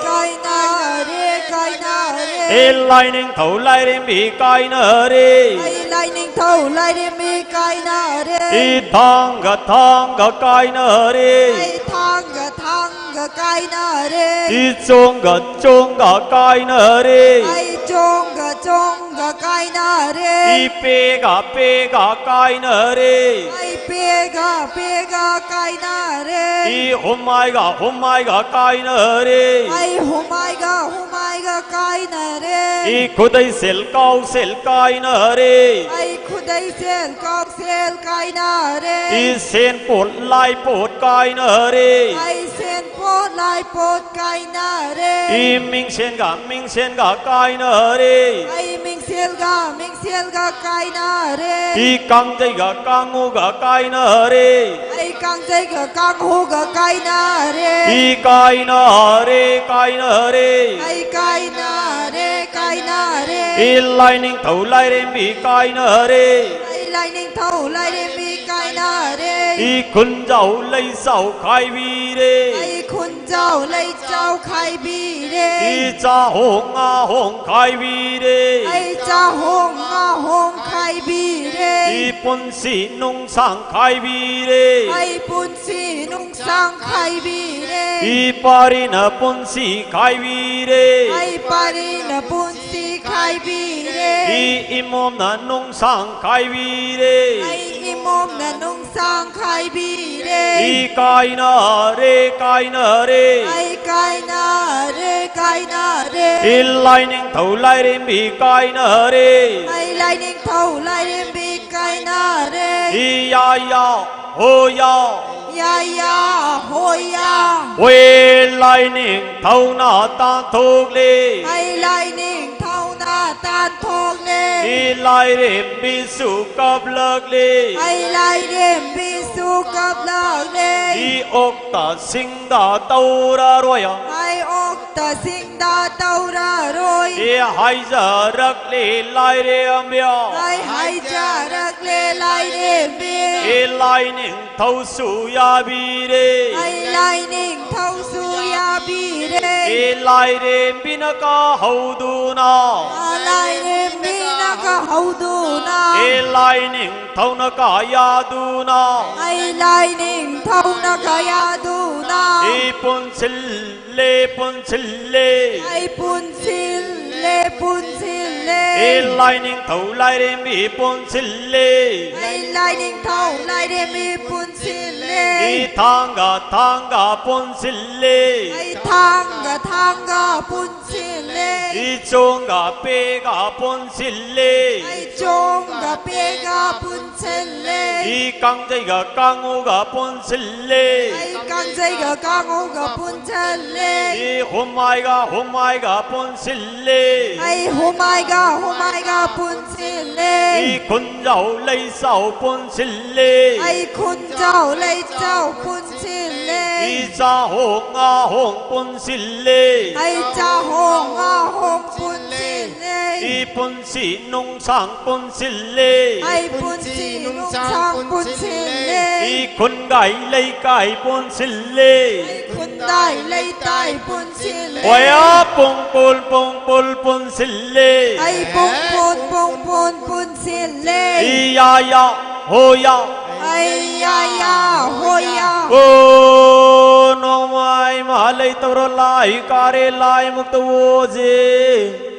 ꯀꯥꯏꯅꯔꯦ ꯀꯥꯏꯅꯔꯦ꯫ ꯑꯦ ꯂꯥꯏꯅꯤꯡꯊꯧ ꯂꯥꯏꯔꯦꯝꯕꯤ ꯀꯥꯏꯅꯔꯦ꯫ ꯑꯩ ꯂꯥꯏꯅꯤꯡꯊꯧ ꯂꯥꯏꯔꯦꯝꯕꯤ ꯀꯥꯏꯅꯔꯦ꯫ ꯏ ꯊꯥꯡꯒ ꯊꯥꯡꯒ ꯀꯥꯏꯅꯔꯦ꯫ ꯑꯩ ꯊꯥꯡꯒ ꯊꯥꯡꯒ ꯀꯥꯏꯅꯔꯦ꯫ ꯏ ꯆꯣꯡꯒ ꯆꯣꯡꯒ ꯀꯥꯏꯅꯔꯦ꯫ ꯑꯩ ꯆꯣꯡꯒ ꯆꯣꯡꯒ ꯀꯥꯏꯅꯔꯦ꯫ E peg peg ꯀꯥꯏꯅꯔꯦ꯫ ꯑꯩ ꯄꯦꯒ ꯄꯦꯒ ꯀꯥꯏꯅꯔꯦ꯫ ꯏ ꯍꯨꯃꯥꯏꯒ ꯍꯨꯃꯥꯏꯒ ꯀꯥꯏꯅꯔꯦ꯫ ꯑꯩ ꯍꯨꯃꯥꯏꯒ ꯍꯨꯃꯥꯏꯒ ꯀꯥꯏꯅꯔꯦ꯫ ꯏ ꯈꯨꯗꯩ ꯁꯦꯜ ꯀꯥꯎ ꯁꯦꯜ ꯀꯥꯏꯅꯔꯦ꯫ ꯑꯩ ꯈꯨꯗꯩ ꯁꯦꯜ ꯀꯥꯎ ꯁꯦꯜ ꯀꯥꯏꯅꯔꯦ꯫ ꯏ ꯁꯦꯟ ꯄꯣꯠ ꯂꯥꯏ ꯄꯣꯠ ꯀꯥꯏꯅꯔꯦ꯫ ꯑꯩ ꯁꯦꯟ ꯄꯣꯠ ꯂꯥꯏ ꯄꯣꯠ ꯀꯥꯏꯅꯔꯦ꯫ ꯏ ꯃꯤꯡꯁꯦꯟꯒ ꯃꯤꯡꯁꯦꯟꯒ ꯀꯥꯏꯅꯔꯦ꯫ ꯑꯩ ꯃꯤꯡꯁꯦꯜꯒ ꯃꯤꯡꯁꯦꯜꯒ ꯀꯥꯏꯅꯔꯦ꯫ ꯏ ꯀꯥꯡꯖꯩꯒ ꯀꯥꯡꯉꯨꯒ ꯀꯥꯏꯅꯔꯦ꯫ ꯑꯩ ꯀꯥꯡꯖꯩꯒ ꯀꯥꯡꯍꯨꯒ ꯀꯥꯏꯅꯔꯦ꯫ ꯏ ꯀꯥꯏꯅꯔꯦ, ꯀꯥꯏꯅꯔꯦ꯫ ꯑꯩ ꯀꯥꯏꯅꯔꯦ, ꯀꯥꯏꯅꯔꯦ꯫ ꯏ ꯂꯥꯏꯅꯤꯡꯊꯧ ꯂꯥꯏꯔꯦꯝꯕꯤ ꯀꯥꯏꯅꯔꯦ꯫ ꯑꯩ ꯂꯥꯏꯅꯤꯡꯊꯧ ꯂꯥꯏꯔꯦꯝꯕꯤ ꯀꯥꯏꯅꯔꯦ꯫ ꯏ ꯈꯨꯟꯖꯥꯎ ꯂꯩꯖꯥꯎ ꯈꯥꯏꯕꯤꯔꯦ꯫ ꯑꯩ ꯈꯨꯟꯖꯥꯎ ꯂꯩꯖꯥꯎ ꯈꯥꯏꯕꯤꯔꯦ꯫ ꯏ ꯆꯥꯍꯣꯡ ꯉꯥꯍꯣꯡ ꯈꯥꯏꯕꯤꯔꯦ꯫ ꯑꯩ ꯆꯥꯍꯣꯡ ꯉꯥꯍꯣꯡ ꯈꯥꯏꯕꯤꯔꯦ꯫ ꯏ ꯄꯨꯟꯁꯤ ꯅꯨꯡꯁꯥꯡ ꯈꯥꯏꯕꯤꯔꯦ꯫ ꯑꯩ ꯄꯨꯟꯁꯤ ꯅꯨꯡꯁꯥꯡ ꯈꯥꯏꯕꯤꯔꯦ꯫ ꯏ ꯄꯥꯔꯤꯅ ꯄꯨꯟꯁꯤ ꯈꯥꯏꯕꯤꯔꯦ꯫ ꯑꯩ ꯄꯥꯔꯤꯅ ꯄꯨꯟꯁꯤ ꯈꯥꯏꯕꯤꯔꯦ꯫ ꯏ ꯏꯃꯣꯝꯅ ꯅꯨꯡꯁꯥꯡ ꯈꯥꯏꯕꯤꯔꯦ꯫ ꯑꯩ ꯏꯃꯣꯝꯅ ꯅꯨꯡꯁꯥꯡ ꯈꯥꯏꯕꯤꯔꯦ꯫ ꯏ ꯀꯥꯏꯅꯔꯦ, ꯀꯥꯏꯅꯔꯦ꯫ ꯑꯩ ꯀꯥꯏꯅꯔꯦ, ꯀꯥꯏꯅꯔꯦ꯫ ꯏ ꯂꯥꯏꯅꯤꯡꯊꯧ ꯂꯥꯏꯔꯦꯝꯕꯤ ꯀꯥꯏꯅꯔꯦ꯫ ꯑꯩ ꯂꯥꯏꯅꯤꯡꯊꯧ ꯂꯥꯏꯔꯦꯝꯕꯤ ꯀꯥꯏꯅꯔꯦ꯫ ꯏ ꯌꯥ ꯌꯥ ꯍꯣ ꯌꯥ꯫ ꯌꯥ ꯌꯥ ꯍꯣ ꯌꯥ꯫ ꯍꯣꯏ ꯂꯥꯏꯅꯤꯡꯊꯧꯅ ꯇꯥꯟꯊꯣꯛꯂꯦ꯫ ꯑꯩ ꯂꯥꯏꯅꯤꯡꯊꯧꯅ ꯇꯥꯟꯊꯣꯛꯂꯦ꯫ ꯏ ꯂꯥꯏꯔꯦꯝꯕꯤꯁꯨ ꯀꯞꯂꯛꯂꯦ꯫ ꯑꯩ ꯂꯥꯏꯔꯦꯝꯕꯤꯁꯨ ꯀꯞꯂꯛꯂꯦ꯫ ꯏ ꯑꯣꯛꯇ ꯁꯤꯡꯗ ꯇꯧꯔꯔꯣꯏ꯫ ꯑꯩ ꯑꯣꯛꯇ ꯁꯤꯡꯗ ꯇꯧꯔꯔꯣꯏ꯫ ꯏ ꯍꯥꯏꯖꯔꯛꯂꯦ ꯂꯥꯏꯔꯦꯝꯕꯤ꯫ ꯑꯩ ꯍꯥꯏꯖꯔꯛꯂꯦ ꯂꯥꯏꯔꯦꯝꯕꯤ꯫ ꯏ ꯂꯥꯏꯅꯤꯡꯊꯧꯁꯨ ꯌꯥꯕꯤꯔꯦ꯫ ꯑꯩ ꯂꯥꯏꯅꯤꯡꯊꯧꯁꯨ ꯌꯥꯕꯤꯔꯦ꯫ ꯏ ꯂꯥꯏꯔꯦꯝꯕꯤꯅ ꯀꯥꯍꯧꯗꯨꯅ꯫ ꯑ, ꯂꯥꯏꯔꯦꯝꯕꯤꯅ ꯀꯥꯍꯧꯗꯨꯅ꯫ ꯏ ꯂꯥꯏꯅꯤꯡꯊꯧꯅ ꯀꯥꯌꯥꯗꯨꯅ꯫ ꯑꯩ ꯂꯥꯏꯅꯤꯡꯊꯧꯅ ꯀꯥꯌꯥꯗꯨꯅ꯫ ꯏ ꯄꯨꯟꯁꯤꯜꯂꯦ, ꯄꯨꯟꯁꯤꯜꯂꯦ꯫ ꯑꯩ ꯄꯨꯟꯁꯤꯜꯂꯦ, ꯄꯨꯟꯁꯤꯜꯂꯦ꯫ ꯏ ꯂꯥꯏꯅꯤꯡꯊꯧ ꯂꯥꯏꯔꯦꯝꯕꯤ ꯄꯨꯟꯁꯤꯜꯂꯦ꯫ ꯑꯩ ꯂꯥꯏꯅꯤꯡꯊꯧ ꯂꯥꯏꯔꯦꯝꯕꯤ ꯄꯨꯟꯁꯤꯜꯂꯦ꯫ ꯏ ꯊꯥꯡꯒ ꯊꯥꯡꯒ ꯄꯨꯟꯁꯤꯜꯂꯦ꯫ ꯑꯩ ꯊꯥꯡꯒ ꯊꯥꯡꯒ ꯄꯨꯟꯁꯤꯜꯂꯦ꯫ E ꯆꯣꯡꯒ peg ꯄꯨꯟꯁꯤꯜꯂꯦ꯫ ꯑꯩ ꯆꯣꯡꯒ ꯄꯦꯒ ꯄꯨꯟꯁꯤꯜꯂꯦ꯫ ꯑꯩ ꯀꯥꯡꯖꯩꯒ ꯀꯥꯡꯉꯧꯒ ꯄꯨꯟꯁꯤꯜꯂꯦ꯫ ꯑꯩ ꯀꯥꯡꯖꯩꯒ ꯀꯥꯡꯉꯧꯒ ꯄꯨꯟꯁꯤꯜꯂꯦ꯫ ꯑꯩ ꯍꯨꯃꯥꯏꯒ ꯍꯨꯃꯥꯏꯒ ꯄꯨꯟꯁꯤꯜꯂꯦ꯫ ꯑꯩ ꯍꯨꯃꯥꯏꯒ ꯍꯨꯃꯥꯏꯒ ꯄꯨꯟꯁꯤꯜꯂꯦ꯫ ꯑꯩ ꯈꯨꯟꯖꯥꯎ ꯂꯩꯆꯥꯎ ꯄꯨꯟꯁꯤꯜꯂꯦ꯫ ꯑꯩ ꯈꯨꯟꯖꯥꯎ ꯂꯩꯆꯥꯎ ꯄꯨꯟꯁꯤꯜꯂꯦ꯫ ꯑꯩ ꯆꯥꯍꯣꯡ ꯉꯥꯍꯣꯡ ꯄꯨꯟꯁꯤꯜꯂꯦ꯫ ꯑꯩ ꯆꯥꯍꯣꯡ ꯉꯥꯍꯣꯡ ꯄꯨꯟꯁꯤꯜꯂꯦ꯫ ꯑꯩ ꯄꯨꯟꯁꯤ ꯅꯨꯡꯁꯥꯡ ꯄꯨꯟꯁꯤꯜꯂꯦ꯫ ꯑꯩ ꯄꯨꯟꯁꯤ ꯅꯨꯡꯁꯥꯡ ꯄꯨꯟꯁꯤꯜꯂꯦ꯫ ꯑꯩ ꯈꯨꯟꯒꯥꯏ ꯂꯩꯀꯥꯏ ꯄꯨꯟꯁꯤꯜꯂꯦ꯫ ꯑꯩ ꯈꯨꯟꯒꯥꯏ ꯂꯩꯀꯥꯏ ꯄꯨꯟꯁꯤꯜꯂꯦ꯫ ꯍꯣꯌꯥ ꯄꯨꯡ ꯄꯨꯜ ꯄꯨꯡ ꯄꯨꯜ ꯄꯨꯟꯁꯤꯜꯂꯦ꯫ ꯑꯩ ꯄꯨꯡ ꯄꯨꯟ ꯄꯨꯡ ꯄꯨꯟ ꯄꯨꯟꯁꯤꯜꯂꯦ꯫ ꯏꯌꯥ ꯌꯥ ꯍꯣꯌꯥ꯫ ꯑꯩ ꯌꯥ ꯌꯥ ꯍꯣꯌꯥ꯫ ꯑꯣ ꯅꯣꯡꯃꯥꯏ ꯃꯍꯥ ꯂꯩꯇꯧꯔꯣ ꯂꯥꯏ ꯀꯥꯔꯦ ꯂꯥꯏ ꯃꯨꯛꯇ ꯑꯣꯖꯦ꯫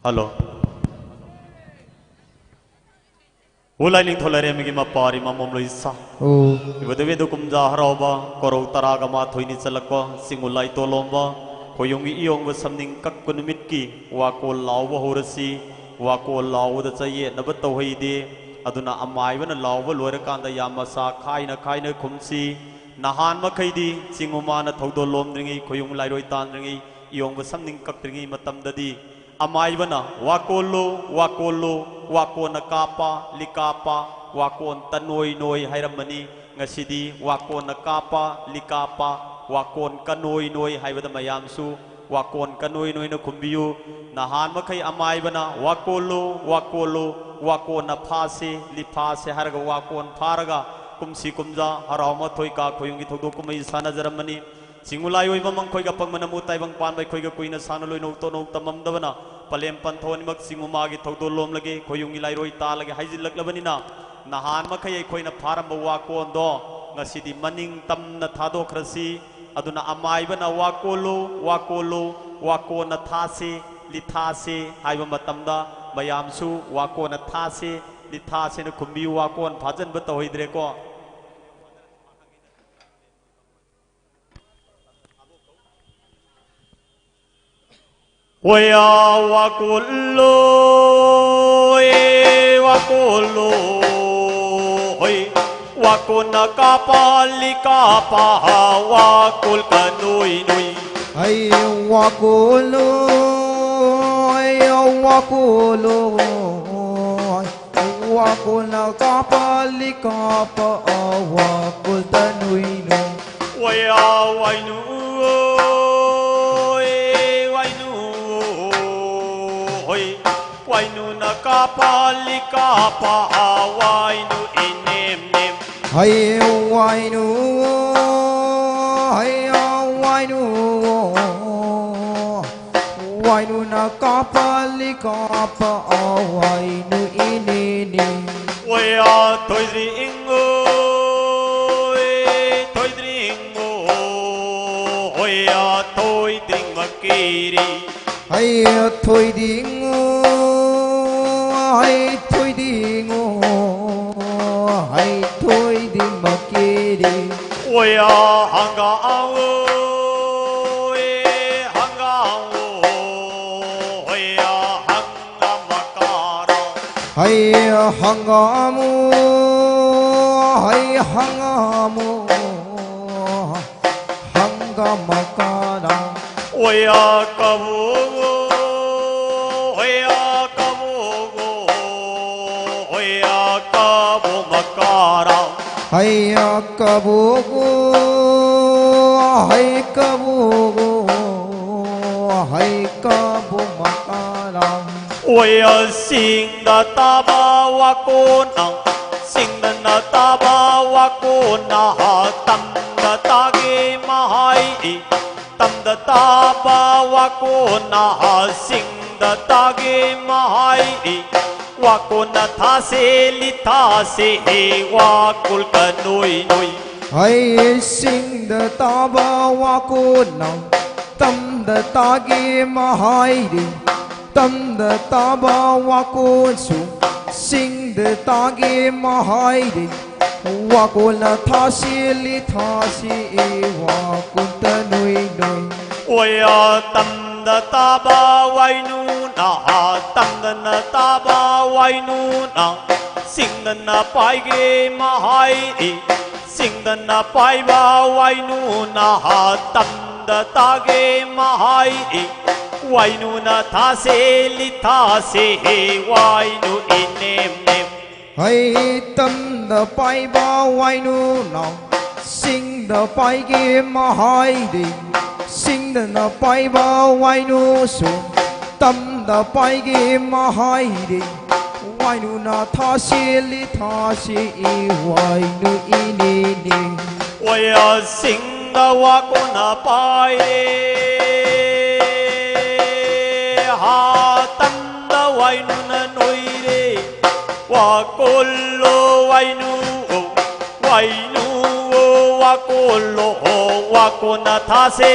ꯍꯜꯂꯣ꯫ ꯎ ꯂꯥꯏꯅꯤꯡꯊꯧ ꯂꯥꯏꯔꯦꯝꯕꯤꯒꯤ ꯃꯄꯥꯔꯤ ꯃꯃꯣꯝ ꯂꯣꯏꯁꯥ꯫ ꯎ꯫ ꯏꯕꯗꯕꯤꯗ ꯀꯨꯝꯖꯥ ꯍꯔꯥꯎꯕ ꯀꯣꯔꯧ ꯇꯔꯥꯒ ꯃꯥꯊꯣꯏꯅꯤ ꯆꯠꯂꯛꯄ ꯆꯤꯡꯉꯨ ꯂꯥꯏꯇꯣꯂꯣꯝꯕ ꯈꯣꯌꯨꯝꯒꯤ ꯏꯌꯣꯡꯕ ꯁꯝꯅꯤꯡ ꯀꯛꯄ ꯅꯨꯃꯤꯠꯀꯤ ꯋꯥꯀꯣꯜ ꯂꯥꯎꯕ ꯍꯧꯔꯁꯤ꯫ ꯋꯥꯀꯣꯜ ꯂꯥꯎꯕꯗ ꯆꯌꯦꯠꯅꯕ ꯇꯧꯍꯩꯗꯦ꯫ ꯑꯗꯨꯅ ꯑꯃꯥꯏꯕꯅ ꯂꯥꯎꯕ ꯂꯣꯏꯔꯀꯥꯟꯗ ꯌꯥꯝ ꯃꯁꯥ ꯈꯥꯏꯅ ꯈꯥꯏꯅ ꯈꯨꯝꯁꯤ꯫ ꯅꯍꯥꯟ ꯃꯈꯩꯗꯤ ꯆꯤꯡꯉꯨ ꯃꯥꯅ ꯊꯧꯗꯣꯜ ꯂꯣꯝꯗ꯭ꯔꯤꯉꯩ, ꯈꯣꯌꯨꯝ ꯂꯥꯏꯔꯣꯏ ꯇꯥꯟꯗ꯭ꯔꯤꯉꯩ, ꯏꯌꯣꯡꯕ ꯁꯝꯅꯤꯡ ꯀꯛꯇ꯭ꯔꯤꯉꯩ ꯃꯇꯝꯗꯗꯤ ꯑꯃꯥꯏꯕꯅ "ꯋꯥꯀꯣꯜꯂꯨ, ꯋꯥꯀꯣꯜꯂꯨ, ꯋꯥꯀꯣꯟꯅ ꯀꯥꯞꯄ, ꯂꯤꯀꯥꯞꯄ, ꯋꯥꯀꯣꯟ ꯇꯅꯣꯏ ꯅꯣꯏ" ꯍꯥꯏꯔꯝꯕꯅꯤ꯫ ꯉꯁꯤꯗꯤ "ꯋꯥꯀꯣꯟꯅ ꯀꯥꯞꯄ, ꯂꯤꯀꯥꯞꯄ, ꯋꯥꯀꯣꯟ ꯀꯅꯣꯏ ꯅꯣꯏ" ꯍꯥꯏꯕꯗ ꯃꯌꯥꯝꯁꯨ "ꯋꯥꯀꯣꯟ ꯀꯅꯣꯏ ꯅꯣꯏꯅ" ꯈꯨꯝꯕꯤꯌꯨ꯫ ꯅꯍꯥꯟ ꯃꯈꯩ ꯑꯃꯥꯏꯕꯅ "ꯋꯥꯀꯣꯜꯂꯨ, ꯋꯥꯀꯣꯜꯂꯨ, ꯋꯥꯀꯣꯟꯅ ꯐꯥꯁꯦ, ꯂꯤꯐꯥꯁꯦ" ꯍꯥꯏꯔꯒ ꯋꯥꯀꯣꯟ ꯐꯥꯔꯒ ꯀꯨꯝꯁꯤ ꯀꯨꯝꯖꯥ ꯍꯔꯥꯎ ꯃꯊꯣꯏ ꯀꯥ ꯈꯣꯌꯨꯝꯒꯤ ꯊꯧꯗꯣꯛ ꯀꯨꯝꯍꯩ ꯁꯥꯟꯅꯖꯔꯝꯕꯅꯤ꯫ ꯆꯤꯡꯉꯨ ꯂꯥꯏꯑꯣꯏꯕ ꯃꯈꯣꯏꯒ ꯄꯪꯕꯅ ꯃꯨ ꯇꯥꯏꯕꯪ ꯄꯥꯟꯕ ꯑꯩꯈꯣꯏꯒ ꯀꯨꯏꯅ ꯁꯥꯡꯅ ꯂꯣꯏꯅꯧ ꯇꯣꯅꯧ ꯇꯝꯃꯝꯗꯕꯅ ꯄꯂꯦꯝ ꯄꯟꯊꯧ ꯑꯅꯤꯃꯛ ꯆꯤꯡꯉꯨ ꯃꯥꯒꯤ ꯊꯧꯗꯣꯜ ꯂꯣꯝꯂꯒꯦ, ꯈꯣꯌꯨꯝꯒꯤ ꯂꯥꯏꯔꯣꯏ ꯇꯥꯜꯂꯒꯦ ꯍꯥꯏꯖꯤꯜꯂꯛꯂꯕꯅꯤꯅ ꯅꯍꯥꯟ ꯃꯈꯩ ꯑꯩꯈꯣꯏꯅ ꯐꯥꯔꯝꯕ ꯋꯥꯀꯣꯟꯗꯣ ꯉꯁꯤꯗꯤ ꯃꯅꯤꯡ ꯇꯝꯅ ꯊꯥꯗꯣꯛꯈ꯭ꯔꯁꯤ꯫ ꯑꯗꯨꯅ ꯑꯃꯥꯏꯕꯅ "ꯋꯥꯀꯣꯜꯂꯨ, ꯋꯥꯀꯣꯜꯂꯨ, ꯋꯥꯀꯣꯟꯅ ꯊꯥꯁꯤ, ꯂꯤꯊꯥꯁꯤ" ꯍꯥꯏꯕ ꯃꯇꯝꯗ ꯃꯌꯥꯝꯁꯨ "ꯋꯥꯀꯣꯟꯅ ꯊꯥꯁꯤ, ꯂꯤꯊꯥꯁꯤꯅ" ꯈꯨꯝꯕꯤꯌꯨ꯫ ꯋꯥꯀꯣꯟ ꯐꯥꯖꯤꯟꯕ ꯇꯧꯍꯩꯗ꯭ꯔꯦꯀꯣ꯫ ꯍꯣꯌꯥ ꯋꯥꯀꯣꯜꯂꯣ, ꯑꯦ ꯋꯥꯀꯣꯜꯂꯣ, ꯍꯣꯏ ꯋꯥꯀꯣꯟꯅ ꯀꯥꯄꯥ ꯂꯤꯀꯥꯄꯥ ꯋꯥꯀꯣꯜ ꯀꯅꯣꯏ ꯅꯣꯏ꯫ ꯑꯩ ꯋꯥꯀꯣꯜꯂꯣ, ꯑꯩ ꯋꯥꯀꯣꯜꯂꯣ, ꯋꯥꯀꯣꯟꯅ ꯀꯥꯄꯥ ꯂꯤꯀꯥꯄꯥ ꯋꯥꯀꯣꯜ ꯇꯅꯣꯏ ꯅꯣꯏ꯫ ꯋꯥꯌꯥ ꯋꯥꯏꯅꯨ, ꯑꯦ ꯋꯥꯏꯅꯨ, ꯍꯣꯏ ꯋꯥꯏꯅꯨꯅ ꯀꯥꯄꯥ ꯂꯤꯀꯥꯄꯥ ꯋꯥꯏꯅꯨ ꯏꯅꯦꯝ ꯅꯦꯝ꯫ ꯍꯩ ꯋꯥꯏꯅꯨ, ꯍꯩ ꯋꯥꯏꯅꯨ, ꯋꯥꯏꯅꯨꯅ ꯀꯥꯄꯥ ꯂꯤꯀꯥꯄꯥ ꯋꯥꯏꯅꯨ ꯏꯅꯦꯅꯦ꯫ ꯍꯣꯌꯥ ꯊꯣꯏꯗ꯭ꯔꯤ ꯏꯪꯉꯣ, ꯊꯣꯏꯗ꯭ꯔꯤ ꯏꯪꯉꯣ, ꯍꯣꯌꯥ ꯊꯣꯏꯗ꯭ꯔꯤ ꯃꯀꯤꯔꯤ꯫ ꯍꯩ ꯊꯣꯏꯗꯤꯡꯉꯣ, ꯍꯩ ꯊꯣꯏꯗꯤꯡꯉꯣ, ꯍꯩ ꯊꯣꯏꯗꯤꯡ ꯃꯀꯦꯔꯤ꯫ ꯑꯣꯌꯥ ꯍꯪꯒꯥꯝ ꯑꯣ, ꯑꯦ ꯍꯪꯒꯥꯝ ꯑꯣ, ꯑꯣꯌꯥ ꯍꯪꯒꯥꯝ ꯃꯀꯥꯔꯥ꯫ ꯍꯩ ꯍꯪꯒꯥꯝ ꯑꯣ, ꯍꯩ ꯍꯪꯒꯥꯝ ꯑꯣ, ꯍꯪꯒꯥꯝ ꯃꯀꯥꯔꯥ꯫ ꯑꯣꯌꯥ ꯀꯕꯣꯛ ꯑꯣ, ꯑꯣꯌꯥ ꯀꯕꯣꯛ ꯑꯣ, ꯑꯣꯌꯥ ꯀꯕꯣꯛ ꯃꯀꯥꯔꯥ꯫ ꯍꯩ ꯀꯕꯣꯛ ꯑꯣ, ꯍꯩ ꯀꯕꯣꯛ ꯑꯣ, ꯍꯩ ꯀꯕꯣꯛ ꯃꯀꯥꯔꯥ꯫ ꯑꯣꯌꯥ ꯆꯤꯡꯗ ꯇꯥꯕ ꯋꯥꯀꯣꯟꯅ, ꯆꯤꯡꯗꯅ ꯇꯥꯕ ꯋꯥꯀꯣꯟꯅ, ꯇꯝꯗ ꯇꯥꯒꯦ ꯃꯍꯥꯏ ꯏ꯫ ꯇꯝꯗ ꯇꯥꯕ ꯋꯥꯀꯣꯟꯅ, ꯆꯤꯡꯗ ꯇꯥꯒꯦ ꯃꯍꯥꯏ ꯏ꯫ ꯋꯥꯀꯣꯟꯅ ꯊꯥꯁꯦ ꯂꯤꯊꯥꯁꯦ ꯍꯦ ꯋꯥꯀꯨꯜ ꯀꯅꯣꯏ ꯅꯣꯏ꯫ ꯍꯩ ꯆꯤꯡꯗ ꯇꯥꯕ ꯋꯥꯀꯣꯟꯅ ꯇꯝꯗ ꯇꯥꯒꯦ ꯃꯍꯥꯏꯔꯦ꯫ ꯇꯝꯗ ꯇꯥꯕ ꯋꯥꯀꯣꯟꯁꯨ ꯆꯤꯡꯗ ꯇꯥꯒꯦ ꯃꯍꯥꯏꯔꯦ꯫ ꯋꯥꯀꯣꯟꯅ ꯊꯥꯁꯤ ꯂꯤꯊꯥꯁꯤ ꯏ ꯋꯥꯀꯨꯟꯇ ꯅꯣꯏ ꯅꯣꯏ꯫ ꯑꯣꯌꯥ ꯇꯝꯗ ꯇꯥꯕ ꯋꯥꯏꯅꯨꯅ, ꯇꯝꯗꯅ ꯇꯥꯕ ꯋꯥꯏꯅꯨꯅ, ꯆꯤꯡꯗꯅ ꯄꯥꯏꯒꯦ ꯃꯍꯥꯏ ꯏ꯫ ꯆꯤꯡꯗꯅ ꯄꯥꯏꯕ ꯋꯥꯏꯅꯨꯅ, ꯇꯝꯗ ꯇꯥꯒꯦ ꯃꯍꯥꯏ ꯏ꯫ ꯋꯥꯏꯅꯨꯅ ꯊꯥꯁꯦ ꯂꯤꯊꯥꯁꯦ ꯍꯦ ꯋꯥꯏꯅꯨ ꯏꯅꯦꯝ ꯅꯦꯝ꯫ ꯍꯩ ꯇꯝꯗ ꯄꯥꯏꯕ ꯋꯥꯏꯅꯨꯅ ꯆꯤꯡꯗ ꯄꯥꯏꯒꯦ ꯃꯍꯥꯏꯗꯦ꯫ ꯆꯤꯡꯗꯅ ꯄꯥꯏꯕ ꯋꯥꯏꯅꯨꯁꯨ ꯇꯝꯗ ꯄꯥꯏꯒꯦ ꯃꯍꯥꯏꯗꯦ꯫ ꯋꯥꯏꯅꯨꯅ ꯊꯥꯁꯤ ꯂꯤꯊꯥꯁꯤ ꯏ ꯋꯥꯏꯅꯨ ꯏꯅꯤꯅꯤ꯫ ꯑꯣꯌꯥ ꯆꯤꯡꯗ ꯋꯥꯀꯣꯟꯅ ꯄꯥꯏꯔꯦ꯫ ꯍꯥ ꯇꯝꯗ ꯋꯥꯏꯅꯨꯅ ꯅꯣꯏꯔꯦ꯫ ꯋꯥꯀꯣꯜꯂꯣ ꯋꯥꯏꯅꯨ, ꯋꯥꯏꯅꯨ, ꯋꯥꯀꯣꯜꯂꯣ, ꯋꯥꯀꯣꯟꯅ ꯊꯥꯁꯦ꯫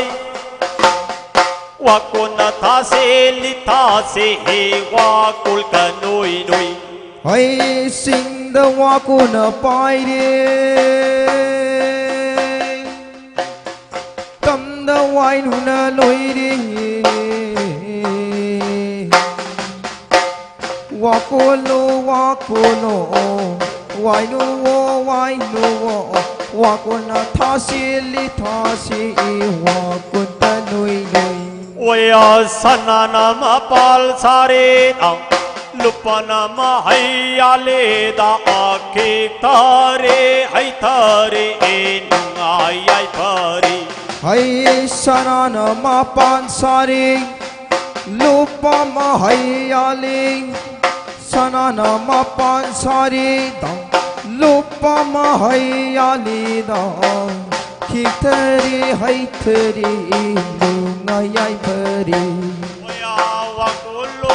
ꯋꯥꯀꯣꯟꯅ ꯊꯥꯁꯦ ꯂꯤꯊꯥꯁꯦ ꯍꯦ ꯋꯥꯀꯣꯜ ꯀꯅꯣꯏ ꯅꯣꯏ꯫ ꯍꯩꯁꯤꯡꯗ ꯋꯥꯀꯣꯟꯅ ꯄꯥꯏꯔꯦ꯫ ꯇꯝꯗ ꯋꯥꯏꯅꯨꯅ ꯂꯣꯏꯔꯦ꯫ ꯋꯥꯀꯣꯜꯂꯣ ꯋꯥꯀꯣꯜꯂꯣ ꯋꯥꯏꯅꯨꯋꯣ ꯋꯥꯏꯅꯨꯋꯣ ꯋꯥꯀꯣꯟꯅ ꯊꯥꯁꯤꯜꯂꯤ ꯊꯥꯁꯤ ꯋꯥꯀꯣꯟ ꯇꯅꯨꯏ ꯅꯨꯏ꯫ ꯑꯣꯌꯥ ꯁꯅꯥꯅ ꯃꯄꯥꯜ ꯁꯥꯔꯦꯗ ꯂꯨꯄꯥꯅ ꯃꯍꯩ ꯌꯥꯜꯂꯦꯗ ꯑꯈꯦꯛ ꯊꯥꯔꯦ ꯍꯩ ꯊꯥꯔꯦ ꯑꯦ ꯅꯨꯡꯉꯥꯏ ꯌꯥꯏꯐꯔꯦ꯫ ꯍꯩ ꯁꯅꯥꯅ ꯃꯄꯥꯟ ꯁꯥꯔꯤ ꯂꯨꯄꯥ ꯃꯍꯩ ꯌꯥꯜꯂꯤ꯫ ꯁꯅꯥꯅ ꯃꯄꯥꯟ ꯁꯥꯔꯤꯗ ꯂꯨꯄꯥ ꯃꯍꯩ ꯌꯥꯜꯂꯤꯗ ꯈꯤꯛꯊꯔꯤ ꯍꯩꯊꯔꯤ ꯅꯨꯡꯉꯥꯏ ꯌꯥꯏꯐꯔꯤ꯫ ꯑꯣꯌꯥ ꯋꯥꯀꯣꯜꯂꯣ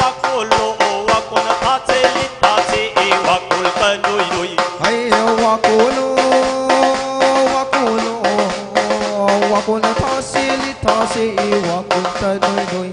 ꯋꯥꯀꯣꯜꯂꯣ ꯋꯥꯀꯣꯜꯅ ꯊꯥꯁꯦ ꯂꯤꯊꯥꯁꯦ ꯋꯥꯀꯣꯜ ꯀꯅꯣꯏ ꯅꯣꯏ꯫ ꯍꯩ ꯋꯥꯀꯣꯜꯂꯣ ꯋꯥꯀꯣꯜꯂꯣ ꯋꯥꯀꯣꯜꯅ ꯊꯥꯁꯦ ꯂꯤꯊꯥꯁꯦ ꯋꯥꯀꯣꯜ ꯀꯅꯣꯏ ꯅꯣꯏ꯫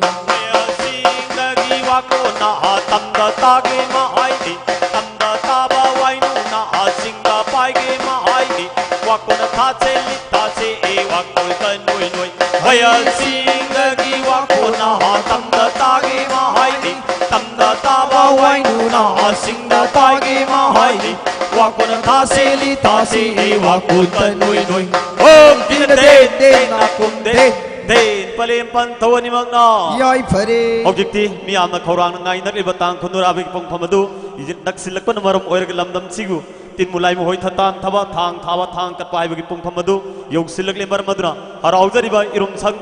ꯁꯤꯡꯗꯒꯤ ꯋꯥꯀꯣꯟꯅ ꯇꯝꯗ ꯇꯥꯒꯦ ꯃꯍꯥꯏꯗꯤ ꯇꯝꯗ ꯇꯥꯕ ꯋꯥꯏꯅꯨꯅ ꯁꯤꯡꯗ ꯄꯥꯏꯒꯦ ꯃꯍꯥꯏꯗꯤ ꯋꯥꯀꯣꯟꯅ ꯊꯥꯁꯦ ꯂꯤꯊꯥꯁꯦ ꯋꯥꯀꯣꯜ ꯀꯅꯣꯏ ꯅꯣꯏ꯫ ꯍꯌꯦꯡꯁꯤꯡꯗꯒꯤ ꯋꯥꯀꯣꯟꯅ ꯇꯝꯗ ꯇꯥꯒꯦ ꯃꯍꯥꯏꯗꯤ ꯇꯝꯗ ꯇꯥꯕ ꯋꯥꯏꯅꯨꯅ ꯁꯤꯡꯗ ꯄꯥꯏꯒꯦ ꯃꯍꯥꯏꯗꯤ ꯋꯥꯀꯣꯟꯅ ꯊꯥꯁꯦ ꯂꯤꯊꯥꯁꯦ ꯋꯥꯀꯣꯜ ꯀꯅꯣꯏ ꯅꯣꯏ꯫ ꯍꯣꯝ ꯀꯤꯅ ꯗꯦ ꯗꯦ ꯅꯥꯀꯨꯝ ꯗꯦ ꯗꯦ ꯄꯂꯦꯝ ꯄꯟꯊꯧ ꯑꯅꯤꯃꯛꯅ ꯌꯥꯏꯐꯔꯦ꯫ ꯍꯧꯖꯤꯛꯇꯤ ꯃꯤꯌꯥꯝꯅ ꯈꯧꯔꯥꯡꯅ ꯉꯥꯏꯅꯔꯤꯕ ꯇꯥꯡ ꯀꯨꯟꯃꯔꯤꯒꯤ ꯄꯨꯡꯐꯝ ꯑꯗꯨ ꯅꯛꯁꯤꯜꯂꯛꯄꯅ ꯃꯔꯝ ꯑꯣꯏꯔꯒ ꯂꯝꯗꯝꯁꯤꯕꯨ ꯇꯤꯟ ꯃꯨꯂꯥꯏ ꯃꯈꯣꯏ ꯊꯇꯥꯟ ꯊꯕ ꯊꯥꯡ ꯊꯥꯕ ꯊꯥꯡ ꯀꯠꯄ ꯍꯥꯏꯕꯒꯤ ꯄꯨꯡꯐꯝ ꯑꯗꯨ ꯌꯧꯁꯤꯜꯂꯛꯂꯦ꯫ ꯃꯔꯝ ꯑꯗꯨꯅ ꯍꯔꯥꯎꯖꯔꯤꯕ ꯏꯔꯨꯝꯁꯪ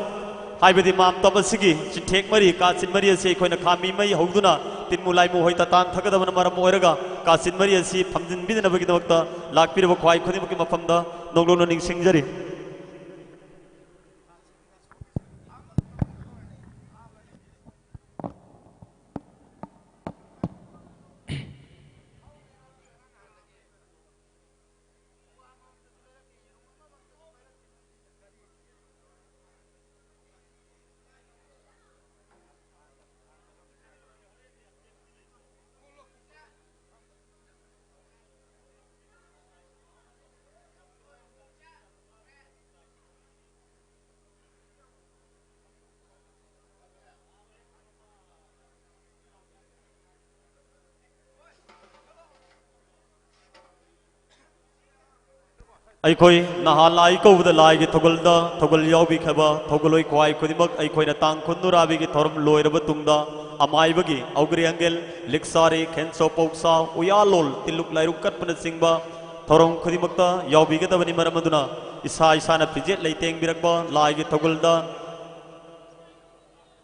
ꯍꯥꯏꯕꯗꯤ ꯃꯥꯝꯇꯣꯞ ꯑꯁꯤꯒꯤ ꯆꯤꯟꯊꯦꯛ ꯃꯔꯤ, ꯀꯥꯆꯤꯟ ꯃꯔꯤ ꯑꯁꯤ ꯑꯩꯈꯣꯏꯅ ꯈꯥꯝꯃꯤ ꯃꯩ ꯍꯧꯗꯨꯅ ꯇꯤꯟ ꯃꯨꯂꯥꯏ ꯃꯈꯣꯏ ꯊꯇꯥꯟ ꯊꯒꯗꯕꯅ ꯃꯔꯝ ꯑꯣꯏꯔꯒ ꯀꯥꯆꯤꯟ ꯃꯔꯤ ꯑꯁꯤ ꯐꯝꯖꯤꯟꯕꯤꯗꯅꯕꯒꯤꯗꯃꯛꯇ ꯂꯥꯛꯄꯤꯔꯕ ꯈ꯭ꯋꯥꯏ ꯈꯨꯗꯤꯡꯃꯛꯀꯤ ꯃꯐꯝꯗ ꯅꯣꯡꯂꯨꯛꯅ ꯅꯤꯡꯁꯤꯡꯖꯔꯤ꯫ ꯑꯩꯈꯣꯏ ꯅꯍꯥ ꯂꯥꯏ ꯀꯧꯕꯗ ꯂꯥꯏꯒꯤ ꯊꯧꯒꯜꯗ ꯊꯧꯒꯜ ꯌꯥꯎꯕꯤꯈ꯭ꯔꯕ ꯊꯧꯒꯜꯂꯣꯏ ꯈ꯭ꯋꯥꯏ ꯈꯨꯗꯤꯡꯃꯛ ꯑꯩꯈꯣꯏꯅ ꯇꯥꯡ ꯀꯨꯟ ꯅꯨꯔꯥꯕꯤꯒꯤ ꯊꯧꯔꯝ ꯂꯣꯏꯔꯕ ꯇꯨꯡꯗ ꯑꯃꯥꯏꯕꯒꯤ ꯑꯧꯒ꯭ꯔꯤ ꯑꯪꯒꯦꯜ ꯂꯤꯛꯁꯥꯔꯤ ꯈꯦꯟꯁꯣ ꯄꯧꯁꯥ ꯎꯌꯥꯂꯣꯜ ꯇꯤꯜꯂꯨꯛ ꯂꯥꯏꯔꯨꯛ ꯀꯠꯄꯅꯆꯤꯡꯕ ꯊꯧꯔꯝ ꯈꯨꯗꯤꯡꯃꯛꯇ ꯌꯥꯎꯕꯤꯒꯗꯕꯅꯤ꯫ ꯃꯔꯝ ꯑꯗꯨꯅ ꯏꯁꯥ ꯏꯁꯥꯅ ꯐꯤꯖꯦꯠ ꯂꯩꯇꯦꯡꯕꯤꯔꯛꯄ ꯂꯥꯏꯒꯤ ꯊꯧꯒꯜꯗ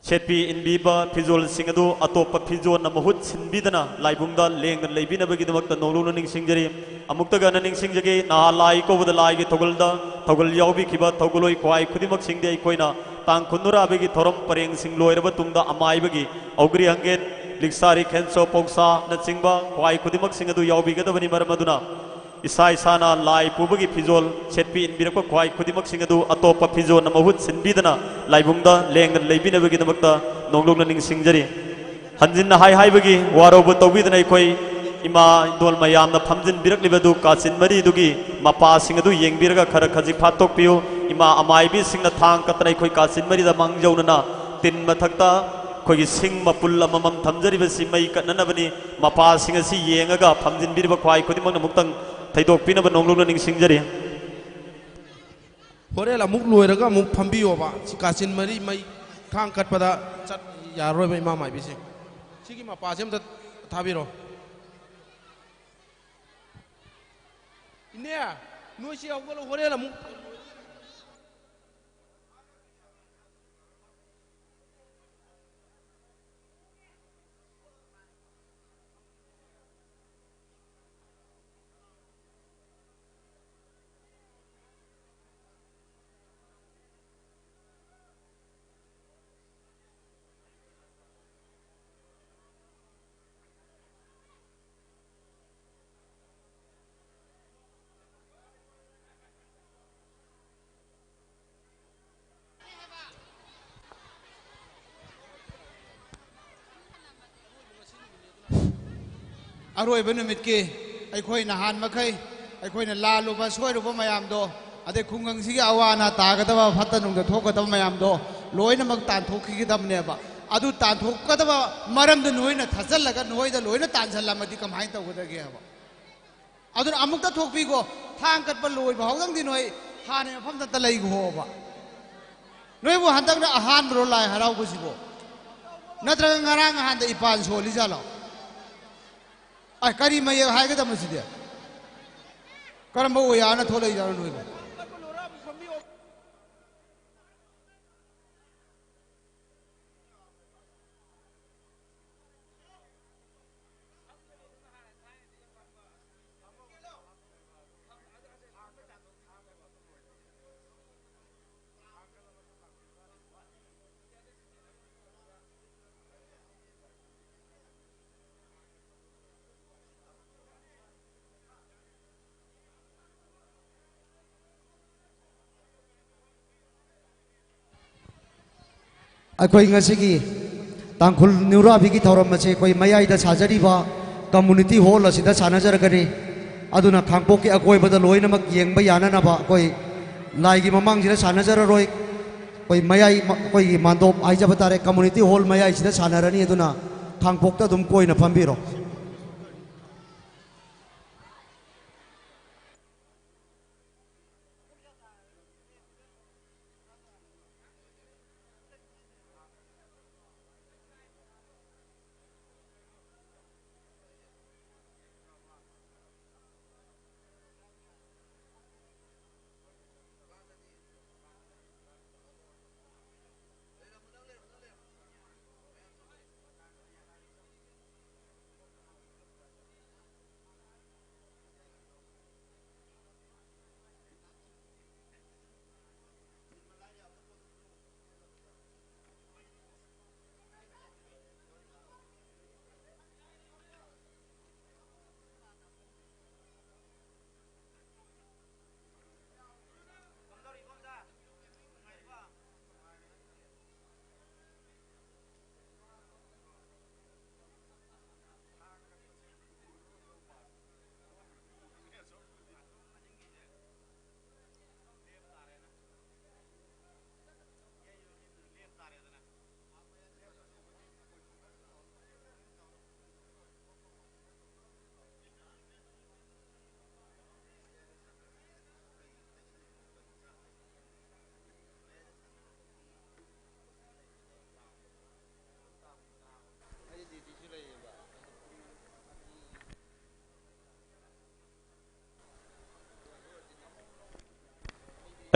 ꯁꯦꯠꯄꯤ ꯏꯟꯕꯤꯕ ꯐꯤꯖꯣꯜꯁꯤꯡ ꯑꯗꯨ ꯑꯇꯣꯞꯄ ꯐꯤꯖꯣꯜꯅ ꯃꯍꯨꯠ ꯁꯤꯟꯕꯤꯗꯅ ꯂꯥꯏꯕꯨꯡꯗ ꯂꯦꯡꯗꯅ ꯂꯩꯕꯤꯅꯕꯒꯤꯗꯃꯛꯇ ꯅꯣꯡꯂꯨꯛꯅ ꯅꯤꯡꯁꯤꯡꯖꯔꯤ꯫ ꯑꯃꯨꯛꯇꯒ ꯍꯟꯅ ꯅꯤꯡꯁꯤꯡꯖꯒꯦ, ꯅꯍꯥ ꯂꯥꯏ ꯀꯧꯕꯗ ꯂꯥꯏꯒꯤ ꯊꯧꯒꯜꯗ ꯊꯧꯒꯜ ꯌꯥꯎꯕꯤꯈꯤꯕ ꯊꯧꯒꯜꯂꯣꯏ ꯈ꯭ꯋꯥꯏ ꯈꯨꯗꯤꯡꯃꯛꯁꯤꯡꯗꯤ ꯑꯩꯈꯣꯏꯅ ꯇꯥꯡ ꯀꯨꯟ ꯅꯨꯔꯥꯕꯤꯒꯤ ꯊꯧꯔꯝ ꯄꯔꯦꯡꯁꯤꯡ ꯂꯣꯏꯔꯕ ꯇꯨꯡꯗ ꯑꯃꯥꯏꯕꯒꯤ ꯑꯧꯒ꯭ꯔꯤ ꯍꯪꯒꯦꯟ, ꯂꯤꯛꯁꯥꯔꯤ ꯈꯦꯟꯁꯣ ꯄꯧꯁꯥꯅꯆꯤꯡꯕ ꯈ꯭ꯋꯥꯏ ꯈꯨꯗꯤꯡꯃꯛꯁꯤꯡ ꯑꯗꯨ ꯌꯥꯎꯕꯤꯒꯗꯕꯅꯤ꯫ ꯃꯔꯝ ꯑꯗꯨꯅ ꯏꯁꯥ ꯏꯁꯥꯅ ꯂꯥꯏ ꯄꯨꯕꯒꯤ ꯐꯤꯖꯣꯜ ꯁꯦꯠꯄꯤ ꯏꯟꯕꯤꯔꯛꯄ ꯈ꯭ꯋꯥꯏ ꯈꯨꯗꯤꯡꯃꯛꯁꯤꯡ ꯑꯗꯨ ꯑꯇꯣꯞꯄ ꯐꯤꯖꯣꯜꯅ ꯃꯍꯨꯠ ꯁꯤꯟꯕꯤꯗꯅ ꯂꯥꯏꯕꯨꯡꯗ ꯂꯦꯡꯗꯅ ꯂꯩꯕꯤꯅꯕꯒꯤꯗꯃꯛꯇ ꯅꯣꯡꯂꯨꯛꯅ ꯅꯤꯡꯁꯤꯡꯖꯔꯤ꯫ ꯍꯟꯖꯤꯟꯅ ꯍꯥꯏ ꯍꯥꯏꯕꯒꯤ ꯋꯥꯔꯧꯕ ꯇꯧꯕꯤꯗꯅ ꯑꯩꯈꯣꯏ ꯏꯃꯥ ꯏꯟꯗꯣꯜ ꯃꯌꯥꯝꯅ ꯐꯝꯖꯤꯟꯕꯤꯔꯛꯂꯤꯕ ꯑꯗꯨ ꯀꯥꯆꯤꯟ ꯃꯔꯤꯗꯨꯒꯤ ꯃꯄꯥꯁꯤꯡ ꯑꯗꯨ ꯌꯦꯡꯕꯤꯔꯒ ꯈꯔ ꯈꯖꯤꯛ ꯐꯥꯠꯇꯣꯛꯄꯤꯌꯨ꯫ ꯏꯃꯥ ꯑꯃꯥꯏꯕꯤꯁꯤꯡꯅ ꯊꯥꯡ ꯀꯠꯇꯅ ꯑꯩꯈꯣꯏ ꯀꯥꯆꯤꯟ ꯃꯔꯤꯗ ꯃꯥꯡꯖꯧꯅꯅ ꯇꯤꯟ ꯃꯊꯛꯇ ꯑꯩꯈꯣꯏꯒꯤ ꯁꯤꯡ ꯃꯄꯨꯜ ꯑꯃꯃꯝ ꯊꯝꯖꯔꯤꯕꯁꯤ ꯃꯩ ꯀꯠꯅꯅꯕꯅꯤ꯫ ꯃꯄꯥꯁꯤꯡ ꯑꯁꯤ ꯌꯦꯡꯉꯒ ꯐꯝꯖꯤꯟꯕꯤꯔꯤꯕ ꯈ꯭ꯋꯥꯏ ꯈꯨꯗꯤꯡꯃꯛꯅ ꯑꯃꯨꯛꯇꯪ ꯊꯩꯗꯣꯛꯄꯤꯅꯕ ꯅꯣꯡꯂꯨꯛꯅ ꯅꯤꯡꯁꯤꯡꯖꯔꯤ꯫ ꯍꯣꯔꯦꯟ ꯑꯃꯨꯛ ꯂꯣꯏꯔꯒ ꯑꯃꯨꯛ ꯐꯝꯕꯤꯌꯣꯕ꯫ ꯁꯤ ꯀꯥꯆꯤꯟ ꯃꯔꯤ ꯃꯩ ꯊꯥꯡ ꯀꯠꯄꯗ ꯆꯠ ꯌꯥꯔꯔꯣꯏꯕ, ꯏꯃꯥ ꯃꯥꯏꯕꯤꯁꯤꯡ꯫ ꯁꯤꯒꯤ ꯃꯄꯥꯁꯦ ꯑꯝꯇ ꯊꯥꯕꯤꯔꯣ꯫ ꯏꯅꯦ, ꯅꯣꯏꯁꯤ ꯍꯧꯒꯠꯂꯣ, ꯍꯣꯔꯦꯟ ꯑꯃꯨꯛ꯫ ꯑꯔꯣꯏꯕ ꯅꯨꯃꯤꯠꯀꯤ ꯑꯩꯈꯣꯏ ꯅꯍꯥꯟ ꯃꯈꯩ ꯑꯩꯈꯣꯏꯅ ꯂꯥꯜꯂꯨꯕ ꯁꯣꯏꯔꯨꯕ ꯃꯌꯥꯝꯗꯣ, ꯑꯗꯩ ꯈꯨꯡꯒꯪꯁꯤꯒꯤ ꯑꯋꯥ ꯑꯅꯥ ꯇꯥꯒꯗꯕ, ꯐꯠꯇ ꯅꯨꯡꯗ ꯊꯣꯛꯀꯗꯕ ꯃꯌꯥꯝꯗꯣ ꯂꯣꯏꯅꯃꯛ ꯇꯥꯟꯊꯣꯛꯈꯤꯒꯗꯕꯅꯦꯕ꯫ ꯑꯗꯨ ꯇꯥꯟꯊꯣꯛꯀꯗꯕ ꯃꯔꯝꯗꯨ ꯅꯣꯏꯅ ꯊꯥꯖꯤꯜꯂꯒ ꯅꯣꯏꯗ ꯂꯣꯏꯅ ꯇꯥꯟꯁꯤꯜꯂꯝꯃꯗꯤ ꯀꯃꯥꯏꯅ ꯇꯧꯒꯗꯒꯦ ꯍꯥꯏꯕ? ꯑꯗꯨꯅ ꯑꯃꯨꯛꯇ ꯊꯣꯛꯄꯤꯈꯣ꯫ ꯊꯥꯡ ꯀꯠꯄ ꯂꯣꯏꯕ ꯍꯧꯗꯪꯗꯤ ꯅꯣꯏ ꯍꯥꯟꯅ ꯃꯐꯝꯗ ꯑꯝꯇ ꯂꯩꯈꯣꯕ꯫ ꯅꯣꯏꯕꯨ ꯍꯟꯗꯛꯅ ꯑꯍꯥꯟꯕꯔꯣ ꯂꯥꯏ ꯍꯔꯥꯎꯕꯁꯤꯕꯣ? ꯅꯠꯇ꯭ꯔꯒ ꯉꯔꯥꯡ ꯅꯍꯥꯟꯗ ꯏꯄꯥꯟ ꯁꯣꯜꯂꯤꯖꯥꯠꯂꯣ? ꯑꯩ ꯀꯔꯤ ꯃꯌꯦꯛ ꯍꯥꯏꯒꯗꯕꯅꯣ ꯁꯤꯗꯤ? ꯀꯔꯝꯕ ꯑꯣꯌꯥꯅ ꯊꯣꯛꯂꯛꯏꯖꯥꯠꯅꯣ ꯅꯣꯏꯕꯨ? ꯑꯩꯈꯣꯏ ꯉꯁꯤꯒꯤ ꯇꯥꯡꯈꯨꯜ ꯅꯤꯎꯔꯥꯕꯤꯒꯤ ꯊꯧꯔꯝ ꯑꯁꯤ ꯑꯩꯈꯣꯏ ꯃꯌꯥꯏꯗ ꯁꯥꯖꯔꯤꯕ community hall ꯑꯁꯤꯗ ꯁꯥꯟꯅꯖꯔꯒꯅꯤ꯫ ꯑꯗꯨꯅ ꯈꯥꯡꯄꯣꯛꯀꯤ ꯑꯀꯣꯏꯕꯗ ꯂꯣꯏꯅꯃꯛ ꯌꯦꯡꯕ ꯌꯥꯅꯅꯕ ꯑꯩꯈꯣꯏ ꯂꯥꯏꯒꯤ ꯃꯃꯥꯡꯁꯤꯗ ꯁꯥꯟꯅꯖꯔꯔꯣꯏ꯫ ꯑꯩꯈꯣꯏ ꯃꯌꯥꯏ, ꯑꯩꯈꯣꯏꯒꯤ ꯃꯥꯟꯗꯣꯞ ꯍꯥꯏꯖꯕ ꯇꯥꯔꯦ, community hall ꯃꯌꯥꯏꯁꯤꯗ ꯁꯥꯟꯅꯔꯅꯤ꯫ ꯑꯗꯨꯅ ꯈꯥꯡꯄꯣꯛꯇ ꯑꯗꯨꯝ ꯀꯣꯏꯅ ꯐꯝꯕꯤꯔꯣ꯫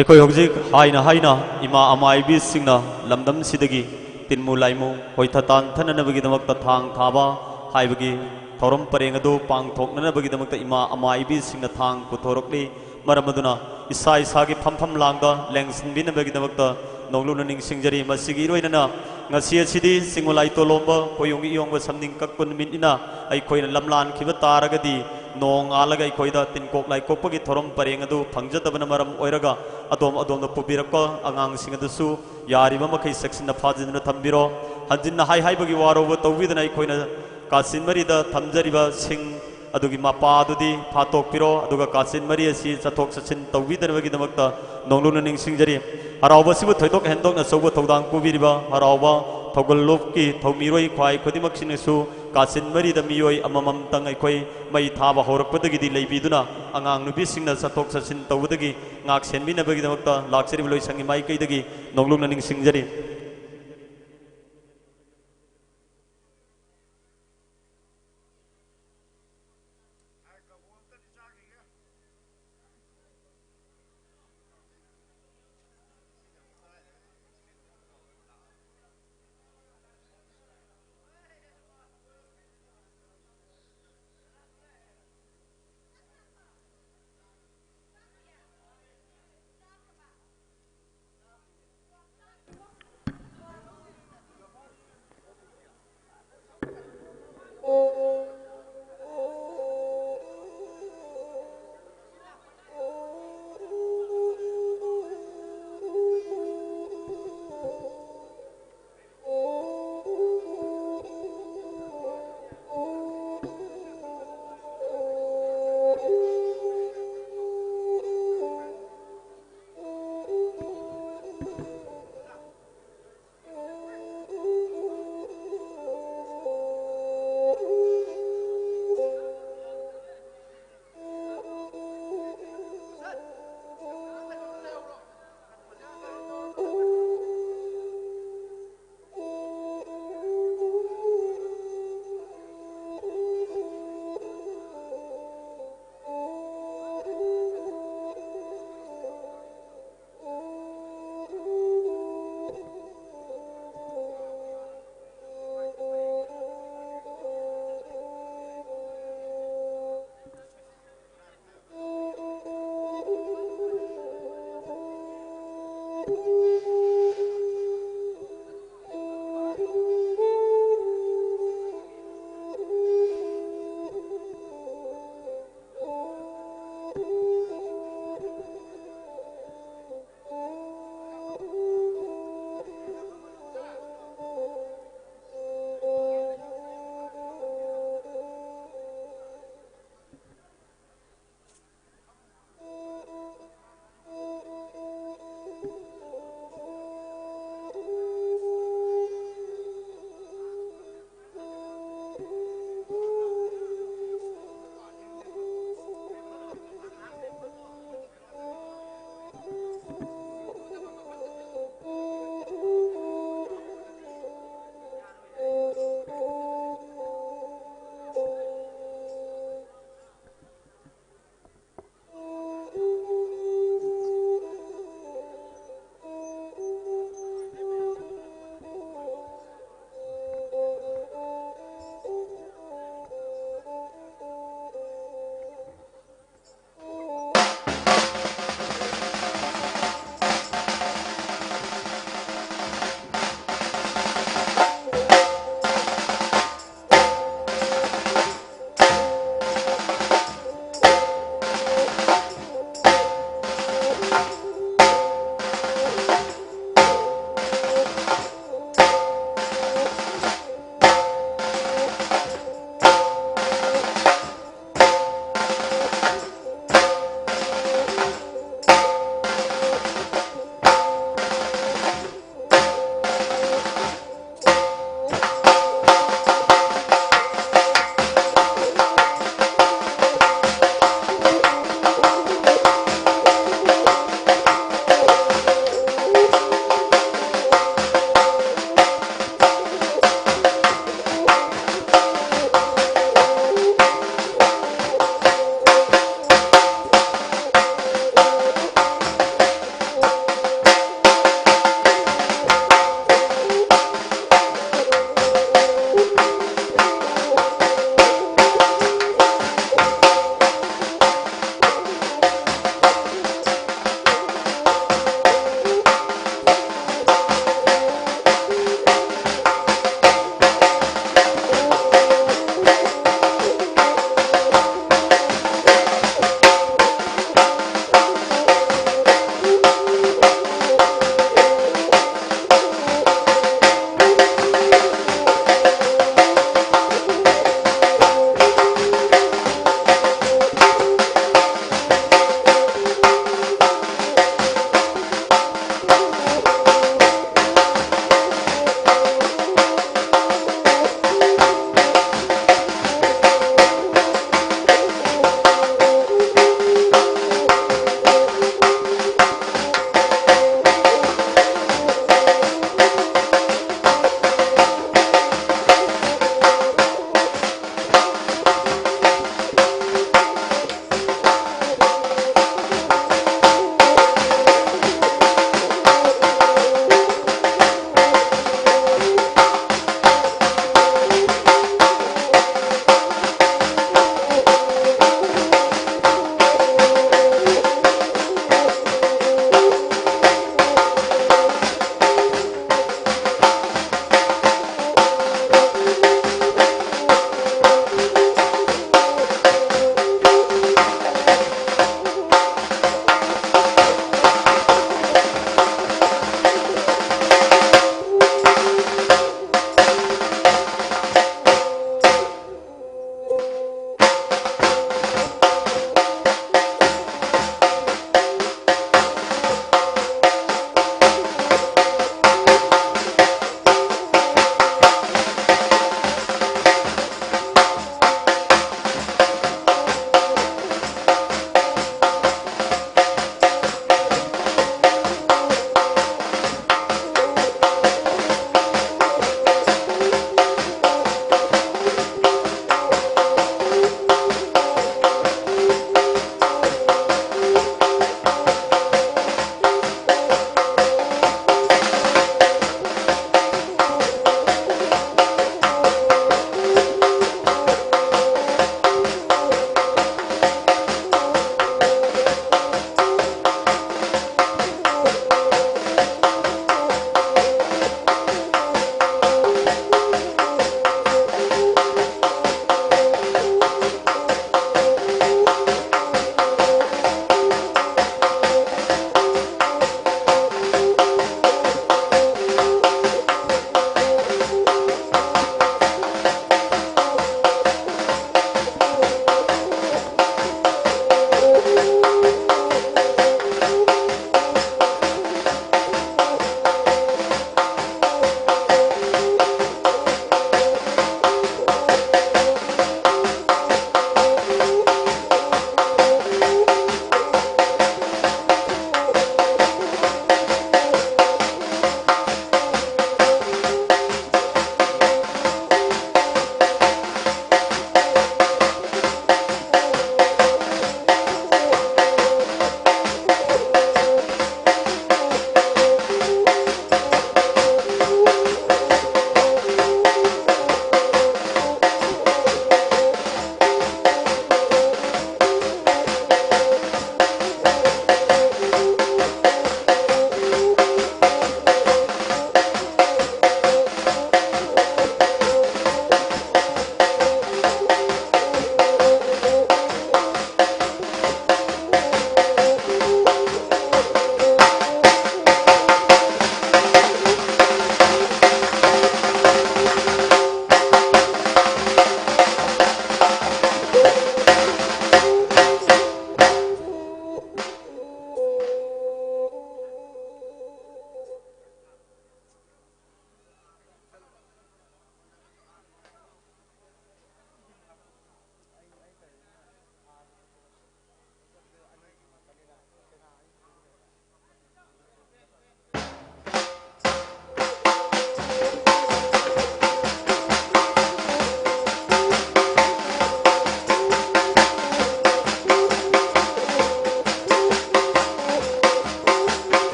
ꯑꯩꯈꯣꯏ ꯍꯧꯖꯤꯛ ꯍꯥꯏꯅ ꯍꯥꯏꯅ ꯏꯃꯥ ꯑꯃꯥꯏꯕꯤꯁꯤꯡꯅ ꯂꯝꯗꯝꯁꯤꯗꯒꯤ ꯇꯤꯟꯃꯨ ꯂꯥꯏꯃꯨ ꯍꯣꯏꯊ ꯇꯥꯟꯊꯅꯅꯕꯒꯤꯗꯃꯛꯇ ꯊꯥꯡ ꯊꯥꯕ ꯍꯥꯏꯕꯒꯤ ꯊꯧꯔꯝ ꯄꯔꯦꯡ ꯑꯗꯨ ꯄꯥꯡꯊꯣꯛꯅꯅꯕꯒꯤꯗꯃꯛꯇ ꯏꯃꯥ ꯑꯃꯥꯏꯕꯤꯁꯤꯡꯅ ꯊꯥꯡ ꯄꯨꯊꯣꯔꯛꯂꯤ꯫ ꯃꯔꯝ ꯑꯗꯨꯅ ꯏꯁꯥ ꯏꯁꯥꯒꯤ ꯐꯝꯐꯝ ꯂꯥꯡꯗ ꯂꯦꯡꯁꯤꯟꯕꯤꯅꯕꯒꯤꯗꯃꯛꯇ ꯅꯣꯡꯂꯨꯛꯅ ꯅꯤꯡꯁꯤꯡꯖꯔꯤ꯫ ꯃꯁꯤꯒꯤ ꯏꯔꯣꯏꯅꯅ ꯉꯁꯤ ꯑꯁꯤꯗꯤ ꯆꯤꯡꯃꯂꯥꯏ ꯇꯣꯂꯣꯝꯕ ꯀꯣꯌꯨꯡ ꯏꯌꯣꯡꯕ ꯁꯝꯅꯤꯡ ꯀꯛꯄ ꯅꯨꯃꯤꯠꯅꯤꯅ ꯑꯩꯈꯣꯏꯅ ꯂꯝꯂꯥꯟꯈꯤꯕ ꯇꯥꯔꯒꯗꯤ ꯅꯣꯡꯉꯥꯜꯂꯒ ꯑꯩꯈꯣꯏꯗ ꯇꯤꯟꯀꯣꯛ ꯂꯥꯏꯀꯣꯛꯄꯒꯤ ꯊꯧꯔꯝ ꯄꯔꯦꯡ ꯑꯗꯨ ꯐꯪꯖꯗꯕꯅ ꯃꯔꯝ ꯑꯣꯏꯔꯒ ꯑꯗꯣꯝ ꯑꯗꯣꯝꯅ ꯄꯨꯕꯤꯔꯛꯄ ꯑꯉꯥꯡꯁꯤꯡ ꯑꯗꯨꯁꯨ ꯌꯥꯔꯤꯕ ꯃꯈꯩ ꯆꯦꯛꯁꯤꯟꯅ ꯐꯥꯖꯤꯟꯗꯨꯅ ꯊꯝꯕꯤꯔꯣ꯫ ꯍꯟꯖꯤꯟꯅ ꯍꯥꯏ ꯍꯥꯏꯕꯒꯤ ꯋꯥꯔꯧꯕ ꯇꯧꯕꯤꯗꯅ ꯑꯩꯈꯣꯏꯅ ꯀꯥꯆꯤꯟ ꯃꯔꯤꯗ ꯊꯝꯖꯔꯤꯕ ꯁꯤꯡ ꯑꯗꯨꯒꯤ ꯃꯄꯥ ꯑꯗꯨꯗꯤ ꯐꯥꯠꯇꯣꯛꯄꯤꯔꯣ, ꯑꯗꯨꯒ ꯀꯥꯆꯤꯟ ꯃꯔꯤ ꯑꯁꯤ ꯆꯠꯊꯣꯛ ꯆꯠꯁꯤꯟ ꯇꯧꯕꯤꯗꯅꯕꯒꯤꯗꯃꯛꯇ ꯅꯣꯡꯂꯨꯛꯅ ꯅꯤꯡꯁꯤꯡꯖꯔꯤ꯫ ꯍꯔꯥꯎꯕꯁꯤꯕꯨ ꯊꯣꯏꯗꯣꯛ ꯍꯦꯟꯗꯣꯛꯅ ꯑꯆꯧꯕ ꯊꯧꯗꯥꯡ ꯄꯨꯕꯤꯔꯤꯕ ꯍꯔꯥꯎꯕ ꯊꯧꯒꯜ ꯂꯨꯞꯀꯤ ꯊꯧꯃꯤꯔꯣꯏ ꯈ꯭ꯋꯥꯏ ꯈꯨꯗꯤꯡꯃꯛꯁꯤꯡꯅꯁꯨ ꯀꯥꯆꯤꯟ ꯃꯔꯤꯗ ꯃꯤꯑꯣꯏ ꯑꯃꯃꯝꯇꯪ ꯑꯩꯈꯣꯏ ꯃꯩ ꯊꯥꯕ ꯍꯧꯔꯛꯄꯗꯒꯤꯗꯤ ꯂꯩꯕꯤꯗꯨꯅ ꯑꯉꯥꯡ ꯅꯨꯄꯤꯁꯤꯡꯅ ꯆꯠꯊꯣꯛ ꯆꯠꯁꯤꯟ ꯇꯧꯕꯗꯒꯤ ꯉꯥꯛ ꯁꯦꯟꯕꯤꯅꯕꯒꯤꯗꯃꯛꯇ ꯂꯥꯛꯆꯔꯤꯕ ꯂꯣꯏꯁꯪꯒꯤ ꯃꯥꯏꯀꯩꯗꯒꯤ ꯅꯣꯡꯂꯨꯛꯅ ꯅꯤꯡꯁꯤꯡꯖꯔꯤ꯫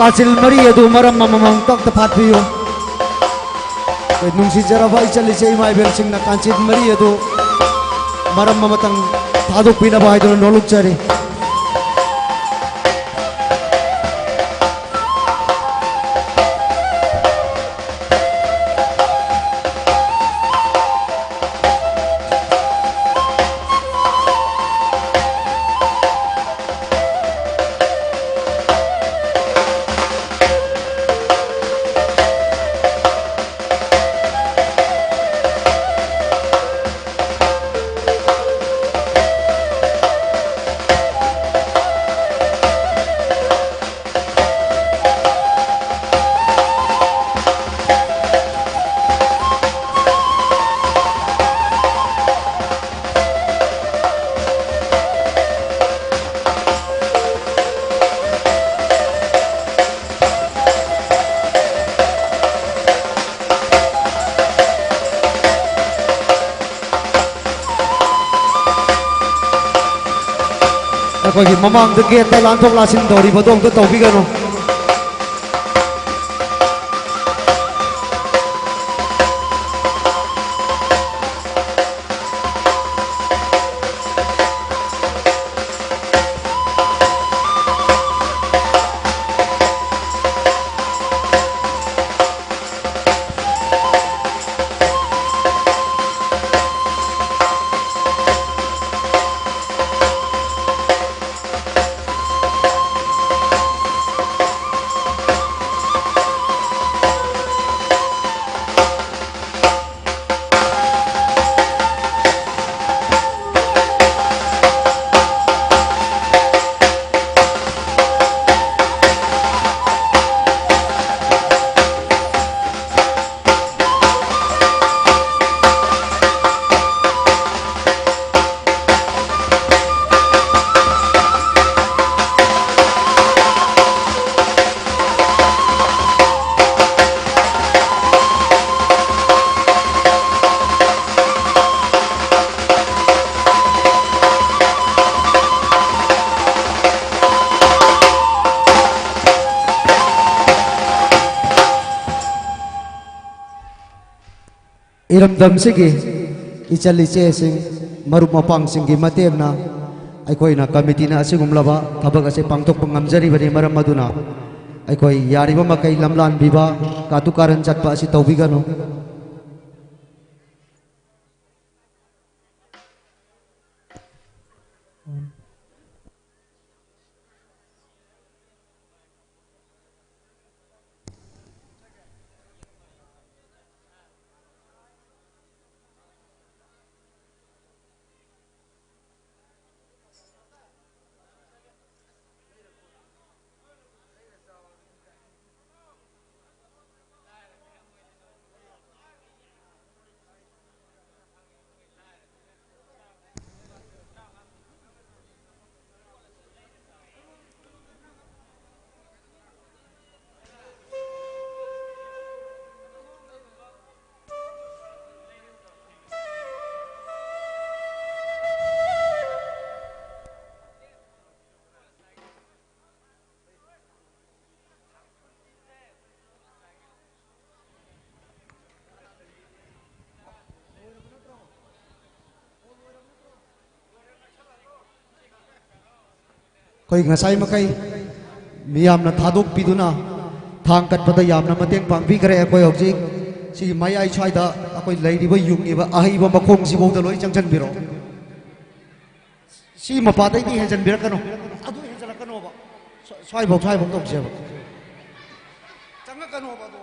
ꯀꯥꯆꯤꯜ ꯃꯔꯤ ꯑꯗꯨ ꯃꯔꯝ ꯑꯃꯃꯝ ꯈꯛꯇ ꯐꯥꯠꯄꯤꯌꯨ꯫ ꯑꯩꯈꯣꯏ ꯅꯨꯡꯁꯤꯖꯔꯕ ꯏꯆꯜ ꯏꯆꯦ ꯏꯃꯥ ꯏꯕꯦꯜꯁꯤꯡꯅ ꯀꯥꯆꯤꯜ ꯃꯔꯤ ꯑꯗꯨ ꯃꯔꯝ ꯑꯃꯇꯪ ꯊꯥꯗꯣꯛꯄꯤꯅꯕ ꯍꯥꯏꯗꯨꯅ ꯅꯣꯂꯨꯛꯆꯔꯤ꯫ ꯑꯩꯈꯣꯏꯒꯤ ꯃꯃꯥꯡꯗ ꯒꯦꯠꯇ ꯂꯥꯟꯊꯣꯛ ꯂꯥꯟꯁꯤꯟ ꯇꯧꯔꯤꯕꯗꯣ ꯑꯝꯇ ꯇꯧꯕꯤꯒꯅꯨ꯫ ꯏꯔꯝꯗꯝꯁꯤꯒꯤ ꯏꯆꯜ ꯏꯆꯦꯁꯤꯡ, ꯃꯔꯨꯞ ꯃꯄꯥꯡꯁꯤꯡꯒꯤ ꯃꯇꯦꯡꯅ ꯑꯩꯈꯣꯏꯅ ꯀꯃꯤꯇꯤꯅ ꯑꯁꯤꯒꯨꯝꯂꯕ ꯊꯕꯛ ꯑꯁꯤ ꯄꯥꯡꯊꯣꯛꯄ ꯉꯝꯖꯔꯤꯕꯅꯤ꯫ ꯃꯔꯝ ꯑꯗꯨꯅ ꯑꯩꯈꯣꯏ ꯌꯥꯔꯤꯕ ꯃꯈꯩ ꯂꯝꯂꯥꯟꯕꯤꯕ, ꯀꯥꯇꯨ ꯀꯥꯔꯟ ꯆꯠꯄ ꯑꯁꯤ ꯇꯧꯕꯤꯒꯅꯨ꯫ ꯑꯩꯈꯣꯏ ꯉꯁꯥꯏ ꯃꯈꯩ ꯃꯤꯌꯥꯝꯅ ꯊꯥꯗꯣꯛꯄꯤꯗꯨꯅ ꯊꯥꯡ ꯀꯠꯄꯗ ꯌꯥꯝꯅ ꯃꯇꯦꯡ ꯄꯥꯡꯕꯤꯈ꯭ꯔꯦ꯫ ꯑꯩꯈꯣꯏ ꯍꯧꯖꯤꯛ ꯁꯤꯒꯤ ꯃꯌꯥꯏ ꯁ꯭ꯋꯥꯏꯗ ꯑꯩꯈꯣꯏ ꯂꯩꯔꯤꯕ ꯌꯨꯡꯉꯤꯕ ꯑꯍꯩꯕ ꯃꯈꯣꯡꯁꯤꯐꯥꯎꯗ ꯂꯣꯏ ꯆꯪꯁꯤꯟꯕꯤꯔꯣ꯫ ꯁꯤ ꯃꯄꯥꯗꯩꯗꯤ ꯍꯦꯟꯖꯟꯕꯤꯔꯛꯀꯅꯨ꯫ ꯑꯗꯨ ꯍꯦꯟꯖꯜꯂꯛꯀꯅꯣꯕ꯫ ꯁ꯭ꯋꯥ-, ꯁ꯭ꯋꯥꯏꯐꯥꯎ, ꯁ꯭ꯋꯥꯏꯐꯥꯎ ꯇꯧꯁꯦꯕ꯫ ꯆꯪꯉꯛꯀꯅꯣꯕ ꯑꯗꯣ꯫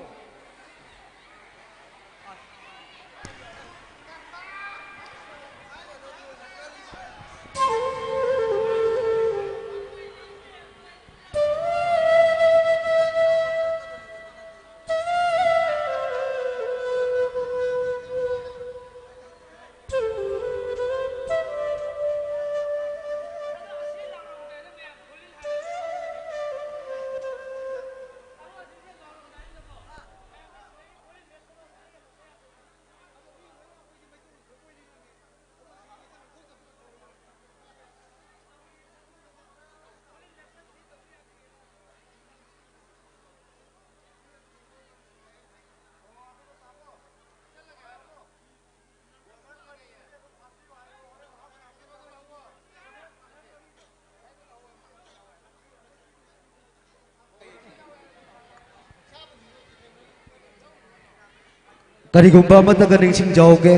ꯀꯔꯤꯒꯨꯝꯕ ꯑꯃꯠꯇꯒ ꯅꯤꯡꯁꯤꯡꯖꯍꯧꯒꯦ,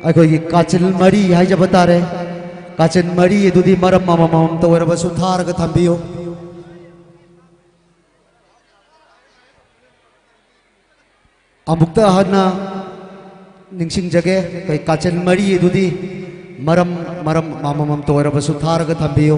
ꯑꯩꯈꯣꯏꯒꯤ ꯀꯥꯆꯤꯟ ꯃꯔꯤ ꯍꯥꯏꯖꯕ ꯇꯥꯔꯦ, ꯀꯥꯆꯤꯟ ꯃꯔꯤ ꯑꯗꯨꯗꯤ ꯃꯔꯝ ꯑꯃꯃꯝꯇ ꯑꯣꯏꯔꯕꯁꯨ ꯊꯥꯔꯒ ꯊꯝꯕꯤꯌꯨ꯫ ꯑꯃꯨꯛꯇ ꯍꯟꯅ ꯅꯤꯡꯁꯤꯡꯖꯒꯦ, ꯑꯩꯈꯣꯏ ꯀꯥꯆꯤꯟ ꯃꯔꯤ ꯑꯗꯨꯗꯤ ꯃꯔꯝ, ꯃꯔꯝ ꯑꯃꯃꯝꯇ ꯑꯣꯏꯔꯕꯁꯨ ꯊꯥꯔꯒ ꯊꯝꯕꯤꯌꯨ꯫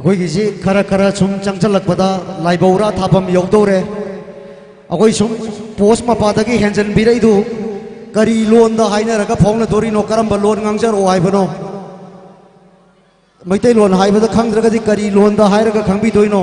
ꯑꯩꯈꯣꯏꯒꯤꯁꯤ ꯈꯔ ꯈꯔ ꯁꯨꯝ ꯆꯪꯁꯤꯜꯂꯛꯄꯗ ꯂꯥꯏꯕꯧꯔꯥ ꯊꯥꯐꯝ ꯌꯧꯗꯧꯔꯦ꯫ ꯑꯩꯈꯣꯏ ꯁꯨꯝ ꯄꯣꯁ ꯃꯄꯥꯗꯒꯤ ꯍꯦꯟꯖꯟꯕꯤꯔꯛꯏꯗꯨ ꯀꯔꯤ ꯂꯣꯟꯗ ꯍꯥꯏꯅꯔꯒ ꯐꯥꯎꯅꯗꯣꯔꯤꯅꯣ? ꯀꯔꯝꯕ ꯂꯣꯟ ꯉꯥꯡꯖꯔꯛꯑꯣ ꯍꯥꯏꯕꯅꯣ? ꯃꯩꯇꯩꯂꯣꯟ ꯍꯥꯏꯕꯗ ꯈꯪꯗ꯭ꯔꯒꯗꯤ ꯀꯔꯤ ꯂꯣꯟꯗ ꯍꯥꯏꯔꯒ ꯈꯪꯕꯤꯗꯣꯏꯅꯣ?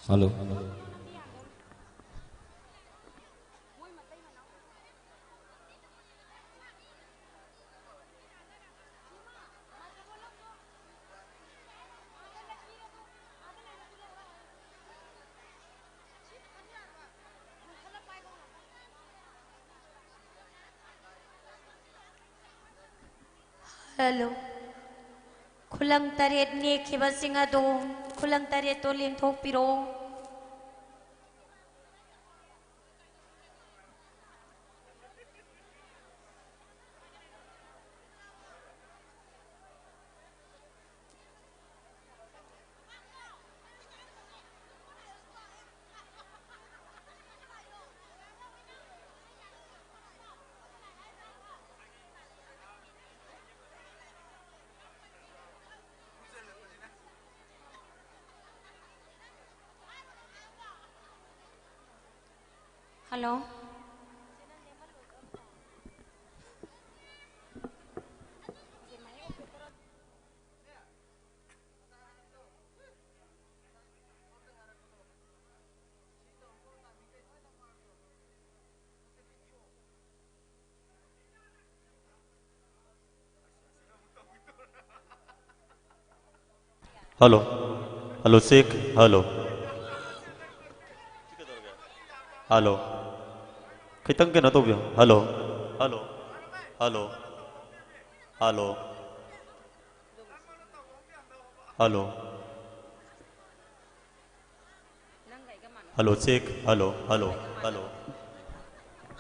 Hello. Hello. ꯈꯨꯂꯪ ꯇꯔꯦꯠ ꯅꯦꯛꯈꯤꯕꯁꯤꯡ ꯑꯗꯨ ꯈꯨꯂꯪ ꯇꯔꯦꯠꯇꯣ ꯂꯦꯡꯊꯣꯛꯄꯤꯔꯣ꯫ Hello. Hello. Hello, check. Hello. Hello. ꯈꯤꯇꯪ ꯀꯩꯅꯣ ꯇꯧꯕꯤꯌꯣ. Hello. Hello. Hello. Hello. Hello. Hello, check. Hello, hello, hello.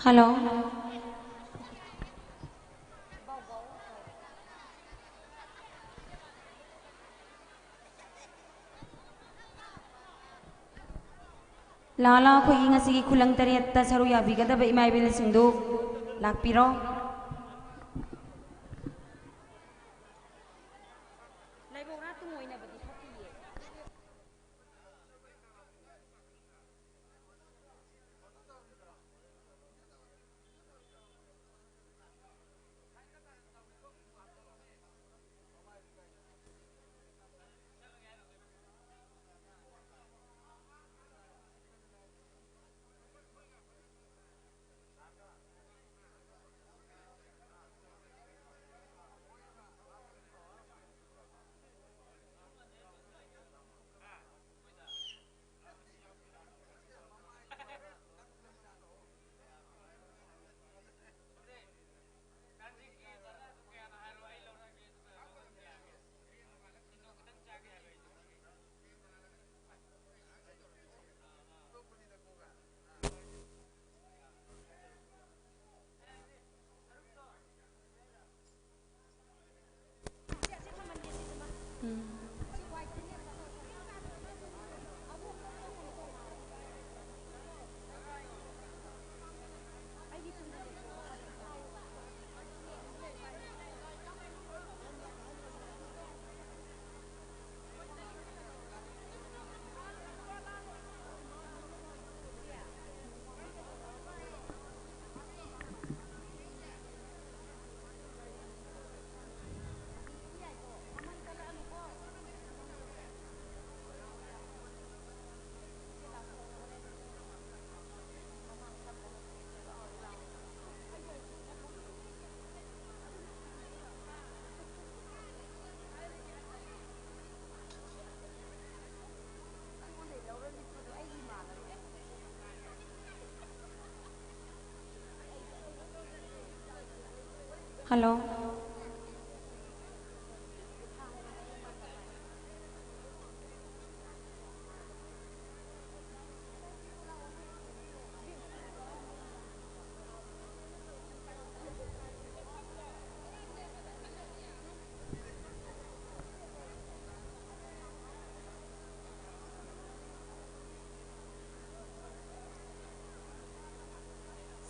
Hello. ꯂꯥ ꯂꯥ ꯑꯩꯈꯣꯏꯒꯤ ꯉꯁꯤꯒꯤ ꯈꯨꯂꯪ ꯇꯔꯦꯠꯇ ꯁꯔꯨꯛ ꯌꯥꯕꯤꯒꯗꯕ ꯏꯃꯥ ꯏꯕꯦꯜꯁꯤꯡꯗꯨ ꯂꯥꯛꯄꯤꯔꯣ꯫ ꯂꯥꯏꯕꯧꯔꯥ ꯇꯨꯡ ꯑꯣꯏꯅꯕꯗꯤ ꯐꯠꯇꯤꯌꯦ꯫ Hello.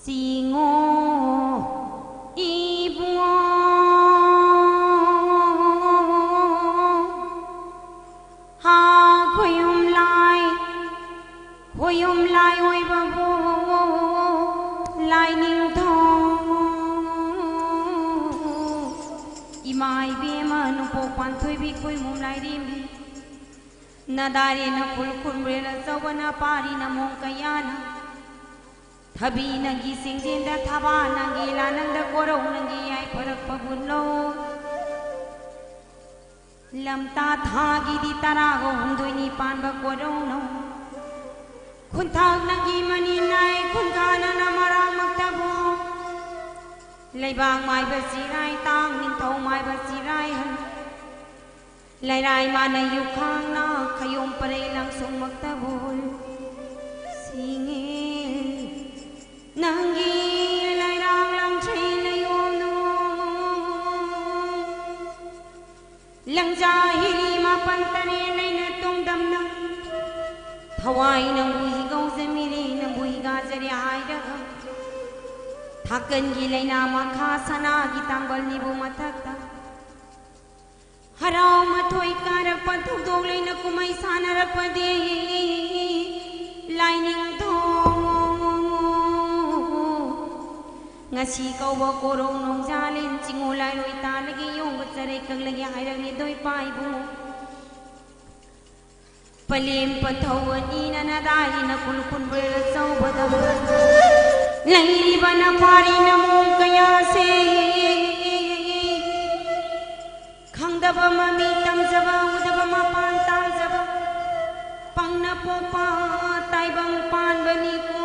ꯆꯤꯡꯉꯣ ꯏꯕꯨꯡꯉꯣ, ꯍꯥ ꯈꯣꯏꯌꯨꯝ ꯂꯥꯏ, ꯈꯣꯏꯌꯨꯝ ꯂꯥꯏ ꯑꯣꯏꯕꯕꯨ ꯂꯥꯏꯅꯤꯡꯊꯧ ꯏꯃꯥ ꯏꯕꯦꯝꯃ ꯅꯣꯡꯄꯣꯛ ꯄꯥꯟꯊꯣꯏꯕꯤ ꯈꯣꯏꯃꯨꯝ ꯂꯥꯏꯔꯦꯝꯕꯤ ꯅꯗꯥꯔꯦꯅ ꯈꯨꯜ ꯈꯨꯟꯕ꯭ꯔꯦꯜ ꯑꯆꯧꯕꯅ ꯄꯥꯔꯤ ꯅꯃꯣꯡ ꯀꯌꯥꯅ ꯊꯕꯤ ꯅꯪꯒꯤ ꯆꯤꯡꯖꯦꯟꯗ ꯊꯕꯥ ꯅꯪꯒꯤ ꯂꯥꯅꯪꯗ ꯀꯣꯔꯧ ꯅꯪꯒꯤ ꯌꯥꯏꯐꯔꯛꯄ ꯒꯨꯟꯂꯧ꯫ ꯂꯝꯇꯥ ꯊꯥꯒꯤꯗꯤ ꯇꯔꯥꯒ ꯍꯨꯝꯗꯣꯏꯅꯤ ꯄꯥꯟꯕ ꯀꯣꯔꯧꯅꯧ꯫ ꯈꯨꯟꯊꯥꯛ ꯅꯪꯒꯤ ꯃꯅꯤ ꯅꯥꯏ ꯈꯨꯟꯒꯥꯅꯅ ꯃꯔꯥꯃꯛꯇꯕꯨ꯫ ꯂꯩꯕꯥꯛ ꯃꯥꯏꯕ ꯆꯤꯔꯥꯏ ꯇꯥꯡ ꯅꯤꯡꯊꯧ ꯃꯥꯏꯕ ꯆꯤꯔꯥꯏ ꯍꯟ꯫ ꯂꯩꯔꯥꯏ ꯃꯥꯅ ꯌꯨꯈꯥꯡꯅ ꯈꯌꯣꯝ ꯄꯔꯩ ꯂꯪꯁꯣꯡꯃꯛꯇꯕꯨ ꯁꯤꯡꯉꯦ꯫ ꯅꯪꯒꯤ ꯂꯩꯔꯥꯡ ꯂꯪꯊ꯭ꯔꯩ ꯂꯩꯌꯣꯝꯅꯨ꯫ ꯂꯪꯖꯥ ꯍꯤꯔꯤ ꯃꯥꯄꯟ ꯇꯔꯦꯠ ꯂꯩꯅ ꯇꯣꯡꯗꯝꯅ ꯊꯋꯥꯏ ꯅꯪꯕꯨ ꯍꯤꯒꯧꯖꯃꯤꯔꯤ ꯅꯪꯕꯨ ꯍꯤꯒꯥꯖꯔꯤ ꯍꯥꯏꯔꯒ ꯊꯥꯀꯟꯒꯤ ꯂꯩꯅꯥ ꯃꯈꯥ ꯁꯅꯥꯒꯤ ꯇꯥꯡꯕꯜ ꯅꯤꯕꯨ ꯃꯊꯛꯇ ꯍꯔꯥꯎ ꯃꯊꯣꯏ ꯀꯥꯔꯛꯄ ꯊꯧꯗꯣꯛ ꯂꯩꯅ ꯀꯨꯝꯍꯩ ꯁꯥꯟꯅꯔꯛꯄꯗꯤ ꯂꯥꯏꯅꯤꯡꯊꯧ꯫ ꯉꯁꯤ ꯀꯧꯕ ꯀꯣꯔꯧ ꯅꯣꯡꯖꯥꯂꯦꯟ ꯆꯤꯡꯉꯨ ꯂꯥꯏꯔꯣꯏ ꯇꯥꯜꯂꯒꯦ ꯌꯣꯡꯕ ꯆꯔꯩ ꯀꯛꯂꯒꯦ ꯍꯥꯏꯔꯛꯂꯤꯗꯣ ꯏꯄꯥ ꯏꯕꯨꯡꯉꯣ꯫ ꯄꯂꯦꯝ ꯄꯟꯊꯧ ꯑꯅꯤꯅ ꯅꯗꯥꯏꯅ ꯈꯨꯜ ꯈꯨꯟꯕ꯭ꯔꯦꯜ ꯑꯆꯧꯕꯗ ꯂꯩꯔꯤꯕ ꯅꯄꯥꯔꯤ ꯅꯃꯣꯝ ꯀꯌꯥꯁꯦ ꯈꯪꯗꯕ ꯃꯃꯤ ꯇꯝꯖꯕ ꯎꯗꯕ ꯃꯄꯥꯟ ꯇꯥꯡꯖꯕ ꯄꯪꯅ ꯄꯣꯛꯄ ꯇꯥꯏꯕꯪ ꯄꯥꯟꯕꯅꯤꯀꯣ꯫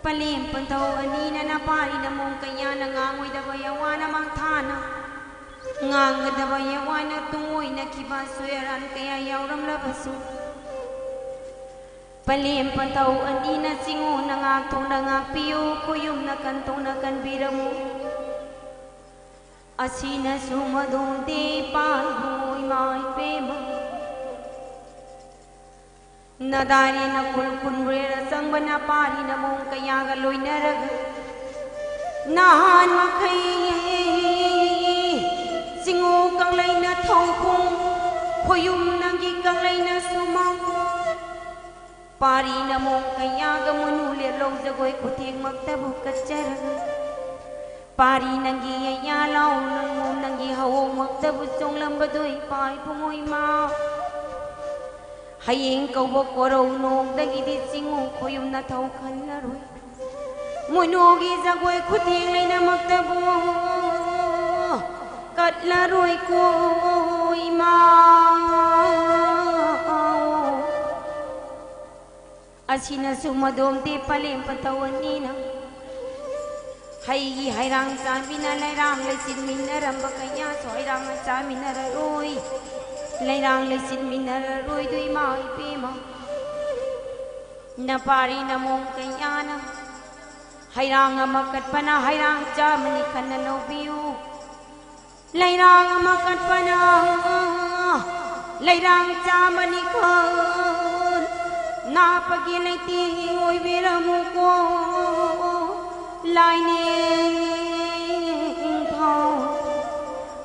ꯄꯂꯦꯝ ꯄꯟꯊꯧ ꯑꯅꯤꯅ ꯅꯄꯥꯔꯤ ꯅꯃꯣꯝ ꯀꯌꯥꯅ ꯉꯥꯡꯉꯣꯏꯗꯕ ꯌꯥꯋꯥꯅ ꯃꯥꯡꯊꯥꯅ ꯉꯥꯡꯒꯗꯕ ꯌꯥꯋꯥꯅ ꯇꯨꯡꯑꯣꯏꯅꯈꯤꯕ ꯑꯁꯣꯏ ꯑꯔꯥꯟ ꯀꯌꯥ ꯌꯥꯎꯔꯝꯂꯕꯁꯨ, ꯄꯂꯦꯝ ꯄꯟꯊꯧ ꯑꯅꯤꯅ ꯆꯤꯡꯉꯨꯅ ꯉꯥꯛꯊꯣꯛꯅ ꯉꯥꯛꯄꯤꯌꯨ, ꯈꯣꯌꯨꯝꯅ ꯀꯟꯊꯣꯛꯅ ꯀꯟꯕꯤꯔꯝꯃꯨ꯫ ꯑꯁꯤꯅꯁꯨ ꯃꯗꯣꯝꯗꯤ ꯄꯥꯜꯕꯨ ꯏꯃꯥ ꯏꯕꯦꯝꯃ꯫ ꯅꯗꯥꯏꯔꯦ ꯅꯀꯨꯜ ꯀꯨꯟꯕ꯭ꯔꯦꯔ ꯆꯪꯕ ꯅꯄꯥꯔꯤ ꯅꯃꯣꯝ ꯀꯌꯥꯒ ꯂꯣꯏꯅꯔꯒ ꯅꯍꯥꯟ ꯃꯈꯩ ꯆꯤꯡꯉꯨ ꯀꯪꯂꯩꯅ ꯊꯧꯈꯣꯡ, ꯈꯣꯌꯨꯝ ꯅꯪꯒꯤ ꯀꯪꯂꯩꯅ ꯁꯨꯃꯥꯡ, ꯄꯥꯔꯤ ꯅꯃꯣꯝ ꯀꯌꯥꯒ ꯃꯨꯅꯨ ꯂꯦꯞꯂꯧ ꯖꯒꯣꯏ ꯈꯨꯊꯦꯡꯃꯛꯇꯕꯨ ꯀꯠꯆꯔꯒ ꯄꯥꯔꯤ ꯅꯪꯒꯤ ꯌꯩꯌꯥ ꯂꯥꯎ ꯅꯪꯉꯣꯝ ꯅꯪꯒꯤ ꯍꯧꯍꯧꯃꯛꯇꯕꯨ ꯆꯣꯡꯂꯝꯕꯗꯣ ꯏꯄꯥ ꯏꯕꯨꯡꯉꯣ ꯏꯃꯥ꯫ ꯍꯌꯦꯡ ꯀꯧꯕ ꯀꯣꯔꯧ ꯅꯣꯡꯗꯒꯤꯗꯤ ꯆꯤꯡꯉꯨ ꯈꯣꯌꯨꯝ ꯅꯊꯧ ꯈꯜꯂꯔꯣꯏ꯫ ꯃꯣꯏꯅꯣꯒꯤ ꯖꯒꯣꯏ ꯈꯨꯊꯦꯡ ꯂꯩꯅꯃꯛꯇꯕꯨ ꯀꯠꯂꯔꯣꯏꯀꯣ ꯏꯃꯥ꯫ ꯑꯁꯤꯅꯁꯨ ꯃꯗꯣꯝꯗꯤ ꯄꯂꯦꯝ ꯄꯟꯊꯧ ꯑꯅꯤꯅ ꯍꯩꯒꯤ ꯍꯩꯔꯥꯡ ꯆꯥꯃꯤꯅ ꯂꯩꯔꯥꯡ ꯂꯩꯆꯤꯟꯃꯤꯟꯅꯔꯝꯕ ꯀꯌꯥꯁꯨ ꯍꯩꯔꯥꯡ ꯆꯥꯃꯤꯟꯅꯔꯔꯣꯏ, ꯂꯩꯔꯥꯡ ꯂꯩꯆꯤꯟꯃꯤꯟꯅꯔꯔꯣꯏꯗꯣ ꯏꯃꯥ ꯏꯕꯦꯝꯃ꯫ ꯅꯄꯥꯔꯤ ꯅꯃꯣꯝ ꯀꯌꯥꯅ ꯍꯩꯔꯥꯡ ꯑꯃ ꯀꯠꯄꯅ ꯍꯩꯔꯥꯡ ꯆꯥꯃꯅꯤ ꯈꯟꯅ ꯂꯧꯕꯤꯌꯨ꯫ ꯂꯩꯔꯥꯡ ꯑꯃ ꯀꯠꯄꯅ ꯂꯩꯔꯥꯡ ꯆꯥꯃꯅꯤ ꯈꯟ ꯅꯥꯄꯒꯤ ꯂꯩꯇꯦꯡ ꯑꯣꯏꯕꯤꯔꯝꯃꯨꯀꯣ ꯂꯥꯏꯅꯤꯡꯊꯧ꯫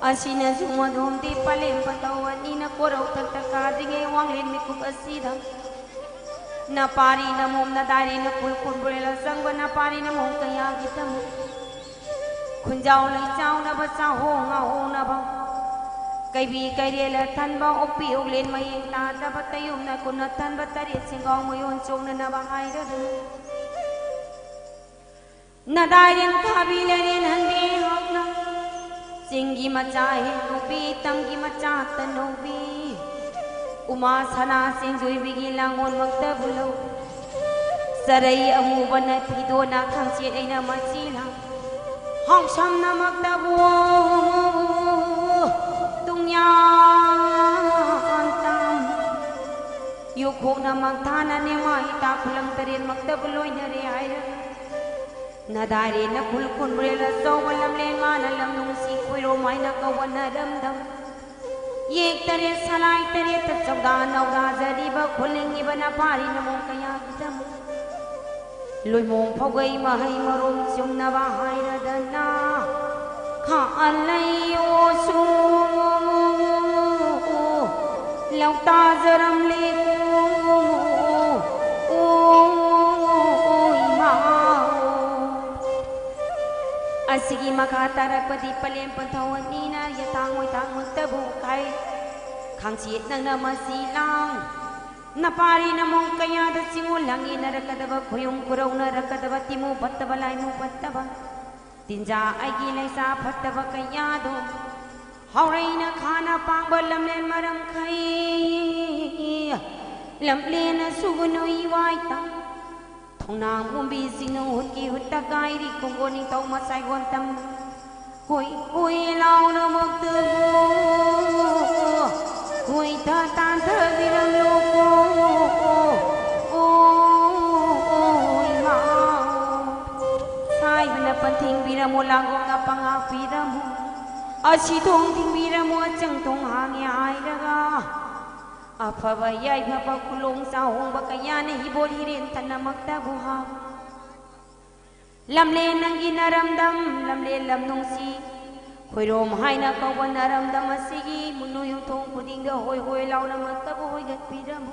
ꯑꯁꯤꯅꯁꯨ ꯃꯗꯣꯝꯗꯤ ꯄꯂꯦꯝ ꯄꯟꯊꯧ ꯑꯅꯤꯅ ꯀꯣꯔꯧꯊꯛꯇ ꯀꯥꯗ꯭ꯔꯤꯉꯩ ꯋꯥꯡꯂꯦꯟ ꯃꯤꯀꯨꯞ ꯑꯁꯤꯗ ꯅꯄꯥꯔꯤ ꯅꯃꯣꯝ ꯅꯗꯥꯏꯔꯤ ꯅꯀꯨꯜ ꯀꯨꯟꯕ꯭ꯔꯦꯜ ꯑꯆꯪꯕ ꯅꯄꯥꯔꯤ ꯅꯃꯣꯝ ꯀꯌꯥꯒꯤꯗꯃꯛ ꯈꯨꯟꯖꯥꯎ ꯂꯩꯆꯥꯎꯅꯕ ꯆꯥꯍꯣꯡ ꯉꯥꯍꯣꯡꯅꯕ ꯀꯩꯕꯤ ꯀꯩꯔꯦꯜ ꯑꯊꯟꯕ ꯑꯣꯛꯄꯤ ꯑꯣꯛꯂꯦꯟ ꯃꯌꯦꯡ ꯇꯥꯗꯕ ꯇꯌꯨꯝꯅ ꯀꯨꯟ ꯑꯊꯟꯕ ꯇꯔꯦꯠ ꯁꯦꯡꯒꯥꯎ ꯃꯌꯣꯟ ꯆꯣꯡꯅꯅꯕ ꯍꯥꯏꯔꯗꯨꯅ ꯅꯗꯥꯏꯔꯦꯟ ꯊꯥꯕꯤ ꯂꯩꯔꯦꯟ ꯍꯟꯕꯤ ꯍꯥꯛꯅ ꯆꯤꯡꯒꯤ ꯃꯆꯥ ꯍꯦꯟ ꯅꯨꯄꯤ ꯇꯝꯒꯤ ꯃꯆꯥ ꯇꯅꯧꯕꯤ ꯎꯃꯥ ꯁꯅꯥ ꯁꯤꯡꯖꯣꯏꯕꯤꯒꯤ ꯂꯥꯡꯒꯣꯜꯃꯛꯇꯕꯨ ꯂꯧ ꯆꯔꯩ ꯑꯃꯨꯕꯅ ꯐꯤꯗꯣꯅ ꯈꯪꯆꯦꯠ ꯑꯩꯅ ꯃꯆꯤꯅ ꯍꯥꯎꯁꯝꯅꯃꯛꯇꯕꯨ ꯇꯨꯡꯌꯥꯟ ꯇꯝ ꯌꯨꯈꯣꯛꯅ ꯃꯪꯊꯥꯅꯅꯦ ꯃꯥꯏ ꯇꯥ ꯈꯨꯂꯪ ꯇꯔꯦꯠꯃꯛꯇꯕꯨ ꯂꯣꯏꯅꯔꯦ ꯍꯥꯏꯔꯒ ꯅꯗꯥꯏꯔꯦꯅ ꯈꯨꯜ ꯈꯨꯟꯕ꯭ꯔꯦꯜ ꯑꯆꯧꯕ ꯂꯝꯂꯦꯟ ꯃꯥꯅ ꯂꯝ ꯅꯨꯡꯁꯤ ꯈꯣꯏꯔꯣꯝ ꯍꯥꯏꯅ ꯀꯧꯕ ꯅꯔꯝꯗꯝ ꯌꯦꯛ ꯇꯔꯦꯠ ꯁꯂꯥꯏ ꯇꯔꯦꯠꯇ ꯆꯧꯗꯥ ꯅꯧꯗꯥꯖꯔꯤꯕ ꯈꯨꯂꯤꯡꯉꯤꯕ ꯅꯄꯥꯔꯤ ꯅꯃꯣ ꯀꯌꯥꯒꯤꯗꯃꯛ ꯂꯣꯏꯃꯣꯡ ꯐꯧꯒꯩ ꯃꯍꯩ ꯃꯔꯣꯡ ꯆꯨꯝꯅꯕ ꯍꯥꯏꯔꯗꯅ ꯈꯥꯛꯑ ꯂꯩꯌꯣꯁꯨ ꯂꯧꯇꯥꯖꯔꯝꯂꯦꯀꯣ ꯏꯃꯥ꯫ ꯑꯁꯤꯒꯤ ꯃꯈꯥ ꯇꯥꯔꯛꯄꯗꯤ ꯄꯂꯦꯝ ꯄꯟꯊꯧ ꯑꯅꯤꯅ ꯌꯦꯇꯥꯡ ꯑꯣꯏꯇꯥꯡꯃꯛꯇꯕꯨ ꯀꯥꯏ ꯈꯥꯡꯆꯦꯠ ꯅꯪꯅ ꯃꯁꯤ ꯂꯥꯡ ꯅꯄꯥꯔꯤ ꯅꯃꯣꯡ ꯀꯌꯥꯗ ꯆꯤꯡꯉꯨ ꯂꯥꯡꯉꯦꯅꯔꯛꯀꯗꯕ ꯈꯨꯌꯨꯝ ꯈꯨꯔꯧꯅꯔꯛꯀꯗꯕ ꯇꯤꯃꯨ ꯐꯠꯇꯕ ꯂꯥꯏꯃꯨ ꯐꯠꯇꯕ ꯇꯤꯟꯖꯥ ꯑꯩꯒꯤ ꯂꯩꯁꯥ ꯐꯠꯇꯕ ꯀꯌꯥꯗꯣ ꯍꯧꯔꯩꯅ ꯈꯥꯅ ꯄꯥꯡꯕ ꯂꯝꯂꯦꯟ ꯃꯔꯝꯈꯩ ꯂꯝꯂꯦꯟ ꯑꯁꯨꯒꯅꯨ ꯏꯋꯥꯏꯇ ꯊꯣꯡꯅꯥꯡ ꯃꯨꯝꯕꯤꯁꯤꯡꯅ ꯍꯨꯠꯀꯤ ꯍꯨꯠꯇ ꯀꯥꯏꯔꯤ ꯀꯣꯡꯒꯣꯟ ꯅꯤꯡꯊꯧ ꯃꯁꯥꯏꯒꯣꯟ ꯇꯝꯅ ꯍꯨꯏ ꯍꯨꯏ ꯂꯥꯎꯅꯃꯛꯇꯕꯨ ꯍꯨꯏ ꯊ ꯇꯥꯟꯊꯕꯤꯔꯝꯂꯣꯀꯣ꯫ ꯑꯣ, ꯑꯣ, ꯏꯃꯥ꯫ ꯁꯥꯏꯕꯅ ꯄꯟꯊꯤꯡꯕꯤꯔꯝꯃꯣ, ꯂꯥꯡꯒꯣꯡꯅ ꯄꯉꯥꯛꯄꯤꯔꯝꯃꯣ꯫ ꯑꯁꯤ ꯊꯣꯡ ꯊꯤꯡꯕꯤꯔꯝꯃꯣ, ꯑꯆꯪ ꯊꯣꯡ ꯍꯥꯡꯉꯦ ꯍꯥꯏꯔꯒ꯫ ꯑꯐꯕ ꯌꯥꯏꯐꯕ ꯈꯨꯂꯣꯡ ꯆꯥꯍꯣꯡꯕ ꯀꯌꯥꯅ ꯍꯤꯕꯣꯠ ꯍꯤꯔꯦꯟ ꯊꯟꯅꯃꯛꯇꯕꯨ ꯍꯥꯎ꯫ ꯂꯝꯂꯦꯟ ꯅꯪꯒꯤ ꯅꯔꯝꯗꯝ, ꯂꯝꯂꯦꯟ ꯂꯝ ꯅꯨꯡꯁꯤ, ꯈꯣꯏꯔꯣꯝ ꯍꯥꯏꯅ ꯀꯧꯕ ꯅꯔꯝꯗꯝ ꯑꯁꯤꯒꯤ ꯃꯨꯟꯅꯨ ꯌꯨꯝꯊꯣꯡ ꯈꯨꯗꯤꯡꯗ ꯍꯣꯏ ꯍꯣꯏ ꯂꯥꯎꯅꯃꯛꯇꯕꯨ ꯍꯣꯏꯒꯠꯄꯤꯔꯝꯃꯨ꯫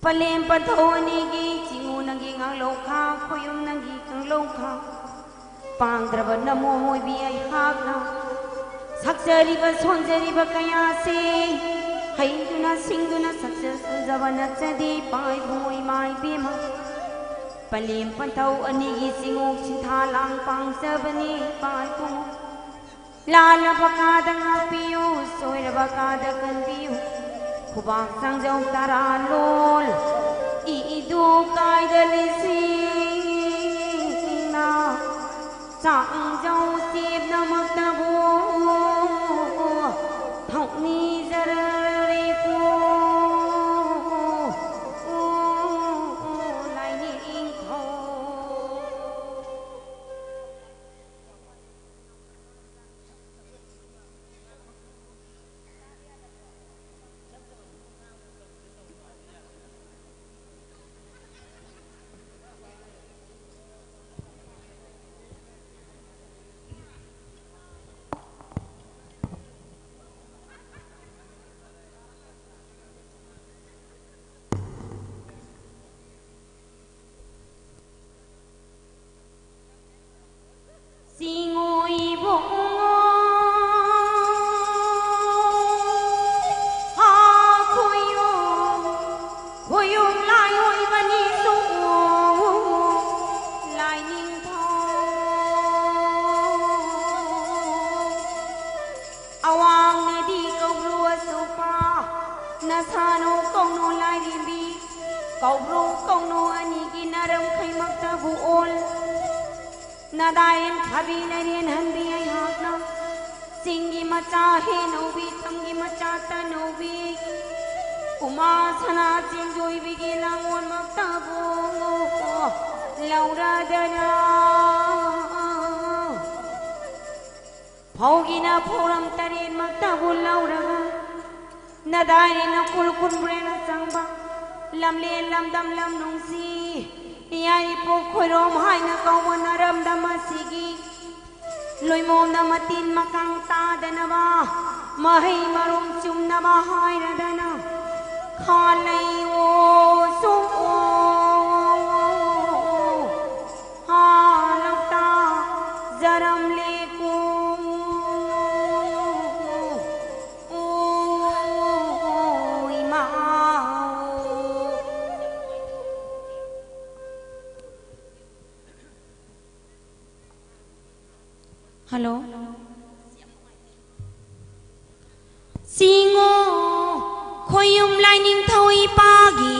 ꯄꯂꯦꯝ ꯄꯟꯊꯧ ꯑꯅꯤꯒꯤ ꯆꯤꯡꯉꯨ ꯅꯪꯒꯤ ꯉꯥꯡꯂꯧꯈꯥ, ꯈꯣꯌꯨꯝ ꯅꯪꯒꯤ ꯀꯪꯂꯧꯈꯥ, ꯄꯥꯡꯗ꯭ꯔꯕ ꯅꯃꯣ ꯃꯣꯏꯕꯤ ꯑꯩꯍꯥꯛꯅ ꯁꯛꯆꯔꯤꯕ ꯁꯣꯟꯖꯔꯤꯕ ꯀꯌꯥꯁꯦ ꯍꯩꯗꯨꯅ ꯁꯤꯡꯗꯨꯅ ꯁꯛꯆ ꯁꯣꯟꯖꯕ ꯅꯠꯆꯗꯦ ꯏꯄꯥ ꯏꯕꯨꯡ ꯏꯃꯥ ꯏꯕꯦꯝꯃ꯫ ꯄꯂꯦꯝ ꯄꯟꯊꯧ ꯑꯅꯤꯒꯤ ꯆꯤꯡꯉꯨ ꯁꯤꯟꯊꯥ ꯂꯥꯡ ꯄꯥꯡꯖꯕꯅꯤ ꯏꯄꯥ ꯏꯕꯨꯡ꯫ ꯂꯥꯜꯂꯕ ꯀꯥꯗ ꯉꯥꯛꯄꯤꯌꯨ, ꯁꯣꯏꯔꯕ ꯀꯥꯗ ꯀꯟꯕꯤꯌꯨ꯫ ꯈꯨꯕꯥꯛ ꯁꯥꯡꯖꯧ ꯇꯔꯥ ꯂꯣꯜ ꯏꯗꯨ ꯀꯥꯏꯗ ꯂꯤꯁꯤꯡꯅ ꯆꯥꯡꯖꯧ ꯆꯦꯞꯅꯃꯛꯇꯕꯨ ꯊꯧꯅꯤꯖꯔꯔꯦꯀꯣ ꯂꯥꯏꯅꯤꯡꯊꯧ꯫ ꯆꯤꯡꯉꯣꯏꯕꯨꯡꯉꯣ, ꯍꯥ ꯈꯣꯏꯌꯨꯝ, ꯈꯣꯏꯌꯨꯝ ꯂꯥꯏꯑꯣꯏꯕꯅꯤ ꯆꯨꯝꯃꯣ, ꯂꯥꯏꯅꯤꯡꯊꯧ꯫ ꯑꯋꯥꯡꯅꯗꯤ ꯀꯧꯕ꯭ꯔꯨ ꯑꯆꯧꯕ, ꯅꯁꯥꯅꯨ ꯀꯧꯅꯨ ꯂꯥꯏꯔꯦꯝꯕꯤ, ꯀꯧꯕ꯭ꯔꯨ ꯀꯧꯅꯨ ꯑꯅꯤꯒꯤ ꯅꯔꯝꯈꯩꯃꯛꯇꯕꯨ ꯑꯣꯜ꯫ ꯅꯗꯥꯏꯔꯦꯟ ꯈꯥꯕꯤ ꯂꯩꯔꯦꯟ ꯍꯟꯕꯤ ꯑꯩꯍꯥꯛꯅ, ꯆꯤꯡꯒꯤ ꯃꯆꯥ ꯍꯦꯟꯅꯧꯕꯤ, ꯇꯝꯒꯤ ꯃꯆꯥ ꯇꯅꯧꯕꯤ, ꯎꯃꯥ ꯁꯅꯥ ꯆꯦꯟꯖꯣꯏꯕꯤꯒꯤ ꯂꯥꯡꯑꯣꯜꯃꯛꯇꯕꯨ ꯂꯧꯔꯗꯅ꯫ ꯐꯧꯒꯤꯅ ꯐꯧꯔꯝ ꯇꯔꯦꯠꯃꯛꯇꯕꯨ ꯂꯧꯔꯒ, ꯅꯗꯥꯏꯅ ꯈꯨꯜ ꯈꯨꯟꯕ꯭ꯔꯦꯅ ꯆꯪꯕ ꯂꯝꯂꯦꯟ ꯂꯝꯗꯝ ꯂꯝ ꯅꯨꯡꯁꯤ ꯌꯥꯏꯔꯤꯄꯣꯛ ꯈꯣꯏꯔꯣꯝ ꯍꯥꯏꯅ ꯀꯧꯕ ꯅꯔꯝꯗꯝ ꯑꯁꯤꯒꯤ ꯂꯣꯏꯃꯣꯝꯗ ꯃꯇꯤꯟ ꯃꯀꯥꯡ ꯇꯥꯗꯅꯕ, ꯃꯍꯩ ꯃꯔꯣꯡ ꯆꯨꯝꯅꯕ ꯍꯥꯏꯔꯗꯅ ꯈꯥ ꯂꯩꯑꯣ ꯁꯣꯛꯑꯣ꯫ ꯍꯥ ꯂꯣꯛꯇꯥꯛ ꯖꯔꯝꯂꯦꯀꯣ꯫ ꯑꯣ ꯏꯃꯥ꯫ ꯍꯜꯂꯣ꯫ ꯆꯤꯡꯉꯣ ꯈꯣꯌꯨꯝ ꯂꯥꯏꯅꯤꯡꯊꯧ ꯏꯄꯥꯒꯤ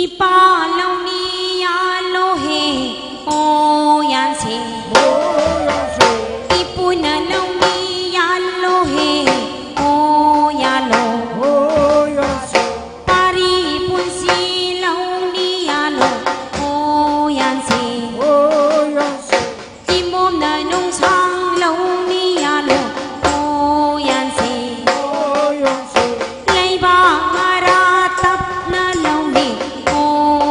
ꯏꯄꯥ ꯂꯧꯅꯤ ꯌꯥꯜꯂꯣ ꯍꯦ, ꯑꯣ ꯌꯥꯟꯁꯦ꯫ ꯏꯄꯨꯅ ꯂꯧꯅꯤ ꯌꯥꯜꯂꯣ ꯍꯦ, ꯑꯣ ꯌꯥꯜꯂꯣ꯫ ꯄꯥꯔꯤ ꯄꯨꯟꯁꯤ ꯂꯧꯅꯤ ꯌꯥꯜꯂꯣ, ꯑꯣ ꯌꯥꯟꯁꯦ꯫ ꯏꯃꯣꯝꯅ ꯅꯨꯡꯁꯥꯡ ꯂꯧꯅꯤ ꯌꯥꯜꯂꯣ, ꯑꯣ ꯌꯥꯟꯁꯦ꯫ ꯂꯩꯕꯥꯛ ꯃꯔꯥ ꯇꯞꯅ ꯂꯧꯅꯤ, ꯑꯣ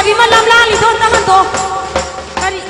ꯀꯔꯤ ꯃ ꯂꯝ ꯂꯥꯜꯂꯤꯗꯣ ꯅꯃꯟꯗꯣ? ꯀꯔꯤ?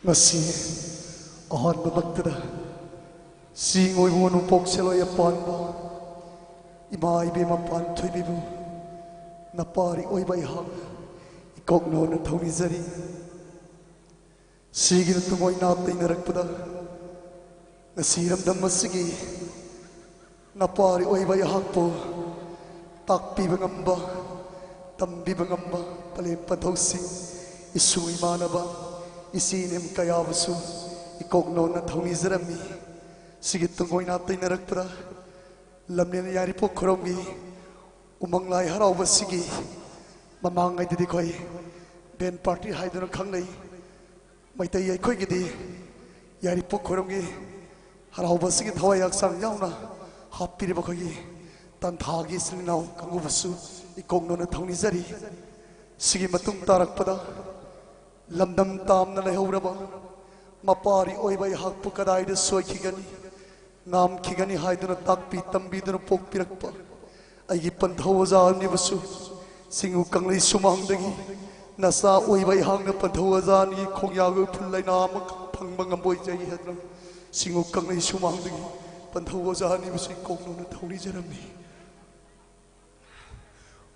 ꯉꯁꯤ ꯑꯍꯥꯟꯕꯃꯛꯇꯗ ꯆꯤꯡ ꯑꯣꯏꯕ ꯅꯣꯡꯄꯣꯛ ꯁꯦꯜꯍꯣꯏ ꯑꯄꯥꯟꯕ ꯏꯃꯥ ꯏꯕꯦꯝꯃ ꯄꯥꯟꯊꯣꯏꯕꯤꯕꯨ ꯅꯄꯥꯔꯤ ꯑꯣꯏꯕ ꯑꯩꯍꯥꯛ ꯏꯀꯣꯛꯅꯣꯅ ꯊꯧꯅꯤꯖꯔꯤ꯫ ꯁꯤꯒꯤ ꯇꯨꯡꯑꯣꯏ ꯅꯥ ꯇꯩꯅꯔꯛꯄꯗ ꯉꯁꯤ ꯏꯔꯝꯗꯝ ꯑꯁꯤꯒꯤ ꯅꯄꯥꯔꯤ ꯑꯣꯏꯕ ꯑꯩꯍꯥꯛꯄꯨ ꯇꯥꯛꯄꯤꯕ ꯉꯝꯕ, ꯇꯝꯕꯤꯕ ꯉꯝꯕ ꯄꯂꯦꯝ ꯄꯟꯊꯧꯁꯤꯡ, ꯏꯁꯨꯡ ꯏꯃꯥꯟꯅꯕ, ꯏꯆꯦ ꯏꯅꯦꯝ ꯀꯌꯥꯕꯨꯁꯨ ꯏꯀꯣꯛꯅꯣꯅ ꯊꯧꯅꯤꯖꯔꯝꯃꯤ꯫ ꯁꯤꯒꯤ ꯇꯨꯡꯑꯣꯏ ꯅꯥ ꯇꯩꯅꯔꯛꯄꯗ ꯂꯝꯂꯦꯟ ꯌꯥꯏꯔꯤꯄꯣꯛ ꯈꯨꯔꯝꯒꯤ ꯎꯃꯪ ꯂꯥꯏ ꯍꯔꯥꯎꯕꯁꯤꯒꯤ ꯃꯃꯥꯡꯉꯩꯗꯗꯤ ꯑꯩꯈꯣꯏ ꯕꯦꯟ ꯄꯥꯔꯇꯤ ꯍꯥꯏꯗꯨꯅ ꯈꯪꯅꯩ꯫ ꯃꯩꯇꯩ ꯑꯩꯈꯣꯏꯒꯤꯗꯤ ꯌꯥꯏꯔꯤꯄꯣꯛ ꯈꯨꯔꯝꯒꯤ ꯍꯔꯥꯎꯕꯁꯤꯒꯤ ꯊꯋꯥꯏ ꯍꯛꯆꯥꯡ ꯌꯥꯎꯅ ꯍꯥꯞꯄꯤꯔꯤꯕ ꯑꯩꯈꯣꯏꯒꯤ ꯇꯟꯊꯥꯒꯤ ꯏꯆꯤꯜ ꯏꯅꯥꯎ ꯀꯥꯡꯕꯨꯕꯨꯁꯨ ꯏꯀꯣꯛꯅꯣꯅ ꯊꯧꯅꯤꯖꯔꯤ꯫ ꯁꯤꯒꯤ ꯃꯇꯨꯡ ꯇꯥꯔꯛꯄꯗ ꯂꯝꯗꯝ ꯇꯥꯝꯅ ꯂꯩꯍꯧꯔꯕ ꯃꯄꯥꯔꯤ ꯑꯣꯏꯕ ꯑꯩꯍꯥꯛꯄꯨ ꯀꯗꯥꯏꯗ ꯁꯣꯏꯈꯤꯒꯅꯤ, ꯉꯥꯝꯈꯤꯒꯅꯤ ꯍꯥꯏꯗꯨꯅ ꯇꯥꯛꯄꯤ ꯇꯝꯕꯤꯗꯨꯅ ꯄꯣꯛꯄꯤꯔꯛꯄ ꯑꯩꯒꯤ ꯄꯟꯊꯧ ꯑꯣꯖꯥ ꯑꯅꯤꯕꯨꯁꯨ ꯆꯤꯡꯉꯨ ꯀꯪꯂꯩ ꯁꯨꯃꯥꯡꯗꯒꯤ ꯅꯆꯥ ꯑꯣꯏꯕ ꯑꯩꯍꯥꯛꯅ ꯄꯟꯊꯧ ꯑꯣꯖꯥ ꯑꯅꯤꯒꯤ ꯈꯣꯡꯌꯥꯒ ꯎꯐꯨꯜ ꯂꯩꯅꯥ ꯑꯃ ꯐꯪꯕ ꯉꯝꯕ ꯑꯣꯏꯖꯩ ꯍꯥꯏꯗꯨꯅ ꯆꯤꯡꯉꯨ ꯀꯪꯂꯩ ꯁꯨꯃꯥꯡꯗꯒꯤ ꯄꯟꯊꯧ ꯑꯣꯖꯥ ꯑꯅꯤꯕꯨꯁꯨ ꯏꯀꯣꯛꯅꯣꯅ ꯊꯧꯅꯤꯖꯔꯝꯃꯤ꯫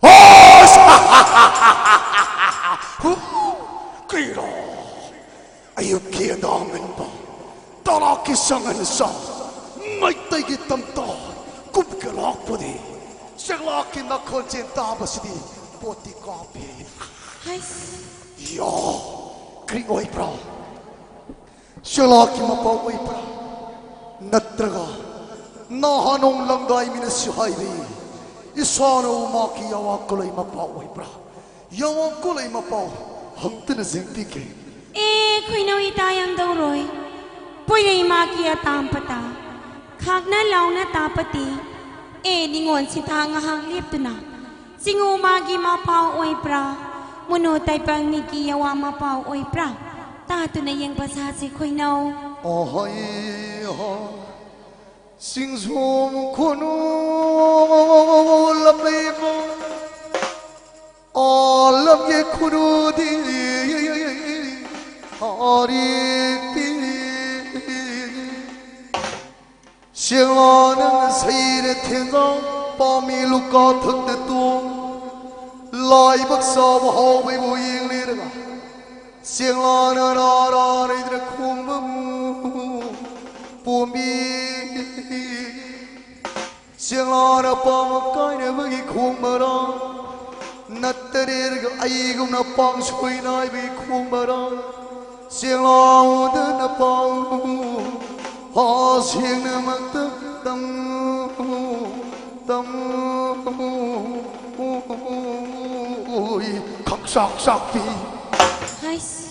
ꯍꯣꯁ! ꯀꯔꯤꯔꯣ? ꯑꯌꯨꯛꯀꯤ ꯑꯗꯥꯡ ꯉꯟꯕ, ꯇꯔꯥꯛꯀꯤ ꯁꯪꯍꯟ ꯁꯥ, ꯃꯩꯇꯩꯒꯤ ꯇꯝꯇꯥ ꯀꯨꯝꯀ ꯂꯥꯛꯄꯗꯤ, ꯆꯦꯛꯂꯥꯛꯀꯤ ꯅꯥꯈꯣꯟꯖꯦꯜ ꯇꯥꯕꯁꯤꯗꯤ ꯄꯣꯠꯇꯤ ꯀꯥꯞꯄꯦ꯫ ꯍꯩꯁ! ꯌꯥ! ꯀꯔꯤ ꯑꯣꯏꯕ꯭ꯔꯥ? ꯆꯦꯛꯂꯥꯛꯀꯤ ꯃꯄꯥꯎ ꯑꯣꯏꯕ꯭ꯔꯥ? ꯅꯠꯇ꯭ꯔꯒ ꯅꯍꯥꯅꯣꯡ ꯂꯪꯗꯥꯏ ꯃꯤꯅꯁꯨ ꯍꯥꯏꯔꯤ, ꯏꯁꯥꯅ ꯎꯃꯥꯀꯤ ꯌꯥꯋꯥ ꯀꯨꯂꯩ ꯃꯄꯥꯎ ꯑꯣꯏꯕ꯭ꯔꯥ? ꯌꯥꯋꯥ ꯀꯨꯂꯩ ꯃꯄꯥꯎ ꯍꯪꯇꯅ ꯌꯦꯡꯕꯤꯒꯦ꯫ ꯑꯦ, ꯈꯣꯏꯅꯧ ꯏꯇꯥ ꯌꯥꯡꯗꯧꯔꯣꯏ, ꯄꯣꯏꯔꯩ ꯃꯥꯀꯤ ꯑꯇꯥꯝꯄꯇ, ꯈꯥꯛꯅ ꯂꯥꯎꯅ ꯇꯥꯄꯇꯤ꯫ ꯑꯦ, ꯅꯤꯉꯣꯟ ꯁꯤꯟꯊꯥ ꯉꯥꯏꯍꯥꯛ ꯂꯦꯞꯇꯨꯅ, ꯆꯤꯡꯉꯨ ꯃꯥꯒꯤ ꯃꯄꯥꯎ ꯑꯣꯏꯕ꯭ꯔꯥ? ꯃꯨꯅꯨ ꯇꯥꯏꯄꯪ ꯃꯤꯒꯤ ꯌꯥꯋꯥ ꯃꯄꯥꯎ ꯑꯣꯏꯕ꯭ꯔꯥ? ꯇꯥꯇꯨꯅ ꯌꯦꯡꯕ ꯁꯥꯁꯤ ꯈꯣꯏꯅꯧ꯫ ꯑꯍꯩ ꯍꯥ, ꯆꯤꯡꯖꯣꯝ ꯈꯨꯅꯨ ꯂꯝꯂꯩꯕ, ꯑꯥ ꯂꯝꯒꯤ ꯈꯨꯅꯨꯗꯤ, ꯑꯥ ꯑꯔꯤꯛꯇꯤ ꯁꯦꯡꯂꯥꯅ ꯁꯩꯔ ꯊꯦꯟꯖꯥꯎ ꯄꯥꯝꯃꯤ ꯂꯨꯀꯥ ꯊꯛꯇ ꯇꯣꯡ ꯂꯥꯏꯕꯛ ꯆꯥꯎꯕ ꯍꯥꯎꯕꯩꯕꯨ ꯌꯦꯡꯂꯤꯔꯒ ꯁꯦꯡꯂꯥꯅ ꯔꯥꯔꯥꯔꯩꯗ꯭ꯔ ꯈꯣꯡꯕꯕꯨ ꯄꯣꯝꯕꯤ ꯁꯦꯡꯂꯥꯅ ꯄꯥꯝꯕ ꯀꯥꯏꯅꯕꯒꯤ ꯈꯣꯡꯕꯔꯥ? ꯅꯠꯇꯔꯦꯔꯒ ꯑꯩꯒꯨꯝꯅ ꯄꯥꯡꯁꯣꯏ ꯅꯥꯏꯕꯒꯤ ꯈꯣꯡꯕꯔꯥ? ꯁꯦꯡꯂꯥꯎꯗꯅ ꯄꯥꯎ ꯍꯥ ꯁꯦꯡꯅꯃꯛꯇ ꯇꯝꯃꯨ, ꯇꯝꯃꯨ꯫ ꯈꯪꯆꯥꯛ ꯆꯥꯛꯄꯤ꯫ ꯍꯩꯁ꯫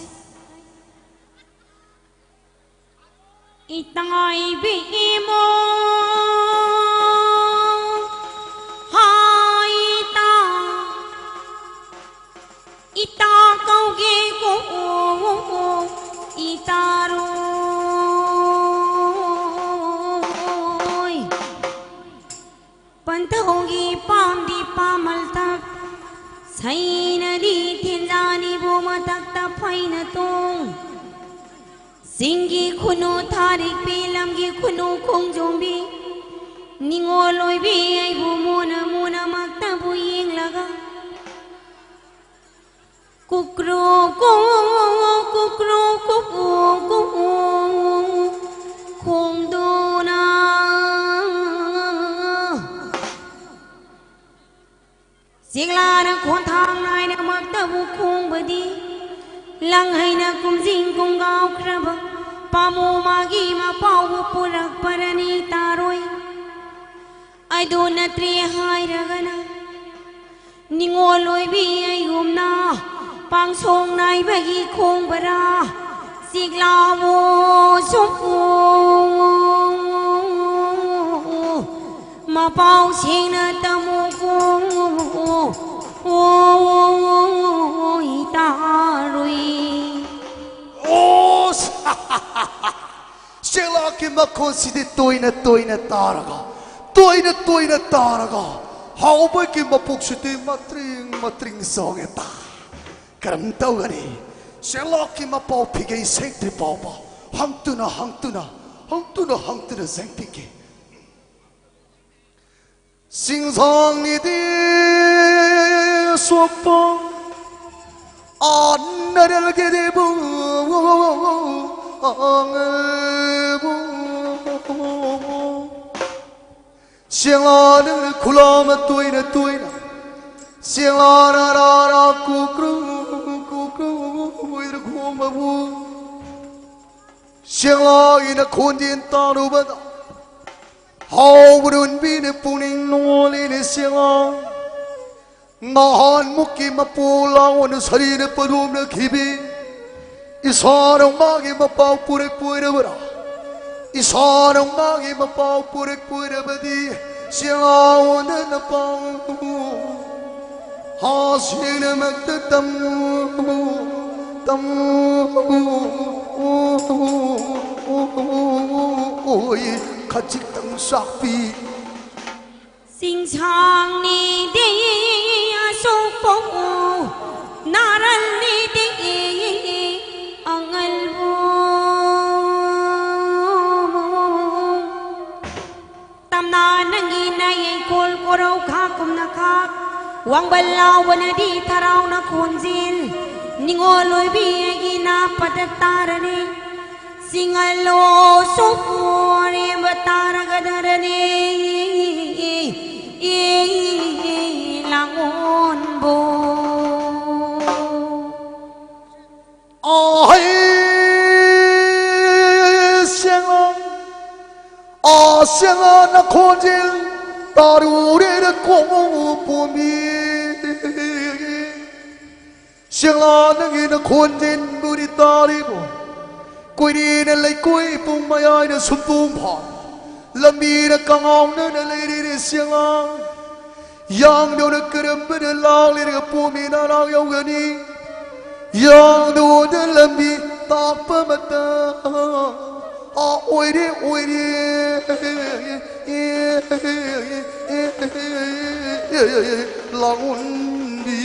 ꯏꯇꯥ ꯏꯕꯦꯝꯃ, ꯍꯥꯏ ꯏꯇꯥ, ꯏꯇꯥ ꯀꯧꯒꯦ ꯀꯣ, ꯏꯇꯥꯔꯣꯏ꯫ ꯄꯟꯊꯧꯒꯤ ꯄꯥꯝꯗꯤ ꯄꯥꯃꯜ ꯊꯛ, ꯁꯩꯅꯔꯤ ꯊꯤꯟꯖꯥꯅꯤꯕꯨ ꯃꯊꯛꯇ ꯐꯩꯅ ꯇꯣꯡ꯫ ꯆꯤꯡꯒꯤ ꯈꯨꯅꯨ ꯊꯥꯔꯤꯛꯄꯤ, ꯂꯝꯒꯤ ꯈꯨꯅꯨ ꯈꯣꯡꯖꯣꯝꯕꯤ, ꯅꯤꯉꯣꯜ ꯑꯣꯏꯕꯤ ꯑꯩꯕꯨ ꯃꯨꯅ ꯃꯨꯅꯃꯛꯇꯕꯨ ꯌꯦꯡꯂꯒ ꯀꯨꯀ꯭ꯔꯨ ꯀꯨ, ꯀꯨꯀ꯭ꯔꯨ ꯀꯨ, ꯀꯨ, ꯈꯣꯡꯗꯨꯅ ꯆꯦꯛꯂꯥꯅ ꯈꯣꯟꯊꯥꯡ ꯅꯥꯏꯅꯃꯛꯇꯕꯨ ꯈꯣꯡꯕꯗꯤ ꯂꯪ ꯍꯩꯅ ꯀꯨꯝꯖꯤꯡ ꯀꯨꯝꯒꯥꯎꯈ꯭ꯔꯕ ꯄꯥꯃꯨ ꯃꯥꯒꯤ ꯃꯄꯥꯎꯕꯨ ꯄꯨꯔꯛꯄꯔꯅꯤ ꯇꯥꯔꯣꯏ꯫ ꯑꯗꯨ ꯅꯠꯇ꯭ꯔꯦ ꯍꯥꯏꯔꯒꯅ ꯅꯤꯉꯣꯜ ꯑꯣꯏꯕꯤ ꯑꯩꯒꯨꯝꯅ ꯄꯥꯡꯁꯣꯡ ꯅꯥꯏꯕꯒꯤ ꯈꯣꯡꯕꯔꯥ? ꯆꯤꯛꯂꯥꯎ ꯁꯨꯝ ꯃꯄꯥꯎ ꯁꯦꯡꯅ ꯇꯝꯃꯨꯀꯣ꯫ ꯏꯇꯥꯔꯨꯏ꯫ ꯑꯣ! ꯆꯦꯛꯂꯥꯛꯀꯤ ꯃꯈꯣꯟꯁꯤꯗꯤ ꯇꯣꯏꯅ ꯇꯣꯏꯅ ꯇꯥꯔꯒ, ꯇꯣꯏꯅ ꯇꯣꯏꯅ ꯇꯥꯔꯒ, ꯍꯥꯎꯕꯒꯤ ꯃꯄꯣꯛꯁꯤꯗꯤ ꯃꯇ꯭ꯔꯤꯡ ꯃꯇ꯭ꯔꯤꯡ ꯆꯣꯡꯉꯦ ꯇꯥ꯫ ꯀꯔꯝ ꯇꯧꯒꯅꯤ? ꯁꯦꯂꯥꯛꯀꯤ ꯃꯄꯥꯎ ꯐꯤꯒꯩ ꯁꯦꯡꯗ꯭ꯔꯤ ꯐꯥꯎꯕ ꯍꯪꯇꯨꯅ ꯍꯪꯇꯨꯅ ꯍꯪꯇꯨꯅ ꯍꯪꯇꯨꯅ ꯁꯦꯡꯄꯤꯒꯦ꯫ ꯁꯤꯡꯖꯥꯡꯅꯤꯗꯤ ꯁꯣꯛꯄ ꯑꯅꯔꯦꯜꯒꯤꯗꯤꯕꯨ ꯑꯉꯕꯨ ꯁꯦꯡꯂꯥꯅ ꯈꯨꯂꯥ ꯑꯃ ꯇꯣꯏꯅ ꯇꯣꯏꯅ ꯁꯦꯡꯂꯥꯅ ꯔꯥ ꯔꯥ ꯀꯨꯀ꯭ꯔꯨ ꯀꯨꯀ꯭ꯔꯨ ꯑꯣꯏꯅ ꯈꯣꯡꯕꯕꯨ ꯁꯦꯡꯂꯥꯒꯤꯅ ꯈꯣꯟꯖꯦꯜ ꯇꯥꯔꯨꯕꯗ ꯍꯥꯎꯕ ꯔꯨꯟꯕꯤꯅ ꯄꯨꯛꯅꯤꯡ ꯅꯣꯜꯂꯤꯅꯦ ꯁꯦꯡꯂꯥ꯫ ꯅꯍꯥꯟꯃꯨꯛꯀꯤ ꯃꯄꯨ ꯂꯥꯡꯑꯣꯟ ꯁꯥꯔꯤꯅ ꯄꯗꯣꯝꯅꯈꯤꯕꯤ ꯏꯁꯥꯅ ꯃꯥꯒꯤ ꯃꯄꯥꯎ ꯄꯨꯔꯛꯄ ꯑꯣꯏꯔꯕ꯭ꯔꯥ? ꯏꯁꯥꯅ ꯃꯥꯒꯤ ꯃꯄꯥꯎ ꯄꯨꯔꯛꯄ ꯑꯣꯏꯔꯕꯗꯤ ꯁꯦꯡꯂꯥꯑꯣꯟꯗꯅ ꯄꯥꯎ ꯍꯥꯁꯤꯅꯃꯛꯇ ꯇꯝꯃꯨ ꯇꯝꯃꯨ ꯑꯣꯏ ꯈꯖꯤꯛꯇꯪ ꯁꯥꯛꯄꯤ꯫ ꯁꯤꯡꯁꯥꯡꯅꯤꯗꯤ ꯑꯁꯣꯛꯄꯧ ꯅꯥꯔꯜꯅꯤꯗꯤ ꯑꯉꯜꯕꯨ ꯇꯝꯅꯥ ꯅꯪꯒꯤ ꯅꯌꯩꯀꯣꯜ ꯀꯣꯔꯧ ꯈꯥꯛ ꯀꯨꯝꯅ ꯈꯥꯛ ꯋꯥꯡꯕꯜ ꯂꯥꯎꯕꯅꯗꯤ ꯊꯔꯥꯎꯅ ꯈꯣꯟꯖꯦꯜ ꯅꯤꯉꯣꯜ ꯑꯣꯏꯕꯤ ꯑꯩꯒꯤ ꯅꯥꯄꯗ ꯇꯥꯔꯅꯤ꯫ ꯁꯤꯡꯍꯜꯂꯣ ꯁꯣꯛꯄꯣꯔꯦꯝꯕ ꯇꯥꯔꯒꯗꯔꯅꯤ ꯂꯥꯡꯑꯣꯟꯕꯣ꯫ ꯑꯍꯩ ꯁꯦꯡꯂꯥ ꯑꯥ ꯁꯦꯡꯂꯥ ꯅꯈꯣꯟꯖꯦꯜ ꯇꯥꯔꯨꯔꯦꯗ ꯈꯣꯡꯎꯞ ꯄꯣꯝꯕꯤ꯫ ꯁꯦꯡꯂꯥ ꯅꯪꯒꯤ ꯅꯈꯣꯟꯖꯦꯜꯕꯨꯗꯤ ꯇꯥꯔꯤꯕꯣ? ꯀꯣꯏꯔꯦꯅ ꯂꯩꯀꯣꯏ ꯄꯨꯡ ꯃꯌꯥꯏꯗ ꯁꯨꯝꯇꯣꯡ ꯐꯥꯎ ꯂꯝꯕꯤꯗ ꯀꯉꯥꯎꯅꯅ ꯂꯩꯔꯤꯔꯦ ꯁꯦꯡꯂꯥ꯫ ꯌꯥꯡꯗꯧꯅ ꯀꯔꯝꯕꯅ ꯂꯥꯛꯂꯤꯔꯒ ꯄꯣꯝꯃꯤ ꯅꯥꯔꯥ ꯌꯧꯒꯅꯤ? ꯌꯥꯡꯗꯧꯗ ꯂꯝꯕꯤ ꯇꯥꯛꯄ ꯃꯇꯝ ꯑꯥ ꯑꯣꯏꯔꯦ ꯑꯣꯏꯔꯦ ꯂꯥꯛꯎꯟꯕꯤ꯫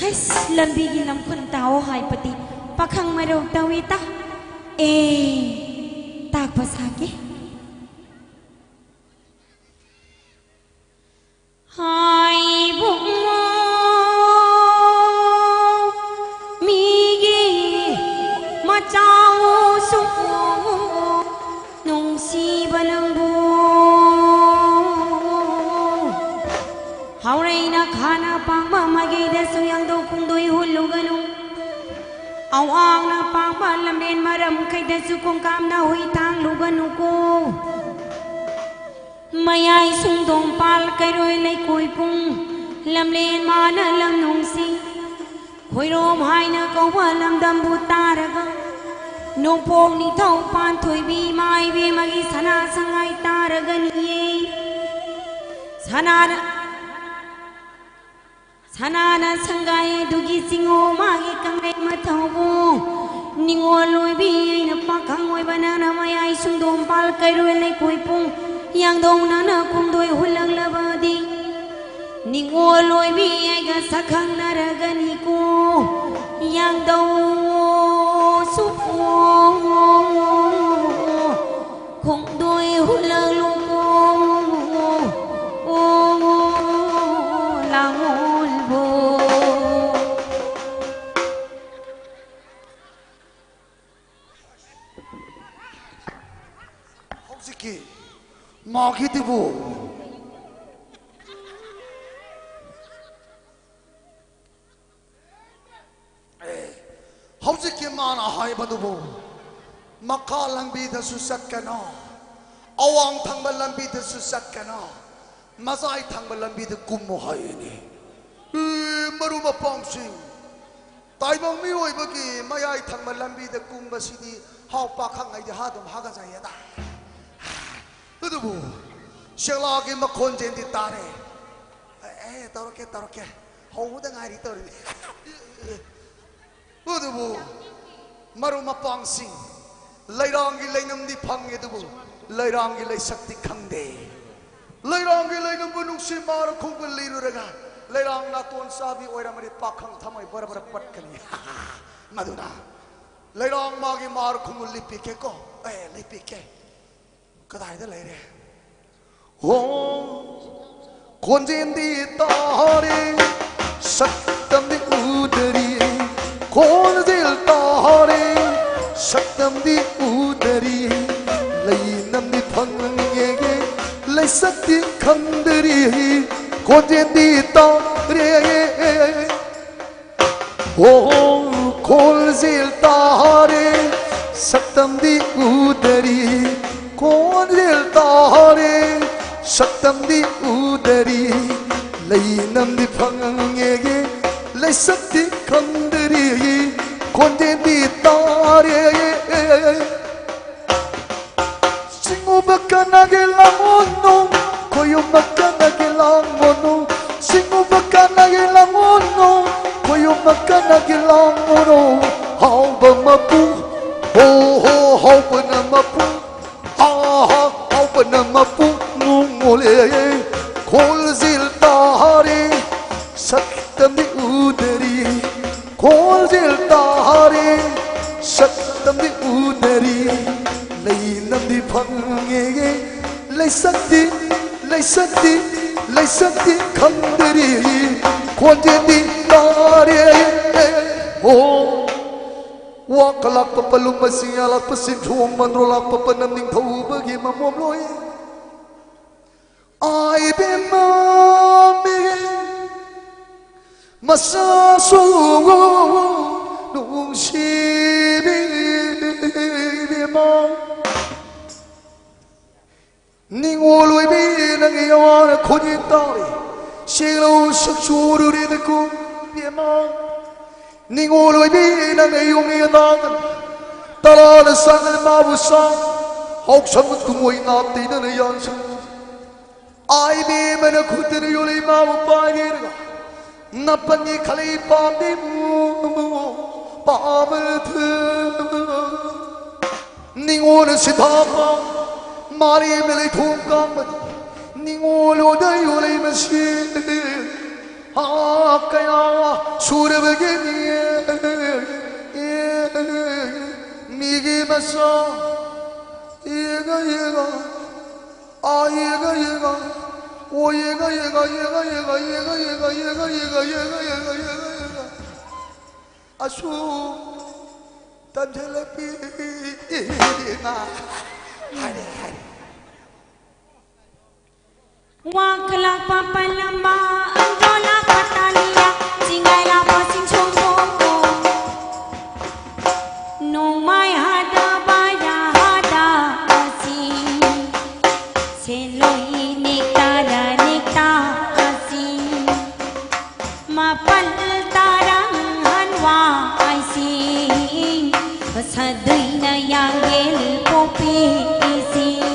ꯍꯩꯁ, ꯂꯝꯕꯤꯒꯤ ꯂꯝꯈꯨꯟ ꯇꯥꯎ ꯍꯥꯏꯕꯗꯤ ꯄꯥꯈꯪ ꯃꯔꯧ ꯇꯧꯏ ꯇ꯫ ꯑꯦ, ꯇꯥꯛꯄ ꯁꯥꯒꯦ꯫ ꯍꯥꯏꯕꯨꯡꯉꯣ ꯃꯤꯒꯤ ꯃꯆꯥꯎꯁꯨ ꯅꯨꯡꯁꯤꯕ ꯅꯪꯕꯨ꯫ ꯍꯥꯎꯔꯩꯅ ꯈꯥꯅ ꯄꯥꯡꯕ ꯃꯥꯏꯀꯩꯗꯁꯨ ꯌꯥꯡꯗꯧ ꯈꯣꯡꯗꯣꯏ ꯍꯨꯜꯂꯨꯒꯅꯨ꯫ ꯑꯋꯥꯡꯅ ꯄꯥꯡꯕ ꯂꯝꯂꯦꯟ ꯃꯔꯝ ꯀꯩꯗꯁꯨ ꯈꯣꯡꯀꯥꯝꯅ ꯍꯨꯏ ꯊꯥꯡꯂꯨꯒꯅꯨꯀꯣ꯫ ꯃꯌꯥꯏ ꯁꯨꯡꯗꯣꯡ ꯄꯥꯜ ꯀꯩꯔꯣꯏ ꯂꯩꯀꯣꯏ ꯄꯨꯡ ꯂꯝꯂꯦꯟ ꯃꯥꯅ ꯂꯝ ꯅꯨꯡꯁꯤ꯫ ꯈꯣꯏꯔꯣꯝ ꯍꯥꯏꯅ ꯀꯧꯕ ꯂꯝꯗꯝꯕꯨ ꯇꯥꯔꯒ ꯅꯣꯡꯄꯣꯛ ꯅꯤꯡꯊꯧ ꯄꯥꯟꯊꯣꯏꯕꯤ ꯏꯃꯥ ꯏꯕꯦꯝꯃꯒꯤ ꯁꯅꯥ ꯁꯉꯥꯏ ꯇꯥꯔꯒꯅꯤꯌꯦ꯫ ꯁꯅꯥꯅ ꯁꯅꯥꯅ ꯁꯪꯒꯥꯏ ꯑꯗꯨꯒꯤ ꯆꯤꯡꯉꯣ ꯃꯥꯒꯤ ꯀꯪꯂꯩ ꯃꯊꯧꯕꯨ꯫ ꯅꯤꯉꯣꯜ ꯑꯣꯏꯕꯤ ꯑꯩꯅ ꯄꯥꯈꯪ ꯑꯣꯏꯕ ꯅꯪꯅ ꯃꯌꯥꯏ ꯁꯨꯡꯗꯣꯝ ꯄꯥꯜ ꯀꯩꯔꯣꯏ ꯂꯩꯀꯣꯏ ꯄꯨꯡ ꯌꯥꯡꯗꯧ ꯅꯪꯅ ꯈꯣꯡꯗꯣꯏ ꯍꯨꯜꯂꯛꯂꯕꯗꯤ꯫ ꯅꯤꯉꯣꯜ ꯑꯣꯏꯕꯤ ꯑꯩꯒ ꯁꯛꯈꯪꯅꯔꯒꯅꯤꯀꯣ꯫ ꯌꯥꯡꯗꯧꯁꯨ ꯈꯣꯡꯗꯣꯏ ꯍꯨꯜꯂꯛꯂꯨꯀꯣ꯫ ꯑꯣ, ꯂꯥꯡꯑꯣꯜꯕꯨ꯫ ꯍꯧꯖꯤꯛꯀꯤ ꯃꯥꯒꯤꯗꯨꯕꯨ꯫ ꯑꯦ, ꯍꯧꯖꯤꯛꯀꯤ ꯃꯥꯅ ꯍꯥꯏꯕꯗꯨꯕꯨ, ꯃꯈꯥ ꯂꯝꯕꯤꯗꯁꯨ ꯆꯠꯀꯅꯨ, ꯑꯋꯥꯡ ꯊꯪꯕ ꯂꯝꯕꯤꯗꯁꯨ ꯆꯠꯀꯅꯨ, ꯃꯌꯥꯏ ꯊꯪꯕ ꯂꯝꯕꯤꯗ ꯀꯨꯝꯃꯨ ꯍꯥꯏꯌꯦꯅꯦ꯫ ꯑꯦ, ꯃꯔꯨꯞ ꯃꯄꯥꯡꯁꯤꯡ, ꯇꯥꯏꯕꯪ ꯃꯤꯑꯣꯏꯕꯒꯤ ꯃꯌꯥꯏ ꯊꯪꯕ ꯂꯝꯕꯤꯗ ꯀꯨꯝꯕꯁꯤꯗꯤ ꯍꯥꯎ ꯄꯥꯈꯪ ꯑꯩꯗꯤ ꯍꯥ ꯑꯗꯨꯝ ꯍꯥꯒꯠꯆꯩꯌꯦꯗ꯫ ꯑꯗꯨꯕꯨ ꯁꯦꯛꯂꯥꯒꯤ ꯃꯈꯣꯟꯖꯦꯜꯗꯤ ꯇꯥꯔꯦ꯫ ꯑꯦ, ꯇꯧꯔꯛꯀꯦ, ꯇꯧꯔꯛꯀꯦ꯫ ꯍꯧꯕꯗ ꯉꯥꯏꯔꯤ ꯇꯧꯔꯤꯅꯤ꯫ ꯑꯗꯨꯕꯨ ꯃꯔꯨꯞ ꯃꯄꯥꯡꯁꯤꯡ, ꯂꯩꯔꯥꯡꯒꯤ ꯂꯩꯅꯝꯗꯤ ꯐꯪꯉꯦ, ꯑꯗꯨꯕꯨ ꯂꯩꯔꯥꯡꯒꯤ ꯂꯩꯁꯛꯇꯤ ꯈꯪꯗꯦ꯫ ꯂꯩꯔꯥꯡꯒꯤ ꯂꯩꯅꯝꯕꯨ ꯅꯨꯡꯁꯤ ꯃꯥꯔ ꯈꯣꯡꯒꯨꯜ ꯂꯤꯔꯨꯔꯒ, ꯂꯩꯔꯥꯡ ꯅꯥꯇꯣꯟ ꯆꯥꯕꯤ ꯑꯣꯏꯔꯝꯃꯗꯤ ꯄꯥꯈꯪ ꯊꯃꯣꯏ ꯕꯔ ꯕꯔ ꯄꯠꯀꯅꯤ꯫ ꯃꯗꯨꯅ ꯂꯩꯔꯥꯡ ꯃꯥꯒꯤ ꯃꯥꯔ ꯈꯨꯡꯒꯨꯜ ꯂꯤꯄꯤꯀꯦꯀꯣ꯫ ꯑꯦ, ꯂꯤꯄꯤꯀꯦ꯫ ꯀꯗꯥꯏꯗ ꯂꯩꯔꯦ? ꯑꯣ, ꯈꯣꯟꯖꯦꯜꯗꯤ ꯇꯥꯔꯦ, ꯁꯛꯇꯝꯗꯤ ꯎꯗꯔꯤ꯫ ꯈꯣꯟꯖꯦꯜ ꯇꯥꯔꯦ, ꯁꯛꯇꯝꯗꯤ ꯎꯗꯔꯤ꯫ ꯂꯩꯅꯝꯗꯤ ꯐꯪꯉꯦ, ꯂꯩꯁꯛꯇꯤ ꯈꯪꯗꯔꯤ꯫ ꯈꯣꯟꯖꯦꯜꯗꯤ ꯇꯥꯔꯦ, ꯑꯣ, ꯈꯣꯟꯖꯦꯜ ꯇꯥꯔꯦ, ꯁꯛꯇꯝꯗꯤ ꯎꯗꯔꯤ꯫ ꯈꯣꯟꯖꯦꯜ ꯇꯥꯔꯦ, ꯁꯛꯇꯝꯗꯤ ꯎꯗꯔꯤ꯫ ꯂꯩꯅꯝꯗꯤ ꯐꯪꯉꯦ, ꯂꯩꯁꯛꯇꯤ ꯈꯪꯗꯔꯤ꯫ ꯈꯣꯟꯖꯦꯜꯗꯤ ꯇꯥꯔꯦ꯫ ꯁꯤꯡꯎꯕ ꯀꯅꯥꯒꯤ ꯂꯥꯡꯉꯣꯅꯣ, ꯈꯣꯌꯨꯝꯕ ꯀꯅꯥꯒꯤ ꯂꯥꯡꯉꯣꯅꯣ꯫ ꯁꯤꯡꯎꯕ ꯀꯅꯥꯒꯤ ꯂꯥꯡꯉꯣꯅꯣ, ꯈꯣꯌꯨꯝꯕ ꯀꯅꯥꯒꯤ ꯂꯥꯡꯉꯣꯅꯣ꯫ ꯍꯥꯎꯕ ꯃꯄꯨ, ꯍꯣ ꯍꯣ, ꯍꯥꯎꯕꯅ ꯃꯄꯨ, ꯑꯥꯍꯥ, ꯍꯥꯎꯕꯅ ꯃꯄꯨ ꯉꯣꯂꯦ꯫ ꯈꯣꯜꯖꯤꯜ ꯇꯥꯔꯦ, ꯁꯛꯇꯝꯗꯤ ꯎꯗꯔꯤ꯫ ꯈꯣꯜꯖꯤꯜ ꯇꯥꯔꯦ, ꯁꯛꯇꯝꯗꯤ ꯎꯗꯔꯤ꯫ ꯂꯩꯅꯝꯗꯤ ꯐꯪꯉꯦ, ꯂꯩꯁꯛꯇꯤ, ꯂꯩꯁꯛꯇꯤ, ꯂꯩꯁꯛꯇꯤ ꯈꯪꯗꯔꯤ꯫ ꯈꯣꯟꯖꯦꯜꯗꯤ ꯇꯥꯔꯦ꯫ ꯑꯣ, ꯋꯥ ꯀꯂꯥꯛꯄ ꯄꯂꯨꯝꯕꯁꯤꯡ ꯌꯥꯂꯥꯛꯄ ꯁꯤꯟꯊꯨ ꯃꯟꯗ꯭ꯔꯣ ꯂꯥꯛꯄ ꯄꯅꯝ ꯅꯤꯡꯊꯧꯕꯒꯤ ꯃꯃꯣꯝ ꯂꯣꯏ꯫ ꯑꯥꯏ ꯕꯦꯝꯃ ꯃꯤ ꯃꯁꯥꯁꯨ ꯅꯨꯡꯁꯤꯕꯤ ꯏꯕꯦꯝꯃ꯫ ꯅꯤꯡꯉꯣꯜ ꯑꯣꯏꯕꯤ ꯅꯪꯒꯤ ꯌꯥꯋꯥꯅ ꯈꯣꯟꯖꯦꯜ ꯇꯥꯔꯦ꯫ ꯁꯦꯡꯂꯧ ꯁꯛꯆꯨꯔꯨꯔꯦꯗꯀꯣ ꯏꯕꯦꯝꯃ꯫ ꯅꯤꯡꯉꯣꯜ ꯑꯣꯏꯕꯤ ꯅꯪꯅ ꯌꯨꯝꯒꯤ ꯑꯅꯥꯕ ꯇꯔꯥꯅ ꯁꯥꯡꯅ ꯃꯥꯕꯨ ꯁꯥꯡ ꯍꯥꯎꯁꯪ ꯇꯨꯡꯑꯣꯏ ꯅꯥꯞꯇꯩꯗꯅ ꯌꯥꯟꯁꯪ꯫ ꯑꯥꯏ ꯕꯦꯝꯃꯅ ꯈꯨꯠꯇꯅ ꯌꯣꯜꯂꯤ ꯃꯥꯕꯨ ꯄꯥꯏꯔꯒ ꯅꯄꯟꯒꯤ ꯈꯂꯩ ꯄꯥꯝꯗꯦ ꯄꯥꯃꯔꯊ꯫ ꯅꯤꯡꯉꯣꯜ ꯁꯤꯊꯥꯄ ꯃꯥꯂꯦꯝꯗ ꯂꯩꯊꯣꯡ ꯀꯥꯡꯕꯅꯤ꯫ ꯅꯤꯡꯉꯣꯜ ꯑꯣꯏꯗ ꯌꯣꯜꯂꯤ ꯃꯁꯤ ꯍꯥ ꯀꯌꯥ ꯁꯨꯔꯕꯒꯦ꯫ ꯃꯤꯒꯤ ꯃꯆꯥ ꯌꯦꯡꯉ ꯌꯦꯡꯉ ꯑꯥ ꯌꯦꯡꯉ ꯌꯦꯡꯉ ꯑꯣ ꯌꯦꯡꯉ ꯌꯦꯡꯉ ꯌꯦꯡꯉ ꯌꯦꯡꯉ ꯌꯦꯡꯉ ꯌꯦꯡꯉ ꯌꯦꯡꯉ ꯌꯦꯡꯉ ꯌꯦꯡꯉ ꯌꯦꯡꯉ ꯌꯦꯡꯉ ꯑꯁꯨꯛ ꯇꯝꯁꯤꯜꯂꯛꯄꯤ ꯉꯥ ꯍꯥꯏꯔꯦ ꯍꯥꯏꯔꯦ꯫ ꯋꯥꯡꯈꯠꯂꯛꯄ ꯄꯜꯂꯝꯕ, ꯑꯟꯗ꯭ꯔꯣ ꯂꯥꯛꯄ ꯇꯥꯂꯤꯌꯥ, ꯆꯤꯡꯒꯥꯏ ꯂꯥꯛꯄ ꯁꯤꯡꯁꯣꯡ ꯈꯣꯡ꯫ ꯅꯣꯡꯃꯥꯏ ꯍꯥꯗ ꯕꯥꯔꯥ ꯍꯥꯗ ꯑꯁꯤ, ꯁꯦꯂꯣꯏ ꯅꯤꯛꯇꯥꯔ ꯅꯤꯛꯇꯥ ꯑꯁꯤ꯫ ꯃꯥꯄꯜ ꯇꯔꯥ ꯍꯟꯋꯥꯏꯁꯤꯡ, ꯁꯗꯨꯏꯅ ꯌꯥꯡꯌꯦꯜ ꯄꯣꯛꯄꯤꯁꯤꯡ꯫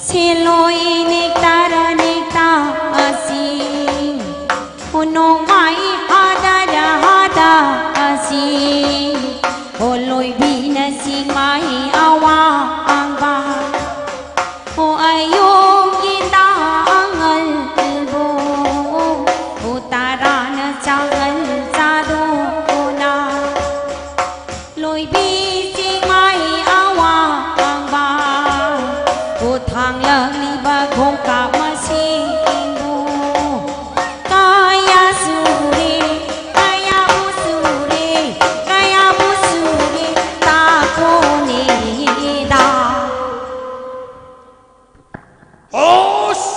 ꯁꯦꯂꯣꯏ ꯅꯤꯛꯇꯥꯔ ꯅꯤꯛꯇꯥ ꯑꯁꯤ, ꯎꯅꯣꯡꯃꯥꯏ ꯍꯥꯗꯔ ꯍꯥꯗ ꯑꯁꯤ, ꯍꯣꯂꯣꯏꯕꯤꯅ ꯁꯤꯃꯥꯏ ꯑꯋꯥꯡꯕ꯫ ꯑꯣ ꯑꯌꯨꯛꯀꯤ ꯇꯥꯡꯉꯜꯕꯨ, ꯑꯣ ꯇꯔꯥꯅ ꯆꯥꯡꯉꯜ ꯆꯥꯗꯨꯅ, ꯂꯣꯏꯕꯤ ꯆꯤꯡꯃꯥꯏ ꯑꯋꯥꯡꯕ, ꯑꯣ ꯊꯥꯡꯂꯛꯂꯤꯕ ꯈꯣꯡꯀꯥꯞ ꯃꯁꯤꯡꯕꯨ, ꯀꯌꯥ ꯁꯨꯔꯦ, ꯀꯌꯥꯕꯨ ꯁꯨꯔꯦ, ꯀꯌꯥꯕꯨ ꯁꯨꯔꯦ, ꯇꯥꯛꯈꯣꯅꯦꯗ꯫ ꯑꯁ!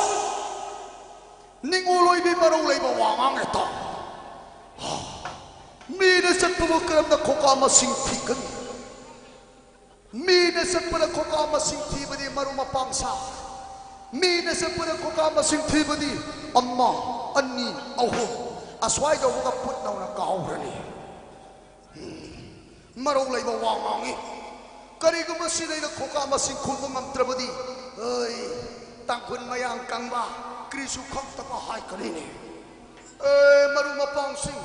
ꯅꯤꯡꯉꯣꯜ ꯑꯣꯏꯕꯤ ꯃꯔꯧ ꯂꯩꯕ ꯋꯥ ꯉꯥꯡꯉꯦ ꯇꯥꯎ꯫ ꯃꯤꯅ ꯆꯠꯄꯕꯨ ꯀꯔꯝꯅ ꯈꯣꯀꯥ ꯃꯁꯤꯡ ꯊꯤꯒꯅꯤ? ꯃꯤꯅ ꯆꯠꯄꯗ ꯈꯣꯀꯥ ꯃꯁꯤꯡ ꯊꯤꯕꯗꯤ ꯃꯔꯨ ꯃꯄꯥꯡ ꯁꯥ꯫ ꯃꯤꯅ ꯆꯠꯄꯗ ꯈꯣꯀꯥ ꯃꯁꯤꯡ ꯊꯤꯕꯗꯤ ꯑꯃ, ꯑꯅꯤ, ꯑꯍꯨꯝ, ꯑꯁ꯭ꯋꯥꯏꯗ ꯍꯧꯕꯒ ꯄꯨꯠ ꯅꯧꯅ ꯀꯥꯎꯈ꯭ꯔꯅꯤ꯫ ꯃꯔꯧ ꯂꯩꯕ ꯋꯥ ꯉꯥꯡꯉꯤ꯫ ꯀꯔꯤꯒꯨꯝꯕ ꯁꯤꯗꯩꯗ ꯈꯣꯀꯥ ꯃꯁꯤꯡ ꯈꯨꯝꯕ ꯉꯝꯗ꯭ꯔꯕꯗꯤ, ꯑꯩ ꯇꯥꯡꯈꯨꯜ ꯃꯌꯥꯡ ꯀꯪꯕ ꯀꯔꯤꯁꯨ ꯈꯪꯗꯕ ꯍꯥꯏꯒꯅꯤꯅꯦ꯫ ꯑꯦ, ꯃꯔꯨꯞ ꯃꯄꯥꯡꯁꯤꯡ,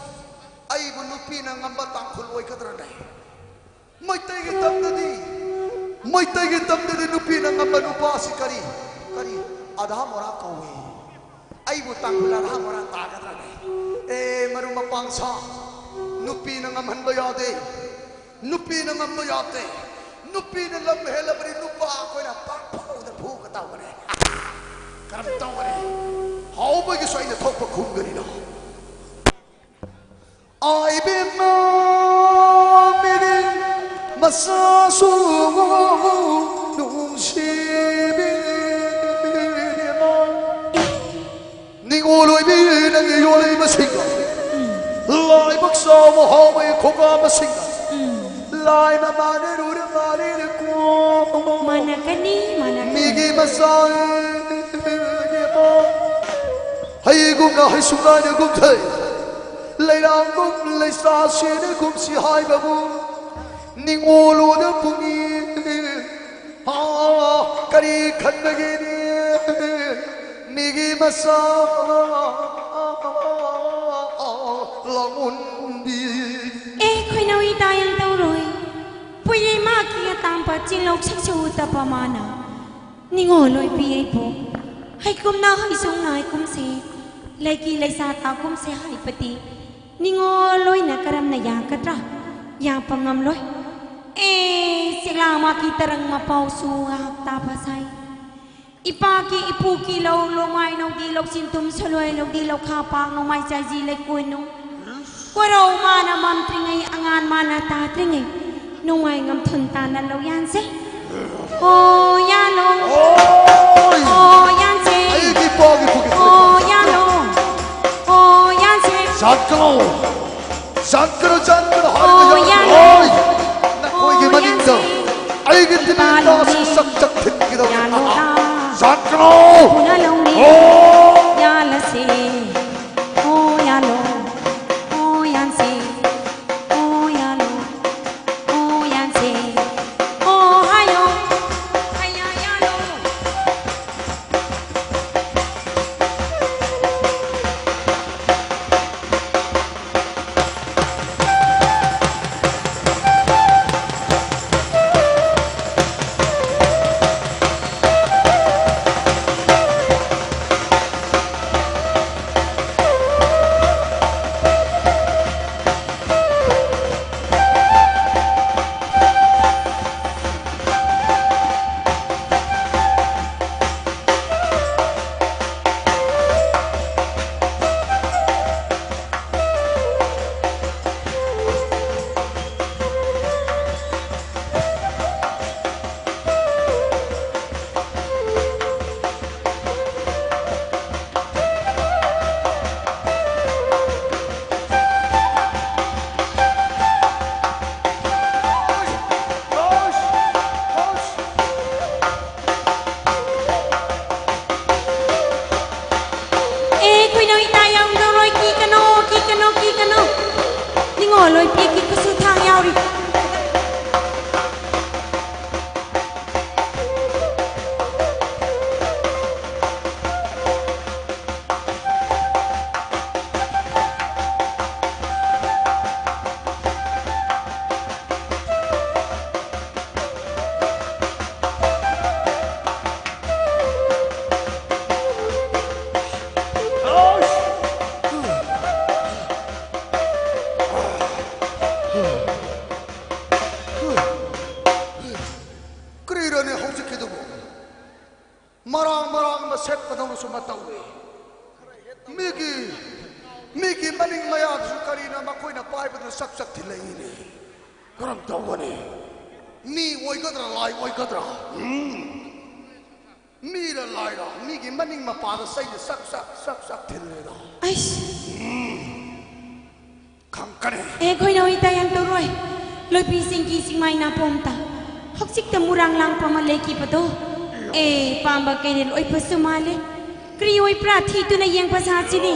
ꯑꯩꯕꯨ ꯅꯨꯄꯤꯅ ꯉꯝꯕ ꯇꯥꯡꯈꯨꯜ ꯑꯣꯏꯒꯗ꯭ꯔꯅꯦ? ꯃꯩꯇꯩꯒꯤ ꯇꯝꯗꯗꯤ, ꯃꯩꯇꯩꯒꯤ ꯇꯝꯗꯗꯤ ꯅꯨꯄꯤꯅ ꯉꯝꯕ ꯅꯨꯄꯥꯁꯤ ꯀꯔꯤ, ꯀꯔꯤ, ꯑꯙꯥ ꯃꯣꯔꯥ ꯀꯧꯏ꯫ ꯑꯩꯕꯨ ꯇꯥꯡꯈꯨꯜ ꯑꯙꯥ ꯃꯣꯔꯥ ꯇꯥꯒꯗ꯭ꯔꯅꯦ? ꯑꯦ, ꯃꯔꯨꯞ ꯃꯄꯥꯡ ꯁꯥ, ꯅꯨꯄꯤꯅ ꯉꯝꯍꯟꯕ ꯌꯥꯗꯦ꯫ ꯅꯨꯄꯤꯅ ꯉꯝꯕ ꯌꯥꯗꯦ꯫ ꯅꯨꯄꯤꯅ ꯂꯝ ꯍꯦꯜꯂꯕꯗꯤ ꯅꯨꯄꯥ ꯑꯩꯈꯣꯏꯅ ꯄꯥꯛꯐꯥꯎꯗ ꯐꯨꯒ ꯇꯧꯒꯅꯤ꯫ ꯀꯔꯝ ꯇꯧꯒꯅꯤ? ꯍꯥꯎꯕꯒꯤꯁꯨ ꯑꯩꯅ ꯊꯣꯛꯄ ꯈꯨꯝꯒꯅꯤꯅ꯫ ꯑꯥ, ꯏꯕꯦꯝꯃ, ꯃꯤꯒꯤ ꯃꯆꯥꯁꯨ ꯅꯨꯡꯁꯤꯕꯤꯔꯦ꯫ ꯅꯤꯉꯣꯜ ꯑꯣꯏꯕꯤ ꯅꯪꯒꯤ ꯌꯣꯜꯂꯤꯕꯁꯤꯡ, ꯂꯥꯏꯕꯛ ꯆꯥꯎꯕ ꯍꯥꯎꯕꯒꯤ ꯈꯣꯡꯒꯥ ꯃꯁꯤꯡ, ꯂꯥꯏ ꯃꯃꯥꯅ ꯔꯨꯔ ꯃꯥꯔꯦꯅ ꯀꯣ꯫ ꯃꯥꯟꯅꯒꯅꯤ, ꯃꯥꯟꯅꯒꯅꯤ꯫ ꯃꯤꯒꯤ ꯃꯆꯥ ꯍꯩꯒꯨꯝꯅ ꯍꯩꯁꯨꯡꯅꯥꯏꯅ ꯒꯨꯝꯊꯩ, ꯂꯩꯔꯥꯡꯒꯨꯝ ꯂꯩꯁꯥ ꯁꯦꯅꯒꯨꯝꯁꯤ ꯍꯥꯏꯕꯕꯨ ꯅꯤꯉꯣꯜ ꯑꯣꯏꯅ ꯄꯨꯛꯅꯤꯡ꯫ ꯑꯥ, ꯀꯔꯤ ꯈꯟꯕꯒꯤꯅꯤ ꯃꯤꯒꯤ ꯃꯆꯥ ꯂꯥꯡꯑꯣꯟꯕꯤ? ꯑꯦ, ꯈꯣꯏꯅꯧ ꯏꯇꯥ ꯌꯥꯝ ꯇꯧꯔꯣꯏ꯫ ꯄꯨꯌꯦ ꯃꯥꯒꯤ ꯑꯇꯥꯡꯕ ꯆꯤꯡꯂꯧ ꯁꯛꯁꯨ ꯎꯠꯇꯕ ꯃꯥꯅ꯫ ꯅꯤꯉꯣꯜ ꯑꯣꯏꯕꯤ ꯑꯩꯕꯨ ꯍꯩꯀꯨꯝꯅ ꯍꯩꯁꯨꯡꯅ ꯍꯩꯀꯨꯝꯁꯦ ꯂꯩꯀꯤ ꯂꯩꯁꯥ ꯇꯥꯒꯨꯝꯁꯦ ꯍꯥꯏꯕꯗꯤ ꯅꯤꯉꯣꯜ ꯑꯣꯏꯅ ꯀꯔꯝꯅ ꯌꯥꯒꯗ꯭ꯔꯥ? ꯌꯥꯕ ꯉꯝꯂꯣꯏ꯫ ꯑꯦ, ꯁꯤꯛꯂꯥ ꯃꯥꯒꯤ ꯇꯔꯪ ꯃꯄꯥꯎꯁꯨ ꯉꯥꯏꯍꯥꯛ ꯇꯥꯕ ꯁꯥꯏ꯫ ꯏꯄꯥꯒꯤ ꯏꯄꯨꯒꯤ ꯂꯧ, ꯂꯣꯡꯃꯥꯏ ꯂꯧꯗꯤ, ꯂꯧꯁꯤꯟ ꯇꯨꯝ ꯁꯣꯂꯣꯏ ꯂꯧꯗꯤ, ꯂꯧꯈꯥ ꯄꯥꯛ, ꯂꯣꯡꯃꯥꯏ ꯆꯥꯏꯖꯤ ꯂꯩꯀꯣꯏꯅꯨ꯫ ꯀꯣꯔꯧ ꯃꯥꯅ ꯃꯝꯇ꯭ꯔꯤꯉꯩ, ꯑꯉꯥꯟ ꯃꯥꯅ ꯇꯥꯗ꯭ꯔꯤꯉꯩ, ꯅꯣꯡꯃꯥꯏ ꯉꯝꯊꯨꯟ ꯇꯥꯅ ꯂꯧ ꯌꯥꯟꯁꯦ꯫ ꯑꯣ ꯌꯥꯂꯣ, ꯑꯣꯏ! ꯑꯣ ꯌꯥꯟꯁꯦ꯫ ꯑꯩꯒꯤ ꯄꯥꯒꯤ ꯄꯨꯒꯤ ꯑꯣ ꯊꯣꯏꯕ꯫ ꯌꯥꯂꯣ, ꯑꯣ ꯌꯥꯟꯁꯦ꯫ ꯆꯥꯟꯀꯅꯣ, ꯆꯥꯟꯀꯅꯣ, ꯆꯥꯟꯀꯅꯣ, ꯑꯣ ꯍꯥꯏꯔꯤꯕ ꯌꯥꯂꯣ, ꯌꯥꯂꯣ꯫ ꯑꯣꯏ! ꯅꯈꯣꯏꯒꯤ ꯑꯣ ꯃꯅꯤꯡꯗ ꯌꯥꯟꯁꯦ꯫ ꯑꯩꯒꯤ ꯇꯤꯃꯤꯟ ꯇꯥꯁꯤ ꯁꯛ ꯆꯛ ꯊꯤꯟꯈꯤꯗꯧꯔꯦ꯫ ꯌꯥꯂꯣꯗ꯫ ꯆꯥꯟꯀꯅꯣ! ꯄꯨꯅ ꯂꯧꯅꯤ꯫ ꯑꯣ! ꯌꯥꯂꯁꯦ꯫ ꯑꯣ ꯌꯥꯂꯣ, ꯑꯣ ꯌꯥꯟꯁꯦ, ꯑꯣ ꯌꯥꯂꯣ, ꯑꯣ ꯌꯥꯟꯁꯦ, ꯑꯣ ꯍꯥꯏꯌꯣ, ꯍꯌꯥ ꯌꯥꯂꯣ꯫ ꯀꯔꯤꯅꯣꯅꯦ ꯍꯧꯖꯤꯛꯀꯤꯗꯨꯕꯨ? ꯃꯔꯥꯡ ꯃꯔꯥꯡ ꯑꯃ ꯁꯦꯠꯄꯗꯧꯅꯁꯨ ꯑꯃ ꯇꯧꯏ꯫ ꯃꯤꯒꯤ, ꯃꯤꯒꯤ ꯃꯅꯤꯡ ꯃꯌꯥꯗꯁꯨ ꯀꯔꯤꯅꯣ ꯃꯈꯣꯏꯅ ꯄꯥꯏꯕꯗꯨꯅ ꯆꯛ ꯆꯛ ꯊꯤꯜꯂꯛꯏꯅꯦ꯫ ꯀꯔꯝ ꯇꯧꯒꯅꯤ? ꯃꯤ ꯑꯣꯏꯒꯗ꯭ꯔꯥ, ꯂꯥꯏ ꯑꯣꯏꯒꯗ꯭ꯔꯥ? ꯎꯝ꯫ ꯃꯤꯔ ꯂꯥꯏꯔ? ꯃꯤꯒꯤ ꯃꯅꯤꯡ ꯃꯄꯥꯗ ꯆꯩꯅ ꯆꯛ ꯆꯛ ꯆꯛ ꯆꯛ ꯊꯤꯜꯂꯦꯗ꯫ ꯑꯩꯁ꯫ ꯎꯝ꯫ ꯈꯪꯀꯅꯤ꯫ ꯑꯦ, ꯈꯣꯏꯅꯧ ꯏꯇꯥ ꯌꯥꯝ ꯇꯧꯔꯣꯏ꯫ ꯂꯣꯏꯄꯤ ꯆꯤꯡꯒꯤ ꯆꯤꯡꯃꯥꯏ ꯅꯥꯄꯣꯝꯇ꯫ ꯍꯧꯖꯤꯛꯇ ꯃꯨꯔꯥꯡ ꯂꯥꯡꯄ ꯑꯃ ꯂꯩꯈꯤꯕꯗꯣ꯫ ꯑꯦ, ꯄꯥꯝꯕ ꯀꯩꯅ ꯂꯣꯏ ꯐꯁꯨ ꯃꯥꯜꯂꯦ꯫ ꯀꯔꯤ ꯑꯣꯏꯕ꯭ꯔꯥ ꯊꯤꯗꯨꯅ ꯌꯦꯡꯕ ꯁꯥꯁꯤꯅꯦ꯫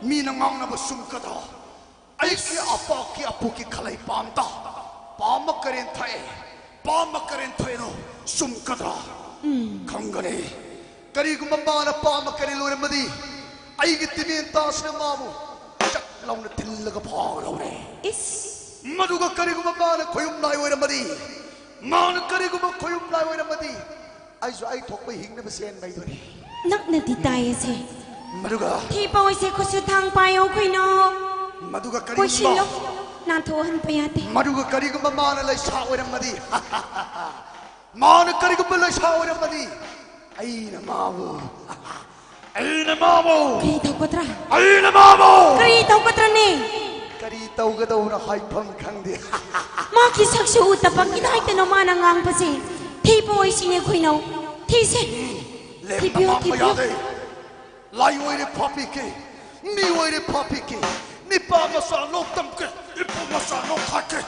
ꯃꯤꯅ ꯉꯥꯡꯅꯕ ꯁꯨꯝꯀꯗ꯫ ꯑꯩꯒꯤ ꯑꯄꯥꯛꯀꯤ ꯑꯄꯨꯛꯀꯤ ꯈꯂꯩ ꯄꯥꯝꯗ꯫ ꯄꯥꯝꯕ ꯀꯔꯦꯟ ꯊꯛꯑꯦ꯫ ꯄꯥꯝꯕ ꯀꯔꯦꯟ ꯊꯛꯑꯦꯅꯣ ꯁꯨꯝꯀꯗ꯫ ꯎꯝ꯫ ꯈꯪꯒꯅꯤ꯫ ꯀꯔꯤꯒꯨꯝꯕ ꯃꯥꯅ ꯄꯥꯝꯕ ꯀꯔꯤ ꯂꯣꯏꯔꯝꯃꯗꯤ, ꯑꯩꯒꯤ ꯇꯤꯃꯦꯟ ꯇꯥꯁꯤꯅ ꯃꯥꯕꯨ ꯆꯛ ꯂꯥꯎꯅ ꯊꯤꯜꯂꯒ ꯐꯥꯒꯗꯧꯔꯦ꯫ ꯏꯁ꯫ ꯃꯗꯨꯒ ꯀꯔꯤꯒꯨꯝꯕ ꯃꯥꯅ ꯈꯣꯌꯨꯝ ꯂꯥꯏ ꯑꯣꯏꯔꯝꯃꯗꯤ, ꯃꯥꯅ ꯀꯔꯤꯒꯨꯝꯕ ꯈꯣꯌꯨꯝ ꯂꯥꯏ ꯑꯣꯏꯔꯝꯃꯗꯤ, ꯑꯩꯁꯨ ꯑꯩ ꯊꯣꯛꯄ ꯍꯤꯡꯅꯕ ꯁꯦꯟ ꯂꯩꯗꯣꯏꯅꯤ꯫ ꯅꯛꯅꯗꯤ ꯇꯥꯏꯌꯦꯁꯦ꯫ ꯃꯗꯨꯒ ꯊꯤ ꯄꯧꯁꯦ ꯈꯨꯠꯁꯨ ꯊꯥꯡ ꯄꯥꯏꯌꯣ ꯈꯣꯏꯅꯣ꯫ ꯃꯗꯨꯒ ꯀꯔꯤꯒꯨꯝꯕ ꯀꯣꯏꯁꯤꯜꯂꯣ꯫ ꯅꯥꯟꯊꯣꯛꯍꯟꯕ ꯌꯥꯗꯦ꯫ ꯃꯗꯨꯒ ꯀꯔꯤꯒꯨꯝꯕ ꯃꯥꯅ ꯂꯩꯁꯥ ꯑꯣꯏꯔꯝꯃꯗꯤ, ꯃꯥꯅ ꯀꯔꯤꯒꯨꯝꯕ ꯂꯩꯁꯥ ꯑꯣꯏꯔꯝꯃꯗꯤ, ꯑꯩꯅ ꯃꯥꯕꯨ, ꯑꯩꯅ ꯃꯥꯕꯨ, ꯀꯔꯤ ꯇꯧꯒꯗ꯭ꯔꯥ? ꯑꯩꯅ ꯃꯥꯕꯨ ꯀꯔꯤ ꯇꯧꯒꯗ꯭ꯔꯅꯦ? ꯀꯔꯤ ꯇꯧꯒꯗꯧꯅꯣ ꯍꯥꯏꯐꯝ ꯈꯪꯗꯦ꯫ ꯃꯥꯒꯤ ꯁꯛꯁꯨ ꯎꯗꯕ ꯀꯗꯥꯏꯗꯅꯣ ꯃꯥꯅ ꯉꯥꯡꯕꯁꯦ? ꯊꯤꯕ ꯑꯣꯏꯁꯤꯅꯦ ꯈꯣꯏꯅꯧ꯫ ꯊꯤꯁꯦ꯫ ꯂꯦꯝꯅ ꯊꯤꯕꯤꯌꯨ, ꯃꯥꯡꯕ ꯊꯤꯕꯤꯌꯨ꯫ ꯌꯥꯗꯦ꯫ ꯂꯥꯏ ꯑꯣꯏꯔꯦ ꯐꯥꯕꯤꯒꯦ, ꯃꯤ ꯑꯣꯏꯔꯦ ꯐꯥꯕꯤꯒꯦ, ꯅꯤꯄꯥ ꯃꯆꯥ ꯂꯣꯛ ꯇꯝꯒꯦ, ꯏꯄꯨ ꯃꯆꯥ ꯂꯣꯛ ꯈꯥꯛꯀꯦ꯫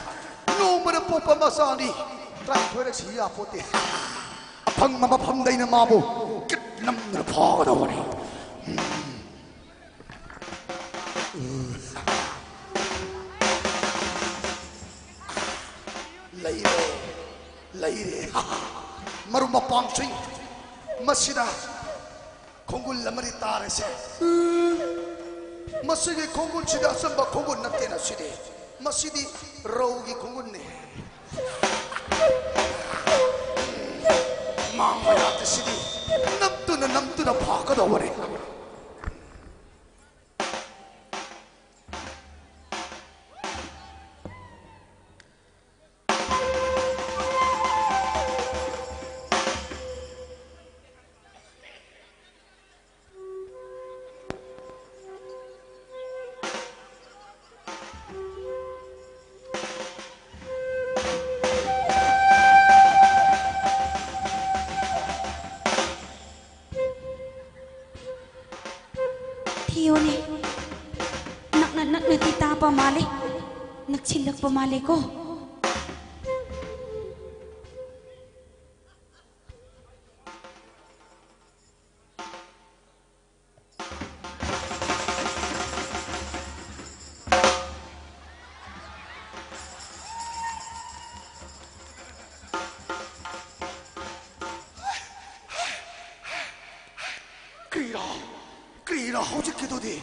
ꯅꯣꯡꯃꯗ ꯄꯣꯛꯄ ꯃꯆꯥꯅꯤ, ꯇꯔꯥꯅꯤꯊꯣꯏꯔꯛ ꯁꯤ ꯌꯥꯄꯣꯠꯇꯦ꯫ ꯑꯐꯪꯕ ꯃꯐꯝꯗꯩꯅ ꯃꯥꯕꯨ ꯀꯤꯠ ꯅꯝꯗꯅ ꯐꯥꯒꯗꯧꯕꯅꯤ꯫ ꯂꯩꯔꯦ, ꯂꯩꯔꯦ꯫ ꯃꯔꯨꯞ ꯃꯄꯥꯡꯁꯤꯡ, ꯃꯁꯤꯗ ꯈꯣꯡꯒꯨꯜ ꯑꯃꯗꯤ ꯇꯥꯔꯦꯁꯦ꯫ ꯃꯁꯤꯒꯤ ꯈꯣꯡꯒꯨꯜꯁꯤꯗꯤ ꯑꯆꯝꯕ ꯈꯣꯡꯒꯨꯜ ꯅꯠꯇꯦꯅ ꯁꯤꯗꯤ꯫ ꯃꯁꯤꯗꯤ ꯔꯧꯒꯤ ꯈꯣꯡꯒꯨꯜꯅꯤ꯫ ꯃꯥꯡꯕ ꯌꯥꯗꯦ ꯁꯤꯗꯤ꯫ ꯅꯝꯗꯨꯅ, ꯅꯝꯗꯨꯅ ꯐꯥꯒꯗꯧꯕꯅꯤ꯫ ꯃꯥꯜꯂꯦ꯫ ꯅꯛꯁꯤꯜꯂꯛꯄ ꯃꯥꯜꯂꯦꯀꯣ꯫ ꯀ꯭ꯔꯤꯔꯥ? ꯀ꯭ꯔꯤꯔꯥ ꯍꯧꯖꯤꯛꯀꯤꯗꯨꯗꯤ?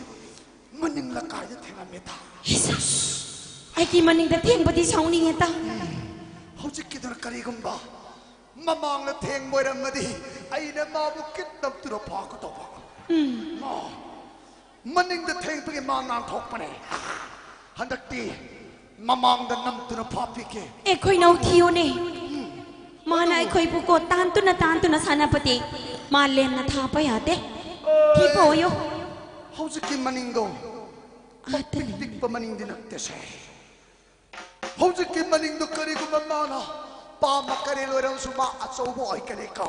ꯃꯅꯤꯡ ꯂꯩꯀꯥꯏꯗ ꯊꯦꯡꯉꯝꯃꯦꯗ꯫ ꯏꯁ! ꯑꯩꯒꯤ ꯃꯅꯤꯡꯗ ꯊꯦꯡꯕꯗꯤ ꯁꯥꯎꯅꯤꯡꯉꯦꯗ꯫ ꯍꯧꯖꯤꯛꯀꯤꯗꯨꯅ ꯀꯔꯤꯒꯨꯝꯕ ꯃꯃꯥꯡꯗ ꯊꯦꯡꯕ ꯑꯣꯏꯔꯝꯃꯗꯤ ꯑꯩꯅ ꯃꯥꯕꯨ ꯀꯤꯠꯅꯞꯇꯨꯅ ꯐꯥꯒꯗꯧꯕ꯫ ꯎꯝ꯫ ꯃꯥ ꯃꯅꯤꯡꯗ ꯊꯦꯡꯕꯒꯤ ꯃꯥ ꯅꯥꯟꯊꯣꯛꯄꯅꯦ꯫ ꯍꯟꯗꯛꯇꯤ ꯃꯃꯥꯡꯗ ꯅꯝꯗꯨꯅ ꯐꯥꯕꯤꯒꯦ꯫ ꯑꯦ, ꯈꯣꯏꯅꯧ ꯊꯤꯌꯨꯅꯦ꯫ ꯃꯥꯅ ꯑꯩꯈꯣꯏꯕꯨ ꯀꯣ ꯇꯥꯟꯗꯨꯅ ꯇꯥꯟꯗꯨꯅ ꯁꯥꯟꯅꯕꯗꯤ ꯃꯥ ꯂꯦꯝꯅ ꯊꯥꯕ ꯌꯥꯗꯦ꯫ ꯊꯤꯕ ꯑꯣꯏꯌꯣ꯫ ꯍꯧꯖꯤꯛꯀꯤ ꯃꯅꯤꯡꯗꯣ ꯑꯗꯨꯅꯦ꯫ ꯄꯤꯛ ꯄꯤꯛꯄ ꯃꯅꯤꯡꯗꯤ ꯅꯠꯇꯦꯁꯦ꯫ ꯍꯧꯖꯤꯛꯀꯤ ꯃꯅꯤꯡꯗꯣ ꯀꯔꯤꯒꯨꯝꯕ ꯃꯥꯅ ꯄꯥꯝꯕ ꯀꯔꯤ ꯂꯣꯏꯔꯝꯁꯨ ꯃꯥ ꯑꯆꯧꯕ ꯑꯣꯏꯒꯅꯤꯀꯣ꯫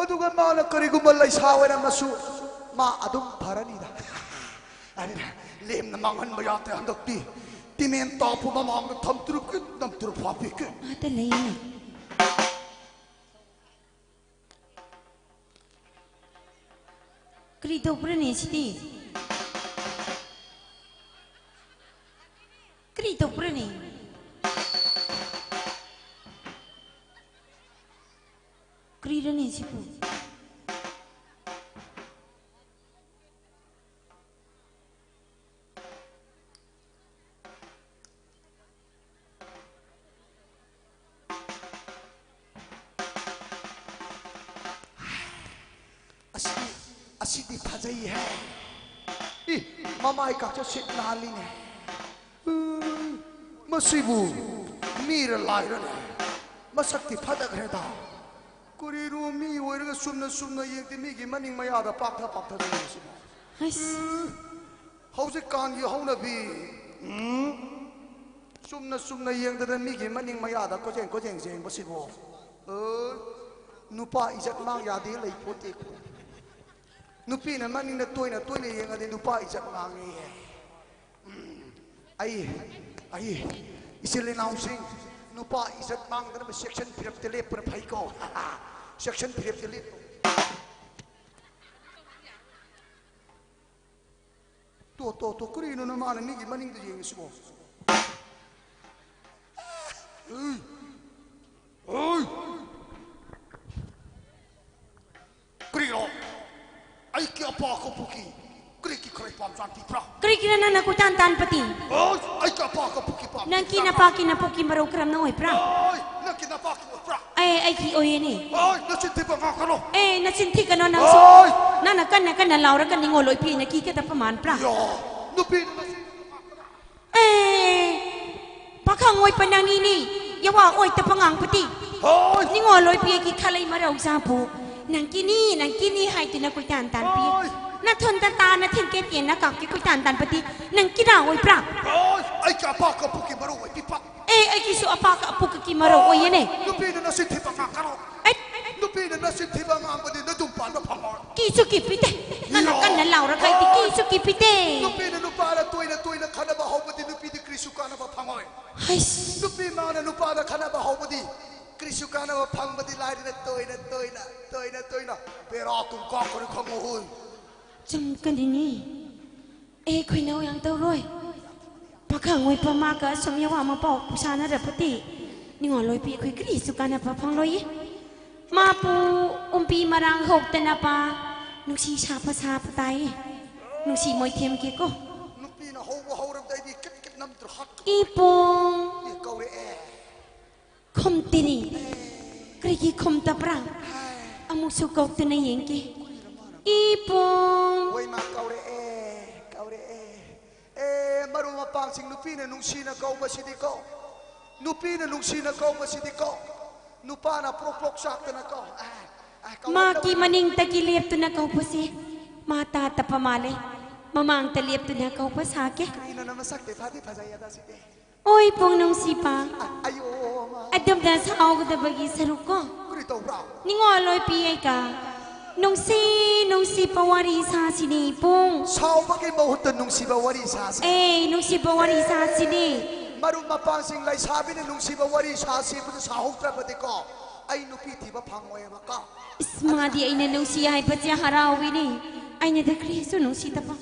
ꯑꯗꯨꯒ ꯃꯥꯅ ꯀꯔꯤꯒꯨꯝꯕ ꯂꯩꯁꯥ ꯑꯣꯏꯔꯝꯃꯁꯨ ꯃꯥ ꯑꯗꯨꯝ ꯐꯔꯅꯤꯗ꯫ ꯑꯗꯨꯅ ꯂꯦꯝꯅ ꯃꯥꯡꯍꯟꯕ ꯌꯥꯗꯦ ꯍꯟꯗꯛꯇꯤ꯫ ꯇꯤꯃꯦꯟ ꯇꯥꯞꯄꯨ ꯃꯃꯥꯡꯗ ꯊꯝꯇ꯭ꯔꯨꯛꯀꯤ ꯅꯝꯇ꯭ꯔꯨꯛ ꯐꯥꯄꯤꯀꯦ꯫ ꯑꯥꯗ ꯂꯩꯌꯦ꯫ ꯀꯔꯤ ꯇꯧꯕ꯭ꯔꯅꯦ ꯁꯤꯗꯤ? ꯀꯔꯤ ꯇꯧꯕ꯭ꯔꯅꯦ? ꯀꯔꯤꯔꯅꯦ ꯁꯤꯕꯨ? ꯑꯁꯤꯗꯤ, ꯑꯁꯤꯗꯤ ꯐꯖꯩꯍꯦ꯫ ꯏ, ꯃꯃꯥꯏ ꯀꯥꯛꯆ ꯁꯤꯠ ꯅꯥꯜꯂꯤꯅꯦ꯫ ꯎꯝ, ꯃꯁꯤꯕꯨ ꯃꯤꯔ ꯂꯥꯏꯔꯅꯦ? ꯃꯁꯛꯇꯤ ꯐꯖꯈ꯭ꯔꯦꯗ꯫ ꯀꯔꯤꯅꯣ ꯃꯤ ꯑꯣꯏꯔꯒ ꯆꯨꯝꯅ ꯆꯨꯝꯅ ꯌꯦꯡꯗꯦ, ꯃꯤꯒꯤ ꯃꯅꯤꯡ ꯃꯌꯥꯗ ꯄꯥꯛꯊ ꯄꯥꯛꯊ ꯌꯦꯡꯉꯤꯁꯤꯕꯣ? ꯍꯩꯁ꯫ ꯎꯝ, ꯍꯧꯖꯤꯛꯀꯥꯟꯒꯤ ꯍꯧꯅꯕꯤ꯫ ꯎꯝ, ꯆꯨꯝꯅ ꯆꯨꯝꯅ ꯌꯦꯡꯗꯅ ꯃꯤꯒꯤ ꯃꯅꯤꯡ ꯃꯌꯥꯗ ꯀꯣꯏꯖꯦꯡ ꯀꯣꯏꯖꯦꯡ ꯌꯦꯡꯕꯁꯤꯕꯨ꯫ ꯑ, ꯅꯨꯄꯥ ꯏꯖꯠ ꯃꯥꯡ ꯌꯥꯗꯦ ꯂꯩ ꯄꯣꯠꯇꯦꯀꯣ꯫ ꯅꯨꯄꯤꯅ ꯃꯅꯤꯡꯗ ꯇꯣꯏꯅ ꯇꯣꯏꯅ ꯌꯦꯡꯉꯗꯤ ꯅꯨꯄꯥ ꯏꯖꯠ ꯃꯥꯡꯉꯦ꯫ ꯎꯝ꯫ ꯑꯩ ꯑꯩ ꯏꯆꯤꯜ ꯏꯅꯥꯎꯁꯤꯡ, ꯅꯨꯄꯥ ꯏꯖꯠ ꯃꯥꯡꯗꯅꯕ section ꯐꯤꯔꯦꯞꯇ ꯂꯦꯞꯄꯅ ꯐꯩꯀꯣ꯫ Section ꯐꯤꯔꯦꯞꯇ ꯂꯦꯞꯄ꯫ ꯇꯣ ꯇꯣ ꯇꯣ, ꯀꯔꯤꯅꯣ ꯅꯃꯥꯅ ꯃꯤꯒꯤ ꯃꯅꯤꯡꯗ ꯌꯦꯡꯉꯤꯁꯤꯕꯣ? ꯎꯝ꯫ ꯎꯝ꯫ ꯀꯔꯤꯔꯣ? ꯑꯩꯒꯤ ꯑꯄꯥ ꯀꯄꯨꯒꯤ ꯀꯔꯤꯒꯤ ꯈꯔ ꯄꯥꯝ ꯆꯥꯟ ꯄꯤꯕ꯭ꯔꯥ? ꯀꯔꯤꯒꯤꯅ ꯅꯪꯅ ꯀꯣꯏꯇꯥꯟ ꯇꯥꯟꯕꯗꯤ? ꯑꯣꯏ, ꯑꯩꯒꯤ ꯑꯄꯥ ꯀꯄꯨꯒꯤ ꯄꯥꯝ ꯅꯪꯒꯤ ꯄꯤꯕ꯭ꯔꯥ? ꯅꯄꯥꯒꯤ ꯅꯄꯨꯛꯀꯤ ꯃꯔꯧ ꯀꯔꯝꯅ ꯑꯣꯏꯕ꯭ꯔꯥ? ꯑꯣꯏ, ꯅꯪꯒꯤ ꯅꯄꯥꯒꯤ ꯑꯣꯏꯕ꯭ꯔꯥ? ꯑꯦ, ꯑꯩꯒꯤ ꯑꯣꯏꯌꯦꯅꯦ꯫ ꯑꯣꯏ, ꯅꯆꯤꯟ ꯊꯤꯕ ꯉꯥꯡꯒꯅꯨ꯫ ꯑꯦ, ꯅꯆꯤꯟ ꯊꯤꯒꯅꯣ ꯅꯪꯁꯨ꯫ ꯑꯣꯏ! ꯅꯪꯅ ꯀꯟꯅ ꯀꯟꯅ ꯂꯥꯎꯔꯒ ꯅꯤꯡꯉꯣꯜ ꯑꯣꯏꯕꯤꯅ ꯀꯤꯒꯗꯕ ꯃꯥꯟꯕ꯭ꯔꯥ? ꯌꯣ, ꯅꯨꯄꯤꯅ ꯅꯆꯤꯟ ꯊꯤꯕ ꯉꯥꯡꯒꯅꯨ꯫ ꯑꯦ, ꯄꯥꯈꯪ ꯑꯣꯏꯕ ꯅꯪꯅꯤꯅꯦ, ꯌꯥꯋꯥ ꯑꯣꯏꯗꯕ ꯉꯥꯡꯕꯗꯤ꯫ ꯍꯣꯏ! ꯅꯤꯡꯉꯣꯜ ꯑꯣꯏꯕꯤꯒꯤ ꯈꯂꯩ ꯃꯔꯧ ꯆꯥꯕꯨ ꯅꯪ ꯀꯤꯅꯤ, ꯅꯪ ꯀꯤꯅꯤ ꯍꯥꯏꯗꯨꯅ ꯀꯣꯏꯇꯥꯟ ꯇꯥꯟꯕꯤ꯫ ꯍꯣꯏ! ꯅꯊꯨꯟꯗ ꯇꯥꯅ ꯊꯤꯟꯀꯦꯠ ꯌꯦꯟꯅ ꯀꯥꯞꯀꯤ ꯀꯣꯏꯇꯥꯟ ꯇꯥꯟꯕꯗꯤ ꯅꯪ ꯀꯤꯔꯥ ꯑꯣꯏꯕ꯭ꯔꯥ? ꯍꯣꯏ! ꯑꯩꯒꯤ ꯑꯄꯥ ꯀꯄꯨꯒꯤ ꯃꯔꯧ ꯑꯣꯏꯕꯤꯕ꯫ ꯑꯦ, ꯑꯩꯒꯤꯁꯨ ꯑꯄꯥ ꯀꯄꯨꯒꯤ ꯃꯔꯧ ꯑꯣꯏꯌꯦꯅꯦ꯫ ꯅꯨꯄꯤꯅ ꯅꯆꯤꯟ ꯊꯤꯕ ꯉꯥꯡꯒꯅꯨ꯫ ꯑꯩ ꯅꯨꯄꯤꯅ ꯅꯆꯤꯟ ꯊꯤꯕ ꯉꯥꯡꯕꯗꯤ ꯅꯌꯨꯝ ꯄꯥꯟꯕ ꯐꯪꯉꯣꯏ꯫ ꯀꯤꯁꯨ ꯀꯤꯕꯤꯗꯦ꯫ ꯀꯟꯅ ꯌꯣ! ꯀꯟꯅ ꯂꯥꯎꯔꯒ ꯑꯩꯗꯤ ꯀꯤꯁꯨ ꯀꯤꯕꯤꯗꯦ꯫ ꯅꯨꯄꯤꯅ ꯅꯨꯄꯥꯗ ꯇꯣꯏꯅ ꯇꯣꯏꯅ ꯈꯠꯅꯕ ꯍꯧꯕꯗꯤ ꯅꯨꯄꯤꯗꯤ ꯀꯔꯤꯁꯨ ꯀꯥꯟꯅꯕ ꯐꯪꯉꯣꯏ꯫ ꯍꯩꯁ! ꯅꯨꯄꯤ ꯃꯥꯅ ꯅꯨꯄꯥꯗ ꯈꯠꯅꯕ ꯍꯧꯕꯗꯤ ꯀꯔꯤꯁꯨ ꯀꯥꯟꯅꯕ ꯐꯪꯕꯗꯤ ꯂꯥꯏꯔꯅ ꯇꯣꯏꯅ ꯇꯣꯏꯅ ꯇꯣꯏꯅ ꯇꯣꯏꯅ ꯕꯦꯔꯥ ꯇꯨꯝ ꯀꯥꯈ꯭ꯔꯦ ꯈꯪꯉꯨ ꯍꯨꯏ꯫ ꯆꯨꯝꯒꯅꯤꯅꯦ꯫ ꯑꯦ, ꯈꯣꯏꯅꯧ ꯌꯥꯝ ꯇꯧꯔꯣꯏ꯫ ꯄꯥꯈꯪ ꯑꯣꯏꯕ ꯃꯥꯒ ꯑꯁꯨꯝ ꯌꯥꯋꯥ ꯑꯃ ꯄꯥꯎ ꯁꯥꯟꯅꯔꯕꯗꯤ ꯅꯤꯡꯉꯣꯜ ꯑꯣꯏꯕꯤ ꯑꯩꯈꯣꯏ ꯀꯔꯤꯁꯨ ꯀꯥꯟꯅꯕ ꯐꯪꯂꯣꯏꯌꯦ꯫ ꯃꯥꯄꯨ ꯎꯝꯄꯤ ꯃꯔꯥꯡ ꯍꯧꯇꯅꯕ ꯅꯨꯡꯁꯤ ꯁꯥꯕ ꯁꯥꯕ ꯇꯥꯏꯌꯦ꯫ ꯅꯨꯡꯁꯤ ꯃꯣꯏꯊꯦꯝꯒꯦꯀꯣ꯫ ꯅꯨꯄꯤꯅ ꯍꯧꯕ ꯍꯧꯔꯕꯗ ꯑꯩꯗꯤ ꯀꯤꯠ ꯀꯤꯠ ꯅꯝꯗ꯭ꯔꯣ ꯍꯛ ꯏꯄꯨꯡ꯫ ꯑꯦ, ꯀꯧꯔꯛꯑꯦ꯫ ꯈꯨꯝꯇꯤꯅꯤ꯫ ꯀꯔꯤꯒꯤ ꯈꯨꯝꯇꯕ꯭ꯔꯥ? ꯍꯥꯏ꯫ ꯑꯃꯨꯛꯁꯨ ꯀꯧꯇꯨꯅ ꯌꯦꯡꯒꯦ꯫ ꯀꯨꯏꯔ ꯃꯥꯅ ꯏꯄꯨꯡ꯫ ꯍꯣꯏ, ꯃꯥ ꯀꯧꯔꯛꯑꯦ, ꯀꯧꯔꯛꯑꯦ꯫ ꯑꯦ, ꯃꯔꯨꯞ ꯃꯄꯥꯡꯁꯤꯡ, ꯅꯨꯄꯤꯅ ꯅꯨꯡꯁꯤꯅ ꯀꯧꯕꯁꯤꯗꯤꯀꯣ, ꯅꯨꯄꯤꯅ ꯅꯨꯡꯁꯤꯅ ꯀꯧꯕꯁꯤꯗꯤꯀꯣ, ꯅꯨꯄꯥꯅ ꯄ꯭ꯔꯣꯛ ꯄ꯭ꯔꯣꯛ ꯆꯥꯛꯇꯅꯀꯣ꯫ ꯑꯦ, ꯑꯦ, ꯀꯧꯔꯛꯇꯕ ꯃꯍꯥꯛꯀꯤ ꯃꯅꯤꯡꯗꯒꯤ ꯂꯦꯞꯇꯨꯅ ꯀꯧꯕꯁꯤ ꯃꯥ ꯇꯥꯗꯕ ꯃꯥꯜꯂꯦ꯫ ꯃꯃꯥꯡꯗ ꯂꯦꯞꯇꯨꯅ ꯀꯧꯕ ꯁꯥꯒꯦ꯫ ꯀꯔꯤꯅꯣ ꯅꯃꯁꯛꯇꯤ ꯐꯗꯤ ꯐꯖꯩ ꯑꯗ ꯁꯤꯗꯤ꯫ ꯑꯣꯏ ꯄꯨꯡ ꯅꯨꯡꯁꯤꯕ, ꯑ-, ꯑꯌꯣ, ꯃꯥ꯫ ꯑꯗꯨꯝꯅ ꯁꯥꯎꯒꯗꯕꯒꯤ ꯁꯔꯨꯛ ꯀꯣ꯫ ꯀꯔꯤ ꯇꯧꯕ꯭ꯔꯥ? ꯅꯤꯡꯉꯣꯜ ꯑꯣꯏꯕꯤ ꯑꯩꯒ ꯅꯨꯡꯁꯤ, ꯅꯨꯡꯁꯤꯕ ꯋꯥꯔꯤ ꯁꯥꯁꯤꯅꯦ, ꯏꯕꯨꯡ꯫ ꯁꯥꯎꯕꯒꯤ ꯃꯍꯨꯠꯇ ꯅꯨꯡꯁꯤꯕ ꯋꯥꯔꯤ ꯁꯥꯁꯤ꯫ ꯑꯦ, ꯅꯨꯡꯁꯤꯕ ꯋꯥꯔꯤ ꯁꯥꯁꯤꯅꯦ꯫ ꯃꯔꯨꯞ ꯃꯄꯥꯡꯁꯤꯡ, ꯂꯩꯁꯥꯕꯤꯅ ꯅꯨꯡꯁꯤꯕ ꯋꯥꯔꯤ ꯁꯥꯁꯤꯕꯨꯗꯤ ꯁꯥꯍꯧꯗ꯭ꯔꯕꯗꯤꯀꯣ, ꯑꯩ ꯅꯨꯄꯤ ꯊꯤꯕ ꯐꯪꯉꯣꯏꯕꯀꯣ꯫ ꯏꯁ, ꯃꯥꯗꯤ ꯑꯩꯅ ꯅꯨꯡꯁꯤ ꯍꯥꯏꯕꯁꯦ ꯍꯔꯥꯎꯏꯅꯦ꯫ ꯑꯩꯅꯗꯤ ꯀꯔꯤꯁꯨ ꯅꯨꯡꯁꯤꯗꯕ꯫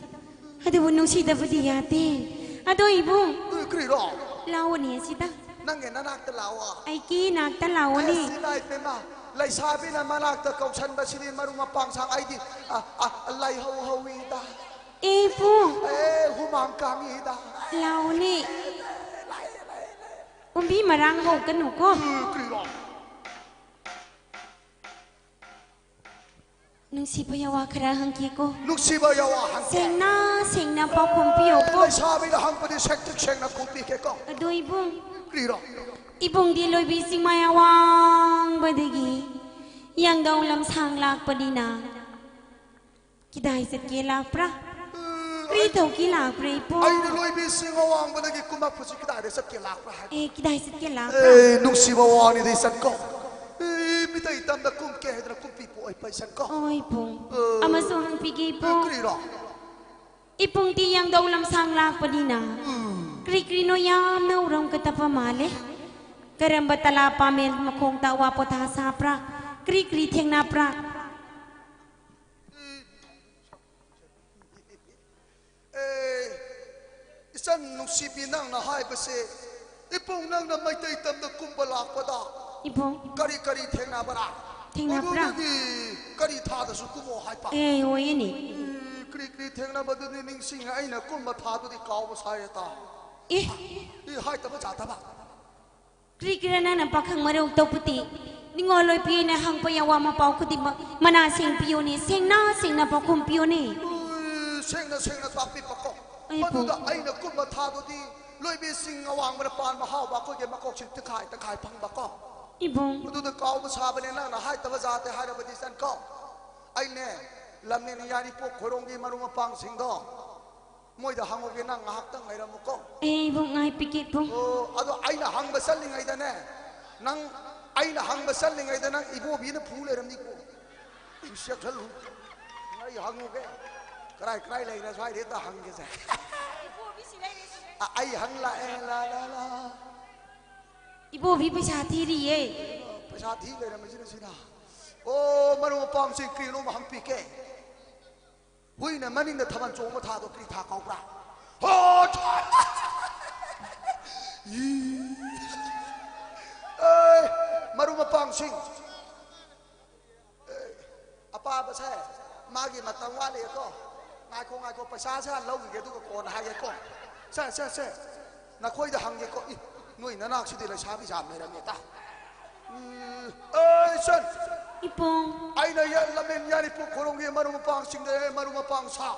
ꯑꯗꯨꯕꯨ ꯅꯨꯡꯁꯤꯗꯕꯗꯤ ꯌꯥꯗꯦ꯫ ꯑꯗꯣ ꯏꯕꯨꯡ, ꯑꯗꯨ ꯀꯔꯤꯔꯣ? ꯂꯥꯛꯑꯣꯅꯦ ꯑꯁꯤꯗ꯫ ꯅꯪꯒꯤ ꯅꯅꯥꯛꯇ ꯂꯥꯛꯑꯣ꯫ ꯑꯩꯒꯤ ꯅꯥꯛꯇ ꯂꯥꯛꯑꯣꯅꯦ꯫ ꯑꯁ, ꯏꯃꯥ ꯏꯄꯦꯝꯃ, ꯂꯩꯁꯥꯕꯤꯅ ꯃꯅꯥꯛꯇ ꯀꯧꯁꯟꯕꯁꯤꯗꯤ ꯃꯔꯨꯞ ꯃꯄꯥꯡ ꯁꯥꯡ ꯑꯩꯗꯤ, ꯑ, ꯑ, ꯂꯥꯏꯍꯧ ꯍꯧꯏꯗ꯫ ꯑꯦ ꯏꯕꯨꯡ, ꯑꯦ, ꯍꯨꯃꯥꯡ ꯀꯥꯡꯉꯤꯗ꯫ ꯂꯥꯛꯑꯣꯅꯦ꯫ ꯀꯨꯝꯕꯤ ꯃꯔꯥꯡ ꯍꯧꯒꯅꯨꯀꯣ꯫ ꯎꯝ, ꯀꯔꯤꯔꯣ? ꯅꯨꯡꯁꯤꯕ ꯌꯥꯋꯥ ꯈꯔ ꯍꯪꯒꯦꯀꯣ꯫ ꯅꯨꯡꯁꯤꯕ ꯌꯥꯋꯥ ꯍꯪꯒꯦ꯫ ꯁꯦꯡꯅ ꯁꯦꯡꯅ ꯄꯥꯎꯈꯨꯝ ꯄꯤꯌꯣꯀꯣ꯫ ꯂꯩꯁꯥꯕꯤꯅ ꯍꯪꯕꯗꯤ ꯁꯦꯡꯇ꯭ꯔꯤꯛ ꯁꯦꯡꯅ ꯈꯨꯝꯕꯤꯒꯦꯀꯣ꯫ ꯑꯗꯣ ꯏꯕꯨꯡ, ꯀꯔꯤꯔꯣ? ꯏꯕꯨꯡꯗꯤ ꯂꯣꯏꯕꯤ ꯆꯤꯡꯃꯥꯏ ꯑꯋꯥꯡꯕꯗꯒꯤ ꯌꯥꯡꯗꯧ ꯂꯝꯁꯥꯡ ꯂꯥꯛꯄꯅꯤꯅ ꯀꯤꯗꯥꯏ ꯆꯠꯀꯦ ꯂꯥꯛꯄ꯭ꯔꯥ? ꯀꯔꯤ ꯇꯧꯒꯦ ꯂꯥꯛꯄ꯭ꯔꯥ ꯏꯕꯨꯡ? ꯑꯩꯅ ꯂꯣꯏꯕꯤ ꯆꯤꯡ ꯑꯋꯥꯡꯕꯗꯒꯤ ꯀꯨꯝꯃꯛꯄꯁꯤ ꯀꯗꯥꯏꯗ ꯆꯠꯀꯦ ꯂꯥꯛꯄ꯭ꯔꯥ ꯍꯥꯏꯕ꯫ ꯑꯦ, ꯀꯤꯗꯥꯏ ꯆꯠꯀꯦ ꯂꯥꯛꯄ꯭ꯔꯥ? ꯑꯦ, ꯅꯨꯡꯁꯤꯕ ꯋꯥꯅꯤꯗ ꯏꯆꯟꯀꯣ꯫ ꯑꯦ, ꯃꯤꯇꯩ ꯇꯝꯗ ꯀꯨꯝꯀꯦ ꯍꯥꯏꯗꯅ ꯀꯨꯝꯄꯤ ꯄꯣꯛꯏ ꯏꯆꯟꯀꯣ꯫ ꯑꯣ ꯏꯕꯨꯡ, ꯑ, ꯑꯃꯁꯨ ꯍꯪꯕꯤꯒꯦ ꯏꯕꯨꯡ꯫ ꯀꯔꯤꯔꯣ? ꯏꯕꯨꯡꯗꯤ ꯌꯥꯡꯗꯧ ꯂꯝꯁꯥꯡ ꯂꯥꯛꯄꯅꯤꯅ ꯀꯔꯤ ꯀꯔꯤꯅꯣ ꯌꯥꯝꯅ ꯎꯔꯝꯒꯗꯕ ꯃꯥꯜꯂꯦ꯫ ꯀꯔꯝꯕ ꯇꯂꯥ ꯄꯥꯃꯦꯜ ꯃꯈꯣꯡꯗ ꯑꯋꯥ ꯄꯣꯊꯥ ꯁꯥꯕ꯭ꯔꯥ? ꯀꯔꯤ ꯀꯔꯤ ꯊꯦꯡꯅꯕ꯭ꯔꯥ? ꯑꯦ, ꯏꯆꯟ ꯅꯨꯡꯁꯤꯕꯤ, ꯅꯪꯅ ꯍꯥꯏꯕꯁꯦ, ꯏꯕꯨꯡ, ꯅꯪꯅ ꯃꯩꯇꯩ ꯇꯝꯗ ꯀꯨꯝꯕ ꯂꯥꯛꯄꯗ ꯏꯕꯨꯡ, ꯀꯔꯤ ꯀꯔꯤ ꯊꯦꯡꯅꯕ꯭ꯔꯥ? ꯊꯦꯡꯅꯕ꯭ꯔꯥ? ꯃꯗꯨꯗꯤ ꯀꯔꯤ ꯊꯥꯗꯁꯨ ꯀꯨꯝꯃꯣ ꯍꯥꯏꯕ? ꯑꯦ, ꯑꯣꯏꯌꯦꯅꯦ꯫ ꯏ, ꯀꯔꯤ ꯀꯔꯤ ꯊꯦꯡꯅꯕꯗꯨꯗꯤ ꯅꯤꯡꯁꯤꯡꯉꯦ꯫ ꯑꯩꯅ ꯀꯨꯝꯕ ꯊꯥꯗꯨꯗꯤ ꯀꯥꯎꯕ ꯁꯥꯏꯌꯦ ꯇꯥ꯫ ꯑꯦ, ꯏ, ꯍꯥꯏꯇꯕ ꯖꯥꯠꯇꯕ꯫ ꯀ꯭ꯔꯤ ꯀ꯭ꯔꯤ ꯅꯪꯅ ꯄꯥꯈꯪ ꯃꯔꯧ ꯇꯧꯕꯗꯤ? ꯅꯤꯡꯉꯣꯜ ꯂꯣꯏꯄꯤꯅ ꯍꯪꯕ ꯌꯥꯋꯥ ꯃꯄꯥꯎ ꯈꯨꯗꯤꯡꯃꯛ ꯃꯅꯥ ꯁꯦꯡ ꯄꯤꯌꯣꯅꯦ, ꯁꯦꯡꯅ ꯁꯦꯡꯅ ꯄꯥꯎꯈꯨꯝ ꯄꯤꯌꯣꯅꯦ꯫ ꯎꯏ, ꯁꯦꯡꯅ ꯁꯦꯡꯅ ꯇꯥꯛꯄꯤꯕꯀꯣ꯫ ꯑꯩꯕꯨ ꯃꯗꯨꯗ ꯑꯩꯅ ꯀꯨꯝꯕ ꯊꯥꯗꯨꯗꯤ ꯂꯣꯏꯕꯤ ꯆꯤꯡ ꯑꯋꯥꯡꯕꯗ ꯄꯥꯟꯕ ꯍꯥꯎꯕ ꯑꯩꯈꯣꯏꯒꯤ ꯃꯀꯣꯛꯁꯤꯡ ꯇꯪꯈꯥꯏ ꯇꯪꯈꯥꯏ ꯐꯪꯕꯀꯣ꯫ ꯏꯕꯨꯡ, ꯑꯗꯨꯗ ꯀꯥꯎꯕ ꯁꯥꯕꯅꯦ, ꯅꯪꯅ ꯍꯥꯏꯇꯕ ꯖꯥꯠꯇꯦ ꯍꯥꯏꯔꯕꯗꯤ ꯏꯆꯟꯀꯣ꯫ ꯑꯩꯅꯦ, ꯂꯝꯅꯦꯅ ꯌꯥꯏꯔꯤꯄꯣꯛ ꯈꯣꯏꯔꯣꯡꯒꯤ ꯃꯔꯨꯞ ꯃꯄꯥꯡꯁꯤꯡꯗꯣ, ꯃꯣꯏꯗ ꯍꯪꯉꯨꯒꯦ, ꯅꯪ ꯉꯥꯏꯍꯥꯛꯇꯪ ꯂꯩꯔꯝꯃꯨꯀꯣ꯫ ꯑꯦ ꯏꯕꯨꯡ, ꯉꯥꯏꯕꯤꯒꯦ ꯏꯕꯨꯡ꯫ ꯑꯣ, ꯑꯗꯣ ꯑꯩꯅ ꯍꯪꯕ ꯆꯠꯂꯤꯉꯩꯗꯅꯦ, ꯅꯪ, ꯑꯩꯅ ꯍꯪꯕ ꯆꯠꯂꯤꯉꯩꯗ ꯅꯪ ꯏꯕꯣꯕꯤꯅ ꯐꯨ ꯂꯩꯔꯝꯅꯤꯀꯣ꯫ ꯁꯦꯛꯁꯜꯂꯨ꯫ ꯑꯩ ꯍꯪꯉꯨꯒꯦ꯫ ꯀꯔꯥꯏ ꯀꯔꯥꯏ ꯂꯩꯔꯦ ꯁ꯭ꯋꯥꯏꯗ ꯍꯦꯛꯇ ꯍꯪꯒꯦꯁꯦ꯫ ꯏꯕꯣꯕꯤ ꯁꯤ ꯂꯩꯔꯦ, ꯁꯤ ꯂꯩꯔꯦ꯫ ꯑ, ꯑꯩ ꯍꯪ ꯂꯥꯛꯑꯦ, ꯂꯥ, ꯂꯥ, ꯂꯥ꯫ ꯏꯕꯣꯕꯤ ꯄꯩꯁꯥ ꯊꯤꯔꯤꯌꯦ꯫ ꯄꯩꯁꯥ ꯊꯤ ꯂꯩꯔꯝꯃꯤꯁꯤꯅ ꯁꯤꯅ꯫ ꯑꯣ, ꯃꯔꯨꯞ ꯃꯄꯥꯡꯁꯤꯡ ꯀꯔꯤꯅꯣꯝ ꯍꯪꯕꯤꯒꯦ꯫ ꯍꯨꯏꯅ ꯃꯅꯤꯡꯗ ꯊꯥꯕꯜ ꯆꯣꯡꯕ ꯊꯥꯗꯣ ꯀꯔꯤ ꯊꯥ ꯀꯧꯕ꯭ꯔꯥ? ꯍꯣ, ꯊꯥ-, ꯏ-, ꯑꯦ, ꯃꯔꯨꯞ ꯃꯄꯥꯡꯁꯤꯡ, ꯑꯄꯥꯕꯁꯦ, ꯃꯥꯒꯤ ꯃꯇꯝ ꯋꯥꯠꯂꯤꯀꯣ꯫ ꯉꯥꯏꯈꯣ, ꯉꯥꯏꯈꯣ, ꯄꯩꯁꯥꯁꯦ ꯍꯥꯟꯅ ꯂꯧꯈꯤꯒꯦ, ꯑꯗꯨꯒ ꯀꯣꯟꯅ ꯍꯥꯏꯒꯦꯀꯣ꯫ ꯁꯦ, ꯁꯦ, ꯁꯦ, ꯅꯈꯣꯏꯗ ꯍꯪꯒꯦꯀꯣ꯫ ꯏ, ꯅꯣꯏ ꯅꯅꯥꯛꯁꯤꯗꯤ ꯂꯩꯁꯥꯕꯤ ꯌꯥꯝ ꯂꯩꯔꯝꯃꯦꯗ꯫ ꯎꯝ, ꯑꯩ ꯁꯟ꯫ ꯏꯄꯨꯡ꯫ ꯑꯩꯅ ꯌꯦ-, ꯂꯝꯃꯦꯟ ꯌꯥꯔꯤꯄꯣꯛ ꯈꯣꯏꯔꯣꯡꯒꯤ ꯃꯔꯨꯞ ꯃꯄꯥꯡꯁꯤꯡꯗ, ꯑꯦ, ꯃꯔꯨꯞ ꯃꯄꯥꯡ ꯁꯥ꯫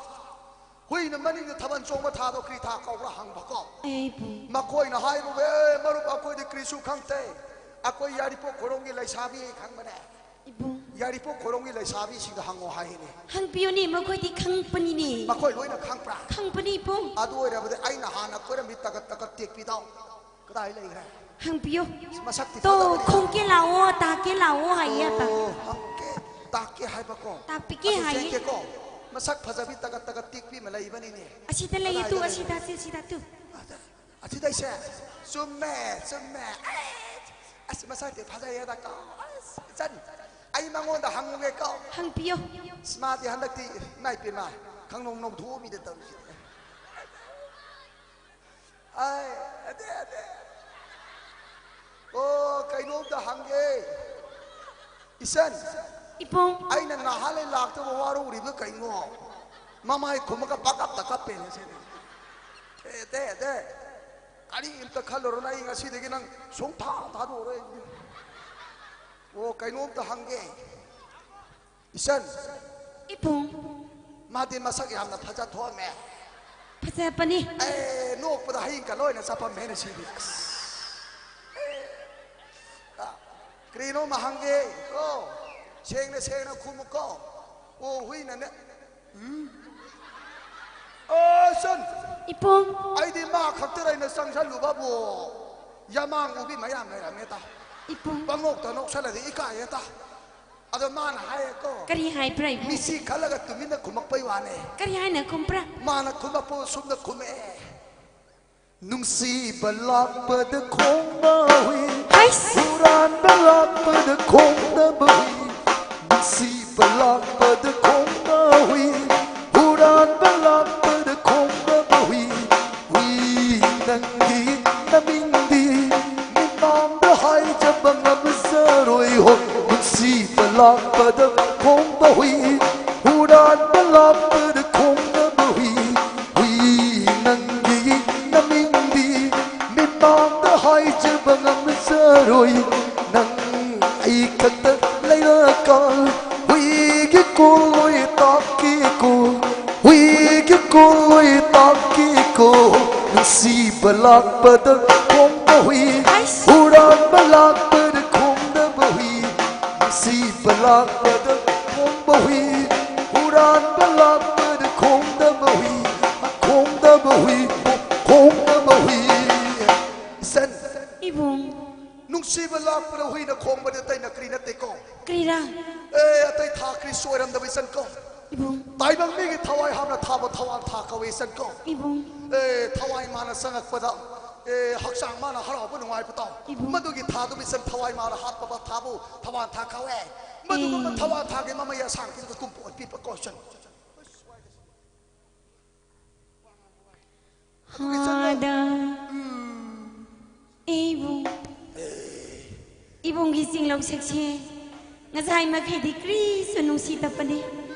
ꯍꯨꯏꯅ ꯃꯅꯤꯡꯗ ꯊꯥꯕꯜ ꯆꯣꯡꯕ ꯊꯥꯗꯣ ꯀꯔꯤ ꯊꯥ ꯀꯧꯕ꯭ꯔꯥ ꯍꯪꯕꯀꯣ꯫ ꯑꯦ, ꯏꯄꯨꯡ꯫ ꯃꯈꯣꯏꯅ ꯍꯥꯏꯕꯕꯨ, "ꯑꯦ, ꯃꯔꯨꯞ, ꯑꯩꯈꯣꯏꯗꯤ ꯀꯔꯤꯁꯨ ꯈꯪꯗꯦ꯫ ꯑꯩꯈꯣꯏ ꯌꯥꯔꯤꯄꯣꯛ ꯈꯣꯏꯔꯣꯡꯒꯤ ꯂꯩꯁꯥꯕꯤ ꯈꯪꯕꯅꯦ꯫ ꯏꯕꯨꯡ꯫ ꯌꯥꯔꯤꯄꯣꯛ ꯈꯣꯏꯔꯣꯡꯒꯤ ꯂꯩꯁꯥꯕꯤꯁꯤꯡꯗ ꯍꯪꯉꯣ" ꯍꯥꯏꯅꯦ꯫ ꯍꯪꯕꯤꯌꯨꯅꯦ, ꯃꯈꯣꯏꯗꯤ ꯈꯪꯕꯅꯤꯅꯦ꯫ ꯃꯈꯣꯏ ꯂꯣꯏꯅ ꯈꯪꯕ꯭ꯔꯥ? ꯈꯪꯕꯅꯤ, ꯏꯕꯨꯡ꯫ ꯑꯗꯨ ꯑꯣꯏꯔꯕꯗꯤ ꯑꯩꯅ ꯍꯥꯟꯅ ꯀꯣꯏꯔꯝꯃꯤ ꯇꯒꯠ ꯇꯒꯠ ꯇꯦꯛꯄꯤꯗꯣ ꯀꯗꯥꯏ ꯂꯩꯈ꯭ꯔꯦ? ꯍꯪꯕꯤꯌꯨ꯫ ꯃꯁꯛꯇꯤ ꯇꯣ, ꯐꯖꯕꯅꯤꯅ꯫ ꯈꯣꯡꯀꯦ ꯂꯥꯛꯑꯣ, ꯇꯥꯛꯀꯦ ꯂꯥꯛꯑꯣ ꯍꯥꯏꯌꯦ, ꯑꯇ꯫ ꯑꯣ, ꯍꯪꯀꯦ, ꯇꯥꯛꯀꯦ ꯍꯥꯏꯕꯀꯣ꯫ ꯇꯥꯛꯄꯤꯒꯦ ꯑꯗꯨ ꯍꯥꯏꯌꯦ꯫ ꯌꯦꯡꯒꯦꯀꯣ꯫ ꯃꯁꯛ ꯐꯖꯕꯤ ꯇꯒꯠ ꯇꯒꯠ ꯇꯦꯛꯄꯤ ꯑꯃ ꯂꯩꯕꯅꯤꯅꯦ꯫ ꯑꯁꯤꯗ ꯂꯩꯌꯦ, ꯇꯨ, ꯀꯗꯥꯏꯗ ꯑꯁꯤꯗ, ꯂꯩꯕ? ꯑꯁꯤ, ꯑꯁꯤꯗ, ꯇꯨ꯫ ꯑꯗ, ꯑꯁꯤꯗꯩꯁꯦ꯫ ꯆꯨꯝꯃꯦ, ꯆꯨꯝꯃꯦ꯫ ꯑꯁ, ꯃꯁꯛꯇꯤ ꯐꯖꯩꯌꯦꯗꯀꯣ꯫ ꯑꯁ, ꯏꯆꯟ, ꯑꯩ ꯃꯉꯣꯟꯗ ꯍꯪꯉꯨꯒꯦꯀꯣ꯫ ꯍꯪꯕꯤꯌꯣ꯫ ꯑꯁ, ꯃꯥꯗꯤ ꯍꯟꯗꯛꯇꯤ, ꯏꯃꯥ ꯏꯄꯦꯝꯃ, ꯈꯪꯅꯧ ꯅꯧꯊꯣꯛꯑꯝꯃꯤꯗ ꯇꯧꯔꯤꯁꯦ꯫ ꯑꯩ, ꯑꯗꯦ, ꯑꯗꯦ꯫ ꯑꯣ, ꯀꯩꯅꯣꯝꯇ ꯍꯪꯒꯦ꯫ ꯏꯆꯟ, ꯏꯕꯨꯡ꯫ ꯑꯩꯅ ꯅꯍꯥꯟꯂꯩ ꯂꯥꯛꯇꯕ ꯋꯥꯔꯧꯔꯤꯕ ꯀꯩꯅꯣ? ꯃꯃꯥꯏ ꯈꯨꯝꯃꯒ ꯄꯪꯀꯞꯇ ꯀꯞꯄꯦꯅꯦ ꯁꯤꯗꯤ꯫ ꯑꯦ, ꯑꯗꯦ, ꯑꯗꯦ꯫ ꯀꯔꯤꯝꯇ ꯈꯜꯂꯨꯔꯅꯨ, ꯑꯩ ꯉꯁꯤꯗꯒꯤ ꯅꯪ ꯁꯨꯡꯊꯥ ꯊꯥꯗꯣꯛꯑꯔꯣꯏ꯫ ꯑꯣ, ꯀꯩꯅꯣꯝꯇ ꯍꯪꯒꯦ꯫ ꯏꯆꯟ꯫ ꯏꯕꯨꯡ꯫ ꯃꯥꯗꯤ ꯃꯁꯛ ꯌꯥꯝꯅ ꯐꯖ ꯊꯣꯛꯑꯝꯃꯦ꯫ ꯐꯖꯕꯅꯤ꯫ ꯑꯦ, ꯅꯣꯛꯄꯗ ꯍꯌꯤꯡ ꯀ ꯂꯣꯏꯅ ꯆꯠꯐꯝꯃꯦꯅ ꯁꯤꯗꯤ꯫ ꯑꯁ꯫ ꯑꯦ, ꯑ, ꯀꯔꯤꯅꯣꯃ ꯍꯪꯒꯦ ꯀꯣ? ꯁꯦꯡꯅ ꯁꯦꯡꯅ ꯈꯨꯝꯃꯨꯀꯣ꯫ ꯑꯣ, ꯍꯨꯏꯅꯅꯦ꯫ ꯎꯝ꯫ ꯑꯣ, ꯏꯆꯟ꯫ ꯏꯕꯨꯡ꯫ ꯑꯩꯗꯤ ꯃꯥ ꯈꯛꯇꯗ ꯑꯩꯅ ꯆꯪꯁꯜꯂꯨꯕꯕꯨ ꯌꯥꯃꯥꯡ ꯎꯕꯤ ꯃꯌꯥꯝ ꯂꯩꯔꯝꯃꯦꯗ꯫ ꯏꯕꯨꯡ꯫ ꯄꯪꯅꯣꯛꯇ ꯅꯣꯛꯁꯜꯂꯗꯤ ꯏꯀꯥꯏꯌꯦꯗ꯫ ꯑꯗꯣ ꯃꯥꯅ ꯍꯥꯏꯌꯦꯀꯣ, ꯀꯔꯤ ꯍꯥꯏꯕ꯭ꯔꯥ ꯏꯕꯨꯡ? ꯃꯤꯠꯁꯤ ꯈꯜꯂꯒ ꯇꯨꯃꯤꯟꯅ ꯈꯨꯝꯃꯛꯄꯩ ꯋꯥꯅꯦ꯫ ꯀꯔꯤ ꯍꯥꯏꯅ ꯈꯨꯝꯕ꯭ꯔꯥ? ꯃꯥꯅ ꯈꯨꯝꯃꯛꯄ ꯁꯨꯝꯅ ꯈꯨꯝꯃꯛꯑꯦ, ꯅꯨꯡꯁꯤꯕ ꯂꯥꯛꯄꯗ ꯈꯣꯡꯕ ꯍꯨꯏ, ꯍꯩꯁ! ꯍꯨꯔꯥꯟꯕ ꯂꯥꯛꯄꯗ ꯈꯣꯡꯗꯕ ꯍꯨꯏ, ꯅꯨꯡꯁꯤꯕ ꯂꯥꯛꯄꯗ ꯈꯣꯡꯕ ꯍꯨꯏ, ꯍꯨꯔꯥꯟꯕ ꯂꯥꯛꯄꯗ ꯈꯣꯡꯗꯕ ꯍꯨꯏ, ꯍꯨꯏ ꯅꯪꯒꯤ ꯅꯃꯤꯡꯗꯤ ꯃꯤꯃꯥꯡꯗ ꯍꯥꯏꯖꯕ ꯉꯝꯖꯔꯣꯏ꯫ ꯍꯣ, ꯅꯨꯡꯁꯤꯕ ꯂꯥꯛꯄꯗ ꯈꯣꯡꯕ ꯍꯨꯏ, ꯍꯨꯔꯥꯟꯕ ꯂꯥꯛꯄꯗ ꯈꯣꯡꯗꯕ ꯍꯨꯏ, ꯍꯨꯏ ꯅꯪꯒꯤ ꯅꯃꯤꯡꯗꯤ ꯃꯤꯃꯥꯡꯗ ꯍꯥꯏꯖꯕ ꯉꯝꯖꯔꯣꯏ꯫ ꯅꯪ ꯑꯩ ꯈꯛꯇ ꯂꯩꯔꯀꯥꯟ ꯍꯨꯏꯒꯤ ꯀꯣꯜ ꯂꯣꯏ ꯇꯥꯛꯀꯦꯀꯣ, ꯍꯨꯏꯒꯤ ꯀꯣꯜ ꯂꯣꯏ ꯇꯥꯛꯀꯦꯀꯣ꯫ ꯅꯨꯡꯁꯤꯕ ꯂꯥꯛꯄꯗ ꯈꯣꯡꯕ ꯍꯨꯏ, ꯍꯨꯔꯥꯟꯕ ꯂꯥꯛꯄꯗ ꯈꯣꯡꯗꯕ ꯍꯨꯏ, ꯅꯨꯡꯁꯤꯕ ꯂꯥꯛꯄꯗ ꯈꯣꯡꯕ ꯍꯨꯏ, ꯍꯨꯔꯥꯟꯕ ꯂꯥꯛꯄꯗ ꯈꯣꯡꯗꯕ ꯍꯨꯏ, ꯈꯣꯡꯗꯕ ꯍꯨꯏ, ꯈꯣꯡꯗꯕ ꯍꯨꯏ꯫ ꯏꯆꯟ, ꯏꯕꯨꯡ, ꯅꯨꯡꯁꯤꯕ ꯂꯥꯛꯄꯗ ꯍꯨꯏꯅ ꯈꯣꯡꯕꯗꯤ ꯑꯇꯩꯅ ꯀꯔꯤ ꯅꯠꯇꯦꯀꯣ꯫ ꯀꯔꯤꯔꯥ? ꯑꯦ, ꯑꯇꯩ ꯊꯥ ꯀꯔꯤꯁꯨ ꯑꯣꯏꯔꯝꯗꯕ ꯏꯆꯟꯀꯣ꯫ ꯏꯕꯨꯡ, ꯇꯥꯏꯕꯪ ꯃꯤꯒꯤ ꯊꯋꯥꯏ ꯍꯥꯞꯅ ꯊꯥꯕ ꯊꯋꯥꯟ ꯊꯥ ꯀꯧꯏ ꯏꯆꯟꯀꯣ꯫ ꯏꯕꯨꯡ, ꯑꯦ, ꯊꯋꯥꯏ ꯃꯥꯅ ꯆꯪꯉꯛꯄꯗ, ꯑꯦ, ꯍꯛꯆꯥꯡ ꯃꯥꯅ ꯍꯔꯥꯎꯕ ꯅꯨꯡꯉꯥꯏꯕ ꯇꯧ꯫ ꯏꯕꯨꯡ꯫ ꯃꯗꯨꯒꯤ ꯊꯥꯗꯨ ꯏꯆꯟ ꯊꯋꯥꯏ ꯃꯥꯅ ꯍꯥꯞꯄꯕ ꯊꯥꯕꯨ ꯊꯋꯥꯟ ꯊꯥ ꯀꯧꯋꯦ꯫ ꯃꯗꯨꯒꯨꯝꯕ ꯑꯦ꯫ ꯊꯋꯥꯟ ꯊꯥꯒꯤ ꯃꯃꯩ ꯑꯁꯥꯡꯕꯤꯗꯨꯗ ꯀꯨꯝꯄ ꯑꯣꯏꯕꯤꯕ ꯀꯣ ꯏꯆꯟ꯫ ꯍꯥꯗ꯫ ꯏꯕꯨꯡ, ꯏꯕꯨꯡꯒꯤ ꯆꯤꯡꯂꯧ ꯁꯛꯁꯦ ꯉꯁꯥꯏ ꯃꯈꯩꯗꯤ ꯀ꯭ꯔꯤꯁꯨ ꯅꯨꯡꯁꯤꯗꯕꯅꯤ꯫ ꯑꯦ,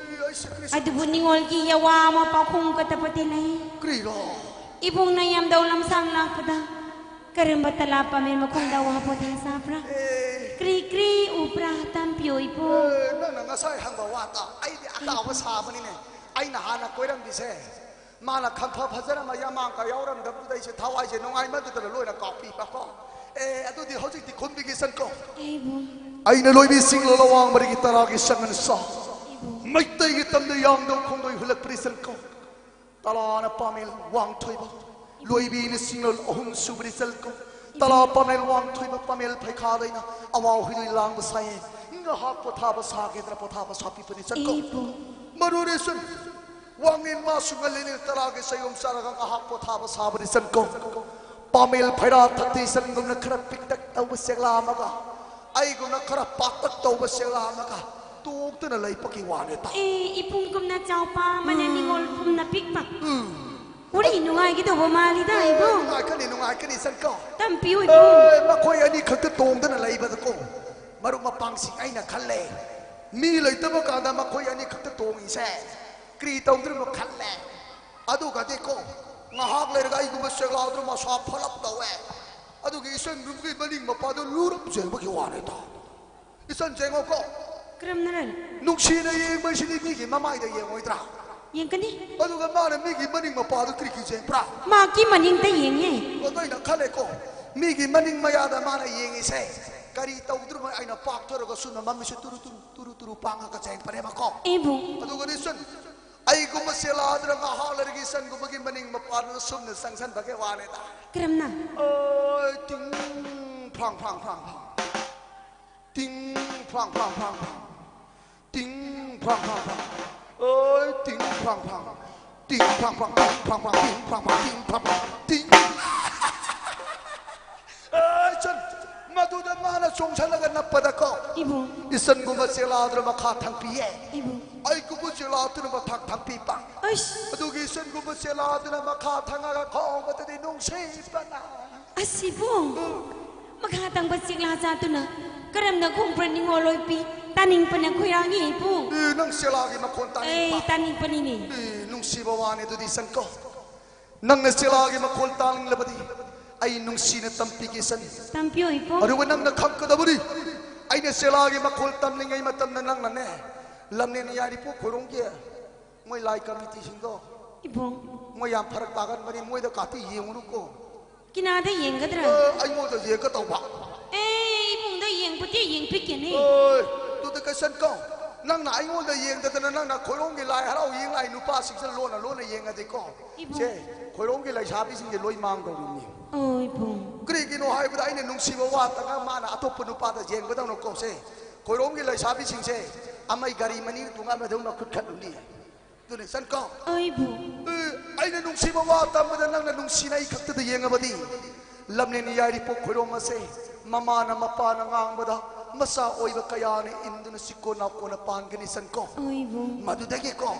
ꯑꯩꯁꯦ ꯀꯔꯤꯁꯨ ꯑꯗꯨꯕꯨ ꯅꯤꯉꯣꯜꯒꯤ ꯌꯥꯋꯥ ꯑꯃ ꯄꯥꯎꯈꯣꯡ ꯀꯠꯇꯕꯗꯤ ꯂꯩ꯫ ꯀꯔꯤꯔꯣ? ꯏꯕꯨꯡꯅ ꯌꯥꯝꯗꯧ ꯂꯝꯁꯥꯡ ꯂꯥꯛꯄꯗ ꯀꯔꯝꯕ ꯇꯂꯥ ꯄꯥꯃꯦꯟ ꯃꯈꯣꯡꯗ ꯋꯥ ꯄꯣꯊꯥ ꯆꯥꯕ꯭ꯔꯥ? ꯑꯦ꯫ ꯀ꯭ꯔꯤ ꯀ꯭ꯔꯤ ꯎꯕ꯭ꯔꯥ? ꯇꯝꯄꯤꯌꯣ ꯏꯕꯨꯡ꯫ ꯑꯦ, ꯅꯪꯅ ꯉꯁꯥꯏ ꯍꯪꯕ ꯋꯥꯇ ꯑꯩꯗꯤ ꯑꯇꯥꯎꯕ ꯁꯥꯕꯅꯤꯅꯦ꯫ ꯑꯩꯅ ꯍꯥꯟꯅ ꯀꯣꯏꯔꯝꯕꯤꯁꯦ ꯃꯥꯅ ꯈꯟꯐ ꯐꯖꯔꯝꯕ ꯌꯥꯃꯥꯡꯀ ꯌꯥꯎꯔꯝꯗꯕꯗꯨꯗ ꯑꯩꯁꯦ ꯊꯋꯥꯏꯁꯦ ꯅꯨꯡꯉꯥꯏꯃꯟꯗꯗꯅ ꯂꯣꯏꯅ ꯀꯥꯎꯄꯤꯕꯀꯣ꯫ ꯑꯦ, ꯑꯗꯨꯗꯤ ꯍꯧꯖꯤꯛꯇꯤ ꯈꯨꯝꯕꯤꯒꯦ ꯏꯆꯟꯀꯣ꯫ ꯏꯕꯨꯡ, ꯑꯩꯅ ꯂꯣꯏꯕꯤ ꯆꯤꯡꯂꯣ ꯂꯋꯥꯡ ꯃꯔꯤꯒꯤ ꯇꯔꯥꯒꯤ ꯁꯪꯉꯟ ꯁꯥ ꯏꯕꯨꯡ, ꯃꯩꯇꯩꯒꯤ ꯇꯝꯗ ꯌꯥꯡꯗꯧ ꯈꯣꯡꯗꯣꯏ ꯍꯨꯜꯂꯛꯄ꯭ꯔꯤ ꯏꯆꯟꯀꯣ꯫ ꯇꯂꯥꯅ ꯄꯥꯃꯦꯜ ꯋꯥꯡꯊꯣꯏꯕ, ꯂꯣꯏꯕꯤꯅ ꯆꯤꯡꯂꯣꯜ ꯑꯍꯨꯝ ꯁꯨꯕ꯭ꯔꯤ ꯏꯆꯟꯀꯣ꯫ ꯇꯂꯥ ꯄꯥꯃꯦꯜ ꯋꯥꯡꯊꯣꯏꯕ ꯄꯥꯃꯦꯜ ꯐꯩꯈꯥꯗꯩꯅ ꯑꯋꯥ ꯍꯨꯏꯗꯣꯏ ꯂꯥꯡꯕ ꯁꯥꯏꯌꯦ꯫ ꯉꯥꯏꯍꯥꯛ ꯄꯣꯊꯥꯕ ꯁꯥꯒꯦꯗꯅ ꯄꯣꯊꯥꯕ ꯁꯥꯕꯤꯕꯅꯤ꯫ ꯆꯠꯀꯣ꯫ ꯏꯕꯨꯡ꯫ ꯃꯔꯨꯔꯤꯁꯨ ꯋꯥꯡꯂꯦꯟ ꯃꯥꯁꯨ ꯉꯜꯂꯦꯟ ꯇꯔꯥꯒꯤ ꯆꯌꯣꯝ ꯆꯥꯔꯒ ꯉꯥꯏꯍꯥꯛ ꯄꯣꯊꯥꯕ ꯁꯥꯕꯅꯤ꯫ ꯆꯠꯀꯣ꯫ ꯄꯥꯃꯦꯜ ꯐꯩꯔꯥ ꯊꯛꯇꯤ ꯁꯟꯒꯨꯝꯅ ꯈꯔ ꯄꯤꯛꯇꯛ ꯇꯧꯕ ꯆꯦꯛꯂꯥ ꯑꯃꯒ ꯑꯩꯒꯨꯝꯅ ꯈꯔ ꯄꯥꯛꯇꯛ ꯇꯧꯕ ꯆꯦꯛꯂꯥ ꯑꯃꯒ ꯇꯣꯡꯗꯨꯅ ꯂꯩꯕꯒꯤ ꯋꯥꯅꯤ ꯇꯥ꯫ ꯑꯦ, ꯏꯕꯨꯡꯒꯨꯝꯅ ꯆꯥꯎꯄꯥ ꯑꯃꯅ ꯎꯝ꯫ ꯅꯤꯉꯣꯜ ꯄꯨꯝꯅ ꯄꯤꯛꯄ꯫ ꯎꯝ꯫ ꯋꯥꯔꯤ ꯅꯨꯡꯉꯥꯏꯒꯗꯧꯕ ꯃꯥꯜꯂꯤꯗ, ꯏꯕꯨꯡ꯫ ꯅꯨꯡꯉꯥꯏꯀꯅꯤ, ꯅꯨꯡꯉꯥꯏꯀꯅꯤ, ꯆꯠꯀꯣ꯫ ꯇꯝꯕꯤꯌꯨ, ꯏꯕꯨꯡ꯫ ꯑꯦ, ꯃꯈꯣꯏ ꯑꯅꯤ ꯈꯛꯇ ꯇꯣꯡꯗꯅ ꯂꯩꯕꯗꯀꯣ, ꯃꯔꯨꯞ ꯃꯄꯥꯡꯁꯤꯡ ꯑꯩꯅ ꯈꯜꯂꯦ, ꯃꯤ ꯂꯩꯇꯕ ꯀꯥꯟꯗ ꯃꯈꯣꯏ ꯑꯅꯤ ꯈꯛꯇ ꯇꯣꯡꯉꯤꯁꯦ ꯀꯔꯤ ꯇꯧꯗ꯭ꯔꯤꯅꯣ ꯈꯜꯂꯦ꯫ ꯑꯗꯨꯒꯗꯤꯀꯣ, ꯉꯥꯏꯍꯥꯛ ꯂꯩꯔꯒ ꯑꯩꯒꯨꯝꯕ ꯆꯦꯛꯂꯥꯎꯗ꯭ꯔ ꯃꯁꯥ ꯐꯂꯞ ꯇꯧꯋꯦ꯫ ꯑꯗꯨꯒꯤ ꯏꯆꯟ ꯅꯨꯄꯤꯒꯤ ꯃꯅꯤꯡ ꯃꯄꯥꯗꯣ ꯂꯨꯔꯞ ꯆꯦꯟꯕꯒꯤ ꯋꯥꯅꯤꯗ꯫ ꯏꯆꯟ ꯆꯦꯡꯉꯣꯀꯣ꯫ ꯀꯔꯝꯅꯔꯅꯤ? ꯅꯨꯡꯁꯤꯅ ꯌꯦꯡꯕꯁꯤꯗꯤ ꯃꯤꯒꯤ ꯃꯃꯥꯏꯗ ꯌꯦꯡꯉꯣꯏꯗ꯭ꯔꯥ? ꯌꯦꯡꯒꯅꯤ꯫ ꯑꯗꯨꯒ ꯃꯥꯅ ꯃꯤꯒꯤ ꯃꯅꯤꯡ ꯃꯄꯥꯗꯨ ꯀꯔꯤꯒꯤ ꯌꯦꯡꯕ꯭ꯔꯥ? ꯃꯍꯥꯛꯀꯤ ꯃꯅꯤꯡꯗ ꯌꯦꯡꯉꯦ꯫ ꯑꯗꯣ ꯑꯩꯅ ꯈꯜꯂꯦꯀꯣ, ꯃꯤꯒꯤ ꯃꯅꯤꯡ ꯃꯌꯥꯗ ꯃꯥꯅ ꯌꯦꯡꯉꯤꯁꯦ ꯀꯔꯤ ꯇꯧꯗ꯭ꯔꯤꯕꯅꯣ? ꯑꯩꯅ ꯄꯥꯛꯊꯣꯔꯒ ꯁꯨꯝꯅ ꯃꯃꯤꯠꯁꯦ ꯇꯨꯔꯨ ꯇꯨꯔꯨ ꯇꯨꯔꯨ ꯇꯨꯔꯨ ꯄꯥꯡꯉꯒ ꯆꯦꯟꯕꯅꯦꯕꯀꯣ꯫ ꯏꯕꯨꯡ꯫ ꯑꯗꯨꯒꯗꯤ ꯁꯨꯝ ꯑꯩꯒꯨꯝꯕ ꯆꯦꯂꯥꯗꯨꯅ ꯉꯥꯏꯍꯥꯛ ꯂꯩꯔꯒ ꯏꯆꯟꯒꯨꯝꯕꯒꯤ ꯃꯅꯤꯡ ꯃꯄꯥꯗꯨꯗ ꯁꯨꯝꯅ ꯆꯪꯁꯟꯕꯒꯤ ꯋꯥꯅꯤꯗ꯫ ꯀꯔꯝꯅ? ꯑꯣꯏ, ꯇꯤꯡ ꯐ꯭ꯔꯥꯡ ꯐ꯭ꯔꯥꯡ ꯐ꯭ꯔꯥꯡ ꯐ꯭ꯔꯥꯡ꯫ ꯇꯤꯡ ꯐ꯭ꯔꯥꯡ ꯐ꯭ꯔꯥꯡ ꯐ꯭ꯔꯥꯡ ꯐ꯭ꯔꯥꯡ꯫ ꯇꯤꯡ ꯐ꯭ꯔꯥꯡ ꯐ꯭ꯔꯥꯡ ꯐ꯭ꯔꯥꯡ꯫ ꯑꯣꯏ, ꯇꯤꯡ ꯐ꯭ꯔꯥꯡ ꯐ꯭ꯔꯥꯡ꯫ ꯇꯤꯡ ꯐ꯭ꯔꯥꯡ ꯐ꯭ꯔꯥꯡ, ꯇꯤꯡ ꯐ꯭ꯔꯥꯡ ꯐ꯭ꯔꯥꯡ, ꯇꯤꯡ ꯐ꯭ꯔꯥꯡ ꯐ꯭ꯔꯥꯡ, ꯇꯤꯡ ꯐ꯭ꯔꯥꯡ ꯐ꯭ꯔꯥꯡ, ꯇꯤꯡ꯫ ꯑꯦ, ꯆꯟ, ꯃꯗꯨꯗ ꯃꯥꯅ ꯆꯣꯡꯁꯜꯂꯒ ꯅꯞꯄꯗꯀꯣ, ꯏꯕꯨꯡ꯫ ꯏꯆꯟꯒꯨꯝꯕ ꯆꯦꯂꯥꯗꯨꯅ ꯃꯈꯥ ꯊꯪꯄꯤꯌꯦ꯫ ꯏꯕꯨꯡ꯫ ꯑꯩꯒꯨꯝꯕ ꯆꯦꯂꯥꯗꯨꯅ ꯃꯊꯛ ꯊꯪꯄꯤꯕ꯫ ꯑꯁ꯫ ꯑꯗꯨꯒꯤ ꯏꯆꯟꯒꯨꯝꯕ ꯆꯦꯂꯥꯗꯨꯅ ꯃꯈꯥ ꯊꯪꯉꯒ ꯈꯣꯡꯕꯗꯗꯤ ꯅꯨꯡꯁꯤꯕꯅ꯫ ꯑꯁ, ꯏꯕꯨꯡ꯫ ꯎꯝ꯫ ꯃꯈꯥ ꯊꯪꯕ ꯆꯦꯛꯂꯥ ꯆꯥꯗꯨꯅ ꯀꯔꯝꯅ ꯈꯣꯡꯕ꯭ꯔꯥ ꯅꯤꯡꯉꯣꯜ ꯑꯣꯏꯕꯤ? ꯇꯥꯅꯤꯡꯕꯅ ꯈꯣꯏꯔꯥꯡꯉꯤ, ꯏꯕꯨꯡ꯫ ꯑꯦ, ꯅꯪ ꯆꯦꯂꯥꯒꯤ ꯃꯈꯣꯟ ꯑꯩ ꯇꯥꯅꯤꯡꯕ? ꯇꯥꯅꯤꯡꯕꯅꯤꯅꯦ꯫ ꯑꯦ, ꯅꯨꯡꯁꯤꯕ ꯋꯥꯅꯤ ꯑꯗꯨꯗꯤ, ꯆꯟꯀꯣ꯫ ꯅꯪꯅ ꯆꯦꯂꯥꯒꯤ ꯃꯈꯣꯜ ꯇꯥꯅꯤꯡꯂꯕꯗꯤ ꯑꯩ ꯅꯨꯡꯁꯤꯅ ꯇꯝꯕꯤꯒꯦ, ꯆꯟ꯫ ꯇꯝꯕꯤꯌꯨ, ꯏꯕꯨꯡ꯫ ꯑꯗꯨꯒ ꯅꯪꯅ ꯈꯪꯒꯗꯕꯅꯤ, ꯑꯩꯅ ꯆꯦꯂꯥꯒꯤ ꯃꯈꯣꯜ ꯇꯝꯂꯤꯉꯩ ꯃꯇꯝꯗ ꯅꯪꯅꯅꯦ, ꯂꯝꯂꯦꯟ ꯌꯥꯏꯔꯤꯄꯣꯛ ꯈꯣꯏꯔꯣꯡꯒꯤ ꯃꯣꯏ ꯂꯥꯏ ꯀꯃꯤꯇꯤꯁꯤꯡꯗꯣ, ꯏꯕꯨꯡ꯫ ꯃꯣꯏ ꯌꯥꯝ ꯐꯔꯛ ꯇꯥꯒꯟꯕꯅꯤ, ꯃꯣꯏꯗ ꯀꯥꯇꯤ ꯌꯦꯡꯉꯨꯅꯨꯀꯣ꯫ ꯀꯅꯥꯗ ꯌꯦꯡꯒꯗ꯭ꯔꯥ? ꯑ, ꯑꯩꯉꯣꯟꯗ ꯌꯦꯡꯒꯗꯧꯕ꯫ ꯑꯦ, ꯏꯕꯨꯡꯗ ꯌꯦꯡꯕꯗꯤ ꯌꯦꯡꯕꯤꯒꯦꯅꯦ꯫ ꯑꯣꯏ, ꯑꯗꯨꯗꯤ ꯀꯩꯁꯟ ꯀꯧ꯫ ꯅꯪꯅ ꯑꯩꯉꯣꯟꯗ ꯌꯦꯡꯗꯗꯅ ꯅꯪꯅ ꯈꯣꯏꯔꯣꯡꯒꯤ ꯂꯥꯏ ꯍꯔꯥꯎ ꯌꯦꯡ ꯂꯥꯏ ꯅꯨꯄꯥꯁꯤꯡꯁꯤꯅ ꯂꯣꯟꯅ ꯂꯣꯟꯅ ꯌꯦꯡꯉꯗꯤꯀꯣ, ꯏꯕꯨꯡ꯫ ꯁꯦ, ꯈꯣꯏꯔꯣꯡꯒꯤ ꯂꯩꯁꯥꯕꯤꯁꯤꯡꯁꯦ ꯂꯣꯏ ꯃꯥꯡꯗꯧꯔꯤꯅꯤ꯫ ꯑꯣ, ꯏꯕꯨꯡ꯫ ꯀꯔꯤꯒꯤꯅꯣ ꯍꯥꯏꯕꯗ ꯑꯩꯅ ꯅꯨꯡꯁꯤꯕ ꯋꯥ ꯇꯉꯥꯏ ꯃꯥꯅ ꯑꯇꯣꯞꯄ ꯅꯨꯄꯥꯗ ꯌꯦꯡꯕꯗꯧꯅꯀꯣ, ꯁꯦ, ꯈꯣꯏꯔꯣꯝꯒꯤ ꯂꯩꯁꯥꯕꯤꯁꯤꯡꯁꯦ ꯑꯃꯩ ꯒꯥꯔꯤ ꯃꯅꯤꯡ ꯇꯣꯡꯉꯥꯟꯕꯗ ꯃꯈꯨꯠ ꯈꯠꯂꯨꯅꯤ꯫ ꯑꯗꯨꯅ ꯏꯆꯟ ꯀꯣ꯫ ꯑꯩꯕꯨ꯫ ꯑꯦ, ꯑꯩꯅ ꯅꯨꯡꯁꯤꯕ ꯋꯥ ꯇꯝꯕꯗ ꯅꯪꯅ ꯅꯨꯡꯁꯤꯅ ꯑꯩ ꯈꯛꯇꯗ ꯌꯦꯡꯉꯕꯗꯤ, ꯂꯝꯂꯦꯟ ꯌꯥꯏꯔꯤꯄꯣꯛ ꯈꯣꯏꯔꯣꯝ ꯑꯁꯦ ꯃꯃꯥꯅ ꯃꯄꯥꯅ ꯉꯥꯡꯕꯗ ꯃꯆꯥ ꯑꯣꯏꯕ ꯀꯌꯥꯅ ꯏꯟꯗꯨꯅ ꯁꯤꯀꯣ ꯅꯥꯀꯣꯟꯅ ꯄꯥꯟꯒꯅꯤ ꯏꯆꯟ ꯀꯣ꯫ ꯑꯩꯕꯨ꯫ ꯃꯗꯨꯗꯒꯤ ꯀꯣ,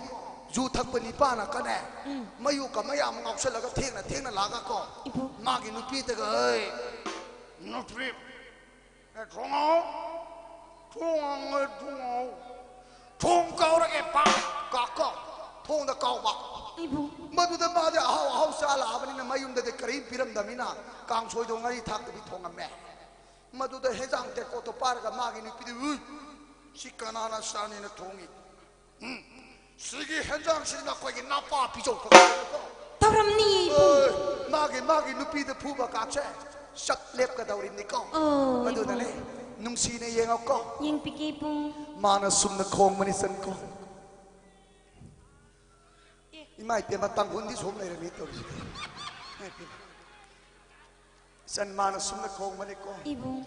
ꯌꯨ ꯊꯛꯄ ꯅꯤꯄꯥꯅ ꯀꯅꯦ, ꯎꯝ꯫ ꯃꯌꯨ ꯀ ꯃꯌꯥꯝ ꯉꯥꯎꯁꯜꯂꯒ ꯊꯦꯡꯅ ꯊꯦꯡꯅ ꯂꯥꯛꯑꯒ ꯀꯣ, ꯏꯕꯨ꯫ ꯃꯥꯒꯤ ꯅꯨꯄꯤꯗꯒ, "ꯑꯩ ꯅꯨꯄꯤ, ꯑꯦ, ꯊꯣꯡꯉꯣ, ꯊꯣꯡꯉꯣ, ꯊꯣꯡꯉꯣ, ꯊꯣꯡ ꯀꯥꯎꯔꯒꯦ, ꯄꯥꯛ ꯀꯥꯎ ꯀꯣ, ꯊꯣꯡꯗ ꯀꯥꯎꯕ"꯫ ꯏꯕꯨ꯫ ꯃꯗꯨꯗ ꯃꯥꯗꯤ ꯑꯍꯥꯎ ꯑꯍꯥꯎ ꯆꯥ ꯂꯥꯛꯑꯕꯅꯤꯅ ꯃꯌꯨꯝꯗꯗꯤ ꯀꯔꯤꯝ ꯄꯤꯔꯝꯗꯕꯅꯤꯅ ꯀꯥꯡꯁꯣꯏꯗꯣ ꯉꯥꯔꯤ ꯊꯥꯛꯇꯕꯤ ꯊꯣꯡꯉꯝꯃꯦ꯫ ꯃꯗꯨꯗ ꯍꯦꯟꯖꯥꯡ ꯇꯦꯡꯀꯣꯠꯇꯣ ꯄꯥꯏꯔꯒ ꯃꯥꯒꯤ ꯅꯨꯄꯤꯗꯨ, "ꯎꯏ, ꯁꯤ ꯀꯅꯥꯅ ꯆꯥꯅꯤꯅ ꯊꯣꯡꯉꯤ? ꯎꯝ, ꯁꯤꯒꯤ ꯍꯦꯟꯖꯥꯡꯁꯤ ꯅꯈꯣꯏꯒꯤ ꯅꯄꯥ ꯄꯤꯖꯧ" ꯇꯧꯔꯝꯅꯤ꯫ ꯑꯦ, ꯃꯥꯒꯤ, ꯃꯥꯒꯤ ꯅꯨꯄꯤꯗ ꯐꯨꯕ ꯀꯥꯞꯁꯦ ꯆꯞ ꯂꯦꯞꯀꯗꯧꯔꯤꯕꯅꯤꯀꯣ꯫ ꯑꯣ, ꯃꯗꯨꯅꯅꯦ, ꯏꯕꯨꯡ꯫ ꯅꯨꯡꯁꯤꯅ ꯌꯦꯡꯉꯣꯀꯣ꯫ ꯌꯦꯡꯕꯤꯒꯦ, ꯏꯕꯨꯡ꯫ ꯃꯥꯅ ꯁꯨꯝꯅ ꯈꯣꯡꯕꯅꯤ ꯆꯟꯀꯣ꯫ ꯏꯃꯥ ꯏꯄꯦꯝꯃ, ꯇꯥꯡꯈꯨꯜꯗꯤ ꯁꯣꯝ ꯂꯩꯔꯝꯃꯤ ꯇꯧꯔꯤꯁꯤꯗꯤ꯫ ꯏꯃꯥ ꯏꯄꯦꯝꯃ꯫ ꯏꯆꯟ ꯃꯥꯅ ꯁꯨꯝꯅ ꯈꯣꯡꯕꯅꯤꯀꯣ꯫ ꯏꯕꯨꯡ꯫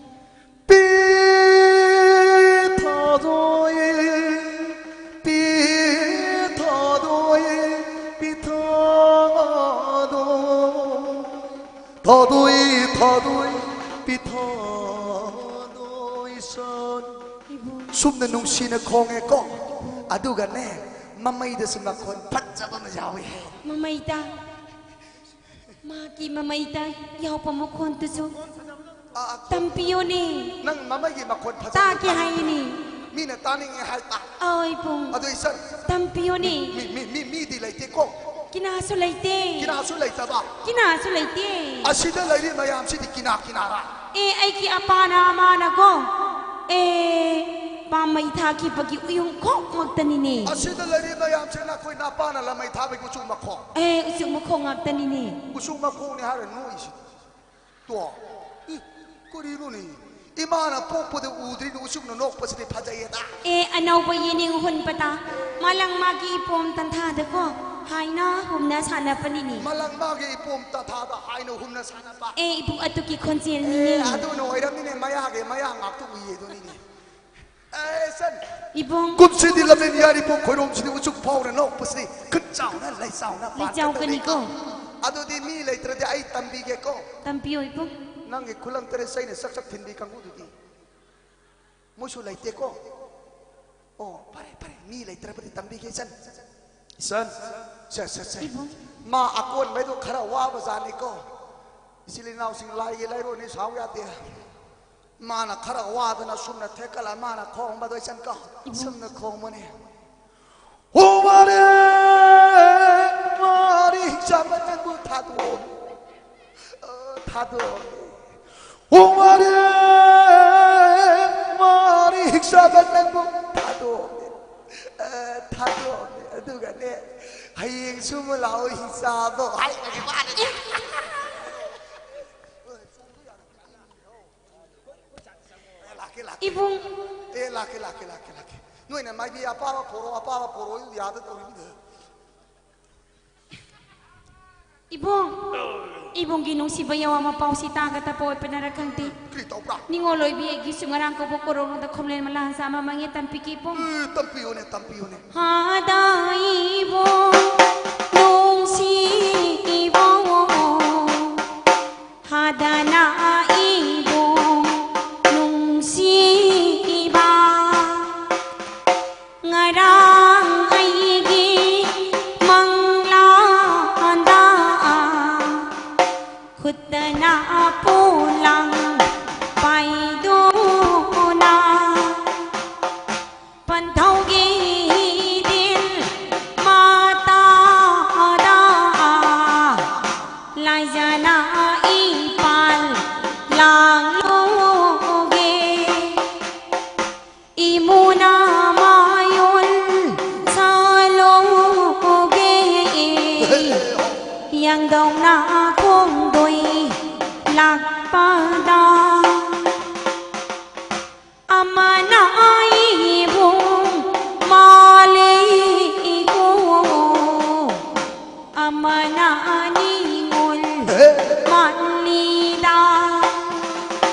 ꯄꯤ ꯊꯥꯗꯣꯏ, ꯄꯤ ꯊꯥꯗꯣꯏ, ꯄꯤ ꯊꯥꯗꯣꯏ, ꯊꯥꯗꯣꯏ, ꯊꯥꯗꯣꯏ, ꯄꯤ ꯊꯥꯗꯣꯏ ꯁꯟ꯫ ꯏꯕꯨꯡ꯫ ꯁꯨꯝꯅ ꯅꯨꯡꯁꯤꯅ ꯈꯣꯡꯉꯦꯀꯣ꯫ ꯑꯗꯨꯒꯅꯦ, ꯃꯃꯩꯗꯁꯨ ꯃꯈꯣꯟ ꯐꯖꯕ ꯑꯃ ꯌꯥꯎꯏ ꯍꯥꯏ꯫ ꯃꯃꯩꯗ? ꯃꯥꯒꯤ ꯃꯃꯩꯗ ꯌꯥꯎꯕ ꯃꯈꯣꯟꯗꯨꯁꯨ ꯑ, ꯑ, ꯇꯝꯕꯤꯌꯣꯅꯦ꯫ ꯅꯪ ꯃꯃꯩꯒꯤ ꯃꯈꯣꯟ ꯐꯖꯅ ꯇꯥꯒꯦ ꯇꯥꯅꯤꯡꯕ꯭ꯔꯣ? ꯍꯥꯏꯅꯦ꯫ ꯃꯤꯅ ꯇꯥꯅꯤꯡꯉꯦ ꯍꯥꯏ ꯇꯥ꯫ ꯑꯣꯏ ꯄꯨꯡ꯫ ꯑꯗꯣ ꯏꯆꯟ, ꯇꯝꯕꯤꯌꯣꯅꯦ꯫ ꯃꯤ, ꯃꯤ, ꯃꯤ, ꯃꯤ, ꯃꯤꯗꯤ ꯂꯩꯇꯦꯀꯣ꯫ ꯀꯤꯅꯥꯁꯨ ꯂꯩꯇꯦ꯫ ꯀꯤꯅꯥꯁꯨ ꯂꯩꯇꯕ꯫ ꯀꯤꯅꯥꯁꯨ ꯂꯩꯇꯦ꯫ ꯑꯁꯤꯗ ꯂꯩꯔꯤ ꯃꯌꯥꯝꯁꯤꯗꯤ ꯀꯤꯅꯥ, ꯀꯤꯅꯥꯔꯥ? ꯑꯦ, ꯑꯩꯒꯤ ꯑꯄꯥꯅ ꯑꯃꯥꯅꯀꯣ꯫ ꯑꯦ, ꯄꯥꯝꯃꯩ ꯊꯥꯈꯤꯕꯒꯤ ꯎꯌꯨꯡ ꯈꯣꯛ ꯉꯥꯛꯇꯅꯤꯅꯦ꯫ ꯑꯁꯤꯗ ꯂꯩꯔꯤ ꯃꯌꯥꯝꯁꯦ ꯅꯈꯣꯏ ꯅꯄꯥꯅ ꯂꯥꯃꯩ ꯊꯥꯕꯒꯤ ꯎꯆꯨ ꯃꯈꯣꯡ꯫ ꯑꯦ, ꯎꯆꯨ ꯃꯈꯣꯡ ꯉꯥꯛꯇꯅꯤꯅꯦ꯫ ꯎꯆꯨ ꯃꯈꯣꯡꯅꯤ ꯍꯥꯏꯔ ꯅꯣꯛꯏꯁꯤꯗꯤ꯫ ꯇꯣ, ꯏ, ꯀꯔꯤꯅꯣꯅꯦ? ꯏꯃꯥꯅ ꯄꯣꯛꯄꯗ ꯎꯗ꯭ꯔꯤꯅ ꯎꯆꯨꯅ ꯅꯣꯛꯄꯁꯤꯗꯤ ꯐꯖꯩꯌꯦꯗ꯫ ꯑꯦ, ꯑꯅꯧꯕ ꯌꯦꯅꯤꯡ ꯍꯨꯟꯕꯗ ꯃꯥꯂꯪ ꯃꯥꯒꯤ ꯏꯄꯣꯝ ꯇꯟꯊꯥꯗꯀꯣ ꯍꯥꯏꯅ ꯍꯨꯝꯅ ꯁꯥꯟꯅꯕꯅꯤꯅꯦ꯫ ꯃꯥꯂꯪ ꯃꯥꯒꯤ ꯏꯄꯣꯝ ꯇꯟꯊꯥꯗ ꯍꯥꯏꯅ ꯍꯨꯝꯅ ꯁꯥꯟꯅꯕ꯫ ꯑꯦ, ꯏꯕꯨꯡ ꯑꯗꯨꯒꯤ ꯈꯣꯟꯖꯦꯜꯅꯤꯅꯦ꯫ ꯑꯦ, ꯑꯗꯨꯅ ꯑꯣꯏꯔꯝꯅꯤꯅꯦ, ꯃꯌꯥꯒꯤ ꯃꯌꯥ ꯉꯥꯛꯇ ꯎꯏꯌꯦ ꯑꯗꯨꯅꯤꯅꯦ꯫ ꯏꯕꯨꯡ꯫ ꯀꯨꯝꯁꯤꯗꯤ ꯂꯝꯂꯦꯟ ꯌꯥꯏꯔꯤꯄꯣꯛ ꯈꯣꯏꯔꯣꯝꯁꯤꯗꯤ ꯎꯆꯨꯛ ꯐꯥꯎꯅ ꯅꯣꯛꯄꯁꯤꯗꯤ ꯈꯨꯠ ꯆꯥꯎꯅ ꯂꯩ ꯆꯥꯎꯅ ꯂꯩ ꯆꯥꯎꯒꯅꯤꯀꯣ꯫ ꯄꯥꯟꯒꯗꯕꯅꯤꯀꯣ꯫ ꯑꯗꯨꯗꯤ ꯃꯤ ꯂꯩꯇ꯭ꯔꯗꯤ ꯑꯩ ꯇꯝꯕꯤꯒꯦꯀꯣ꯫ ꯇꯝꯕꯤꯌꯣ ꯏꯕꯨꯡ꯫ ꯅꯪꯒꯤ ꯈꯨꯂꯪ ꯇꯔꯦꯠ ꯆꯩꯅ ꯆꯛ ꯆꯛ ꯊꯤꯟꯕꯤ ꯀꯥꯡꯕꯨꯗꯨꯗꯤ ꯃꯣꯏꯁꯨ ꯂꯩꯇꯦꯀꯣ꯫ ꯑꯣ, ꯐꯔꯦ, ꯐꯔꯦ, ꯃꯤ ꯂꯩꯇ꯭ꯔꯕꯗꯤ ꯇꯝꯕꯤꯒꯦ ꯏꯆꯟ꯫ ꯏꯆꯟ꯫ ꯁꯦ, ꯁꯦ, ꯁꯦ꯫ ꯏꯕꯨꯡ꯫ ꯃꯥ ꯑꯀꯣꯟꯕꯩꯗꯣ ꯈꯔ ꯋꯥꯕ ꯖꯥꯠꯅꯤꯀꯣ꯫ ꯏꯆꯤꯜ ꯏꯅꯥꯎꯁꯤꯡ ꯂꯥꯏꯒꯤ ꯂꯥꯏꯔꯣꯟꯅꯤ ꯁꯥꯎ ꯌꯥꯗꯦ꯫ ꯃꯥꯅ ꯈꯔ ꯋꯥꯗꯅ ꯁꯨꯝꯅ ꯊꯦꯛꯀꯠꯂ ꯃꯥꯅ ꯈꯣꯡꯕꯗꯣ ꯏꯆꯟ ꯀꯣ꯫ ꯏꯕꯨꯡ꯫ ꯁꯨꯝꯅ ꯈꯣꯡꯕꯅꯦ꯫ ꯍꯣ ꯃꯥꯔꯦ, ꯃꯥꯔꯤ ꯆꯥꯕ ꯅꯪꯕꯨ ꯊꯥꯗꯣꯛꯑꯣ꯫ ꯑ, ꯊꯥꯗꯣꯛꯑꯣ꯫ ꯍꯣ ꯃꯥꯔꯦ, ꯃꯥꯔꯤ ꯆꯥꯕ ꯅꯪꯕꯨ ꯊꯥꯗꯣꯛꯑꯣ꯫ ꯑ, ꯊꯥꯗꯣꯛꯑꯣ꯫ ꯑꯗꯨꯒꯅꯦ, ꯍꯌꯦꯡ ꯁꯨꯕ ꯂꯥꯛꯑꯣ ꯍꯤꯡꯆꯥꯗꯣ ꯍꯥꯏꯔꯒꯦ ꯃꯥꯅ꯫ ꯂꯥꯛꯀꯦ, ꯂꯥꯛꯀꯦ꯫ ꯏꯕꯨꯡ꯫ ꯑꯦ, ꯂꯥꯛꯀꯦ, ꯂꯥꯛꯀꯦ, ꯂꯥꯛꯀꯦ, ꯂꯥꯛꯀꯦ꯫ ꯅꯣꯏꯅ ꯃꯥꯏꯕꯤ ꯑꯄꯥꯕ ꯄꯣꯔꯛꯑꯣ, ꯑꯄꯥꯕ ꯄꯣꯔꯛꯑꯣ, ꯌꯥꯗ ꯇꯧꯔꯤꯕꯗ꯫ ꯏꯕꯨꯡ꯫ ꯏꯕꯨꯡꯒꯤ ꯅꯨꯡꯁꯤꯕ ꯌꯥꯋꯥ ꯃꯄꯥꯎꯁꯤ ꯇꯥꯒꯗꯕ ꯑꯣꯏꯕꯅꯔ ꯈꯪꯗꯦ꯫ ꯀꯔꯤ ꯇꯧꯕ꯭ꯔꯥ? ꯅꯤꯡꯉꯣꯜ ꯑꯣꯏꯕꯤ ꯑꯩꯒꯤꯁꯨ ꯉꯔꯥꯡ ꯀꯧꯕ ꯀꯣꯔꯣꯡꯗ ꯈꯣꯝꯂꯦꯟ ꯃꯂꯥ ꯍꯟꯖꯥ ꯑꯃ ꯃꯪꯉꯦ, ꯇꯝꯕꯤꯒꯦ ꯏꯕꯨꯡ꯫ ꯑꯦ, ꯇꯝꯕꯤꯌꯨꯅꯦ, ꯇꯝꯕꯤꯌꯨꯅꯦ꯫ ꯍꯥꯗ ꯏꯕꯨꯡ ꯅꯨꯡꯁꯤ ꯏꯕꯨꯡ꯫ ꯍꯥꯗꯅ ꯏꯕꯨꯡ ꯅꯨꯡꯁꯤꯕ꯫ ꯉꯔꯥꯡ ꯑꯩꯒꯤ ꯃꯪꯂꯥꯟꯗ ꯈꯨꯠꯇꯅ ꯄꯣꯂꯥꯡ ꯄꯥꯏꯗꯨꯅ ꯄꯟꯊꯧꯒꯤ ꯗꯤꯜ ꯃꯇꯥꯗ ꯂꯥꯏꯖꯅ ꯏꯄꯥꯜ ꯂꯥꯡꯂꯨꯒꯦ꯫ ꯏꯃꯨꯅ ꯃꯌꯣꯜ ꯁꯥꯂꯣꯒꯦ꯫ ꯌꯥꯡꯗꯧꯅ ꯈꯣꯡꯗꯣꯏ ꯂꯥꯛꯄꯗ ꯑꯃꯅ ꯏꯕꯨꯡ ꯃꯥꯂꯦ ꯏꯀꯣ꯫ ꯑꯃꯅ ꯅꯤꯉꯣꯜ ꯃꯥꯜꯂꯤꯗ꯫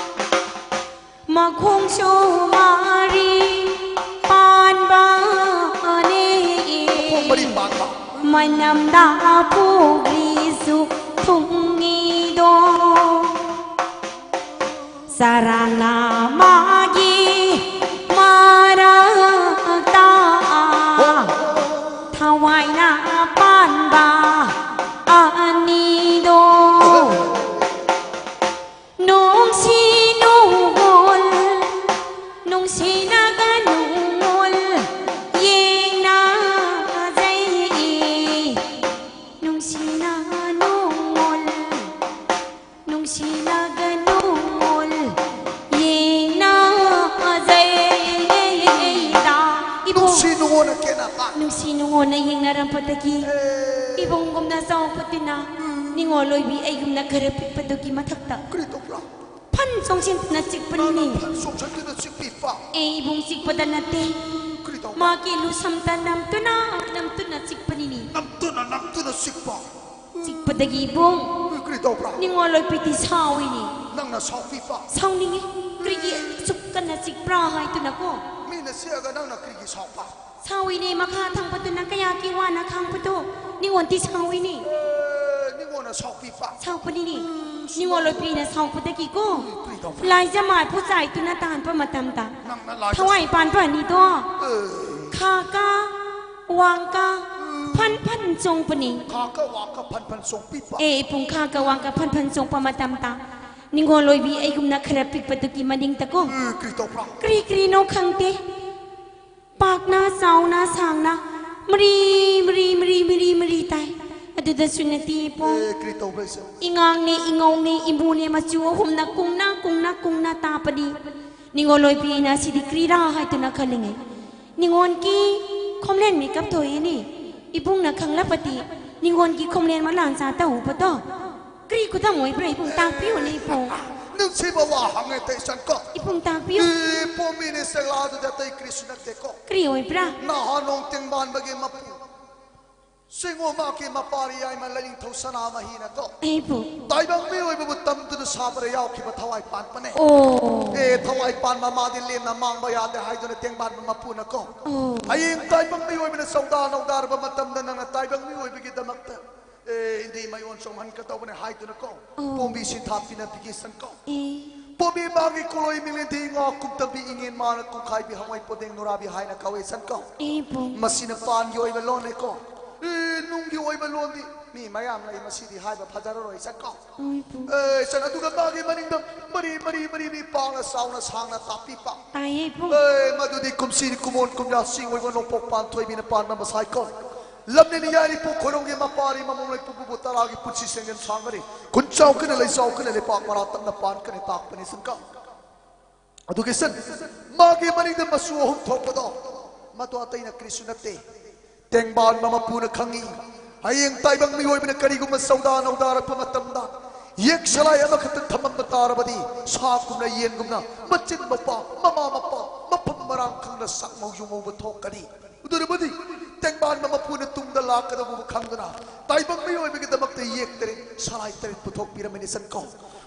ꯃꯈꯣꯡꯁꯨ ꯃꯥꯔꯤ ꯃꯅꯝꯗ ꯄꯨꯈ꯭ꯔꯤꯁꯨ ꯊꯨꯡꯉꯤꯗꯣ꯫ ꯆꯔꯥꯡꯅ ꯃꯥꯒꯤ ꯃꯔꯛꯇ ꯊꯋꯥꯏꯅ ꯄꯥꯟꯕ ꯑꯅꯤꯗꯣ꯫ ꯅꯨꯡꯁꯤ ꯅꯨꯡꯉꯣꯜ, ꯅꯨꯡꯁꯤꯅꯒ ꯅꯨꯡꯉꯣꯜ ꯌꯦꯡꯅꯖꯩ꯫ ꯅꯨꯡꯁꯤꯅ ꯅꯨꯡꯉꯣꯜ, ꯅꯨꯡꯁꯤꯅꯒ ꯅꯨꯡꯉꯣꯜ ꯌꯦꯡꯅꯖꯩꯗ꯫ ꯏꯕꯨꯡ, ꯅꯨꯡꯁꯤ ꯅꯨꯡꯉꯣꯟꯅ ꯀꯦꯅꯕ꯫ ꯅꯨꯡꯁꯤ ꯅꯨꯡꯉꯣꯟꯅ ꯌꯦꯡꯅꯔꯝꯕꯗꯒꯤ ꯑꯦ꯫ ꯏꯕꯨꯡꯒꯨꯝꯅ ꯆꯥꯎꯕꯗꯨꯅ ꯎꯝ꯫ ꯅꯤꯉꯣꯜ ꯑꯣꯏꯕꯤ ꯑꯩꯒꯨꯝꯅ ꯈꯔ ꯄꯤꯛꯄꯗꯨꯒꯤ ꯃꯊꯛꯇ ꯀꯔꯤ ꯇꯧꯕ꯭ꯔꯥ? ꯐꯟ ꯆꯣꯡꯁꯤꯟꯗꯨꯅ ꯆꯤꯛꯄꯅꯤꯅꯦ꯫ ꯅꯪꯅ ꯐꯟ ꯆꯣꯡꯁꯤꯟꯗꯨꯅ ꯆꯤꯛꯄꯤꯕ? ꯑꯦ, ꯏꯕꯨꯡ, ꯆꯤꯛꯄꯗ ꯅꯠꯇꯦ꯫ ꯀꯔꯤ ꯇꯧꯕ? ꯃꯥꯒꯤ ꯂꯨꯁꯝꯇ ꯅꯝꯇꯨꯅ, ꯅꯝꯇꯨꯅ ꯆꯤꯛꯄꯅꯤꯅꯦ꯫ ꯅꯝꯇꯨꯅ, ꯅꯝꯇꯨꯅ ꯆꯤꯛꯄ? ꯆꯤꯛꯄꯗꯒꯤ ꯏꯕꯨꯡ, ꯀꯔꯤ, ꯀꯔꯤ ꯇꯧꯕ꯭ꯔꯥ? ꯅꯤꯉꯣꯜ ꯑꯣꯏꯕꯤꯗꯤ ꯁꯥꯎꯏꯅꯦ꯫ ꯅꯪꯅ ꯁꯥꯎꯕꯤꯕ? ꯁꯥꯎꯅꯤꯡꯉꯤ꯫ ꯀꯔꯤꯒꯤ ꯑꯁꯨꯛ ꯀꯟꯅ ꯆꯤꯛꯄ꯭ꯔꯥ ꯍꯥꯏꯗꯨꯅꯀꯣ꯫ ꯃꯤꯅ ꯆꯤꯛꯑꯒ ꯅꯪꯅ ꯀꯔꯤꯒꯤ ꯁꯥꯎꯕ? ꯁꯥꯎꯏꯅꯦ, ꯃꯈꯥ ꯊꯪꯕꯗꯨꯅ ꯀꯌꯥꯒꯤ ꯋꯥꯅ ꯈꯥꯡꯕꯗꯣ ꯅꯤꯉꯣꯟꯗꯤ ꯁꯥꯎꯏꯅꯦ꯫ ꯑꯦ, ꯅꯤꯉꯣꯟꯅ ꯁꯥꯎꯕꯤꯕ? ꯁꯥꯎꯕꯅꯤꯅꯦ꯫ ꯅꯤꯉꯣꯜ ꯑꯣꯏꯕꯤꯅ ꯁꯥꯎꯕꯗꯒꯤꯀꯣ ꯀꯔꯤ ꯇꯧꯕ? ꯂꯥꯏꯖ ꯃꯥꯏꯐꯨ ꯆꯥꯏꯗꯨꯅ ꯇꯥꯟꯕ ꯃꯇꯝꯗ ꯅꯪꯅ ꯂꯥꯏꯖ ꯊꯋꯥꯏ ꯄꯥꯟꯕ ꯑꯅꯤꯗꯣ ꯑꯦ꯫ ꯈꯥꯀ ꯋꯥꯡꯀ ꯐꯟ ꯐꯟ ꯆꯣꯡꯄꯅꯤ꯫ ꯈꯥꯀ ꯋꯥꯡꯀ ꯐꯟ ꯐꯟ ꯆꯣꯡꯄꯤꯕ? ꯑꯦ, ꯏꯕꯨꯡ, ꯈꯥꯀ ꯋꯥꯡꯀ ꯐꯟ ꯐꯟ ꯆꯣꯡꯄ ꯃꯇꯝꯗ ꯅꯤꯉꯣꯜ ꯑꯣꯏꯕꯤ ꯑꯩꯒꯨꯝꯅ ꯈꯔ ꯄꯤꯛꯄꯗꯨꯒꯤ ꯃꯅꯤꯡꯗꯀꯣ ꯑꯦ, ꯀꯔꯤ ꯇꯧꯕ꯭ꯔꯥ? ꯀꯔꯤ ꯀꯔꯤꯅꯣ ꯈꯪꯗꯦ꯫ ꯄꯥꯛꯅ, ꯆꯥꯎꯅ, ꯁꯥꯡꯅ, ꯃꯔꯤ, ꯃꯔꯤ, ꯃꯔꯤ, ꯃꯔꯤ, ꯃꯔꯤ ꯇꯥꯏ꯫ ꯑꯗꯨꯗꯁꯨ ꯅꯠꯇꯦ ꯏꯕꯨꯡ꯫ ꯑꯦ, ꯀꯔꯤ ꯇꯧꯕ꯭ꯔꯥ ꯏꯆꯦ? ꯏꯉꯥꯡꯅꯦ, ꯏꯉꯧꯅꯦ, ꯏꯃꯨꯅꯦ, ꯃꯆꯨ ꯑꯍꯨꯝꯅ ꯀꯨꯡꯅ, ꯀꯨꯡꯅ, ꯀꯨꯡꯅ ꯇꯥꯄꯅꯤ꯫ ꯅꯤꯉꯣꯜ ꯑꯣꯏꯕꯤꯅ ꯁꯤꯗꯤ ꯀ꯭ꯔꯤꯔꯥ ꯍꯥꯏꯗꯨꯅ ꯈꯜꯂꯤꯉꯩ, ꯅꯤꯉꯣꯜꯒꯤ ꯈꯣꯝꯂꯦꯟ ꯃꯤꯀꯞ ꯊꯣꯛꯏꯅꯤ꯫ ꯏꯕꯨꯡꯅ ꯈꯪꯂꯕꯗꯤ ꯅꯤꯉꯣꯜꯒꯤ ꯈꯣꯝꯂꯦꯟ ꯃꯂꯥꯟ ꯆꯥ ꯇꯧꯕꯗꯣ ꯀ꯭ꯔꯤ ꯈꯨꯗꯝ ꯑꯣꯏꯕ꯭ꯔꯥ? ꯏꯕꯨꯡ ꯇꯥꯛꯄꯤꯌꯨꯅꯦ ꯏꯕꯨꯡ꯫ ꯅꯨꯡꯁꯤꯕ ꯋꯥ ꯍꯪꯉꯦ ꯇꯩꯁꯟꯀꯣ꯫ ꯏꯕꯨꯡ ꯇꯥꯛꯄꯤꯌꯨ꯫ ꯏ ꯄꯣꯝꯃꯤꯅꯦ ꯆꯦꯛꯂꯥꯗꯨꯗꯤ ꯑꯇꯩ ꯀ꯭ꯔꯤꯁꯨ ꯅꯠꯇꯦꯀꯣ꯫ ꯀ꯭ꯔꯤ ꯑꯣꯏꯕ꯭ꯔꯥ? ꯅꯍꯥ ꯅꯣꯡ ꯇꯤꯡ ꯃꯥꯟꯕꯒꯤ ꯃꯄꯨ꯫ ꯁꯤꯡꯉꯣ ꯃꯥꯒꯤ ꯃꯄꯥꯔꯤ ꯌꯥꯏꯃ ꯂꯥꯏꯅꯤꯡꯊꯧ ꯁꯅꯥꯃꯍꯤꯅꯀꯣ꯫ ꯑꯩꯕꯨ꯫ ꯇꯥꯏꯕꯪ ꯃꯤꯑꯣꯏꯕꯕꯨ ꯇꯝꯗꯨꯅ ꯁꯥꯕꯗ ꯌꯥꯎꯈꯤꯕ ꯊꯋꯥꯏ ꯄꯥꯟꯕꯅꯦ꯫ ꯑꯣ꯫ ꯑꯦ, ꯊꯋꯥꯏ ꯄꯥꯟꯕ ꯃꯥꯗꯤ ꯂꯦꯝꯅ ꯃꯥꯡꯕ ꯌꯥꯗꯦ ꯍꯥꯏꯗꯨꯅ ꯇꯦꯡꯕꯥꯟꯕ ꯃꯄꯨꯅꯀꯣ꯫ ꯑꯣ꯫ ꯍꯌꯦꯡ ꯇꯥꯏꯕꯪ ꯃꯤꯑꯣꯏꯕꯅ ꯆꯧꯗꯥ ꯅꯧꯗꯥꯔꯕ ꯃꯇꯝꯗ ꯅꯪꯅ ꯇꯥꯏꯕꯪ ꯃꯤꯑꯣꯏꯕꯒꯤꯗꯃꯛꯇ, ꯑꯦ, ꯏꯟꯗꯤ ꯃꯌꯣꯟ ꯆꯣꯡꯍꯟꯒꯗꯧꯕꯅꯦ ꯍꯥꯏꯗꯨꯅꯀꯣ꯫ ꯑꯣ꯫ ꯄꯣꯝꯕꯤ ꯁꯤꯟꯊꯥ ꯄꯤꯅꯕꯤꯒꯦ ꯁꯟꯀꯣ꯫ ꯑꯦ꯫ ꯄꯣꯝꯕꯤ ꯃꯥꯒꯤ ꯀꯣꯂꯣꯏ ꯃꯤꯂꯦꯟꯗꯤ ꯉꯥ ꯀꯨꯝꯇꯝꯕꯤ ꯏꯉꯦꯟ ꯃꯥꯅ ꯀꯨꯡꯈꯥꯏꯕꯤ ꯍꯋꯥꯏ ꯄꯣꯗꯦꯡ ꯅꯨꯔꯥꯕꯤ ꯍꯥꯏꯅ ꯀꯧꯋꯦ ꯁꯟꯀꯣ꯫ ꯑꯦ ꯏꯕꯨꯡ꯫ ꯃꯁꯤꯅ ꯄꯥꯟꯒꯤ ꯑꯣꯏꯕ ꯂꯣꯟꯅꯦꯀꯣ꯫ ꯑꯦ, ꯅꯨꯡꯒꯤ ꯑꯣꯏꯕ ꯂꯣꯟꯗꯤ ꯃꯤ ꯃꯌꯥꯝ ꯂꯩ, ꯃꯁꯤꯗꯤ ꯍꯥꯏꯕ ꯐꯖꯔꯔꯣꯏ ꯁꯟꯀꯣ꯫ ꯑꯣ ꯏꯕꯨꯡ꯫ ꯑꯦ, ꯁꯟ ꯑꯗꯨꯒ ꯃꯥꯒꯤ ꯃꯅꯤꯡꯗ ꯃꯔꯤ ꯃꯔꯤ ꯃꯔꯤ ꯃꯤ ꯄꯥꯛꯅ ꯆꯥꯎꯅ ꯁꯥꯡꯅ ꯇꯥꯛꯄꯤꯕ꯫ ꯇꯥꯏꯌꯦ ꯏꯕꯨꯡ꯫ ꯑꯦ, ꯃꯗꯨꯗꯤ ꯀꯨꯝꯁꯤ ꯀꯨꯃꯣꯟ ꯀꯨꯝꯌꯥ ꯆꯤꯡ ꯑꯣꯏꯕ ꯅꯣꯡꯄꯣꯛ ꯄꯥꯟꯊꯣꯏꯕꯤꯅ ꯄꯥꯟꯕ ꯃꯁꯥꯏꯀꯣ꯫ ꯂꯝꯅꯦꯅꯤ ꯌꯥꯏꯔꯤ ꯄꯨ ꯈꯣꯏꯔꯣꯡꯒꯤ ꯃꯄꯥꯔꯤ ꯃꯃꯣꯡ ꯂꯩꯄꯨ ꯄꯨꯕꯨ ꯇꯔꯥꯒꯤ ꯄꯨꯟꯁꯤ ꯁꯦꯡꯖꯦꯟ ꯁꯥꯡꯒꯅꯤ꯫ ꯈꯨꯟ ꯆꯥꯎ ꯀꯟꯅ ꯂꯩ ꯆꯥꯎ ꯀꯟꯅ ꯂꯩꯄꯥꯛ ꯃꯔꯥ ꯇꯞꯅ ꯄꯥꯟ ꯀꯟꯅ ꯇꯥꯛꯄꯅꯤ ꯁꯟꯀꯣ꯫ ꯑꯗꯨꯒꯤ ꯁꯟ ꯃꯥꯒꯤ ꯃꯅꯤꯡꯗ ꯃꯆꯨ ꯑꯍꯨꯝ ꯊꯣꯛꯄꯗꯣ ꯃꯗꯨ ꯑꯇꯩꯅ ꯀꯔꯤꯁꯨ ꯅꯠꯇꯦ꯫ ꯇꯦꯡꯕꯥꯟꯕ ꯃꯄꯨꯅ ꯈꯪꯏ꯫ ꯍꯌꯦꯡ ꯇꯥꯏꯕꯪ ꯃꯤꯑꯣꯏꯕꯅ ꯀꯔꯤꯒꯨꯝꯕ ꯆꯧꯗꯥ ꯅꯧꯗꯥꯔꯛꯄ ꯃꯇꯝꯗ ꯌꯦꯛ ꯁꯂꯥꯏ ꯑꯃꯈꯛꯇ ꯊꯝꯃꯝꯕ ꯇꯥꯔꯕꯗꯤ ꯁꯥꯒꯨꯝꯅ ꯌꯦꯟꯒꯨꯝꯅ ꯃꯆꯤꯟ ꯃꯄꯥ ꯃꯃꯥ ꯃꯄꯥ ꯃꯐꯝ ꯃꯔꯥꯡ ꯈꯪꯅ ꯁꯛꯃꯧ ꯌꯨꯉꯧꯕ ꯊꯣꯛꯀꯅꯤ꯫ ꯑꯗꯨꯅꯕꯨꯗꯤ ꯇꯦꯡꯕꯥꯟꯕ ꯃꯄꯨꯅ ꯇꯨꯡꯗ ꯂꯥꯛꯀꯗꯧꯕꯕꯨ ꯈꯪꯗꯨꯅ ꯇꯥꯏꯕꯪ ꯃꯤꯑꯣꯏꯕꯒꯤꯗꯃꯛꯇ ꯌꯦꯛ ꯇꯔꯦꯠ ꯁꯂꯥꯏ ꯇꯔꯦꯠ ꯄꯨꯊꯣꯛꯄꯤꯔꯝꯃꯤꯅꯤ ꯁꯟꯀꯣ꯫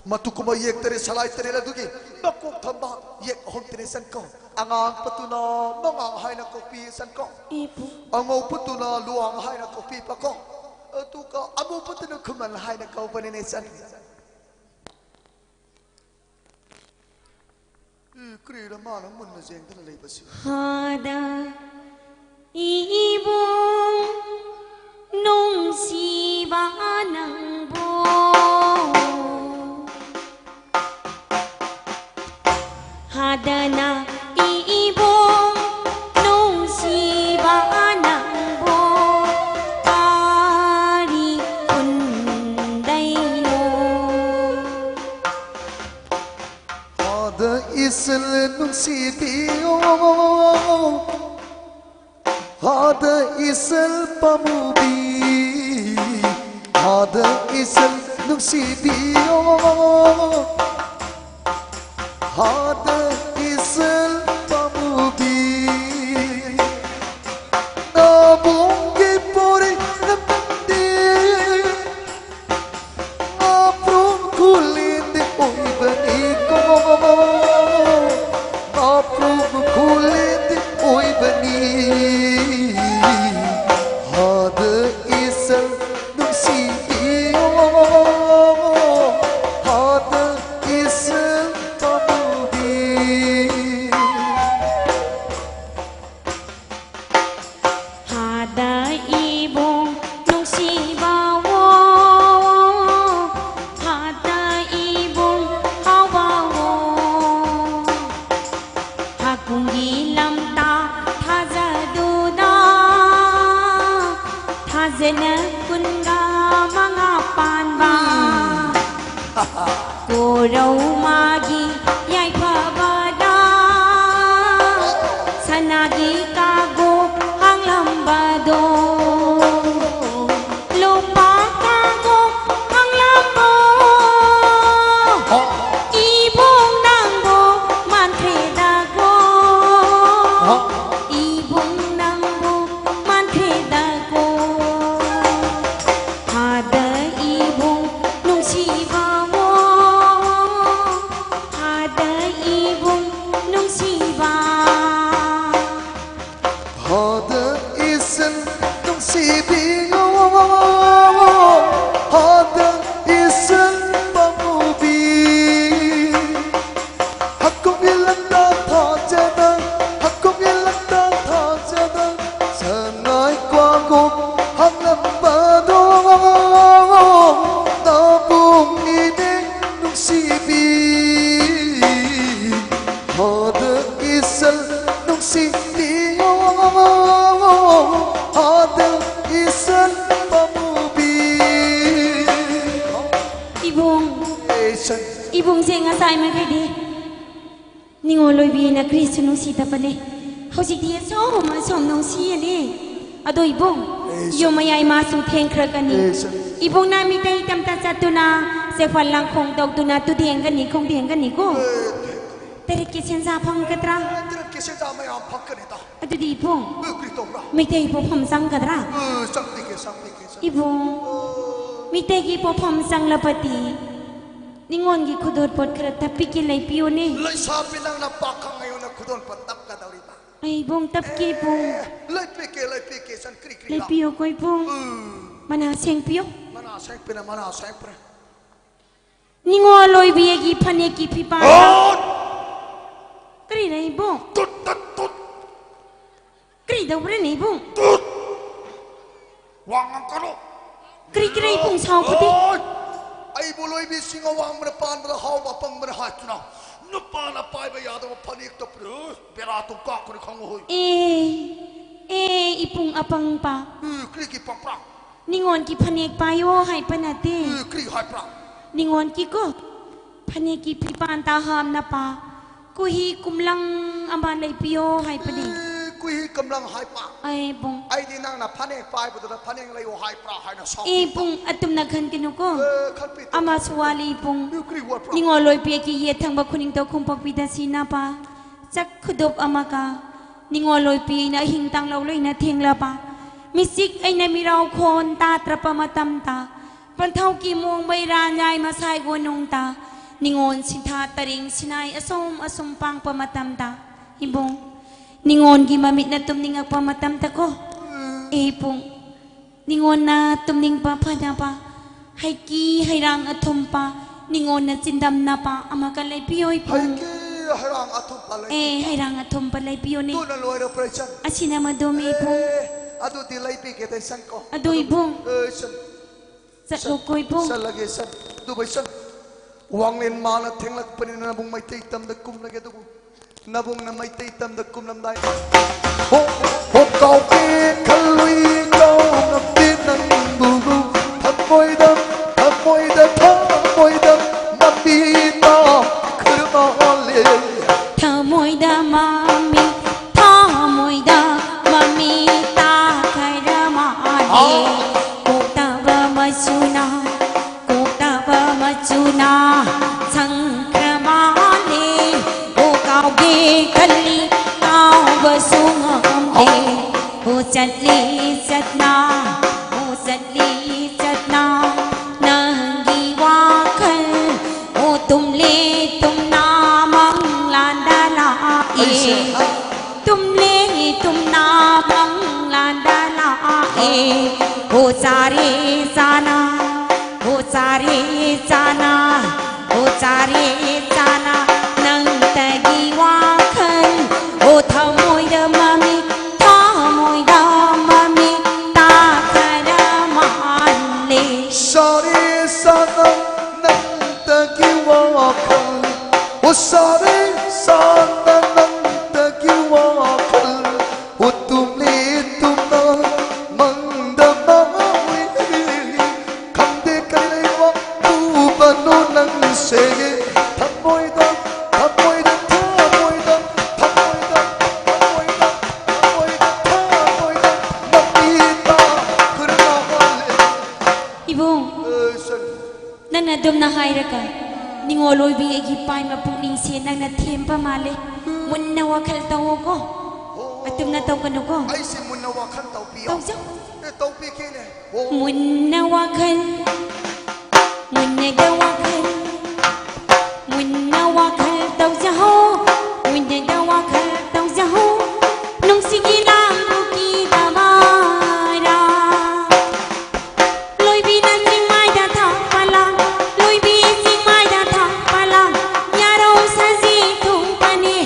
ꯃꯇꯨ ꯀꯨꯝꯕ ꯌꯦꯛ ꯇꯔꯦꯠ ꯁꯂꯥꯏ ꯇꯔꯦꯠ ꯑꯗꯨꯒꯤ ꯃꯀꯣꯛ ꯊꯝꯕ ꯌꯦꯛ ꯑꯍꯨꯝ ꯇꯔꯦꯠ ꯁꯟꯀꯣ꯫ ꯑꯉꯥꯡ ꯄꯠꯇꯨꯅ ꯃꯉꯥꯡ ꯍꯥꯏꯅ ꯀꯣꯛꯄꯤ ꯁꯟꯀꯣ꯫ ꯏꯕꯨ꯫ ꯑꯉꯧ ꯄꯠꯇꯨꯅ ꯂꯨꯋꯥꯡ ꯍꯥꯏꯅ ꯀꯣꯛꯄꯤ ꯄꯀꯣ꯫ ꯑꯗꯨꯒ ꯑꯃꯨ ꯄꯠꯇꯨꯅ ꯈꯨꯃꯟ ꯍꯥꯏꯅ ꯀꯧꯕꯅꯤꯅꯦ ꯁꯟ꯫ ꯀꯔꯤꯔ ꯃꯥꯅ ꯃꯨꯟꯅ ꯌꯦꯡꯗꯅ ꯂꯩꯕꯁꯤ꯫ ꯍꯥꯗ ꯏꯕꯨꯡ ꯅꯨꯡꯁꯤꯕ ꯅꯪꯕꯨ꯫ ꯍꯥꯗꯅ ꯏꯕꯨꯡ ꯅꯨꯡꯁꯤꯕ ꯅꯪꯕꯨ ꯀꯔꯤ ꯍꯨꯟꯗꯩꯅꯣ? ꯍꯥꯗ ꯏꯁꯜ ꯅꯨꯡꯁꯤꯕꯤꯌꯣ꯫ ꯍꯥꯗ ꯏꯁꯜ ꯄꯥꯃꯨꯕꯤ꯫ ꯍꯥꯗ ꯏꯁꯜ ꯅꯨꯡꯁꯤꯕꯤꯌꯣ꯫ ꯍꯥꯗ ꯏꯁꯜ ꯄꯥꯃꯨꯕꯤ꯫ ꯅꯥꯕꯣꯡꯒꯤ ꯄꯣꯔꯤ ꯍꯥꯗ ꯏꯆꯜ ꯅꯨꯡꯁꯤꯕꯤꯌꯣ, ꯍꯥꯗ ꯏꯆꯜ ꯄꯥꯝꯃꯨꯕꯤ꯫ ꯍꯥꯗ ꯏꯕꯨꯡ ꯅꯨꯡꯁꯤꯕꯥꯋꯣ, ꯍꯥꯗ ꯏꯕꯨꯡ ꯍꯥꯎꯕꯥꯋꯣ꯫ ꯍꯥꯀꯨꯝꯒꯤ ꯂꯝꯇꯥ ꯊꯥꯖꯗꯨꯅ, ꯊꯥꯖꯅ ꯀꯨꯟꯒ ꯃꯉꯥ ꯄꯥꯟꯕ꯫ ꯀꯣꯔꯧ ꯃꯥꯒꯤ ꯌꯥꯏꯐꯕꯗ ꯁꯅꯥꯒꯤ ꯀꯥꯡꯉꯨ ꯍꯥꯡꯂꯝꯕꯗꯣ, ꯂꯨꯄꯥ ꯀꯥꯡꯉꯨ ꯍꯥꯡꯂꯝꯕꯣ꯫ ꯏꯕꯨꯡ ꯅꯪꯕꯨ ꯃꯥꯟꯈ꯭ꯔꯦꯗꯀꯣ꯫ ꯏꯕꯨꯡ ꯅꯪꯕꯨ ꯃꯥꯟꯈ꯭ꯔꯦꯗꯀꯣ꯫ ꯍꯥꯗ ꯏꯕꯨꯡ ꯅꯨꯡꯁꯤꯕꯥꯋꯣ, ꯍꯥꯗ ꯏꯕꯨꯡ ꯅꯨꯡꯁꯤꯕ꯫ ꯍꯥꯗ ꯏꯆꯟ ꯅꯨꯡꯁꯤꯕꯤꯌꯣ, ꯍꯥꯗ ꯏꯆꯟ ꯄꯥꯝꯃꯨꯕꯤ꯫ ꯍꯥꯀꯨꯝꯒꯤ ꯂꯝꯇꯥ ꯊꯥꯖꯅ, ꯍꯥꯀꯨꯝꯒꯤ ꯂꯝꯇꯥ ꯊꯥꯖꯅ, ꯁꯅꯥꯏ ꯀ꯭ꯋꯥꯒꯨꯝ ꯍꯥꯞꯂꯝꯕꯗꯣ, ꯅꯥꯕꯨꯡ ꯏꯅꯦ ꯅꯨꯡꯁꯤꯕꯤ꯫ ꯍꯥꯗ ꯏꯆꯜ ꯅꯨꯡꯁꯤꯕꯤꯌꯣ, ꯍꯥꯗ ꯏꯆꯜ ꯄꯥꯝꯃꯨꯕꯤ꯫ ꯏꯕꯨꯡ, ꯑꯦ, ꯏꯆꯟ꯫ ꯏꯕꯨꯡꯁꯦ ꯉꯁꯥꯏ ꯃꯈꯩꯗꯤ ꯅꯤꯉꯣꯜ ꯑꯣꯏꯕꯤꯅ ꯀꯔꯤꯁꯨ ꯅꯨꯡꯁꯤꯗꯕꯅꯦ꯫ ꯍꯧꯖꯤꯛꯇꯤ ꯑꯁꯣꯝ ꯑꯁꯣꯝ ꯅꯨꯡꯁꯤꯌꯦꯅꯦ꯫ ꯑꯗꯣ ꯏꯕꯨꯡ, ꯑꯦ, ꯏꯆꯟ꯫ ꯌꯨꯝ ꯃꯌꯥꯏ ꯃꯥꯁꯨ ꯊꯦꯡꯈ꯭ꯔꯒꯅꯤ꯫ ꯑꯦ, ꯏꯆꯟ꯫ ꯏꯕꯨꯡꯅ ꯃꯤꯇꯩ ꯇꯝꯇ ꯆꯠꯇꯨꯅ ꯆꯦꯐꯜ ꯂꯥꯡꯈꯣꯡ ꯇꯧꯗꯨꯅ ꯇꯨꯗꯦꯡꯒꯅꯤ ꯈꯣꯡꯗꯦꯡꯒꯅꯤꯀꯣ꯫ ꯑꯦ, ꯇꯔꯦꯠꯀꯤ ꯁꯦꯟꯖꯥ ꯐꯪꯒꯗ꯭ꯔꯥ? ꯇꯔꯦꯠꯀꯤ ꯁꯦꯟꯖꯥ ꯃꯌꯥꯝ ꯐꯪꯒꯅꯤꯗ꯫ ꯑꯗꯨꯗꯤ ꯏꯕꯨꯡ, ꯑꯦ, ꯀꯔꯤ ꯇꯧꯕ꯭ꯔꯥ? ꯃꯩꯇꯩ ꯄꯣꯐꯝ ꯆꯪꯒꯗ꯭ꯔꯥ? ꯑꯦ, ꯆꯪꯗꯦꯒꯦ, ꯆꯪꯗꯦꯒꯦ, ꯆꯪꯗꯦ꯫ ꯏꯕꯨꯡ, ꯑꯣ꯫ ꯃꯩꯇꯩꯒꯤ ꯄꯣꯐꯝ ꯆꯪꯂꯕꯗꯤ ꯅꯤꯉꯣꯜꯒꯤ ꯈꯨꯗꯣꯜꯄꯣꯠ ꯈꯔ ꯇꯞꯄꯤꯒꯦ ꯂꯩꯕꯤꯌꯨꯅꯦ꯫ ꯂꯩꯁꯥꯕꯤ ꯅꯪꯅ ꯄꯥꯈꯪ ꯑꯩꯉꯣꯟꯗ ꯈꯨꯗꯣꯜꯄꯣꯠ ꯇꯞꯀꯗꯧꯔꯤꯕ? ꯑꯩ ꯏꯕꯨꯡ ꯇꯞꯀꯦ ꯏꯕꯨꯡ꯫ ꯑꯦ, ꯂꯩꯄꯤꯒꯦ, ꯂꯩꯄꯤꯒꯦ, ꯏꯆꯟ, ꯀ꯭ꯔꯤ ꯀ꯭ꯔꯤ ꯂꯥꯎ꯫ ꯂꯩꯄꯤꯌꯨꯀꯣ ꯏꯕꯨꯡ꯫ ꯎꯝ꯫ ꯃꯅꯥ ꯁꯦꯡꯄꯤꯌꯨ꯫ ꯃꯅꯥ ꯁꯦꯡꯄꯤꯅꯦ, ꯃꯅꯥ ꯁꯦꯡꯄꯤꯅꯦ꯫ ꯅꯤꯉꯣꯜ ꯑꯣꯏꯕꯤꯒꯤ ꯐꯅꯦꯛꯀꯤ ꯐꯤꯄꯥꯟ꯫ ꯍꯣꯠ! ꯀꯔꯤꯅꯣ ꯏꯕꯨꯡ? ꯇꯨꯠ, ꯇꯨꯠ, ꯇꯨꯠ! ꯀꯔꯤ ꯇꯧꯕ꯭ꯔꯅꯦ ꯏꯕꯨꯡ? ꯇꯨꯠ! ꯋꯥ ꯉꯥꯡꯒꯅꯨ! ꯀꯔꯤ ꯀꯔꯤ ꯏꯕꯨꯡ ꯁꯥꯎꯕꯗꯤ? ꯍꯣꯏ! ꯑꯩꯕꯨ ꯂꯣꯏꯕꯤꯁꯤꯡ ꯑꯋꯥꯡꯕꯅ ꯄꯥꯟꯕꯗ ꯍꯥꯎꯕ ꯑꯄꯪꯕꯅ ꯍꯥꯠꯇꯨꯅ ꯅꯨꯄꯥꯅ ꯄꯥꯏꯕ ꯌꯥꯗꯕ ꯐꯅꯦꯛꯇ ꯄꯤꯔꯨ꯫ ꯕꯦꯔꯥ ꯇꯨꯝ ꯀꯥꯛꯀꯅꯤ ꯈꯪꯉꯨ ꯍꯣꯏ꯫ ꯑꯦ, ꯑꯦ, ꯏꯕꯨꯡ ꯑꯄꯪꯕ꯫ ꯑꯦ, ꯀꯔꯤꯒꯤ ꯄꯪꯕ꯭ꯔꯥ? ꯅꯤꯉꯣꯜꯒꯤ ꯐꯅꯦꯛ ꯄꯥꯏꯌꯣ ꯍꯥꯏꯕ ꯅꯠꯇꯦ꯫ ꯑꯦ, ꯀꯔꯤ ꯍꯥꯏꯕ꯭ꯔꯥ? ꯅꯤꯉꯣꯜꯒꯤꯀꯣ ꯐꯅꯦꯛꯀꯤ ꯐꯤꯄꯥꯟ ꯇꯥꯍꯝꯅꯄ ꯀꯨꯍꯤ ꯀꯨꯝꯂꯪ ꯑꯃ ꯂꯩꯕꯤꯌꯣ ꯍꯥꯏꯕꯅꯤ꯫ ꯑꯦ, ꯀꯨꯍꯤ ꯀꯨꯝꯂꯪ ꯍꯥꯏꯕ? ꯑꯩ ꯕꯨꯡ꯫ ꯑꯩꯗꯤ ꯅꯪꯅ ꯐꯅꯦꯛ ꯄꯥꯏꯕꯗꯨꯗ ꯐꯅꯦꯛ ꯂꯩꯌꯣ ꯍꯥꯏꯕ꯭ꯔꯥ ꯍꯥꯏꯅ ꯁꯥꯎꯈꯤꯕ꯫ ꯑꯦ ꯕꯨꯡ, ꯑꯇꯨꯝꯅ ꯈꯟꯒꯅꯨꯀꯣ꯫ ꯑꯦ, ꯈꯟꯕꯤꯗꯦ, ꯑꯃꯁꯨ ꯈꯟꯕꯤꯗꯦ꯫ ꯋꯥꯠꯂꯤ ꯕꯨꯡ꯫ ꯑꯦ, ꯀꯔꯤ ꯋꯥꯠꯄ꯭ꯔꯥ? ꯅꯤꯉꯣꯜ ꯑꯣꯏꯕꯤꯒꯤ ꯌꯦꯠ ꯊꯪꯕ ꯈꯨꯅꯤꯡꯗꯣ ꯈꯣꯡꯄꯣꯛꯄꯤꯗ ꯁꯤꯅꯕ ꯆꯥꯛ ꯈꯨꯗꯣꯞ ꯑꯃꯒ ꯅꯤꯉꯣꯜ ꯑꯣꯏꯕꯤꯅ ꯑꯍꯤꯡ ꯇꯥꯡꯂꯧ ꯂꯣꯏꯅ ꯊꯦꯡꯂꯕ ꯃꯤꯆꯤꯛ ꯑꯩꯅ ꯃꯤꯔꯥꯎ ꯈꯣꯟ ꯇꯥꯗ꯭ꯔꯕ ꯃꯇꯝꯗ ꯄꯟꯊꯧꯀꯤ ꯃꯣꯡꯕꯩ ꯔꯥꯟꯌꯥꯏ ꯃꯁꯥꯏ ꯒꯣꯅꯨꯡꯗ ꯅꯤꯉꯣꯜ ꯁꯤꯟꯊꯥ ꯇꯔꯤꯡ ꯁꯤꯅꯥꯏ ꯑꯁꯨꯝ ꯑꯁꯨꯝ ꯄꯥꯡꯄ ꯃꯇꯝꯗ ꯏꯕꯨꯡ ꯅꯤꯉꯣꯜꯒꯤ ꯃꯃꯤꯠꯅ ꯇꯨꯝꯅꯤꯡꯉꯛꯄ ꯃꯇꯝꯗꯀꯣ ꯏꯕꯨꯡ ꯅꯤꯉꯣꯜꯅ ꯇꯨꯝꯅꯤꯡꯕ ꯐꯅꯕ ꯍꯩꯀꯤ ꯍꯩꯔꯥꯡ ꯑꯊꯨꯝꯕ ꯅꯤꯉꯣꯜꯅ ꯆꯤꯟꯗꯝꯅꯕ ꯑꯃꯒ ꯂꯩꯕꯤꯌꯣ ꯏꯕꯨꯡ꯫ ꯍꯩꯀꯤ ꯍꯩꯔꯥꯡ ꯑꯊꯨꯝꯕ ꯂꯩꯕꯤꯌꯣ꯫ ꯑꯦ, ꯍꯩꯔꯥꯡ ꯑꯊꯨꯝꯕ ꯂꯩꯕꯤꯌꯣꯅꯦ꯫ ꯑꯗꯨꯅ ꯂꯣꯏꯔꯕ꯭ꯔꯥ ꯏꯆꯟ? ꯑꯁꯤꯅ ꯃꯗꯨꯝ ꯏꯕꯨꯡ꯫ ꯑꯦ, ꯑꯗꯨꯗꯤ ꯂꯩꯕꯤꯒꯦꯗ ꯏꯆꯟ ꯀꯣ꯫ ꯑꯗꯨ ꯏꯕꯨꯡ꯫ ꯑꯦ, ꯏꯆꯟ꯫ ꯆꯠꯂꯣꯀꯣ ꯏꯕꯨꯡ꯫ ꯆꯠꯂꯒꯦ ꯏꯆꯟ꯫ ꯑꯗꯨꯕꯨ ꯏꯆꯟ, ꯋꯥꯡꯂꯦꯟ ꯃꯥꯅ ꯊꯦꯡꯂꯛꯄꯅꯤꯅ ꯅꯕꯨꯡ ꯃꯩꯇꯩ ꯇꯝꯗ ꯀꯨꯝꯂꯒꯦ ꯑꯗꯨꯕꯨ ꯅꯕꯨꯡꯅ ꯃꯩꯇꯩ ꯇꯝꯗ ꯀꯨꯝꯂꯝꯗꯥꯏ꯫ ꯍꯣ, ꯍꯣ ꯀꯥꯎꯒꯦ ꯈꯜꯂꯨꯏ ꯀꯥꯎ ꯉꯝꯗꯦ ꯅꯪꯕꯨ ꯊꯃꯣꯏꯗ, ꯊꯃꯣꯏꯗ, ꯊꯃꯣꯏꯗ ꯃꯄꯤ ꯇꯥꯈ꯭ꯔ ꯃꯥꯜꯂꯦ꯫ ꯊꯃꯣꯏꯗ ꯃꯃꯤ ꯊꯃꯣꯏꯗ ꯃꯃꯤ ꯇꯥꯈ꯭ꯔ ꯃꯥꯜꯂꯦ꯫ ꯀꯣꯛꯇꯕ ꯃꯆꯨꯅ ꯀꯣꯛꯇꯕ ꯃꯆꯨꯅ ꯁꯪꯈ꯭ꯔ ꯃꯥꯜꯂꯦ꯫ ꯑꯣ ꯀꯥꯎꯒꯦ ꯈꯜꯂꯤ ꯀꯥꯎꯕꯁꯨ ꯉꯝꯗꯦ꯫ ꯑꯣ ꯆꯟ ꯇꯨꯝꯂꯦ ꯇꯨꯝꯅ ꯐꯪꯂꯥꯟꯗ ꯂꯥꯛꯑꯦ꯫ ꯑꯣ ꯆꯥꯔꯦ ꯆꯥꯅ, ꯑꯣ ꯆꯥꯔꯦ ꯆꯥꯅ, ꯑꯣ ꯆꯥꯔꯦ ꯆꯥꯅ꯫ ꯅꯪꯇꯒꯤ ꯋꯥꯈꯜ, ꯑꯣ ꯊꯃꯣꯏꯗ ꯃꯃꯤ, ꯊꯃꯣꯏꯗ ꯃꯃꯤ ꯇꯥꯈꯔ ꯃꯥꯜꯂꯦ꯫ ꯆꯥꯔꯦ ꯆꯥꯅ ꯅꯪꯇꯒꯤ ꯋꯥꯈꯜ, ꯑꯣ ꯆꯥꯔꯦ ꯆꯥꯅ ꯅꯪꯇꯒꯤ ꯋꯥꯈꯜ꯫ ꯑꯣ ꯇꯨꯝꯂꯤ ꯇꯨꯝꯅ ꯃꯪꯗ ꯃꯥ ꯎꯏ꯫ ꯈꯪꯗꯦ ꯀꯩ ꯂꯩꯕ ꯎꯕꯅꯣ ꯅꯪꯁꯦ꯫ ꯊꯃꯣꯏꯗ, ꯊꯃꯣꯏꯗ, ꯊꯃꯣꯏꯗ, ꯊꯃꯣꯏꯗ, ꯊꯃꯣꯏꯗ, ꯊꯃꯣꯏꯗ, ꯊꯃꯣꯏꯗ ꯃꯃꯤ ꯇꯥꯈ꯭ꯔ ꯃꯥꯜꯂꯦ꯫ ꯏꯕꯨꯡ, ꯑꯦ, ꯁꯟ꯫ ꯅꯪꯅ ꯑꯗꯨꯝꯅ ꯍꯥꯏꯔꯒ ꯅꯤꯉꯣꯜ ꯑꯣꯏꯕꯤ ꯑꯩꯒꯤ ꯄꯥꯏꯃ ꯄꯨꯛꯅꯤꯡꯁꯦ ꯅꯪꯅ ꯊꯦꯝꯕ ꯃꯥꯜꯂꯦ꯫ ꯃꯨꯟꯅ ꯋꯥꯈꯜ ꯇꯧꯑꯣꯀꯣ꯫ ꯑꯣ꯫ ꯑꯗꯨꯝꯅ ꯇꯧꯒꯅꯨꯀꯣ꯫ ꯑꯩꯁꯦ ꯃꯨꯟꯅ ꯋꯥꯈꯜ ꯇꯧꯕꯤꯌꯣ꯫ ꯇꯧꯖꯧ꯫ ꯑꯦ, ꯇꯧꯕꯤꯒꯦꯅꯦ꯫ ꯑꯣ꯫ ꯃꯨꯟꯅ ꯋꯥꯈꯜ, ꯃꯨꯟꯅꯗ ꯋꯥꯈꯜ, ꯃꯨꯟꯅ ꯋꯥꯈꯜ ꯇꯧꯖꯍꯧ, ꯃꯨꯟꯅꯗ ꯋꯥꯈꯜ ꯇꯧꯖꯍꯧ꯫ ꯅꯨꯡꯁꯤꯒꯤ ꯂꯥꯡꯕꯨ ꯀꯤꯗꯕꯔꯥ? ꯂꯣꯏꯕꯤꯅ ꯆꯤꯡꯃꯥꯏꯗ ꯊꯥꯛꯄ ꯂꯥꯡ, ꯂꯣꯏꯕꯤ ꯆꯤꯡꯃꯥꯏꯗ ꯊꯥꯛꯄ ꯂꯥꯡ, ꯌꯥꯔꯧ ꯁꯖꯤ ꯊꯨꯡꯕꯅꯤ,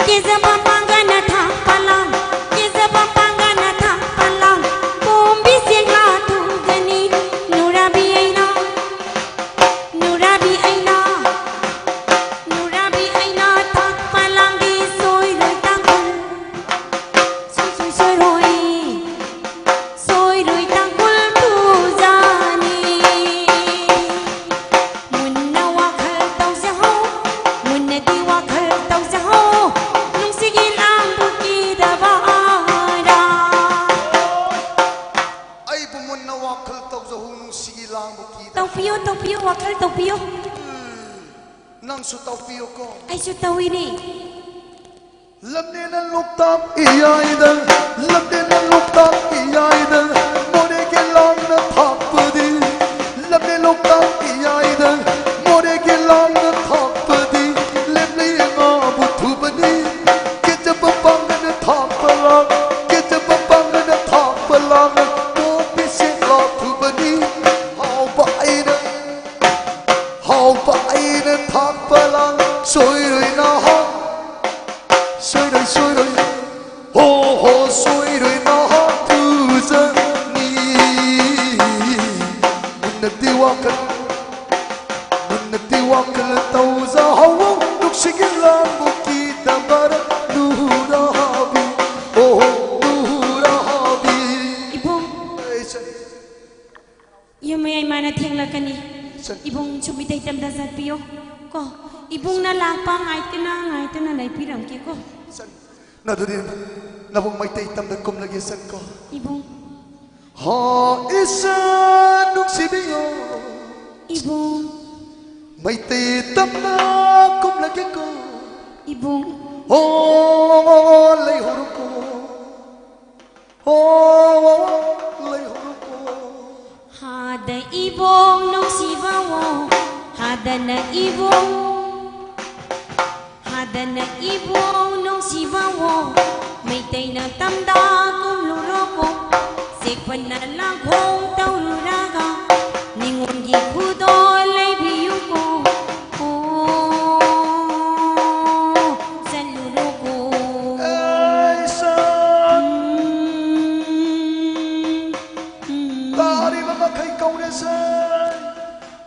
ꯀꯦꯖꯕ ꯄꯥꯡꯒꯅ ꯊꯥꯛꯄ ꯂꯥꯡ, ꯀꯦꯖꯕ ꯄꯥꯡꯒꯅ ꯊꯥꯛꯄ ꯂꯥꯡ, ꯀꯣꯝꯕꯤ ꯆꯦꯡꯂꯥ ꯊꯨꯡꯒꯅꯤ, ꯅꯨꯔꯥꯕꯤ ꯑꯩꯅ, ꯅꯨꯔꯥꯕꯤ ꯑꯩꯅ, ꯅꯨꯔꯥꯕꯤ ꯑꯩꯅ ꯊꯥꯛꯄ ꯂꯥꯡꯗꯤ ꯁꯣꯏꯔꯣꯏ ꯇꯥꯡꯈꯨꯜ, ꯁꯨꯡꯁꯣꯏ ꯁꯣꯏꯔꯣꯏ꯫ ꯁꯣꯏꯔꯣꯏ ꯇꯥꯡꯈꯨꯜ ꯄꯨꯖꯥꯅꯤ꯫ ꯃꯨꯟꯅ ꯋꯥꯈꯜ ꯇꯧꯖꯍꯧ, ꯃꯨꯟꯅꯗꯤ ꯋꯥꯈꯜ ꯇꯧꯖꯍꯧ, ꯅꯨꯡꯁꯤꯒꯤ ꯂꯥꯡꯕꯨ ꯀꯤꯗꯕ ꯑꯥꯔꯥ꯫ ꯑꯩꯕꯨ ꯃꯨꯟꯅ ꯋꯥꯈꯜ ꯇꯧꯖꯍꯧ, ꯅꯨꯡꯁꯤꯒꯤ ꯂꯥꯡꯕꯨ ꯀꯤꯗꯕ꯫ ꯇꯧꯕꯤꯌꯨ, ꯇꯧꯕꯤꯌꯨ, ꯋꯥꯈꯜ ꯇꯧꯕꯤꯌꯨ꯫ ꯅꯪꯁꯨ ꯇꯧꯕꯤꯌꯨꯀꯣ꯫ ꯑꯩꯁꯨ ꯇꯧꯏꯅꯦ꯫ ꯂꯝꯅꯦꯅ ꯂꯣꯛꯇꯥꯛ ꯏꯌꯥꯏꯗ, ꯂꯝꯅꯦꯅ ꯂꯣꯛꯇꯥꯛ ꯏꯌꯥꯏꯗ, ꯃꯣꯔꯦꯒꯤ ꯂꯥꯡꯅ ꯊꯥꯛꯄꯗꯤ, ꯂꯝꯅꯦ ꯂꯣꯛꯇꯥꯛ ꯏꯌꯥꯏꯗ, ꯃꯣꯔꯦꯒꯤ ꯂꯥꯡꯅ ꯊꯥꯛꯄꯗꯤ, ꯂꯦꯞꯂꯤ ꯉꯥꯕꯨ ꯊꯨꯕꯅꯤ, ꯀꯦꯖꯕ ꯄꯥꯡꯒꯅ ꯑꯣ ꯁꯣꯏꯔꯣꯏ ꯃꯍꯥꯛ ꯊꯨꯖꯅꯤ꯫ ꯃꯨꯟꯅꯗꯤ ꯋꯥꯈꯜ, ꯃꯨꯟꯅꯗꯤ ꯋꯥꯈꯜ ꯇꯧꯖꯍꯧꯋꯣ꯫ ꯅꯨꯡꯁꯤꯒꯤ ꯂꯥꯡꯕꯨ ꯀꯤꯗꯕꯔ ꯅꯨꯔꯥꯕꯤ, ꯑꯣ ꯅꯨꯔꯥꯕꯤ꯫ ꯏꯕꯨꯡ꯫ ꯑꯩ ꯆꯠ- ꯌꯨꯝ ꯃꯌꯥꯏ ꯃꯥꯅ ꯊꯦꯡꯂꯛꯀꯅꯤ꯫ ꯆꯠ- ꯏꯕꯨꯡꯁꯨ ꯃꯤꯇꯩ ꯇꯝꯗ ꯆꯠꯄꯤꯌꯣ ꯀꯣ꯫ ꯏꯕꯨꯡꯅ ꯂꯥꯛꯄ ꯉꯥꯏꯇꯅ ꯉꯥꯏꯇꯅ ꯂꯩꯕꯤꯔꯝꯒꯦꯀꯣ꯫ ꯆꯠ- ꯅꯗꯨꯗꯤ ꯅꯕꯨꯡ ꯃꯩꯇꯩ ꯇꯝꯗ ꯀꯨꯝꯂꯒꯦ ꯆꯠꯀꯣ꯫ ꯏꯕꯨꯡ꯫ ꯍꯣ ꯏꯆꯥ ꯅꯨꯡꯁꯤꯕꯤꯌꯣ꯫ ꯏꯕꯨꯡ꯫ ꯃꯩꯇꯩ ꯇꯝꯗ ꯀꯨꯝꯂꯒꯦꯀꯣ꯫ ꯏꯕꯨꯡ꯫ ꯍꯣ ꯂꯩꯍꯧꯔꯣꯀꯣ꯫ ꯍꯣ ꯂꯩꯍꯧꯔꯣꯀꯣ꯫ ꯍꯥꯗ ꯏꯕꯣꯡ ꯅꯨꯡꯁꯤꯕꯋꯣ, ꯍꯥꯗꯅ ꯏꯕꯣꯡ, ꯍꯥꯗꯅ ꯏꯕꯣꯡ ꯅꯨꯡꯁꯤꯕꯋꯣ, ꯃꯩꯇꯩꯅ ꯇꯝꯗ ꯀꯨꯝꯂꯨꯔꯣꯀꯣ, ꯆꯦꯛꯄꯟꯅ ꯂꯥꯡꯈꯣꯡ ꯇꯧꯔꯨꯔꯒ, ꯅꯤꯉꯣꯜꯒꯤ ꯈꯨꯗꯣꯜ ꯂꯩꯕꯤꯌꯨꯀꯣ꯫ ꯑꯣ, ꯆꯠꯂꯨꯔꯣꯀꯣ꯫ ꯑꯩꯁ꯫ ꯎꯝ, ꯎꯝ꯫ ꯇꯥꯔꯤꯕ ꯃꯈꯩ ꯀꯧꯔꯁꯦ꯫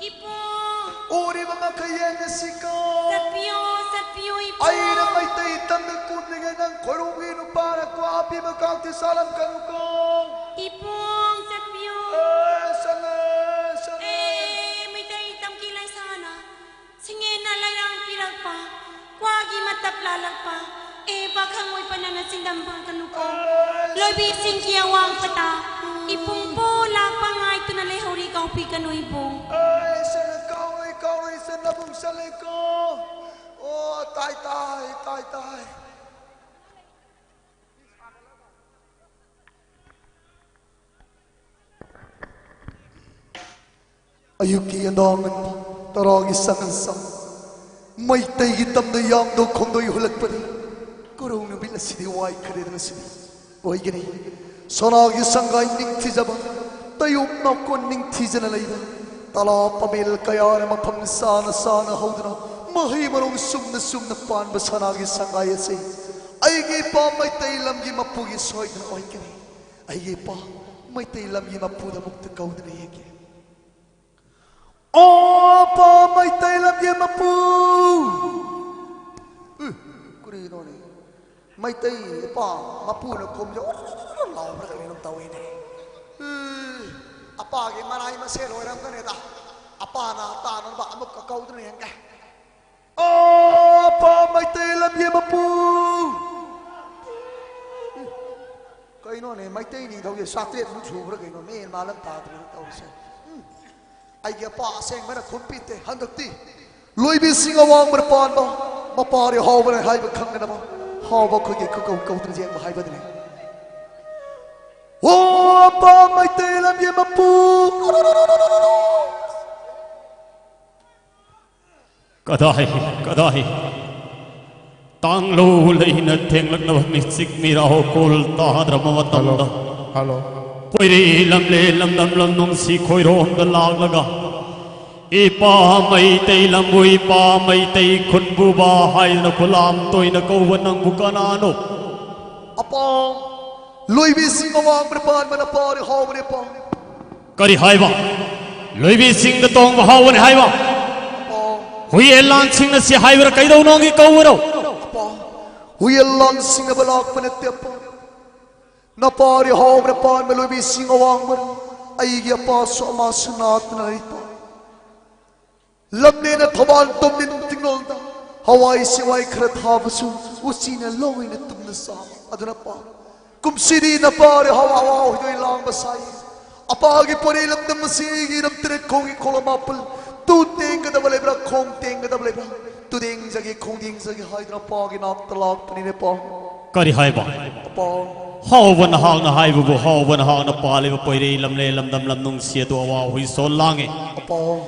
ꯏꯄꯨ꯫ ꯎꯔꯤꯕ ꯃꯈꯩ ꯌꯦꯡꯉꯁꯤꯀꯣ꯫ ꯆꯠꯄꯤꯌꯣ, ꯆꯠꯄꯤꯌꯣ, ꯏꯄꯨ꯫ ꯑꯩꯅ ꯃꯩꯇꯩ ꯇꯝꯗ ꯀꯨꯝꯂꯤꯉꯩ ꯅꯪ ꯈꯣꯏꯔꯨꯝꯒꯤ ꯅꯨꯄꯥꯅ ꯀ꯭ꯋꯥ ꯄꯤꯕ ꯀꯥꯡꯇꯤ ꯆꯥꯔꯝꯒꯅꯨꯀꯣ꯫ ꯏꯄꯨ, ꯆꯠꯄꯤꯌꯣ꯫ ꯑꯦ, ꯆꯠꯂꯦ, ꯆꯠꯂꯦ꯫ ꯑꯦ, ꯃꯩꯇꯩ ꯇꯝꯒꯤ ꯂꯥꯏꯁꯥꯅ꯫ ꯁꯤꯡꯉꯦꯟꯅ ꯂꯩꯔꯥꯡ ꯄꯤꯔꯛꯄ, ꯀ꯭ꯋꯥꯒꯤ ꯃꯇꯞ ꯂꯥꯜꯂꯛꯄ, ꯑꯦ ꯄꯥꯈꯪ ꯑꯣꯏꯕ ꯅꯪꯅ ꯆꯤꯡꯗꯝ ꯐꯪꯒꯅꯨꯀꯣ꯫ ꯂꯣꯏꯕꯤꯁꯤꯡꯒꯤ ꯑꯋꯥꯡꯕꯗ ꯏꯄꯨꯡ ꯄꯣ ꯂꯥꯛꯄ ꯉꯥꯏꯗꯨꯅ ꯂꯩꯍꯧꯔꯤ, ꯀꯥꯎꯕꯤꯒꯅꯨ ꯏꯕꯨꯡ꯫ ꯑꯦ, ꯏꯆꯟꯅ ꯀꯥꯎꯔꯣꯏ, ꯀꯥꯎꯔꯣꯏ, ꯏꯆꯟ ꯅꯕꯨꯡ ꯆꯠꯂꯦꯀꯣ꯫ ꯑꯣ, ꯇꯥꯏ, ꯇꯥꯏ, ꯇꯥꯏ, ꯇꯥꯏ꯫ ꯑꯌꯨꯛꯀꯤ ꯌꯦꯟꯗꯥꯡ ꯇꯔꯥꯒꯤ ꯁꯪꯒꯜꯁꯪ ꯃꯩꯇꯩꯒꯤ ꯇꯝꯗ ꯌꯥꯝꯗꯣ ꯈꯣꯡꯗꯣꯏ ꯍꯨꯜꯂꯛꯄꯅꯤ꯫ ꯀꯣꯔꯧ ꯅꯨꯃꯤꯠ ꯑꯁꯤꯗꯤ ꯋꯥꯏꯈ꯭ꯔꯦꯗ ꯉꯁꯤꯗꯤ꯫ ꯑꯣꯏꯒꯅꯤ ꯁꯅꯥꯒꯤ ꯁꯪꯒꯥꯏ ꯅꯤꯡꯊꯤꯖꯕ, ꯇꯌꯣꯞ ꯅꯥꯎꯀꯣꯟ ꯅꯤꯡꯊꯤꯖꯅ ꯂꯩꯕ, ꯇꯂꯥ ꯄꯥꯃꯦꯜ ꯀꯌꯥꯅ ꯃꯐꯝ ꯆꯥꯅ ꯆꯥꯅ ꯍꯧꯗꯨꯅ ꯃꯍꯩ ꯃꯔꯣꯡ ꯆꯨꯝꯅ ꯆꯨꯝꯅ ꯄꯥꯟꯕ ꯁꯅꯥꯒꯤ ꯁꯪꯒꯥꯏ ꯑꯁꯤ ꯑꯩꯒꯤ ꯏꯄꯥ ꯃꯩꯇꯩ ꯂꯝꯒꯤ ꯃꯄꯨꯒꯤ ꯁꯣꯏꯗꯅ ꯑꯣꯏꯒꯅꯤ꯫ ꯑꯩꯒꯤ ꯏꯄꯥ ꯃꯩꯇꯩ ꯂꯝꯒꯤ ꯃꯄꯨꯗ ꯑꯃꯨꯛꯇ ꯀꯧꯗꯨꯅ ꯌꯦꯡꯒꯦ꯫ ꯑꯣ, ꯏꯄꯥ ꯃꯩꯇꯩ ꯂꯝꯒꯤ ꯃꯄꯨ! ꯎ, ꯀꯔꯤꯅꯣꯅꯦ? ꯃꯩꯇꯩ ꯏꯄꯥ ꯃꯄꯨꯅ ꯈꯨꯝꯁꯦ ꯑꯣꯔ ꯂꯥꯎꯕ꯭ꯔꯥ ꯀꯔꯤꯅꯣꯝ ꯇꯧꯋꯤꯅꯦ꯫ ꯎ, ꯑꯄꯥꯒꯤ ꯃꯔꯥꯏ ꯃꯁꯦꯜ ꯑꯣꯏꯔꯝꯒꯅꯤꯗ꯫ ꯑꯄꯥꯅ ꯇꯥꯅꯅꯕ ꯑꯃꯨꯛꯀ ꯀꯧꯗꯨꯅ ꯌꯦꯡꯒꯦ꯫ ꯑꯣ, ꯏꯄꯥ ꯃꯩꯇꯩ ꯂꯝꯒꯤ ꯃꯄꯨ! ꯀꯩꯅꯣꯅꯦ, ꯃꯩꯇꯩ ꯅꯤꯡꯊꯧꯁꯦ ꯆꯥꯇ꯭ꯔꯦꯠꯃꯨꯛ ꯁꯨꯕ꯭ꯔꯥ ꯀꯩꯅꯣ, ꯃꯦꯟ ꯃꯥꯟ ꯑꯃ ꯇꯥꯗ꯭ꯔꯦꯅꯦ ꯇꯧꯔꯤꯁꯦ꯫ ꯎꯝ꯫ ꯑꯩꯒꯤ ꯑꯄꯥ ꯑꯁꯦꯡꯕꯅ ꯈꯨꯝꯄꯤꯗꯦ꯫ ꯍꯟꯗꯛꯇꯤ ꯂꯣꯏꯕꯤꯁꯤꯡ ꯑꯋꯥꯡꯕꯅ ꯄꯥꯟꯕ ꯃꯄꯥꯔꯤ ꯍꯥꯎꯕꯅ ꯍꯥꯏꯕ ꯈꯪꯅꯅꯕ ꯍꯥꯎꯕ ꯑꯩꯈꯣꯏꯒꯤ ꯈꯨꯀꯧ ꯀꯧꯗꯨꯅ ꯌꯦꯡꯕ ꯍꯥꯏꯕꯗꯨꯅꯤ꯫ ꯑꯣ, ꯑꯄꯥ ꯃꯩꯇꯩ ꯂꯝꯒꯤ ꯃꯄꯨ! ꯀꯗꯥꯏ, ꯀꯗꯥꯏ? ꯇꯥꯡꯂꯧ ꯂꯩꯅ ꯊꯦꯡꯂꯛꯅꯕ ꯃꯤꯆꯤꯛ ꯃꯤꯔꯥꯎ ꯀꯣꯜ ꯇꯥꯗ꯭ꯔꯕ ꯃꯇꯝꯗ, ꯍꯜꯂꯣ꯫ ꯄꯣꯏꯔꯩ ꯂꯝꯂꯦ ꯂꯝꯗꯝ ꯂꯝ ꯅꯨꯡꯁꯤ ꯈꯣꯏꯔꯣꯝꯗ ꯂꯥꯛꯂꯒ, "ꯏꯄꯥ ꯃꯩꯇꯩ ꯂꯝꯕꯨ, ꯏꯄꯥ ꯃꯩꯇꯩ ꯈꯨꯟꯕꯨꯕ" ꯍꯥꯏꯗꯨꯅ ꯈꯨꯂꯥꯝ ꯇꯣꯏꯅ ꯀꯧꯕ ꯅꯪꯕꯨ ꯀꯅꯥꯅꯣ? ꯑꯄꯥ, ꯂꯣꯏꯕꯤꯁꯤꯡ ꯑꯋꯥꯡꯕꯅ ꯄꯥꯟꯕꯅ ꯄꯥꯔꯤ ꯍꯥꯎꯕꯅꯦ ꯑꯄꯥ꯫ ꯀꯔꯤ ꯍꯥꯏꯕ? ꯂꯣꯏꯕꯤꯁꯤꯡꯗ ꯇꯣꯡꯕ ꯍꯥꯎꯕꯅꯤ ꯍꯥꯏꯕ? ꯑꯄꯥ꯫ ꯍꯨꯏ ꯌꯦꯟꯂꯥꯡꯁꯤꯡꯅ ꯁꯤ ꯍꯥꯏꯕꯔꯥ? ꯀꯩꯗꯧꯅꯣꯒꯤ ꯀꯧꯕꯔꯣ? ꯑꯄꯥ, ꯍꯨꯏ ꯌꯦꯟꯂꯥꯡꯁꯤꯡꯅꯕ ꯂꯥꯛꯄ ꯅꯠꯇꯦ ꯑꯄꯥ꯫ ꯅꯄꯥꯔꯤ ꯍꯥꯎꯕꯅ ꯄꯥꯟꯕ ꯂꯣꯏꯕꯤꯁꯤꯡ ꯑꯋꯥꯡꯕꯅ ꯑꯩꯒꯤ ꯑꯄꯥꯁꯨ ꯑꯃꯁꯨ ꯅꯥꯠꯇꯅ ꯂꯩꯄꯥ꯫ ꯂꯝꯅꯦꯅ ꯊꯧꯕꯥꯜ ꯇꯣꯝꯅꯤꯟ ꯇꯤꯡꯂꯣꯜꯗ ꯍꯋꯥꯏ ꯆꯦꯋꯥꯏ ꯈꯔ ꯊꯥꯕꯁꯨ ꯎꯆꯤꯅ ꯂꯣꯏꯅ ꯇꯨꯝꯅ ꯆꯥꯕ꯫ ꯑꯗꯨꯅ ꯄꯥ, ꯀꯨꯝꯁꯤꯗꯤ ꯅꯄꯥꯔꯤ ꯍꯋꯥ ꯍꯋꯥ ꯍꯣꯏꯗꯣꯏ ꯂꯥꯡꯕ ꯁꯥꯏ꯫ ꯑꯄꯥꯒꯤ ꯄꯣꯔꯦ ꯂꯝꯗꯝ ꯑꯁꯤ ꯑꯩꯒꯤ ꯏꯔꯝ ꯇꯔꯦꯠ ꯈꯣꯡꯒꯤ ꯈꯣꯡ ꯃꯥꯄꯜ꯫ ꯇꯨ ꯇꯦꯡꯒꯗꯕ ꯂꯩꯕ꯭ꯔꯥ, ꯈꯣꯡ ꯇꯦꯡꯒꯗꯕ ꯂꯩꯕ꯭ꯔꯥ? ꯇꯨ ꯇꯦꯡꯖꯒꯦ, ꯈꯣꯡ ꯇꯦꯡꯖꯒꯦ ꯍꯥꯏꯗꯨꯅ ꯄꯥꯒꯤ ꯅꯥꯛꯇ ꯂꯥꯛꯄꯅꯤꯅꯦ ꯄꯥ꯫ ꯀꯔꯤ ꯍꯥꯏꯕ? ꯑꯄꯥ꯫ ꯍꯥꯎꯕ ꯅꯍꯥꯛꯅ ꯍꯥꯏꯕꯕꯨ, ꯍꯥꯎꯕ ꯅꯍꯥꯛꯅ ꯄꯥꯜꯂꯤꯕ ꯄꯣꯏꯔꯩ ꯂꯝꯂꯦ ꯂꯝꯗꯝ ꯂꯝ ꯅꯨꯡꯁꯤ ꯑꯗꯨ ꯑꯋꯥ ꯍꯨꯏ ꯁꯣꯜ ꯂꯥꯡꯉꯦ꯫ ꯑꯄꯥ꯫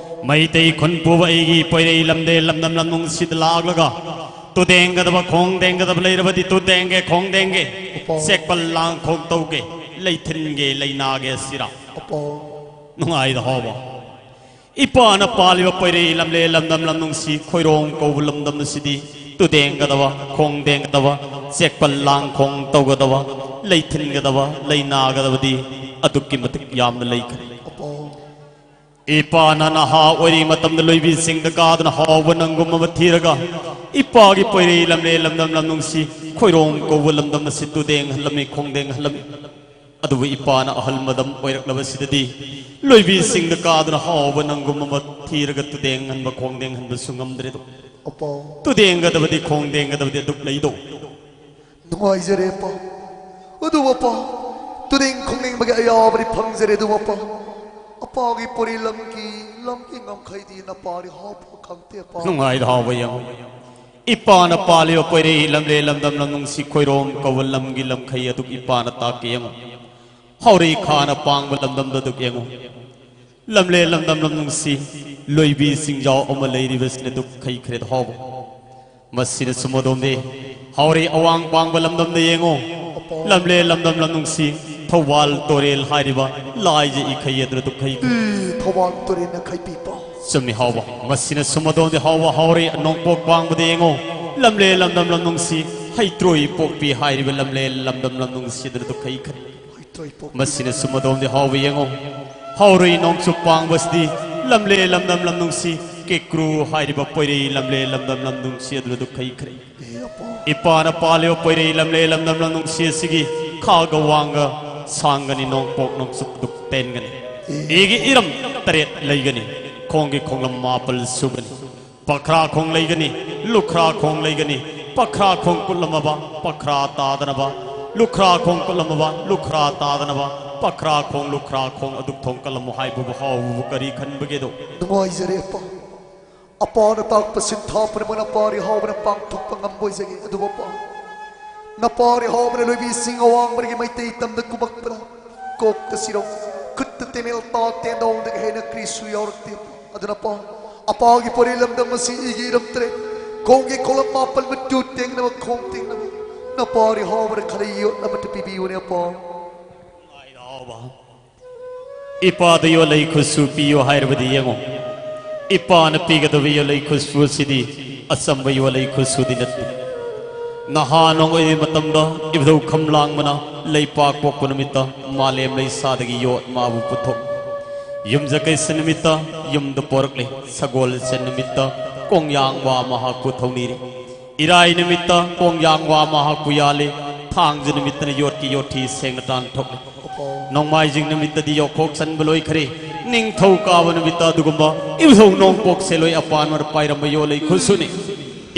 ꯃꯩꯇꯩ ꯈꯨꯟ ꯄꯨꯕ ꯑꯩꯒꯤ ꯄꯣꯏꯔꯩ ꯂꯝꯗꯦ ꯂꯝꯗꯝ ꯂꯝ ꯅꯨꯡꯁꯤꯗ ꯂꯥꯛꯂꯒ, ꯇꯨ ꯇꯦꯡꯒꯗꯕ ꯈꯣꯡ ꯇꯦꯡꯒꯗꯕ ꯂꯩꯔꯕꯗꯤ ꯇꯨ ꯇꯦꯡꯒꯦ ꯈꯣꯡ ꯇꯦꯡꯒꯦ, ꯑꯄꯥ꯫ ꯆꯦꯛꯄꯜ ꯂꯥꯡ ꯈꯣꯡ ꯇꯧꯒꯦ, ꯂꯩꯊꯤꯟꯒꯦ ꯂꯩꯅꯥꯒꯦ ꯁꯤꯔꯥ? ꯑꯄꯥ꯫ ꯅꯨꯡꯉꯥꯏꯗ ꯍꯥꯎꯕ꯫ ꯏꯄꯥꯅ ꯄꯥꯜꯂꯤꯕ ꯄꯣꯏꯔꯩ ꯂꯝꯂꯦ ꯂꯝꯗꯝ ꯂꯝ ꯅꯨꯡꯁꯤ ꯈꯣꯏꯔꯣꯡ ꯀꯧꯕ ꯂꯝꯗꯝ ꯑꯁꯤꯗꯤ ꯇꯨ ꯇꯦꯡꯒꯗꯕ ꯈꯣꯡ ꯇꯦꯡꯒꯗꯕ ꯆꯦꯛꯄꯜ ꯂꯥꯡꯈꯣꯡ ꯇꯧꯒꯗꯕ, ꯂꯩ ꯊꯤꯟꯒꯗꯕ, ꯂꯩ ꯅꯥꯒꯗꯕꯗꯤ ꯑꯗꯨꯛꯀꯤ ꯃꯇꯤꯛ ꯌꯥꯝꯅ ꯂꯩꯈ꯭ꯔꯦ꯫ ꯏꯄꯥꯅ ꯅꯍꯥ ꯑꯣꯏꯔꯤ ꯃꯇꯝꯗ ꯂꯣꯏꯕꯤꯁꯤꯡꯗ ꯀꯥꯗꯨꯅ ꯍꯥꯎꯕ ꯅꯪꯒꯨꯝ ꯑꯃ ꯊꯤꯔꯒ, ꯏꯄꯥꯒꯤ ꯄꯣꯏꯔꯩ ꯂꯝꯂꯦ ꯂꯝꯗꯝ ꯂꯝꯅꯨꯡꯁꯤ ꯈꯣꯏꯔꯣꯝ ꯀꯧꯕ ꯂꯝꯗꯝ ꯑꯁꯤ ꯇꯨꯗꯦꯡꯍꯜꯂꯝꯃꯤ, ꯈꯣꯡꯗꯦꯡꯍꯜꯂꯝꯃꯤ꯫ ꯑꯗꯨꯕꯨ ꯏꯄꯥꯅ ꯑꯍꯜ ꯃꯗꯝ ꯑꯣꯏꯔꯛꯂꯕꯁꯤꯗꯗꯤ ꯂꯣꯏꯕꯤꯁꯤꯡꯗ ꯀꯥꯗꯨꯅ ꯍꯥꯎꯕ ꯅꯪꯒꯨꯝ ꯑꯃ ꯊꯤꯔꯒ ꯇꯨꯗꯦꯡꯍꯟꯕ ꯈꯣꯡꯗꯦꯡꯍꯟꯕꯁꯨ ꯉꯝꯗ꯭ꯔꯦꯗꯣ꯫ ꯑꯄꯥ꯫ ꯇꯨꯗꯦꯡꯒꯗꯕꯗꯤ ꯈꯣꯡꯗꯦꯡꯒꯗꯕꯗꯤ ꯑꯗꯨꯛ ꯂꯩꯗꯣ꯫ ꯅꯨꯡꯉꯥꯏꯖꯔꯦ ꯑꯄꯥ꯫ ꯑꯗꯨ ꯑꯄꯥ, ꯇꯨꯗꯦꯡ ꯈꯣꯡꯗꯦꯡꯕꯒꯤ ꯑꯌꯥꯕꯗꯤ ꯐꯪꯖꯔꯦ꯫ ꯑꯗꯨ ꯑꯄꯥ, ꯑꯄꯥꯒꯤ ꯄꯣꯔꯤ ꯂꯝꯒꯤ, ꯂꯝꯒꯤ ꯉꯝꯈꯩꯗꯤ ꯅꯄꯥꯔꯤ ꯍꯥꯎꯕ ꯈꯪꯇꯦ ꯑꯄꯥ꯫ ꯅꯨꯡꯉꯥꯏꯗ ꯍꯥꯎꯕ ꯌꯦꯡꯉꯨ꯫ ꯏꯄꯥꯅ ꯄꯥꯜꯂꯤꯕ ꯄꯣꯏꯔꯩ ꯂꯝꯂꯦ ꯂꯝꯗꯝ ꯂꯝꯅꯨꯡꯁꯤ ꯈꯣꯏꯔꯣꯝ ꯀꯧꯕ ꯂꯝꯒꯤ ꯂꯝꯈꯩ ꯑꯗꯨꯛ ꯏꯄꯥꯅ ꯇꯥꯛꯀꯦ ꯌꯦꯡꯉꯨ꯫ ꯍꯥꯎꯔꯩ ꯈꯥꯅ ꯄꯥꯡꯕ ꯂꯝꯗꯝꯗ ꯑꯗꯨꯛ ꯌꯦꯡꯉꯨ꯫ ꯂꯝꯂꯦ ꯂꯝꯗꯝ ꯂꯝꯅꯨꯡꯁꯤ ꯂꯣꯏꯕꯤ ꯆꯤꯡꯖꯥꯎ ꯑꯃ ꯂꯩꯔꯤꯕꯁꯤꯅ ꯑꯗꯨꯛ ꯈꯩꯈ꯭ꯔꯦ ꯍꯥꯎꯕ꯫ ꯃꯁꯤꯅ ꯁꯨꯝ ꯑꯗꯣꯝꯗꯤ ꯍꯥꯎꯔꯩ ꯑꯋꯥꯡ ꯄꯥꯡꯕ ꯂꯝꯗꯝꯗ ꯌꯦꯡꯉꯨ꯫ ꯂꯝꯂꯦ ꯂꯝꯗꯝ ꯂꯝꯅꯨꯡꯁꯤ ꯊꯧꯕꯥꯜ ꯇꯣꯔꯦꯜ ꯍꯥꯏꯔꯤꯕ ꯂꯥꯏꯖ ꯏꯈꯩ ꯑꯗꯨꯅ ꯑꯗꯨꯛ ꯈꯩꯈ꯭ꯔꯦ꯫ ꯏ, ꯊꯧꯕꯥꯜ ꯇꯨꯔꯦꯜꯅ ꯈꯩꯕꯤꯕ꯫ ꯆꯨꯝꯃꯤ ꯍꯥꯎꯕ꯫ ꯃꯁꯤꯅ ꯁꯨꯝ ꯑꯗꯣꯝꯗꯤ ꯍꯥꯎꯕ ꯍꯥꯎꯔꯩ ꯅꯣꯡꯄꯣꯛ ꯄꯥꯡꯕꯗ ꯌꯦꯡꯉꯨ꯫ ꯂꯝꯂꯦ ꯂꯝꯗꯝ ꯂꯝꯅꯨꯡꯁꯤ ꯍꯩꯇ꯭ꯔꯣꯏ ꯄꯣꯛꯄꯤ ꯍꯥꯏꯔꯤꯕ ꯂꯝꯂꯦ ꯂꯝꯗꯝ ꯂꯝꯅꯨꯡꯁꯤ ꯑꯗꯨꯅ ꯑꯗꯨꯛ ꯈꯩꯈ꯭ꯔꯦ꯫ ꯍꯩꯇ꯭ꯔꯣꯏ ꯄꯣꯛꯄꯤ꯫ ꯃꯁꯤꯅ ꯁꯨꯝ ꯑꯗꯣꯝꯗꯤ ꯍꯥꯎꯕ ꯌꯦꯡꯉꯨ꯫ ꯍꯥꯎꯔꯩ ꯅꯣꯡꯆꯨꯞ ꯄꯥꯡꯕꯁꯤꯗꯤ ꯂꯝꯂꯦ ꯂꯝꯗꯝ ꯂꯝꯅꯨꯡꯁꯤ ꯀꯦꯀ꯭ꯔꯨ ꯍꯥꯏꯔꯤꯕ ꯄꯣꯏꯔꯩ ꯂꯝꯂꯦ ꯂꯝꯗꯝ ꯂꯝꯅꯨꯡꯁꯤ ꯑꯗꯨꯅ ꯑꯗꯨꯛ ꯈꯩꯈ꯭ꯔꯦ꯫ ꯑꯦ ꯑꯄꯥ꯫ ꯏꯄꯥꯅ ꯄꯥꯜꯂꯤꯕ ꯄꯣꯏꯔꯩ ꯂꯝꯂꯦ ꯂꯝꯗꯝ ꯂꯝꯅꯨꯡꯁꯤ ꯑꯁꯤꯒꯤ ꯈꯥꯒ ꯋꯥꯡꯒ ꯁꯥꯡꯒꯅꯤ, ꯅꯣꯡꯄꯣꯛ ꯅꯣꯡꯆꯨꯞ ꯑꯗꯨꯛ ꯇꯦꯟꯒꯅꯤ꯫ ꯏꯒꯤ ꯏꯔꯝ ꯇꯔꯦꯠ ꯂꯩꯒꯅꯤ, ꯈꯣꯡꯒꯤ ꯈꯣꯡꯂꯝ ꯃꯥꯄꯜ ꯁꯨꯒꯅꯤ꯫ ꯄꯈ꯭ꯔꯥ ꯈꯣꯡ ꯂꯩꯒꯅꯤ, ꯂꯨꯈ꯭ꯔꯥ ꯈꯣꯡ ꯂꯩꯒꯅꯤ, ꯄꯈ꯭ꯔꯥ ꯈꯣꯡ ꯀꯨꯠꯂꯝꯃꯕ ꯄꯈ꯭ꯔꯥ ꯇꯥꯗꯅꯕ, ꯂꯨꯈ꯭ꯔꯥ ꯈꯣꯡ ꯀꯨꯠꯂꯝꯃꯕ ꯂꯨꯈ꯭ꯔꯥ ꯇꯥꯗꯅꯕ, ꯄꯈ꯭ꯔꯥ ꯈꯣꯡ ꯂꯨꯈ꯭ꯔꯥ ꯈꯣꯡ ꯑꯗꯨꯛ ꯊꯣꯡ ꯀꯜꯂꯝꯃꯨ ꯍꯥꯏꯕꯕꯨ ꯍꯥꯎꯕꯕꯨ ꯀꯔꯤ ꯈꯟꯕꯒꯦꯗꯣ? ꯅꯨꯡꯉꯥꯏꯖꯔꯦ ꯑꯄꯥ꯫ ꯑꯄꯥꯅ ꯇꯥꯛꯄ ꯁꯤꯟꯊꯥ ꯄꯨꯝꯅꯃꯛ ꯅꯄꯥꯔꯤ ꯍꯥꯎꯕꯅ ꯄꯥꯡꯊꯣꯛꯄ ꯉꯝꯕ ꯑꯣꯏꯖꯒꯦ꯫ ꯑꯗꯨꯕꯨ ꯑꯄꯥ, ꯅꯄꯥꯔꯤ ꯍꯥꯎꯕꯅ ꯂꯣꯏꯕꯤꯁꯤꯡ ꯑꯋꯥꯡꯕꯗꯒꯤ ꯃꯩꯇꯩ ꯇꯝꯗ ꯀꯨꯝꯃꯛꯄꯗ ꯀꯣꯛꯇ ꯁꯤꯔꯧ, ꯈꯨꯠꯇ ꯇꯦꯃꯦꯜ ꯇꯥ ꯇꯦꯟꯗꯧꯗꯒꯤ ꯍꯦꯟꯅ ꯀꯔꯤꯁꯨ ꯌꯥꯎꯔꯛꯇꯦ꯫ ꯑꯗꯨꯅ ꯑꯄꯥ, ꯑꯄꯥꯒꯤ ꯄꯣꯔꯩ ꯂꯝꯗꯝ ꯑꯁꯤ ꯏꯒꯤ ꯏꯔꯝ ꯇꯔꯦꯠ, ꯈꯣꯡꯒꯤ ꯈꯣꯡꯂꯝ ꯃꯥꯄꯜ ꯃꯇꯨ ꯇꯦꯡꯅꯕ ꯈꯣꯡ ꯇꯦꯡꯅꯕ ꯅꯄꯥꯔꯤ ꯍꯥꯎꯕꯅ ꯈꯂꯩ ꯌꯣꯠ ꯑꯃꯠꯇ ꯄꯤꯕꯤꯌꯨꯅꯦ ꯑꯄꯥ꯫ ꯏꯄꯥꯗ ꯌꯣꯜꯂꯩ ꯈꯨꯠꯁꯨ ꯄꯤꯌꯨ ꯍꯥꯏꯔꯕꯗꯤ ꯌꯦꯡꯉꯨ, ꯏꯄꯥꯅ ꯄꯤꯒꯗꯕ ꯌꯣꯜꯂꯩ ꯈꯨꯠꯁꯨ ꯑꯁꯤꯗꯤ ꯑꯆꯝꯕ ꯌꯣꯜꯂꯩ ꯈꯨꯠꯁꯨꯗꯤ ꯅꯠꯇꯦ꯫ ꯅꯍꯥꯟ ꯑꯣꯏꯔꯤꯉꯩ ꯃꯇꯝꯗ ꯏꯕꯨꯙꯧ ꯈꯝꯂꯥꯡꯕꯅ ꯂꯩꯄꯥꯛ ꯄꯣꯛꯄ ꯅꯨꯃꯤꯠꯇ ꯃꯥꯂꯦꯝ ꯂꯩꯁꯥꯗꯒꯤ ꯌꯣꯠ ꯃꯥꯕꯨ ꯄꯨꯊꯣꯛ, ꯌꯨꯝꯖꯀꯩꯁ ꯅꯨꯃꯤꯠꯇ ꯌꯨꯝꯗ ꯄꯣꯔꯛꯂꯤ꯫ ꯁꯒꯣꯜꯁꯦꯟ ꯅꯨꯃꯤꯠꯇ ꯀꯣꯡꯌꯥꯡ ꯋꯥ ꯃꯍꯥꯛꯄꯨ ꯊꯧꯅꯤꯔꯤ꯫ ꯏꯔꯥꯏ ꯅꯨꯃꯤꯠꯇ ꯀꯣꯡꯌꯥꯡ ꯋꯥ ꯃꯍꯥꯛꯄꯨ ꯌꯥꯜꯂꯤ꯫ ꯊꯥꯡꯖ ꯅꯨꯃꯤꯠꯇꯅ ꯌꯣꯠꯀꯤ ꯌꯣꯠꯊꯤ ꯁꯦꯡꯅ ꯇꯥꯟꯊꯣꯛꯂꯤ꯫ ꯅꯣꯡꯃꯥꯏꯖꯤꯡ ꯅꯨꯃꯤꯠꯇꯗꯤ ꯌꯣꯠꯈꯣꯛ ꯆꯟꯕ ꯂꯣꯏꯈ꯭ꯔꯦ꯫ ꯅꯤꯡꯊꯧꯀꯥꯕ ꯅꯨꯃꯤꯠꯇ ꯑꯗꯨꯒꯨꯝꯕ ꯏꯕꯨꯙꯧ ꯅꯣꯡꯄꯣꯛ ꯁꯦꯂꯣꯏ ꯑꯄꯥꯟꯕꯅ ꯄꯥꯏꯔꯝꯕ ꯌꯣꯠꯂꯩ ꯈꯨꯠꯁꯨꯅꯤ꯫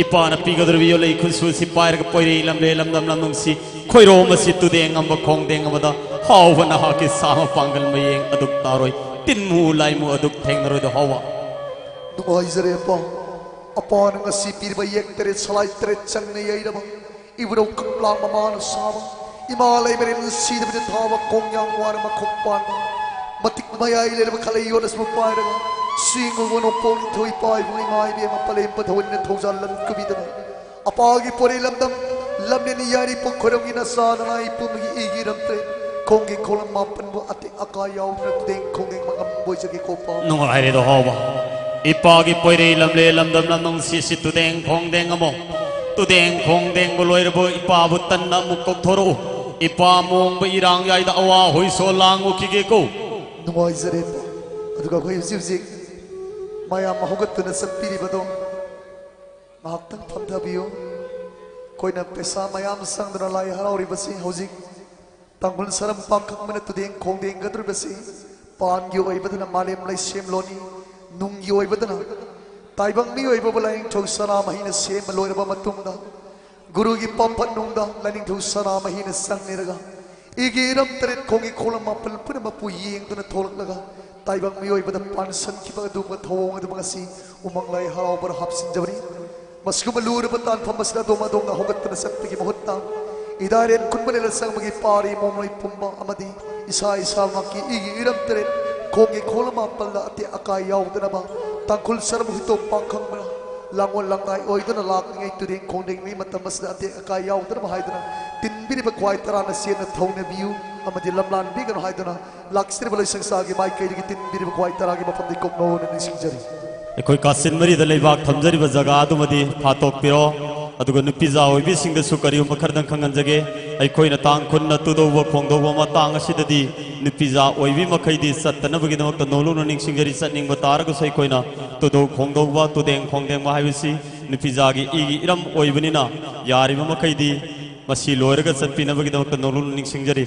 ꯏꯄꯥꯅ ꯄꯤꯒꯗꯧꯔꯤꯕ ꯌꯣꯠꯂꯩ ꯈꯨꯠꯁꯨ ꯑꯁꯤ ꯄꯥꯏꯔꯒ ꯄꯣꯏꯔꯩ ꯂꯝꯂꯦ ꯂꯝꯗꯝ ꯂꯝꯅꯨꯡꯁꯤ ꯈꯣꯏꯔꯣꯝ ꯑꯁꯤ ꯇꯨꯗꯦꯡ ꯑꯃ ꯈꯣꯡꯗꯦꯡ ꯑꯃꯗ ꯍꯥꯎꯕ ꯅꯍꯥꯛꯀꯤ ꯁꯥ ꯃꯄꯥꯡꯒꯜ ꯃꯌꯦꯡ ꯑꯗꯨꯛ ꯇꯥꯔꯣꯏ, ꯇꯤꯟꯃꯨ ꯂꯥꯏꯃꯨ ꯑꯗꯨꯛ ꯊꯦꯡꯅꯔꯣꯏꯗ ꯍꯥꯎꯕ꯫ ꯅꯨꯡꯉꯥꯏꯖꯔꯦ ꯑꯄꯥ꯫ ꯑꯄꯥꯅ ꯉꯁꯤ ꯄꯤꯔꯤꯕ ꯌꯦꯛ ꯇꯔꯦꯠ ꯁꯂꯥꯏ ꯇꯔꯦꯠ ꯆꯪꯅ ꯌꯩꯔꯕ ꯏꯕꯨꯙꯧ ꯀꯪꯂꯥ ꯃꯃꯥꯅ ꯁꯥꯕ ꯏꯃꯥ ꯂꯩꯃꯔꯦꯜ ꯁꯤꯗꯕꯤꯗ ꯊꯥꯕ ꯀꯣꯡꯌꯥꯡ ꯋꯥꯅ ꯃꯈꯣꯛ ꯄꯥꯟꯕ ꯃꯇꯤꯛ ꯃꯌꯥꯏ ꯂꯩꯔꯕ ꯈꯂꯩ ꯌꯣꯠ ꯑꯁꯤꯕꯨ ꯄꯥꯏꯔꯒ ꯁꯤꯡꯉꯨꯕ ꯅꯣꯡꯄꯣꯛ ꯅꯤꯡꯊꯧ ꯏꯄꯥ ꯏꯕꯨꯡ ꯏꯃꯥ ꯏꯕꯦꯝꯃ ꯄꯂꯦꯝ ꯄꯊꯧꯅ ꯊꯧꯖꯥꯜ ꯂꯟ ꯀꯨꯕꯤꯗꯅ ꯑꯄꯥꯒꯤ ꯄꯣꯔꯩ ꯂꯝꯗꯝ ꯂꯝꯂꯦꯟ ꯌꯥꯏꯔꯤꯄꯣꯛ ꯈꯣꯏꯔꯝꯒꯤ ꯅꯆꯥ ꯅꯅꯥꯏ ꯄꯨꯝꯕꯒꯤ ꯏꯒꯤ ꯏꯔꯝ ꯇꯔꯦꯠ ꯈꯣꯡꯒꯤ ꯈꯣꯂꯝ ꯃꯥꯄꯟꯕꯨ ꯑꯇꯦꯛ ꯑꯀꯥꯏ ꯌꯥꯎꯗꯅ ꯇꯨꯗꯦꯡ ꯈꯣꯡꯗꯦꯡ ꯃꯉꯝ ꯑꯣꯏꯖꯒꯦꯀꯣ ꯄꯥ꯫ ꯅꯨꯡꯉꯥꯏꯔꯦꯗꯣ ꯍꯥꯎꯕ꯫ ꯏꯄꯥꯒꯤ ꯄꯣꯏꯔꯩ ꯂꯝꯂꯦ ꯂꯝꯗꯝ ꯂꯝꯅꯨꯡꯁꯤꯁꯤ ꯇꯨꯗꯦꯡ ꯈꯣꯡꯗꯦꯡ ꯑꯃꯨꯛ꯫ ꯇꯨꯗꯦꯡ ꯈꯣꯡꯗꯦꯡꯕꯨ ꯂꯣꯏꯔꯕ ꯏꯄꯥꯕꯨ ꯇꯟꯅ ꯑꯃꯨꯛ ꯀꯧꯊꯣꯔꯛꯎ꯫ ꯏꯄꯥ ꯃꯣꯡꯕ ꯏꯔꯥꯡ ꯌꯥꯏꯗ ꯑꯋꯥ ꯍꯣꯏꯁꯣ ꯂꯥꯡꯉꯨꯈꯤꯒꯦꯀꯣ꯫ ꯅꯨꯡꯉꯥꯏꯖꯔꯦ ꯄꯥ꯫ ꯑꯗꯨꯒ ꯑꯩꯈꯣꯏ ꯍꯧꯖꯤꯛ ꯍꯧꯖꯤꯛ ꯃꯌꯥꯝ ꯍꯧꯒꯠꯇꯨꯅ ꯆꯠꯄꯤꯔꯤꯕꯗꯣ ꯉꯥꯏꯍꯥꯛꯇꯪ ꯐꯝꯊꯕꯤꯌꯨ꯫ ꯑꯩꯈꯣꯏꯅ ꯄꯩꯁꯥ ꯃꯌꯥꯝ ꯆꯪꯗꯨꯅ ꯂꯥꯏ ꯍꯔꯥꯎꯔꯤꯕꯁꯤ ꯍꯧꯖꯤꯛ ꯇꯥꯡꯈꯨꯜ ꯁꯔꯝ ꯄꯥꯡꯈꯪꯕꯅ ꯇꯨꯗꯦꯡ ꯈꯣꯡꯗꯦꯡꯒꯗꯧꯔꯤꯕꯁꯤ ꯄꯥꯟꯒꯤ ꯑꯣꯏꯕꯗꯅ ꯃꯥꯂꯦꯝ ꯂꯩꯁꯦꯝꯂꯣꯟꯅꯤ, ꯅꯨꯡꯒꯤ ꯑꯣꯏꯕꯗꯅ ꯇꯥꯏꯕꯪ ꯃꯤꯑꯣꯏꯕꯕꯨ ꯂꯥꯏꯅꯤꯡꯊꯧ ꯁꯅꯥꯃꯍꯤꯅ ꯁꯦꯝꯕ ꯂꯣꯏꯔꯕ ꯃꯇꯨꯡꯗ ꯒꯨꯔꯨꯒꯤ ꯄꯥꯝꯐꯠꯅꯨꯡꯗ ꯂꯥꯏꯅꯤꯡꯊꯧ ꯁꯅꯥꯃꯍꯤꯅ ꯆꯪꯅꯔꯒ ꯏꯒꯤ ꯏꯔꯝ ꯇꯔꯦꯠ ꯈꯣꯡꯒꯤ ꯈꯣꯡꯂꯝ ꯃꯥꯄꯜ ꯄꯨꯝꯅꯃꯛꯄꯨ ꯌꯦꯡꯗꯨꯅ ꯊꯣꯛꯂꯛꯂꯒ ꯇꯥꯏꯕꯪ ꯃꯤꯑꯣꯏꯕꯗ ꯄꯥꯟꯁꯟꯈꯤꯕ ꯑꯗꯨꯒꯨꯝꯕ ꯊꯧꯑꯣꯡ ꯑꯗꯨꯃꯛ ꯉꯁꯤ ꯎꯃꯪ ꯂꯥꯏ ꯍꯔꯥꯎꯕꯗ ꯍꯥꯞꯆꯤꯟꯖꯕꯅꯤ꯫ ꯃꯁꯤꯒꯨꯝꯕ ꯂꯨꯔꯕ ꯇꯥꯟꯐꯝ ꯑꯁꯤꯗ ꯑꯗꯣꯝ ꯑꯗꯣꯝꯅ ꯍꯧꯒꯠꯇꯨꯅ ꯆꯠꯄꯒꯤ ꯃꯍꯨꯠꯇ ꯏꯗꯥꯏꯔꯦꯟ ꯈꯨꯟꯕ ꯂꯦꯂ ꯆꯪꯕꯒꯤ ꯄꯥꯔꯤ ꯃꯣꯃꯣꯏ ꯄꯨꯝꯕ ꯑꯃꯗꯤ ꯏꯁꯥ ꯏꯁꯥꯃꯛꯀꯤ ꯏꯒꯤ ꯏꯔꯝ ꯇꯔꯦꯠ ꯈꯣꯡꯒꯤ ꯈꯣꯡꯂꯝ ꯃꯥꯄꯜꯗ ꯑꯇꯦꯛ ꯑꯀꯥꯏ ꯌꯥꯎꯗꯅꯕ ꯇꯥꯡꯈꯨꯜ ꯁꯔꯝ ꯍꯨꯏꯇꯣꯞ ꯄꯥꯡꯈꯪꯕꯅ ꯂꯥꯡꯑꯣꯜ ꯂꯥꯡꯗꯥꯏ ꯑꯣꯏꯗꯨꯅ ꯂꯥꯛꯂꯤꯉꯩ ꯇꯨꯔꯦꯟ ꯈꯣꯡꯗꯦꯡꯂꯤ ꯃꯇꯝ ꯑꯁꯤꯗ ꯑꯇꯦꯛ ꯑꯀꯥꯏ ꯌꯥꯎꯗꯅꯕ ꯍꯥꯏꯗꯨꯅ ꯇꯤꯟꯕꯤꯔꯤꯕ ꯈ꯭ꯋꯥꯏ ꯇꯔꯥꯅ ꯆꯦꯠꯅ ꯊꯧꯅꯕꯤꯌꯨ ꯑꯃꯗꯤ ꯂꯝꯂꯥꯟꯕꯤꯒꯅꯨ ꯍꯥꯏꯗꯨꯅ ꯂꯥꯛꯆꯔꯤꯕ ꯂꯣꯏꯁꯪ ꯁꯥꯒꯤ ꯃꯥꯏꯀꯩꯗꯒꯤ ꯇꯤꯟꯕꯤꯔꯤꯕ ꯈ꯭ꯋꯥꯏ ꯇꯔꯥꯒꯤ ꯃꯐꯝꯗꯤ ꯀꯣꯛꯅꯧꯅ ꯅꯤꯡꯁꯤꯡꯖꯔꯤ꯫ ꯑꯩꯈꯣꯏ ꯀꯥꯆꯤꯟ ꯃꯔꯤꯗ ꯂꯩꯕꯥꯛ ꯊꯝꯖꯔꯤꯕ ꯖꯒꯥ ꯑꯗꯨꯃꯗꯤ ꯐꯥꯠꯇꯣꯛꯄꯤꯔꯣ꯫ ꯑꯗꯨꯒ ꯅꯨꯄꯤꯖꯥ ꯑꯣꯏꯕꯤꯁꯤꯡꯗꯁꯨ ꯀꯔꯤꯒꯨꯝꯕ ꯈꯔꯗꯪ ꯈꯪꯍꯟꯖꯒꯦ꯫ ꯑꯩꯈꯣꯏꯅ ꯇꯥꯡ ꯀꯨꯟꯅ ꯇꯨꯗꯧꯕ ꯈꯣꯡꯗꯧꯕ ꯃꯇꯥꯡ ꯑꯁꯤꯗꯗꯤ ꯅꯨꯄꯤꯖꯥ ꯑꯣꯏꯕꯤ ꯃꯈꯩꯗꯤ ꯆꯠꯇꯅꯕꯒꯤꯗꯃꯛꯇ ꯅꯧꯂꯨꯛꯅ ꯅꯤꯡꯁꯤꯡꯖꯔꯤ꯫ ꯆꯠꯅꯤꯡꯕ ꯇꯥꯔꯒꯁꯨ ꯑꯩꯈꯣꯏꯅ ꯇꯨꯗꯧ ꯈꯣꯡꯗꯧꯕ, ꯇꯨꯗꯦꯡ ꯈꯣꯡꯗꯦꯡꯕ ꯍꯥꯏꯕꯁꯤ ꯅꯨꯄꯤꯖꯥꯒꯤ ꯏꯒꯤ ꯏꯔꯝ ꯑꯣꯏꯕꯅꯤꯅ, ꯌꯥꯔꯤꯕ ꯃꯈꯩꯗꯤ ꯃꯁꯤ ꯂꯣꯏꯔꯒ ꯆꯠꯄꯤꯅꯕꯒꯤꯗꯃꯛꯇ ꯅꯧꯂꯨꯛꯅ ꯅꯤꯡꯁꯤꯡꯖꯔꯤ꯫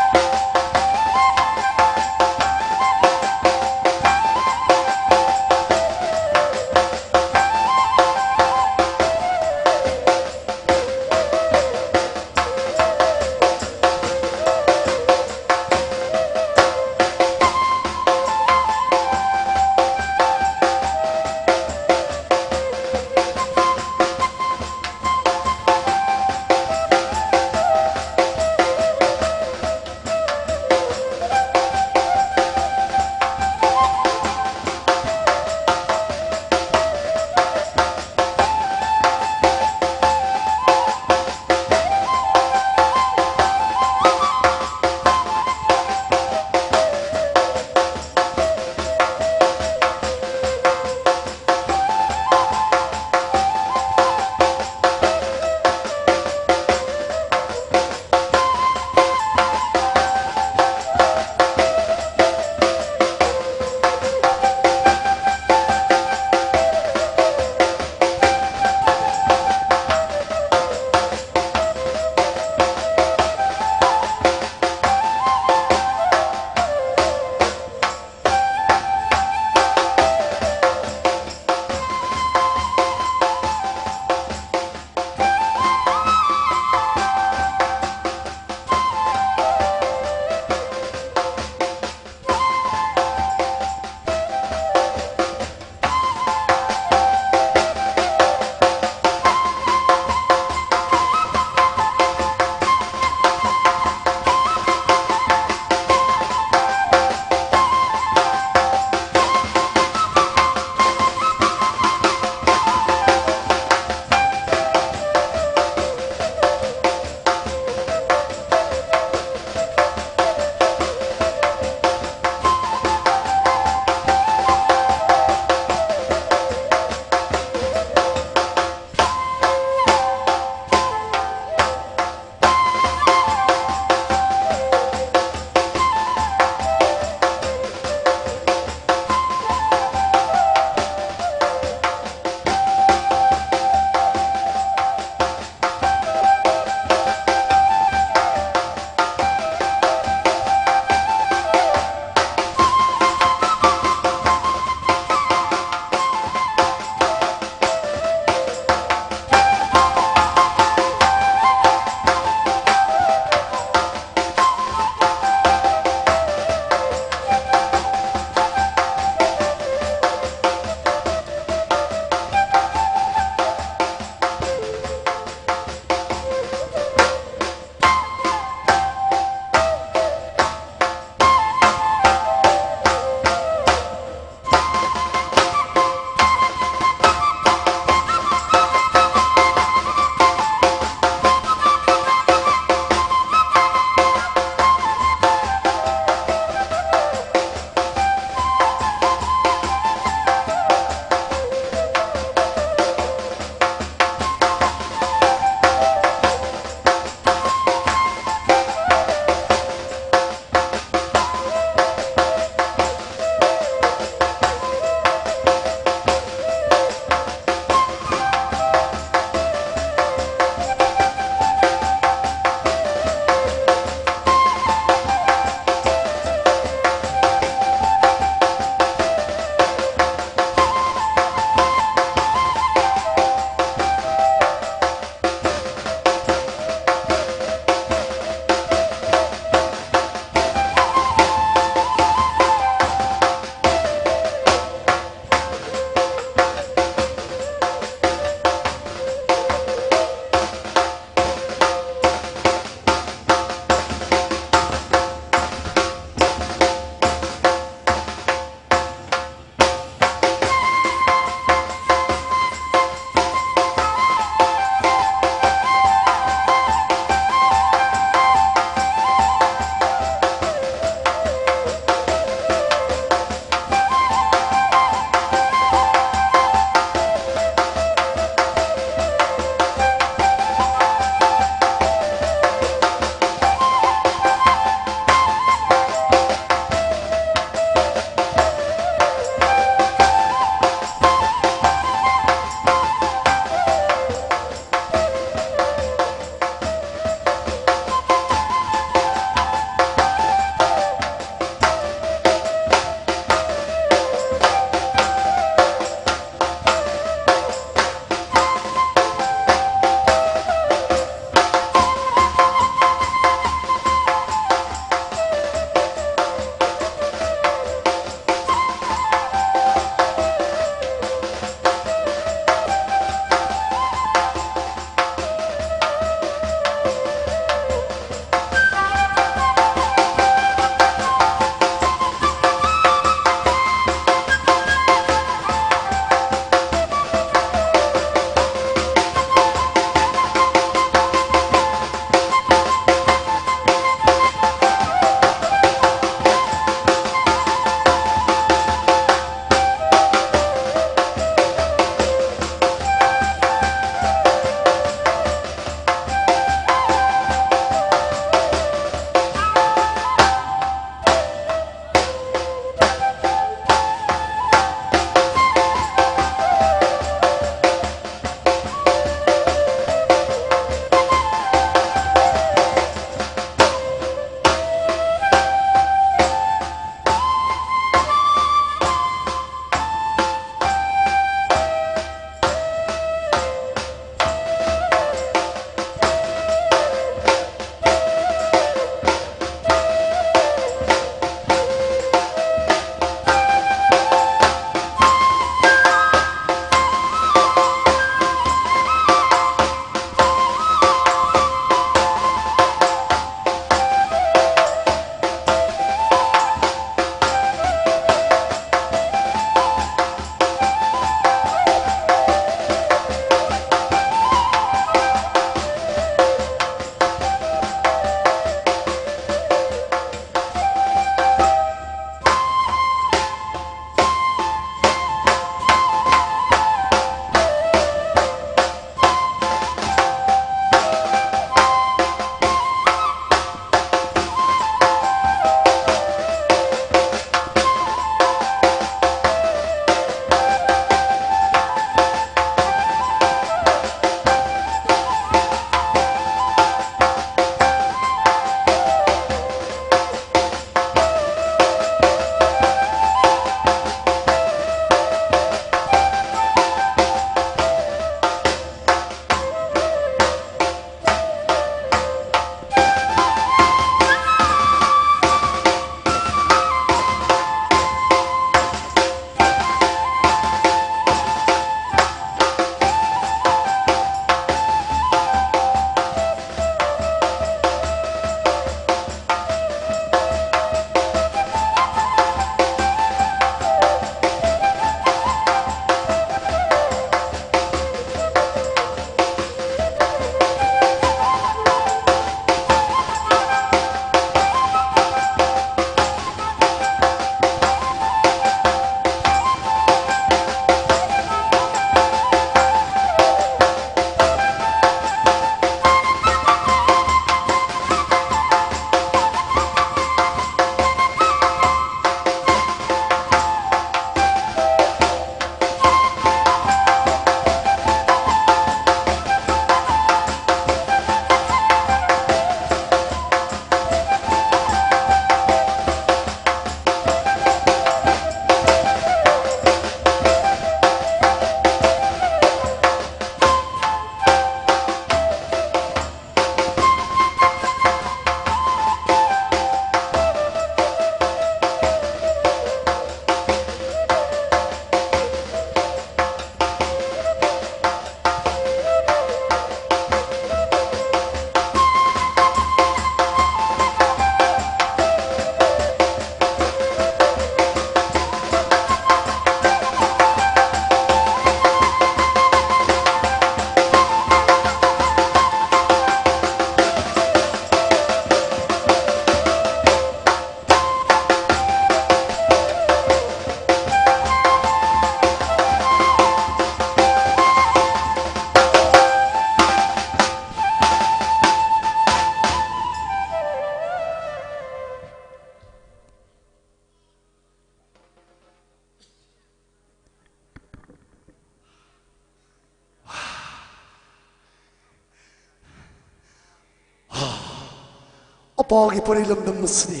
ꯑꯄꯥꯒꯤ ꯄꯣꯏꯔꯩ ꯂꯝꯗꯝ ꯑꯁꯤꯗꯤ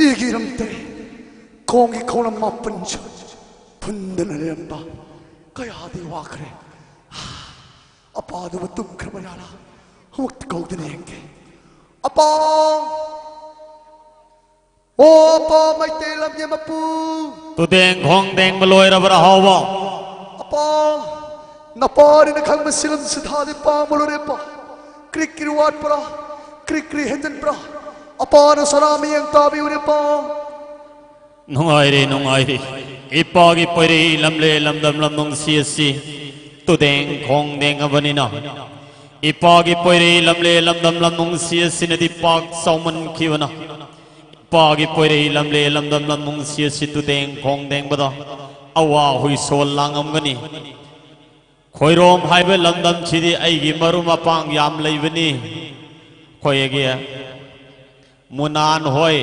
ꯏꯒꯤ ꯏꯔꯝ ꯇꯔꯦꯠ, ꯈꯣꯡꯒꯤ ꯈꯣꯡꯂꯝ ꯃꯥꯄꯟ ꯐꯨꯟꯗꯨꯅ ꯂꯩꯔꯝꯕ ꯀꯌꯥꯗꯤ ꯋꯥꯈ꯭ꯔꯦ꯫ ꯑꯄꯥꯗꯨꯕꯨ ꯇꯨꯝꯈ꯭ꯔꯕ ꯖꯥꯠꯂꯥ? ꯑꯃꯨꯛꯇ ꯀꯧꯗꯨꯅ ꯌꯦꯡꯒꯦ꯫ ꯑꯄꯥ! ꯑꯣ ꯑꯄꯥ ꯃꯩꯇꯩ ꯂꯝꯒꯤ ꯃꯄꯨ! ꯇꯨꯗꯦꯡ ꯈꯣꯡꯗꯦꯡꯕ ꯂꯣꯏꯔꯕ꯭ꯔꯥ ꯍꯥꯎꯕ? ꯑꯄꯥ! ꯅꯄꯥꯅꯤꯅ ꯈꯪꯕ ꯁꯤꯂꯝ ꯁꯤꯊꯥꯗꯤ ꯄꯥꯡꯕ ꯂꯣꯏꯔꯦ ꯑꯄꯥ꯫ ꯀ꯭ꯔꯤꯛ ꯀ꯭ꯔꯤ ꯋꯥꯠꯄ꯭ꯔꯥ? ꯀ꯭ꯔꯤꯛ ꯀ꯭ꯔꯤ ꯍꯦꯟꯖꯤꯟꯕ꯭ꯔꯥ? ꯑꯄꯥꯅ ꯁꯅꯥ ꯃꯤꯠꯌꯦꯡ ꯇꯥꯕꯤꯌꯨꯅꯦ ꯑꯄꯥ꯫ ꯅꯨꯡꯉꯥꯏꯔꯦ, ꯅꯨꯡꯉꯥꯏꯔꯦ꯫ ꯏꯄꯥꯒꯤ ꯄꯣꯏꯔꯩ ꯂꯝꯂꯦ ꯂꯝꯗꯝ ꯂꯝ ꯅꯨꯡꯁꯤ ꯑꯁꯤ ꯇꯨꯗꯦꯡ ꯈꯣꯡꯗꯦꯡꯉꯕꯅꯤꯅ꯫ ꯏꯄꯥꯒꯤ ꯄꯣꯏꯔꯩ ꯂꯝꯂꯦ ꯂꯝꯗꯝ ꯂꯝ ꯅꯨꯡꯁꯤ ꯑꯁꯤꯅꯗꯤ ꯄꯥꯛ ꯆꯥꯎꯃꯟꯈꯤꯕꯅ꯫ ꯏꯄꯥꯒꯤ ꯄꯣꯏꯔꯩ ꯂꯝꯂꯦ ꯂꯝꯗꯝ ꯂꯝ ꯅꯨꯡꯁꯤ ꯑꯁꯤ ꯇꯨꯗꯦꯡ ꯈꯣꯡꯗꯦꯡꯕꯗ ꯑꯋꯥ ꯍꯨꯏꯁꯣꯜ ꯂꯥꯡꯉꯝꯒꯅꯤ꯫ ꯈꯣꯏꯔꯣꯝ ꯍꯥꯏꯕ ꯂꯝꯗꯝꯁꯤꯗꯤ ꯑꯩꯒꯤ ꯃꯔꯨꯞ ꯃꯄꯥꯡ ꯌꯥꯝ ꯂꯩꯕꯅꯤ꯫ ꯑꯩꯈꯣꯏꯒꯤ ꯃꯨꯅꯥꯟ ꯍꯣꯏ,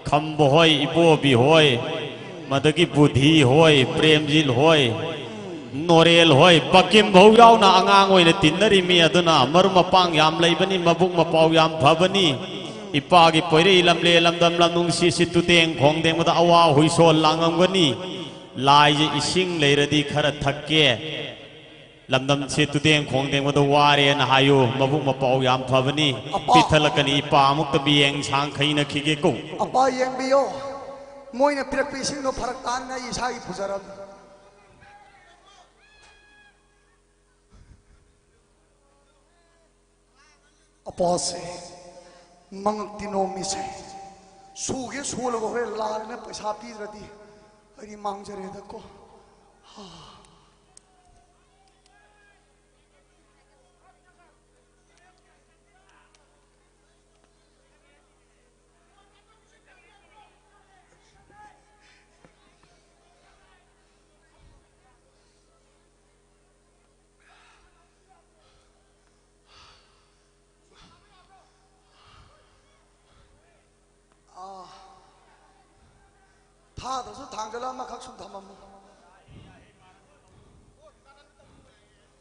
ꯈꯝꯕ ꯍꯣꯏ, ꯏꯕꯣꯕꯤ ꯍꯣꯏ, ꯃꯗꯒꯤ ꯕꯨꯙꯤ ꯍꯣꯏ, ꯄ꯭ꯔꯦꯝꯖꯤꯠ ꯍꯣꯏ, ꯅꯣꯔꯦꯜ ꯍꯣꯏ, ꯕꯀꯤꯝ ꯐꯧ ꯌꯥꯎꯅ ꯑꯉꯥꯡ ꯑꯣꯏꯅ ꯇꯤꯟꯅꯔꯤꯃꯤ꯫ ꯑꯗꯨꯅ ꯃꯔꯨꯞ ꯃꯄꯥꯡ ꯌꯥꯝ ꯂꯩꯕꯅꯤ, ꯃꯕꯨꯛ ꯃꯄꯥꯎ ꯌꯥꯝ ꯐꯕꯅꯤ꯫ ꯏꯄꯥꯒꯤ ꯄꯣꯏꯔꯩ ꯂꯝꯂꯦ ꯂꯝꯗꯝ ꯂꯝ ꯅꯨꯡꯁꯤꯁꯤ ꯇꯨꯇꯦꯡ ꯈꯣꯡꯗꯦꯡꯕꯗ ꯑꯋꯥ ꯍꯨꯏꯁꯣꯜ ꯂꯥꯡꯉꯝꯒꯅꯤ꯫ ꯂꯥꯏꯁꯦ ꯏꯁꯤꯡ ꯂꯩꯔꯗꯤ ꯈꯔ ꯊꯛꯀꯦ꯫ ꯂꯝꯗꯝꯁꯦ ꯇꯨꯇꯦꯡ ꯈꯣꯡꯗꯦꯡꯕꯗ ꯋꯥꯔꯦꯅ ꯍꯥꯏꯌꯨ꯫ ꯃꯕꯨꯛ ꯃꯄꯥꯎ ꯌꯥꯝ ꯐꯕꯅꯤ꯫ ꯑꯄꯥ! ꯄꯤꯊꯂꯛꯀꯅꯤ꯫ ꯏꯄꯥ ꯑꯃꯨꯛꯇ ꯃꯤꯌꯦꯡ ꯁꯥꯡ ꯈꯩꯅꯈꯤꯒꯦꯀꯣ꯫ ꯑꯄꯥ ꯌꯦꯡꯕꯤꯌꯣ꯫ ꯃꯣꯏꯅ ꯄꯤꯔꯛꯄ ꯏꯁꯤꯡꯗꯣ ꯐꯔꯛ ꯇꯥꯅ ꯑꯩ ꯏꯁꯥꯒꯤ ꯄꯨꯖꯔꯝꯅꯤ꯫ ꯑꯄꯥꯁꯦ ꯃꯉꯛꯇꯤ ꯅꯣꯝꯃꯤꯁꯦ꯫ ꯁꯨꯒꯦ ꯁꯨꯔꯒ ꯍꯣꯔꯦꯟ ꯂꯥꯜꯂꯦꯅ ꯄꯩꯁꯥ ꯄꯤꯗ꯭ꯔꯗꯤ ꯑꯩꯗꯤ ꯃꯥꯡꯖꯔꯦꯗꯀꯣ꯫ ꯍꯥ꯫ ꯑꯥ, ꯊꯥꯗ꯭ꯔꯁꯨ ꯊꯥꯡꯒꯠꯂ ꯑꯃꯈꯛ ꯁꯨꯝ ꯊꯝꯃꯝꯃꯨ꯫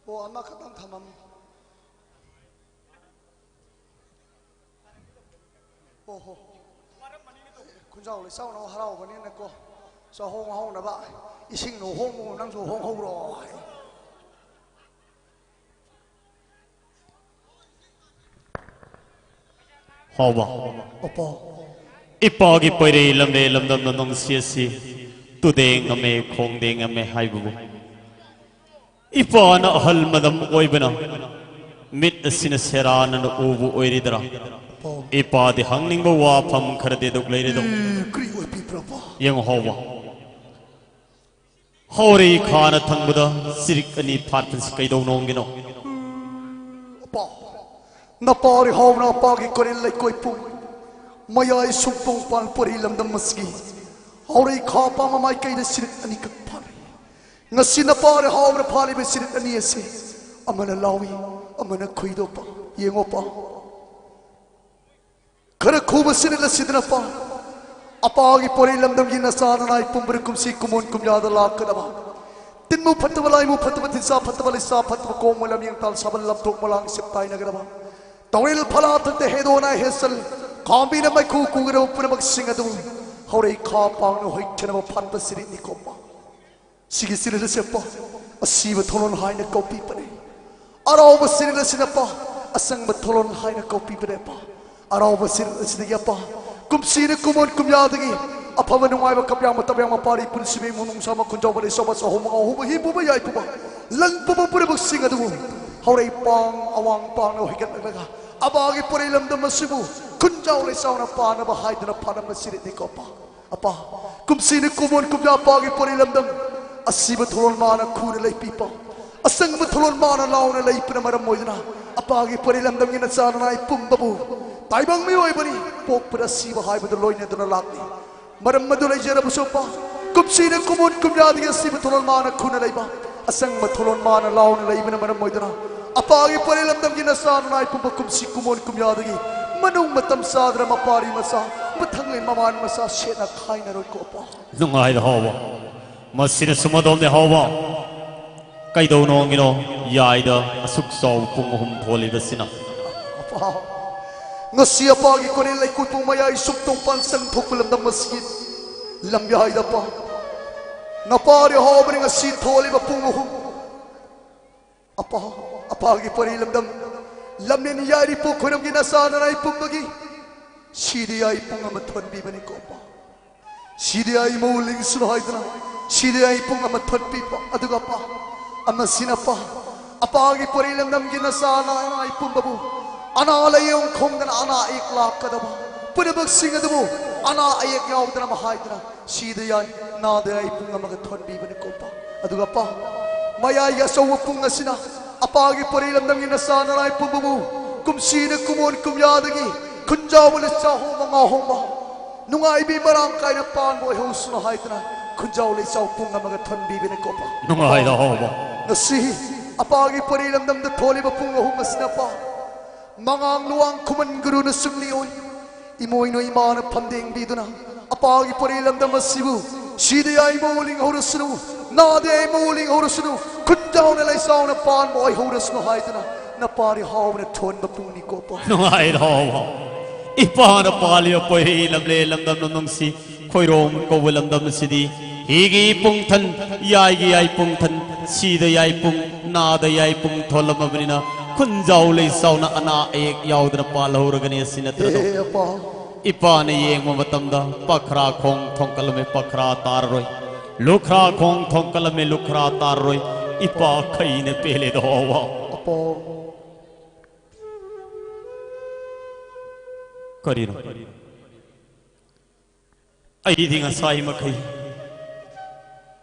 ꯑꯣ, ꯑꯃꯈꯛꯇꯪ ꯊꯝꯃꯝꯃꯨ꯫ ꯈꯨꯟꯖꯥꯎ ꯂꯩꯆꯥꯎꯅ ꯍꯔꯥꯎꯕꯅꯤꯅꯀꯣ, ꯆꯥꯍꯣꯡ ꯍꯧꯅꯕ ꯏꯁꯤꯡꯅ ꯍꯣꯡꯕꯒꯨꯝ ꯅꯪꯁꯨ ꯍꯣꯡꯍꯧꯔꯣ ꯍꯥꯏ꯫ ꯍꯥꯎꯕ, ꯑꯄꯥ, ꯏꯄꯥꯒꯤ ꯄꯣꯏꯔꯩ ꯂꯝꯂꯦ ꯂꯝꯗꯝꯅ ꯅꯨꯡꯁꯤ ꯑꯁꯤ ꯇꯨꯗꯦꯡꯉꯝꯃꯦ, ꯈꯣꯡꯗꯦꯡꯉꯝꯃꯦ ꯍꯥꯏꯕꯕꯨ ꯏꯄꯥꯅ ꯑꯍꯜ ꯃꯗꯝ ꯑꯣꯏꯕꯅ ꯃꯤꯠ ꯑꯁꯤꯅ ꯁꯦꯔꯥꯟꯅꯅ ꯎꯕ ꯑꯣꯏꯔꯤꯗꯔꯥ? ꯑꯄꯥ, ꯏꯄꯥꯗꯤ ꯍꯪꯅꯤꯡꯕ ꯋꯥꯐꯝ ꯈꯔꯗꯤ ꯑꯗꯨꯛ ꯂꯩꯔꯦꯗꯣ꯫ ꯑꯦ, ꯀꯔꯤ ꯑꯣꯏꯕꯤꯕ꯭ꯔꯕ? ꯌꯦꯡꯉꯣ ꯍꯥꯎꯕ, ꯍꯧꯔꯩ ꯈꯥꯅ ꯊꯪꯕꯗ ꯆꯤꯔꯤꯛ ꯑꯅꯤ ꯐꯥꯠꯄꯁꯤ ꯀꯩꯗꯧꯅꯣꯡꯒꯤꯅꯣ? ꯑꯄꯥ, ꯅꯄꯥꯔꯤ ꯍꯥꯎꯅ ꯑꯄꯥꯒꯤ ꯀꯣꯔꯤꯜ ꯂꯩꯀꯣꯏ ꯄꯨ ꯃꯌꯥꯏ ꯁꯨꯡꯄꯣꯡ ꯄꯥꯟ ꯄꯣꯔꯤ ꯂꯝꯗꯝ ꯑꯁꯤꯒꯤ ꯍꯧꯔꯩ ꯈꯥ ꯄꯥꯝꯕ ꯃꯥꯏꯀꯩꯗ ꯁꯤꯔꯤꯠ ꯑꯅꯤꯈꯛ ꯐꯥꯜꯂꯤ꯫ ꯉꯁꯤ ꯅꯄꯥꯔꯤ ꯍꯥꯎꯅ ꯐꯥꯜꯂꯤꯕ ꯁꯤꯔꯤꯠ ꯑꯅꯤ ꯑꯁꯤ ꯑꯃꯅ ꯂꯥꯎꯏ, ꯑꯃꯅ ꯈꯨꯏꯗꯣꯛꯄ꯫ ꯌꯦꯡꯉꯣꯄ, ꯈꯔ ꯈꯨꯕ ꯁꯤꯔꯤꯠ ꯑꯁꯤꯗꯅ ꯄꯥ, ꯑꯄꯥꯒꯤ ꯄꯣꯔꯩ ꯂꯝꯗꯝꯒꯤ ꯅꯆꯥ ꯅꯅꯥꯏ ꯄꯨꯝꯕꯔ ꯀꯨꯝꯁꯤ ꯀꯨꯃꯣꯟ ꯀꯨꯝꯌꯥꯗ ꯂꯥꯛꯀꯗꯕ ꯇꯤꯟꯃꯨ ꯐꯠꯇꯕ, ꯂꯥꯏꯃꯨ ꯐꯠꯇꯕ, ꯊꯤꯟꯁꯥ ꯐꯠꯇꯕ, ꯂꯩꯁꯥ ꯐꯠꯇꯕ, ꯀꯣꯡꯕ ꯂꯝꯌꯦꯡ ꯇꯥꯜ ꯁꯥꯕꯜ ꯂꯝꯊꯣꯛ ꯃꯂꯥꯡ ꯁꯤꯞ ꯇꯥꯏꯅꯒꯗꯕ ꯇꯧꯔꯦꯜ ꯐꯂꯥ ꯊꯛꯇ ꯍꯦꯗꯣꯅ ꯍꯦꯁꯜ ꯀꯥꯝꯕꯤꯅ ꯃꯩꯈꯨ ꯀꯨꯒꯗꯕ ꯄꯨꯝꯅꯃꯛꯁꯤꯡ ꯑꯗꯨ ꯍꯧꯔꯩ ꯈꯥ ꯄꯥꯡꯅ ꯍꯣꯏ ꯈꯦꯅꯕ ꯐꯥꯠꯄ ꯁꯤꯔꯤꯠꯅꯤ ꯀꯣꯝꯕ꯫ ꯁꯤꯒꯤ ꯁꯤꯔꯤꯜ ꯑꯁꯤ ꯑꯄꯥ, ꯑꯁꯤꯕ ꯊꯣꯂꯣꯟ ꯍꯥꯏꯅ ꯀꯧꯕꯤꯕꯅꯤ꯫ ꯑꯔꯥꯎꯕ ꯁꯤꯔꯤꯜ ꯑꯁꯤꯅ ꯑꯄꯥ, ꯑꯁꯪꯕ ꯊꯣꯂꯣꯟ ꯍꯥꯏꯅ ꯀꯧꯕꯤꯕꯅꯤ ꯑꯄꯥ꯫ ꯑꯔꯥꯎꯕ ꯁꯤꯔꯤꯜ ꯑꯁꯤꯗꯒꯤ ꯑꯄꯥ, ꯀꯨꯝꯁꯤꯅ ꯀꯨꯃꯣꯟ ꯀꯨꯝꯌꯥꯗꯒꯤ ꯑꯐꯕ ꯅꯨꯡꯉꯥꯏꯕ ꯀꯞꯌꯥꯡꯕ ꯇꯞꯌꯥꯡꯕ ꯄꯥꯔꯤ ꯄꯨꯟꯁꯤꯕꯤ ꯏꯃꯨꯡ ꯅꯨꯡꯁꯥꯕ ꯈꯨꯟꯖꯥꯎꯕ ꯂꯩꯁꯥꯎꯕ ꯆꯍꯨꯝ ꯃꯉꯥ ꯍꯨꯝꯕ ꯍꯤꯕꯨꯕ ꯌꯥꯏꯐꯨꯕ ꯂꯟ ꯄꯨꯕ ꯄꯨꯝꯅꯃꯛꯁꯤꯡ ꯑꯗꯨꯕꯨ ꯍꯧꯔꯩ ꯄꯥꯡ ꯑꯋꯥꯡ ꯄꯥꯡꯅ ꯍꯣꯏꯒꯠꯂꯛꯂꯒ ꯑꯕꯥꯒꯤ ꯄꯣꯔꯩ ꯂꯝꯗꯝ ꯑꯁꯤꯕꯨ ꯈꯨꯟꯖꯥꯎ ꯂꯩꯁꯥꯎꯅ ꯄꯥꯟꯅꯕ ꯍꯥꯏꯗꯨꯅ ꯐꯥꯔꯝꯕ ꯁꯤꯔꯤꯠꯅꯤꯀꯣ ꯑꯄꯥ꯫ ꯑꯄꯥ, ꯀꯨꯝꯁꯤꯅ ꯀꯨꯃꯣꯟ ꯀꯨꯝꯌꯥ ꯑꯄꯥꯒꯤ ꯄꯣꯔꯩ ꯂꯝꯗꯝ ꯑꯁꯤꯕ ꯊꯣꯂꯣꯟ ꯃꯥꯅ ꯈꯨꯅ ꯂꯩꯄꯤꯄ, ꯑꯁꯪꯕ ꯊꯣꯂꯣꯟ ꯃꯥꯅ ꯂꯥꯎꯅ ꯂꯩꯄꯅ ꯃꯔꯝ ꯑꯣꯏꯗꯨꯅ ꯑꯄꯥꯒꯤ ꯄꯣꯔꯩ ꯂꯝꯗꯝꯒꯤ ꯅꯆꯥ ꯅꯅꯥꯏ ꯄꯨꯝꯕꯕꯨ ꯇꯥꯏꯕꯪ ꯃꯤꯑꯣꯏꯕꯅꯤ ꯄꯣꯛꯄꯗ ꯁꯤꯕ ꯍꯥꯏꯕꯗꯨ ꯂꯣꯏꯅꯗꯨꯅ ꯂꯥꯛꯂꯤ꯫ ꯃꯔꯝ ꯑꯗꯨ ꯂꯩꯖꯔꯕꯁꯨ ꯑꯄꯥ, ꯀꯨꯝꯁꯤꯅ ꯀꯨꯃꯣꯟ ꯀꯨꯝꯌꯥꯗꯒꯤ ꯑꯁꯤꯕ ꯊꯣꯂꯣꯟ ꯃꯥꯅ ꯈꯨꯅ ꯂꯩꯕ, ꯑꯁꯪꯕ ꯊꯣꯂꯣꯟ ꯃꯥꯅ ꯂꯥꯎꯅ ꯂꯩꯕꯅ ꯃꯔꯝ ꯑꯣꯏꯗꯨꯅ ꯑꯄꯥꯒꯤ ꯄꯣꯔꯩ ꯂꯝꯗꯝꯒꯤ ꯅꯆꯥ ꯅꯅꯥꯏ ꯄꯨꯝꯕ ꯀꯨꯝꯁꯤ ꯀꯨꯃꯣꯟ ꯀꯨꯝꯌꯥꯗꯒꯤ ꯃꯅꯨꯡ ꯃꯇꯝ ꯆꯥꯗꯅ ꯃꯄꯥꯔꯤ ꯃꯆꯥ, ꯃꯊꯪꯒꯤ ꯃꯃꯥꯟ ꯃꯆꯥ ꯁꯦꯠꯅ ꯈꯥꯏꯅꯔꯣꯏꯀꯣ ꯑꯄꯥ꯫ ꯅꯨꯡꯉꯥꯏꯗ ꯍꯥꯎꯕ, ꯃꯁꯤꯅ ꯁꯨꯝ ꯑꯗꯣꯝꯅꯦ ꯍꯥꯎꯕ꯫ ꯀꯩꯗꯧꯅꯣꯡꯒꯤꯅꯣ ꯌꯥꯏꯗ ꯑꯁꯨꯛ ꯆꯥꯎꯕ ꯄꯨꯡ ꯑꯍꯨꯝ ꯊꯣꯜꯂꯤꯕꯁꯤꯅ? ꯑꯄꯥ, ꯉꯁꯤ ꯑꯄꯥꯒꯤ ꯀꯣꯅꯦꯜ ꯂꯩꯀꯨꯠꯄꯨ ꯃꯌꯥꯏ ꯁꯨꯝ ꯇꯣꯡꯄꯥꯟ ꯁꯪ ꯊꯣꯛꯄ ꯂꯝꯗꯝ ꯑꯁꯤꯒꯤ ꯂꯝꯌꯥꯏꯗ ꯑꯄꯥ, ꯅꯄꯥꯗꯤ ꯍꯥꯎꯕꯅꯤ ꯉꯁꯤ ꯊꯣꯜꯂꯤꯕ ꯄꯨꯡ ꯑꯍꯨꯝ꯫ ꯑꯄꯥ, ꯑꯄꯥꯒꯤ ꯄꯣꯏꯔꯩ ꯂꯝꯗꯝ ꯂꯝꯅꯦꯟ ꯌꯥꯏꯔꯤꯄꯣꯛ ꯈꯣꯏꯔꯝꯒꯤ ꯅꯆꯥ ꯅꯅꯥꯏ ꯄꯨꯝꯕꯒꯤ ꯁꯤꯗ ꯌꯥꯏ ꯄꯨꯡ ꯑꯃ ꯊꯣꯟꯕꯤꯕꯅꯤꯀꯣ ꯑꯄꯥ꯫ ꯁꯤꯗ ꯑꯩ ꯃꯧ ꯂꯤꯡꯁꯅꯨ ꯍꯥꯏꯗꯨꯅ ꯁꯤꯗ ꯑꯩ ꯄꯨꯡ ꯑꯃ ꯊꯣꯟꯕꯤꯕ꯫ ꯑꯗꯨꯒ ꯑꯄꯥ, ꯑꯃꯁꯤꯅ ꯑꯄꯥ, ꯑꯄꯥꯒꯤ ꯄꯣꯔꯩ ꯂꯝꯗꯝꯒꯤ ꯅꯆꯥ ꯅꯅꯥꯏ ꯄꯨꯝꯕꯕꯨ ꯑꯅꯥ ꯂꯥꯏꯌꯦꯡ ꯈꯣꯡꯗꯅ ꯑꯅꯥ ꯑꯌꯦꯛ ꯂꯥꯛꯀꯗꯕ ꯄꯨꯝꯅꯃꯛꯁꯤꯡ ꯑꯗꯨꯕꯨ ꯑꯅꯥ ꯑꯌꯦꯛ ꯌꯥꯎꯗꯅꯕ ꯍꯥꯏꯗꯨꯅ ꯁꯤꯗ ꯌꯥꯏ, ꯅꯥꯗ ꯌꯥꯏ ꯄꯨꯡ ꯑꯃꯒ ꯊꯣꯟꯕꯤꯕꯅꯤꯀꯣ ꯑꯄꯥ꯫ ꯑꯗꯨꯒ ꯑꯄꯥ, ꯃꯌꯥꯏꯒꯤ ꯑꯆꯧꯕ ꯄꯨꯡ ꯑꯁꯤꯅ ꯑꯄꯥꯒꯤ ꯄꯣꯔꯩ ꯂꯝꯗꯝꯒꯤ ꯅꯆꯥ ꯅꯅꯥꯏ ꯄꯨꯝꯕꯕꯨ ꯀꯨꯝꯁꯤꯅ ꯀꯨꯃꯣꯟ ꯀꯨꯝꯌꯥꯗꯒꯤ ꯈꯨꯟꯖꯥꯎꯕ ꯂꯩꯆꯥꯎ ꯍꯣꯡꯕ ꯉꯥ ꯍꯣꯡꯕ ꯅꯨꯡꯉꯥꯏꯕꯤ ꯃꯔꯥꯡ ꯀꯥꯏꯅ ꯄꯥꯟꯕ ꯑꯣꯏꯍꯧꯁꯅꯨ ꯍꯥꯏꯗꯨꯅ ꯈꯨꯟꯖꯥꯎ ꯂꯩꯆꯥꯎ ꯄꯨꯡ ꯑꯃꯒ ꯊꯣꯟꯕꯤꯕꯅꯤꯀꯣ ꯑꯄꯥ꯫ ꯅꯨꯡꯉꯥꯏꯅ ꯍꯧꯕ꯫ ꯉꯁꯤ ꯑꯄꯥꯒꯤ ꯄꯣꯔꯩ ꯂꯝꯗꯝꯗ ꯊꯣꯜꯂꯤꯕ ꯄꯨꯡ ꯑꯍꯨꯝ ꯑꯁꯤꯅ ꯑꯄꯥ, ꯃꯉꯥꯡ ꯂꯨꯋꯥꯡ ꯈꯨꯃꯟ ꯒꯨꯔꯨꯅ ꯆꯤꯡꯂꯤ ꯑꯣꯏ ꯏꯃꯣꯏꯅꯨ ꯏꯃꯥꯅ ꯐꯝꯗꯦꯡꯕꯤꯗꯨꯅ ꯑꯄꯥꯒꯤ ꯄꯣꯔꯩ ꯂꯝꯗꯝ ꯑꯁꯤꯕꯨ ꯁꯤꯗ ꯌꯥꯏ ꯃꯧ ꯂꯤꯡꯍꯧꯔꯁꯅꯨ, ꯅꯥꯗ ꯌꯥꯏ ꯃꯧ ꯂꯤꯡꯍꯧꯔꯁꯅꯨ, ꯈꯨꯟꯖꯥꯎꯅ ꯂꯩꯆꯥꯎꯅ ꯄꯥꯟꯕ ꯑꯣꯏꯍꯧꯔꯁꯅꯨ ꯍꯥꯏꯗꯨꯅ ꯅꯄꯥꯔꯤ ꯍꯥꯎꯅ ꯊꯣꯟꯕ ꯄꯨꯡꯅꯤꯀꯣ ꯑꯄꯥ꯫ ꯅꯨꯡꯉꯥꯏꯔꯣ꯫ ꯏꯄꯥꯅ ꯄꯥꯜꯂꯤꯕ ꯄꯣꯏꯔꯩ ꯂꯝꯂꯦꯟ ꯂꯝꯗꯝ ꯅꯨꯡꯁꯤ ꯈꯣꯏꯔꯣꯝ ꯀꯧꯕ ꯂꯝꯗꯝ ꯑꯁꯤꯗꯤ ꯍꯤꯒꯤ ꯄꯨꯡꯊꯟ, ꯌꯥꯏꯒꯤ ꯌꯥꯏ ꯄꯨꯡꯊꯟ, ꯁꯤꯗ ꯌꯥꯏ ꯄꯨꯡ, ꯅꯥꯗ ꯌꯥꯏ ꯄꯨꯡ ꯊꯣꯜꯂꯝꯃꯕꯅꯤꯅ ꯈꯨꯟꯖꯥꯎ ꯂꯩꯆꯥꯎꯅ ꯑꯅꯥ ꯑꯌꯦꯛ ꯌꯥꯎꯗꯅ ꯄꯥꯜꯍꯧꯔꯒꯅꯤ ꯑꯁꯤ ꯅꯠꯇ꯭ꯔꯗꯣ꯫ ꯍꯦ ꯑꯄꯥ꯫ ꯏꯄꯥꯅ ꯌꯦꯡꯕ ꯃꯇꯝꯗ ꯄꯈ꯭ꯔꯥ ꯈꯣꯡ ꯊꯣꯡꯀꯠꯂꯝꯃꯤ, ꯄꯈ꯭ꯔꯥ ꯇꯥꯔꯔꯣꯏ꯫ ꯂꯨꯈ꯭ꯔꯥ ꯈꯣꯡ ꯊꯣꯡꯀꯠꯂꯝꯃꯤ, ꯂꯨꯈ꯭ꯔꯥ ꯇꯥꯔꯔꯣꯏ꯫ ꯏꯄꯥ ꯈꯩꯅ ꯄꯦꯜꯂꯦꯗꯣ ꯑꯋꯥ꯫ ꯑꯄꯥ꯫ ꯀꯔꯤꯅꯣ? ꯑꯩꯗꯤ ꯉꯁꯥꯏ ꯃꯈꯩ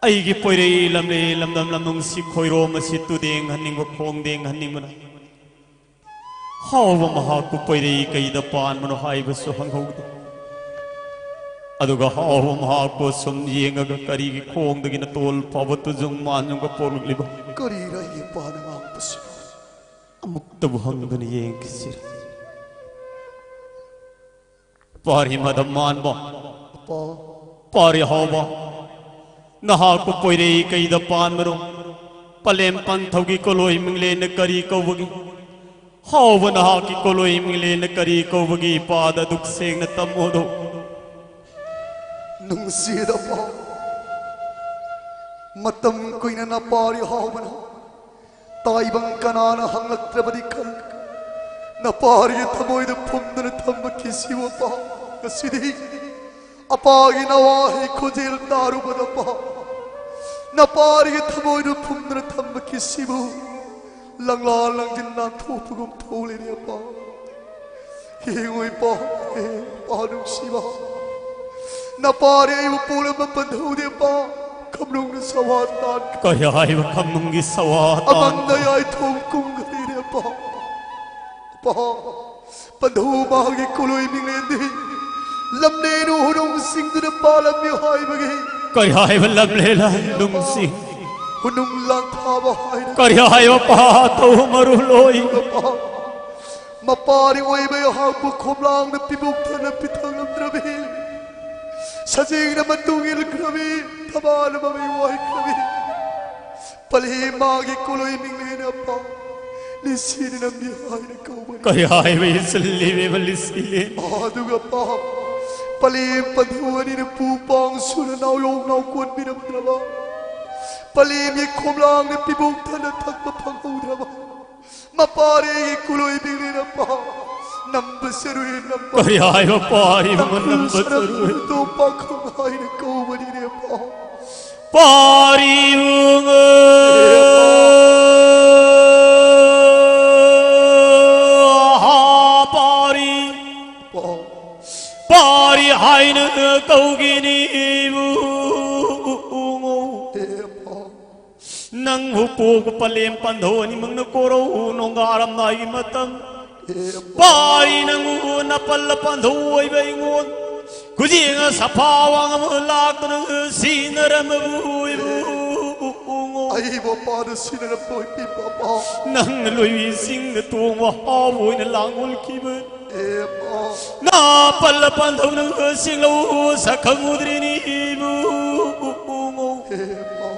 ꯑꯩꯒꯤ ꯄꯣꯏꯔꯩ ꯂꯝꯂꯦ ꯂꯝꯗꯝ ꯂꯝꯅꯨꯡꯁꯤ ꯈꯣꯏꯔꯣꯝ ꯑꯁꯤ ꯇꯨꯗꯦꯡꯍꯟꯅꯤꯡꯕ, ꯈꯣꯡꯗꯦꯡꯍꯟꯅꯤꯡꯕꯅ ꯍꯥꯎꯕ ꯃꯍꯥꯛꯄꯨ ꯄꯣꯏꯔꯩ ꯀꯩꯗ ꯄꯥꯟꯕꯅꯣ ꯍꯥꯏꯕꯁꯨ ꯍꯪꯍꯧꯗꯦ꯫ ꯑꯗꯨꯒ ꯍꯥꯎꯕ ꯃꯍꯥꯛꯄꯨ ꯁꯨꯝ ꯌꯦꯡꯉꯒ ꯀꯔꯤꯒꯤ ꯈꯣꯡꯗꯒꯤ ꯅꯇꯣꯜ ꯐꯥꯎꯕ ꯇꯨꯖꯨꯡ ꯃꯥꯟꯖꯨꯡꯒ ꯄꯣꯛꯂꯛꯂꯤꯕ? ꯀꯔꯤꯔ ꯑꯩꯒꯤ ꯄꯥꯅ ꯉꯥꯡꯕꯁꯤꯕꯨ? ꯑꯃꯨꯛꯇꯕꯨ ꯍꯪꯗꯨꯅ ꯌꯦꯡꯈꯤꯁꯤꯔ꯫ ꯄꯥꯔꯤ ꯃꯗꯝ ꯃꯥꯟꯕ, ꯑꯄꯥ꯫ ꯄꯥꯔꯤ ꯍꯥꯎꯕ, ꯅꯍꯥꯛꯄꯨ ꯄꯣꯏꯔꯩ ꯀꯩꯗ ꯄꯥꯟꯕꯅꯣ? ꯄꯂꯦꯝ ꯄꯟꯊꯧꯒꯤ ꯀꯣꯂꯣꯏ ꯃꯤꯡꯂꯦꯟꯅ ꯀꯔꯤ ꯀꯧꯕꯒꯦ? ꯍꯥꯎꯕ ꯅꯍꯥꯛꯀꯤ ꯀꯣꯂꯣꯏ ꯃꯤꯡꯂꯦꯟꯅ ꯀꯔꯤ ꯀꯧꯕꯒꯦ ꯏꯄꯥꯗ ꯑꯗꯨꯛ ꯁꯦꯡꯅ ꯇꯝꯃꯣꯗꯣ꯫ ꯅꯨꯡꯁꯤꯗ ꯄꯥꯎ꯫ ꯃꯇꯝ ꯀꯨꯏꯅ ꯅꯄꯥꯔꯤ ꯍꯥꯎꯕꯅ ꯇꯥꯏꯕꯪ ꯀꯅꯥꯅ ꯍꯪꯂꯛꯇ꯭ꯔꯕꯗꯤ ꯈꯪ꯫ ꯅꯄꯥꯔꯤꯒꯤ ꯊꯃꯣꯏꯗ ꯐꯨꯝꯗꯨꯅ ꯊꯝꯕ ꯀꯤꯁꯤꯕꯨ ꯄꯥꯎ꯫ ꯉꯁꯤꯗꯤ ꯑꯄꯥꯒꯤ ꯅꯋꯥꯍꯩ ꯈꯣꯟꯖꯦꯜ ꯇꯥꯔꯨꯕꯗ ꯄꯥꯎ꯫ ꯅꯄꯥꯔꯤꯒꯤ ꯊꯃꯣꯏꯗ ꯐꯨꯝꯗꯨꯅ ꯊꯝꯕ ꯀꯤꯁꯤꯕꯨ ꯂꯪꯂꯥ ꯂꯪꯖꯤꯟ ꯅꯥꯟꯊꯣꯛꯄꯒꯨꯝ ꯊꯣꯛꯂꯦꯅꯦ ꯑꯄꯥ꯫ ꯌꯦꯡꯉꯨ ꯏꯄꯥ, ꯑꯦ, ꯏꯄꯥ ꯅꯨꯡꯁꯤꯕ꯫ ꯅꯄꯥꯔꯤ ꯑꯩꯕꯨ ꯄꯣꯛꯂꯝꯕ ꯄꯟꯊꯧꯗꯦ ꯏꯄꯥ꯫ ꯈꯝꯂꯨꯡꯅ ꯁꯋꯥ ꯇꯥꯟ꯫ ꯀꯔꯤ ꯍꯥꯏꯕ ꯈꯝꯂꯨꯡꯒꯤ ꯁꯋꯥ ꯇꯥꯟ? ꯑꯃꯪꯗ ꯌꯥꯏꯊꯣꯡ ꯀꯨꯝꯒꯅꯤꯅꯦ ꯏꯄꯥ꯫ ꯏꯄꯥ, ꯄꯟꯊꯧ ꯃꯥꯒꯤ ꯀꯣꯂꯣꯏ ꯃꯤꯡꯂꯦꯟꯗꯤ ꯂꯝꯂꯦꯟ ꯍꯨꯅꯨꯡꯁꯤꯡꯗꯨꯅ ꯄꯥꯜꯂꯝꯃꯤ ꯍꯥꯏꯕꯒꯤ꯫ ꯀꯔꯤ ꯍꯥꯏꯕ ꯂꯝꯂꯦꯟ ꯍꯨꯅꯨꯡꯁꯤꯡ? ꯍꯨꯅꯨꯡ ꯂꯥꯡꯊꯥꯕ ꯍꯥꯏꯅ꯫ ꯀꯔꯤ ꯍꯥꯏꯕ ꯄꯥꯊꯧ ꯃꯔꯨ ꯂꯣꯏ? ꯏꯄꯥ, ꯃꯄꯥꯔꯤ ꯑꯣꯏꯕ ꯑꯩꯍꯥꯛꯄꯨ ꯈꯣꯝꯂꯥꯡꯅ ꯄꯤꯕꯨꯛ ꯊꯟꯅ ꯄꯤꯊꯛꯂꯝꯗ꯭ꯔꯕꯤ꯫ ꯁꯖꯤꯛꯅ ꯃꯇꯨꯡ ꯏꯟꯈ꯭ꯔꯕꯤ꯫ ꯊꯕꯥꯅ ꯃꯃꯩ ꯋꯥꯏꯈ꯭ꯔꯕꯤ꯫ ꯄꯂꯦꯝ ꯃꯥꯒꯤ ꯀꯣꯂꯣꯏ ꯃꯤꯡꯂꯦꯟ ꯑꯄꯥ ꯂꯤꯁꯤꯅ ꯅꯝꯕꯤ ꯍꯥꯏꯅ ꯀꯧꯕꯅꯤ꯫ ꯀꯔꯤ ꯍꯥꯏꯕ ꯏꯆꯜ ꯂꯦꯝꯕ ꯂꯤꯁꯤꯂꯦꯟ? ꯑꯗꯨꯒ ꯑꯄꯥ ꯄꯂꯦꯝ ꯄꯟꯊꯧ ꯑꯅꯤꯅ ꯄꯨ ꯄꯥꯡ ꯁꯨꯅ ꯅꯥꯎꯌꯣꯛ ꯅꯥꯎ ꯀꯣꯟꯕꯤꯔꯝꯗ꯭ꯔꯕ꯫ ꯄꯂꯦꯝꯒꯤ ꯈꯣꯝꯂꯥꯡꯅ ꯄꯤꯕꯨꯛ ꯊꯟꯅ ꯊꯛꯄ ꯐꯪꯍꯧꯗ꯭ꯔꯕ꯫ ꯃꯄꯥꯔꯤꯒꯤ ꯀꯨꯂꯣꯏ ꯃꯤꯡꯂꯦꯟ ꯑꯄꯥ ꯅꯝꯕ ꯆꯔꯨꯏ ꯅꯝꯕ꯫ ꯀꯔꯤ ꯍꯥꯏꯕ ꯄꯥꯔꯤꯕꯨ ꯅꯝꯕ ꯆꯔꯨꯏ? ꯇꯣꯝꯄꯥꯛꯈꯪ ꯍꯥꯏꯅ ꯀꯧꯕꯅꯤꯅꯦ ꯑꯄꯥ꯫ ꯄꯥꯔꯤꯕꯨ ꯉ-, ꯍꯥ ꯄꯥꯔꯤ꯫ ꯑꯄꯥ꯫ ꯄꯥꯔꯤ ꯍꯥꯏꯅ ꯀꯧꯒꯤꯅꯤ ꯏꯕꯨꯡꯉꯣ꯫ ꯑꯦ ꯑꯄꯥ꯫ ꯅꯪꯕꯨ ꯄꯣꯛꯄ ꯄꯂꯦꯝ ꯄꯟꯊꯧ ꯑꯅꯤꯃꯛꯅ ꯀꯣꯔꯧ ꯅꯣꯡꯒꯥꯔꯝꯗꯥꯏꯒꯤ ꯃꯇꯝ꯫ ꯄꯥꯔꯤ ꯅꯪꯕꯨ ꯅꯄꯜꯂ ꯄꯟꯊꯧ ꯑꯣꯏꯕ ꯑꯩꯉꯣꯟ ꯈꯨꯖꯦꯡ ꯁꯐꯥ ꯋꯥꯡ ꯑꯃ ꯂꯥꯛꯇꯨꯅ ꯁꯤꯟꯅꯔꯝꯕꯕꯨ ꯏꯕꯨꯡꯉꯣ꯫ ꯑꯩꯕꯨ ꯄꯥꯗ ꯁꯤꯟꯅꯔꯝꯕ ꯑꯣꯏꯕꯤꯕ ꯑꯄꯥ꯫ ꯅꯪꯅ ꯂꯣꯏꯕꯤ ꯆꯤꯡꯗ ꯇꯣꯡꯕ ꯍꯥꯎꯕ ꯑꯣꯏꯅ ꯂꯥꯡꯒꯣꯜꯈꯤꯕ꯫ ꯑꯦ ꯑꯄꯥ꯫ ꯅꯥ ꯄꯜꯂ ꯄꯥꯟꯊꯧꯅ ꯆꯤꯡꯂꯧ ꯁꯛꯈꯪꯉꯨꯗ꯭ꯔꯤꯅꯤ ꯏꯕꯨꯡꯉꯣ꯫ ꯑꯦ ꯑꯄꯥ꯫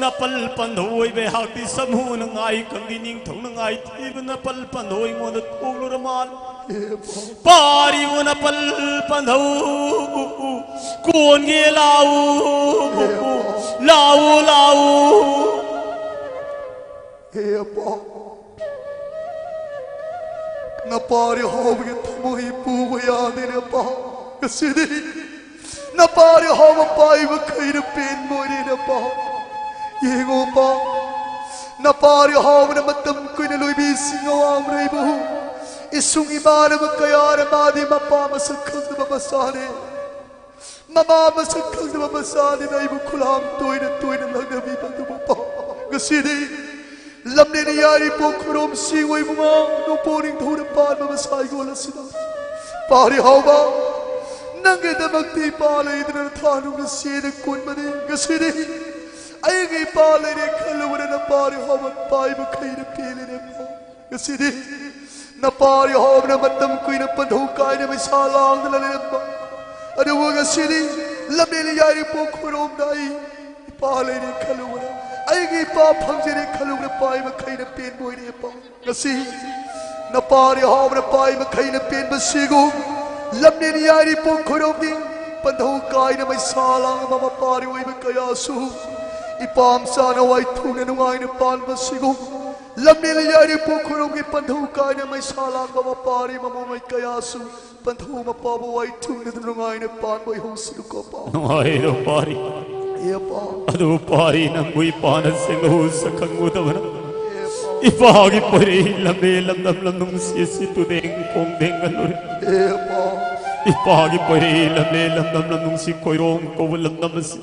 ꯅꯄꯜ ꯄꯟꯊꯧ ꯑꯣꯏꯕ ꯑꯩꯍꯥꯛꯇꯤ ꯁꯃꯨꯅ ꯉꯥꯏ ꯈꯪꯗꯦ, ꯅꯤꯡꯊꯧꯅ ꯉꯥꯏ ꯊꯤꯕ ꯅꯄꯜ ꯄꯟꯊꯧ ꯑꯩꯉꯣꯟꯗ ꯊꯣꯛꯂꯨꯔ ꯃꯥꯜꯂꯦ꯫ ꯄꯥꯔꯤꯕ ꯅꯄꯜ ꯄꯟꯊꯧ, ꯀꯣꯟꯒꯦ ꯂꯥꯛꯎ, ꯂꯥꯛꯎ, ꯂꯥꯛꯎ꯫ ꯍꯦ ꯑꯄꯥ, ꯅꯄꯥꯔꯤ ꯍꯥꯎꯕꯒꯤ ꯊꯃꯣꯏ ꯄꯨꯕ ꯌꯥꯗꯦꯅꯦ ꯑꯄꯥ꯫ ꯉꯁꯤꯗꯤ ꯅꯄꯥꯔꯤ ꯍꯥꯎꯕ ꯄꯥꯏꯕ ꯈꯩꯅ ꯄꯦꯟꯕ ꯑꯣꯏꯔꯦꯅꯦ ꯑꯄꯥ꯫ ꯌꯦꯡꯉꯣ ꯑꯄꯥ, ꯅꯄꯥꯔꯤ ꯍꯥꯎꯕꯅ ꯃꯇꯝ ꯀꯨꯏꯅ ꯂꯣꯏꯕꯤꯁꯤꯡ ꯑꯋꯥꯡꯕ ꯂꯩꯕꯨ ꯏꯁꯨꯡ ꯏꯃꯥꯟꯅꯕ ꯀꯌꯥꯅ ꯃꯥꯗꯤ ꯃꯄꯥ ꯃꯁꯛ ꯈꯪꯗꯕ ꯃꯆꯥꯅꯦ꯫ ꯃꯃꯥ ꯃꯁꯛ ꯈꯪꯗꯕ ꯃꯆꯥꯅꯤꯅ ꯑꯩꯕꯨ ꯈꯨꯂꯥꯡ ꯇꯣꯏꯅ ꯇꯣꯏꯅ ꯂꯪꯅꯕꯤꯕ ꯑꯗꯨꯕꯨ ꯄꯥꯎ ꯉꯁꯤꯗꯤ ꯂꯝꯂꯦꯟ ꯌꯥꯏꯔꯤꯄꯣꯛ ꯈꯨꯔꯣꯝ ꯁꯤꯡ ꯑꯣꯏꯕꯨ ꯉꯥꯡ ꯅꯣꯡꯄꯣꯛ ꯅꯤꯡꯊꯧꯅ ꯄꯥꯟꯕ ꯃꯁꯥ ꯏꯒꯣꯜ ꯑꯁꯤꯗ ꯄꯥꯔꯤ ꯍꯥꯎꯕ ꯅꯪꯒꯤꯗꯃꯛꯇꯤ ꯏꯄꯥ ꯂꯩꯗꯅ ꯊꯥꯅꯨ ꯉꯁꯤꯗ ꯀꯨꯟꯕꯅꯤ꯫ ꯉꯁꯤꯗꯤ ꯑꯩꯒꯤ ꯏꯄꯥ ꯂꯩꯔꯦ ꯈꯜꯂꯨꯕꯗ ꯅꯄꯥꯔꯤ ꯍꯥꯎꯕ ꯄꯥꯏꯕ ꯈꯩꯅ ꯄꯦꯜꯂꯦꯅꯦ ꯄꯥꯎ꯫ ꯉꯁꯤꯗꯤ ꯅꯄꯥꯔꯤ ꯍꯥꯎꯕꯅ ꯃꯇꯝ ꯀꯨꯏꯅ ꯄꯟꯊꯧ ꯀꯥꯏꯅ ꯃꯩꯁꯥ ꯂꯥꯡꯗꯅ ꯂꯩꯔꯝꯕ ꯑꯗꯨꯕꯨ ꯉꯁꯤꯗꯤ ꯂꯝꯕꯦꯜ ꯌꯥꯏꯔꯤꯄꯣꯛ ꯈꯨꯔꯣꯝꯗ ꯑꯩ ꯏꯄꯥ ꯂꯩꯔꯦ ꯈꯜꯂꯨꯕꯗ, ꯑꯩꯒꯤ ꯏꯄꯥ ꯐꯪꯖꯔꯦ ꯈꯜꯂꯨꯕꯗ ꯄꯥꯏ ꯃꯈꯩꯅ ꯄꯦꯟꯕ ꯑꯣꯏꯔꯦ ꯄꯥꯎ꯫ ꯉꯁꯤ ꯅꯄꯥꯔꯤ ꯍꯥꯎꯕꯅ ꯄꯥꯏ ꯃꯈꯩꯅ ꯄꯦꯟꯕꯁꯤꯒꯨꯝ ꯂꯝꯕꯦꯜ ꯌꯥꯏꯔꯤꯄꯣꯛ ꯈꯨꯔꯣꯝꯒꯤ ꯄꯟꯊꯧ ꯀꯥꯏꯅ ꯃꯩꯁꯥ ꯂꯥꯡꯕ ꯃꯄꯥꯔꯤ ꯑꯣꯏꯕ ꯀꯌꯥꯁꯨ ꯏꯄꯥꯝ ꯆꯥꯅ ꯋꯥꯏꯊꯨꯡꯅ ꯅꯨꯡꯉꯥꯏꯅ ꯄꯥꯟꯕꯁꯤꯒꯨꯝ ꯂꯝꯕꯦꯜ ꯌꯥꯏꯔꯤꯄꯣꯛ ꯈꯨꯔꯣꯝꯒꯤ ꯄꯟꯊꯧ ꯀꯥꯏꯅ ꯃꯩꯁꯥ ꯂꯥꯡꯕ ꯃꯄꯥꯔꯤ ꯃꯃꯣꯃꯩ ꯀꯌꯥꯁꯨ ꯄꯟꯊꯧ ꯃꯄꯥꯕꯨ ꯋꯥꯏꯊꯨꯡꯅꯗꯨꯅ ꯅꯨꯡꯉꯥꯏꯅ ꯄꯥꯟꯕ ꯑꯣꯏꯍꯧꯁꯅꯨꯀꯣ ꯄꯥꯎ꯫ ꯅꯨꯡꯉꯥꯏꯔꯣ ꯄꯥꯔꯤ꯫ ꯑꯦ ꯄꯥꯎ꯫ ꯑꯗꯨ ꯄꯥꯔꯤ ꯅꯪꯕꯨ ꯏꯄꯥꯅ ꯁꯦꯡꯍꯧ ꯁꯛꯈꯪꯉꯨꯗꯕꯅ ꯑꯦ ꯄꯥꯎ꯫ ꯏꯄꯥꯒꯤ ꯄꯣꯏꯔꯩ ꯂꯝꯂꯦ ꯂꯝꯗꯝ ꯂꯝ ꯅꯨꯡꯁꯤ ꯑꯁꯤ ꯇꯨꯗꯦꯡ ꯈꯣꯡꯗꯦꯡ ꯉꯜꯂꯨꯔꯦ꯫ ꯑꯦ ꯄꯥꯎ꯫ ꯏꯄꯥꯒꯤ ꯄꯣꯏꯔꯩ ꯂꯝꯂꯦ ꯂꯝꯗꯝ ꯂꯝ ꯅꯨꯡꯁꯤ ꯈꯣꯏꯔꯣꯡ ꯀꯧꯕ ꯂꯝꯗꯝ ꯑꯁꯤ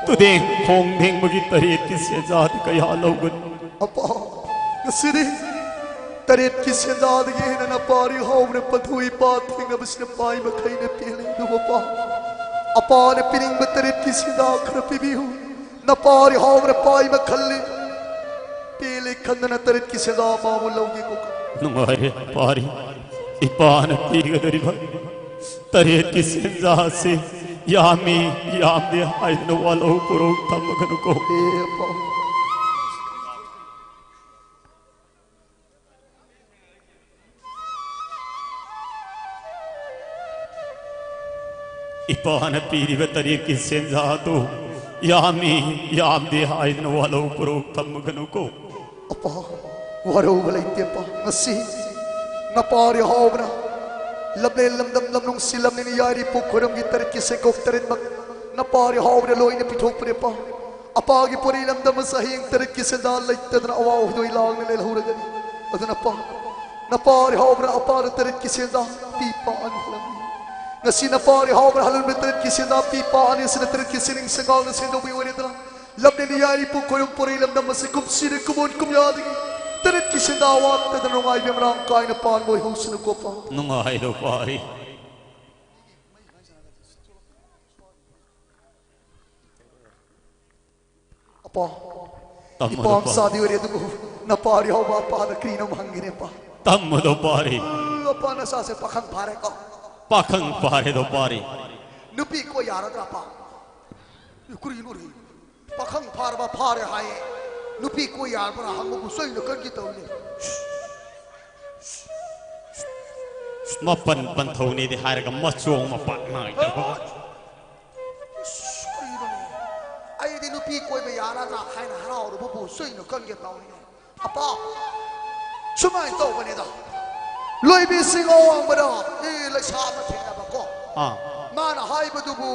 ꯇꯨꯗꯦꯡ ꯈꯣꯡ ꯊꯦꯡꯕꯒꯤ ꯇꯔꯦꯠꯀꯤ ꯁꯦꯟꯖꯥꯗꯤ ꯀꯌꯥ ꯂꯧꯒꯅꯤ? ꯑꯄꯥ, ꯉꯁꯤꯗꯤ ꯇꯔꯦꯠꯀꯤ ꯁꯦꯟꯖꯥꯗꯒꯤ ꯍꯦꯟꯅ ꯅꯄꯥꯔꯤ ꯍꯥꯎꯕꯅ ꯄꯟꯊꯧ ꯏꯄꯥ ꯊꯦꯡꯅꯕꯁꯤꯅ ꯄꯥꯏ ꯃꯈꯩꯅ ꯄꯦꯜꯂꯦ꯫ ꯑꯗꯨꯕꯨ ꯑꯄꯥ, ꯑꯄꯥꯅ ꯄꯤꯅꯤꯡꯕ ꯇꯔꯦꯠꯀꯤ ꯁꯦꯟꯖꯥ ꯈꯔ ꯄꯤꯕꯤꯌꯨ꯫ ꯅꯄꯥꯔꯤ ꯍꯥꯎꯕꯅ ꯄꯥꯏ ꯃꯈꯜꯂꯤ꯫ ꯄꯦꯜꯂꯦ ꯈꯟꯗꯅ ꯇꯔꯦꯠꯀꯤ ꯁꯦꯟꯖꯥ ꯑꯃꯃꯨꯛ ꯂꯧꯒꯦ ꯀꯣ꯫ ꯅꯨꯡꯉꯥꯏꯔꯦ ꯄꯥꯔꯤ, ꯏꯄꯥꯅ ꯄꯤꯒꯗꯧꯔꯤꯕ ꯇꯔꯦꯠꯀꯤ ꯁꯦꯟꯖꯥꯁꯤ ꯌꯥꯝꯃꯤ, ꯌꯥꯝꯗꯦ ꯍꯥꯏꯗꯅ ꯋꯥꯂꯧ ꯄꯨꯔꯧ ꯊꯝꯃꯒꯅꯨꯀꯣ꯫ ꯑꯦ, ꯑꯄꯥ꯫ ꯏꯄꯥꯅ ꯄꯤꯔꯤꯕ ꯇꯔꯦꯠꯀꯤ ꯁꯦꯟꯖꯥꯗꯨ ꯌꯥꯝꯃꯤ, ꯌꯥꯝꯗꯦ ꯍꯥꯏꯗꯅ ꯋꯥꯂꯧ ꯄꯨꯔꯧ ꯊꯝꯃꯒꯅꯨꯀꯣ꯫ ꯑꯄꯥ, ꯋꯥꯔꯧꯕ ꯂꯩꯇꯦ, ꯑꯄꯥ꯫ ꯉꯁꯤ ꯅꯄꯥꯔꯤ ꯍꯥꯎꯕꯅ ꯂꯝꯂꯦꯟ ꯂꯝꯗꯝ ꯂꯝꯅꯨꯡꯁꯤ ꯂꯝꯅꯤꯅ ꯌꯥꯏꯔꯤ ꯄꯨꯈꯣꯏꯔꯝꯒꯤ ꯇꯔꯦꯠꯀꯤ ꯁꯦꯀꯣꯛ ꯇꯔꯦꯠꯃꯛ ꯅꯄꯥꯔꯤ ꯍꯥꯎꯕꯅ ꯂꯣꯏꯅ ꯄꯤꯊꯣꯛꯄꯅꯦ, ꯑꯄꯥ꯫ ꯑꯄꯥꯒꯤ ꯄꯣꯔꯩ ꯂꯝꯗꯝ ꯑꯁꯤ ꯍꯌꯦꯡ ꯇꯔꯦꯠꯀꯤ ꯁꯦꯟꯗꯥ ꯂꯩꯇꯗꯅ ꯑꯋꯥ ꯍꯨꯗꯣꯏ ꯂꯥꯡꯅ ꯂꯩꯍꯧꯔꯒꯅꯤ꯫ ꯑꯗꯨꯅ ꯑꯄꯥ, ꯅꯄꯥꯔꯤ ꯍꯥꯎꯕꯅ ꯑꯄꯥꯗ ꯇꯔꯦꯠꯀꯤ ꯁꯦꯟꯗꯥ ꯄꯤ ꯄꯥ ꯑꯅꯤ ꯍꯜꯂꯝꯃꯤ꯫ ꯉꯁꯤ ꯅꯄꯥꯔꯤ ꯍꯥꯎꯕꯅ ꯍꯜꯂꯝꯕ ꯇꯔꯦꯠꯀꯤ ꯁꯦꯟꯗꯥ ꯄꯤ ꯄꯥ ꯑꯅꯤ ꯑꯁꯤꯅ ꯇꯔꯦꯠꯀꯤ ꯁꯤꯅꯤꯡ ꯁꯦꯡꯒꯥꯜꯅ ꯁꯦꯡꯗꯣꯛꯄꯒꯤ ꯑꯣꯏꯔꯦꯗꯅ ꯂꯝꯅꯦꯅ ꯌꯥꯏꯔꯤ ꯄꯨꯈꯣꯏꯔꯝ ꯄꯣꯔꯩ ꯂꯝꯗꯝ ꯑꯁꯤ ꯀꯨꯝꯁꯤꯔ ꯀꯨꯝꯑꯣꯟ ꯀꯨꯝꯌꯥꯗꯒꯤ ꯇꯔꯦꯠꯀꯤ ꯁꯦꯟꯗꯥ ꯋꯥꯠꯇꯗꯅ ꯅꯨꯡꯉꯥꯏꯕ ꯃꯔꯥꯡ ꯀꯥꯏꯅ ꯄꯥꯟꯕ ꯑꯣꯏꯍꯧꯁꯅꯨꯀꯣ, ꯑꯄꯥ꯫ ꯅꯨꯡꯉꯥꯏꯔꯣ ꯄꯥꯔꯤ꯫ ꯑꯄꯥ, ꯇꯝꯃꯗꯣ ꯏꯄꯥꯝ ꯄꯥꯔꯤ꯫ ꯆꯥꯗꯤ ꯑꯣꯏꯔꯦ ꯑꯗꯨꯕꯨ ꯅꯄꯥꯔꯤ ꯍꯥꯎꯕ ꯑꯄꯥꯗ ꯀꯔꯤꯅꯣꯝ ꯍꯪꯒꯦꯅꯦ, ꯑꯄꯥ꯫ ꯇꯝꯃꯗꯣ ꯄꯥꯔꯤ꯫ ꯑꯄꯥ, ꯅꯆꯥꯁꯦ ꯄꯥꯈꯪ ꯐꯥꯔꯦꯀꯣ꯫ ꯄꯥꯈꯪ ꯐꯥꯔꯦꯗꯣ ꯄꯥꯔꯤ꯫ ꯅꯨꯄꯤ ꯀꯣꯏ ꯌꯥꯔꯗ꯭ꯔꯥ, ꯑꯄꯥ? ꯀꯔꯤꯅꯣ ꯔꯦ? ꯄꯥꯈꯪ ꯐꯥꯔꯕ ꯐꯥꯔꯦ ꯍꯥꯏꯌꯦ꯫ ꯅꯨꯄꯤ ꯀꯣꯏ ꯌꯥꯔꯕ꯭ꯔꯥ ꯍꯪꯕꯕꯨ ꯆꯩꯅ ꯀꯟꯒꯦ ꯇꯧꯔꯤꯅꯦ꯫ ꯃꯄꯟ ꯄꯟꯊꯧꯅꯤꯗꯤ ꯍꯥꯏꯔꯒ ꯃꯆꯣꯡ ꯃꯄꯥꯛ ꯅꯥꯏꯗꯕ꯫ ꯏꯁ, ꯀꯔꯤꯅꯣꯅꯦ? ꯑꯩꯗꯤ ꯅꯨꯄꯤ ꯀꯣꯏꯕ ꯌꯥꯔꯗ꯭ꯔꯥ ꯍꯥꯏꯅ ꯍꯔꯥꯎꯔꯨꯕꯕꯨ ꯆꯩꯅ ꯀꯟꯒꯦ ꯇꯧꯔꯤꯅꯦ꯫ ꯑꯄꯥ, ꯁꯨꯃꯥꯏꯅ ꯇꯧꯕꯅꯤꯗ꯫ ꯂꯣꯏꯕꯤꯁꯤꯡ ꯑꯋꯥꯡꯕꯗ, ꯑꯦ, ꯂꯩꯁꯥ ꯑꯃ ꯊꯦꯡꯅꯕꯀꯣ꯫ ꯑꯥ꯫ ꯃꯥꯅ ꯍꯥꯏꯕꯗꯨꯕꯨ,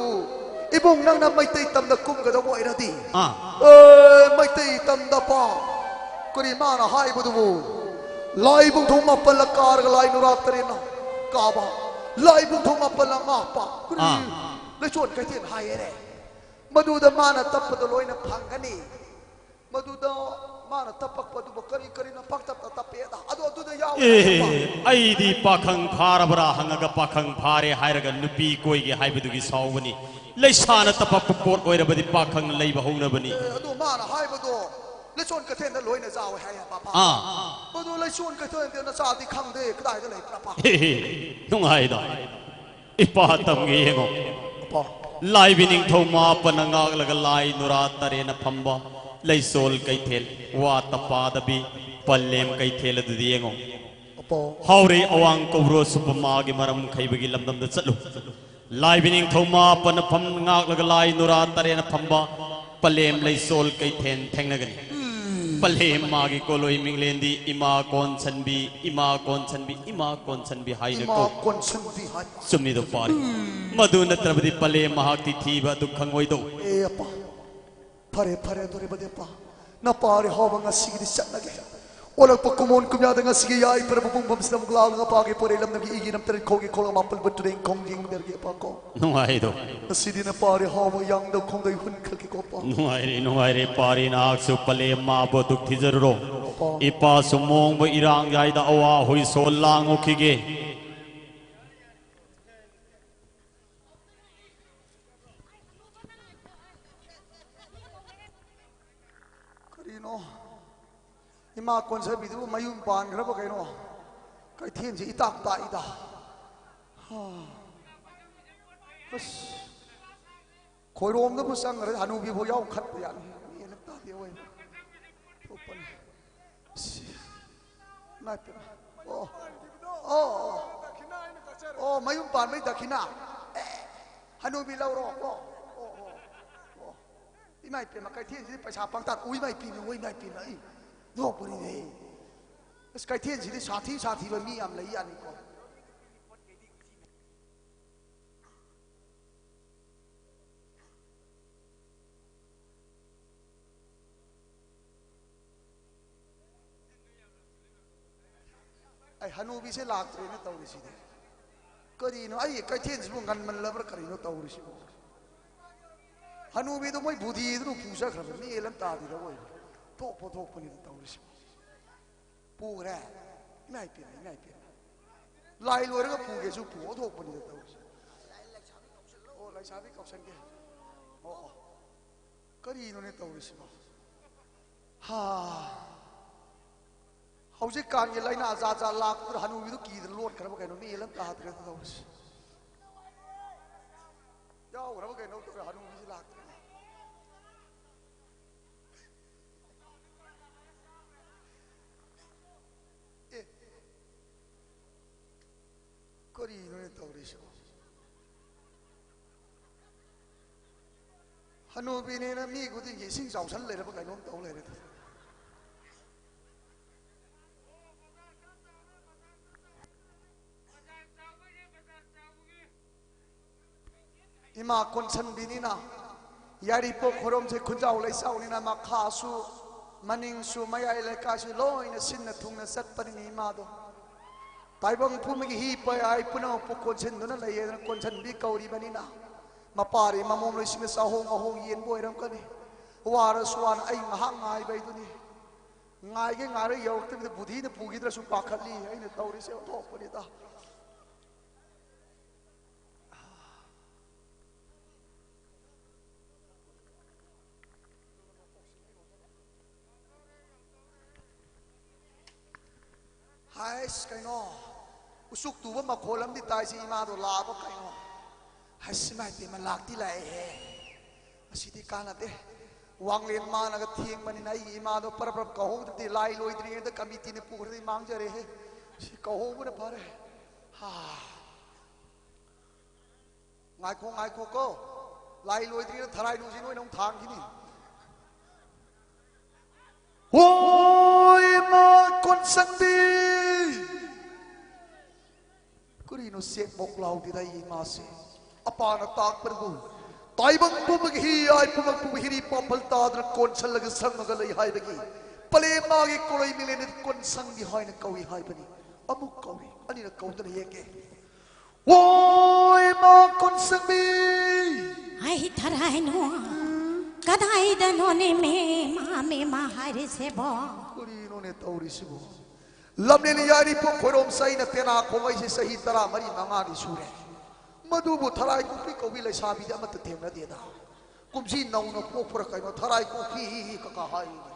"ꯏꯕꯨꯡ, ꯅꯪꯅ ꯃꯩꯇꯩ ꯇꯝꯗ ꯀꯨꯝꯒꯗꯧꯕ ꯑꯣꯏꯔꯗꯤ, ꯑꯥ꯫ ꯑꯦ, ꯃꯩꯇꯩ ꯇꯝꯗ ꯄꯥ"꯫ ꯀꯔꯤ ꯃꯥꯅ ꯍꯥꯏꯕꯗꯨꯕꯨ? "ꯂꯥꯏꯕꯨꯡ ꯊꯣꯡ ꯃꯥꯄꯜꯂ ꯀꯥꯔꯒ ꯂꯥꯏ ꯅꯨꯔꯥ ꯇꯔꯦꯠꯅ ꯀꯥꯕ, ꯂꯥꯏꯕꯨꯡ ꯊꯣꯡ ꯃꯥꯄꯜꯂ ꯉꯥꯛꯄ"꯫ ꯀꯔꯤ? ꯑꯥ꯫ ꯂꯩꯆꯣꯟ ꯀꯩꯊꯦꯜ ꯍꯥꯏꯌꯦꯅꯦ꯫ ꯃꯗꯨꯗ ꯃꯥꯅ ꯇꯞꯄꯗ ꯂꯣꯏꯅ ꯐꯪꯒꯅꯤ꯫ ꯃꯗꯨꯗ ꯃꯥꯅ ꯇꯞꯄꯛꯄꯗꯨꯕꯨ ꯀꯔꯤ ꯀꯔꯤꯅꯣ ꯄꯪꯇꯞꯇ ꯇꯞꯄꯦꯗ꯫ ꯑꯗꯣ ꯑꯗꯨꯗ ꯌꯥꯎꯔꯦ꯫ ꯑꯦ, ꯑꯩꯗꯤ ꯄꯥꯈꯪ ꯐꯥꯔꯕ꯭ꯔꯥ ꯍꯪꯉꯒ ꯄꯥꯈꯪ ꯐꯥꯔꯦ ꯍꯥꯏꯔꯒ ꯅꯨꯄꯤ ꯀꯣꯏꯒꯦ ꯍꯥꯏꯕꯗꯨꯒꯤ ꯁꯥꯎꯕꯅꯤ꯫ ꯂꯩꯁꯥꯅ ꯇꯞꯄꯛꯄ ꯄꯣꯠ ꯑꯣꯏꯔꯕꯗꯤ ꯄꯥꯈꯪ ꯂꯩꯕ ꯍꯧꯅꯕꯅꯤ꯫ ꯑꯦ, ꯑꯗꯨ ꯃꯥꯅ ꯍꯥꯏꯕꯗꯣ ꯂꯩꯆꯣꯟ ꯀꯩꯊꯦꯜꯗ ꯂꯣꯏꯅ ꯌꯥꯎꯋꯦ ꯍꯥꯏꯌꯦ, ꯄꯥꯄꯥ꯫ ꯑꯥ꯫ ꯃꯗꯨ ꯂꯩꯆꯣꯟ ꯀꯩꯊꯦꯜꯗ ꯅꯆꯥꯗꯤ ꯈꯪꯗꯦ, ꯀꯗꯥꯏꯗ ꯂꯩꯕ꯭ꯔꯥ, ꯄꯥꯄꯥ? ꯍꯦ, ꯍꯦ, ꯅꯨꯡꯉꯥꯏꯗ꯫ ꯏꯄꯥ ꯇꯝꯒꯦ ꯌꯦꯡꯉꯣ꯫ ꯄꯥꯄꯥ꯫ ꯂꯥꯏꯕꯤ ꯅꯤꯡꯊꯧ ꯃꯥꯄꯟꯅ ꯉꯥꯛꯂꯒ ꯂꯥꯏ ꯅꯨꯔꯥ ꯇꯔꯦꯠꯅ ꯐꯝꯕ ꯂꯩꯁꯣꯜ ꯀꯩꯊꯦꯜ, ꯋꯥꯠꯇ ꯄꯥꯗꯕꯤ ꯄꯂꯦꯝ ꯀꯩꯊꯦꯜ ꯑꯗꯨꯗꯤ ꯌꯦꯡꯉꯣ꯫ ꯑꯄꯥ꯫ ꯍꯥꯎꯔꯦ ꯑꯋꯥꯡ ꯀꯧꯕ꯭ꯔꯣ ꯁꯨꯞꯄ ꯃꯥꯒꯤ ꯃꯔꯝ ꯈꯩꯕꯒꯤ ꯂꯝꯗꯝꯗ ꯆꯠꯂꯨ꯫ ꯂꯥꯏꯕꯤ ꯅꯤꯡꯊꯧ ꯃꯥꯄꯟꯅ ꯐꯝ ꯉꯥꯛꯂꯒ ꯂꯥꯏ ꯅꯨꯔꯥ ꯇꯔꯦꯠꯅ ꯐꯝꯕ ꯄꯂꯦꯝ ꯂꯩꯁꯣꯜ ꯀꯩꯊꯦꯜ ꯊꯦꯡꯅꯒꯅꯤ꯫ ꯄꯂꯦꯝ ꯃꯥꯒꯤ ꯀꯣꯂꯣꯏ ꯃꯤꯡꯂꯦꯟꯗꯤ ꯏꯃꯥ ꯀꯣꯟꯁꯟꯕꯤ, ꯏꯃꯥ ꯀꯣꯟꯁꯟꯕꯤ, ꯏꯃꯥ ꯀꯣꯟꯁꯟꯕꯤ ꯍꯥꯏꯅ ꯏꯃꯥ ꯀꯧ꯫ ꯀꯣꯟꯁꯟꯕꯤ ꯍꯥꯏ꯫ ꯆꯨꯝꯃꯤꯗꯣ ꯄꯥꯔꯤ꯫ ꯃꯗꯨ ꯅꯠꯇ꯭ꯔꯕꯗꯤ ꯄꯂꯦꯝ ꯃꯍꯥꯛꯇꯤ ꯊꯤꯕ ꯑꯗꯨ ꯈꯪꯉꯣꯏꯗꯧ꯫ ꯑꯦ ꯑꯄꯥ, ꯐꯔꯦ ꯐꯔꯦ, ꯑꯗꯨ ꯑꯣꯏꯔꯕꯗꯤ ꯑꯄꯥ, ꯅꯄꯥ ꯑꯔꯤꯍꯥꯎꯕ ꯉꯁꯤꯒꯤꯗꯤ ꯆꯠꯂꯒꯦ꯫ ꯑꯣꯜꯂꯛꯄ ꯀꯨꯝꯑꯣꯟ ꯀꯨꯝꯌꯥꯗ ꯉꯁꯤꯒꯤ ꯌꯥꯏꯐꯔꯕ ꯄꯨꯡꯐꯝꯁꯤꯗ ꯑꯃꯨꯛ ꯂꯥꯛꯂꯒ ꯑꯄꯥꯒꯤ ꯄꯣꯔꯩ ꯂꯝꯗꯝꯒꯤ ꯏꯒꯤ ꯅꯝꯇꯔꯤ ꯈꯣꯡꯒꯤ ꯈꯣꯡ ꯑꯃꯥꯄꯜ ꯕꯨꯠꯇꯨꯗ ꯏꯪꯈꯣꯡ ꯌꯦꯡꯗꯔꯒꯦ ꯑꯄꯥ ꯀꯣ꯫ ꯅꯨꯡꯉꯥꯏꯗꯣ꯫ ꯉꯁꯤꯗꯤ ꯅꯄꯥ ꯑꯔꯤꯍꯥꯎꯕ ꯌꯥꯡꯗꯧ ꯈꯣꯡꯗꯩ ꯍꯨꯟꯈ꯭ꯔꯒꯦꯀꯣ ꯑꯄꯥ꯫ ꯅꯨꯡꯉꯥꯏꯔꯦ, ꯅꯨꯡꯉꯥꯏꯔꯦ ꯄꯥꯔꯤ, ꯅꯍꯥꯛꯁꯨ ꯄꯂꯦꯝ ꯃꯥꯕꯨ ꯑꯗꯨꯛ ꯊꯤꯖꯔꯨꯔꯣ꯫ ꯑꯄꯥ꯫ ꯏꯄꯥꯁꯨ ꯃꯣꯡꯕ ꯏꯔꯥꯡ ꯌꯥꯏꯗ ꯑꯋꯥ ꯍꯨꯏ ꯁꯣꯜ ꯂꯥꯡꯉꯨꯈꯤꯒꯦ꯫ ꯀꯔꯤꯅꯣ? ꯏꯃꯥ ꯀꯣꯟꯁꯥꯕꯤꯗꯨꯕꯨ ꯃꯌꯨꯝ ꯄꯥꯟꯈ꯭ꯔꯕ ꯀꯩꯅꯣ? ꯀꯩꯊꯦꯜꯁꯤ ꯏꯇꯥꯛ ꯇꯥꯛꯏꯗ꯫ ꯍꯥ꯫ ꯑꯁ꯫ ꯈꯣꯏꯔꯣꯝꯗꯕꯨ ꯆꯪꯈ꯭ꯔꯗꯤ ꯍꯅꯨꯕꯤꯐꯥꯎ ꯌꯥꯎ ꯈꯠꯄ ꯌꯥꯅꯤ꯫ ꯃꯤ ꯑꯃ ꯇꯥꯗꯦ ꯑꯣꯏꯕ꯫ ꯊꯣꯛꯄꯅꯤ꯫ ꯑꯁ꯫ ꯏꯃꯥ ꯏꯄꯦꯝꯃ꯫ ꯑꯣ꯫ ꯑꯣ, ꯑꯣ꯫ ꯑꯣ, ꯃꯌꯨꯝ ꯄꯥꯟꯕꯩ ꯗꯈꯤꯅꯥ꯫ ꯑꯦ, ꯍꯅꯨꯕꯤ ꯂꯧꯔꯣ꯫ ꯑꯣ, ꯑꯣ, ꯑꯣ꯫ ꯏꯃꯥ ꯏꯄꯦꯝꯃ, ꯀꯩꯊꯦꯜꯁꯤꯗꯤ ꯄꯩꯁꯥ ꯄꯪꯇꯥ꯫ ꯑꯣ, ꯏꯃꯥ ꯏꯄꯦꯝꯃ, ꯑꯣ, ꯏꯃꯥ ꯏꯄꯦꯝꯃ, ꯑꯩ ꯅꯣꯛꯄꯅꯤꯅꯦ꯫ ꯑꯁ, ꯀꯩꯊꯦꯜꯁꯤꯗꯤ ꯁꯥꯊꯤ ꯁꯥꯊꯤꯕ ꯃꯤ ꯌꯥꯝ ꯂꯩ ꯌꯥꯅꯤꯀꯣ꯫ ꯑꯩ ꯍꯅꯨꯕꯤꯁꯦ ꯂꯥꯛꯇ꯭ꯔꯦꯅ ꯇꯧꯔꯤꯁꯤꯗꯤ꯫ ꯀꯔꯤꯅꯣ? ꯑꯩ ꯀꯩꯊꯦꯜꯁꯤꯕꯨ ꯉꯟꯃꯜꯂꯕ꯭ꯔꯥ ꯀꯔꯤꯅꯣ ꯇꯧꯔꯤꯁꯤꯕꯨ? ꯍꯅꯨꯕꯤꯗꯣ ꯃꯣꯏ ꯕꯨꯙꯤꯗꯨꯅ ꯄꯨꯖꯈ꯭ꯔꯕ, ꯃꯦꯟ ꯑꯃ ꯇꯥꯗꯦꯗ ꯑꯣꯏꯕ꯫ ꯊꯣꯛꯄ ꯊꯣꯛꯄꯅꯤꯗ ꯇꯧꯔꯤꯁꯤꯕꯨ꯫ ꯄꯨꯈ꯭ꯔꯦ꯫ ꯏꯃꯥ ꯏꯄꯦꯝꯃ, ꯏꯃꯥ ꯏꯄꯦꯝꯃ꯫ ꯂꯥꯏ ꯂꯣꯏꯔꯒ ꯄꯨꯒꯦꯁꯨ ꯄꯨ, ꯑꯣꯟꯊꯣꯛꯄꯅꯤꯗ ꯇꯧꯔꯤꯁꯦ꯫ ꯑꯣ, ꯂꯩꯁꯥꯕꯤ ꯀꯧꯁꯟꯒꯦ꯫ ꯑꯣ, ꯑꯣ꯫ ꯀꯔꯤꯅꯣꯅꯦ ꯇꯧꯔꯤꯁꯤꯕꯣ? ꯍꯥ꯫ ꯍꯧꯖꯤꯛꯀꯥꯟꯒꯤ ꯂꯥꯏꯅꯥ ꯖꯥꯠ ꯖꯥꯠ ꯂꯥꯛꯄꯗꯨꯗ ꯍꯅꯨꯕꯤꯗꯨ ꯀꯤꯗꯅ ꯂꯣꯠꯈ꯭ꯔꯕ ꯀꯩꯅꯣ, ꯃꯦꯟ ꯑꯃ ꯇꯥꯗ꯭ꯔꯦꯗ ꯇꯧꯔꯤꯁꯦ꯫ ꯌꯥꯎꯈ꯭ꯔꯕ ꯍꯅꯨꯕꯤꯅꯦꯅ ꯃꯤ ꯈꯨꯗꯤꯡꯒꯤ ꯏꯁꯤꯡ ꯆꯥꯎꯁꯟ ꯂꯩꯔꯕ ꯀꯩꯅꯣꯝ ꯇꯧ ꯂꯩꯔꯦꯗ꯫ ꯏꯃꯥ ꯀꯣꯟꯁꯟꯕꯤꯅꯤꯅ ꯌꯥꯏꯔꯤꯄꯣꯛ ꯈꯣꯏꯔꯣꯝꯁꯦ ꯈꯨꯟꯖꯥꯎ ꯂꯩꯆꯥꯎꯅꯤꯅ ꯃꯈꯥꯁꯨ ꯃꯅꯤꯡꯁꯨ ꯃꯌꯥꯏ ꯂꯩꯀꯥꯏꯁꯨ ꯂꯣꯏꯅ ꯁꯤꯟꯅ ꯊꯨꯡꯅ ꯆꯠꯄꯅꯤꯅ ꯏꯃꯥꯗꯣ ꯇꯥꯏꯕꯪ ꯄꯨꯝꯕꯒꯤ ꯍꯤ ꯄꯩ ꯍꯥꯏ ꯄꯨꯝꯅꯃꯛꯄꯨ ꯀꯣꯟꯁꯤꯟꯗꯨꯅ ꯂꯩꯌꯦꯗꯅ ꯀꯣꯟꯁꯤꯟꯕꯤ ꯀꯧꯔꯤꯕꯅꯤꯅ ꯃꯄꯥꯔꯤ ꯃꯃꯣꯝ ꯂꯣꯏꯁꯤꯡꯅ ꯆꯥꯍꯣꯡ ꯉꯥꯍꯣꯡ ꯌꯦꯟꯕ ꯑꯣꯏꯔꯝꯒꯅꯤ꯫ ꯋꯥꯔꯁꯨ ꯋꯥꯅ ꯑꯩ ꯉꯥꯏꯍꯥꯛ ꯉꯥꯏꯕ ꯍꯥꯏꯗꯨꯅꯤ꯫ ꯉꯥꯏꯒꯦ ꯉꯥꯏꯔ ꯌꯧꯔꯛꯇꯕꯤꯗ ꯕꯨꯙꯤꯅ ꯄꯨꯈꯤꯗ꯭ꯔꯁꯨ ꯄꯥꯈꯠꯂꯤ꯫ ꯑꯩꯅ ꯇꯧꯔꯤꯁꯦ ꯑꯣꯟꯊꯣꯛꯄꯅꯤꯗ꯫ ꯍꯥꯏꯁ ꯀꯩꯅꯣ, ꯎꯆꯨꯛ ꯇꯨꯕ ꯃꯈꯣꯜ ꯑꯃꯗꯤ ꯇꯥꯏꯁꯤ ꯏꯃꯥꯗꯣ ꯂꯥꯛꯑꯕ ꯀꯩꯅꯣ? ꯍꯥꯏꯁ ꯏꯃꯥ ꯏꯕꯦꯝꯃ ꯂꯥꯛꯇꯤ ꯂꯥꯛꯑꯦꯍꯦ꯫ ꯃꯁꯤꯗꯤ ꯀꯥꯟꯅꯗꯦ꯫ ꯋꯥꯡꯂꯦꯟ ꯃꯥꯅꯒ ꯊꯦꯡꯕꯅꯤꯅ ꯑꯩꯒꯤ ꯏꯃꯥꯗꯣ ꯄꯔꯞ ꯄꯔꯞ ꯀꯧꯍꯧꯗ꯭ꯔꯗꯤ ꯂꯥꯏ ꯂꯣꯏꯗ꯭ꯔꯤꯉꯩꯗ ꯀꯃꯤꯇꯤꯅ ꯄꯨꯈ꯭ꯔꯗꯤ ꯃꯥꯡꯖꯔꯦꯍꯦ꯫ ꯁꯤ ꯀꯧꯍꯧꯕꯅ ꯐꯔꯦ꯫ ꯍꯥ꯫ ꯉꯥꯏꯈꯣ ꯉꯥꯏꯈꯣ ꯀꯣ꯫ ꯂꯥꯏ ꯂꯣꯏꯗ꯭ꯔꯤꯉꯩꯗ ꯊꯔꯥꯏ ꯂꯨꯁꯤ ꯅꯣꯏꯅ ꯑꯃꯨꯛ ꯊꯥꯡꯈꯤꯅꯤ꯫ ꯍꯣꯏ ꯏꯃꯥ ꯀꯣꯟꯁꯪꯕꯤ꯫ ꯀꯔꯤꯅꯣ ꯆꯦꯛ ꯃꯣꯛ ꯂꯥꯎꯗꯦꯗ ꯑꯩ ꯏꯃꯥꯁꯦ? ꯑꯄꯥꯅ ꯇꯥꯛꯄꯗꯕꯨ ꯇꯥꯏꯕꯪ ꯄꯨꯝꯕꯒꯤ ꯍꯤ ꯍꯥꯏ ꯄꯨꯝꯕ ꯄꯨꯝꯕ ꯍꯤꯔꯤ ꯄꯥꯝꯐꯜ ꯇꯥꯗꯅ ꯀꯣꯟꯁꯜꯂꯒ ꯁꯪꯉꯒ ꯂꯩ ꯍꯥꯏꯕꯒꯤ ꯄꯂꯦꯝ ꯃꯥꯒꯤ ꯀꯣꯂꯩ ꯃꯤꯂꯦꯟꯗꯗꯤ ꯀꯣꯟꯁꯪꯕꯤ ꯍꯥꯏꯅ ꯀꯧꯏ ꯍꯥꯏꯕꯅꯤ꯫ ꯑꯃꯨꯛ ꯀꯧꯏ, ꯑꯅꯤꯔꯛ ꯀꯧꯗꯅ ꯌꯦꯡꯒꯦ꯫ ꯍꯣꯏ ꯏꯃꯥ ꯀꯣꯟꯁꯪꯕꯤ꯫ ꯑꯩ ꯊꯔꯥꯏꯅꯣ ꯀꯗꯥꯏꯗꯅꯣꯅꯦ ꯃꯦꯃꯥ ꯃꯦꯃꯥ ꯍꯥꯏꯔꯤꯁꯤꯕꯣ? ꯀꯔꯤꯅꯣꯅꯦ ꯇꯧꯔꯤꯁꯤꯕꯣ? ꯂꯝꯂꯦꯟ ꯌꯥꯏꯔꯤꯄꯣꯛ ꯈꯣꯏꯔꯣꯝ ꯆꯩꯅ ꯇꯦꯅꯥ ꯈꯣꯡꯉꯩꯁꯦ ꯆꯍꯤ ꯇꯔꯥ ꯃꯔꯤ ꯃꯉꯥꯅꯤ ꯁꯨꯔꯦ꯫ ꯃꯗꯨꯕꯨ ꯊꯔꯥꯏ ꯀꯨꯝꯕꯤ ꯀꯧꯕꯤ ꯂꯩꯁꯥꯕꯤꯗꯤ ꯑꯃꯠꯇ ꯊꯦꯡꯅꯗꯦꯗ꯫ ꯀꯨꯝꯁꯤ ꯅꯧꯅ ꯄꯣꯛꯄ꯭ꯔꯥ ꯀꯩꯅꯣ ꯊꯔꯥꯏ ꯀꯨꯝꯕꯤ ꯍꯤ ꯍꯤ ꯀꯀꯥ ꯍꯥꯏꯔꯤꯅꯦ꯫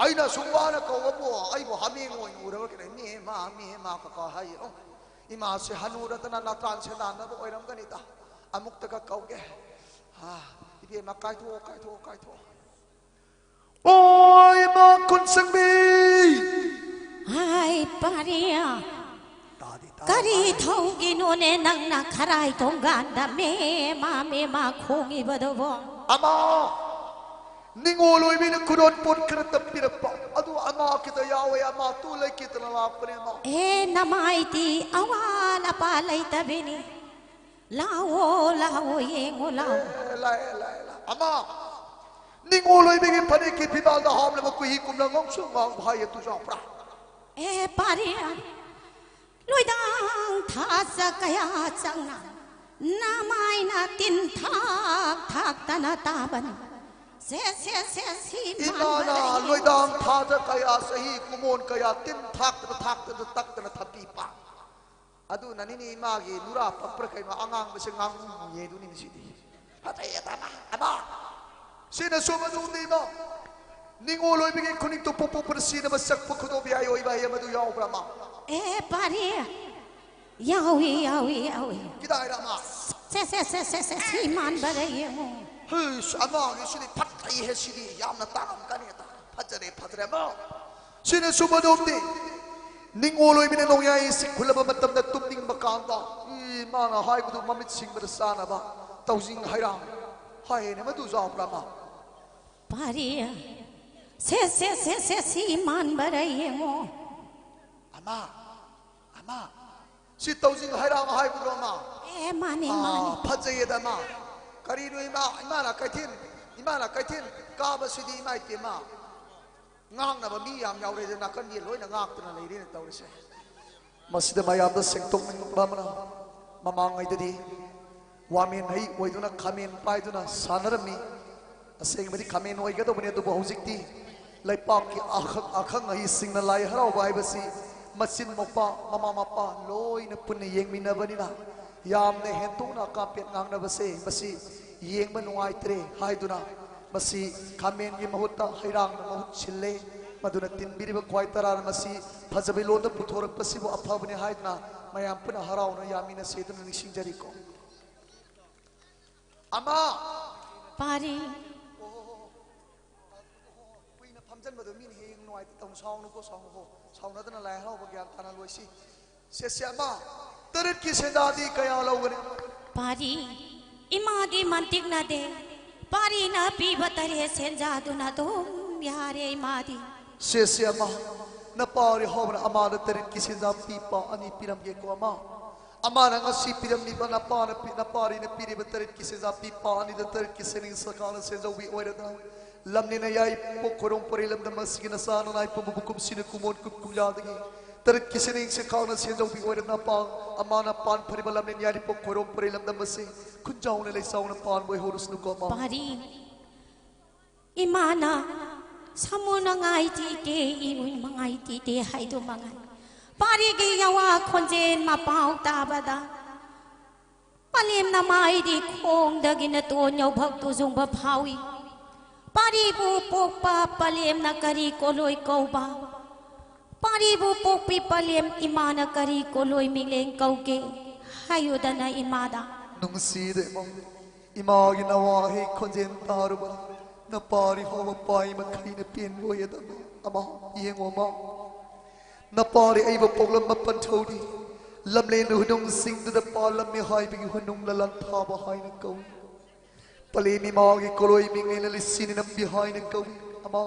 ꯑꯩꯅ ꯑꯁꯨꯛ ꯋꯥꯅ ꯀꯧꯕꯕꯨ ꯑꯩꯕꯨ ꯍꯥꯃꯦꯡ ꯑꯣꯏꯅ ꯎꯔꯕ ꯀꯩꯅꯣ? ꯃꯦ ꯃꯥ ꯃꯦ ꯃꯥ ꯀꯀꯥ ꯍꯥꯏꯔꯤꯔꯣ? ꯏꯃꯥꯁꯦ ꯍꯅꯨꯔꯗꯅ ꯅꯥꯇ꯭ꯔꯥꯟ ꯁꯦꯟꯗꯥꯟꯅꯕ ꯑꯣꯏꯔꯝꯒꯅꯤꯗ꯫ ꯑꯃꯨꯛꯇꯒ ꯀꯧꯒꯦ꯫ ꯑꯥ, ꯏꯕꯦꯝꯃ ꯀꯥꯏꯊꯣꯛꯑꯣ ꯀꯥꯏꯊꯣꯛꯑꯣ ꯀꯥꯏꯊꯣꯛꯑꯣ꯫ ꯑꯣ ꯏꯃꯥ ꯀꯣꯟꯁꯪꯕꯤ꯫ ꯍꯥꯏ ꯄꯥꯔꯤꯌꯥ꯫ ꯀꯔꯤ ꯊꯧꯒꯤꯅꯣꯅꯦ ꯅꯪꯅ ꯈꯔꯥꯏ ꯊꯣꯡꯒꯥꯟꯗ ꯃꯦ ꯃꯥ ꯃꯦ ꯃꯥ ꯈꯣꯡꯉꯤꯕꯗꯨꯕꯣ? ꯑꯃ, ꯅꯤꯉꯣꯜ ꯑꯣꯏꯕꯤꯅ ꯈꯨꯗꯣꯟ ꯄꯣꯠ ꯈꯔ ꯇꯞꯄꯤꯔꯛꯄ ꯑꯗꯨ ꯑꯃ ꯈꯤꯇ ꯌꯥꯎꯋꯦ ꯑꯃ, ꯇꯨ ꯂꯩꯈꯤꯗꯅ ꯂꯥꯛꯄꯅꯦ ꯑꯃ꯫ ꯑꯦ, ꯅꯃꯥꯏꯗꯤ ꯑꯋꯥ ꯑꯄꯥ ꯂꯩꯇꯕꯤꯅꯤ꯫ ꯂꯥꯛꯑꯣ, ꯂꯥꯛꯑꯣ, ꯌꯦꯡꯉꯣ, ꯂꯥꯛꯑꯣ꯫ ꯑꯦ, ꯂꯥꯛꯑꯦ, ꯂꯥꯛꯑꯦ, ꯂꯥꯛꯑꯦ꯫ ꯑꯃ, ꯅꯤꯉꯣꯜ ꯑꯣꯏꯕꯤꯒꯤ ꯐꯅꯦꯛꯀꯤ ꯐꯤꯕꯥꯜꯗ ꯍꯥꯞꯂꯕ ꯀꯨꯍꯤ ꯀꯨꯝꯅ ꯉꯧꯁꯨ ꯉꯥꯡꯕ ꯍꯥꯏ ꯑꯗꯨ ꯌꯥꯎꯕ꯭ꯔꯥ? ꯑꯦ, ꯄꯥꯔꯤ, ꯂꯣꯏꯗꯥꯡ ꯊꯥꯖ ꯀꯌꯥ ꯆꯪꯅ ꯅꯃꯥꯏꯅ ꯇꯤꯟ ꯊꯥꯛ ꯊꯥꯛꯇꯅ ꯇꯥꯕꯅꯤ꯫ ꯁꯦ, ꯁꯦ, ꯁꯦ, ꯁꯤ ꯏꯃꯥꯅ ꯃꯥꯟꯕꯗ ꯂꯣꯏꯗꯥꯡ ꯊꯥꯖ ꯀꯌꯥ, ꯆꯍꯤ ꯀꯨꯃꯣꯟ ꯀꯌꯥ, ꯇꯤꯟ ꯊꯥꯛꯇꯅ ꯊꯥꯛꯇꯅ ꯇꯛꯇꯅ ꯊꯝꯕꯤꯕ꯫ ꯑꯗꯨꯅꯅꯤꯅꯦ ꯏꯃꯥꯒꯤ ꯅꯨꯔꯥ ꯄꯛꯄ꯭ꯔꯥ ꯀꯩꯅꯣ, ꯑꯉꯥꯡꯕꯁꯦ ꯉꯥꯡꯉꯨꯌꯦ ꯑꯗꯨꯅꯤꯅꯦ ꯁꯤꯗꯤ꯫ ꯐꯖꯩ ꯑꯗꯥ ꯑꯃ, ꯑꯃ꯫ ꯁꯤꯅ ꯁꯨꯝ ꯑꯗꯨꯅꯤ ꯏꯃꯥ꯫ ꯅꯤꯉꯣꯜ ꯑꯣꯏꯕꯒꯤ ꯈꯨꯅꯤꯡ ꯇꯨꯞꯄ ꯄꯣꯛꯄꯅ ꯁꯤꯅꯕ ꯆꯛꯄ ꯈꯨꯗꯣꯞ ꯌꯥꯏ ꯑꯣꯏꯕ ꯍꯥꯏ ꯑꯃꯗꯨ ꯌꯥꯎꯕ꯭ꯔꯥ ꯑꯃ? ꯑꯦ, ꯄꯥꯔꯤ, ꯌꯥꯎꯏ, ꯌꯥꯎꯏ, ꯌꯥꯎꯏ꯫ ꯀꯗꯥꯏꯗ ꯑꯃ? ꯁꯦ, ꯁꯦ, ꯁꯦ, ꯁꯦ, ꯁꯦ, ꯁꯤ ꯃꯥꯟꯕꯔ ꯌꯦꯡꯉꯣ꯫ ꯍꯩꯁ, ꯑꯉꯥꯡꯒꯤꯁꯤꯗꯤ ꯐꯖꯩꯍꯦ ꯁꯤꯗꯤ, ꯌꯥꯝꯅ ꯇꯥꯡꯉꯝꯒꯅꯤ ꯑꯗ꯫ ꯐꯖꯔꯦ, ꯐꯖꯔꯦ ꯑꯃ꯫ ꯁꯤꯅ ꯁꯨꯝ ꯑꯗꯨꯝꯗꯤ ꯅꯤꯉꯣꯜ ꯑꯣꯏꯕꯅ ꯅꯣꯡꯌꯥꯏ ꯏꯁꯤꯡ ꯈꯨꯜꯂꯕ ꯃꯇꯝꯗ ꯇꯨꯝꯅꯤꯡꯕ ꯀꯥꯟꯗ ꯏꯃꯥꯅ ꯍꯥꯏꯕꯗꯨ ꯃꯃꯤꯠ ꯁꯤꯡꯕꯗ ꯆꯥꯅꯕ ꯇꯧꯖꯤꯡ ꯍꯩꯔꯥꯡ ꯍꯥꯏꯅ ꯃꯗꯨ ꯌꯥꯎꯕ꯭ꯔꯥ ꯑꯃ? ꯄꯥꯔꯤ, ꯁꯦ, ꯁꯦ, ꯁꯦ, ꯁꯦ, ꯁꯤ ꯃꯥꯟꯕꯔ ꯌꯦꯡꯉꯣ꯫ ꯑꯃ, ꯑꯃ, ꯁꯤ ꯇꯧꯖꯤꯡ ꯍꯩꯔꯥꯡ ꯍꯥꯏꯕꯗꯣ ꯑꯃ? ꯑꯦ, ꯃꯥꯅꯤ, ꯑꯥ, ꯃꯥꯅꯤ꯫ ꯐꯖꯩꯌꯦꯗ ꯑꯃ꯫ ꯀꯔꯤꯅꯣ ꯏꯃꯥ, ꯏꯃꯥꯅ ꯀꯩꯊꯦꯜ, ꯏꯃꯥꯅ ꯀꯩꯊꯦꯜ ꯀꯥꯕꯁꯤꯗꯤ ꯏꯃꯥ ꯏꯄꯦꯝꯃ꯫ ꯉꯥꯡꯅꯕ ꯃꯤ ꯌꯥꯝ ꯌꯥꯎꯔꯦ, ꯅꯥꯀꯟꯒꯤ ꯂꯣꯏꯅ ꯉꯥꯛꯇꯅ ꯂꯩꯔꯦꯅ ꯇꯧꯔꯤꯁꯦ꯫ ꯃꯁꯤꯗ ꯃꯌꯥꯝꯗ ꯁꯦꯡꯗꯣꯛꯅꯤꯡꯕ ꯑꯃꯅ, ꯃꯃꯥꯡꯉꯩꯗꯗꯤ ꯋꯥꯃꯦꯟ ꯍꯩ ꯑꯣꯏꯗꯨꯅ ꯈꯥꯃꯦꯟ ꯄꯥꯏꯗꯨꯅ ꯁꯥꯟꯅꯔꯝꯃꯤ꯫ ꯑꯁꯦꯡꯕꯗꯤ ꯈꯥꯃꯦꯟ ꯑꯣꯏꯒꯗꯧꯕꯅꯤ, ꯑꯗꯨꯕꯨ ꯍꯧꯖꯤꯛꯇꯤ ꯂꯩꯄꯥꯛꯀꯤ ꯑꯈꯪ ꯑꯈꯪ ꯑꯍꯩꯁꯤꯡꯅ ꯂꯥꯏ ꯍꯔꯥꯎꯕ ꯍꯥꯏꯕꯁꯤ ꯃꯆꯤꯟ ꯃꯧꯄꯥ, ꯃꯃꯥ ꯃꯄꯥ ꯂꯣꯏꯅ ꯄꯨꯟꯅ ꯌꯦꯡꯃꯤꯟꯅꯕꯅꯤꯅ, ꯌꯥꯝꯅ ꯍꯦꯟꯇꯣꯛꯅ ꯀꯥꯝꯄꯦꯠ ꯉꯥꯡꯅꯕꯁꯦ ꯃꯁꯤ ꯌꯦꯡꯕ ꯅꯨꯡꯉꯥꯏꯇ꯭ꯔꯦ ꯍꯥꯏꯗꯨꯅ ꯃꯁꯤ ꯈꯥꯃꯦꯟꯒꯤ ꯃꯍꯨꯠꯇ ꯍꯩꯔꯥꯡꯅ ꯃꯍꯨꯠ ꯁꯤꯜꯂꯦ꯫ ꯃꯗꯨꯅ ꯇꯤꯟꯕꯤꯔꯤꯕ ꯈ꯭ꯋꯥꯏ ꯇꯔꯥꯅ ꯃꯁꯤ ꯐꯖꯕ ꯂꯣꯟꯗ ꯄꯨꯊꯣꯔꯛꯄꯁꯤꯕꯨ ꯑꯐꯕꯅꯤ ꯍꯥꯏꯗꯨꯅ ꯃꯌꯥꯝ ꯄꯨꯟꯅ ꯍꯔꯥꯎꯅ ꯌꯥꯃꯤꯟꯅꯁꯦ ꯑꯗꯨꯅ ꯅꯤꯡꯁꯤꯡꯖꯔꯤꯀꯣ꯫ ꯑꯃ꯫ ꯄꯥꯔꯤ꯫ ꯀꯨꯏꯅ ꯐꯝꯖꯟꯕꯗꯣ ꯃꯤꯅ ꯍꯦꯛ ꯅꯨꯡꯉꯥꯏꯇꯦ ꯇꯧꯅꯨ, ꯁꯥꯎꯅꯨꯀꯣ, ꯁꯥꯎꯅꯨꯀꯣ꯫ ꯁꯥꯎꯅꯗꯅ ꯂꯥꯏ ꯍꯔꯥꯎꯕ ꯒ꯭ꯌꯥꯟ ꯇꯥꯅ ꯂꯣꯏꯁꯤ꯫ ꯁꯦ, ꯁꯦ, ꯑꯃ, ꯇꯔꯦꯠꯀꯤ ꯁꯦꯟꯖꯥꯗꯤ ꯀꯌꯥ ꯂꯧꯒꯅꯤ? ꯄꯥꯔꯤ, ꯏꯃꯥꯒꯤ ꯃꯟꯇꯤꯛꯅꯗꯦ꯫ ꯄꯥꯔꯤꯅ ꯄꯤꯕ ꯇꯔꯦꯠ ꯁꯦꯟꯖꯥꯗꯨꯅ ꯑꯗꯨꯝ ꯌꯥꯔꯦ ꯏꯃꯥꯗꯤ꯫ ꯁꯦ, ꯁꯦ, ꯑꯃ, ꯅꯄꯥꯔꯤ ꯍꯥꯎꯕꯅ ꯑꯃꯥꯗ ꯇꯔꯦꯠꯀꯤ ꯁꯦꯟꯖꯥ ꯄꯤꯄꯥ ꯑꯅꯤ ꯄꯤꯔꯝꯒꯦꯀꯣ ꯑꯃ꯫ ꯑꯃꯥꯅ ꯉꯁꯤ ꯄꯤꯔꯝꯂꯤꯕ ꯅꯄꯥꯅ ꯄꯤ-, ꯅꯄꯥꯔꯤꯅ ꯄꯤꯔꯤꯕ ꯇꯔꯦꯠꯀꯤ ꯁꯦꯟꯖꯥ ꯄꯤꯄꯥ ꯑꯅꯤꯗ ꯇꯔꯦꯠꯀꯤ ꯁꯦꯅꯤꯡ ꯁꯀꯥꯅ ꯁꯦꯟꯖꯧꯕꯤ ꯑꯣꯏꯔꯗ ꯂꯝꯅꯤꯅ ꯌꯥꯏ ꯄꯣꯛ ꯈꯣꯏꯔꯣꯝ ꯄꯔꯤ ꯂꯝꯗꯝ ꯑꯁꯤꯒꯤ ꯅꯆꯥ ꯅꯅꯥꯏ ꯄꯨꯝꯕꯕꯨ ꯀꯨꯝꯁꯤꯅ ꯀꯨꯃꯣꯟ ꯀꯨꯝ ꯀꯨꯝꯌꯥꯗꯒꯤ ꯇꯔꯦꯠꯀꯤ ꯁꯦꯅꯤꯡ ꯁꯦꯈꯥꯎꯅ ꯁꯦꯟꯖꯧꯕꯤ ꯑꯣꯏꯔꯗ ꯄꯥꯡ ꯑꯃꯥꯅ ꯄꯥꯟ ꯐꯔꯤꯕ ꯂꯝꯅꯤꯅ ꯌꯥꯏ ꯄꯣꯛ ꯈꯣꯏꯔꯣꯝ ꯄꯔꯤ ꯂꯝꯗꯝ ꯑꯁꯤ ꯈꯨꯟꯖꯥꯎꯅ ꯂꯩꯆꯥꯎꯅ ꯄꯥꯟꯕ ꯑꯣꯏꯍꯧꯔꯁꯅꯨꯀꯣ ꯑꯃ꯫ ꯄꯥꯔꯤ, ꯏꯃꯥꯅ ꯁꯥꯃꯨꯅ ꯉꯥꯏ ꯊꯤꯇꯦ, ꯏꯃꯨꯡ ꯃꯉꯥꯏ ꯊꯤꯇꯦ ꯍꯥꯏꯗꯨ ꯃꯉꯥꯏ꯫ ꯄꯥꯔꯤꯒꯤ ꯌꯥꯋꯥ ꯈꯣꯟꯖꯦꯜ ꯃꯄꯥꯎ ꯇꯥꯕꯗ ꯄꯂꯦꯝꯅ ꯃꯥꯏꯗꯤ ꯈꯣꯡꯗꯒꯤ ꯅꯇꯣꯟ ꯌꯧꯐꯛ ꯇꯨꯖꯨꯡꯕ ꯐꯥꯎꯏ꯫ ꯄꯥꯔꯤꯕꯨ ꯄꯣꯛꯄ ꯄꯂꯦꯝꯅ ꯀꯔꯤ ꯀꯣꯂꯣꯏ ꯀꯧꯕ? ꯄꯥꯔꯤꯕꯨ ꯄꯣꯛꯄꯤ ꯄꯂꯦꯝ ꯏꯃꯥꯅ ꯀꯔꯤ ꯀꯣꯂꯣꯏ ꯃꯤꯡꯂꯦꯟ ꯀꯧꯒꯦ? ꯍꯥꯏꯌꯨꯗꯅ ꯏꯃꯥꯗ꯫ ꯅꯨꯡꯁꯤꯗꯦ ꯏꯃꯥ꯫ ꯏꯃꯥꯒꯤ ꯅꯋꯥꯍꯩ ꯈꯣꯟꯖꯦꯜ ꯇꯥꯔꯨꯕ ꯅꯄꯥꯔꯤ ꯍꯧꯕ ꯄꯥꯏ ꯃꯈꯩꯅ ꯄꯦꯟꯂꯣꯏ ꯑꯗꯨꯅ ꯑꯃ ꯌꯦꯡꯉꯣ ꯑꯃ꯫ ꯅꯄꯥꯔꯤ ꯑꯩꯕꯨ ꯄꯣꯛꯂꯝꯕ ꯄꯟꯊꯧꯗꯤ ꯂꯝꯂꯦꯟ ꯍꯨꯅꯨꯡꯁꯤꯡꯗꯨꯗ ꯄꯥꯜꯂꯝꯃꯤ ꯍꯥꯏꯕꯒꯤ ꯍꯨꯅꯨꯡ ꯂꯂꯥꯟ ꯊꯥꯕ ꯍꯥꯏꯅ ꯀꯧꯏ꯫ ꯄꯂꯦꯝ ꯏꯃꯥꯒꯤ ꯀꯣꯂꯣꯏ ꯃꯤꯡꯅꯦꯅ ꯂꯤꯁꯤꯅꯤ ꯅꯝꯕꯤ ꯍꯥꯏꯅ ꯀꯧꯏ ꯑꯃ꯫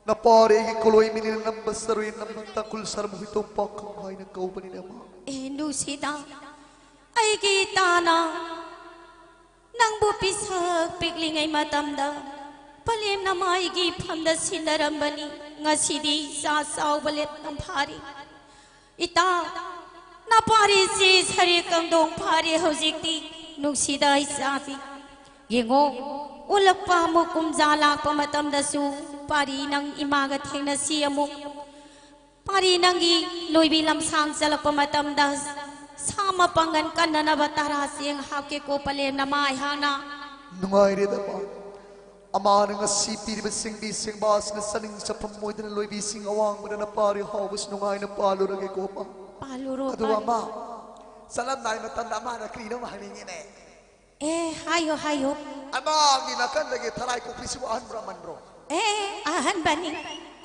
ꯅꯄꯥꯔꯤ ꯑꯩꯒꯤ ꯀꯣꯂꯣꯏ ꯃꯤꯡꯅꯦꯅ ꯅꯝꯕ ꯁꯔꯨꯏ ꯅꯝꯕ ꯇꯥꯡꯈꯨꯜ ꯁꯔꯝ ꯍꯨꯏꯇꯣꯝ ꯄꯥꯈꯪ ꯍꯥꯏꯅ ꯀꯧꯕꯅꯤꯅ ꯑꯃ꯫ ꯑꯦ ꯅꯨꯡꯁꯤꯗ, ꯑꯩꯒꯤ ꯏꯇꯥꯅ ꯅꯪꯕꯨ ꯄꯤꯁꯛ ꯄꯤꯛꯂꯤꯉꯩ ꯃꯇꯝꯗ ꯄꯂꯦꯝꯅ ꯃꯥꯏꯒꯤ ꯐꯝꯗ ꯁꯤꯟꯅꯔꯝꯕꯅꯤ꯫ ꯉꯁꯤꯗꯤ ꯏꯆꯥ ꯆꯥꯎꯕ ꯂꯦꯞꯅ ꯐꯥꯔꯤ꯫ ꯏꯇꯥ, ꯅꯄꯥꯔꯤꯁꯤ ꯁꯔꯤ ꯀꯪꯗꯣꯡ ꯐꯥꯔꯦ ꯍꯧꯖꯤꯛꯇꯤ꯫ ꯅꯨꯡꯁꯤꯗ ꯏꯆꯥꯕꯤ, ꯌꯦꯡꯉꯣ, ꯑꯣꯜꯂꯛꯄ ꯑꯃꯨꯛ ꯀꯨꯝꯖꯥ ꯂꯥꯛꯄ ꯃꯇꯝꯗꯁꯨ ꯄꯥꯔꯤ ꯅꯪ ꯏꯃꯥꯒ ꯊꯦꯡꯅꯁꯤ ꯑꯃꯨꯛ꯫ ꯄꯥꯔꯤ ꯅꯪꯒꯤ ꯂꯣꯏꯕꯤ ꯂꯝꯁꯥꯡ ꯆꯠꯂꯛꯄ ꯃꯇꯝꯗ ꯁꯥ ꯃꯄꯥꯡꯒꯜ ꯀꯟꯅꯅꯕ ꯇꯔꯥ ꯆꯦꯡ ꯍꯥꯞꯀꯦꯀꯣ ꯄꯂꯦꯝꯅ ꯃꯥꯏ ꯍꯥꯡꯅ꯫ ꯅꯨꯡꯉꯥꯏꯔꯦꯗ ꯃꯥ꯫ ꯑꯃꯥꯅ ꯉꯁꯤ ꯄꯤꯔꯤꯕ ꯁꯤꯡꯕꯤ ꯁꯤꯡꯕꯥꯁꯤꯅ ꯆꯥꯅꯤꯡ ꯆꯐꯝ ꯑꯣꯏꯗꯅ ꯂꯣꯏꯕꯤꯁꯤꯡ ꯑꯋꯥꯡꯕꯗ ꯅꯄꯥꯔꯤ ꯍꯥꯎꯕꯁꯤ ꯅꯨꯡꯉꯥꯏꯅ ꯄꯥꯜꯂꯨꯔꯒꯦꯀꯣ ꯑꯃ꯫ ꯄꯥꯜꯂꯨꯔꯣ, ꯑꯗꯨꯒ ꯄꯥꯜꯂꯨꯔꯣ꯫ ꯑꯃ, ꯆꯠꯂꯝꯗꯥꯏ ꯃꯇꯝꯗ ꯑꯃꯥꯅ ꯀꯔꯤꯅꯣꯝ ꯍꯥꯏꯅꯤꯡꯉꯤꯅꯦ꯫ ꯑꯦ, ꯍꯥꯏꯌꯣ, ꯍꯥꯏꯌꯣ꯫ ꯑꯃꯥꯒꯤ ꯅꯥꯀꯟꯗꯒꯤ ꯊꯔꯥꯏ ꯀꯣꯛꯄꯤꯁꯤꯕꯨ ꯑꯍꯟꯕ꯭ꯔꯣ ꯑꯃꯟꯕ꯭ꯔꯣ? ꯑꯦ, ꯑꯍꯟꯕꯅꯤ꯫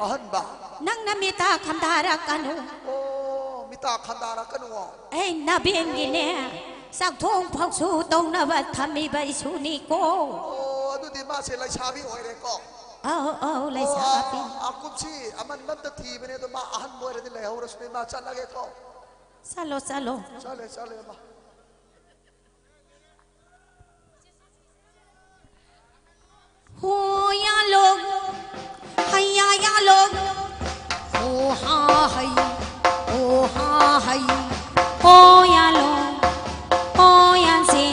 ꯑꯍꯟꯕ? ꯅꯪ ꯅꯃꯤꯠꯇ ꯈꯝꯗꯥꯔꯛꯀꯅꯨ꯫ ꯑꯣ, ꯃꯤꯇꯥ ꯈꯟꯗꯥꯔꯛꯀꯅꯨ꯫ ꯑꯩ ꯅꯕꯦꯟꯒꯤꯅꯦ, ꯆꯥꯛꯊꯣꯡ ꯐꯥꯎꯁꯨ ꯇꯧꯅꯕ ꯊꯝꯃꯤꯕ ꯏꯁꯨꯅꯤꯀꯣ꯫ ꯑꯣ, ꯑꯗꯨꯗꯤ ꯃꯥꯁꯦ ꯂꯩꯁꯥꯕꯤ ꯑꯣꯏꯔꯦꯀꯣ꯫ ꯑꯧ ꯑꯧ, ꯂꯩꯁꯥꯕꯤ꯫ ꯑꯣ, ꯑꯀꯨꯞꯁꯤ ꯑꯃꯟꯕ ꯑꯝꯇ ꯊꯤꯕꯅꯦ, ꯑꯗꯣ ꯃꯥ ꯑꯍꯟꯕ ꯑꯣꯏꯔꯗꯤ ꯂꯩꯍꯧꯔꯁꯨꯅꯦ, ꯃꯥ ꯆꯠꯂꯒꯦꯀꯣ꯫ ꯆꯠꯂꯣ ꯆꯠꯂꯣ꯫ ꯆꯠꯂꯦ ꯆꯠꯂꯦ ꯃꯥ꯫ ꯍꯣ ꯌꯥꯂꯣ, ꯍꯩꯌꯥ ꯌꯥꯂꯣ꯫ ꯍꯣ ꯍꯥ ꯍꯩ, ꯍꯣ ꯍꯥ ꯍꯩ꯫ ꯍꯣ ꯌꯥꯂꯣ, ꯍꯣ ꯌꯥꯟꯁꯦ꯫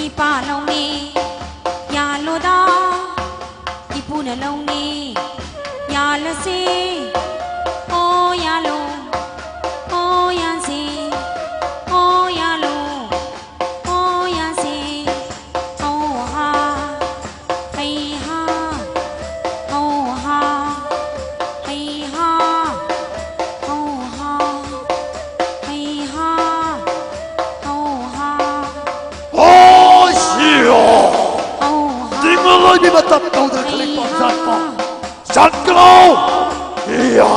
ꯏꯄꯥ ꯂꯧꯅꯦ, ꯌꯥꯂꯣꯗ꯫ ꯏꯄꯨꯅ ꯂꯧꯅꯦ, ꯌꯥꯜꯂꯁꯦ꯫ ꯍꯣ ꯌꯥꯂꯣ, ꯍꯣ ꯌꯥꯟꯁꯦ꯫ ꯍꯣ ꯌꯥꯂꯣ, ꯍꯣ ꯌꯥꯟꯁꯦ꯫ ꯍꯣ ꯍꯥ, ꯍꯩ ꯍꯥ꯫ ꯍꯣ ꯍꯥ, ꯍꯩ ꯍꯥ꯫ ꯍꯣ ꯍꯥ, ꯍꯩ ꯍꯥ꯫ ꯍꯣ ꯍꯥ꯫ ꯍꯣ ꯁꯤꯌꯣ꯫ ꯍꯣ ꯍꯥ꯫ ꯇꯤꯡꯉꯔꯣꯏꯕꯤ ꯃꯇꯝ ꯇꯧꯗꯅ ꯈꯜꯂꯤ ꯄꯥꯝꯖꯠꯄ꯫ ꯆꯠꯈ꯭ꯔꯣ꯫ ꯏꯌꯥ꯫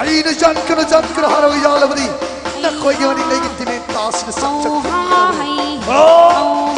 ꯑꯩꯅ ꯆꯠꯈ꯭ꯔꯣ, ꯆꯠꯈ꯭ꯔꯣ ꯍꯥꯏꯔꯒ ꯌꯥꯜꯂꯕꯗꯤ ꯅꯈꯣꯏꯒꯤ ꯃꯅꯤꯡ ꯑꯩꯒꯤ ꯇꯤꯃꯦꯟ ꯇꯥꯁꯤꯅ ꯆꯠ ꯆꯠ ꯇꯤꯡꯒꯗꯕꯅꯤ꯫ ꯑꯣ꯫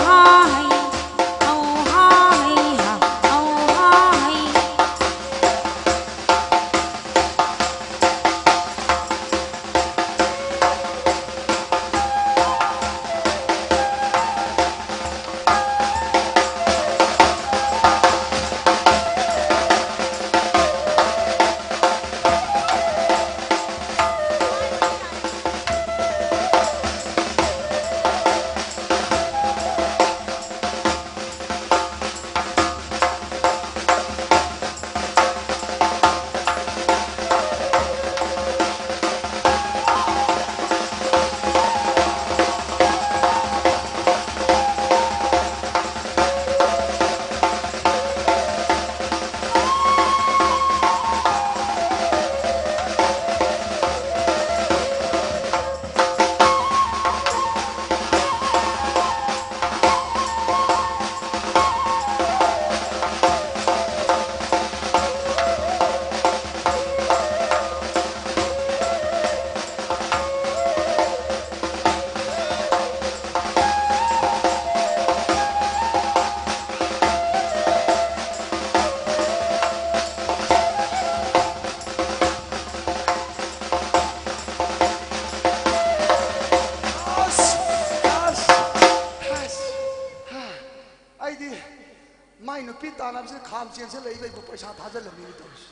ꯃꯥꯏ ꯅꯨꯄꯤ ꯇꯥꯟꯅꯕꯁꯤꯗ ꯈꯥꯝ ꯆꯦꯟꯁꯤꯜꯂꯛꯏꯕ ꯑꯩꯕꯨ ꯄꯩꯁꯥ ꯊꯥꯖꯤꯜꯂꯝꯃꯤꯅꯦ ꯇꯧꯔꯤꯁꯦ꯫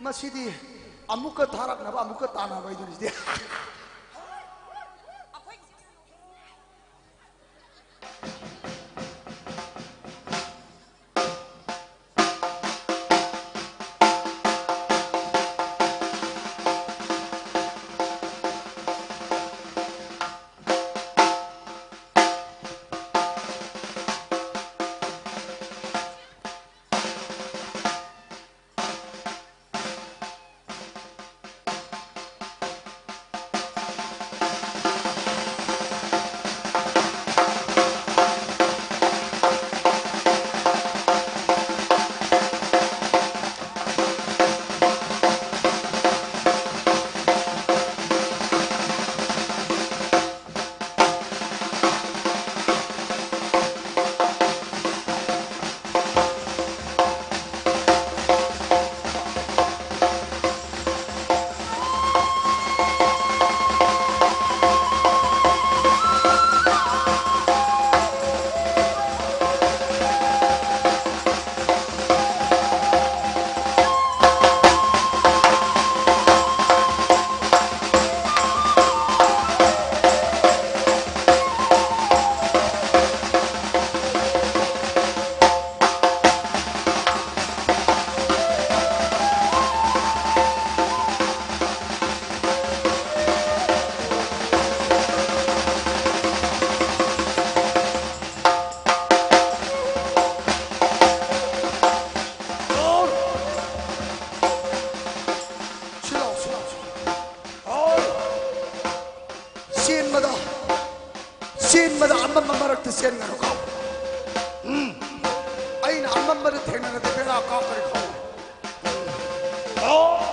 ꯃꯁꯤꯗꯤ ꯑꯃꯨꯛꯀ ꯊꯥꯔꯛꯅꯕ ꯑꯃꯨꯛꯀ ꯇꯥꯟꯅꯕ ꯍꯥꯏꯗꯨꯅꯤ ꯁꯤꯗꯤ꯫ ꯁꯤꯜꯂꯣ, ꯁꯤꯜꯂꯣ, ꯁꯤꯜꯂꯣ꯫ ꯍꯣꯏ꯫ ꯆꯦꯟꯕꯗ, ꯆꯦꯟꯕꯗ ꯑꯃꯝꯕ ꯃꯔꯛꯇ ꯆꯦꯟꯒꯅꯨꯀꯣ꯫ ꯎꯝ꯫ ꯑꯩꯅ ꯑꯃꯝꯕꯗ ꯊꯦꯡꯅꯔꯗꯤ ꯕꯦꯔꯥ ꯀꯥꯞꯀꯅꯤꯀꯣ꯫ ꯎꯝ꯫ ꯑꯣ꯫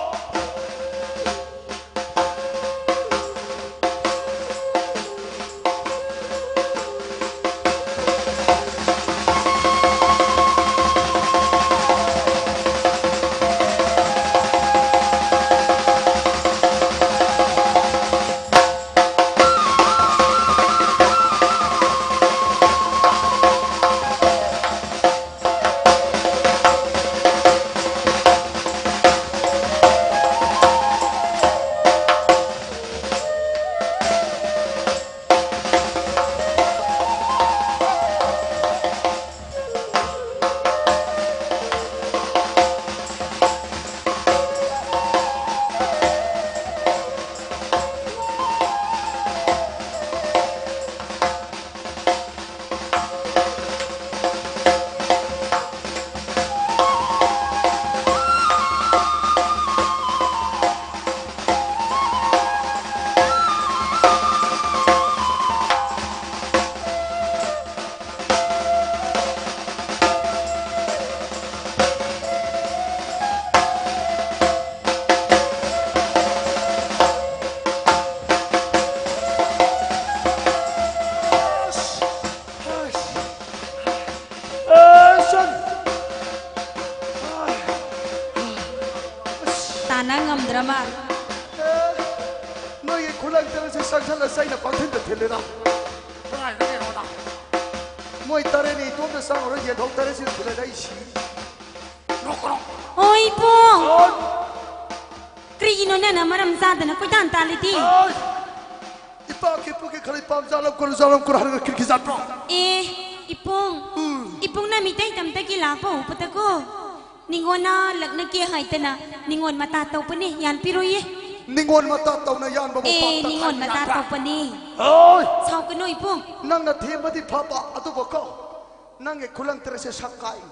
ꯀꯗꯥꯏꯗꯒꯤꯅꯣꯗ? ꯃꯣꯏ ꯇꯔꯦꯠꯅꯤ, ꯏꯇꯣꯝꯇ ꯆꯪꯉꯨꯔ ꯌꯦꯟꯊꯣꯛ ꯇꯔꯦꯠꯁꯤꯗ ꯊꯤꯜꯂꯗꯤ ꯑꯩ ꯁꯤ꯫ ꯅꯣꯛꯀꯅꯣ꯫ ꯍꯣꯏ, ꯏꯕꯨꯡ꯫ ꯍꯣꯏ꯫ ꯀꯔꯤꯒꯤꯅꯣ ꯅꯪꯅ ꯃꯔꯝ ꯆꯥꯗꯅ ꯀꯣꯏꯇꯥꯟ ꯇꯥꯜꯂꯤꯗꯤ? ꯍꯣꯏ꯫ ꯏꯄꯥꯛꯀꯤ ꯄꯨꯛꯀꯤ ꯈꯔ ꯏꯄꯥꯝ ꯖꯥꯠꯂꯝ ꯀꯣꯜꯂꯨ ꯖꯥꯠꯂꯝ ꯀꯣꯜꯂꯨ ꯍꯥꯏꯔꯒ ꯀꯤꯔꯀꯤ ꯖꯥꯠꯄ꯭ꯔꯣ? ꯑꯦ, ꯏꯕꯨꯡ꯫ ꯎꯝ꯫ ꯏꯕꯨꯡꯅ ꯃꯤꯇꯩ ꯇꯝꯗꯒꯤ ꯂꯥꯛꯄ ꯎꯕꯗꯀꯣ, ꯅꯤꯉꯣꯜꯅ ꯂꯛꯅꯒꯦ ꯍꯥꯏꯗꯅ ꯅꯤꯉꯣꯜ ꯃꯇꯥ ꯇꯧꯕꯅꯦ, ꯌꯥꯟꯄꯤꯔꯣꯏꯌꯦ꯫ ꯅꯤꯉꯣꯜ ꯃꯇꯥ ꯇꯧꯅ ꯌꯥꯟꯕꯕꯨ ꯑꯦ, ꯄꯥꯞ ꯅꯤꯉꯣꯜ ꯇꯛꯈꯥꯏꯕ ꯃꯇꯥ ꯌꯥꯕ꯭ꯔꯥ? ꯇꯧꯕꯅꯦ꯫ ꯍꯣꯏ! ꯁꯥꯎꯒꯅꯨ, ꯏꯕꯨꯡ꯫ ꯅꯪꯅ ꯊꯦꯝꯕꯗꯤ ꯐꯕ, ꯑꯗꯨꯕꯨ ꯀꯣ, ꯅꯪꯒꯤ ꯈꯨꯂꯪ ꯇꯔꯦꯠꯁꯦ ꯁꯛ ꯀꯥꯛꯏ꯫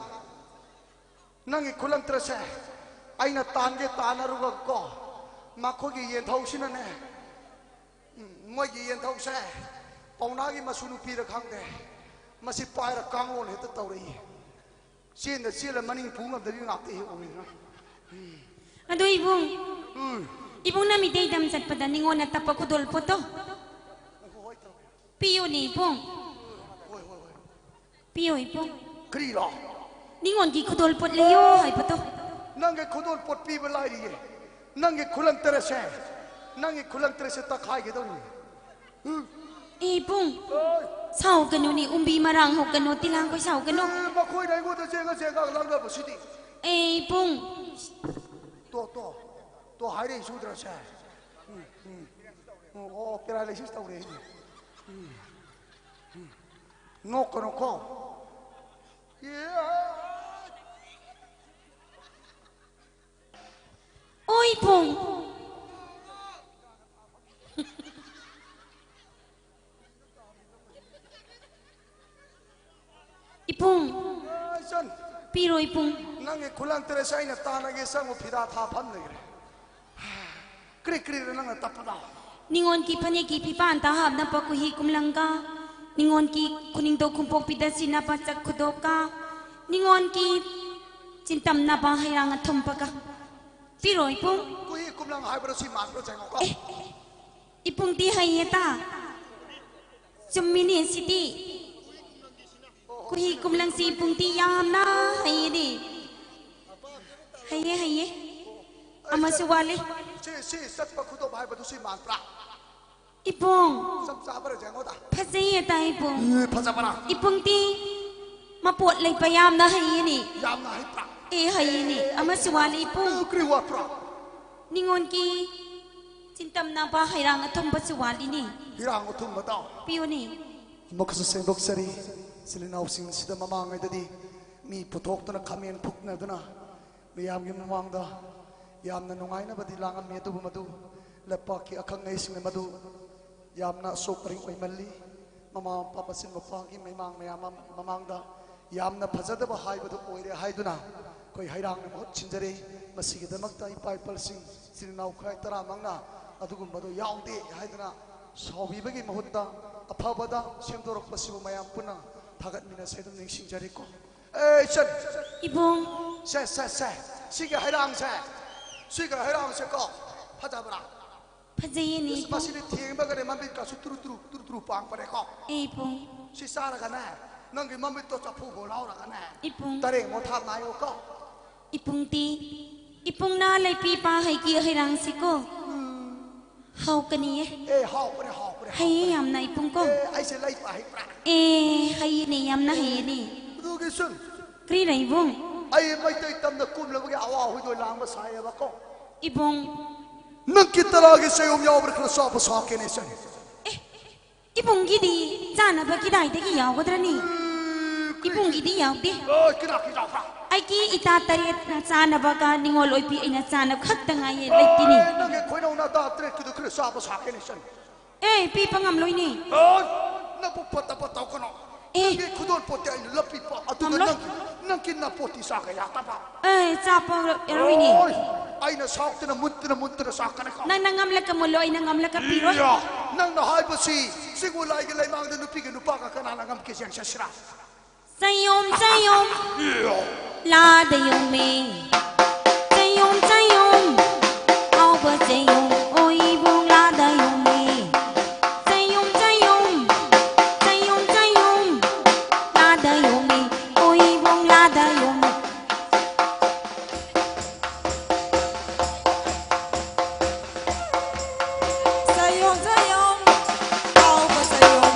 ꯅꯪꯒꯤ ꯈꯨꯂꯪ ꯇꯔꯦꯠꯁꯦ ꯑꯩꯅ ꯇꯥꯟꯒꯦ ꯇꯥꯟꯅꯔꯨꯔꯒꯀꯣ, ꯃꯈꯣꯏꯒꯤ ꯌꯦꯟꯊꯧꯁꯤꯅꯅꯦ, ꯎꯝ, ꯃꯣꯏꯒꯤ ꯌꯦꯟꯊꯧꯁꯦ ꯄꯧꯅꯥꯒꯤ ꯃꯁꯨ ꯅꯨꯄꯤꯔ ꯈꯪꯗꯦ, ꯃꯁꯤ ꯄꯥꯏꯔ ꯀꯥꯡꯂꯣꯟ ꯍꯦꯛꯇ ꯇꯧꯔꯛꯏ꯫ ꯆꯦꯟꯗ ꯆꯦꯜꯂ ꯃꯅꯤꯡ ꯄꯨ ꯉꯝꯗꯕꯤ ꯉꯥꯛꯇ ꯍꯦꯛ ꯑꯣꯏꯗꯅ꯫ ꯑꯗꯣ ꯏꯕꯨꯡ, ꯎꯝ꯫ ꯏꯕꯨꯡꯅ ꯃꯤꯇꯩ ꯇꯝ ꯆꯠꯄꯗ ꯅꯤꯉꯣꯜꯅ ꯇꯞꯄ ꯈꯨꯗꯣꯜ ꯄꯣꯠꯇꯣ ꯄꯤꯌꯨꯅꯦ ꯏꯕꯨꯡ꯫ ꯍꯣꯏ, ꯍꯣꯏ, ꯍꯣꯏ꯫ ꯄꯤꯌꯣ ꯏꯕꯨꯡ꯫ ꯀꯔꯤꯔꯣ? ꯅꯤꯉꯣꯜꯒꯤ ꯈꯨꯗꯣꯜ ꯄꯣꯠ ꯂꯩꯌꯣ ꯍꯥꯏꯕꯗꯣ꯫ ꯅꯪꯒꯤ ꯈꯨꯗꯣꯜ ꯄꯣꯠ ꯄꯤꯕ ꯂꯥꯏꯔꯤꯌꯦ꯫ ꯅꯪꯒꯤ ꯈꯨꯂꯪ ꯇꯔꯦꯠꯁꯦ, ꯅꯪꯒꯤ ꯈꯨꯂꯪ ꯇꯔꯦꯠꯁꯦ ꯇꯛꯈꯥꯏꯒꯗꯧꯔꯤꯅꯦ꯫ ꯎꯝ꯫ ꯏꯕꯨꯡ, ꯍꯣꯏ꯫ ꯁꯥꯎꯒꯅꯨꯅꯦ, ꯎꯝꯕꯤ ꯃꯔꯥꯡ ꯍꯧꯒꯅꯨ, ꯇꯤꯂꯥꯡꯈꯣꯏ ꯁꯥꯎꯒꯅꯨ꯫ ꯑꯦ, ꯃꯈꯣꯏꯅ ꯑꯩꯉꯣꯟꯗ ꯆꯦꯡꯒ ꯆꯦꯡꯒ ꯂꯪꯅꯕꯁꯤꯗꯤ꯫ ꯑꯦ, ꯏꯕꯨꯡ꯫ ꯇꯣ, ꯇꯣ, ꯇꯣ ꯍꯥꯏꯔꯛꯏꯁꯤ ꯎꯗ꯭ꯔꯁꯦ꯫ ꯎꯝ, ꯎꯝ꯫ ꯑꯣ, ꯑꯣ, paralysis ꯇꯧꯔꯦ ꯑꯩꯗꯤ꯫ ꯎꯝ, ꯎꯝ꯫ ꯅꯣꯛꯀꯅꯨꯀꯣ꯫ ꯑꯦ꯫ ꯑꯣꯏ ꯏꯕꯨꯡ꯫ ꯏꯕꯨꯡ꯫ ꯑꯦ, ꯏꯆꯟ꯫ ꯄꯤꯔꯣ ꯏꯕꯨꯡ꯫ ꯅꯪꯒꯤ ꯈꯨꯂꯪ ꯇꯔꯦꯠꯁꯦ ꯑꯩꯅ ꯇꯥꯟꯅꯒꯦ ꯆꯪꯉꯨ ꯐꯤꯗꯥ ꯊꯥ ꯐꯝ ꯂꯩꯈ꯭ꯔꯦ꯫ ꯀ꯭ꯔꯤ ꯀ꯭ꯔꯤꯔ ꯅꯪꯅ ꯇꯞꯄꯗꯣ? ꯅꯤꯉꯣꯜꯒꯤ ꯐꯅꯦꯛꯀꯤ ꯐꯤꯄꯥꯟꯗ ꯍꯥꯞꯅꯕ ꯀꯨꯍꯤ ꯀꯨꯝꯂꯪꯒ, ꯅꯤꯉꯣꯜꯒꯤ ꯈꯨꯅꯤꯡꯗꯣ ꯈꯨꯝꯄꯣꯛꯄꯤꯗ ꯁꯤꯅꯕ ꯆꯠ ꯈꯨꯗꯣꯞꯀ, ꯅꯤꯉꯣꯜꯒꯤ ꯆꯤꯟꯇꯝꯅꯕ ꯍꯩꯔꯥꯡ ꯑꯊꯨꯝꯕꯒ꯫ ꯄꯤꯔꯣ ꯏꯕꯨꯡ꯫ ꯀꯨꯍꯤ ꯀꯨꯝꯂꯪ ꯍꯥꯏꯕ꯭ꯔꯣ ꯁꯤ ꯃꯥꯟꯕ꯭ꯔꯣ ꯌꯦꯡꯉꯣꯀꯣ꯫ ꯑꯦ, ꯏꯕꯨꯡꯗꯤ ꯍꯩꯌꯦꯗ꯫ ꯆꯨꯝꯃꯤꯅꯦ ꯁꯤꯗꯤ꯫ ꯀꯨꯍꯤ ꯀꯨꯝꯂꯪꯁꯤ ꯏꯕꯨꯡꯗꯤ ꯌꯥꯝꯅ ꯍꯩꯌꯦꯅꯦ꯫ ꯍꯩꯌꯦ, ꯍꯩꯌꯦ꯫ ꯑꯃꯁꯨ ꯋꯥꯠꯂꯤ꯫ ꯁꯤ, ꯁꯤ ꯆꯠꯄ ꯈꯨꯗꯣꯞ ꯍꯥꯏꯕꯗꯨ ꯁꯤ ꯃꯥꯟꯕ꯭ꯔꯥ? ꯏꯕꯨꯡ꯫ ꯆꯞ ꯆꯥꯕ꯭ꯔꯥ ꯌꯦꯡꯉꯣꯗ꯫ ꯇꯥꯏ ꯏꯕꯨꯡ꯫ ꯑꯦ, ꯐꯖꯕ꯭ꯔꯥ? ꯏꯕꯨꯡꯗꯤ ꯃꯄꯣꯠ ꯂꯩꯕ ꯌꯥꯝꯅ ꯍꯩꯌꯦꯅꯦ꯫ ꯌꯥꯝꯅ ꯍꯩꯕ꯭ꯔꯥ? ꯑꯦ, ꯍꯩꯌꯦꯅꯦ꯫ ꯑꯃꯁꯨ ꯋꯥꯠꯂꯤ ꯏꯕꯨꯡ꯫ ꯑꯦ, ꯀꯔꯤ ꯋꯥꯠꯄ꯭ꯔꯥ? ꯅꯤꯉꯣꯜꯒꯤ ꯆꯤꯟꯇꯝꯅꯕ ꯍꯩꯔꯥꯡ ꯑꯊꯨꯝꯕꯁꯨ ꯋꯥꯠꯂꯤꯅꯦ꯫ ꯍꯤꯔꯥꯡ ꯑꯊꯨꯝꯕꯗꯣ꯫ ꯄꯤꯌꯨꯅꯦ꯫ ꯑꯃꯨꯛꯀꯁꯨ ꯁꯦꯡꯗꯣꯛꯆꯔꯤ꯫ ꯏꯆꯤꯜ ꯏꯅꯥꯎꯁꯤꯡꯁꯤꯗ ꯃꯃꯥꯡꯉꯩꯗꯗꯤ ꯃꯤ ꯄꯨꯊꯣꯛꯇꯨꯅ ꯈꯥꯃꯦꯟ ꯐꯨꯛꯅꯗꯨꯅ ꯃꯤꯌꯥꯝꯒꯤ ꯃꯃꯥꯡꯗ ꯌꯥꯝꯅ ꯅꯨꯡꯉꯥꯏꯅꯕꯗꯤ ꯂꯥꯡꯉꯝꯃꯤ, ꯑꯗꯨꯕꯨ ꯃꯗꯨ ꯂꯩꯄꯥꯛꯀꯤ ꯑꯈꯪ ꯑꯍꯩꯁꯤꯡꯅ ꯃꯗꯨ ꯌꯥꯝꯅ ꯑꯁꯣꯛ ꯑꯔꯤꯡ ꯑꯣꯏꯃꯜꯂꯤ꯫ ꯃꯃꯥ ꯃꯄꯥ ꯃꯆꯤꯟ ꯃꯧꯄ꯭ꯋꯥꯒꯤ ꯃꯤꯃꯥꯡ ꯃꯌꯥꯝ ꯑꯃ ꯃꯃꯥꯡꯗ ꯌꯥꯝꯅ ꯐꯖꯗꯕ ꯍꯥꯏꯕꯗꯨ ꯑꯣꯏꯔꯦ ꯍꯥꯏꯗꯨꯅ ꯑꯩꯈꯣꯏ ꯍꯩꯔꯥꯡꯅ ꯃꯍꯨꯠ ꯁꯤꯟꯖꯔꯦ꯫ ꯃꯁꯤꯒꯤꯗꯃꯛꯇ ꯏꯄꯥ ꯏꯄꯜꯁꯤꯡ, ꯏꯆꯤꯜ ꯏꯅꯥꯎ ꯈ꯭ꯋꯥꯏ ꯇꯔꯥꯃꯛꯅ ꯑꯗꯨꯒꯨꯝꯕꯗꯣ ꯌꯥꯎꯗꯦ ꯍꯥꯏꯗꯨꯅ ꯁꯥꯎꯕꯤꯕꯒꯤ ꯃꯍꯨꯠꯇ ꯑꯐꯕꯗ ꯁꯦꯝꯗꯣꯔꯛꯄꯁꯤꯕꯨ ꯃꯌꯥꯝ ꯄꯨꯟꯅ ꯊꯥꯒꯠꯃꯤꯟꯅꯁꯦ꯫ ꯑꯗꯨꯝ ꯅꯤꯡꯁꯤꯡꯖꯔꯤꯀꯣ꯫ ꯑꯦ, ꯏꯆꯟ, ꯏꯕꯨꯡ꯫ ꯁꯦ, ꯁꯦ, ꯁꯦ, ꯁꯤꯒꯤ ꯍꯩꯔꯥꯡꯁꯦ, ꯁꯤꯒꯤ ꯍꯩꯔꯥꯡꯁꯦ ꯀꯣ, ꯐꯖꯕ꯭ꯔꯥ? ꯐꯖꯩꯌꯦꯅꯦ ꯏꯕꯨꯡ꯫ ꯃꯁꯤꯗꯤ ꯊꯦꯡꯕꯒꯅꯦ ꯃꯃꯤꯠꯀꯁꯨ ꯇꯨꯔꯨ ꯇꯨꯔꯨ ꯇꯨꯔꯨ ꯇꯨꯔꯨ ꯄꯥꯡꯕꯅꯦꯀꯣ꯫ ꯑꯦ ꯏꯕꯨꯡ꯫ ꯁꯤ ꯆꯥꯔꯒꯅꯦ ꯅꯪꯒꯤ ꯃꯃꯤꯠꯇꯣ ꯆꯐꯨ ꯐꯥꯎ ꯂꯥꯎꯔꯒꯅꯦ ꯏꯕꯨꯡ꯫ ꯇꯔꯦꯡ ꯃꯣꯊꯥ ꯅꯥꯏꯌꯣꯀꯣ꯫ ꯏꯕꯨꯡꯗꯤ, ꯏꯕꯨꯡꯅ ꯂꯩꯄꯤ ꯄꯥꯍꯩꯒꯤ ꯍꯩꯔꯥꯡꯁꯤꯀꯣ ꯍꯥꯎꯀꯅꯤꯌꯦ꯫ ꯑꯦ, ꯍꯥꯎꯕꯅꯦ, ꯍꯥꯎꯕꯅꯦ, ꯍꯩꯌꯦ ꯍꯥꯎꯕꯅꯦ꯫ ꯌꯥꯝꯅ ꯏꯕꯨꯡꯀꯣ꯫ ꯑꯦ, ꯑꯩꯁꯦ ꯂꯩ ꯄꯥꯍꯩꯕ꯭ꯔꯥ? ꯑꯦ, ꯍꯩꯌꯦꯅꯦ, ꯌꯥꯝꯅ ꯍꯩꯌꯦꯅꯦ꯫ ꯑꯗꯨꯒꯤ ꯁꯨꯝ ꯀꯔꯤ ꯂꯩ ꯏꯕꯨꯡ? ꯑꯩ ꯃꯩꯇꯩ ꯇꯝꯅ ꯀꯨꯝꯂꯕꯒꯤ ꯑꯋꯥ ꯍꯣꯏꯗꯣꯏ ꯂꯥꯡꯕ ꯁꯥꯏꯌꯦꯕꯀꯣ꯫ ꯏꯕꯨꯡ꯫ ꯅꯪꯒꯤ ꯇꯔꯥꯒꯤ ꯆꯌꯣꯝ ꯌꯥꯎꯕ꯭ꯔꯥ? ꯈꯔ ꯆꯥꯕ ꯁꯥꯀꯦꯅꯦ ꯏꯆꯟ꯫ ꯏꯕꯨꯡꯒꯤꯗꯤ ꯆꯥꯅꯕ ꯀꯗꯥꯏꯗꯒꯤ ꯌꯥꯎꯒꯗ꯭ꯔꯅꯤ? ꯏꯕꯨꯡꯒꯤꯗꯤ ꯌꯥꯎꯗꯦ꯫ ꯑꯣ, ꯀꯅꯥꯒꯤ ꯌꯥꯎꯕ꯭ꯔꯥ? ꯑꯩꯒꯤ ꯏꯇꯥ ꯇꯔꯦꯠꯅ ꯆꯥꯅꯕꯒ ꯅꯤꯉꯣꯜ ꯑꯣꯏꯕꯤ ꯑꯩꯅ ꯆꯥꯅꯕ ꯈꯛꯇ ꯉꯥꯏꯌꯦ, ꯂꯩꯇꯦꯅꯦ꯫ ꯑꯦ, ꯅꯪꯒꯤ ꯈꯣꯏꯅꯧ ꯅꯇꯥ ꯇꯔꯦꯠꯀꯤꯗꯣ ꯈꯔ ꯆꯥꯕ ꯁꯥꯀꯦꯅꯦ ꯏꯆꯟ꯫ ꯑꯦ, ꯄꯤꯕ ꯉꯝꯂꯣꯏꯅꯦ꯫ ꯑꯣ, ꯅꯕꯨꯛ ꯐꯠꯇꯕ ꯇꯧꯒꯅꯣ꯫ ꯑꯦ꯫ ꯅꯪꯒꯤ ꯈꯨꯗꯣꯜ ꯄꯣꯠꯇꯤ ꯑꯩꯅ ꯂꯞꯄꯤꯕ, ꯑꯗꯨꯒ ꯉꯝꯂꯣꯏ꯫ ꯅꯪ, ꯅꯪꯒꯤ ꯅꯄꯣꯠꯇꯤ ꯆꯥꯒ ꯌꯥꯗꯕ꯫ ꯑꯦ, ꯆꯥꯕ ꯌꯥꯔꯣꯏꯅꯦ꯫ ꯑꯣꯏ, ꯑꯩꯅ ꯁꯥꯎꯇꯅ ꯃꯨꯠꯇꯅ ꯃꯨꯠꯇꯅ ꯆꯥꯀꯅꯤꯀꯣ꯫ ꯅꯪꯅ ꯉꯝꯂꯒ ꯃꯨꯜꯂꯣ, ꯑꯩꯅ ꯉꯝꯂꯒ ꯄꯤꯔꯣꯏ꯫ ꯏꯌꯥ, ꯅꯪꯅ ꯍꯥꯏꯕꯁꯤ ꯁꯤꯒꯨ ꯂꯥꯏꯒꯤ ꯂꯩꯃꯥꯡꯗ ꯅꯨꯄꯤꯒ ꯅꯨꯄꯥꯒ ꯀꯅꯥꯅ ꯉꯝꯒꯦ ꯌꯦꯡꯁꯠꯁꯤꯔꯥ? ꯆꯌꯣꯝ ꯆꯌꯣꯝ ꯏꯌꯥ꯫ ꯂꯥꯗ ꯌꯣꯝꯃꯤ꯫ ꯆꯌꯣꯝ ꯆꯌꯣꯝ ꯍꯥꯎꯕ ꯆꯌꯣꯝ ꯑꯣꯏꯕꯨꯡ ꯂꯥꯗ ꯌꯣꯝꯃꯤ꯫ ꯆꯌꯣꯝ ꯆꯌꯣꯝ ꯆꯌꯣꯝ ꯆꯌꯣꯝ ꯂꯥꯗ ꯌꯣꯝꯃꯤ꯫ ꯑꯣꯏꯕꯨꯡ ꯂꯥꯗ ꯌꯣꯝꯃꯤ꯫ ꯆꯌꯣꯝ ꯆꯌꯣꯝ ꯍꯥꯎꯕ ꯆꯌꯣꯝ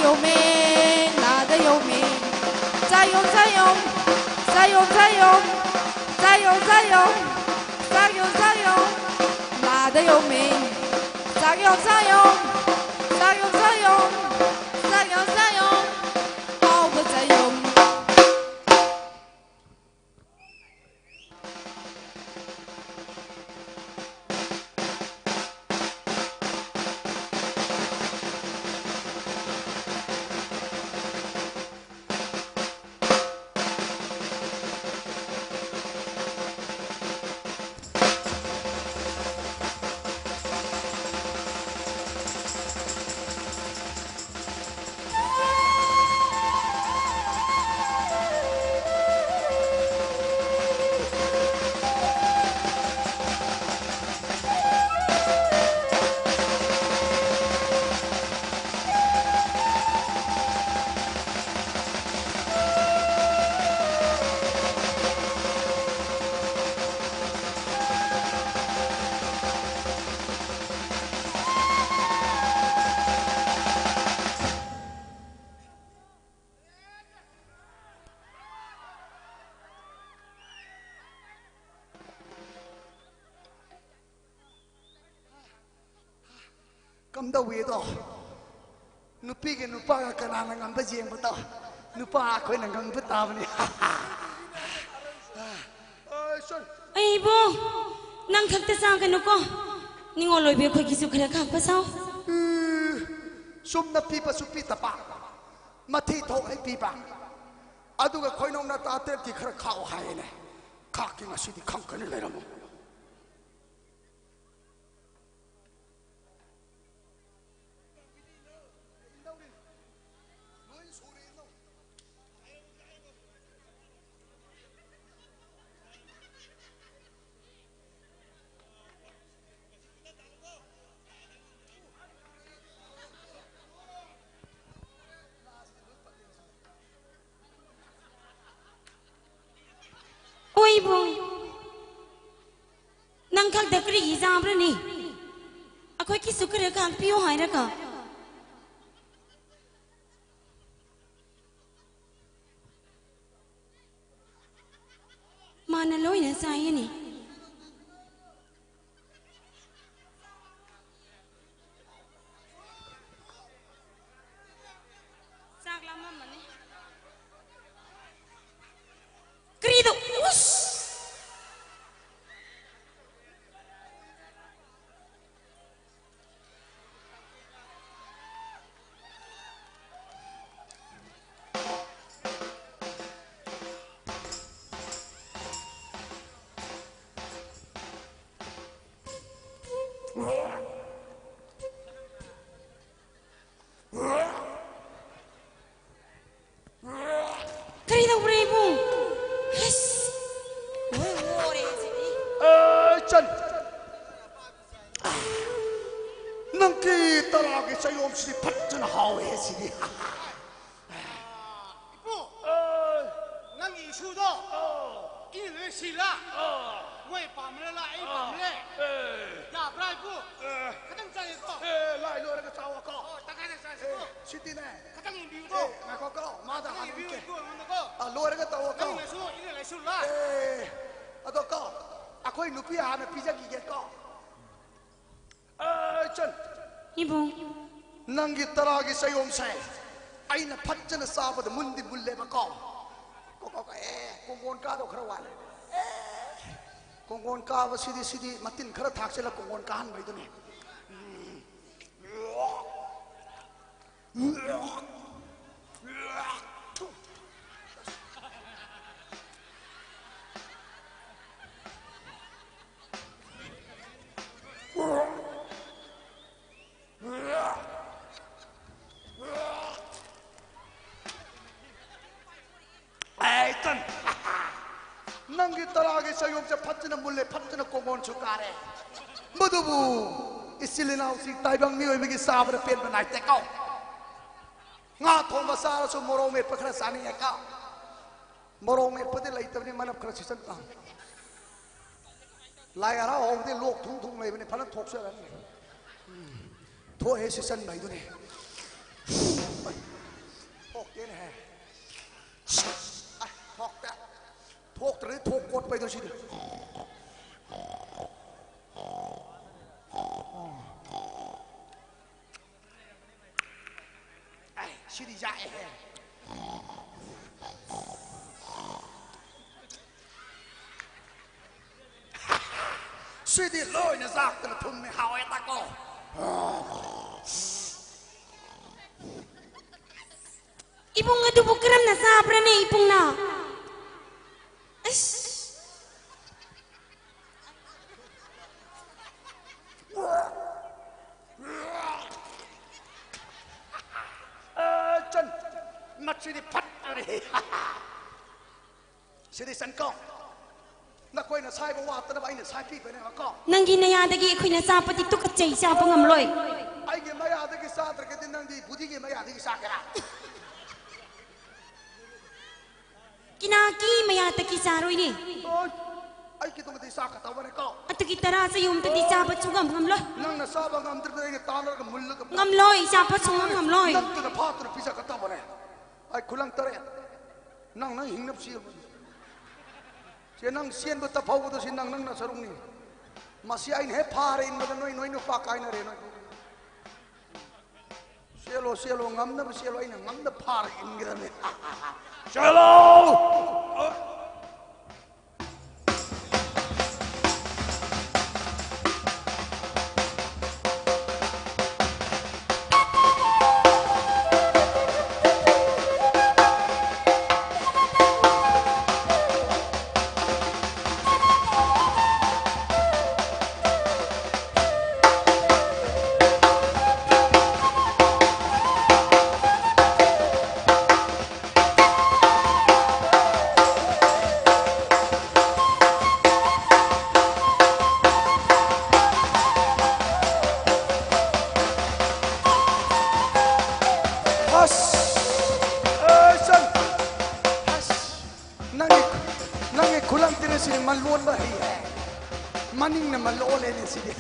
ꯌꯣꯝꯃꯦ, ꯂꯥꯗ ꯌꯣꯝꯃꯦ꯫ ꯆꯥꯛ ꯌꯣꯝ, ꯆꯥꯛ ꯌꯣꯝ, ꯆꯥꯛ ꯌꯣꯝ, ꯆꯥꯛ ꯌꯣꯝ, ꯆꯥꯛ ꯌꯣꯝ, ꯆꯥꯛ ꯌꯣꯝ, ꯆꯥꯛ ꯌꯣꯝ, ꯆꯥꯛ ꯌꯣꯝ, ꯂꯥꯗ ꯌꯣꯝꯃꯦ꯫ ꯆꯥꯛ ꯌꯣꯝ, ꯆꯥꯛ ꯌꯣꯝ, ꯆꯥꯛ ꯌꯣꯝ, ꯆꯥꯛ ꯌꯣꯝ, ꯆꯥꯛ ꯌꯣꯝ, ꯆꯥꯛ ꯌꯣꯝ, ꯍꯥꯎꯕ ꯆꯥꯛ ꯌꯣꯝ꯫ ꯀꯝꯗꯧꯋꯤꯗꯣ? ꯅꯨꯄꯤꯒ ꯅꯨꯄꯥꯒ ꯀꯅꯥꯅ ꯉꯝꯕ ꯌꯦꯡꯕꯗꯣ, ꯅꯨꯄꯥ ꯑꯩꯈꯣꯏꯅ ꯉꯝꯕ ꯇꯥꯕꯅꯤ꯫ ꯑꯩꯕꯣ, ꯅꯪ ꯈꯛꯇ ꯆꯥꯒꯅꯨꯀꯣ꯫ ꯅꯤꯉꯣꯜ ꯑꯣꯏꯕꯤ ꯑꯩꯈꯣꯏꯒꯤꯁꯨ ꯈꯔ ꯈꯥꯛꯄ ꯁꯥꯎ꯫ ꯎꯝ, ꯆꯨꯝꯅ ꯄꯤꯕꯁꯨ ꯄꯤꯗꯕ, ꯃꯊꯤ ꯊꯣꯛ ꯍꯦꯛ ꯄꯤꯕ, ꯑꯗꯨꯒ ꯈꯣꯏꯅꯧꯅ ꯇꯥꯇꯔꯦꯠꯀꯤ ꯈꯔ ꯈꯥꯛꯑꯣ ꯍꯥꯏꯌꯦꯅꯦ꯫ ꯈꯥꯛꯀꯦ, ꯉꯁꯤꯗꯤ ꯈꯪꯀꯅꯤ, ꯂꯩꯔꯝꯃꯣ꯫ ꯑꯣꯏꯕꯨ, ꯅꯪ ꯈꯛꯇ ꯀꯔꯤꯒꯤ ꯆꯥꯕ꯭ꯔꯅꯦ? ꯑꯩꯈꯣꯏꯒꯤꯁꯨ ꯈꯔ ꯈꯥꯛꯄꯤꯌꯨ ꯍꯥꯏꯔꯒ꯫ ꯃꯥꯅ ꯂꯣꯏꯅ ꯆꯥꯏꯌꯦꯅꯦ꯫ ꯆꯥꯛ ꯂꯥꯝꯃꯝꯃꯅꯤ꯫ ꯀꯔꯤꯗ ꯎꯁ! ꯀꯔꯤ ꯇꯧꯕ꯭ꯔꯥ, ꯏꯕꯨꯡ? ꯑꯁ! ꯂꯣꯏ ꯑꯣꯔꯦ ꯁꯤꯗꯤ꯫ ꯑꯦ, ꯆꯟ! ꯅꯪꯒꯤ ꯇꯔꯥꯒꯤ ꯆꯌꯣꯝꯁꯤꯗꯤ ꯐꯖꯅ ꯍꯥꯎꯋꯦ ꯁꯤꯗꯤ꯫ ꯏꯄꯨ, ꯑꯦ꯫ ꯅꯪꯒꯤ ꯏꯁꯨꯗꯣ ꯑꯣ꯫ ꯏꯅ ꯂꯣꯏ ꯁꯤꯜꯂ꯫ ꯑꯣ꯫ ꯃꯣꯏ ꯄꯥꯝꯕ꯭ꯔꯥ, ꯑꯩ ꯑꯣ꯫ ꯄꯥꯝꯕ꯭ꯔꯥ? ꯑꯦ꯫ ꯌꯥꯕ꯭ꯔꯥ, ꯏꯄꯨ? ꯑꯦ꯫ ꯈꯤꯇꯪ ꯆꯥꯒꯦꯀꯣ꯫ ꯑꯦ, ꯂꯥꯏ ꯂꯣꯏꯔꯒ ꯆꯥꯎꯑꯣꯀꯣ꯫ ꯑꯣ, ꯇꯪꯈꯥꯏꯗ ꯆꯥꯁꯤꯀꯣ꯫ ꯑꯦ, ꯁꯤꯗꯤꯅꯦ꯫ ꯈꯤꯇꯪ ꯌꯦꯡꯕꯤꯌꯨꯀꯣ꯫ ꯑꯦ, ꯉꯥꯏꯈꯣꯀꯣ, ꯃꯥꯗ ꯈꯤꯇꯪ ꯍꯥꯟꯅ ꯌꯦꯡꯕꯤꯌꯨ, ꯌꯦꯡꯒꯦ꯫ ꯏꯄꯨ, ꯑꯩꯉꯣꯟꯗꯀꯣ꯫ ꯑ, ꯂꯣꯏꯔꯒ ꯇꯧꯑꯣꯀꯣ꯫ ꯅꯪꯅꯁꯨ, ꯏꯅ ꯂꯩꯁꯨ ꯂꯥ꯫ ꯑꯦ, ꯑꯗꯣ ꯀꯣ, ꯑꯩꯈꯣꯏ ꯅꯨꯄꯤ ꯍꯥꯟꯅ ꯄꯤꯖꯈꯤꯒꯦꯀꯣ꯫ ꯑꯦ, ꯆꯟ꯫ ꯏꯕꯨꯡ꯫ ꯅꯪꯒꯤ ꯇꯔꯥꯒꯤ ꯆꯌꯣꯝꯁꯦ ꯑꯩꯅ ꯐꯖꯅ ꯆꯥꯕꯗ ꯃꯨꯟꯗꯤ ꯃꯨꯜꯂꯦꯕꯀꯣ꯫ ꯀꯣ, ꯀꯣ, ꯀꯣ, ꯑꯦ, ꯀꯣꯡꯒꯣꯟ ꯀꯥꯗꯧ ꯈꯔ ꯋꯥꯠꯂꯦ꯫ ꯑꯦ, ꯀꯣꯡꯒꯣꯟ ꯀꯥꯕꯁꯤꯗꯤ, ꯁꯤꯗꯤ ꯃꯇꯤꯟ ꯈꯔ ꯊꯥꯛꯆꯤꯜꯂ ꯀꯣꯡꯒꯣꯟ ꯀꯥꯍꯟꯕꯩꯗꯨꯅꯦ꯫ ꯎꯝ꯫ ꯑꯩ ꯇꯟ-, ꯅꯪꯒꯤ ꯇꯔꯥꯒꯤ ꯆꯌꯣꯝꯁꯦ ꯐꯠꯇꯅ ꯃꯨꯜꯂꯦ, ꯐꯠꯇꯅ ꯀꯣꯡꯒꯣꯟꯁꯨ ꯀꯥꯔꯦ꯫ ꯃꯗꯨꯕꯨ ꯏꯆꯤꯜ ꯏꯅꯥꯎꯁꯤ ꯇꯥꯏꯕꯪ ꯃꯤꯑꯣꯏꯕꯒꯤ ꯆꯥꯕꯗ ꯄꯦꯟꯕ ꯅꯥꯏꯇꯦꯀꯣ꯫ ꯉꯥ ꯊꯣꯡꯕ ꯆꯥꯔꯁꯨ ꯃꯣꯔꯣꯛ ꯃꯦꯠꯄ ꯈꯔ ꯆꯥꯅꯤꯡꯉꯦꯀꯣ꯫ ꯃꯣꯔꯣꯛ ꯃꯦꯠꯄꯗꯤ ꯂꯩꯇꯕꯅꯤ, ꯃꯅꯞ ꯈꯔ ꯁꯤꯠꯆꯟ ꯇꯥꯕꯅꯤ꯫ ꯂꯥꯏ ꯍꯔꯥꯎ ꯍꯧꯕꯗꯤ ꯂꯣꯛ ꯊꯨꯡ ꯊꯨꯡ ꯂꯩꯕꯅꯤ, ꯐꯖꯅ ꯊꯣꯛꯆꯔꯅꯤ꯫ ꯎꯝ꯫ ꯊꯣꯛꯑꯦ, ꯁꯤꯠꯆꯟꯕ ꯍꯥꯏꯗꯨꯅꯤ꯫ ꯊꯣꯛꯇꯦꯅꯦꯍꯦ꯫ ꯑ, ꯊꯣꯛꯇꯦ꯫ ꯊꯣꯛꯇ꯭ꯔꯗꯤ ꯊꯣꯛ ꯀꯣꯠ ꯄꯩꯗꯣ ꯁꯤꯗꯤ꯫ ꯑꯩ, ꯁꯤꯗꯤ ꯌꯥꯛꯑꯦꯍꯦ꯫ ꯁꯤꯗꯤ ꯂꯣꯏꯅ ꯌꯥꯛꯇꯅ ꯊꯨꯝꯃꯦ, ꯍꯥꯎꯋꯦ ꯇꯥꯀꯣ꯫ ꯏꯕꯨꯡ ꯑꯗꯨꯕꯨ ꯀꯔꯝꯅ ꯆꯥꯕ꯭ꯔꯅꯦ, ꯏꯕꯨꯡꯅ? ꯑꯁ! ꯑ, ꯆꯟ, ꯃꯁꯤꯗꯤ ꯐꯠꯇꯔꯦ꯫ ꯁꯤꯗꯤ ꯆꯟꯀꯣ, ꯅꯈꯣꯏꯅ ꯁꯥꯏꯕ ꯋꯥꯠꯇꯅꯕ ꯑꯩꯅ ꯁꯥꯏꯕꯤꯕꯅꯦꯕꯀꯣ꯫ ꯅꯪꯒꯤ ꯅꯌꯥꯗꯒꯤ ꯑꯩꯈꯣꯏꯅ ꯆꯥꯕꯗꯤ ꯇꯨꯀꯠꯆꯩ, ꯆꯥꯕ ꯉꯝꯂꯣꯏ꯫ ꯑꯩꯒꯤ ꯃꯌꯥꯗꯒꯤ ꯆꯥꯗ꯭ꯔꯒꯗꯤ ꯅꯪꯗꯤ ꯕꯨꯙꯤꯒꯤ ꯃꯌꯥꯗꯒꯤ ꯆꯥꯒꯦꯔꯥ? ꯀꯤꯅꯥꯀꯤ ꯃꯌꯥꯗꯒꯤ ꯆꯥꯔꯣꯏꯅꯦ꯫ ꯑꯣꯏ, ꯑꯩ ꯈꯤꯇꯪꯗꯤ ꯆꯥꯒꯗꯧꯕꯅꯦꯀꯣ꯫ ꯑꯗꯨꯒꯤ ꯇꯔꯥ ꯆꯌꯣꯝꯗꯨꯗꯤ ꯆꯥꯕ ꯁꯨꯡꯉꯝ ꯉꯝꯂꯣꯏ꯫ ꯅꯪꯅ ꯆꯥꯕ ꯉꯝꯗ꯭ꯔꯗꯤ ꯑꯩꯅ ꯇꯥꯟꯅꯔꯒ ꯃꯨꯜꯂꯒ ꯉꯝꯂꯣꯏ, ꯆꯥꯕ ꯁꯨꯡꯉꯝ ꯉꯝꯂꯣꯏ꯫ ꯅꯝꯗꯨꯅ ꯐꯥꯠꯇꯨꯅ ꯄꯤꯖꯒꯗꯧꯕꯅꯦ꯫ ꯑꯩ ꯈꯨꯂꯪ ꯇꯔꯦꯠ꯫ ꯅꯪ, ꯅꯪ ꯍꯤꯡꯅꯕ ꯆꯦꯜꯂꯨ꯫ ꯁꯦ, ꯅꯪ ꯆꯦꯟꯕ ꯇꯞꯍꯧꯕꯗꯣ ꯁꯤ ꯅꯪ, ꯅꯪꯅ ꯁꯔꯨꯛꯅꯤ꯫ ꯃꯁꯤ ꯑꯩꯅ ꯍꯦꯛ ꯐꯥꯔꯦ ꯏꯟꯕꯗ ꯅꯣꯏ, ꯅꯣꯏ ꯅꯨꯄꯥ ꯀꯥꯏꯅꯔꯦ ꯅꯣꯏ꯫ ꯆꯦꯜꯂꯣ, ꯆꯦꯜꯂꯣ, ꯉꯝꯅꯕ ꯆꯦꯜꯂꯣ, ꯑꯩꯅ ꯉꯝꯅ ꯐꯥꯔ ꯏꯟꯒꯗꯕꯅꯤ꯫ ꯆꯦꯜꯂꯣ! ꯑꯁ! ꯑꯦ, ꯆꯟ! ꯑꯁ! ꯅꯪꯒꯤ, ꯅꯪꯒꯤ ꯈꯨꯂꯪ ꯇꯔꯦꯠꯁꯤꯗꯤ ꯃꯜ ꯂꯣꯟꯕ ꯍꯩ ꯍꯥꯏ꯫ ꯃꯅꯤꯡꯅ ꯃꯜ ꯂꯣꯜꯂꯦꯅꯦ ꯁꯤꯗꯤ꯫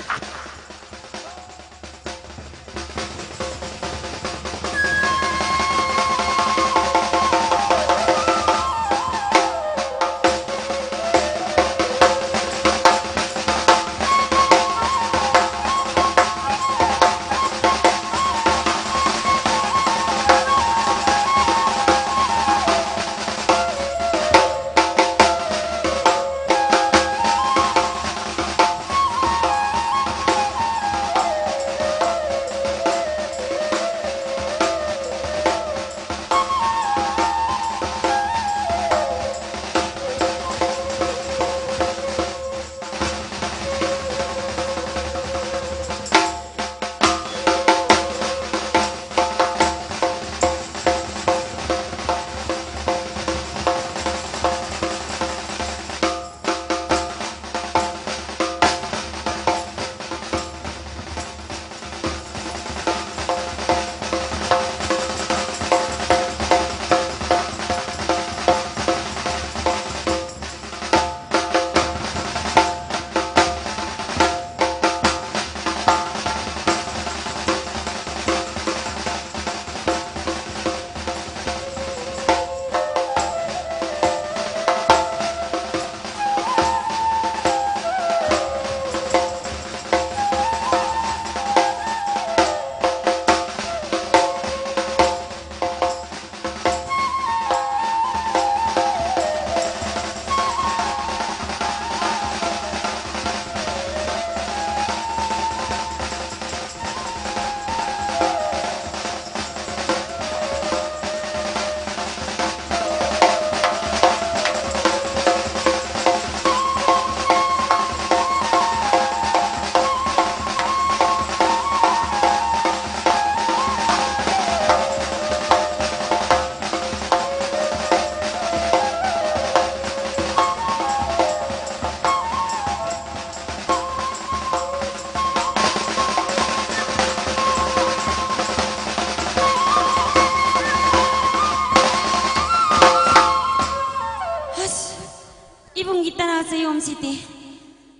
ꯇꯔꯥ ꯆꯌꯣꯝꯁꯤꯗꯤ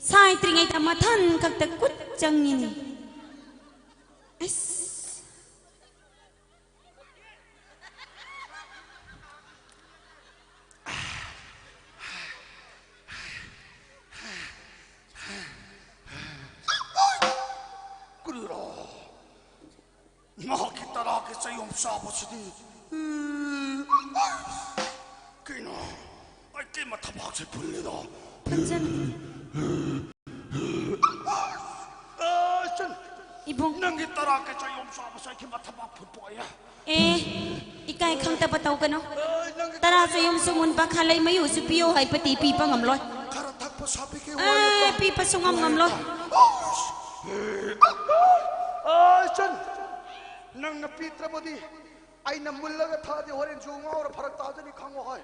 ꯁꯥꯏꯇ꯭ꯔꯤꯉꯩꯗ ꯃꯊꯟ ꯈꯛꯇ ꯀꯨꯠ ꯆꯪꯉꯤꯅꯤ꯫ ꯑꯁ꯫ ꯀꯨꯜꯂꯣ꯫ ꯃꯍꯥꯛꯀꯤ ꯇꯔꯥꯒꯤ ꯆꯌꯣꯝ ꯆꯥꯕꯁꯤꯗꯤ꯫ ꯎꯝ꯫ ꯀꯩꯅꯣ? ꯑꯩ ꯀꯩ ꯃꯊꯕꯥꯛꯁꯦ ꯐꯨꯜꯂꯤꯗꯣ? ꯐꯨꯟꯖꯟ꯫ ꯑꯥ, ꯏꯆꯟ꯫ ꯏꯕꯨꯡ꯫ ꯅꯪꯒꯤ ꯇꯔꯥꯒꯤ ꯆꯌꯣꯝ ꯆꯥꯕꯁꯦ ꯑꯩꯒꯤ ꯃꯊꯕꯥꯛ ꯐꯨꯠꯄ ꯑꯣꯏꯌꯦ꯫ ꯑꯦ, ꯏꯀꯥꯏ ꯈꯪꯗꯕ ꯇꯧꯒꯅꯨ꯫ ꯑꯦ, ꯅꯪꯒꯤ ꯇꯔꯥ ꯆꯌꯣꯝꯁꯨ ꯃꯨꯟꯕ ꯈꯥꯂꯩ ꯃꯌꯨꯁꯨ ꯄꯤꯌꯣ ꯍꯥꯏꯕꯗꯤ ꯄꯤꯕ ꯉꯝꯂꯣꯏ꯫ ꯈꯔ ꯊꯛꯄ ꯁꯥꯕꯤꯒꯦ꯫ ꯑꯦ, ꯋꯥꯔꯦ꯫ ꯄꯤꯕꯁꯨ ꯉꯝ ꯉꯝꯂꯣꯏ꯫ ꯑꯥ, ꯏꯆꯟ, ꯅꯪꯅ ꯄꯤꯗ꯭ꯔꯕꯗꯤ ꯑꯩꯅ ꯃꯨꯜꯂꯒ ꯊꯛꯑꯗꯤ ꯍꯣꯔꯦꯟ ꯌꯨ ꯉꯥꯎꯔ ꯐꯔꯛ ꯇꯥꯖꯅꯤ, ꯈꯪꯉꯣ ꯍꯣꯏ꯫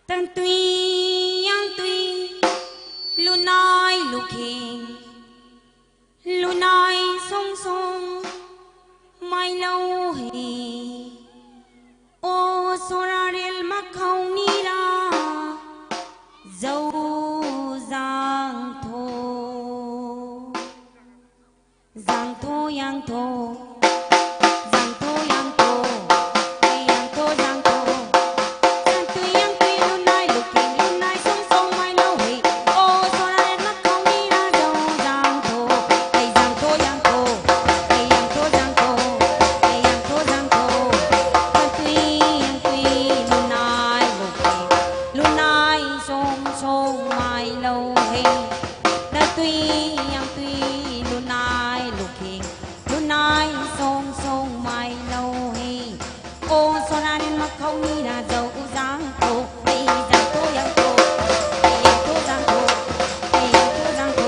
ꯇꯪꯇꯨꯏ ꯌꯥꯡꯇꯨꯏ ꯂꯨꯅꯥꯏ ꯂꯨꯈꯤꯡ ꯂꯨꯅꯥꯏ ꯁꯣꯡ ꯁꯣꯡ ꯃꯥꯏꯂꯧ ꯍꯤ꯫ ꯑꯣ ꯁꯣꯔꯥꯔꯦꯜ ꯃꯈꯧꯅꯤꯔꯥ ꯖꯧ ꯖꯥꯡꯊꯣ꯫ ꯖꯥꯡꯊꯣ ꯌꯥꯡꯊꯣ꯫ ꯖꯥꯡꯊꯣ ꯌꯥꯡꯊꯣ꯫ ꯑꯩ ꯌꯥꯡꯊꯣ ꯖꯥꯡꯊꯣ꯫ ꯌꯥꯡꯊꯣ ꯌꯥꯡꯊꯣ ꯂꯨꯅꯥꯏ ꯂꯨꯀꯤꯡ ꯂꯨꯅꯥꯏ ꯁꯣꯡ ꯁꯣꯡ ꯃꯥꯏ ꯂꯧꯍꯩ꯫ ꯑꯣ ꯁꯣꯔꯥꯔꯦꯜ ꯃꯈꯧꯅꯤ ꯔꯥꯖꯧ ꯖꯥꯡꯊꯣ꯫ ꯑꯩ ꯖꯥꯡꯊꯣ ꯌꯥꯡꯊꯣ꯫ ꯑꯩ ꯌꯥꯡꯊꯣ ꯖꯥꯡꯊꯣ꯫ ꯑꯩ ꯌꯥꯡꯊꯣ ꯖꯥꯡꯊꯣ꯫ ꯌꯥꯡꯊꯣ ꯌꯥꯡꯊꯣ ꯂꯨꯅꯥꯏ ꯂꯨꯀꯤꯡ ꯂꯨꯅꯥꯏ ꯁꯣꯡ ꯁꯣꯡ ꯃꯥꯏ ꯂꯧꯍꯩ꯫ ꯌꯥꯡꯊꯣ ꯌꯥꯡꯊꯣ ꯂꯨꯅꯥꯏ ꯂꯨꯀꯤꯡ ꯂꯨꯅꯥꯏ ꯁꯣꯡ ꯁꯣꯡ ꯃꯥꯏ ꯂꯧꯍꯩ꯫ ꯑꯣ ꯁꯣꯔꯥꯔꯦꯜ ꯃꯈꯧꯅꯤ ꯔꯥꯖꯧ ꯎꯖꯥꯡꯊꯣ꯫ ꯑꯩ ꯖꯥꯡꯊꯣ ꯌꯥꯡꯊꯣ꯫ ꯑꯩ ꯌꯥꯡꯊꯣ ꯖꯥꯡꯊꯣ꯫ ꯑꯩ ꯌꯥꯡꯊꯣ ꯖꯥꯡꯊꯣ꯫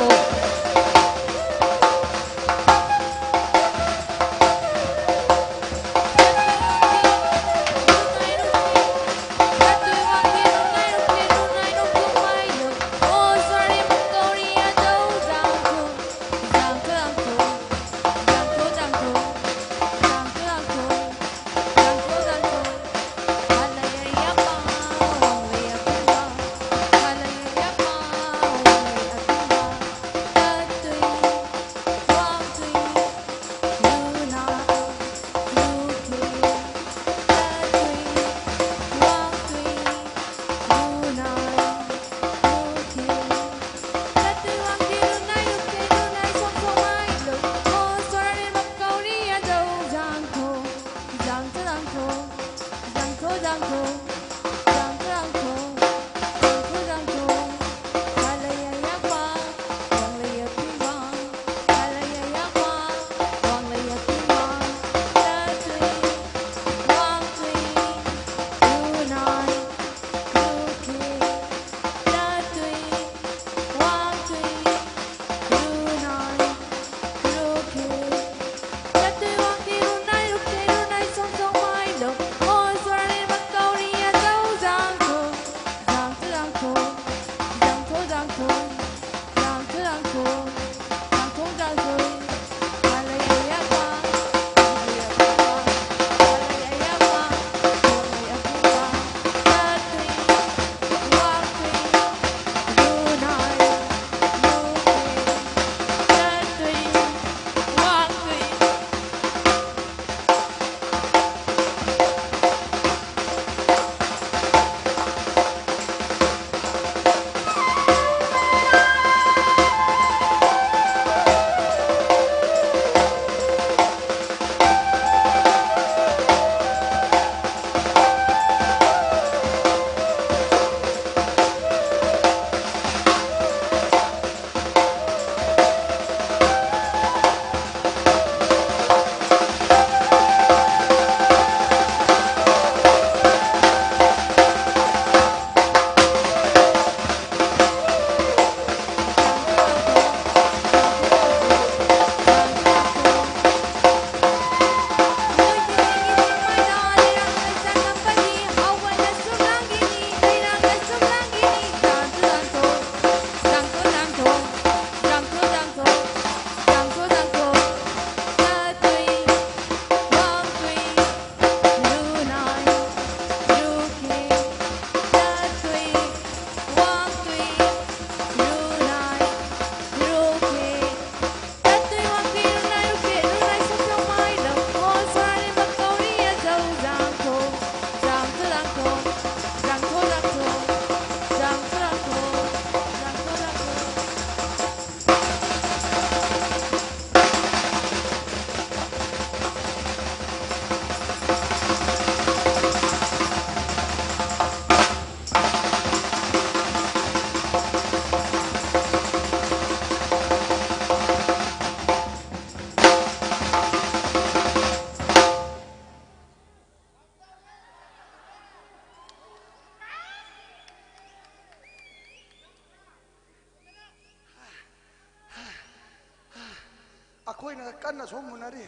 ꯑꯩꯅ ꯀꯟꯅ ꯁꯨꯝ ꯃꯨꯟꯅꯔꯤ꯫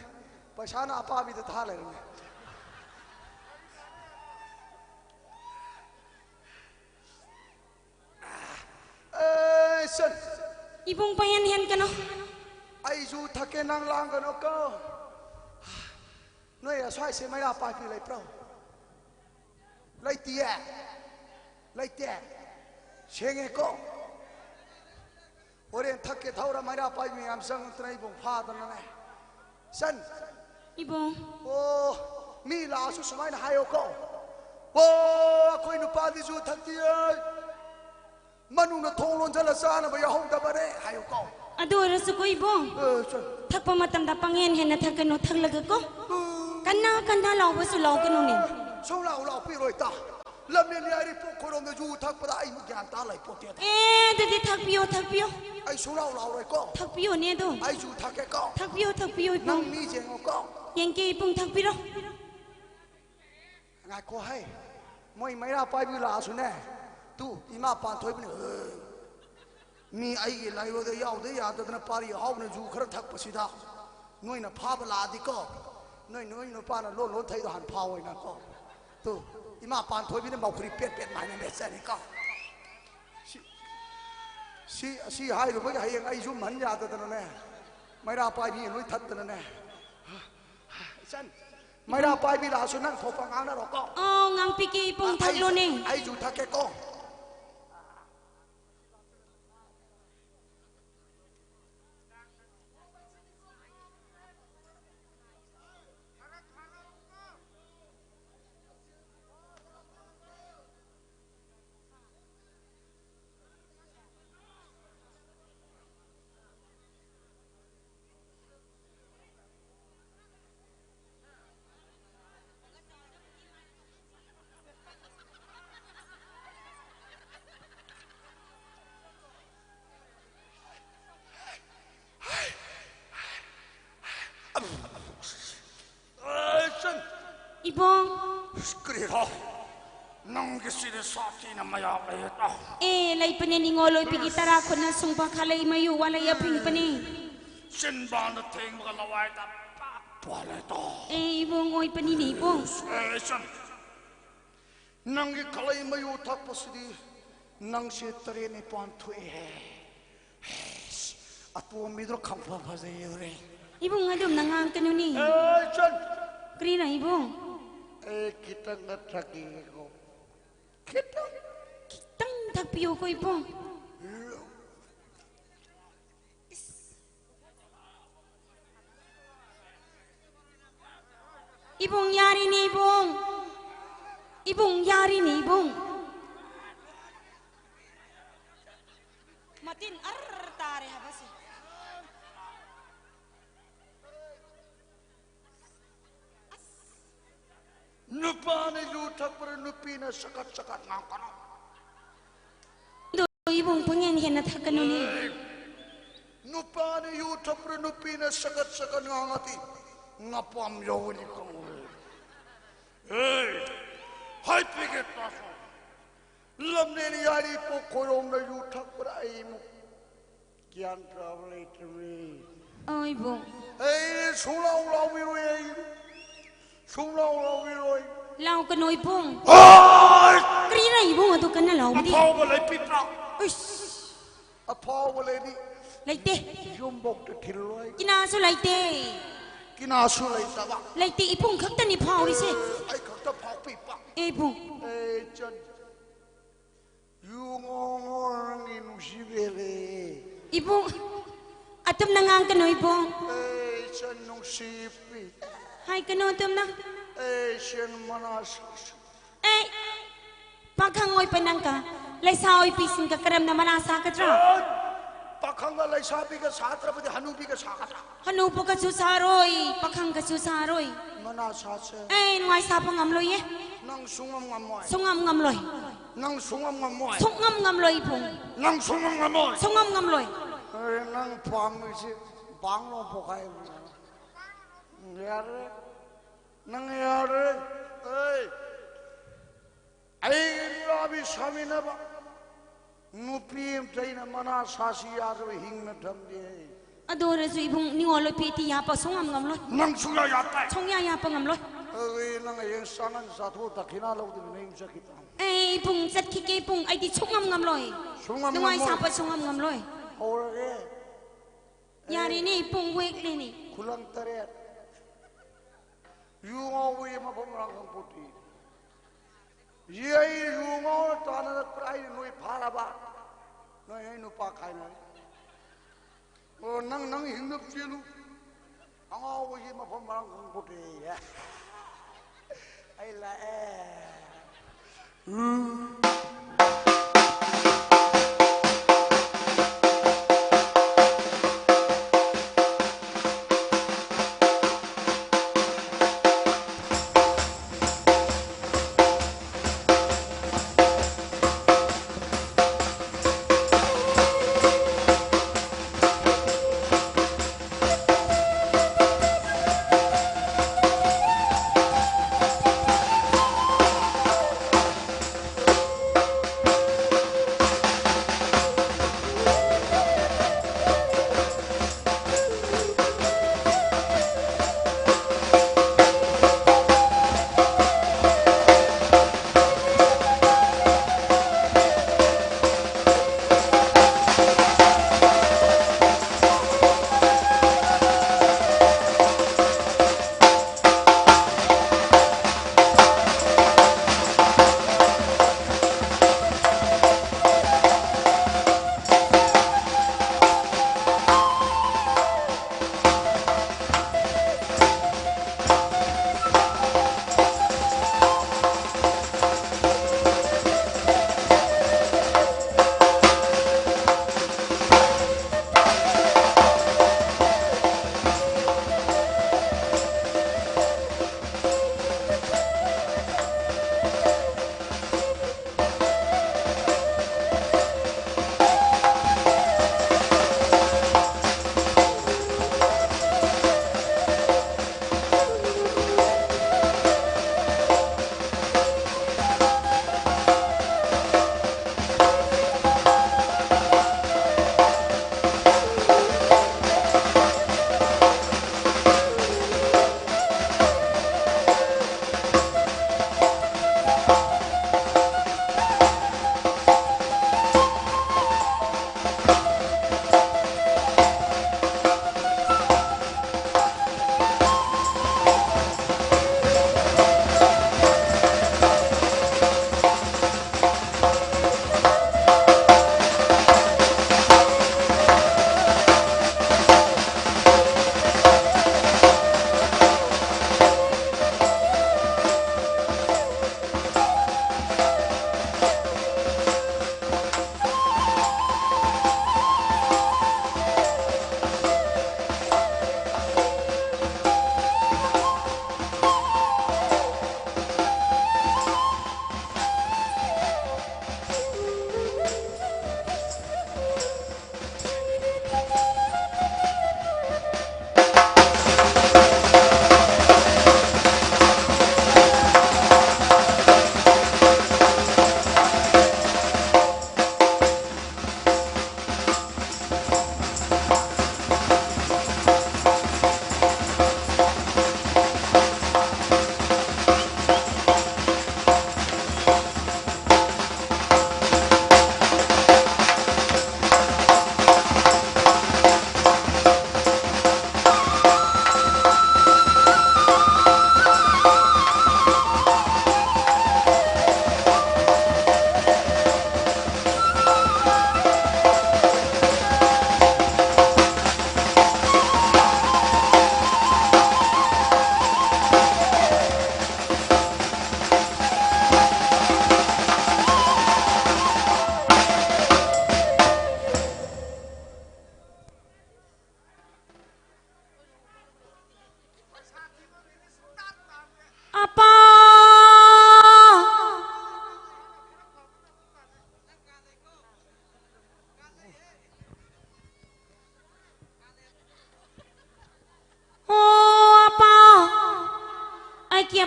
ꯄꯩꯁꯥꯅ ꯑꯄꯥꯕꯤꯗ ꯊꯥ ꯂꯩꯔꯝꯃꯦ꯫ ꯑꯦ, ꯁꯟ꯫ ꯏꯕꯨꯡ ꯄꯌꯦꯟ ꯍꯦꯟ ꯀꯩꯅꯣ꯫ ꯑꯩꯁꯨ ꯊꯛꯀꯦ, ꯅꯪ ꯂꯥꯡꯒꯅꯨ ꯀꯣ꯫ ꯅꯣꯏ ꯑꯁ꯭ꯋꯥꯏꯁꯦ ꯃꯩꯔꯥ ꯄꯥꯏꯕꯤ ꯂꯩꯕ꯭ꯔꯣ? ꯂꯩꯇꯤꯌꯦ꯫ ꯂꯩꯇꯦ꯫ ꯁꯦꯡꯉꯦꯀꯣ꯫ ꯍꯣꯔꯦꯟ ꯊꯛꯀꯦ ꯊꯧꯔ ꯃꯩꯔꯥ ꯄꯥꯏꯕꯤ ꯃꯌꯥꯝ ꯆꯪꯉꯛꯇꯅ ꯑꯩꯕꯨ ꯐꯥꯗꯅꯅꯦ꯫ ꯁꯟ꯫ ꯏꯕꯨꯡ꯫ ꯑꯣ, ꯃꯤ ꯂꯥꯛꯑꯁꯨ ꯁꯨꯃꯥꯏꯅ ꯍꯥꯏꯌꯣꯀꯣ꯫ ꯑꯣ, ꯑꯩꯈꯣꯏ ꯅꯨꯄꯥꯗꯤꯁꯨ ꯊꯛꯇꯤꯌꯦ꯫ ꯃꯅꯨꯡꯗ ꯊꯣꯡ ꯂꯣꯟꯁꯤꯜꯂ ꯆꯥꯅꯕ ꯌꯥꯎꯍꯧꯗꯕꯅꯦ ꯍꯥꯏꯌꯨꯀꯣ꯫ ꯑꯗꯨ ꯑꯣꯏꯔꯁꯨꯀꯣ ꯏꯕꯨꯡ, ꯑꯦ, ꯁꯟ꯫ ꯊꯛꯄ ꯃꯇꯝꯗ ꯄꯪꯍꯦꯟ ꯍꯦꯟꯅ ꯊꯛꯀꯅꯨ, ꯊꯛꯂꯒꯀꯣ꯫ ꯎꯝ꯫ ꯀꯟꯅ ꯀꯟꯅ ꯂꯥꯎꯕꯁꯨ ꯂꯥꯎꯒꯅꯨꯅꯦ꯫ ꯁꯨꯡꯂꯥꯎ ꯂꯥꯎꯄꯤꯔꯣꯏ ꯇꯥ꯫ ꯂꯝꯂꯦꯟ ꯌꯥꯏꯔꯤ ꯄꯨꯛ ꯈꯣꯏꯔꯣꯝꯗ ꯌꯨ ꯊꯛꯄꯗ ꯑꯩ ꯒ꯭ꯌꯥꯟ ꯇꯥ ꯂꯩꯄꯣꯠꯇꯦꯗ꯫ ꯑꯦ, ꯑꯗꯨꯗꯤ ꯊꯛꯄꯤꯌꯣ, ꯊꯛꯄꯤꯌꯣ꯫ ꯑꯩ ꯁꯨꯡꯂꯥꯎ ꯂꯥꯎꯔꯣꯏꯀꯣ꯫ ꯊꯛꯄꯤꯌꯣꯅꯦ ꯑꯗꯣ꯫ ꯑꯩ ꯌꯨ ꯊꯛꯀꯦꯀꯣ꯫ ꯊꯛꯄꯤꯌꯣ, ꯊꯛꯄꯤꯌꯣ ꯏꯕꯨꯡ꯫ ꯅꯪ ꯃꯤ ꯌꯦꯡꯉꯣꯀꯣ꯫ ꯌꯦꯡꯒꯦ ꯏꯕꯨꯡ, ꯊꯛꯄꯤꯔꯣ꯫ ꯉꯥꯏꯈꯣ ꯍꯩ, ꯃꯣꯏ ꯃꯩꯔꯥ ꯄꯥꯏꯕꯤ ꯂꯥꯛꯑꯁꯨꯅꯦ, ꯇꯨ, ꯏꯃꯥ ꯄꯥꯟꯊꯣꯏꯕꯤꯅ, "ꯑꯦ, ꯃꯤ ꯑꯩꯒꯤ ꯂꯥꯏꯔꯣꯏꯗ ꯌꯥꯎꯗ ꯌꯥꯗꯗꯅ ꯄꯥꯔꯤ ꯑꯍꯥꯎꯕꯅ ꯌꯨ ꯈꯔ ꯊꯛꯄꯁꯤꯗ ꯅꯣꯏꯅ ꯐꯥꯕ ꯂꯥꯛꯑꯗꯤꯀꯣ, ꯅꯣꯏ, ꯅꯣꯏ ꯅꯨꯄꯥꯅ ꯂꯣꯟ ꯂꯣꯟ ꯊꯩꯗꯣ ꯍꯥꯟꯅ ꯐꯥꯎ ꯑꯣꯏꯅꯀꯣ꯫ ꯇꯨ, ꯏꯃꯥ ꯄꯥꯟꯊꯣꯏꯕꯤꯅ ꯃꯧꯈ꯭ꯔꯤ ꯄꯦꯠ ꯄꯦꯠ ꯃꯥꯏꯅ ꯃꯦꯠꯆꯅꯤꯀꯣ꯫ ꯁꯤ, ꯁꯤ, ꯁꯤ ꯍꯥꯏꯔꯨꯕꯒꯤ ꯍꯌꯦꯡ ꯑꯩꯁꯨ ꯃꯟ ꯌꯥꯗꯗꯅꯅꯦ, ꯃꯩꯔꯥ ꯄꯥꯏꯕꯤ ꯂꯣꯏ ꯊꯠꯇꯅꯅꯦ꯫ ꯏꯆꯟ, ꯃꯩꯔꯥ ꯄꯥꯏꯕꯤ ꯂꯥꯛꯑꯁꯨ ꯅꯪ ꯊꯣꯛꯄ ꯉꯥꯡꯅꯔꯣꯀꯣ꯫ ꯑꯣ, ꯉꯥꯡꯄꯤꯒꯦ ꯏꯕꯨꯡ, ꯑꯩ, ꯊꯛꯂꯣꯅꯦ꯫ ꯑꯩꯁꯨ ꯊꯛꯀꯦꯀꯣ꯫ ꯑꯦ, ꯏꯆꯟ! ꯏꯕꯨꯡ! ꯀꯔꯤꯔꯣ? ꯅꯪꯒꯤꯁꯤꯗꯤ ꯁꯥꯊꯤꯅ ꯃꯌꯥ ꯂꯩꯌꯦꯗ꯫ ꯑꯦ, ꯂꯩꯄꯅꯦ ꯅꯤꯡꯉꯣꯜ ꯑꯣꯏꯕꯤꯒꯤ ꯇꯔꯥ ꯈꯨꯠꯅ ꯁꯨꯡꯕ ꯈꯥꯂꯩ ꯃꯌꯨ ꯋꯥꯂꯩ ꯑꯐꯤꯡꯄꯅꯦ꯫ ꯆꯤꯟꯕꯥꯟꯗ ꯊꯦꯡꯕꯒ ꯂꯋꯥꯏꯗ ꯄꯥꯛ ꯄꯥꯜꯂꯦ ꯇꯣ꯫ ꯑꯦ, ꯏꯕꯨꯡ ꯑꯣꯏꯕꯅꯤꯅꯦ, ꯏꯕꯨꯡ꯫ ꯑꯦ, ꯏꯆꯟ, ꯅꯪꯒꯤ ꯈꯂꯩ ꯃꯌꯨ ꯊꯛꯄꯁꯤꯗꯤ ꯅꯪꯁꯦ ꯇꯔꯦꯠ ꯅꯤꯄꯥꯟ ꯊꯣꯛꯑꯦꯍꯦ꯫ ꯑꯇꯣꯝꯕꯤꯗꯣ ꯈꯪꯐ ꯐꯖꯩ ꯍꯣꯔꯦꯟ꯫ ꯏꯕꯨꯡ, ꯑꯗꯨꯝꯅ ꯉꯥꯡꯒꯅꯨꯅꯦ꯫ ꯑꯦ, ꯏꯆꯟ꯫ ꯀꯔꯤꯅꯣ, ꯏꯕꯨꯡ? ꯑꯦ, ꯈꯤꯇꯪꯒ ꯊꯛꯈꯤꯒꯦꯀꯣ꯫ ꯈꯤꯇꯪ꯫ ꯈꯤꯇꯪ ꯊꯛꯄꯤꯌꯨꯀꯣ, ꯏꯕꯨꯡ꯫ ꯏꯕꯨꯡ, ꯌꯥꯔꯤꯅꯤ, ꯏꯕꯨꯡ꯫ ꯏꯕꯨꯡ, ꯌꯥꯔꯤꯅꯤ, ꯏꯕꯨꯡ꯫ ꯃꯇꯤꯟ ꯑꯔ ꯇꯥꯔꯦ ꯍꯥꯏꯕꯁꯦ꯫ ꯅꯨꯄꯥꯅ ꯌꯨ ꯊꯛꯄꯗ ꯅꯨꯄꯤꯅ ꯁꯀꯠ ꯁꯀꯠ ꯉꯥꯡꯒꯅꯨ꯫ ꯑꯗꯣ ꯏꯕꯨꯡ, ꯄꯪꯍꯦꯟ ꯍꯦꯟꯅ ꯊꯛꯀꯅꯨꯅꯦ꯫ ꯅꯨꯄꯥꯅ ꯌꯨ ꯊꯛꯄꯗ ꯅꯨꯄꯤꯅ ꯁꯀꯠ ꯁꯀꯠ ꯉꯥꯡꯉꯗꯤ ꯉꯄꯥꯝ ꯌꯧꯒꯅꯤ ꯈꯪꯉꯨ꯫ ꯑꯦ, ꯍꯥꯏꯄꯤꯒꯦ ꯇꯥꯁꯣ꯫ ꯂꯝꯂꯦꯟ ꯌꯥꯏꯔꯤꯄꯣꯛ ꯈꯣꯏꯔꯣꯝꯗ ꯌꯨ ꯊꯛꯄꯗ ꯑꯩ ꯑꯃꯨꯛ ꯒ꯭ꯌꯥꯟ ꯇꯥꯕ ꯂꯩꯇ꯭ꯔꯕꯅꯤ꯫ ꯑꯣ, ꯏꯕꯨꯡ꯫ ꯑꯩ ꯁꯨꯡꯂꯥꯎ ꯂꯥꯎꯕꯤꯔꯣꯏ, ꯑꯩ ꯁꯨꯡꯂꯥꯎ ꯂꯥꯎꯕꯤꯔꯣꯏ꯫ ꯂꯥꯎꯒꯅꯨ, ꯏꯕꯨꯡ꯫ ꯑꯣꯏ! ꯀꯔꯤꯔ, ꯏꯕꯨꯡ, ꯑꯗꯨ ꯀꯟꯅ ꯂꯥꯎꯕꯗꯤ? ꯑꯐꯥꯎꯕ ꯂꯩꯄꯤꯕ꯭ꯔꯥ? ꯎꯏꯁ! ꯑꯐꯥꯎꯕ ꯂꯩꯗꯤ ꯂꯩꯇꯦ꯫ ꯌꯨꯝꯕꯣꯛꯇ ꯊꯤꯜꯂꯣꯏ꯫ ꯀꯤꯅꯥꯁꯨ ꯂꯩꯇꯦ꯫ ꯀꯤꯅꯥꯁꯨ ꯂꯩꯇꯕ꯫ ꯂꯩꯇꯦ, ꯏꯕꯨꯡ ꯈꯛꯇꯅꯤ ꯐꯥꯎꯔꯤꯁꯦ꯫ ꯑꯩ ꯈꯛꯇ ꯐꯥꯎꯕꯤꯕ꯫ ꯑꯦ, ꯏꯕꯨꯡ꯫ ꯑꯦ, ꯏꯆꯟ꯫ ꯌꯨ ꯉꯧ ꯉꯧꯔ ꯅꯪꯒꯤ ꯅꯨꯡꯁꯤꯕꯦꯜꯂꯦ꯫ ꯏꯕꯨꯡ, ꯑꯇꯨꯝꯅ ꯉꯥꯡꯒꯅꯨ, ꯏꯕꯨꯡ꯫ ꯑꯦ, ꯏꯆꯟ ꯅꯨꯡꯁꯤꯕꯤ꯫ ꯍꯥꯏꯒꯅꯨ ꯑꯇꯨꯝꯅ꯫ ꯑꯦ, ꯏꯆꯟ ꯃꯅꯥ ꯁꯥꯁꯤ꯫ ꯑꯦ, ꯄꯥꯈꯪ ꯑꯣꯏꯕ ꯅꯪꯒ ꯂꯩꯁꯥ ꯑꯣꯏꯕꯤꯁꯤꯡꯒ ꯀꯔꯝꯅ ꯃꯅꯥ ꯁꯥꯒꯗ꯭ꯔꯥ? ꯑꯦ, ꯄꯥꯈꯪꯒ ꯂꯩꯁꯥꯕꯤꯒ ꯁꯥꯗ꯭ꯔꯕꯗꯤ ꯍꯅꯨꯕꯤꯒ ꯁꯥꯒꯗ꯭ꯔꯥ? ꯍꯅꯨꯕꯒꯁꯨ ꯁꯥꯔꯣꯏ, ꯄꯥꯈꯪꯒꯁꯨ ꯁꯥꯔꯣꯏ꯫ ꯃꯅꯥ ꯁꯥꯁꯦ꯫ ꯑꯦ, ꯅꯨꯡꯉꯥꯏ ꯁꯥꯕ ꯉꯝꯂꯣꯏꯌꯦ꯫ ꯅꯪ ꯁꯨꯡꯉꯝ ꯉꯝꯃꯣꯏ꯫ ꯁꯨꯡꯉꯝ ꯉꯝꯂꯣꯏ꯫ ꯅꯪ ꯁꯨꯡꯉꯝ ꯉꯝꯃꯣꯏ꯫ ꯁꯨꯡꯉꯝ ꯉꯝꯂꯣꯏ, ꯏꯕꯨꯡ꯫ ꯅꯪ ꯁꯨꯡꯉꯝ ꯉꯝꯃꯣꯏ꯫ ꯁꯨꯡꯉꯝ ꯉꯝꯂꯣꯏ꯫ ꯑꯦ, ꯅꯪ ꯄꯥꯝꯃꯤꯁꯦ ꯕꯥꯡꯂꯣ ꯄꯣꯈꯥꯏꯕꯅꯦ꯫ ꯌꯥꯔꯦ꯫ ꯅꯪ ꯌꯥꯔꯦ꯫ ꯑꯦ, ꯑꯩꯒꯤ ꯅꯨꯔꯥꯕꯤ ꯁꯥꯃꯤꯟꯅꯕ ꯅꯨꯄꯤ ꯑꯃꯇ ꯑꯩꯅ ꯃꯅꯥ ꯁꯥꯁꯤ ꯌꯥꯗꯕ ꯍꯤꯡꯅ ꯊꯝꯗꯦ꯫ ꯑꯗꯨ ꯑꯣꯏꯔꯁꯨ ꯏꯕꯨꯡ, ꯅꯤꯉꯣꯜ ꯂꯣꯏꯄꯦꯠꯇꯤ ꯌꯥꯞꯄ ꯁꯨꯡꯉꯝ ꯉꯝꯂꯣꯏ꯫ ꯅꯪ ꯁꯨꯡꯌꯥ ꯌꯥꯇꯥꯏ꯫ ꯁꯨꯡꯌꯥ ꯌꯥꯞꯄ ꯉꯝꯂꯣꯏ꯫ ꯑꯩ ꯅꯪ ꯍꯌꯦꯡ ꯆꯥꯉꯟ ꯆꯥꯊꯣꯛꯑ ꯗꯈꯤꯅꯥ ꯂꯧꯗꯕꯤ ꯅꯌꯨꯝ ꯆꯠꯈꯤ ꯇꯥꯕꯅꯤ꯫ ꯑꯦ ꯏꯕꯨꯡ, ꯆꯠꯈꯤꯒꯦ ꯏꯕꯨꯡ, ꯑꯩꯗꯤ ꯁꯨꯡꯉꯝ ꯉꯝꯂꯣꯏ꯫ ꯁꯨꯡꯉꯝ ꯅꯨꯡꯉꯥꯏ ꯉꯝꯃꯣꯏ꯫ ꯁꯥꯄ ꯁꯨꯡꯉꯝ ꯉꯝꯂꯣꯏ꯫ ꯍꯧꯔꯒꯦ꯫ ꯌꯥꯔꯦꯅꯦ ꯏꯕꯨꯡ, ꯋꯦꯛꯂꯦꯅꯦ꯫ ꯈꯨꯂꯪ ꯇꯔꯦꯠ꯫ ꯌꯨ ꯉꯥꯎꯕꯒꯤ ꯃꯐꯝ ꯃꯔꯥꯡ ꯈꯪꯄꯣꯠꯇꯦ꯫ ꯌꯦ ꯑꯩ ꯌꯨ ꯉꯥꯎꯔ ꯇꯥꯟꯅꯔꯛꯄ꯭ꯔꯥ? ꯑꯩꯅ ꯅꯣꯏ ꯐꯥꯔꯕ? ꯅꯣꯏ ꯑꯩ ꯅꯨꯄꯥ ꯈꯥꯏꯅꯔꯦ꯫ ꯑꯣ, ꯅꯪ ꯅꯪ ꯍꯤꯡꯅꯕ ꯆꯦꯜꯂꯨ꯫ ꯑꯉꯥꯎꯕꯁꯤ ꯃꯐꯝ ꯃꯔꯥꯡ ꯈꯪꯄꯣꯠꯇꯦ꯫ ꯑꯩ ꯂꯥꯛꯑꯦ꯫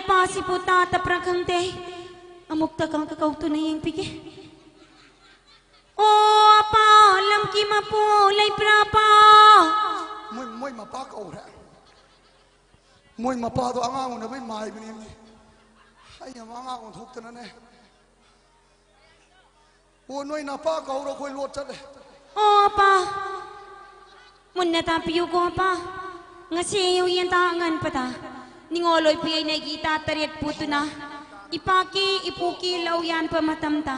ꯄꯥꯁꯤꯕꯨ ꯇꯥꯗꯕ꯭ꯔꯥ ꯈꯪꯗꯦ꯫ ꯑꯃꯨꯛꯇ ꯀꯥꯡꯀ ꯀꯧꯗꯨꯅ ꯌꯦꯡꯕꯤꯒꯦ꯫ ꯑꯣ, ꯑꯄꯥ, ꯂꯝꯒꯤ ꯃꯄꯨ ꯂꯩꯕ꯭ꯔꯥ, ꯑꯄꯥ? ꯃꯣꯏ, ꯃꯣꯏ ꯃꯄꯥ ꯀꯧꯔꯦ꯫ ꯃꯣꯏ ꯃꯄꯥꯗꯣ ꯑꯉꯥꯡ ꯎꯅꯕꯩ ꯃꯥꯏꯕꯅꯦꯃꯤ꯫ ꯑꯩꯅ ꯑꯃ ꯑꯉꯥꯡ ꯑꯣꯟꯊꯣꯛꯇꯅꯅꯦ꯫ ꯑꯣ, ꯅꯣꯏ ꯅꯄꯥ ꯀꯧꯔꯣ, ꯑꯩꯈꯣꯏ ꯂꯣꯠ ꯆꯠꯂꯦ꯫ ꯑꯣ, ꯑꯄꯥ, ꯃꯨꯟꯅ ꯇꯥꯕꯤꯌꯨꯀꯣ, ꯑꯄꯥ꯫ ꯉꯁꯤ ꯑꯌꯨꯛ ꯌꯦꯟꯇꯥ ꯑꯉꯟꯕꯗ ꯅꯤꯉꯣꯜ ꯑꯣꯏꯕꯤ ꯑꯩꯅ ꯑꯩꯒꯤ ꯏꯇꯥ ꯇꯔꯦꯠ ꯄꯨꯗꯨꯅ ꯏꯄꯥꯛꯀꯤ ꯏꯄꯨꯒꯤ ꯂꯧ ꯌꯥꯟꯕ ꯃꯇꯝꯗ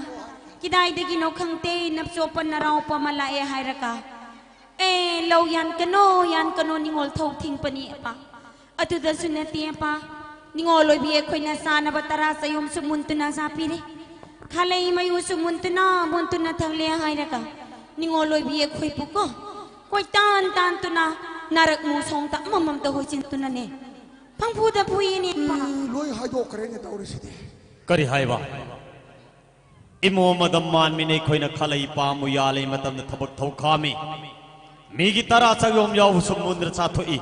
ꯀꯗꯥꯏꯗꯒꯤꯅꯣ ꯈꯪꯗꯦ, ꯅꯞꯆꯣꯠꯄ ꯅꯔꯥꯎꯄ ꯑꯃ ꯂꯥꯛꯑꯦ ꯍꯥꯏꯔꯒ, "ꯑꯦ, ꯂꯧ ꯌꯥꯟꯀꯅꯣ, ꯌꯥꯟꯀꯅꯣ, ꯅꯤꯉꯣꯜ ꯊꯧ ꯊꯤꯡꯕꯅꯤ, ꯑꯄꯥ"꯫ ꯑꯗꯨꯗꯁꯨ ꯅꯠꯇꯦ, ꯑꯄꯥ, ꯅꯤꯉꯣꯜ ꯑꯣꯏꯕꯤ ꯑꯩꯈꯣꯏꯅ ꯆꯥꯅꯕ ꯇꯔꯥ ꯆꯌꯣꯝꯁꯨ ꯃꯨꯟꯗꯨꯅ ꯆꯥꯕꯤꯔꯦ꯫ ꯈꯥꯂꯩ ꯃꯌꯨꯁꯨ ꯃꯨꯟꯗꯨꯅ, ꯃꯨꯟꯗꯨꯅ ꯊꯛꯂꯦ ꯍꯥꯏꯔꯒ, ꯅꯤꯉꯣꯜ ꯑꯣꯏꯕꯤ ꯑꯩꯈꯣꯏꯕꯨꯀꯣ, ꯀꯣꯏꯇꯥꯟ ꯇꯥꯟꯗꯨꯅ ꯅꯥꯔꯛ ꯃꯣꯡꯁꯣꯡꯗ ꯑꯃꯃꯝꯗ ꯍꯣꯏꯆꯤꯟꯗꯨꯅꯅꯦ ꯄꯪꯐꯨꯗ ꯐꯨꯏꯅꯦ, ꯑꯄꯥ꯫ ꯎꯝ, ꯂꯣꯏ ꯍꯥꯏꯗꯣꯛꯈ꯭ꯔꯦꯅꯦ ꯇꯧꯔꯤꯁꯤꯗꯤ꯫ ꯀꯔꯤ ꯍꯥꯏꯕ? ꯏꯃꯣ ꯃꯗꯝ ꯃꯥꯟꯃꯤꯅ ꯑꯩꯈꯣꯏꯅ ꯈꯥꯂꯩ ꯄꯥꯝꯃꯨ ꯌꯥꯜꯂꯤ ꯃꯇꯝꯗ ꯊꯕꯛ ꯊꯧꯈꯥꯝꯃꯤ꯫ ꯃꯤꯒꯤ ꯇꯔꯥ ꯆꯌꯣꯝ ꯌꯥꯎꯕꯁꯨ ꯃꯨꯟꯗ꯭ꯔ ꯆꯥꯊꯣꯛꯏ꯫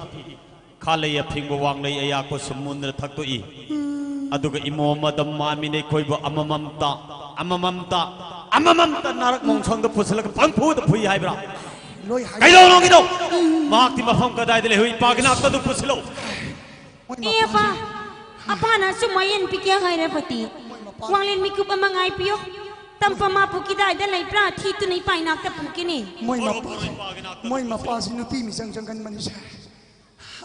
ꯈꯥꯂꯩ ꯑꯐꯤꯡꯕ ꯋꯥꯡꯂꯩ ꯑꯌꯥꯛꯄꯁꯨ ꯃꯨꯟꯗ꯭ꯔ ꯊꯛꯇꯣꯛꯏ꯫ ꯑꯗꯨꯒ ꯏꯃꯣ ꯃꯗꯝ ꯃꯥꯟꯃꯤꯅ ꯑꯩꯈꯣꯏꯕꯨ ꯑꯃꯃꯝꯇ, ꯑꯃꯃꯝꯇ, ꯑꯃꯃꯝꯇ ꯅꯥꯔꯛ ꯃꯣꯡꯁꯣꯡꯗ ꯄꯨꯁꯤꯜꯂꯒ ꯄꯪꯐꯨꯗ ꯐꯨꯏ ꯍꯥꯏꯕ꯭ꯔꯥ? ꯂꯣꯏ ꯍꯥꯏ- ꯀꯩꯗꯧꯅꯣꯒꯤꯅꯣ? ꯃꯍꯥꯛꯇꯤ ꯃꯐꯝ ꯀꯗꯥꯏꯗ ꯂꯩꯍꯧꯏ? ꯏꯄꯥꯒꯤ ꯅꯥꯛꯇ ꯑꯗꯨ ꯄꯨꯁꯤꯜꯂꯛꯎ꯫ ꯃꯣꯏ ꯑꯦ, ꯑꯄꯥ, ꯃꯄꯥꯁꯦ ꯑꯄꯥꯅ ꯑꯆꯨꯝ ꯑꯌꯦꯟ ꯄꯤꯒꯦ ꯍꯥꯏꯔꯕꯗꯤ, ꯃꯣꯏ ꯃꯄꯥ- ꯋꯥꯡꯂꯦꯟ ꯃꯤꯀꯨꯞ ꯑꯃ ꯉꯥꯏꯕꯤꯌꯨ꯫ ꯇꯝꯐꯝ ꯃꯥꯄꯨ ꯀꯗꯥꯏꯗ ꯂꯩꯕ꯭ꯔꯥ? ꯊꯤꯗꯨꯅ ꯏꯄꯥ ꯏꯅꯥꯛꯇ ꯄꯨꯒꯦꯅꯦ꯫ ꯃꯣꯏ ꯃꯄꯥ-, ꯃꯣꯏ ꯃꯄꯥꯁꯤ ꯅꯨꯄꯤ ꯃꯤꯆꯪ ꯆꯪꯒꯟꯕꯅꯤꯁꯦ꯫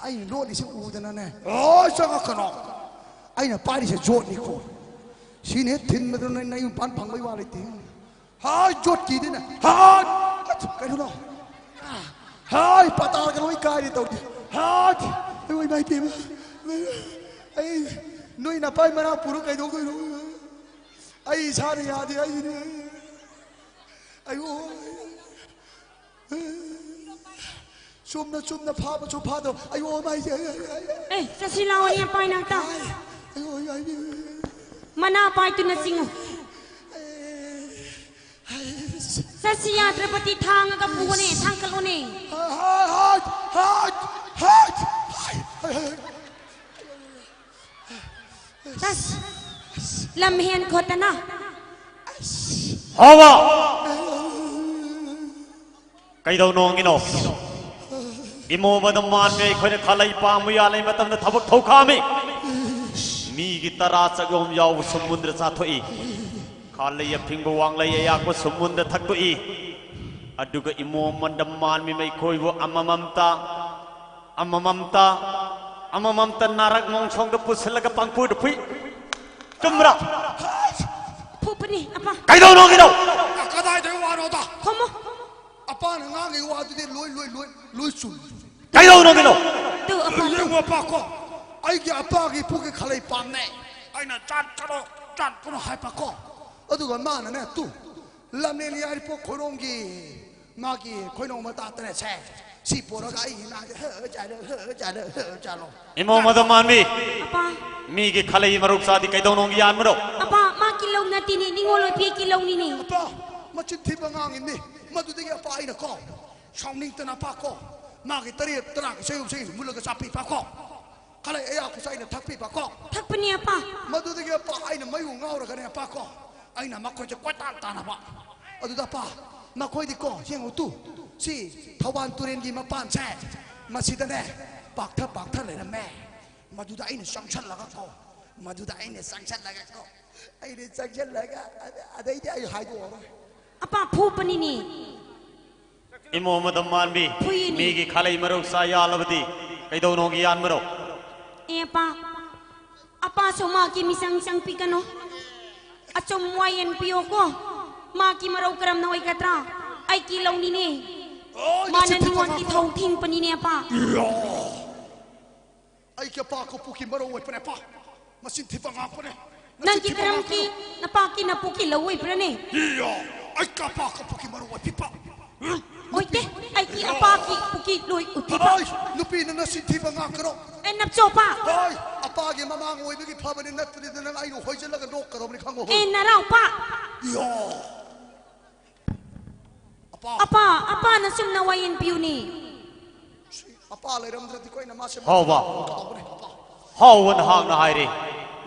ꯑꯩꯅ ꯂꯣꯠꯂꯤꯁꯦ ꯎꯗꯅꯅꯦ, "ꯑꯣ, ꯆꯪꯉꯛꯀꯅꯣ꯫ ꯑꯩꯅ ꯄꯥꯏꯔꯤꯁꯦ ꯌꯣꯠꯅꯤꯀꯣ꯫ ꯁꯤꯅ ꯍꯦꯛ ꯊꯤꯟꯕꯗ ꯅꯣꯏ ꯅꯌꯨꯝ ꯄꯥꯟ ꯐꯪꯕꯩ ꯋꯥ ꯂꯩꯇꯦ꯫ ꯍꯥꯏ, ꯌꯣꯠꯀꯤꯗꯤꯅꯦ꯫ ꯍꯥꯏ, ꯑꯁ, ꯀꯩꯅꯣ? ꯍꯥꯏ, ꯄꯇꯥꯔꯒ ꯂꯣꯏ ꯀꯥꯏꯔꯦ ꯇꯧꯔꯤ꯫ ꯍꯥꯏ, ꯑꯩ ꯏꯃꯥ ꯏꯕꯦꯝꯃ꯫ ꯑꯩ, ꯅꯣꯏ ꯅꯄꯥꯏ ꯃꯅꯥ ꯄꯨꯔ ꯀꯩꯗꯧꯗꯣꯏꯅꯣ? ꯑꯩ ꯏꯁꯥꯅ ꯌꯥꯗꯦ, ꯑꯩ, ꯑꯩ, ꯑꯣ, ꯆꯨꯝꯅ, ꯆꯨꯝꯅ ꯐꯥꯕꯁꯨ ꯐꯥꯗꯧ꯫ ꯑꯩ, ꯑꯣ, ꯃꯥꯏꯁꯦ, ꯑꯩ, ꯑꯩ, ꯑꯩ, ꯑꯦ, ꯆꯠꯁꯤ ꯂꯥꯛꯑꯣꯅꯦ, ꯑꯄꯥ ꯏꯅꯥꯛꯇ꯫ ꯑꯩ, ꯑꯩ, ꯑꯩ, ꯑꯩ, ꯃꯅꯥ ꯄꯥꯏꯗꯨꯅ ꯆꯤꯡꯉꯨ꯫ ꯑꯩ, ꯑꯩ, ꯆꯠꯁꯤ ꯌꯥꯗ꯭ꯔꯕꯗꯤ ꯊꯥꯡꯉꯒ ꯄꯨꯑꯣꯅꯦ, ꯊꯥꯡꯀꯠꯂꯣꯅꯦ꯫ ꯍꯥꯏ, ꯍꯥꯏ, ꯍꯥꯏ, ꯍꯥꯏ, ꯍꯥꯏ, ꯍꯥꯏ, ꯍꯥꯏ꯫ ꯇꯁ, ꯂꯝ ꯍꯦꯟ ꯈꯣꯠꯇꯅ꯫ ꯍꯥꯎꯕ! ꯀꯩꯗꯧꯅꯣꯉꯤꯅꯣ? ꯏꯃꯣ ꯃꯗꯝ ꯃꯥꯟꯃꯤ ꯑꯩꯈꯣꯏꯅ ꯈꯥꯂꯩ ꯄꯥꯝꯕ ꯌꯥꯜꯂꯤ ꯃꯇꯝꯗ ꯊꯕꯛ ꯊꯧꯈꯥꯝꯃꯤ꯫ ꯃꯤꯒꯤ ꯇꯔꯥ ꯆꯒꯣꯝ ꯌꯥꯎꯕ ꯁꯨꯝꯕꯨꯟꯗ꯭ꯔ ꯆꯥꯊꯣꯛꯏ꯫ ꯈꯥꯂꯩ ꯑꯐꯤꯡꯕ ꯋꯥꯡꯂꯩ ꯑꯌꯥꯛꯄ ꯁꯨꯝꯕꯨꯟꯗ ꯊꯛꯇꯣꯛꯏ꯫ ꯑꯗꯨꯒ ꯏꯃꯣ ꯃꯗꯝ ꯃꯥꯟꯃꯤ ꯃꯩꯈꯣꯏꯕꯨ ꯑꯃꯃꯝꯇ, ꯑꯃꯃꯝꯇ, ꯑꯃꯃꯝꯇ ꯅꯥꯔꯛ ꯃꯣꯡꯁꯣꯡꯗ ꯄꯨꯁꯤꯜꯂꯒ ꯄꯪꯐꯨꯗ ꯐꯨꯏ꯫ ꯆꯨꯝꯕ꯭ꯔꯥ? ꯐꯨꯕꯅꯤ, ꯑꯄꯥ꯫ ꯀꯩꯗꯧꯅꯣꯒꯤꯅꯣ? ꯀꯗꯥꯏꯗꯒꯤ ꯋꯥꯅꯣꯗ? ꯈꯨꯝꯃꯣ꯫ ꯑꯄꯥꯅ ꯉꯥꯡꯉꯤ ꯋꯥꯗꯨꯗꯤ ꯂꯣꯏ, ꯂꯣꯏ, ꯂꯣꯏ, ꯂꯣꯏ ꯆꯨꯝꯃꯤ꯫ ꯀꯩꯗꯧꯅꯣꯒꯤꯅꯣ? ꯇꯨ, ꯑꯄꯥ, ꯇꯨ꯫ ꯌꯦꯡꯉꯣ, ꯑꯄꯥ ꯀꯣ, ꯑꯩꯒꯤ ꯑꯄꯥꯒꯤ ꯏꯄꯨꯒꯤ ꯈꯥꯂꯩ ꯄꯥꯝꯅꯦ꯫ ꯑꯩꯅ ꯆꯥꯠꯀꯅꯣ, ꯆꯥꯠꯀꯅꯣ ꯍꯥꯏꯕꯀꯣ꯫ ꯑꯗꯨꯒ ꯃꯥꯅꯅꯦ, ꯇꯨ, ꯂꯝꯂꯦꯟ ꯌꯥꯏꯔꯤꯄꯣꯛ ꯈꯣꯏꯔꯣꯡꯒꯤ ꯃꯥꯒꯤ ꯈꯣꯏꯅꯣꯡ ꯃꯇꯥꯠꯇꯅꯦ ꯁꯦ꯫ ꯁꯤ ꯄꯣꯔꯒ ꯑꯩ ꯏꯃꯥꯒꯤ ꯍ ꯆꯥꯂꯣ, ꯍ ꯆꯥꯂꯣ, ꯍ ꯆꯥꯂꯣ꯫ ꯏꯃꯧ ꯃꯗꯝ ꯃꯥꯟꯕꯤ, ꯑꯄꯥ꯫ ꯃꯤꯒꯤ ꯈꯥꯂꯩ ꯃꯔꯨꯞ ꯆꯥꯗꯤ ꯀꯩꯗꯧꯅꯣꯒꯤ ꯌꯥꯟꯕꯅꯣ? ꯑꯄꯥ, ꯃꯥ ꯀꯤꯜꯍꯧ ꯅꯠꯇꯦꯅꯦ, ꯅꯤꯡꯉꯣꯜ ꯑꯣꯏꯕꯤ ꯀꯤꯜꯍꯧꯅꯤꯅꯦ꯫ ꯑꯄꯥ, ꯃꯆꯤꯟ ꯊꯤꯕ ꯉꯥꯡꯉꯤꯅꯤ꯫ ꯃꯗꯨꯗꯒꯤ ꯑꯄꯥ ꯑꯩꯅ ꯀꯣ, ꯁꯥꯎꯅꯤꯡꯗꯅ ꯑꯄꯥ ꯀꯣ, ꯃꯥꯒꯤ ꯇꯔꯦꯠ ꯇꯔꯥꯒꯤ ꯆꯌꯨꯝ ꯆꯌꯨꯝ ꯃꯨꯜꯂꯒ ꯆꯥꯄꯤꯕ ꯀꯣ꯫ ꯈꯥꯂꯩ ꯑꯌꯥꯛꯄꯁꯨ ꯑꯩꯅ ꯊꯛꯄꯤꯕ ꯀꯣ꯫ ꯊꯛꯄꯅꯤ, ꯑꯄꯥ꯫ ꯃꯗꯨꯗꯒꯤ ꯑꯄꯥ ꯑꯩꯅ ꯃꯩꯕꯨ ꯉꯥꯎꯔꯒꯅꯦ ꯑꯄꯥ ꯀꯣ, ꯑꯩꯅ ꯃꯈꯣꯏꯁꯦ ꯀꯣꯏꯇꯥꯟ ꯇꯥꯟꯅꯕ꯫ ꯑꯗꯨꯗ ꯑꯄꯥ, ꯃꯈꯣꯏꯗꯤ ꯀꯣ, ꯌꯦꯡꯉꯨ ꯇꯨ, ꯁꯤ ꯊꯧꯕꯥꯜ ꯇꯨꯔꯦꯟꯒꯤ ꯃꯄꯥꯟꯁꯦ, ꯃꯁꯤꯗꯅꯦ ꯄꯥꯛꯊ ꯄꯥꯛꯊ ꯂꯩꯔꯝꯃꯦ꯫ ꯃꯗꯨꯗ ꯑꯩꯅ ꯆꯪꯁꯜꯂꯒ ꯀꯣ, ꯃꯗꯨꯗ ꯑꯩꯅ ꯆꯪꯁꯜꯂꯒ ꯀꯣ, ꯑꯩꯅ ꯆꯪꯁꯜꯂꯒ, ꯑꯗ-, ꯑꯗꯩꯗꯤ ꯑꯩ ꯍꯥꯏꯗꯣꯛꯑꯔꯣꯏ꯫ ꯑꯄꯥ ꯐꯨꯕꯅꯤꯅꯦ꯫ ꯏꯃꯣ ꯃꯗꯝ ꯃꯥꯟꯕꯤ, ꯐꯨꯏꯅꯦ꯫ ꯃꯤꯒꯤ ꯈꯥꯂꯩ ꯃꯔꯧ ꯆꯥ ꯌꯥꯜꯂꯕꯗꯤ ꯀꯩꯗꯧꯅꯣꯒꯤ ꯌꯥꯟꯕꯅꯣ? ꯑꯦ ꯑꯄꯥ, ꯑꯄꯥꯁꯨ ꯃꯥꯒꯤ ꯃꯤꯆꯪ ꯆꯪꯄꯤꯒꯅꯨ꯫ ꯑꯆꯨꯝ ꯋꯥꯌꯦꯟ ꯄꯤꯌꯣꯀꯣ꯫ ꯃꯥꯒꯤ ꯃꯔꯧ ꯀꯔꯝꯅ ꯑꯣꯏꯒꯗ꯭ꯔꯥ? ꯑꯩꯒꯤ ꯂꯧꯅꯤꯅꯦ꯫ ꯑꯣ, ꯃꯥꯅ ꯅꯆꯤꯟ ꯊꯤꯕ ꯅꯉꯣꯟꯒꯤ ꯉꯥꯡ- ꯊꯧ ꯊꯤꯡꯕꯅꯤꯅꯦ ꯑꯄꯥ꯫ ꯏꯌꯥ! ꯑꯩꯒꯤ ꯑꯄꯥ ꯀꯣꯄꯨꯒꯤ ꯃꯔꯧ ꯑꯣꯏꯕꯅꯦ ꯑꯄꯥ꯫ ꯃꯆꯤꯟ ꯊꯤꯕ ꯉꯥꯛꯄꯅꯦ꯫ ꯅꯪꯒꯤ ꯅꯆꯤꯟ ꯊꯤꯕ ꯀꯔꯝꯒꯤ ꯉꯥꯛꯄꯅꯦ꯫ ꯅꯄꯥꯛꯀꯤ ꯅꯄꯨꯛꯀꯤ ꯂꯧ ꯑꯣꯏꯕ꯭ꯔꯅꯦ? ꯏꯌꯥ! ꯑꯩꯒꯤ ꯑꯄꯥ ꯀꯣꯄꯨꯒꯤ ꯃꯔꯧ ꯑꯣꯏꯕꯤꯕ꯫ ꯑꯣꯏꯗꯦ, ꯑꯩꯒꯤ ꯑꯄꯥꯒꯤ ꯄꯨꯛꯀꯤ ꯂꯣꯏ ꯎꯕꯤꯕ꯫ ꯑꯩ, ꯅꯨꯄꯤꯅ ꯅꯆꯤꯟ ꯊꯤꯕ ꯉꯥꯡꯀꯅꯣ꯫ ꯑꯦ ꯅꯞꯆꯣꯄꯥ꯫ ꯍꯣꯏ, ꯑꯄꯥꯒꯤ ꯃꯃꯥꯡ ꯑꯣꯏꯕꯒꯤ ꯐꯕꯅꯤ, ꯅꯠꯇ꯭ꯔꯗꯤ ꯅꯪ ꯑꯩꯅ ꯍꯣꯏꯖꯜꯂꯒ ꯅꯣꯛꯀꯗꯧꯕꯅꯤ, ꯈꯪꯉꯣ꯫ ꯑꯦ ꯅꯔꯥꯎꯄꯥ꯫ ꯏꯌꯥ! ꯑꯄꯥ꯫ ꯑꯄꯥ, ꯑꯄꯥꯅ ꯆꯨꯝꯅ ꯋꯥꯌꯦꯟ ꯄꯤꯌꯨꯅꯦ꯫ ꯁꯤ ꯑꯄꯥ ꯂꯩꯔꯝꯗ꯭ꯔꯗꯤ ꯑꯩꯈꯣꯏꯅ ꯃꯥꯁꯦ ꯍꯥꯎꯕ꯫ ꯇꯧꯒꯅꯤ, ꯑꯄꯥ꯫ ꯍꯥꯎꯕ ꯅꯍꯥꯛꯅ ꯍꯥꯏꯔꯦ꯫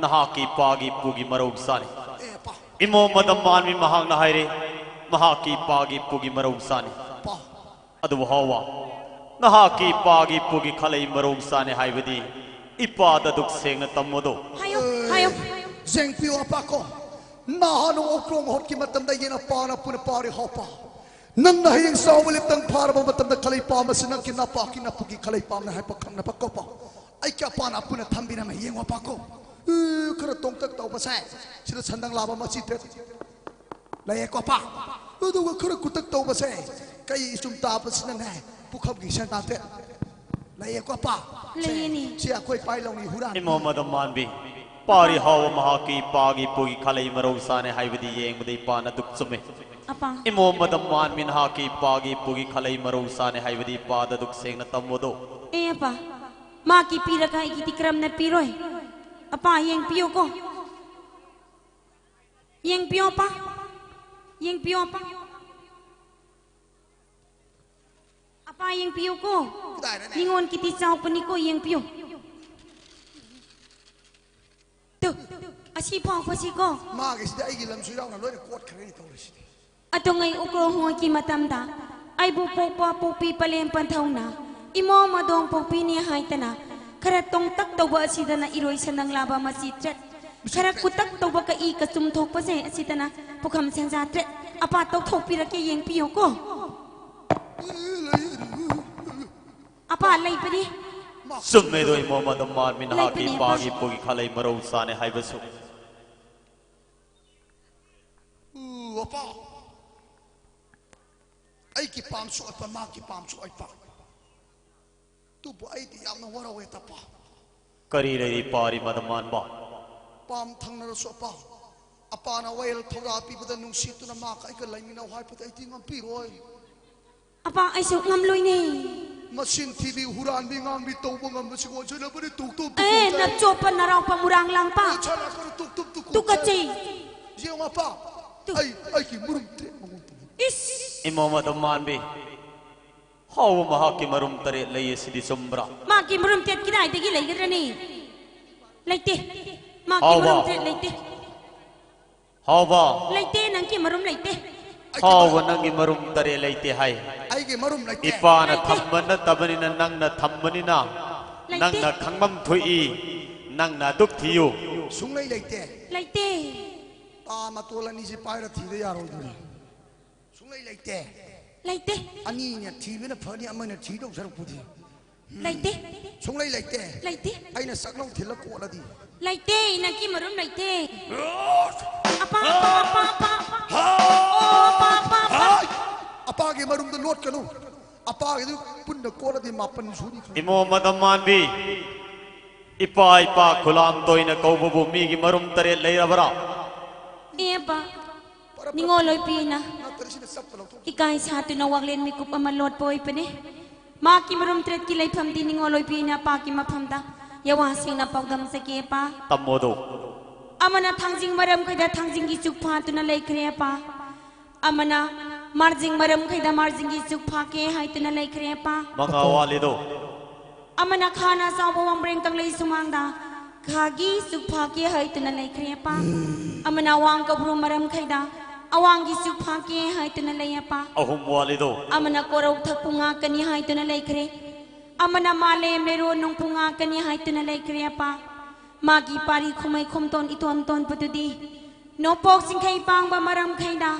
ꯅꯍꯥꯛꯀꯤ ꯏꯄꯥꯒꯤ ꯏꯄꯨꯒꯤ ꯃꯔꯧꯁꯥꯅꯤ꯫ ꯑꯦ, ꯄꯥ, ꯏꯃꯣꯝ ꯃꯗꯝ ꯃꯥꯟꯕꯤ ꯃꯍꯥꯛꯅ ꯍꯥꯏꯔꯦ, ꯃꯍꯥꯛꯀꯤ ꯏꯄꯥꯒꯤ ꯏꯄꯨꯒꯤ ꯃꯔꯧꯁꯥꯅꯤ꯫ ꯄꯥ꯫ ꯑꯗꯨꯕꯨ ꯍꯥꯎꯕ, ꯅꯍꯥꯛꯀꯤ ꯏꯄꯥꯒꯤ ꯏꯄꯨꯒꯤ ꯈꯂꯩ ꯃꯔꯧꯁꯥꯅꯤ ꯍꯥꯏꯕꯗꯤ ꯏꯄꯥꯗ ꯑꯗꯨꯛ ꯁꯦꯡꯅ ꯇꯝꯃꯨꯗꯣ꯫ ꯍꯥꯏꯌꯣ, ꯍꯥꯏꯌꯣ꯫ ꯌꯦꯡꯕꯤꯌꯨ ꯑꯄꯥ ꯀꯣ, ꯅꯍꯥꯟ ꯎꯈ꯭ꯔꯨꯜ ꯍꯣꯠꯀꯤ ꯃꯇꯝꯗ ꯌꯦꯟ ꯑꯄꯥꯅ ꯄꯨꯅ ꯄꯥꯔꯤ ꯍꯥꯎꯄ꯫ ꯅꯪꯅ ꯍꯌꯦꯡ ꯆꯥꯎꯕ ꯂꯦꯞꯇꯪ ꯐꯥꯔꯕ ꯃꯇꯝꯗ ꯈꯂꯩ ꯄꯥꯝ ꯑꯁꯤ ꯅꯪꯒꯤ ꯅꯄꯥꯛꯀꯤ ꯅꯄꯨꯒꯤ ꯈꯂꯩ ꯄꯥꯝꯅ ꯍꯥꯏꯕ ꯈꯪꯅꯕ ꯀꯣꯄ꯫ ꯑꯩꯒꯤ ꯑꯄꯥꯅ ꯑꯄꯨꯅ ꯊꯝꯕꯤꯔꯝꯃꯦ, ꯌꯦꯡꯉꯣ ꯑꯄꯥ ꯀꯣ꯫ ꯎ, ꯈꯔ ꯇꯣꯡꯇꯛ ꯇꯧꯕꯁꯦ ꯁꯤꯗ ꯁꯟꯗꯪ ꯂꯥꯕ ꯃꯆꯤ ꯇꯔꯦꯠ ꯂꯩꯌꯦꯀꯣ ꯑꯄꯥ꯫ ꯑꯗꯨꯒ ꯈꯔ ꯀꯨꯇꯛ ꯇꯧꯕꯁꯦ ꯀꯩ ꯏꯆꯨꯝ ꯇꯥꯕꯁꯤꯅꯅꯦ ꯄꯨꯈꯝꯒꯤ ꯁꯦꯟꯗꯥꯟ ꯇꯔꯦꯠ ꯂꯩꯌꯦꯀꯣ ꯑꯄꯥ꯫ ꯁꯦ, ꯂꯩꯌꯦꯅꯦ꯫ ꯁꯤ ꯑꯩꯈꯣꯏ ꯄꯥꯏꯂꯧꯅꯤ ꯍꯨꯔꯥꯟ꯫ ꯏꯃꯣꯝ ꯃꯗꯝ ꯃꯥꯟꯕꯤ, ꯄꯥꯔꯤ ꯍꯥꯎꯕ ꯃꯍꯥꯛꯀꯤ ꯏꯄꯥꯒꯤ ꯏꯄꯨꯒꯤ ꯈꯂꯩ ꯃꯔꯧꯁꯥꯅꯤ ꯍꯥꯏꯕꯗꯤ ꯌꯦꯡꯕꯗ ꯏꯄꯥꯅ ꯑꯗꯨꯛ ꯆꯨꯝꯃꯤ꯫ ꯑꯄꯥ꯫ ꯏꯃꯣꯝ ꯃꯗꯝ ꯃꯥꯟꯕꯤ, ꯅꯍꯥꯛꯀꯤ ꯏꯄꯥꯒꯤ ꯏꯄꯨꯒꯤ ꯈꯂꯩ ꯃꯔꯧꯁꯥꯅꯤ ꯍꯥꯏꯕꯗꯤ ꯏꯄꯥꯗ ꯑꯗꯨꯛ ꯁꯦꯡꯅ ꯇꯝꯃꯨꯗꯣ꯫ ꯑꯦ ꯑꯄꯥ, ꯃꯥꯒꯤ ꯄꯤꯔꯒ ꯑꯩꯒꯤꯗꯤ ꯀꯔꯝꯅ ꯄꯤꯔꯣꯏ? ꯑꯄꯥ, ꯌꯦꯡꯕꯤꯌꯨꯀꯣ꯫ ꯌꯦꯡꯕꯤꯌꯣ ꯑꯄꯥ꯫ ꯌꯦꯡꯕꯤꯌꯣ ꯑꯄꯥ꯫ ꯑꯄꯥ, ꯌꯦꯡꯕꯤꯌꯨꯀꯣ꯫ ꯀꯗꯥꯏꯗꯅꯦ? ꯅꯤꯉꯣꯜꯒꯤꯗꯤ ꯆꯥꯎꯕꯅꯤꯀꯣ, ꯌꯦꯡꯕꯤꯌꯨ꯫ ꯇꯨ, ꯑꯁꯤ ꯐꯥꯎꯕꯁꯤꯀꯣ꯫ ꯃꯥꯒꯤꯁꯤꯗꯤ ꯑꯩꯒꯤ ꯂꯝꯁꯨ ꯌꯥꯎꯅ ꯂꯣꯏꯅ ꯀꯣꯠꯈ꯭ꯔꯦꯅꯦ ꯇꯧꯔꯤꯁꯤꯗꯤ꯫ ꯑꯇꯣꯡꯉꯩ ꯎꯀ꯭ꯔꯣ ꯍꯣꯏꯒꯤ ꯃꯇꯝꯗ ꯑꯩꯕꯨ ꯄꯣꯛꯄ ꯄꯣꯛꯄꯤ ꯄꯂꯦꯝ ꯄꯟꯊꯧꯅ ꯏꯃꯣꯝ ꯃꯗꯣꯡ ꯄꯣꯛꯄꯤꯅꯤ ꯍꯥꯏꯗꯅ ꯈꯔ ꯇꯣꯡꯇꯛ ꯇꯧꯕ ꯑꯁꯤꯗꯅ ꯏꯔꯣꯏ ꯁꯟꯗꯪ ꯂꯥꯕ ꯃꯆꯤ ꯇꯔꯦꯠ, ꯈꯔ ꯀꯨꯇꯛ ꯇꯧꯕ ꯀꯛꯏ ꯀꯆꯨꯝ ꯊꯣꯛꯄꯁꯦ ꯑꯁꯤꯗꯅ ꯄꯨꯈꯝ ꯁꯦꯟꯖꯥ ꯇꯔꯦꯠ꯫ ꯑꯄꯥ, ꯇꯧꯊꯣꯛꯄꯤꯔꯛꯀꯦ, ꯌꯦꯡꯕꯤꯌꯨꯀꯣ꯫ ꯑꯄꯥ, ꯂꯩꯕꯅꯤ꯫ ꯆꯨꯝꯃꯦꯗꯣ ꯏꯃꯣꯝ ꯃꯗꯝ ꯃꯥꯟꯕꯤ, ꯅꯍꯥꯛꯀꯤ ꯂꯩꯕꯅꯦ, ꯏꯄꯥꯒꯤ ꯑꯄꯥ꯫ ꯏꯄꯨꯒꯤ ꯈꯂꯩ ꯃꯔꯧꯁꯥꯅꯤ ꯍꯥꯏꯕꯁꯨ꯫ ꯎ, ꯑꯄꯥ, ꯑꯩꯒꯤ ꯄꯥꯝꯁꯨ ꯑꯣꯏꯄ, ꯃꯥꯒꯤ ꯄꯥꯝꯁꯨ ꯑꯣꯏꯄ꯫ ꯑꯗꯨꯕꯨ ꯑꯩꯗꯤ ꯌꯥꯝꯅ ꯋꯥꯔꯧꯋꯦ ꯇꯄꯥ꯫ ꯀꯔꯤ ꯂꯩꯔꯤ ꯄꯥꯔꯤ ꯃꯗꯝ ꯃꯥꯟꯕ? ꯄꯥꯝ ꯊꯪꯅꯔꯁꯨ ꯑꯄꯥ, ꯑꯄꯥꯅ ꯋꯥꯌꯦꯜ ꯊꯧꯗꯥ ꯄꯤꯕꯗ ꯅꯨꯡꯁꯤꯠꯇꯨꯅ ꯃꯥꯒ ꯑꯩꯒ ꯂꯩꯃꯤꯟꯅꯧ ꯍꯥꯏꯕꯗ ꯑꯩꯗꯤ ꯉꯝꯄꯤꯔꯣꯏ꯫ ꯑꯄꯥ, ꯑꯩꯁꯨ ꯉꯝꯂꯣꯏꯅꯦ꯫ ꯃꯁꯤꯡ ꯊꯤꯕꯤ, ꯍꯨꯔꯥꯟꯕꯤ, ꯉꯥꯡꯕꯤ ꯇꯧꯕ ꯉꯝꯕꯁꯤ ꯑꯣꯟꯁꯤꯟꯅꯕꯅꯤ꯫ ꯇꯨꯛ ꯇꯨꯛ ꯇꯨꯛ ꯑꯦ, ꯇꯨꯛ ꯅꯞꯆꯣꯠꯄ ꯅꯔꯥꯎꯄ ꯃꯨꯔꯥꯡ ꯂꯥꯡꯄ꯫ ꯁꯥꯂꯥ ꯈꯔ ꯇꯨꯛ ꯇꯨꯛ ꯇꯨꯛ ꯇꯨꯀꯠꯆꯩ꯫ ꯌꯦꯡꯉꯣ ꯑꯄꯥ, ꯇꯨ꯫ ꯑꯩ, ꯑꯩꯒꯤ ꯃꯔꯨꯝ ꯇꯔꯦꯠ ꯃꯉꯣꯟꯗ꯫ ꯏꯁ! ꯏꯃꯣꯝ ꯃꯗꯝ ꯃꯥꯟꯕꯤ, ꯍꯥꯎꯕ ꯃꯍꯥꯛꯀꯤ ꯃꯔꯨꯝ ꯇꯔꯦꯠ ꯂꯩ ꯑꯁꯤꯗꯤ ꯆꯨꯝꯕ꯭ꯔꯥ? ꯃꯥꯒꯤ ꯃꯔꯨꯝ ꯇꯔꯦꯠ ꯀꯗꯥꯏꯗꯒꯤ ꯂꯩꯒꯗ꯭ꯔꯅꯤ? ꯂꯩꯇꯦ꯫ ꯃꯥꯒꯤ ꯍꯥꯎꯕ꯫ ꯃꯔꯨꯝ ꯇꯔꯦꯠ ꯂꯩꯇꯦ꯫ ꯍꯥꯎꯕ꯫ ꯂꯩꯇꯦ, ꯅꯪꯒꯤ ꯃꯔꯨꯝ ꯂꯩꯇꯦ꯫ ꯍꯥꯎꯕ, ꯅꯪꯒꯤ ꯃꯔꯨꯝ ꯇꯔꯦꯠ ꯂꯩꯇꯦ ꯍꯥꯏ꯫ ꯑꯩꯒꯤ ꯃꯔꯨꯝ ꯂꯩꯇꯦ꯫ ꯏꯄꯥꯅ ꯂꯩꯇꯦ꯫ ꯊꯝꯕ ꯅꯠꯇꯕꯅꯤꯅ, ꯅꯪꯅ ꯊꯝꯕꯅꯤꯅ, ꯂꯩꯇꯦ꯫ ꯅꯪꯅ ꯈꯪꯐꯝ ꯊꯣꯛꯏ, ꯅꯪꯅ ꯑꯗꯨꯛ ꯊꯤꯌꯨ꯫ ꯁꯨꯡꯂꯩ ꯂꯩꯇꯦ꯫ ꯂꯩꯇꯦ꯫ ꯇꯥ ꯃꯇꯣꯜ ꯑꯅꯤꯁꯤ ꯄꯥꯏꯔ ꯊꯤꯗ ꯌꯥꯔꯣꯏꯗꯣꯔꯤ꯫ ꯁꯨꯡꯂꯩ ꯂꯩꯇꯦ꯫ ꯂꯩꯇꯦ꯫ ꯑꯅꯤꯅ ꯊꯤꯕꯅ ꯐꯅꯤ, ꯑꯃꯅ ꯊꯤꯗꯧ ꯁꯔꯨꯛꯄꯨꯗꯤ꯫ ꯂꯩꯇꯦ꯫ ꯁꯨꯡꯂꯩ ꯂꯩꯇꯦ꯫ ꯂꯩꯇꯦ꯫ ꯑꯩꯅ ꯁꯛꯅꯧ ꯊꯤꯜꯂ ꯀꯣꯠꯂꯗꯤ꯫ ꯂꯩꯇꯦ, ꯅꯪꯒꯤ ꯃꯔꯨꯝ ꯂꯩꯇꯦ꯫ ꯑꯄꯥ, ꯑꯄꯥ, ꯑꯄꯥ, ꯑꯄꯥ, ꯑꯄꯥ꯫ ꯍꯥ! ꯑꯣ, ꯑꯄꯥ, ꯑꯄꯥ, ꯑꯄꯥ꯫ ꯍꯥꯏ! ꯑꯄꯥꯒꯤ ꯃꯔꯨꯝꯗ ꯂꯣꯠꯀꯅꯨ꯫ ꯑꯄꯥꯒꯤꯗꯨ ꯄꯨꯟꯅ ꯀꯣꯠꯂꯗꯤ ꯃꯥꯄꯟ ꯁꯨꯅꯤ ꯈꯪꯉꯤ꯫ ꯏꯃꯣ ꯃꯗꯝ ꯃꯥꯟꯕꯤ, ꯏꯄꯥ, ꯏꯄꯥ ꯈꯨꯂꯥꯝ ꯇꯣꯏꯅ ꯀꯧꯕꯕꯨ ꯃꯤꯒꯤ ꯃꯔꯨꯝ ꯇꯔꯦꯠ ꯂꯩꯔꯕ꯭ꯔꯥ? ꯑꯦ, ꯑꯄꯥ꯫ ꯅꯤꯉꯣꯜ ꯑꯣꯏꯕꯤꯅ ꯏꯀꯥꯏ ꯁꯥꯗꯨꯅ ꯋꯥꯡꯂꯦꯟ ꯃꯤꯀꯨꯞ ꯑꯃ ꯂꯣꯠꯄ ꯑꯣꯏꯕꯅꯤ꯫ ꯃꯍꯥꯛꯀꯤ ꯃꯔꯨꯝ ꯇꯔꯦꯠꯀꯤ ꯂꯩꯐꯝꯗꯤ ꯅꯤꯉꯣꯜ ꯑꯣꯏꯕꯤꯅ ꯑꯄꯥꯒꯤ ꯃꯐꯝꯗ ꯌꯋꯥꯁꯤꯡꯅ ꯄꯥꯎꯗꯝꯖꯒꯦ, ꯑꯄꯥ꯫ ꯇꯝꯃꯣꯗꯣ꯫ ꯑꯃꯅ ꯊꯥꯡꯖꯤꯡ ꯃꯔꯝꯈꯩꯗ ꯊꯥꯡꯖꯤꯡꯒꯤ ꯆꯨꯛ ꯐꯥꯗꯨꯅ ꯂꯩꯈ꯭ꯔꯦ, ꯑꯄꯥ꯫ ꯑꯃꯅ ꯃꯥꯔꯖꯤꯡ ꯃꯔꯝꯈꯩꯗ ꯃꯥꯔꯖꯤꯡꯒꯤ ꯆꯨꯛ ꯐꯥꯀꯦ ꯍꯥꯏꯗꯨꯅ ꯂꯩꯈ꯭ꯔꯦ, ꯑꯄꯥ꯫ ꯃꯉꯥ ꯋꯥꯠꯂꯤꯗꯣ꯫ ꯑꯃꯅ ꯈꯥꯅ ꯆꯥꯎꯕ ꯋꯥꯡꯕ꯭ꯔꯦꯡ ꯀꯪꯂꯩ ꯁꯨꯃꯥꯡꯗ ꯈꯥꯒꯤ ꯆꯨꯛ ꯐꯥꯀꯦ ꯍꯥꯏꯗꯨꯅ ꯂꯩꯈ꯭ꯔꯦ, ꯑꯄꯥ꯫ ꯑꯃꯅ ꯑꯋꯥꯡ ꯀꯧꯕ꯭ꯔꯨ ꯃꯔꯝꯈꯩꯗ ꯑꯋꯥꯡꯒꯤ ꯆꯨꯛ ꯐꯥꯀꯦ ꯍꯥꯏꯗꯨꯅ ꯂꯩ, ꯑꯄꯥ꯫ ꯑꯍꯨꯝ ꯋꯥꯠꯂꯤꯗꯣ꯫ ꯑꯃꯅ ꯀꯣꯔꯧ ꯊꯛꯄꯨ ꯉꯥꯛꯀꯅꯤ ꯍꯥꯏꯗꯨꯅ ꯂꯩꯈ꯭ꯔꯦ꯫ ꯑꯃꯅ ꯃꯥꯂꯦꯝ ꯂꯩꯔꯣꯟ ꯅꯨꯡꯄꯨ ꯉꯥꯛꯀꯅꯤ ꯍꯥꯏꯗꯨꯅ ꯂꯩꯈ꯭ꯔꯦ, ꯑꯄꯥ꯫ ꯃꯥꯒꯤ ꯄꯥꯔꯤ ꯈꯨꯃꯩ ꯈꯣꯝꯇꯣꯟ ꯏꯇꯣꯟ ꯇꯣꯟꯕꯗꯨꯗꯤ ꯅꯣꯡꯄꯣꯛ ꯆꯤꯡꯈꯩ ꯄꯥꯡꯕ ꯃꯔꯝꯈꯩꯗ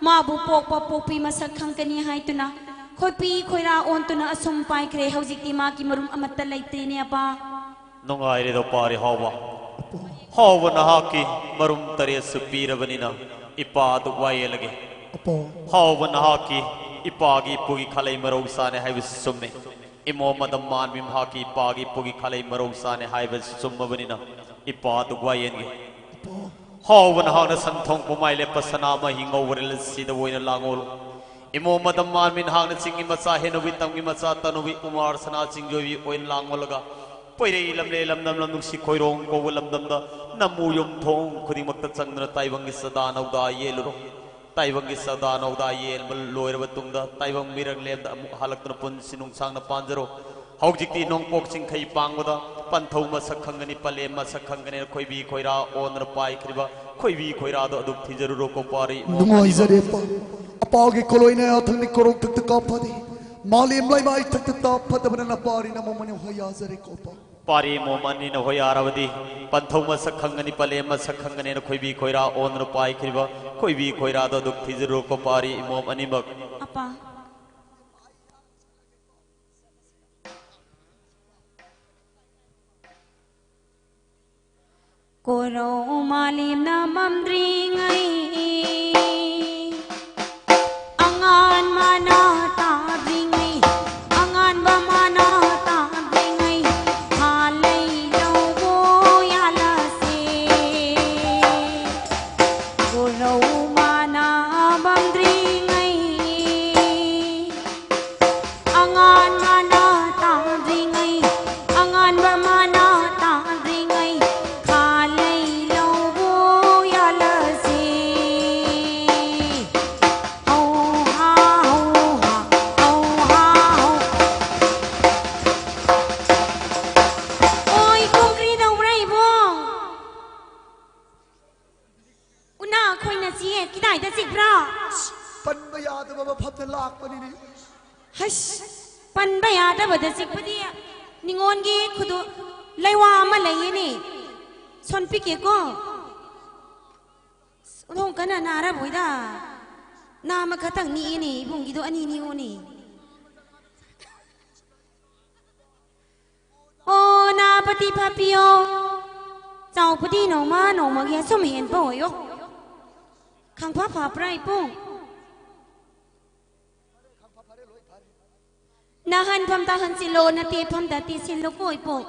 ꯃꯥꯕꯨ ꯄꯣꯛꯄ ꯄꯣꯛꯄꯤ ꯃꯁꯛ ꯈꯪꯒꯅꯤ ꯍꯥꯏꯗꯨꯅ ꯈꯣꯏꯄꯤ ꯈꯣꯏꯔꯥ ꯑꯣꯟꯗꯨꯅ ꯑꯁꯨꯝ ꯄꯥꯏꯈ꯭ꯔꯦ꯫ ꯍꯧꯖꯤꯛꯇꯤ ꯃꯥꯒꯤ ꯃꯔꯨꯝ ꯑꯃꯠꯇ ꯂꯩꯇ꯭ꯔꯦꯅꯦ, ꯑꯄꯥ꯫ ꯅꯨꯡꯉꯥꯏꯔꯦꯗꯣ ꯄꯥꯔꯤ ꯍꯥꯎꯕ꯫ ꯍꯥꯎꯕ ꯅꯍꯥꯛꯀꯤ ꯃꯔꯨꯝ ꯇꯔꯦꯠꯁꯨ ꯄꯤꯔꯕꯅꯤꯅ ꯏꯄꯥ ꯑꯗꯨꯛ ꯋꯥꯌꯦꯜꯂꯒꯦ꯫ ꯑꯄꯣ꯫ ꯍꯥꯎꯕ ꯅꯍꯥꯛꯀꯤ ꯏꯄꯥꯒꯤ ꯏꯄꯨꯒꯤ ꯈꯥꯂꯩ ꯃꯔꯧ ꯁꯥꯅꯦ ꯍꯥꯏꯕꯁꯤ ꯆꯨꯝꯃꯦ꯫ ꯏꯃꯣ ꯃꯗꯝ ꯃꯥꯟꯕꯤ ꯃꯍꯥꯛꯀꯤ ꯏꯄꯥꯒꯤ ꯏꯄꯨꯒꯤ ꯈꯥꯂꯩ ꯃꯔꯧ ꯁꯥꯅꯦ ꯍꯥꯏꯕꯁꯤ ꯆꯨꯝꯃꯕꯅꯤꯅ ꯏꯄꯥ ꯑꯗꯨꯛ ꯋꯥꯌꯦꯟꯒꯦ꯫ ꯑꯄꯣ꯫ ꯍꯥꯎꯕ ꯅꯍꯥꯛꯅ ꯁꯟꯊꯣꯡ ꯄꯨꯃꯥꯏ ꯂꯦꯞꯄ ꯁꯅꯥꯃꯍꯤ ꯉꯧꯕꯔꯦꯜ ꯑꯁꯤꯗ ꯑꯣꯏꯅ ꯂꯥꯡꯉꯣꯜꯂꯨ꯫ ꯏꯃꯣ ꯃꯗꯝ ꯃꯥꯟꯕꯤ ꯅꯍꯥꯛꯅ ꯆꯤꯡꯒꯤ ꯃꯆꯥ ꯍꯦꯟꯅꯨꯕꯤ ꯇꯝꯒꯤ ꯃꯆꯥ ꯇꯅꯨꯕꯤ ꯎꯃꯥꯔ ꯁꯅꯥ ꯆꯤꯡꯖꯣꯏꯕꯤ ꯑꯣꯏꯅ ꯂꯥꯡꯉꯣꯜꯂꯒ ꯄꯣꯏꯔꯩ ꯂꯝꯂꯦ ꯂꯝꯗꯝ ꯂꯝꯅꯨꯡꯁꯤ ꯈꯣꯏꯔꯣꯡ ꯀꯧꯕ ꯂꯝꯗꯝꯗ ꯅꯝꯃꯨ ꯌꯨꯝꯊꯣꯡ ꯈꯨꯗꯤꯡꯃꯛꯇ ꯆꯪꯗꯨꯅ ꯇꯥꯏꯕꯪꯒꯤ ꯆꯥꯗꯥ ꯅꯧꯗꯥ ꯌꯦꯜꯂꯨꯔꯣ꯫ ꯇꯥꯏꯕꯪꯒꯤ ꯆꯥꯗꯥ ꯅꯧꯗꯥ ꯌꯦꯟꯕ ꯂꯣꯏꯔꯕ ꯇꯨꯡꯗ ꯇꯥꯏꯕꯪ ꯃꯤꯔꯛꯂꯦꯟꯗ ꯑꯃꯨꯛ ꯍꯜꯂꯛꯇꯨꯅ ꯄꯨꯟꯁꯤ ꯅꯨꯡꯁꯥꯡꯅ ꯄꯥꯟꯖꯔꯣ꯫ ꯍꯧꯖꯤꯛꯇꯤ ꯅꯣꯡꯄꯣꯛ ꯆꯤꯡꯈꯩ ꯄꯥꯡꯕꯗ ꯄꯟꯊꯧ ꯃꯁꯛ ꯈꯪꯒꯅꯤ, ꯄꯂꯦꯝ ꯃꯁꯛ ꯈꯪꯒꯅꯤꯅ ꯈꯣꯏꯕꯤ ꯈꯣꯏꯔꯥ ꯑꯣꯟꯗꯨꯅ ꯄꯥꯏꯈ꯭ꯔꯤꯕ ꯈꯣꯏꯕꯤ ꯈꯣꯏꯔꯥꯗꯣ ꯑꯗꯨꯝ ꯊꯤꯖꯔꯨꯔꯣꯀꯣ ꯄꯥꯔꯤ ꯏꯃꯣꯝ ꯑꯅꯤꯃꯛ꯫ ꯅꯨꯡꯉꯥꯏꯖꯔꯦ ꯑꯄꯥ꯫ ꯑꯄꯥꯒꯤ ꯀꯣꯂꯣꯏꯅ ꯌꯥꯊꯪꯅꯤ ꯀꯣꯔꯣꯛ ꯊꯛꯇ ꯀꯥꯞꯐꯗꯦ꯫ ꯃꯥꯂꯦꯝ ꯂꯩꯃꯥꯏ ꯊꯛꯇ ꯇꯥꯞꯐꯗꯕꯅ ꯄꯥꯔꯤ ꯅꯃꯣꯝ ꯑꯅꯤ ꯍꯣꯏ ꯌꯥꯖꯔꯦꯀꯣ ꯑꯄꯥ꯫ ꯄꯥꯔꯤ ꯏꯃꯣꯝ ꯑꯅꯤꯅ ꯍꯣꯏ ꯌꯥꯔꯕꯗꯤ ꯄꯟꯊꯧ ꯃꯁꯛ ꯈꯪꯒꯅꯤ, ꯄꯂꯦꯝ ꯃꯁꯛ ꯈꯪꯒꯅꯤꯅ ꯈꯣꯏꯕꯤ ꯈꯣꯏꯔꯥ ꯑꯣꯟꯗꯨꯅ ꯄꯥꯏꯈ꯭ꯔꯤꯕ ꯈꯣꯏꯕꯤ ꯈꯣꯏꯔꯥꯗꯣ ꯑꯗꯨꯝ ꯊꯤꯖꯔꯨꯔꯣꯀꯣ ꯄꯥꯔꯤ ꯏꯃꯣꯝ ꯑꯅꯤꯃꯛ꯫ ꯑꯄꯥ꯫ ꯀꯣꯔꯧ ꯃꯥꯂꯦꯝꯅ ꯃꯝꯗ꯭ꯔꯤꯉꯩ, ꯑꯉꯥꯟꯕꯅ ꯇꯥꯗ꯭ꯔꯤꯉꯩ, ꯑꯉꯥꯟꯕ ꯃꯥꯅ ꯇꯥꯗ꯭ꯔꯤꯉꯩ, ꯍꯥꯂꯩ ꯂꯧꯕ ꯌꯥꯂꯁꯦ꯫ ꯀꯣꯔꯧ ꯃꯥꯅ ꯃꯝꯗ꯭ꯔꯤꯉꯩ, ꯑꯉꯥꯟꯕꯅ ꯇꯥꯗ꯭ꯔꯤꯉꯩ, ꯑꯉꯥꯟꯕ ꯃꯥꯅ ꯇꯥꯗ꯭ꯔꯤꯉꯩ, ꯈꯥꯂꯩ ꯂꯧꯕ ꯌꯥꯂꯁꯤ꯫ ꯍꯧ ꯍꯥ, ꯍꯧ ꯍꯥ, ꯍꯧ ꯍꯥ, ꯍꯧ꯫ ꯑꯣꯏ, ꯏꯕꯨꯡ, ꯀꯔꯤ ꯇꯧꯕ꯭ꯔꯥ, ꯏꯕꯨꯡ? ꯎꯅꯥ ꯈꯣꯏꯅ ꯆꯤꯛꯑꯦ, ꯀꯗꯥꯏꯗ ꯆꯤꯛꯄ꯭ꯔꯥ? ꯄꯟꯕ ꯌꯥꯗꯕ ꯃꯐꯝꯗ ꯂꯥꯛꯄꯅꯤꯅꯦ꯫ ꯍꯩꯁ, ꯄꯟꯕ ꯌꯥꯗꯕꯗ ꯆꯤꯛꯄꯗꯤ ꯅꯤꯉꯣꯟꯒꯤ ꯈꯨꯗꯣ ꯂꯩꯋꯥ ꯑꯃ ꯂꯩꯌꯦꯅꯦ꯫ ꯁꯣꯟ ꯄꯤꯛꯀꯦꯀꯣ꯫ ꯑꯣꯟꯊꯣꯡ ꯀꯟꯅ ꯅꯥꯔꯕꯣꯏꯗ꯫ ꯅꯥ ꯑꯃꯈꯛꯇꯪ ꯅꯤꯛꯑꯦꯅꯦ, ꯏꯕꯨꯡꯒꯤꯗꯣ ꯑꯅꯤ ꯅꯤꯛꯑꯣꯅꯦ꯫ ꯑꯣ, ꯅꯥꯕꯗꯤ ꯐꯥꯕꯤꯌꯣ꯫ ꯆꯥꯎꯕꯗꯤ ꯅꯣꯡꯃ ꯅꯣꯡꯃꯒꯤ ꯑꯁꯨꯝ ꯍꯦꯟꯕ ꯑꯣꯏꯌꯣ꯫ ꯈꯪꯐ ꯐꯕ꯭ꯔꯥ, ꯏꯕꯨꯡ? ꯅꯥꯍꯟꯐꯝꯗ ꯍꯟꯁꯤꯜꯂꯣ, ꯅꯇꯦꯐꯝꯗ ꯇꯦꯁꯤꯜꯂꯣꯀꯣ, ꯏꯕꯨꯡ꯫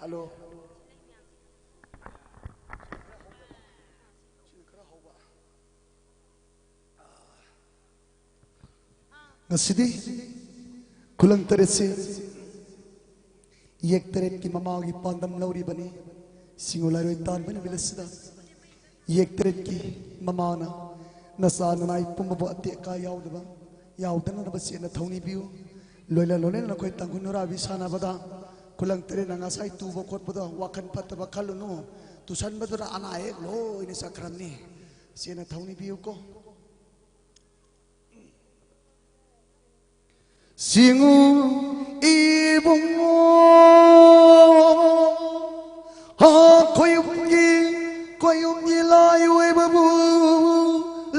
ꯍꯜꯂꯣ꯫ ꯉꯁꯤꯗꯤ ꯈꯨꯂꯪ ꯇꯔꯦꯠꯁꯤ ꯌꯦꯛ ꯇꯔꯦꯠꯀꯤ ꯃꯃꯥꯒꯤ ꯄꯥꯟꯗꯝ ꯂꯧꯔꯤꯕꯅꯤ꯫ ꯁꯤꯡꯉꯨ ꯂꯥꯏꯔꯣꯏ ꯇꯥꯟꯕ ꯅꯨꯃꯤꯠ ꯑꯁꯤꯗ ꯌꯦꯛ ꯇꯔꯦꯠꯀꯤ ꯃꯃꯥꯅ ꯅꯆꯥ ꯅꯅꯥꯏ ꯄꯨꯝꯕꯕꯨ ꯑꯇꯦꯛ ꯑꯀꯥꯏ ꯌꯥꯎꯗꯕ, ꯌꯥꯎꯗꯅꯅꯕ ꯆꯦꯠꯅ ꯊꯧꯅꯤꯕꯤꯌꯨ꯫ ꯂꯣꯏꯅ ꯂꯣꯏꯅꯅ ꯑꯩꯈꯣꯏ ꯇꯥꯡꯈꯨꯜ ꯅꯨꯔꯥꯕꯤ ꯁꯥꯟꯅꯕꯗ ꯈꯨꯂꯪ ꯇꯔꯦꯠꯅ ꯉꯁꯥꯏ ꯇꯨꯕ ꯈꯣꯠꯄꯗ ꯋꯥꯈꯜ ꯐꯠꯇꯕ ꯈꯜꯂꯨꯅꯨ꯫ ꯇꯨꯁꯟꯕꯗꯨꯅ ꯑꯅꯥ ꯑꯌꯦꯛ ꯂꯣꯏꯅ ꯆꯠꯈ꯭ꯔꯅꯤ꯫ ꯆꯦꯠꯅ ꯊꯧꯅꯤꯕꯤꯌꯨꯀꯣ꯫ ꯁꯤꯡꯉꯨ ꯏꯕꯨꯡꯉꯣ, ꯍꯥ, ꯈꯣꯏꯌꯨꯝꯒꯤ, ꯈꯣꯏꯌꯨꯝꯒꯤ ꯂꯥꯏ ꯑꯣꯏꯕꯕꯨ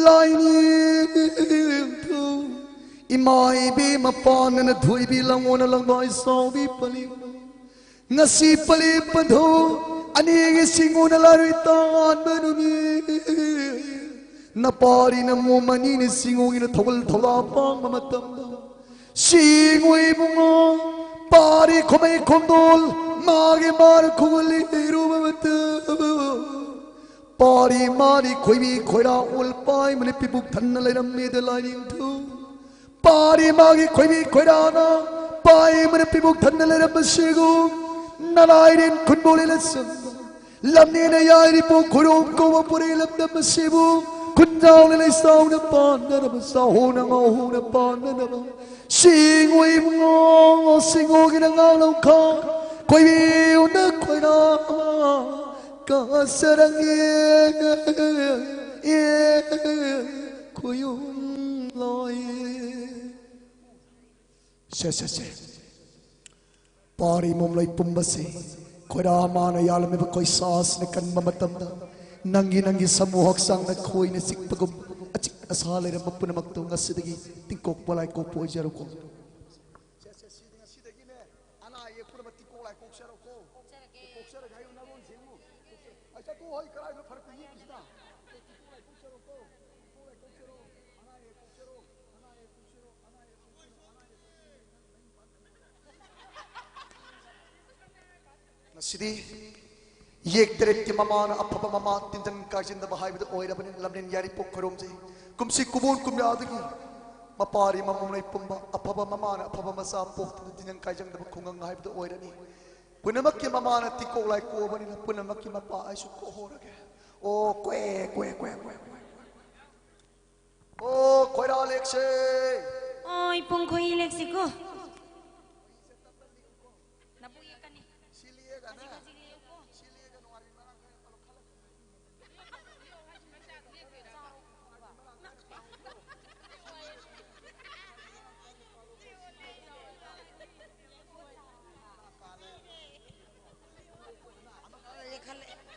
ꯂꯥꯏꯅꯤꯡꯊꯧ ꯏꯃꯥ ꯏꯕꯦꯝꯃ ꯄꯥꯟꯅꯅ ꯊꯣꯏꯕꯤ ꯂꯥꯡꯉꯣꯅ ꯂꯪꯕꯥꯏ ꯆꯥꯎꯕꯤ ꯄꯂꯦꯝ꯫ ꯉꯁꯤ ꯄꯂꯦꯝ ꯄꯟꯊꯧ ꯑꯅꯤꯒꯤ ꯁꯤꯡꯉꯨꯅ ꯂꯥꯏꯔꯣꯏ ꯇꯥꯟꯕ ꯅꯨꯃꯤꯠ꯫ ꯅꯄꯥꯔꯤꯅ ꯃꯣꯝ ꯑꯅꯤꯅ ꯁꯤꯡꯉꯨꯒꯤꯅ ꯊꯧꯒꯜ ꯊꯧꯔꯥ ꯄꯥꯡꯕ ꯃꯇꯝꯗ, ꯁꯤꯡꯉꯨ ꯏꯕꯨꯡꯉꯣ, ꯄꯥꯔꯤ ꯈꯨꯃꯩ ꯈꯣꯡꯗꯣꯜ ꯃꯥꯒꯤ ꯃꯥꯔ ꯈꯨꯒꯜꯂꯤ ꯏꯔꯨꯕ ꯃꯇꯝ꯫ ꯄꯥꯔꯤ ꯃꯥꯔꯤ ꯈꯣꯏꯕꯤ ꯈꯣꯏꯔꯥ ꯑꯣꯜ ꯄꯥꯏ ꯃꯅꯤ ꯄꯤꯕꯨꯛ ꯊꯟꯅ ꯂꯩꯔꯝꯃꯤꯗ ꯂꯥꯏꯅꯤꯡꯊꯧ꯫ ꯄꯥꯔꯤ ꯃꯥꯒꯤ ꯈꯣꯏꯕꯤ ꯈꯣꯏꯔꯥꯅ ꯄꯥꯏ ꯃꯅꯤ ꯄꯤꯕꯨꯛ ꯊꯟꯅ ꯂꯩꯔꯝꯕꯁꯤꯕꯨ ꯅꯂꯥꯏꯔꯦꯟ ꯈꯨꯟꯕꯣꯂꯦꯅ ꯆꯪꯕ ꯂꯝꯅꯦꯅ ꯌꯥꯏꯔꯤꯕ ꯈꯨꯔꯣꯝ ꯀꯧꯕ ꯄꯨꯔꯤ ꯂꯝꯗꯝ ꯑꯁꯤꯕꯨ ꯈꯨꯟꯖꯥꯎꯅ ꯂꯩꯁꯥꯎꯅ ꯄꯥꯟꯅꯅꯕ ꯆꯥꯍꯣꯅ ꯉꯥꯍꯣꯅ ꯄꯥꯟꯅꯅꯕ ꯁꯤꯡꯉꯣ ꯏꯕꯨꯡꯉꯣ ꯁꯤꯡꯉꯣꯒꯤꯅ ꯉꯥꯡꯂꯧꯈꯥ ꯈꯣꯏꯕꯤꯌꯨꯅ ꯈꯣꯏꯔꯥ ꯀꯥꯁꯔꯪ ꯈꯨꯌꯨꯝ ꯂꯣꯏ꯫ ꯁꯦ, ꯁꯦ, ꯁꯦ꯫ ꯄꯥꯔꯤ ꯃꯣꯝꯂꯣꯏ ꯄꯨꯝꯕꯁꯤ ꯈꯣꯏꯔꯥ ꯃꯥꯅ ꯌꯥꯜꯂꯝꯃꯤꯕ ꯈꯣꯏꯁꯥꯁꯤꯅ ꯀꯟꯕ ꯃꯇꯝꯗ ꯅꯪꯒꯤ, ꯅꯪꯒꯤ ꯁꯥꯃꯨ ꯍꯛꯆꯥꯡꯅ ꯈꯣꯏꯅ ꯆꯤꯛꯄꯒꯨꯝ ꯑꯆꯤꯛ ꯑꯁꯥ ꯂꯩꯔꯝꯕ ꯄꯨꯝꯅꯃꯛꯇꯨ ꯉꯁꯤꯗꯒꯤ ꯇꯤꯡꯀꯣꯛꯄ ꯂꯥꯏꯀꯣꯛꯄ ꯑꯣꯏꯖꯔꯣꯀꯣ꯫ ꯁꯦ, ꯁꯦ, ꯁꯤꯗꯤ ꯉꯁꯤꯗꯒꯤꯅꯦ ꯑꯅꯥ ꯑꯌꯦꯛ ꯄꯨꯝꯅꯃꯛ ꯇꯤꯡꯀꯣꯛ ꯂꯥꯏꯀꯣꯛꯆꯔꯣꯀꯣ꯫ ꯀꯣꯛꯆꯔꯒꯦ ꯍꯥꯏꯌꯨ ꯅꯔꯣꯟ ꯁꯦꯡꯉꯨ꯫ ꯑꯁ, ꯑꯗꯨ ꯍꯣꯏ ꯀꯔꯥꯏꯅꯣ ꯐꯔꯛꯇ ꯌꯦꯛꯏꯁꯤꯅ? ꯇꯤꯡꯀꯣꯛ ꯂꯥꯏꯀꯣꯛꯆꯔꯣꯀꯣ꯫ ꯇꯤꯡꯀꯣꯛ ꯂꯥꯏꯀꯣꯛꯆꯔꯣ꯫ ꯑꯅꯥ ꯑꯌꯦꯛ ꯀꯣꯛꯆꯔꯣ꯫ ꯑꯅꯥ ꯑꯌꯦꯛ ꯀꯣꯛꯆꯔꯣ꯫ ꯑꯅꯥ ꯑꯌꯦꯛ ꯀꯣꯛꯆꯔꯣ꯫ ꯑꯅꯥ ꯑꯌꯦꯛ ꯀꯣꯛꯆꯔꯣ꯫ ꯉꯁꯤꯗꯤ ꯌꯦꯛ ꯇꯔꯦꯠꯀꯤ ꯃꯃꯥꯅ ꯑꯐꯕ ꯃꯃꯥ ꯇꯤꯟꯖꯪ ꯀꯥꯏꯖꯪꯗꯕ ꯍꯥꯏꯕꯗꯨ ꯑꯣꯏꯔꯕꯅꯤꯅ, ꯂꯝꯂꯦꯟ ꯌꯥꯏꯔꯤꯄꯣꯛ ꯈꯣꯏꯔꯣꯝꯁꯤ ꯀꯨꯝꯁꯤ ꯀꯨꯕꯣꯟ ꯀꯨꯝꯌꯥꯗꯒꯤ ꯃꯄꯥꯔꯤ ꯃꯃꯧꯅꯩ ꯄꯨꯝꯕ ꯑꯐꯕ ꯃꯃꯥꯅ ꯑꯐꯕ ꯃꯆꯥ ꯄꯣꯛꯇꯨꯅ ꯇꯤꯟꯖꯪ ꯀꯥꯏꯖꯪꯗꯕ ꯈꯨꯡꯒꯪ ꯍꯥꯏꯕꯗꯨ ꯑꯣꯏꯔꯅꯤ꯫ ꯄꯨꯝꯅꯃꯛꯀꯤ ꯃꯃꯥꯅ ꯇꯤꯡꯀꯣꯛ ꯂꯥꯏ ꯀꯣꯛꯑꯕꯅꯤꯅ ꯄꯨꯝꯅꯃꯛꯀꯤ ꯃꯄꯥ ꯑꯩꯁꯨ ꯀꯣꯛꯍꯧꯔꯒꯦ꯫ ꯑꯣ ꯀ꯭ꯋꯦ ꯀ꯭ꯋꯦ ꯀ꯭ꯋꯦ ꯀ꯭ꯋꯦ ꯀ꯭ꯋꯦ꯫ ꯑꯣ ꯈꯣꯏꯔꯥ ꯂꯦꯛꯁꯦ꯫ ꯑꯣ ꯏꯄꯨꯡ ꯈꯣꯏ ꯂꯦꯛꯁꯤꯀꯣ꯫ ꯅꯕꯨ ꯌꯦꯛꯀꯅꯤ꯫ ꯁꯤ ꯂꯦꯛꯑꯒꯅꯦ꯫ ꯈꯖꯤꯛ ꯈꯖꯤꯛ ꯂꯦꯛꯎꯀꯣ꯫ ꯁꯤ ꯂꯦꯛꯑꯒ ꯅꯨꯡꯉꯥꯏꯕꯤ ꯃꯔꯥꯡ ꯀꯥꯏꯅ ꯄꯜꯂꯣ ꯈꯜꯂꯛꯀꯅꯤ꯫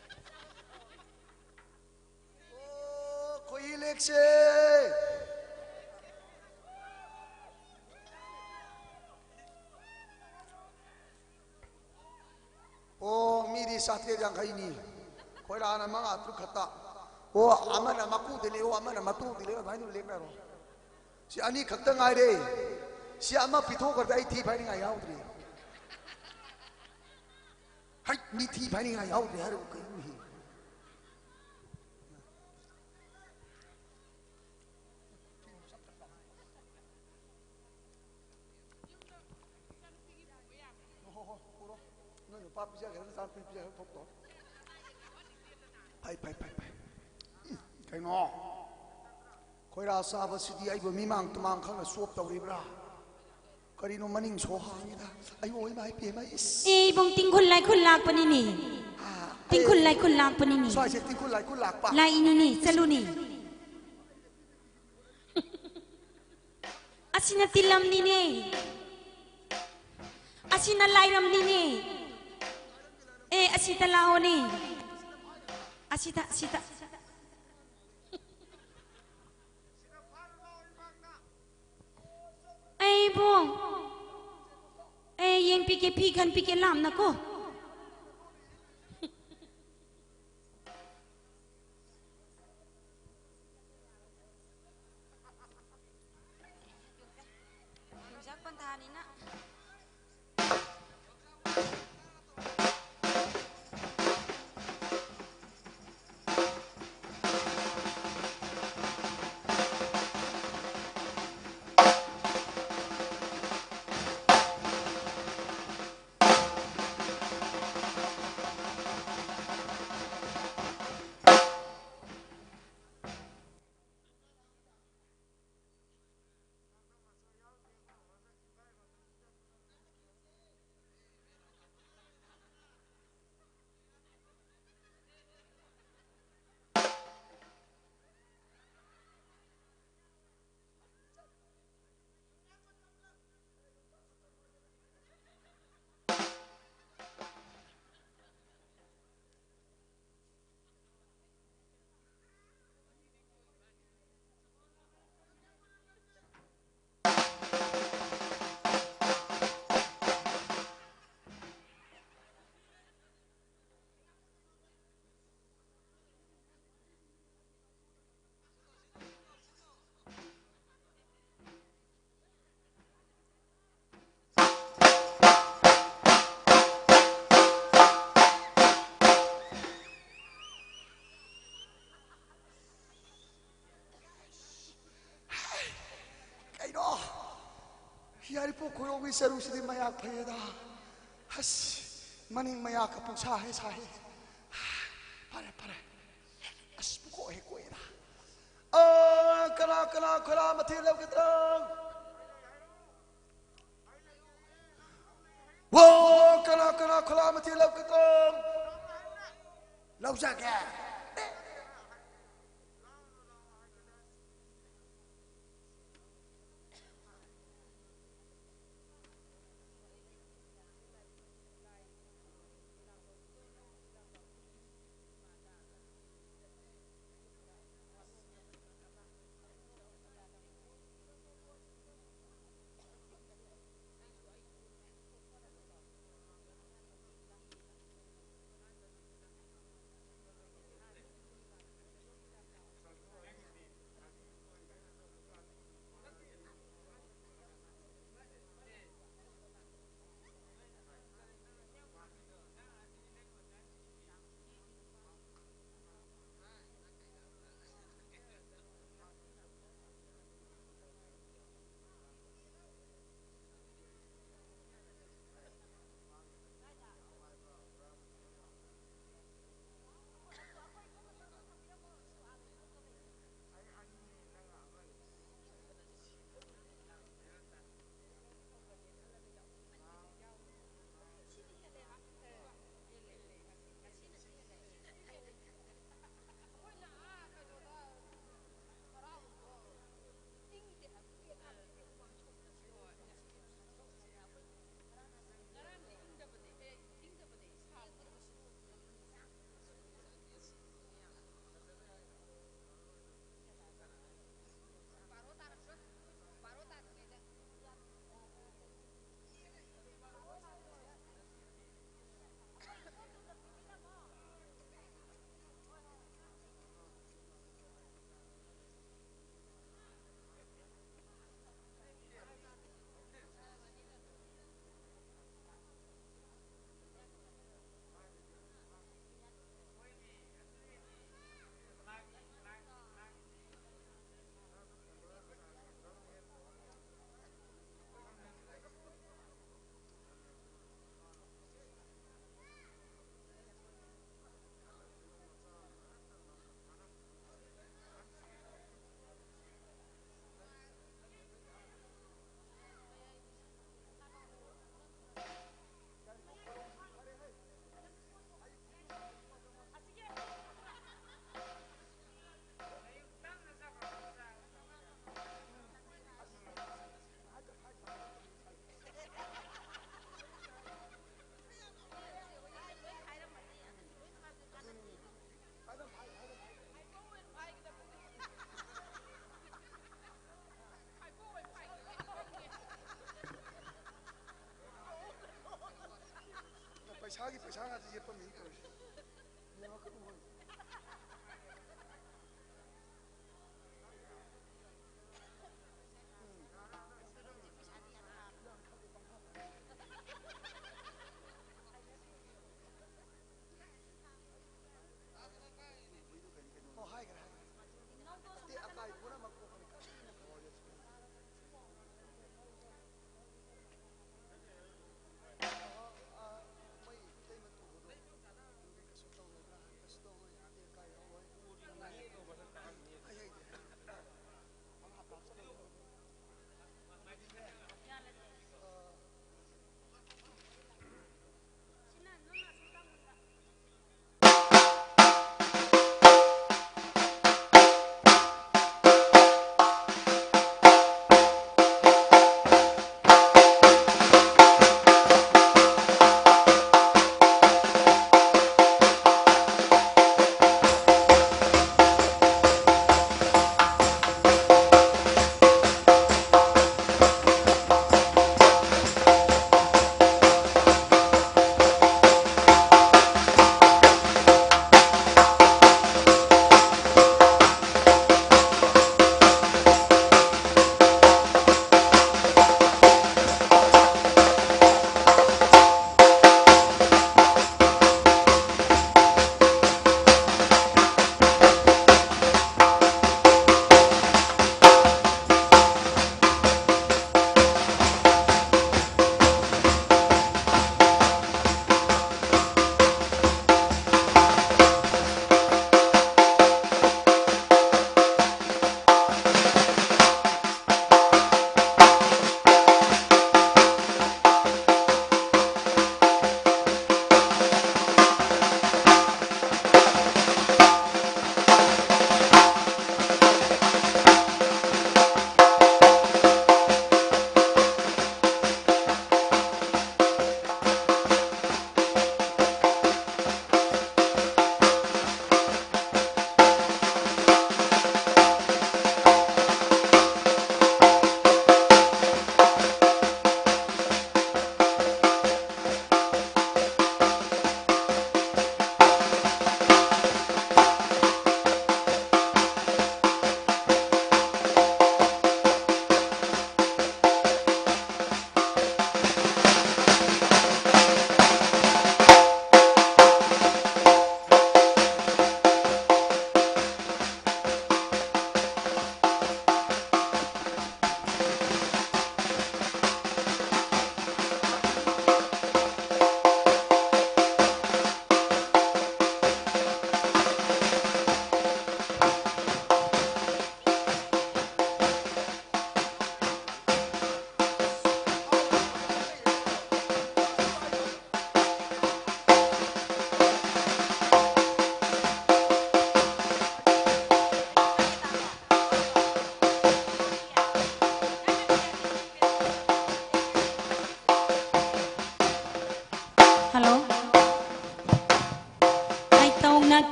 ꯑꯣ ꯈꯣꯏꯍꯤ ꯂꯦꯛꯁꯦ꯫ ꯑꯣ ꯃꯤꯗꯤ ꯆꯥꯇ꯭ꯔꯦꯠ ꯌꯥꯡꯈꯩꯅꯤ꯫ ꯈꯣꯏꯔꯥꯅ ꯃꯉꯥ ꯇꯔꯨꯛ ꯈꯛꯇ꯫ ꯑꯣ ꯑꯃꯅ ꯃꯀꯨꯗ ꯂꯦꯛꯑꯣ, ꯑꯃꯅ ꯃꯇꯨꯗ ꯂꯦꯛꯑꯣ, ꯑꯗꯨꯃꯥꯏꯅ ꯂꯦꯛꯅꯔꯣ꯫ ꯁꯤ ꯑꯅꯤ ꯈꯛꯇ ꯉꯥꯏꯔꯦ꯫ ꯁꯤ ꯑꯃ ꯄꯤꯊꯣꯛꯈ꯭ꯔꯗꯤ ꯑꯩ ꯊꯤ ꯐꯥꯏꯅꯤꯡꯉꯥꯏ ꯌꯥꯎꯗ꯭ꯔꯦ꯫ ꯍꯩ ꯃꯤ ꯊꯤ ꯐꯥꯏꯅꯤꯡꯉꯥꯏ ꯌꯥꯎꯗ꯭ꯔꯦ ꯍꯥꯏꯔꯒ ꯀꯩꯅꯣꯅꯦ꯫ ꯍꯣ, ꯍꯣ, ꯍꯣ, ꯄꯨꯔꯣ꯫ ꯅꯣꯏ ꯅꯨꯄꯥ ꯄꯤꯖꯒꯦꯔꯥ ꯅꯆꯥꯅꯨꯄꯤ ꯄꯤꯖꯒꯦꯔꯥ ꯊꯣꯛꯇꯣ꯫ ꯐꯩ, ꯐꯩ, ꯐꯩ, ꯐꯩ꯫ ꯎꯝ, ꯀꯩꯅꯣ? ꯈꯣꯏꯔꯥ ꯆꯥꯕꯁꯤꯗꯤ ꯑꯩꯕꯨ ꯃꯤꯃꯥꯡ ꯇꯨꯃꯥꯡ ꯈꯪꯅ ꯆꯣꯞ ꯇꯧꯔꯤꯕ꯭ꯔꯥ? ꯀꯔꯤꯅꯣ ꯃꯅꯤꯡ ꯁꯣ ꯍꯥꯡꯉꯤꯗ? ꯑꯩ ꯑꯣ ꯏꯃꯥ ꯏꯄꯦꯝꯃ, ꯏꯁ꯫ ꯑꯦ, ꯏꯕꯨꯡ, ꯇꯤꯡꯈꯨꯜ ꯂꯥꯏꯈꯨꯜ ꯂꯥꯛꯄꯅꯤꯅꯦ꯫ ꯑꯥ, ꯇꯤꯡꯈꯨꯜ ꯑꯦ, ꯂꯥꯏꯈꯨꯜ ꯂꯥꯛꯄꯅꯤꯅꯦ꯫ ꯁ꯭ꯋꯥꯏꯁꯦ ꯇꯤꯡꯈꯨꯜ ꯂꯥꯏꯈꯨꯜ ꯂꯥꯛꯄ? ꯂꯥꯛꯏꯅꯤꯅꯦ, ꯆꯠꯂꯨꯅꯦ꯫ ꯑꯁꯤꯅ ꯇꯤꯜꯂꯝꯅꯤꯅꯦ꯫ ꯑꯁꯤꯅ ꯂꯥꯏꯔꯝꯅꯤꯅꯦ꯫ ꯑꯦ, ꯑꯁꯤꯗ ꯂꯥꯛꯑꯣꯅꯦ꯫ ꯑꯁꯤꯗ, ꯑꯁꯤꯗ꯫ ꯑꯩꯕꯨ, ꯑꯦ, ꯌꯦꯡꯕꯤꯒꯦ, ꯐꯤ ꯈꯟꯕꯤꯒꯦ, ꯂꯥꯞꯅꯀꯣ꯫ ꯌꯣꯡꯆꯥꯛ ꯄꯟꯊꯥꯅꯤꯅ꯫ ꯆꯔꯨꯁꯤꯗꯤ ꯃꯌꯥꯛ ꯐꯩꯌꯦꯗ꯫ ꯑꯁ, ꯃꯅꯤꯡ ꯃꯌꯥꯛꯀ ꯄꯨꯡꯁꯥ ꯍꯦꯛ ꯁꯥꯏ꯫ ꯐꯔꯦ, ꯐꯔꯦ꯫ ꯑꯁ, ꯄꯨꯡꯀꯣꯛ ꯍꯦꯛ ꯀꯣꯛꯑꯦꯗ꯫ ꯑ, ꯀꯅꯥ, ꯀꯅꯥ ꯈꯣꯏꯂꯥ ꯃꯊꯤ ꯂꯧꯒꯗ꯭ꯔꯣ? ꯋꯣ, ꯀꯅꯥ, ꯀꯅꯥ ꯈꯣꯏꯂꯥ ꯃꯊꯤ ꯂꯧꯒꯗ꯭ꯔꯣ? ꯂꯧꯖꯒꯦ꯫ ꯃꯥꯒꯤ ꯄꯩꯁꯥ ꯉꯥꯛꯇ ꯌꯦꯠꯄ ꯃꯤ ꯇꯧꯔꯤꯁꯦ꯫ ꯌꯦꯡꯉꯛꯀꯅꯨ ꯍꯣꯏ꯫ ꯑꯣ, ꯍꯥꯏꯈ꯭ꯔꯦ, ꯍꯥꯏꯈ꯭ꯔꯦ꯫ ꯅꯠꯇꯦ, ꯑꯀꯥꯏ ꯄꯨꯝꯅꯃꯛ ꯀꯣꯛꯄꯅꯤ꯫ ꯑ, ꯑ, ꯃꯣꯏ ꯏꯇꯩꯃ ꯇꯨꯕꯗꯣ, ꯑꯗꯨꯗꯤ ꯀꯩꯁꯨ ꯇꯧꯔꯣꯏꯗ꯭ꯔꯥ? ꯀꯩꯁꯨ ꯇꯧꯔꯣꯏ꯫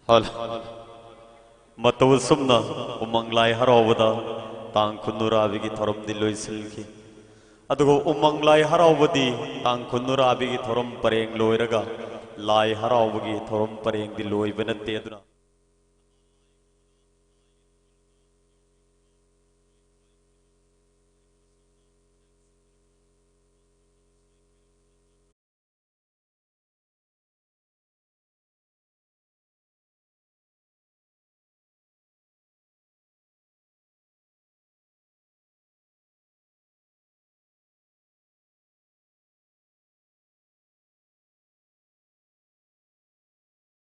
ꯍꯜꯂꯣ꯫ ꯃꯇꯧ ꯑꯁꯨꯝꯅ ꯎꯃꯪ ꯂꯥꯏ ꯍꯔꯥꯎꯕꯗ ꯇꯥꯡ ꯀꯨꯟ ꯅꯨꯔꯥꯕꯤꯒꯤ ꯊꯧꯔꯝꯗꯤ ꯂꯣꯏꯁꯤꯟꯈꯤ꯫ ꯑꯗꯨꯒ ꯎꯃꯪ ꯂꯥꯏ ꯍꯔꯥꯎꯕꯗꯤ ꯇꯥꯡ ꯀꯨꯟ ꯅꯨꯔꯥꯕꯤꯒꯤ ꯊꯧꯔꯝ ꯄꯔꯦꯡ ꯂꯣꯏꯔꯒ ꯂꯥꯏ ꯍꯔꯥꯎꯕꯒꯤ ꯊꯧꯔꯝ ꯄꯔꯦꯡꯗꯤ ꯂꯣꯏꯕ ꯅꯠꯇꯦ꯫ ꯑꯗꯨꯅ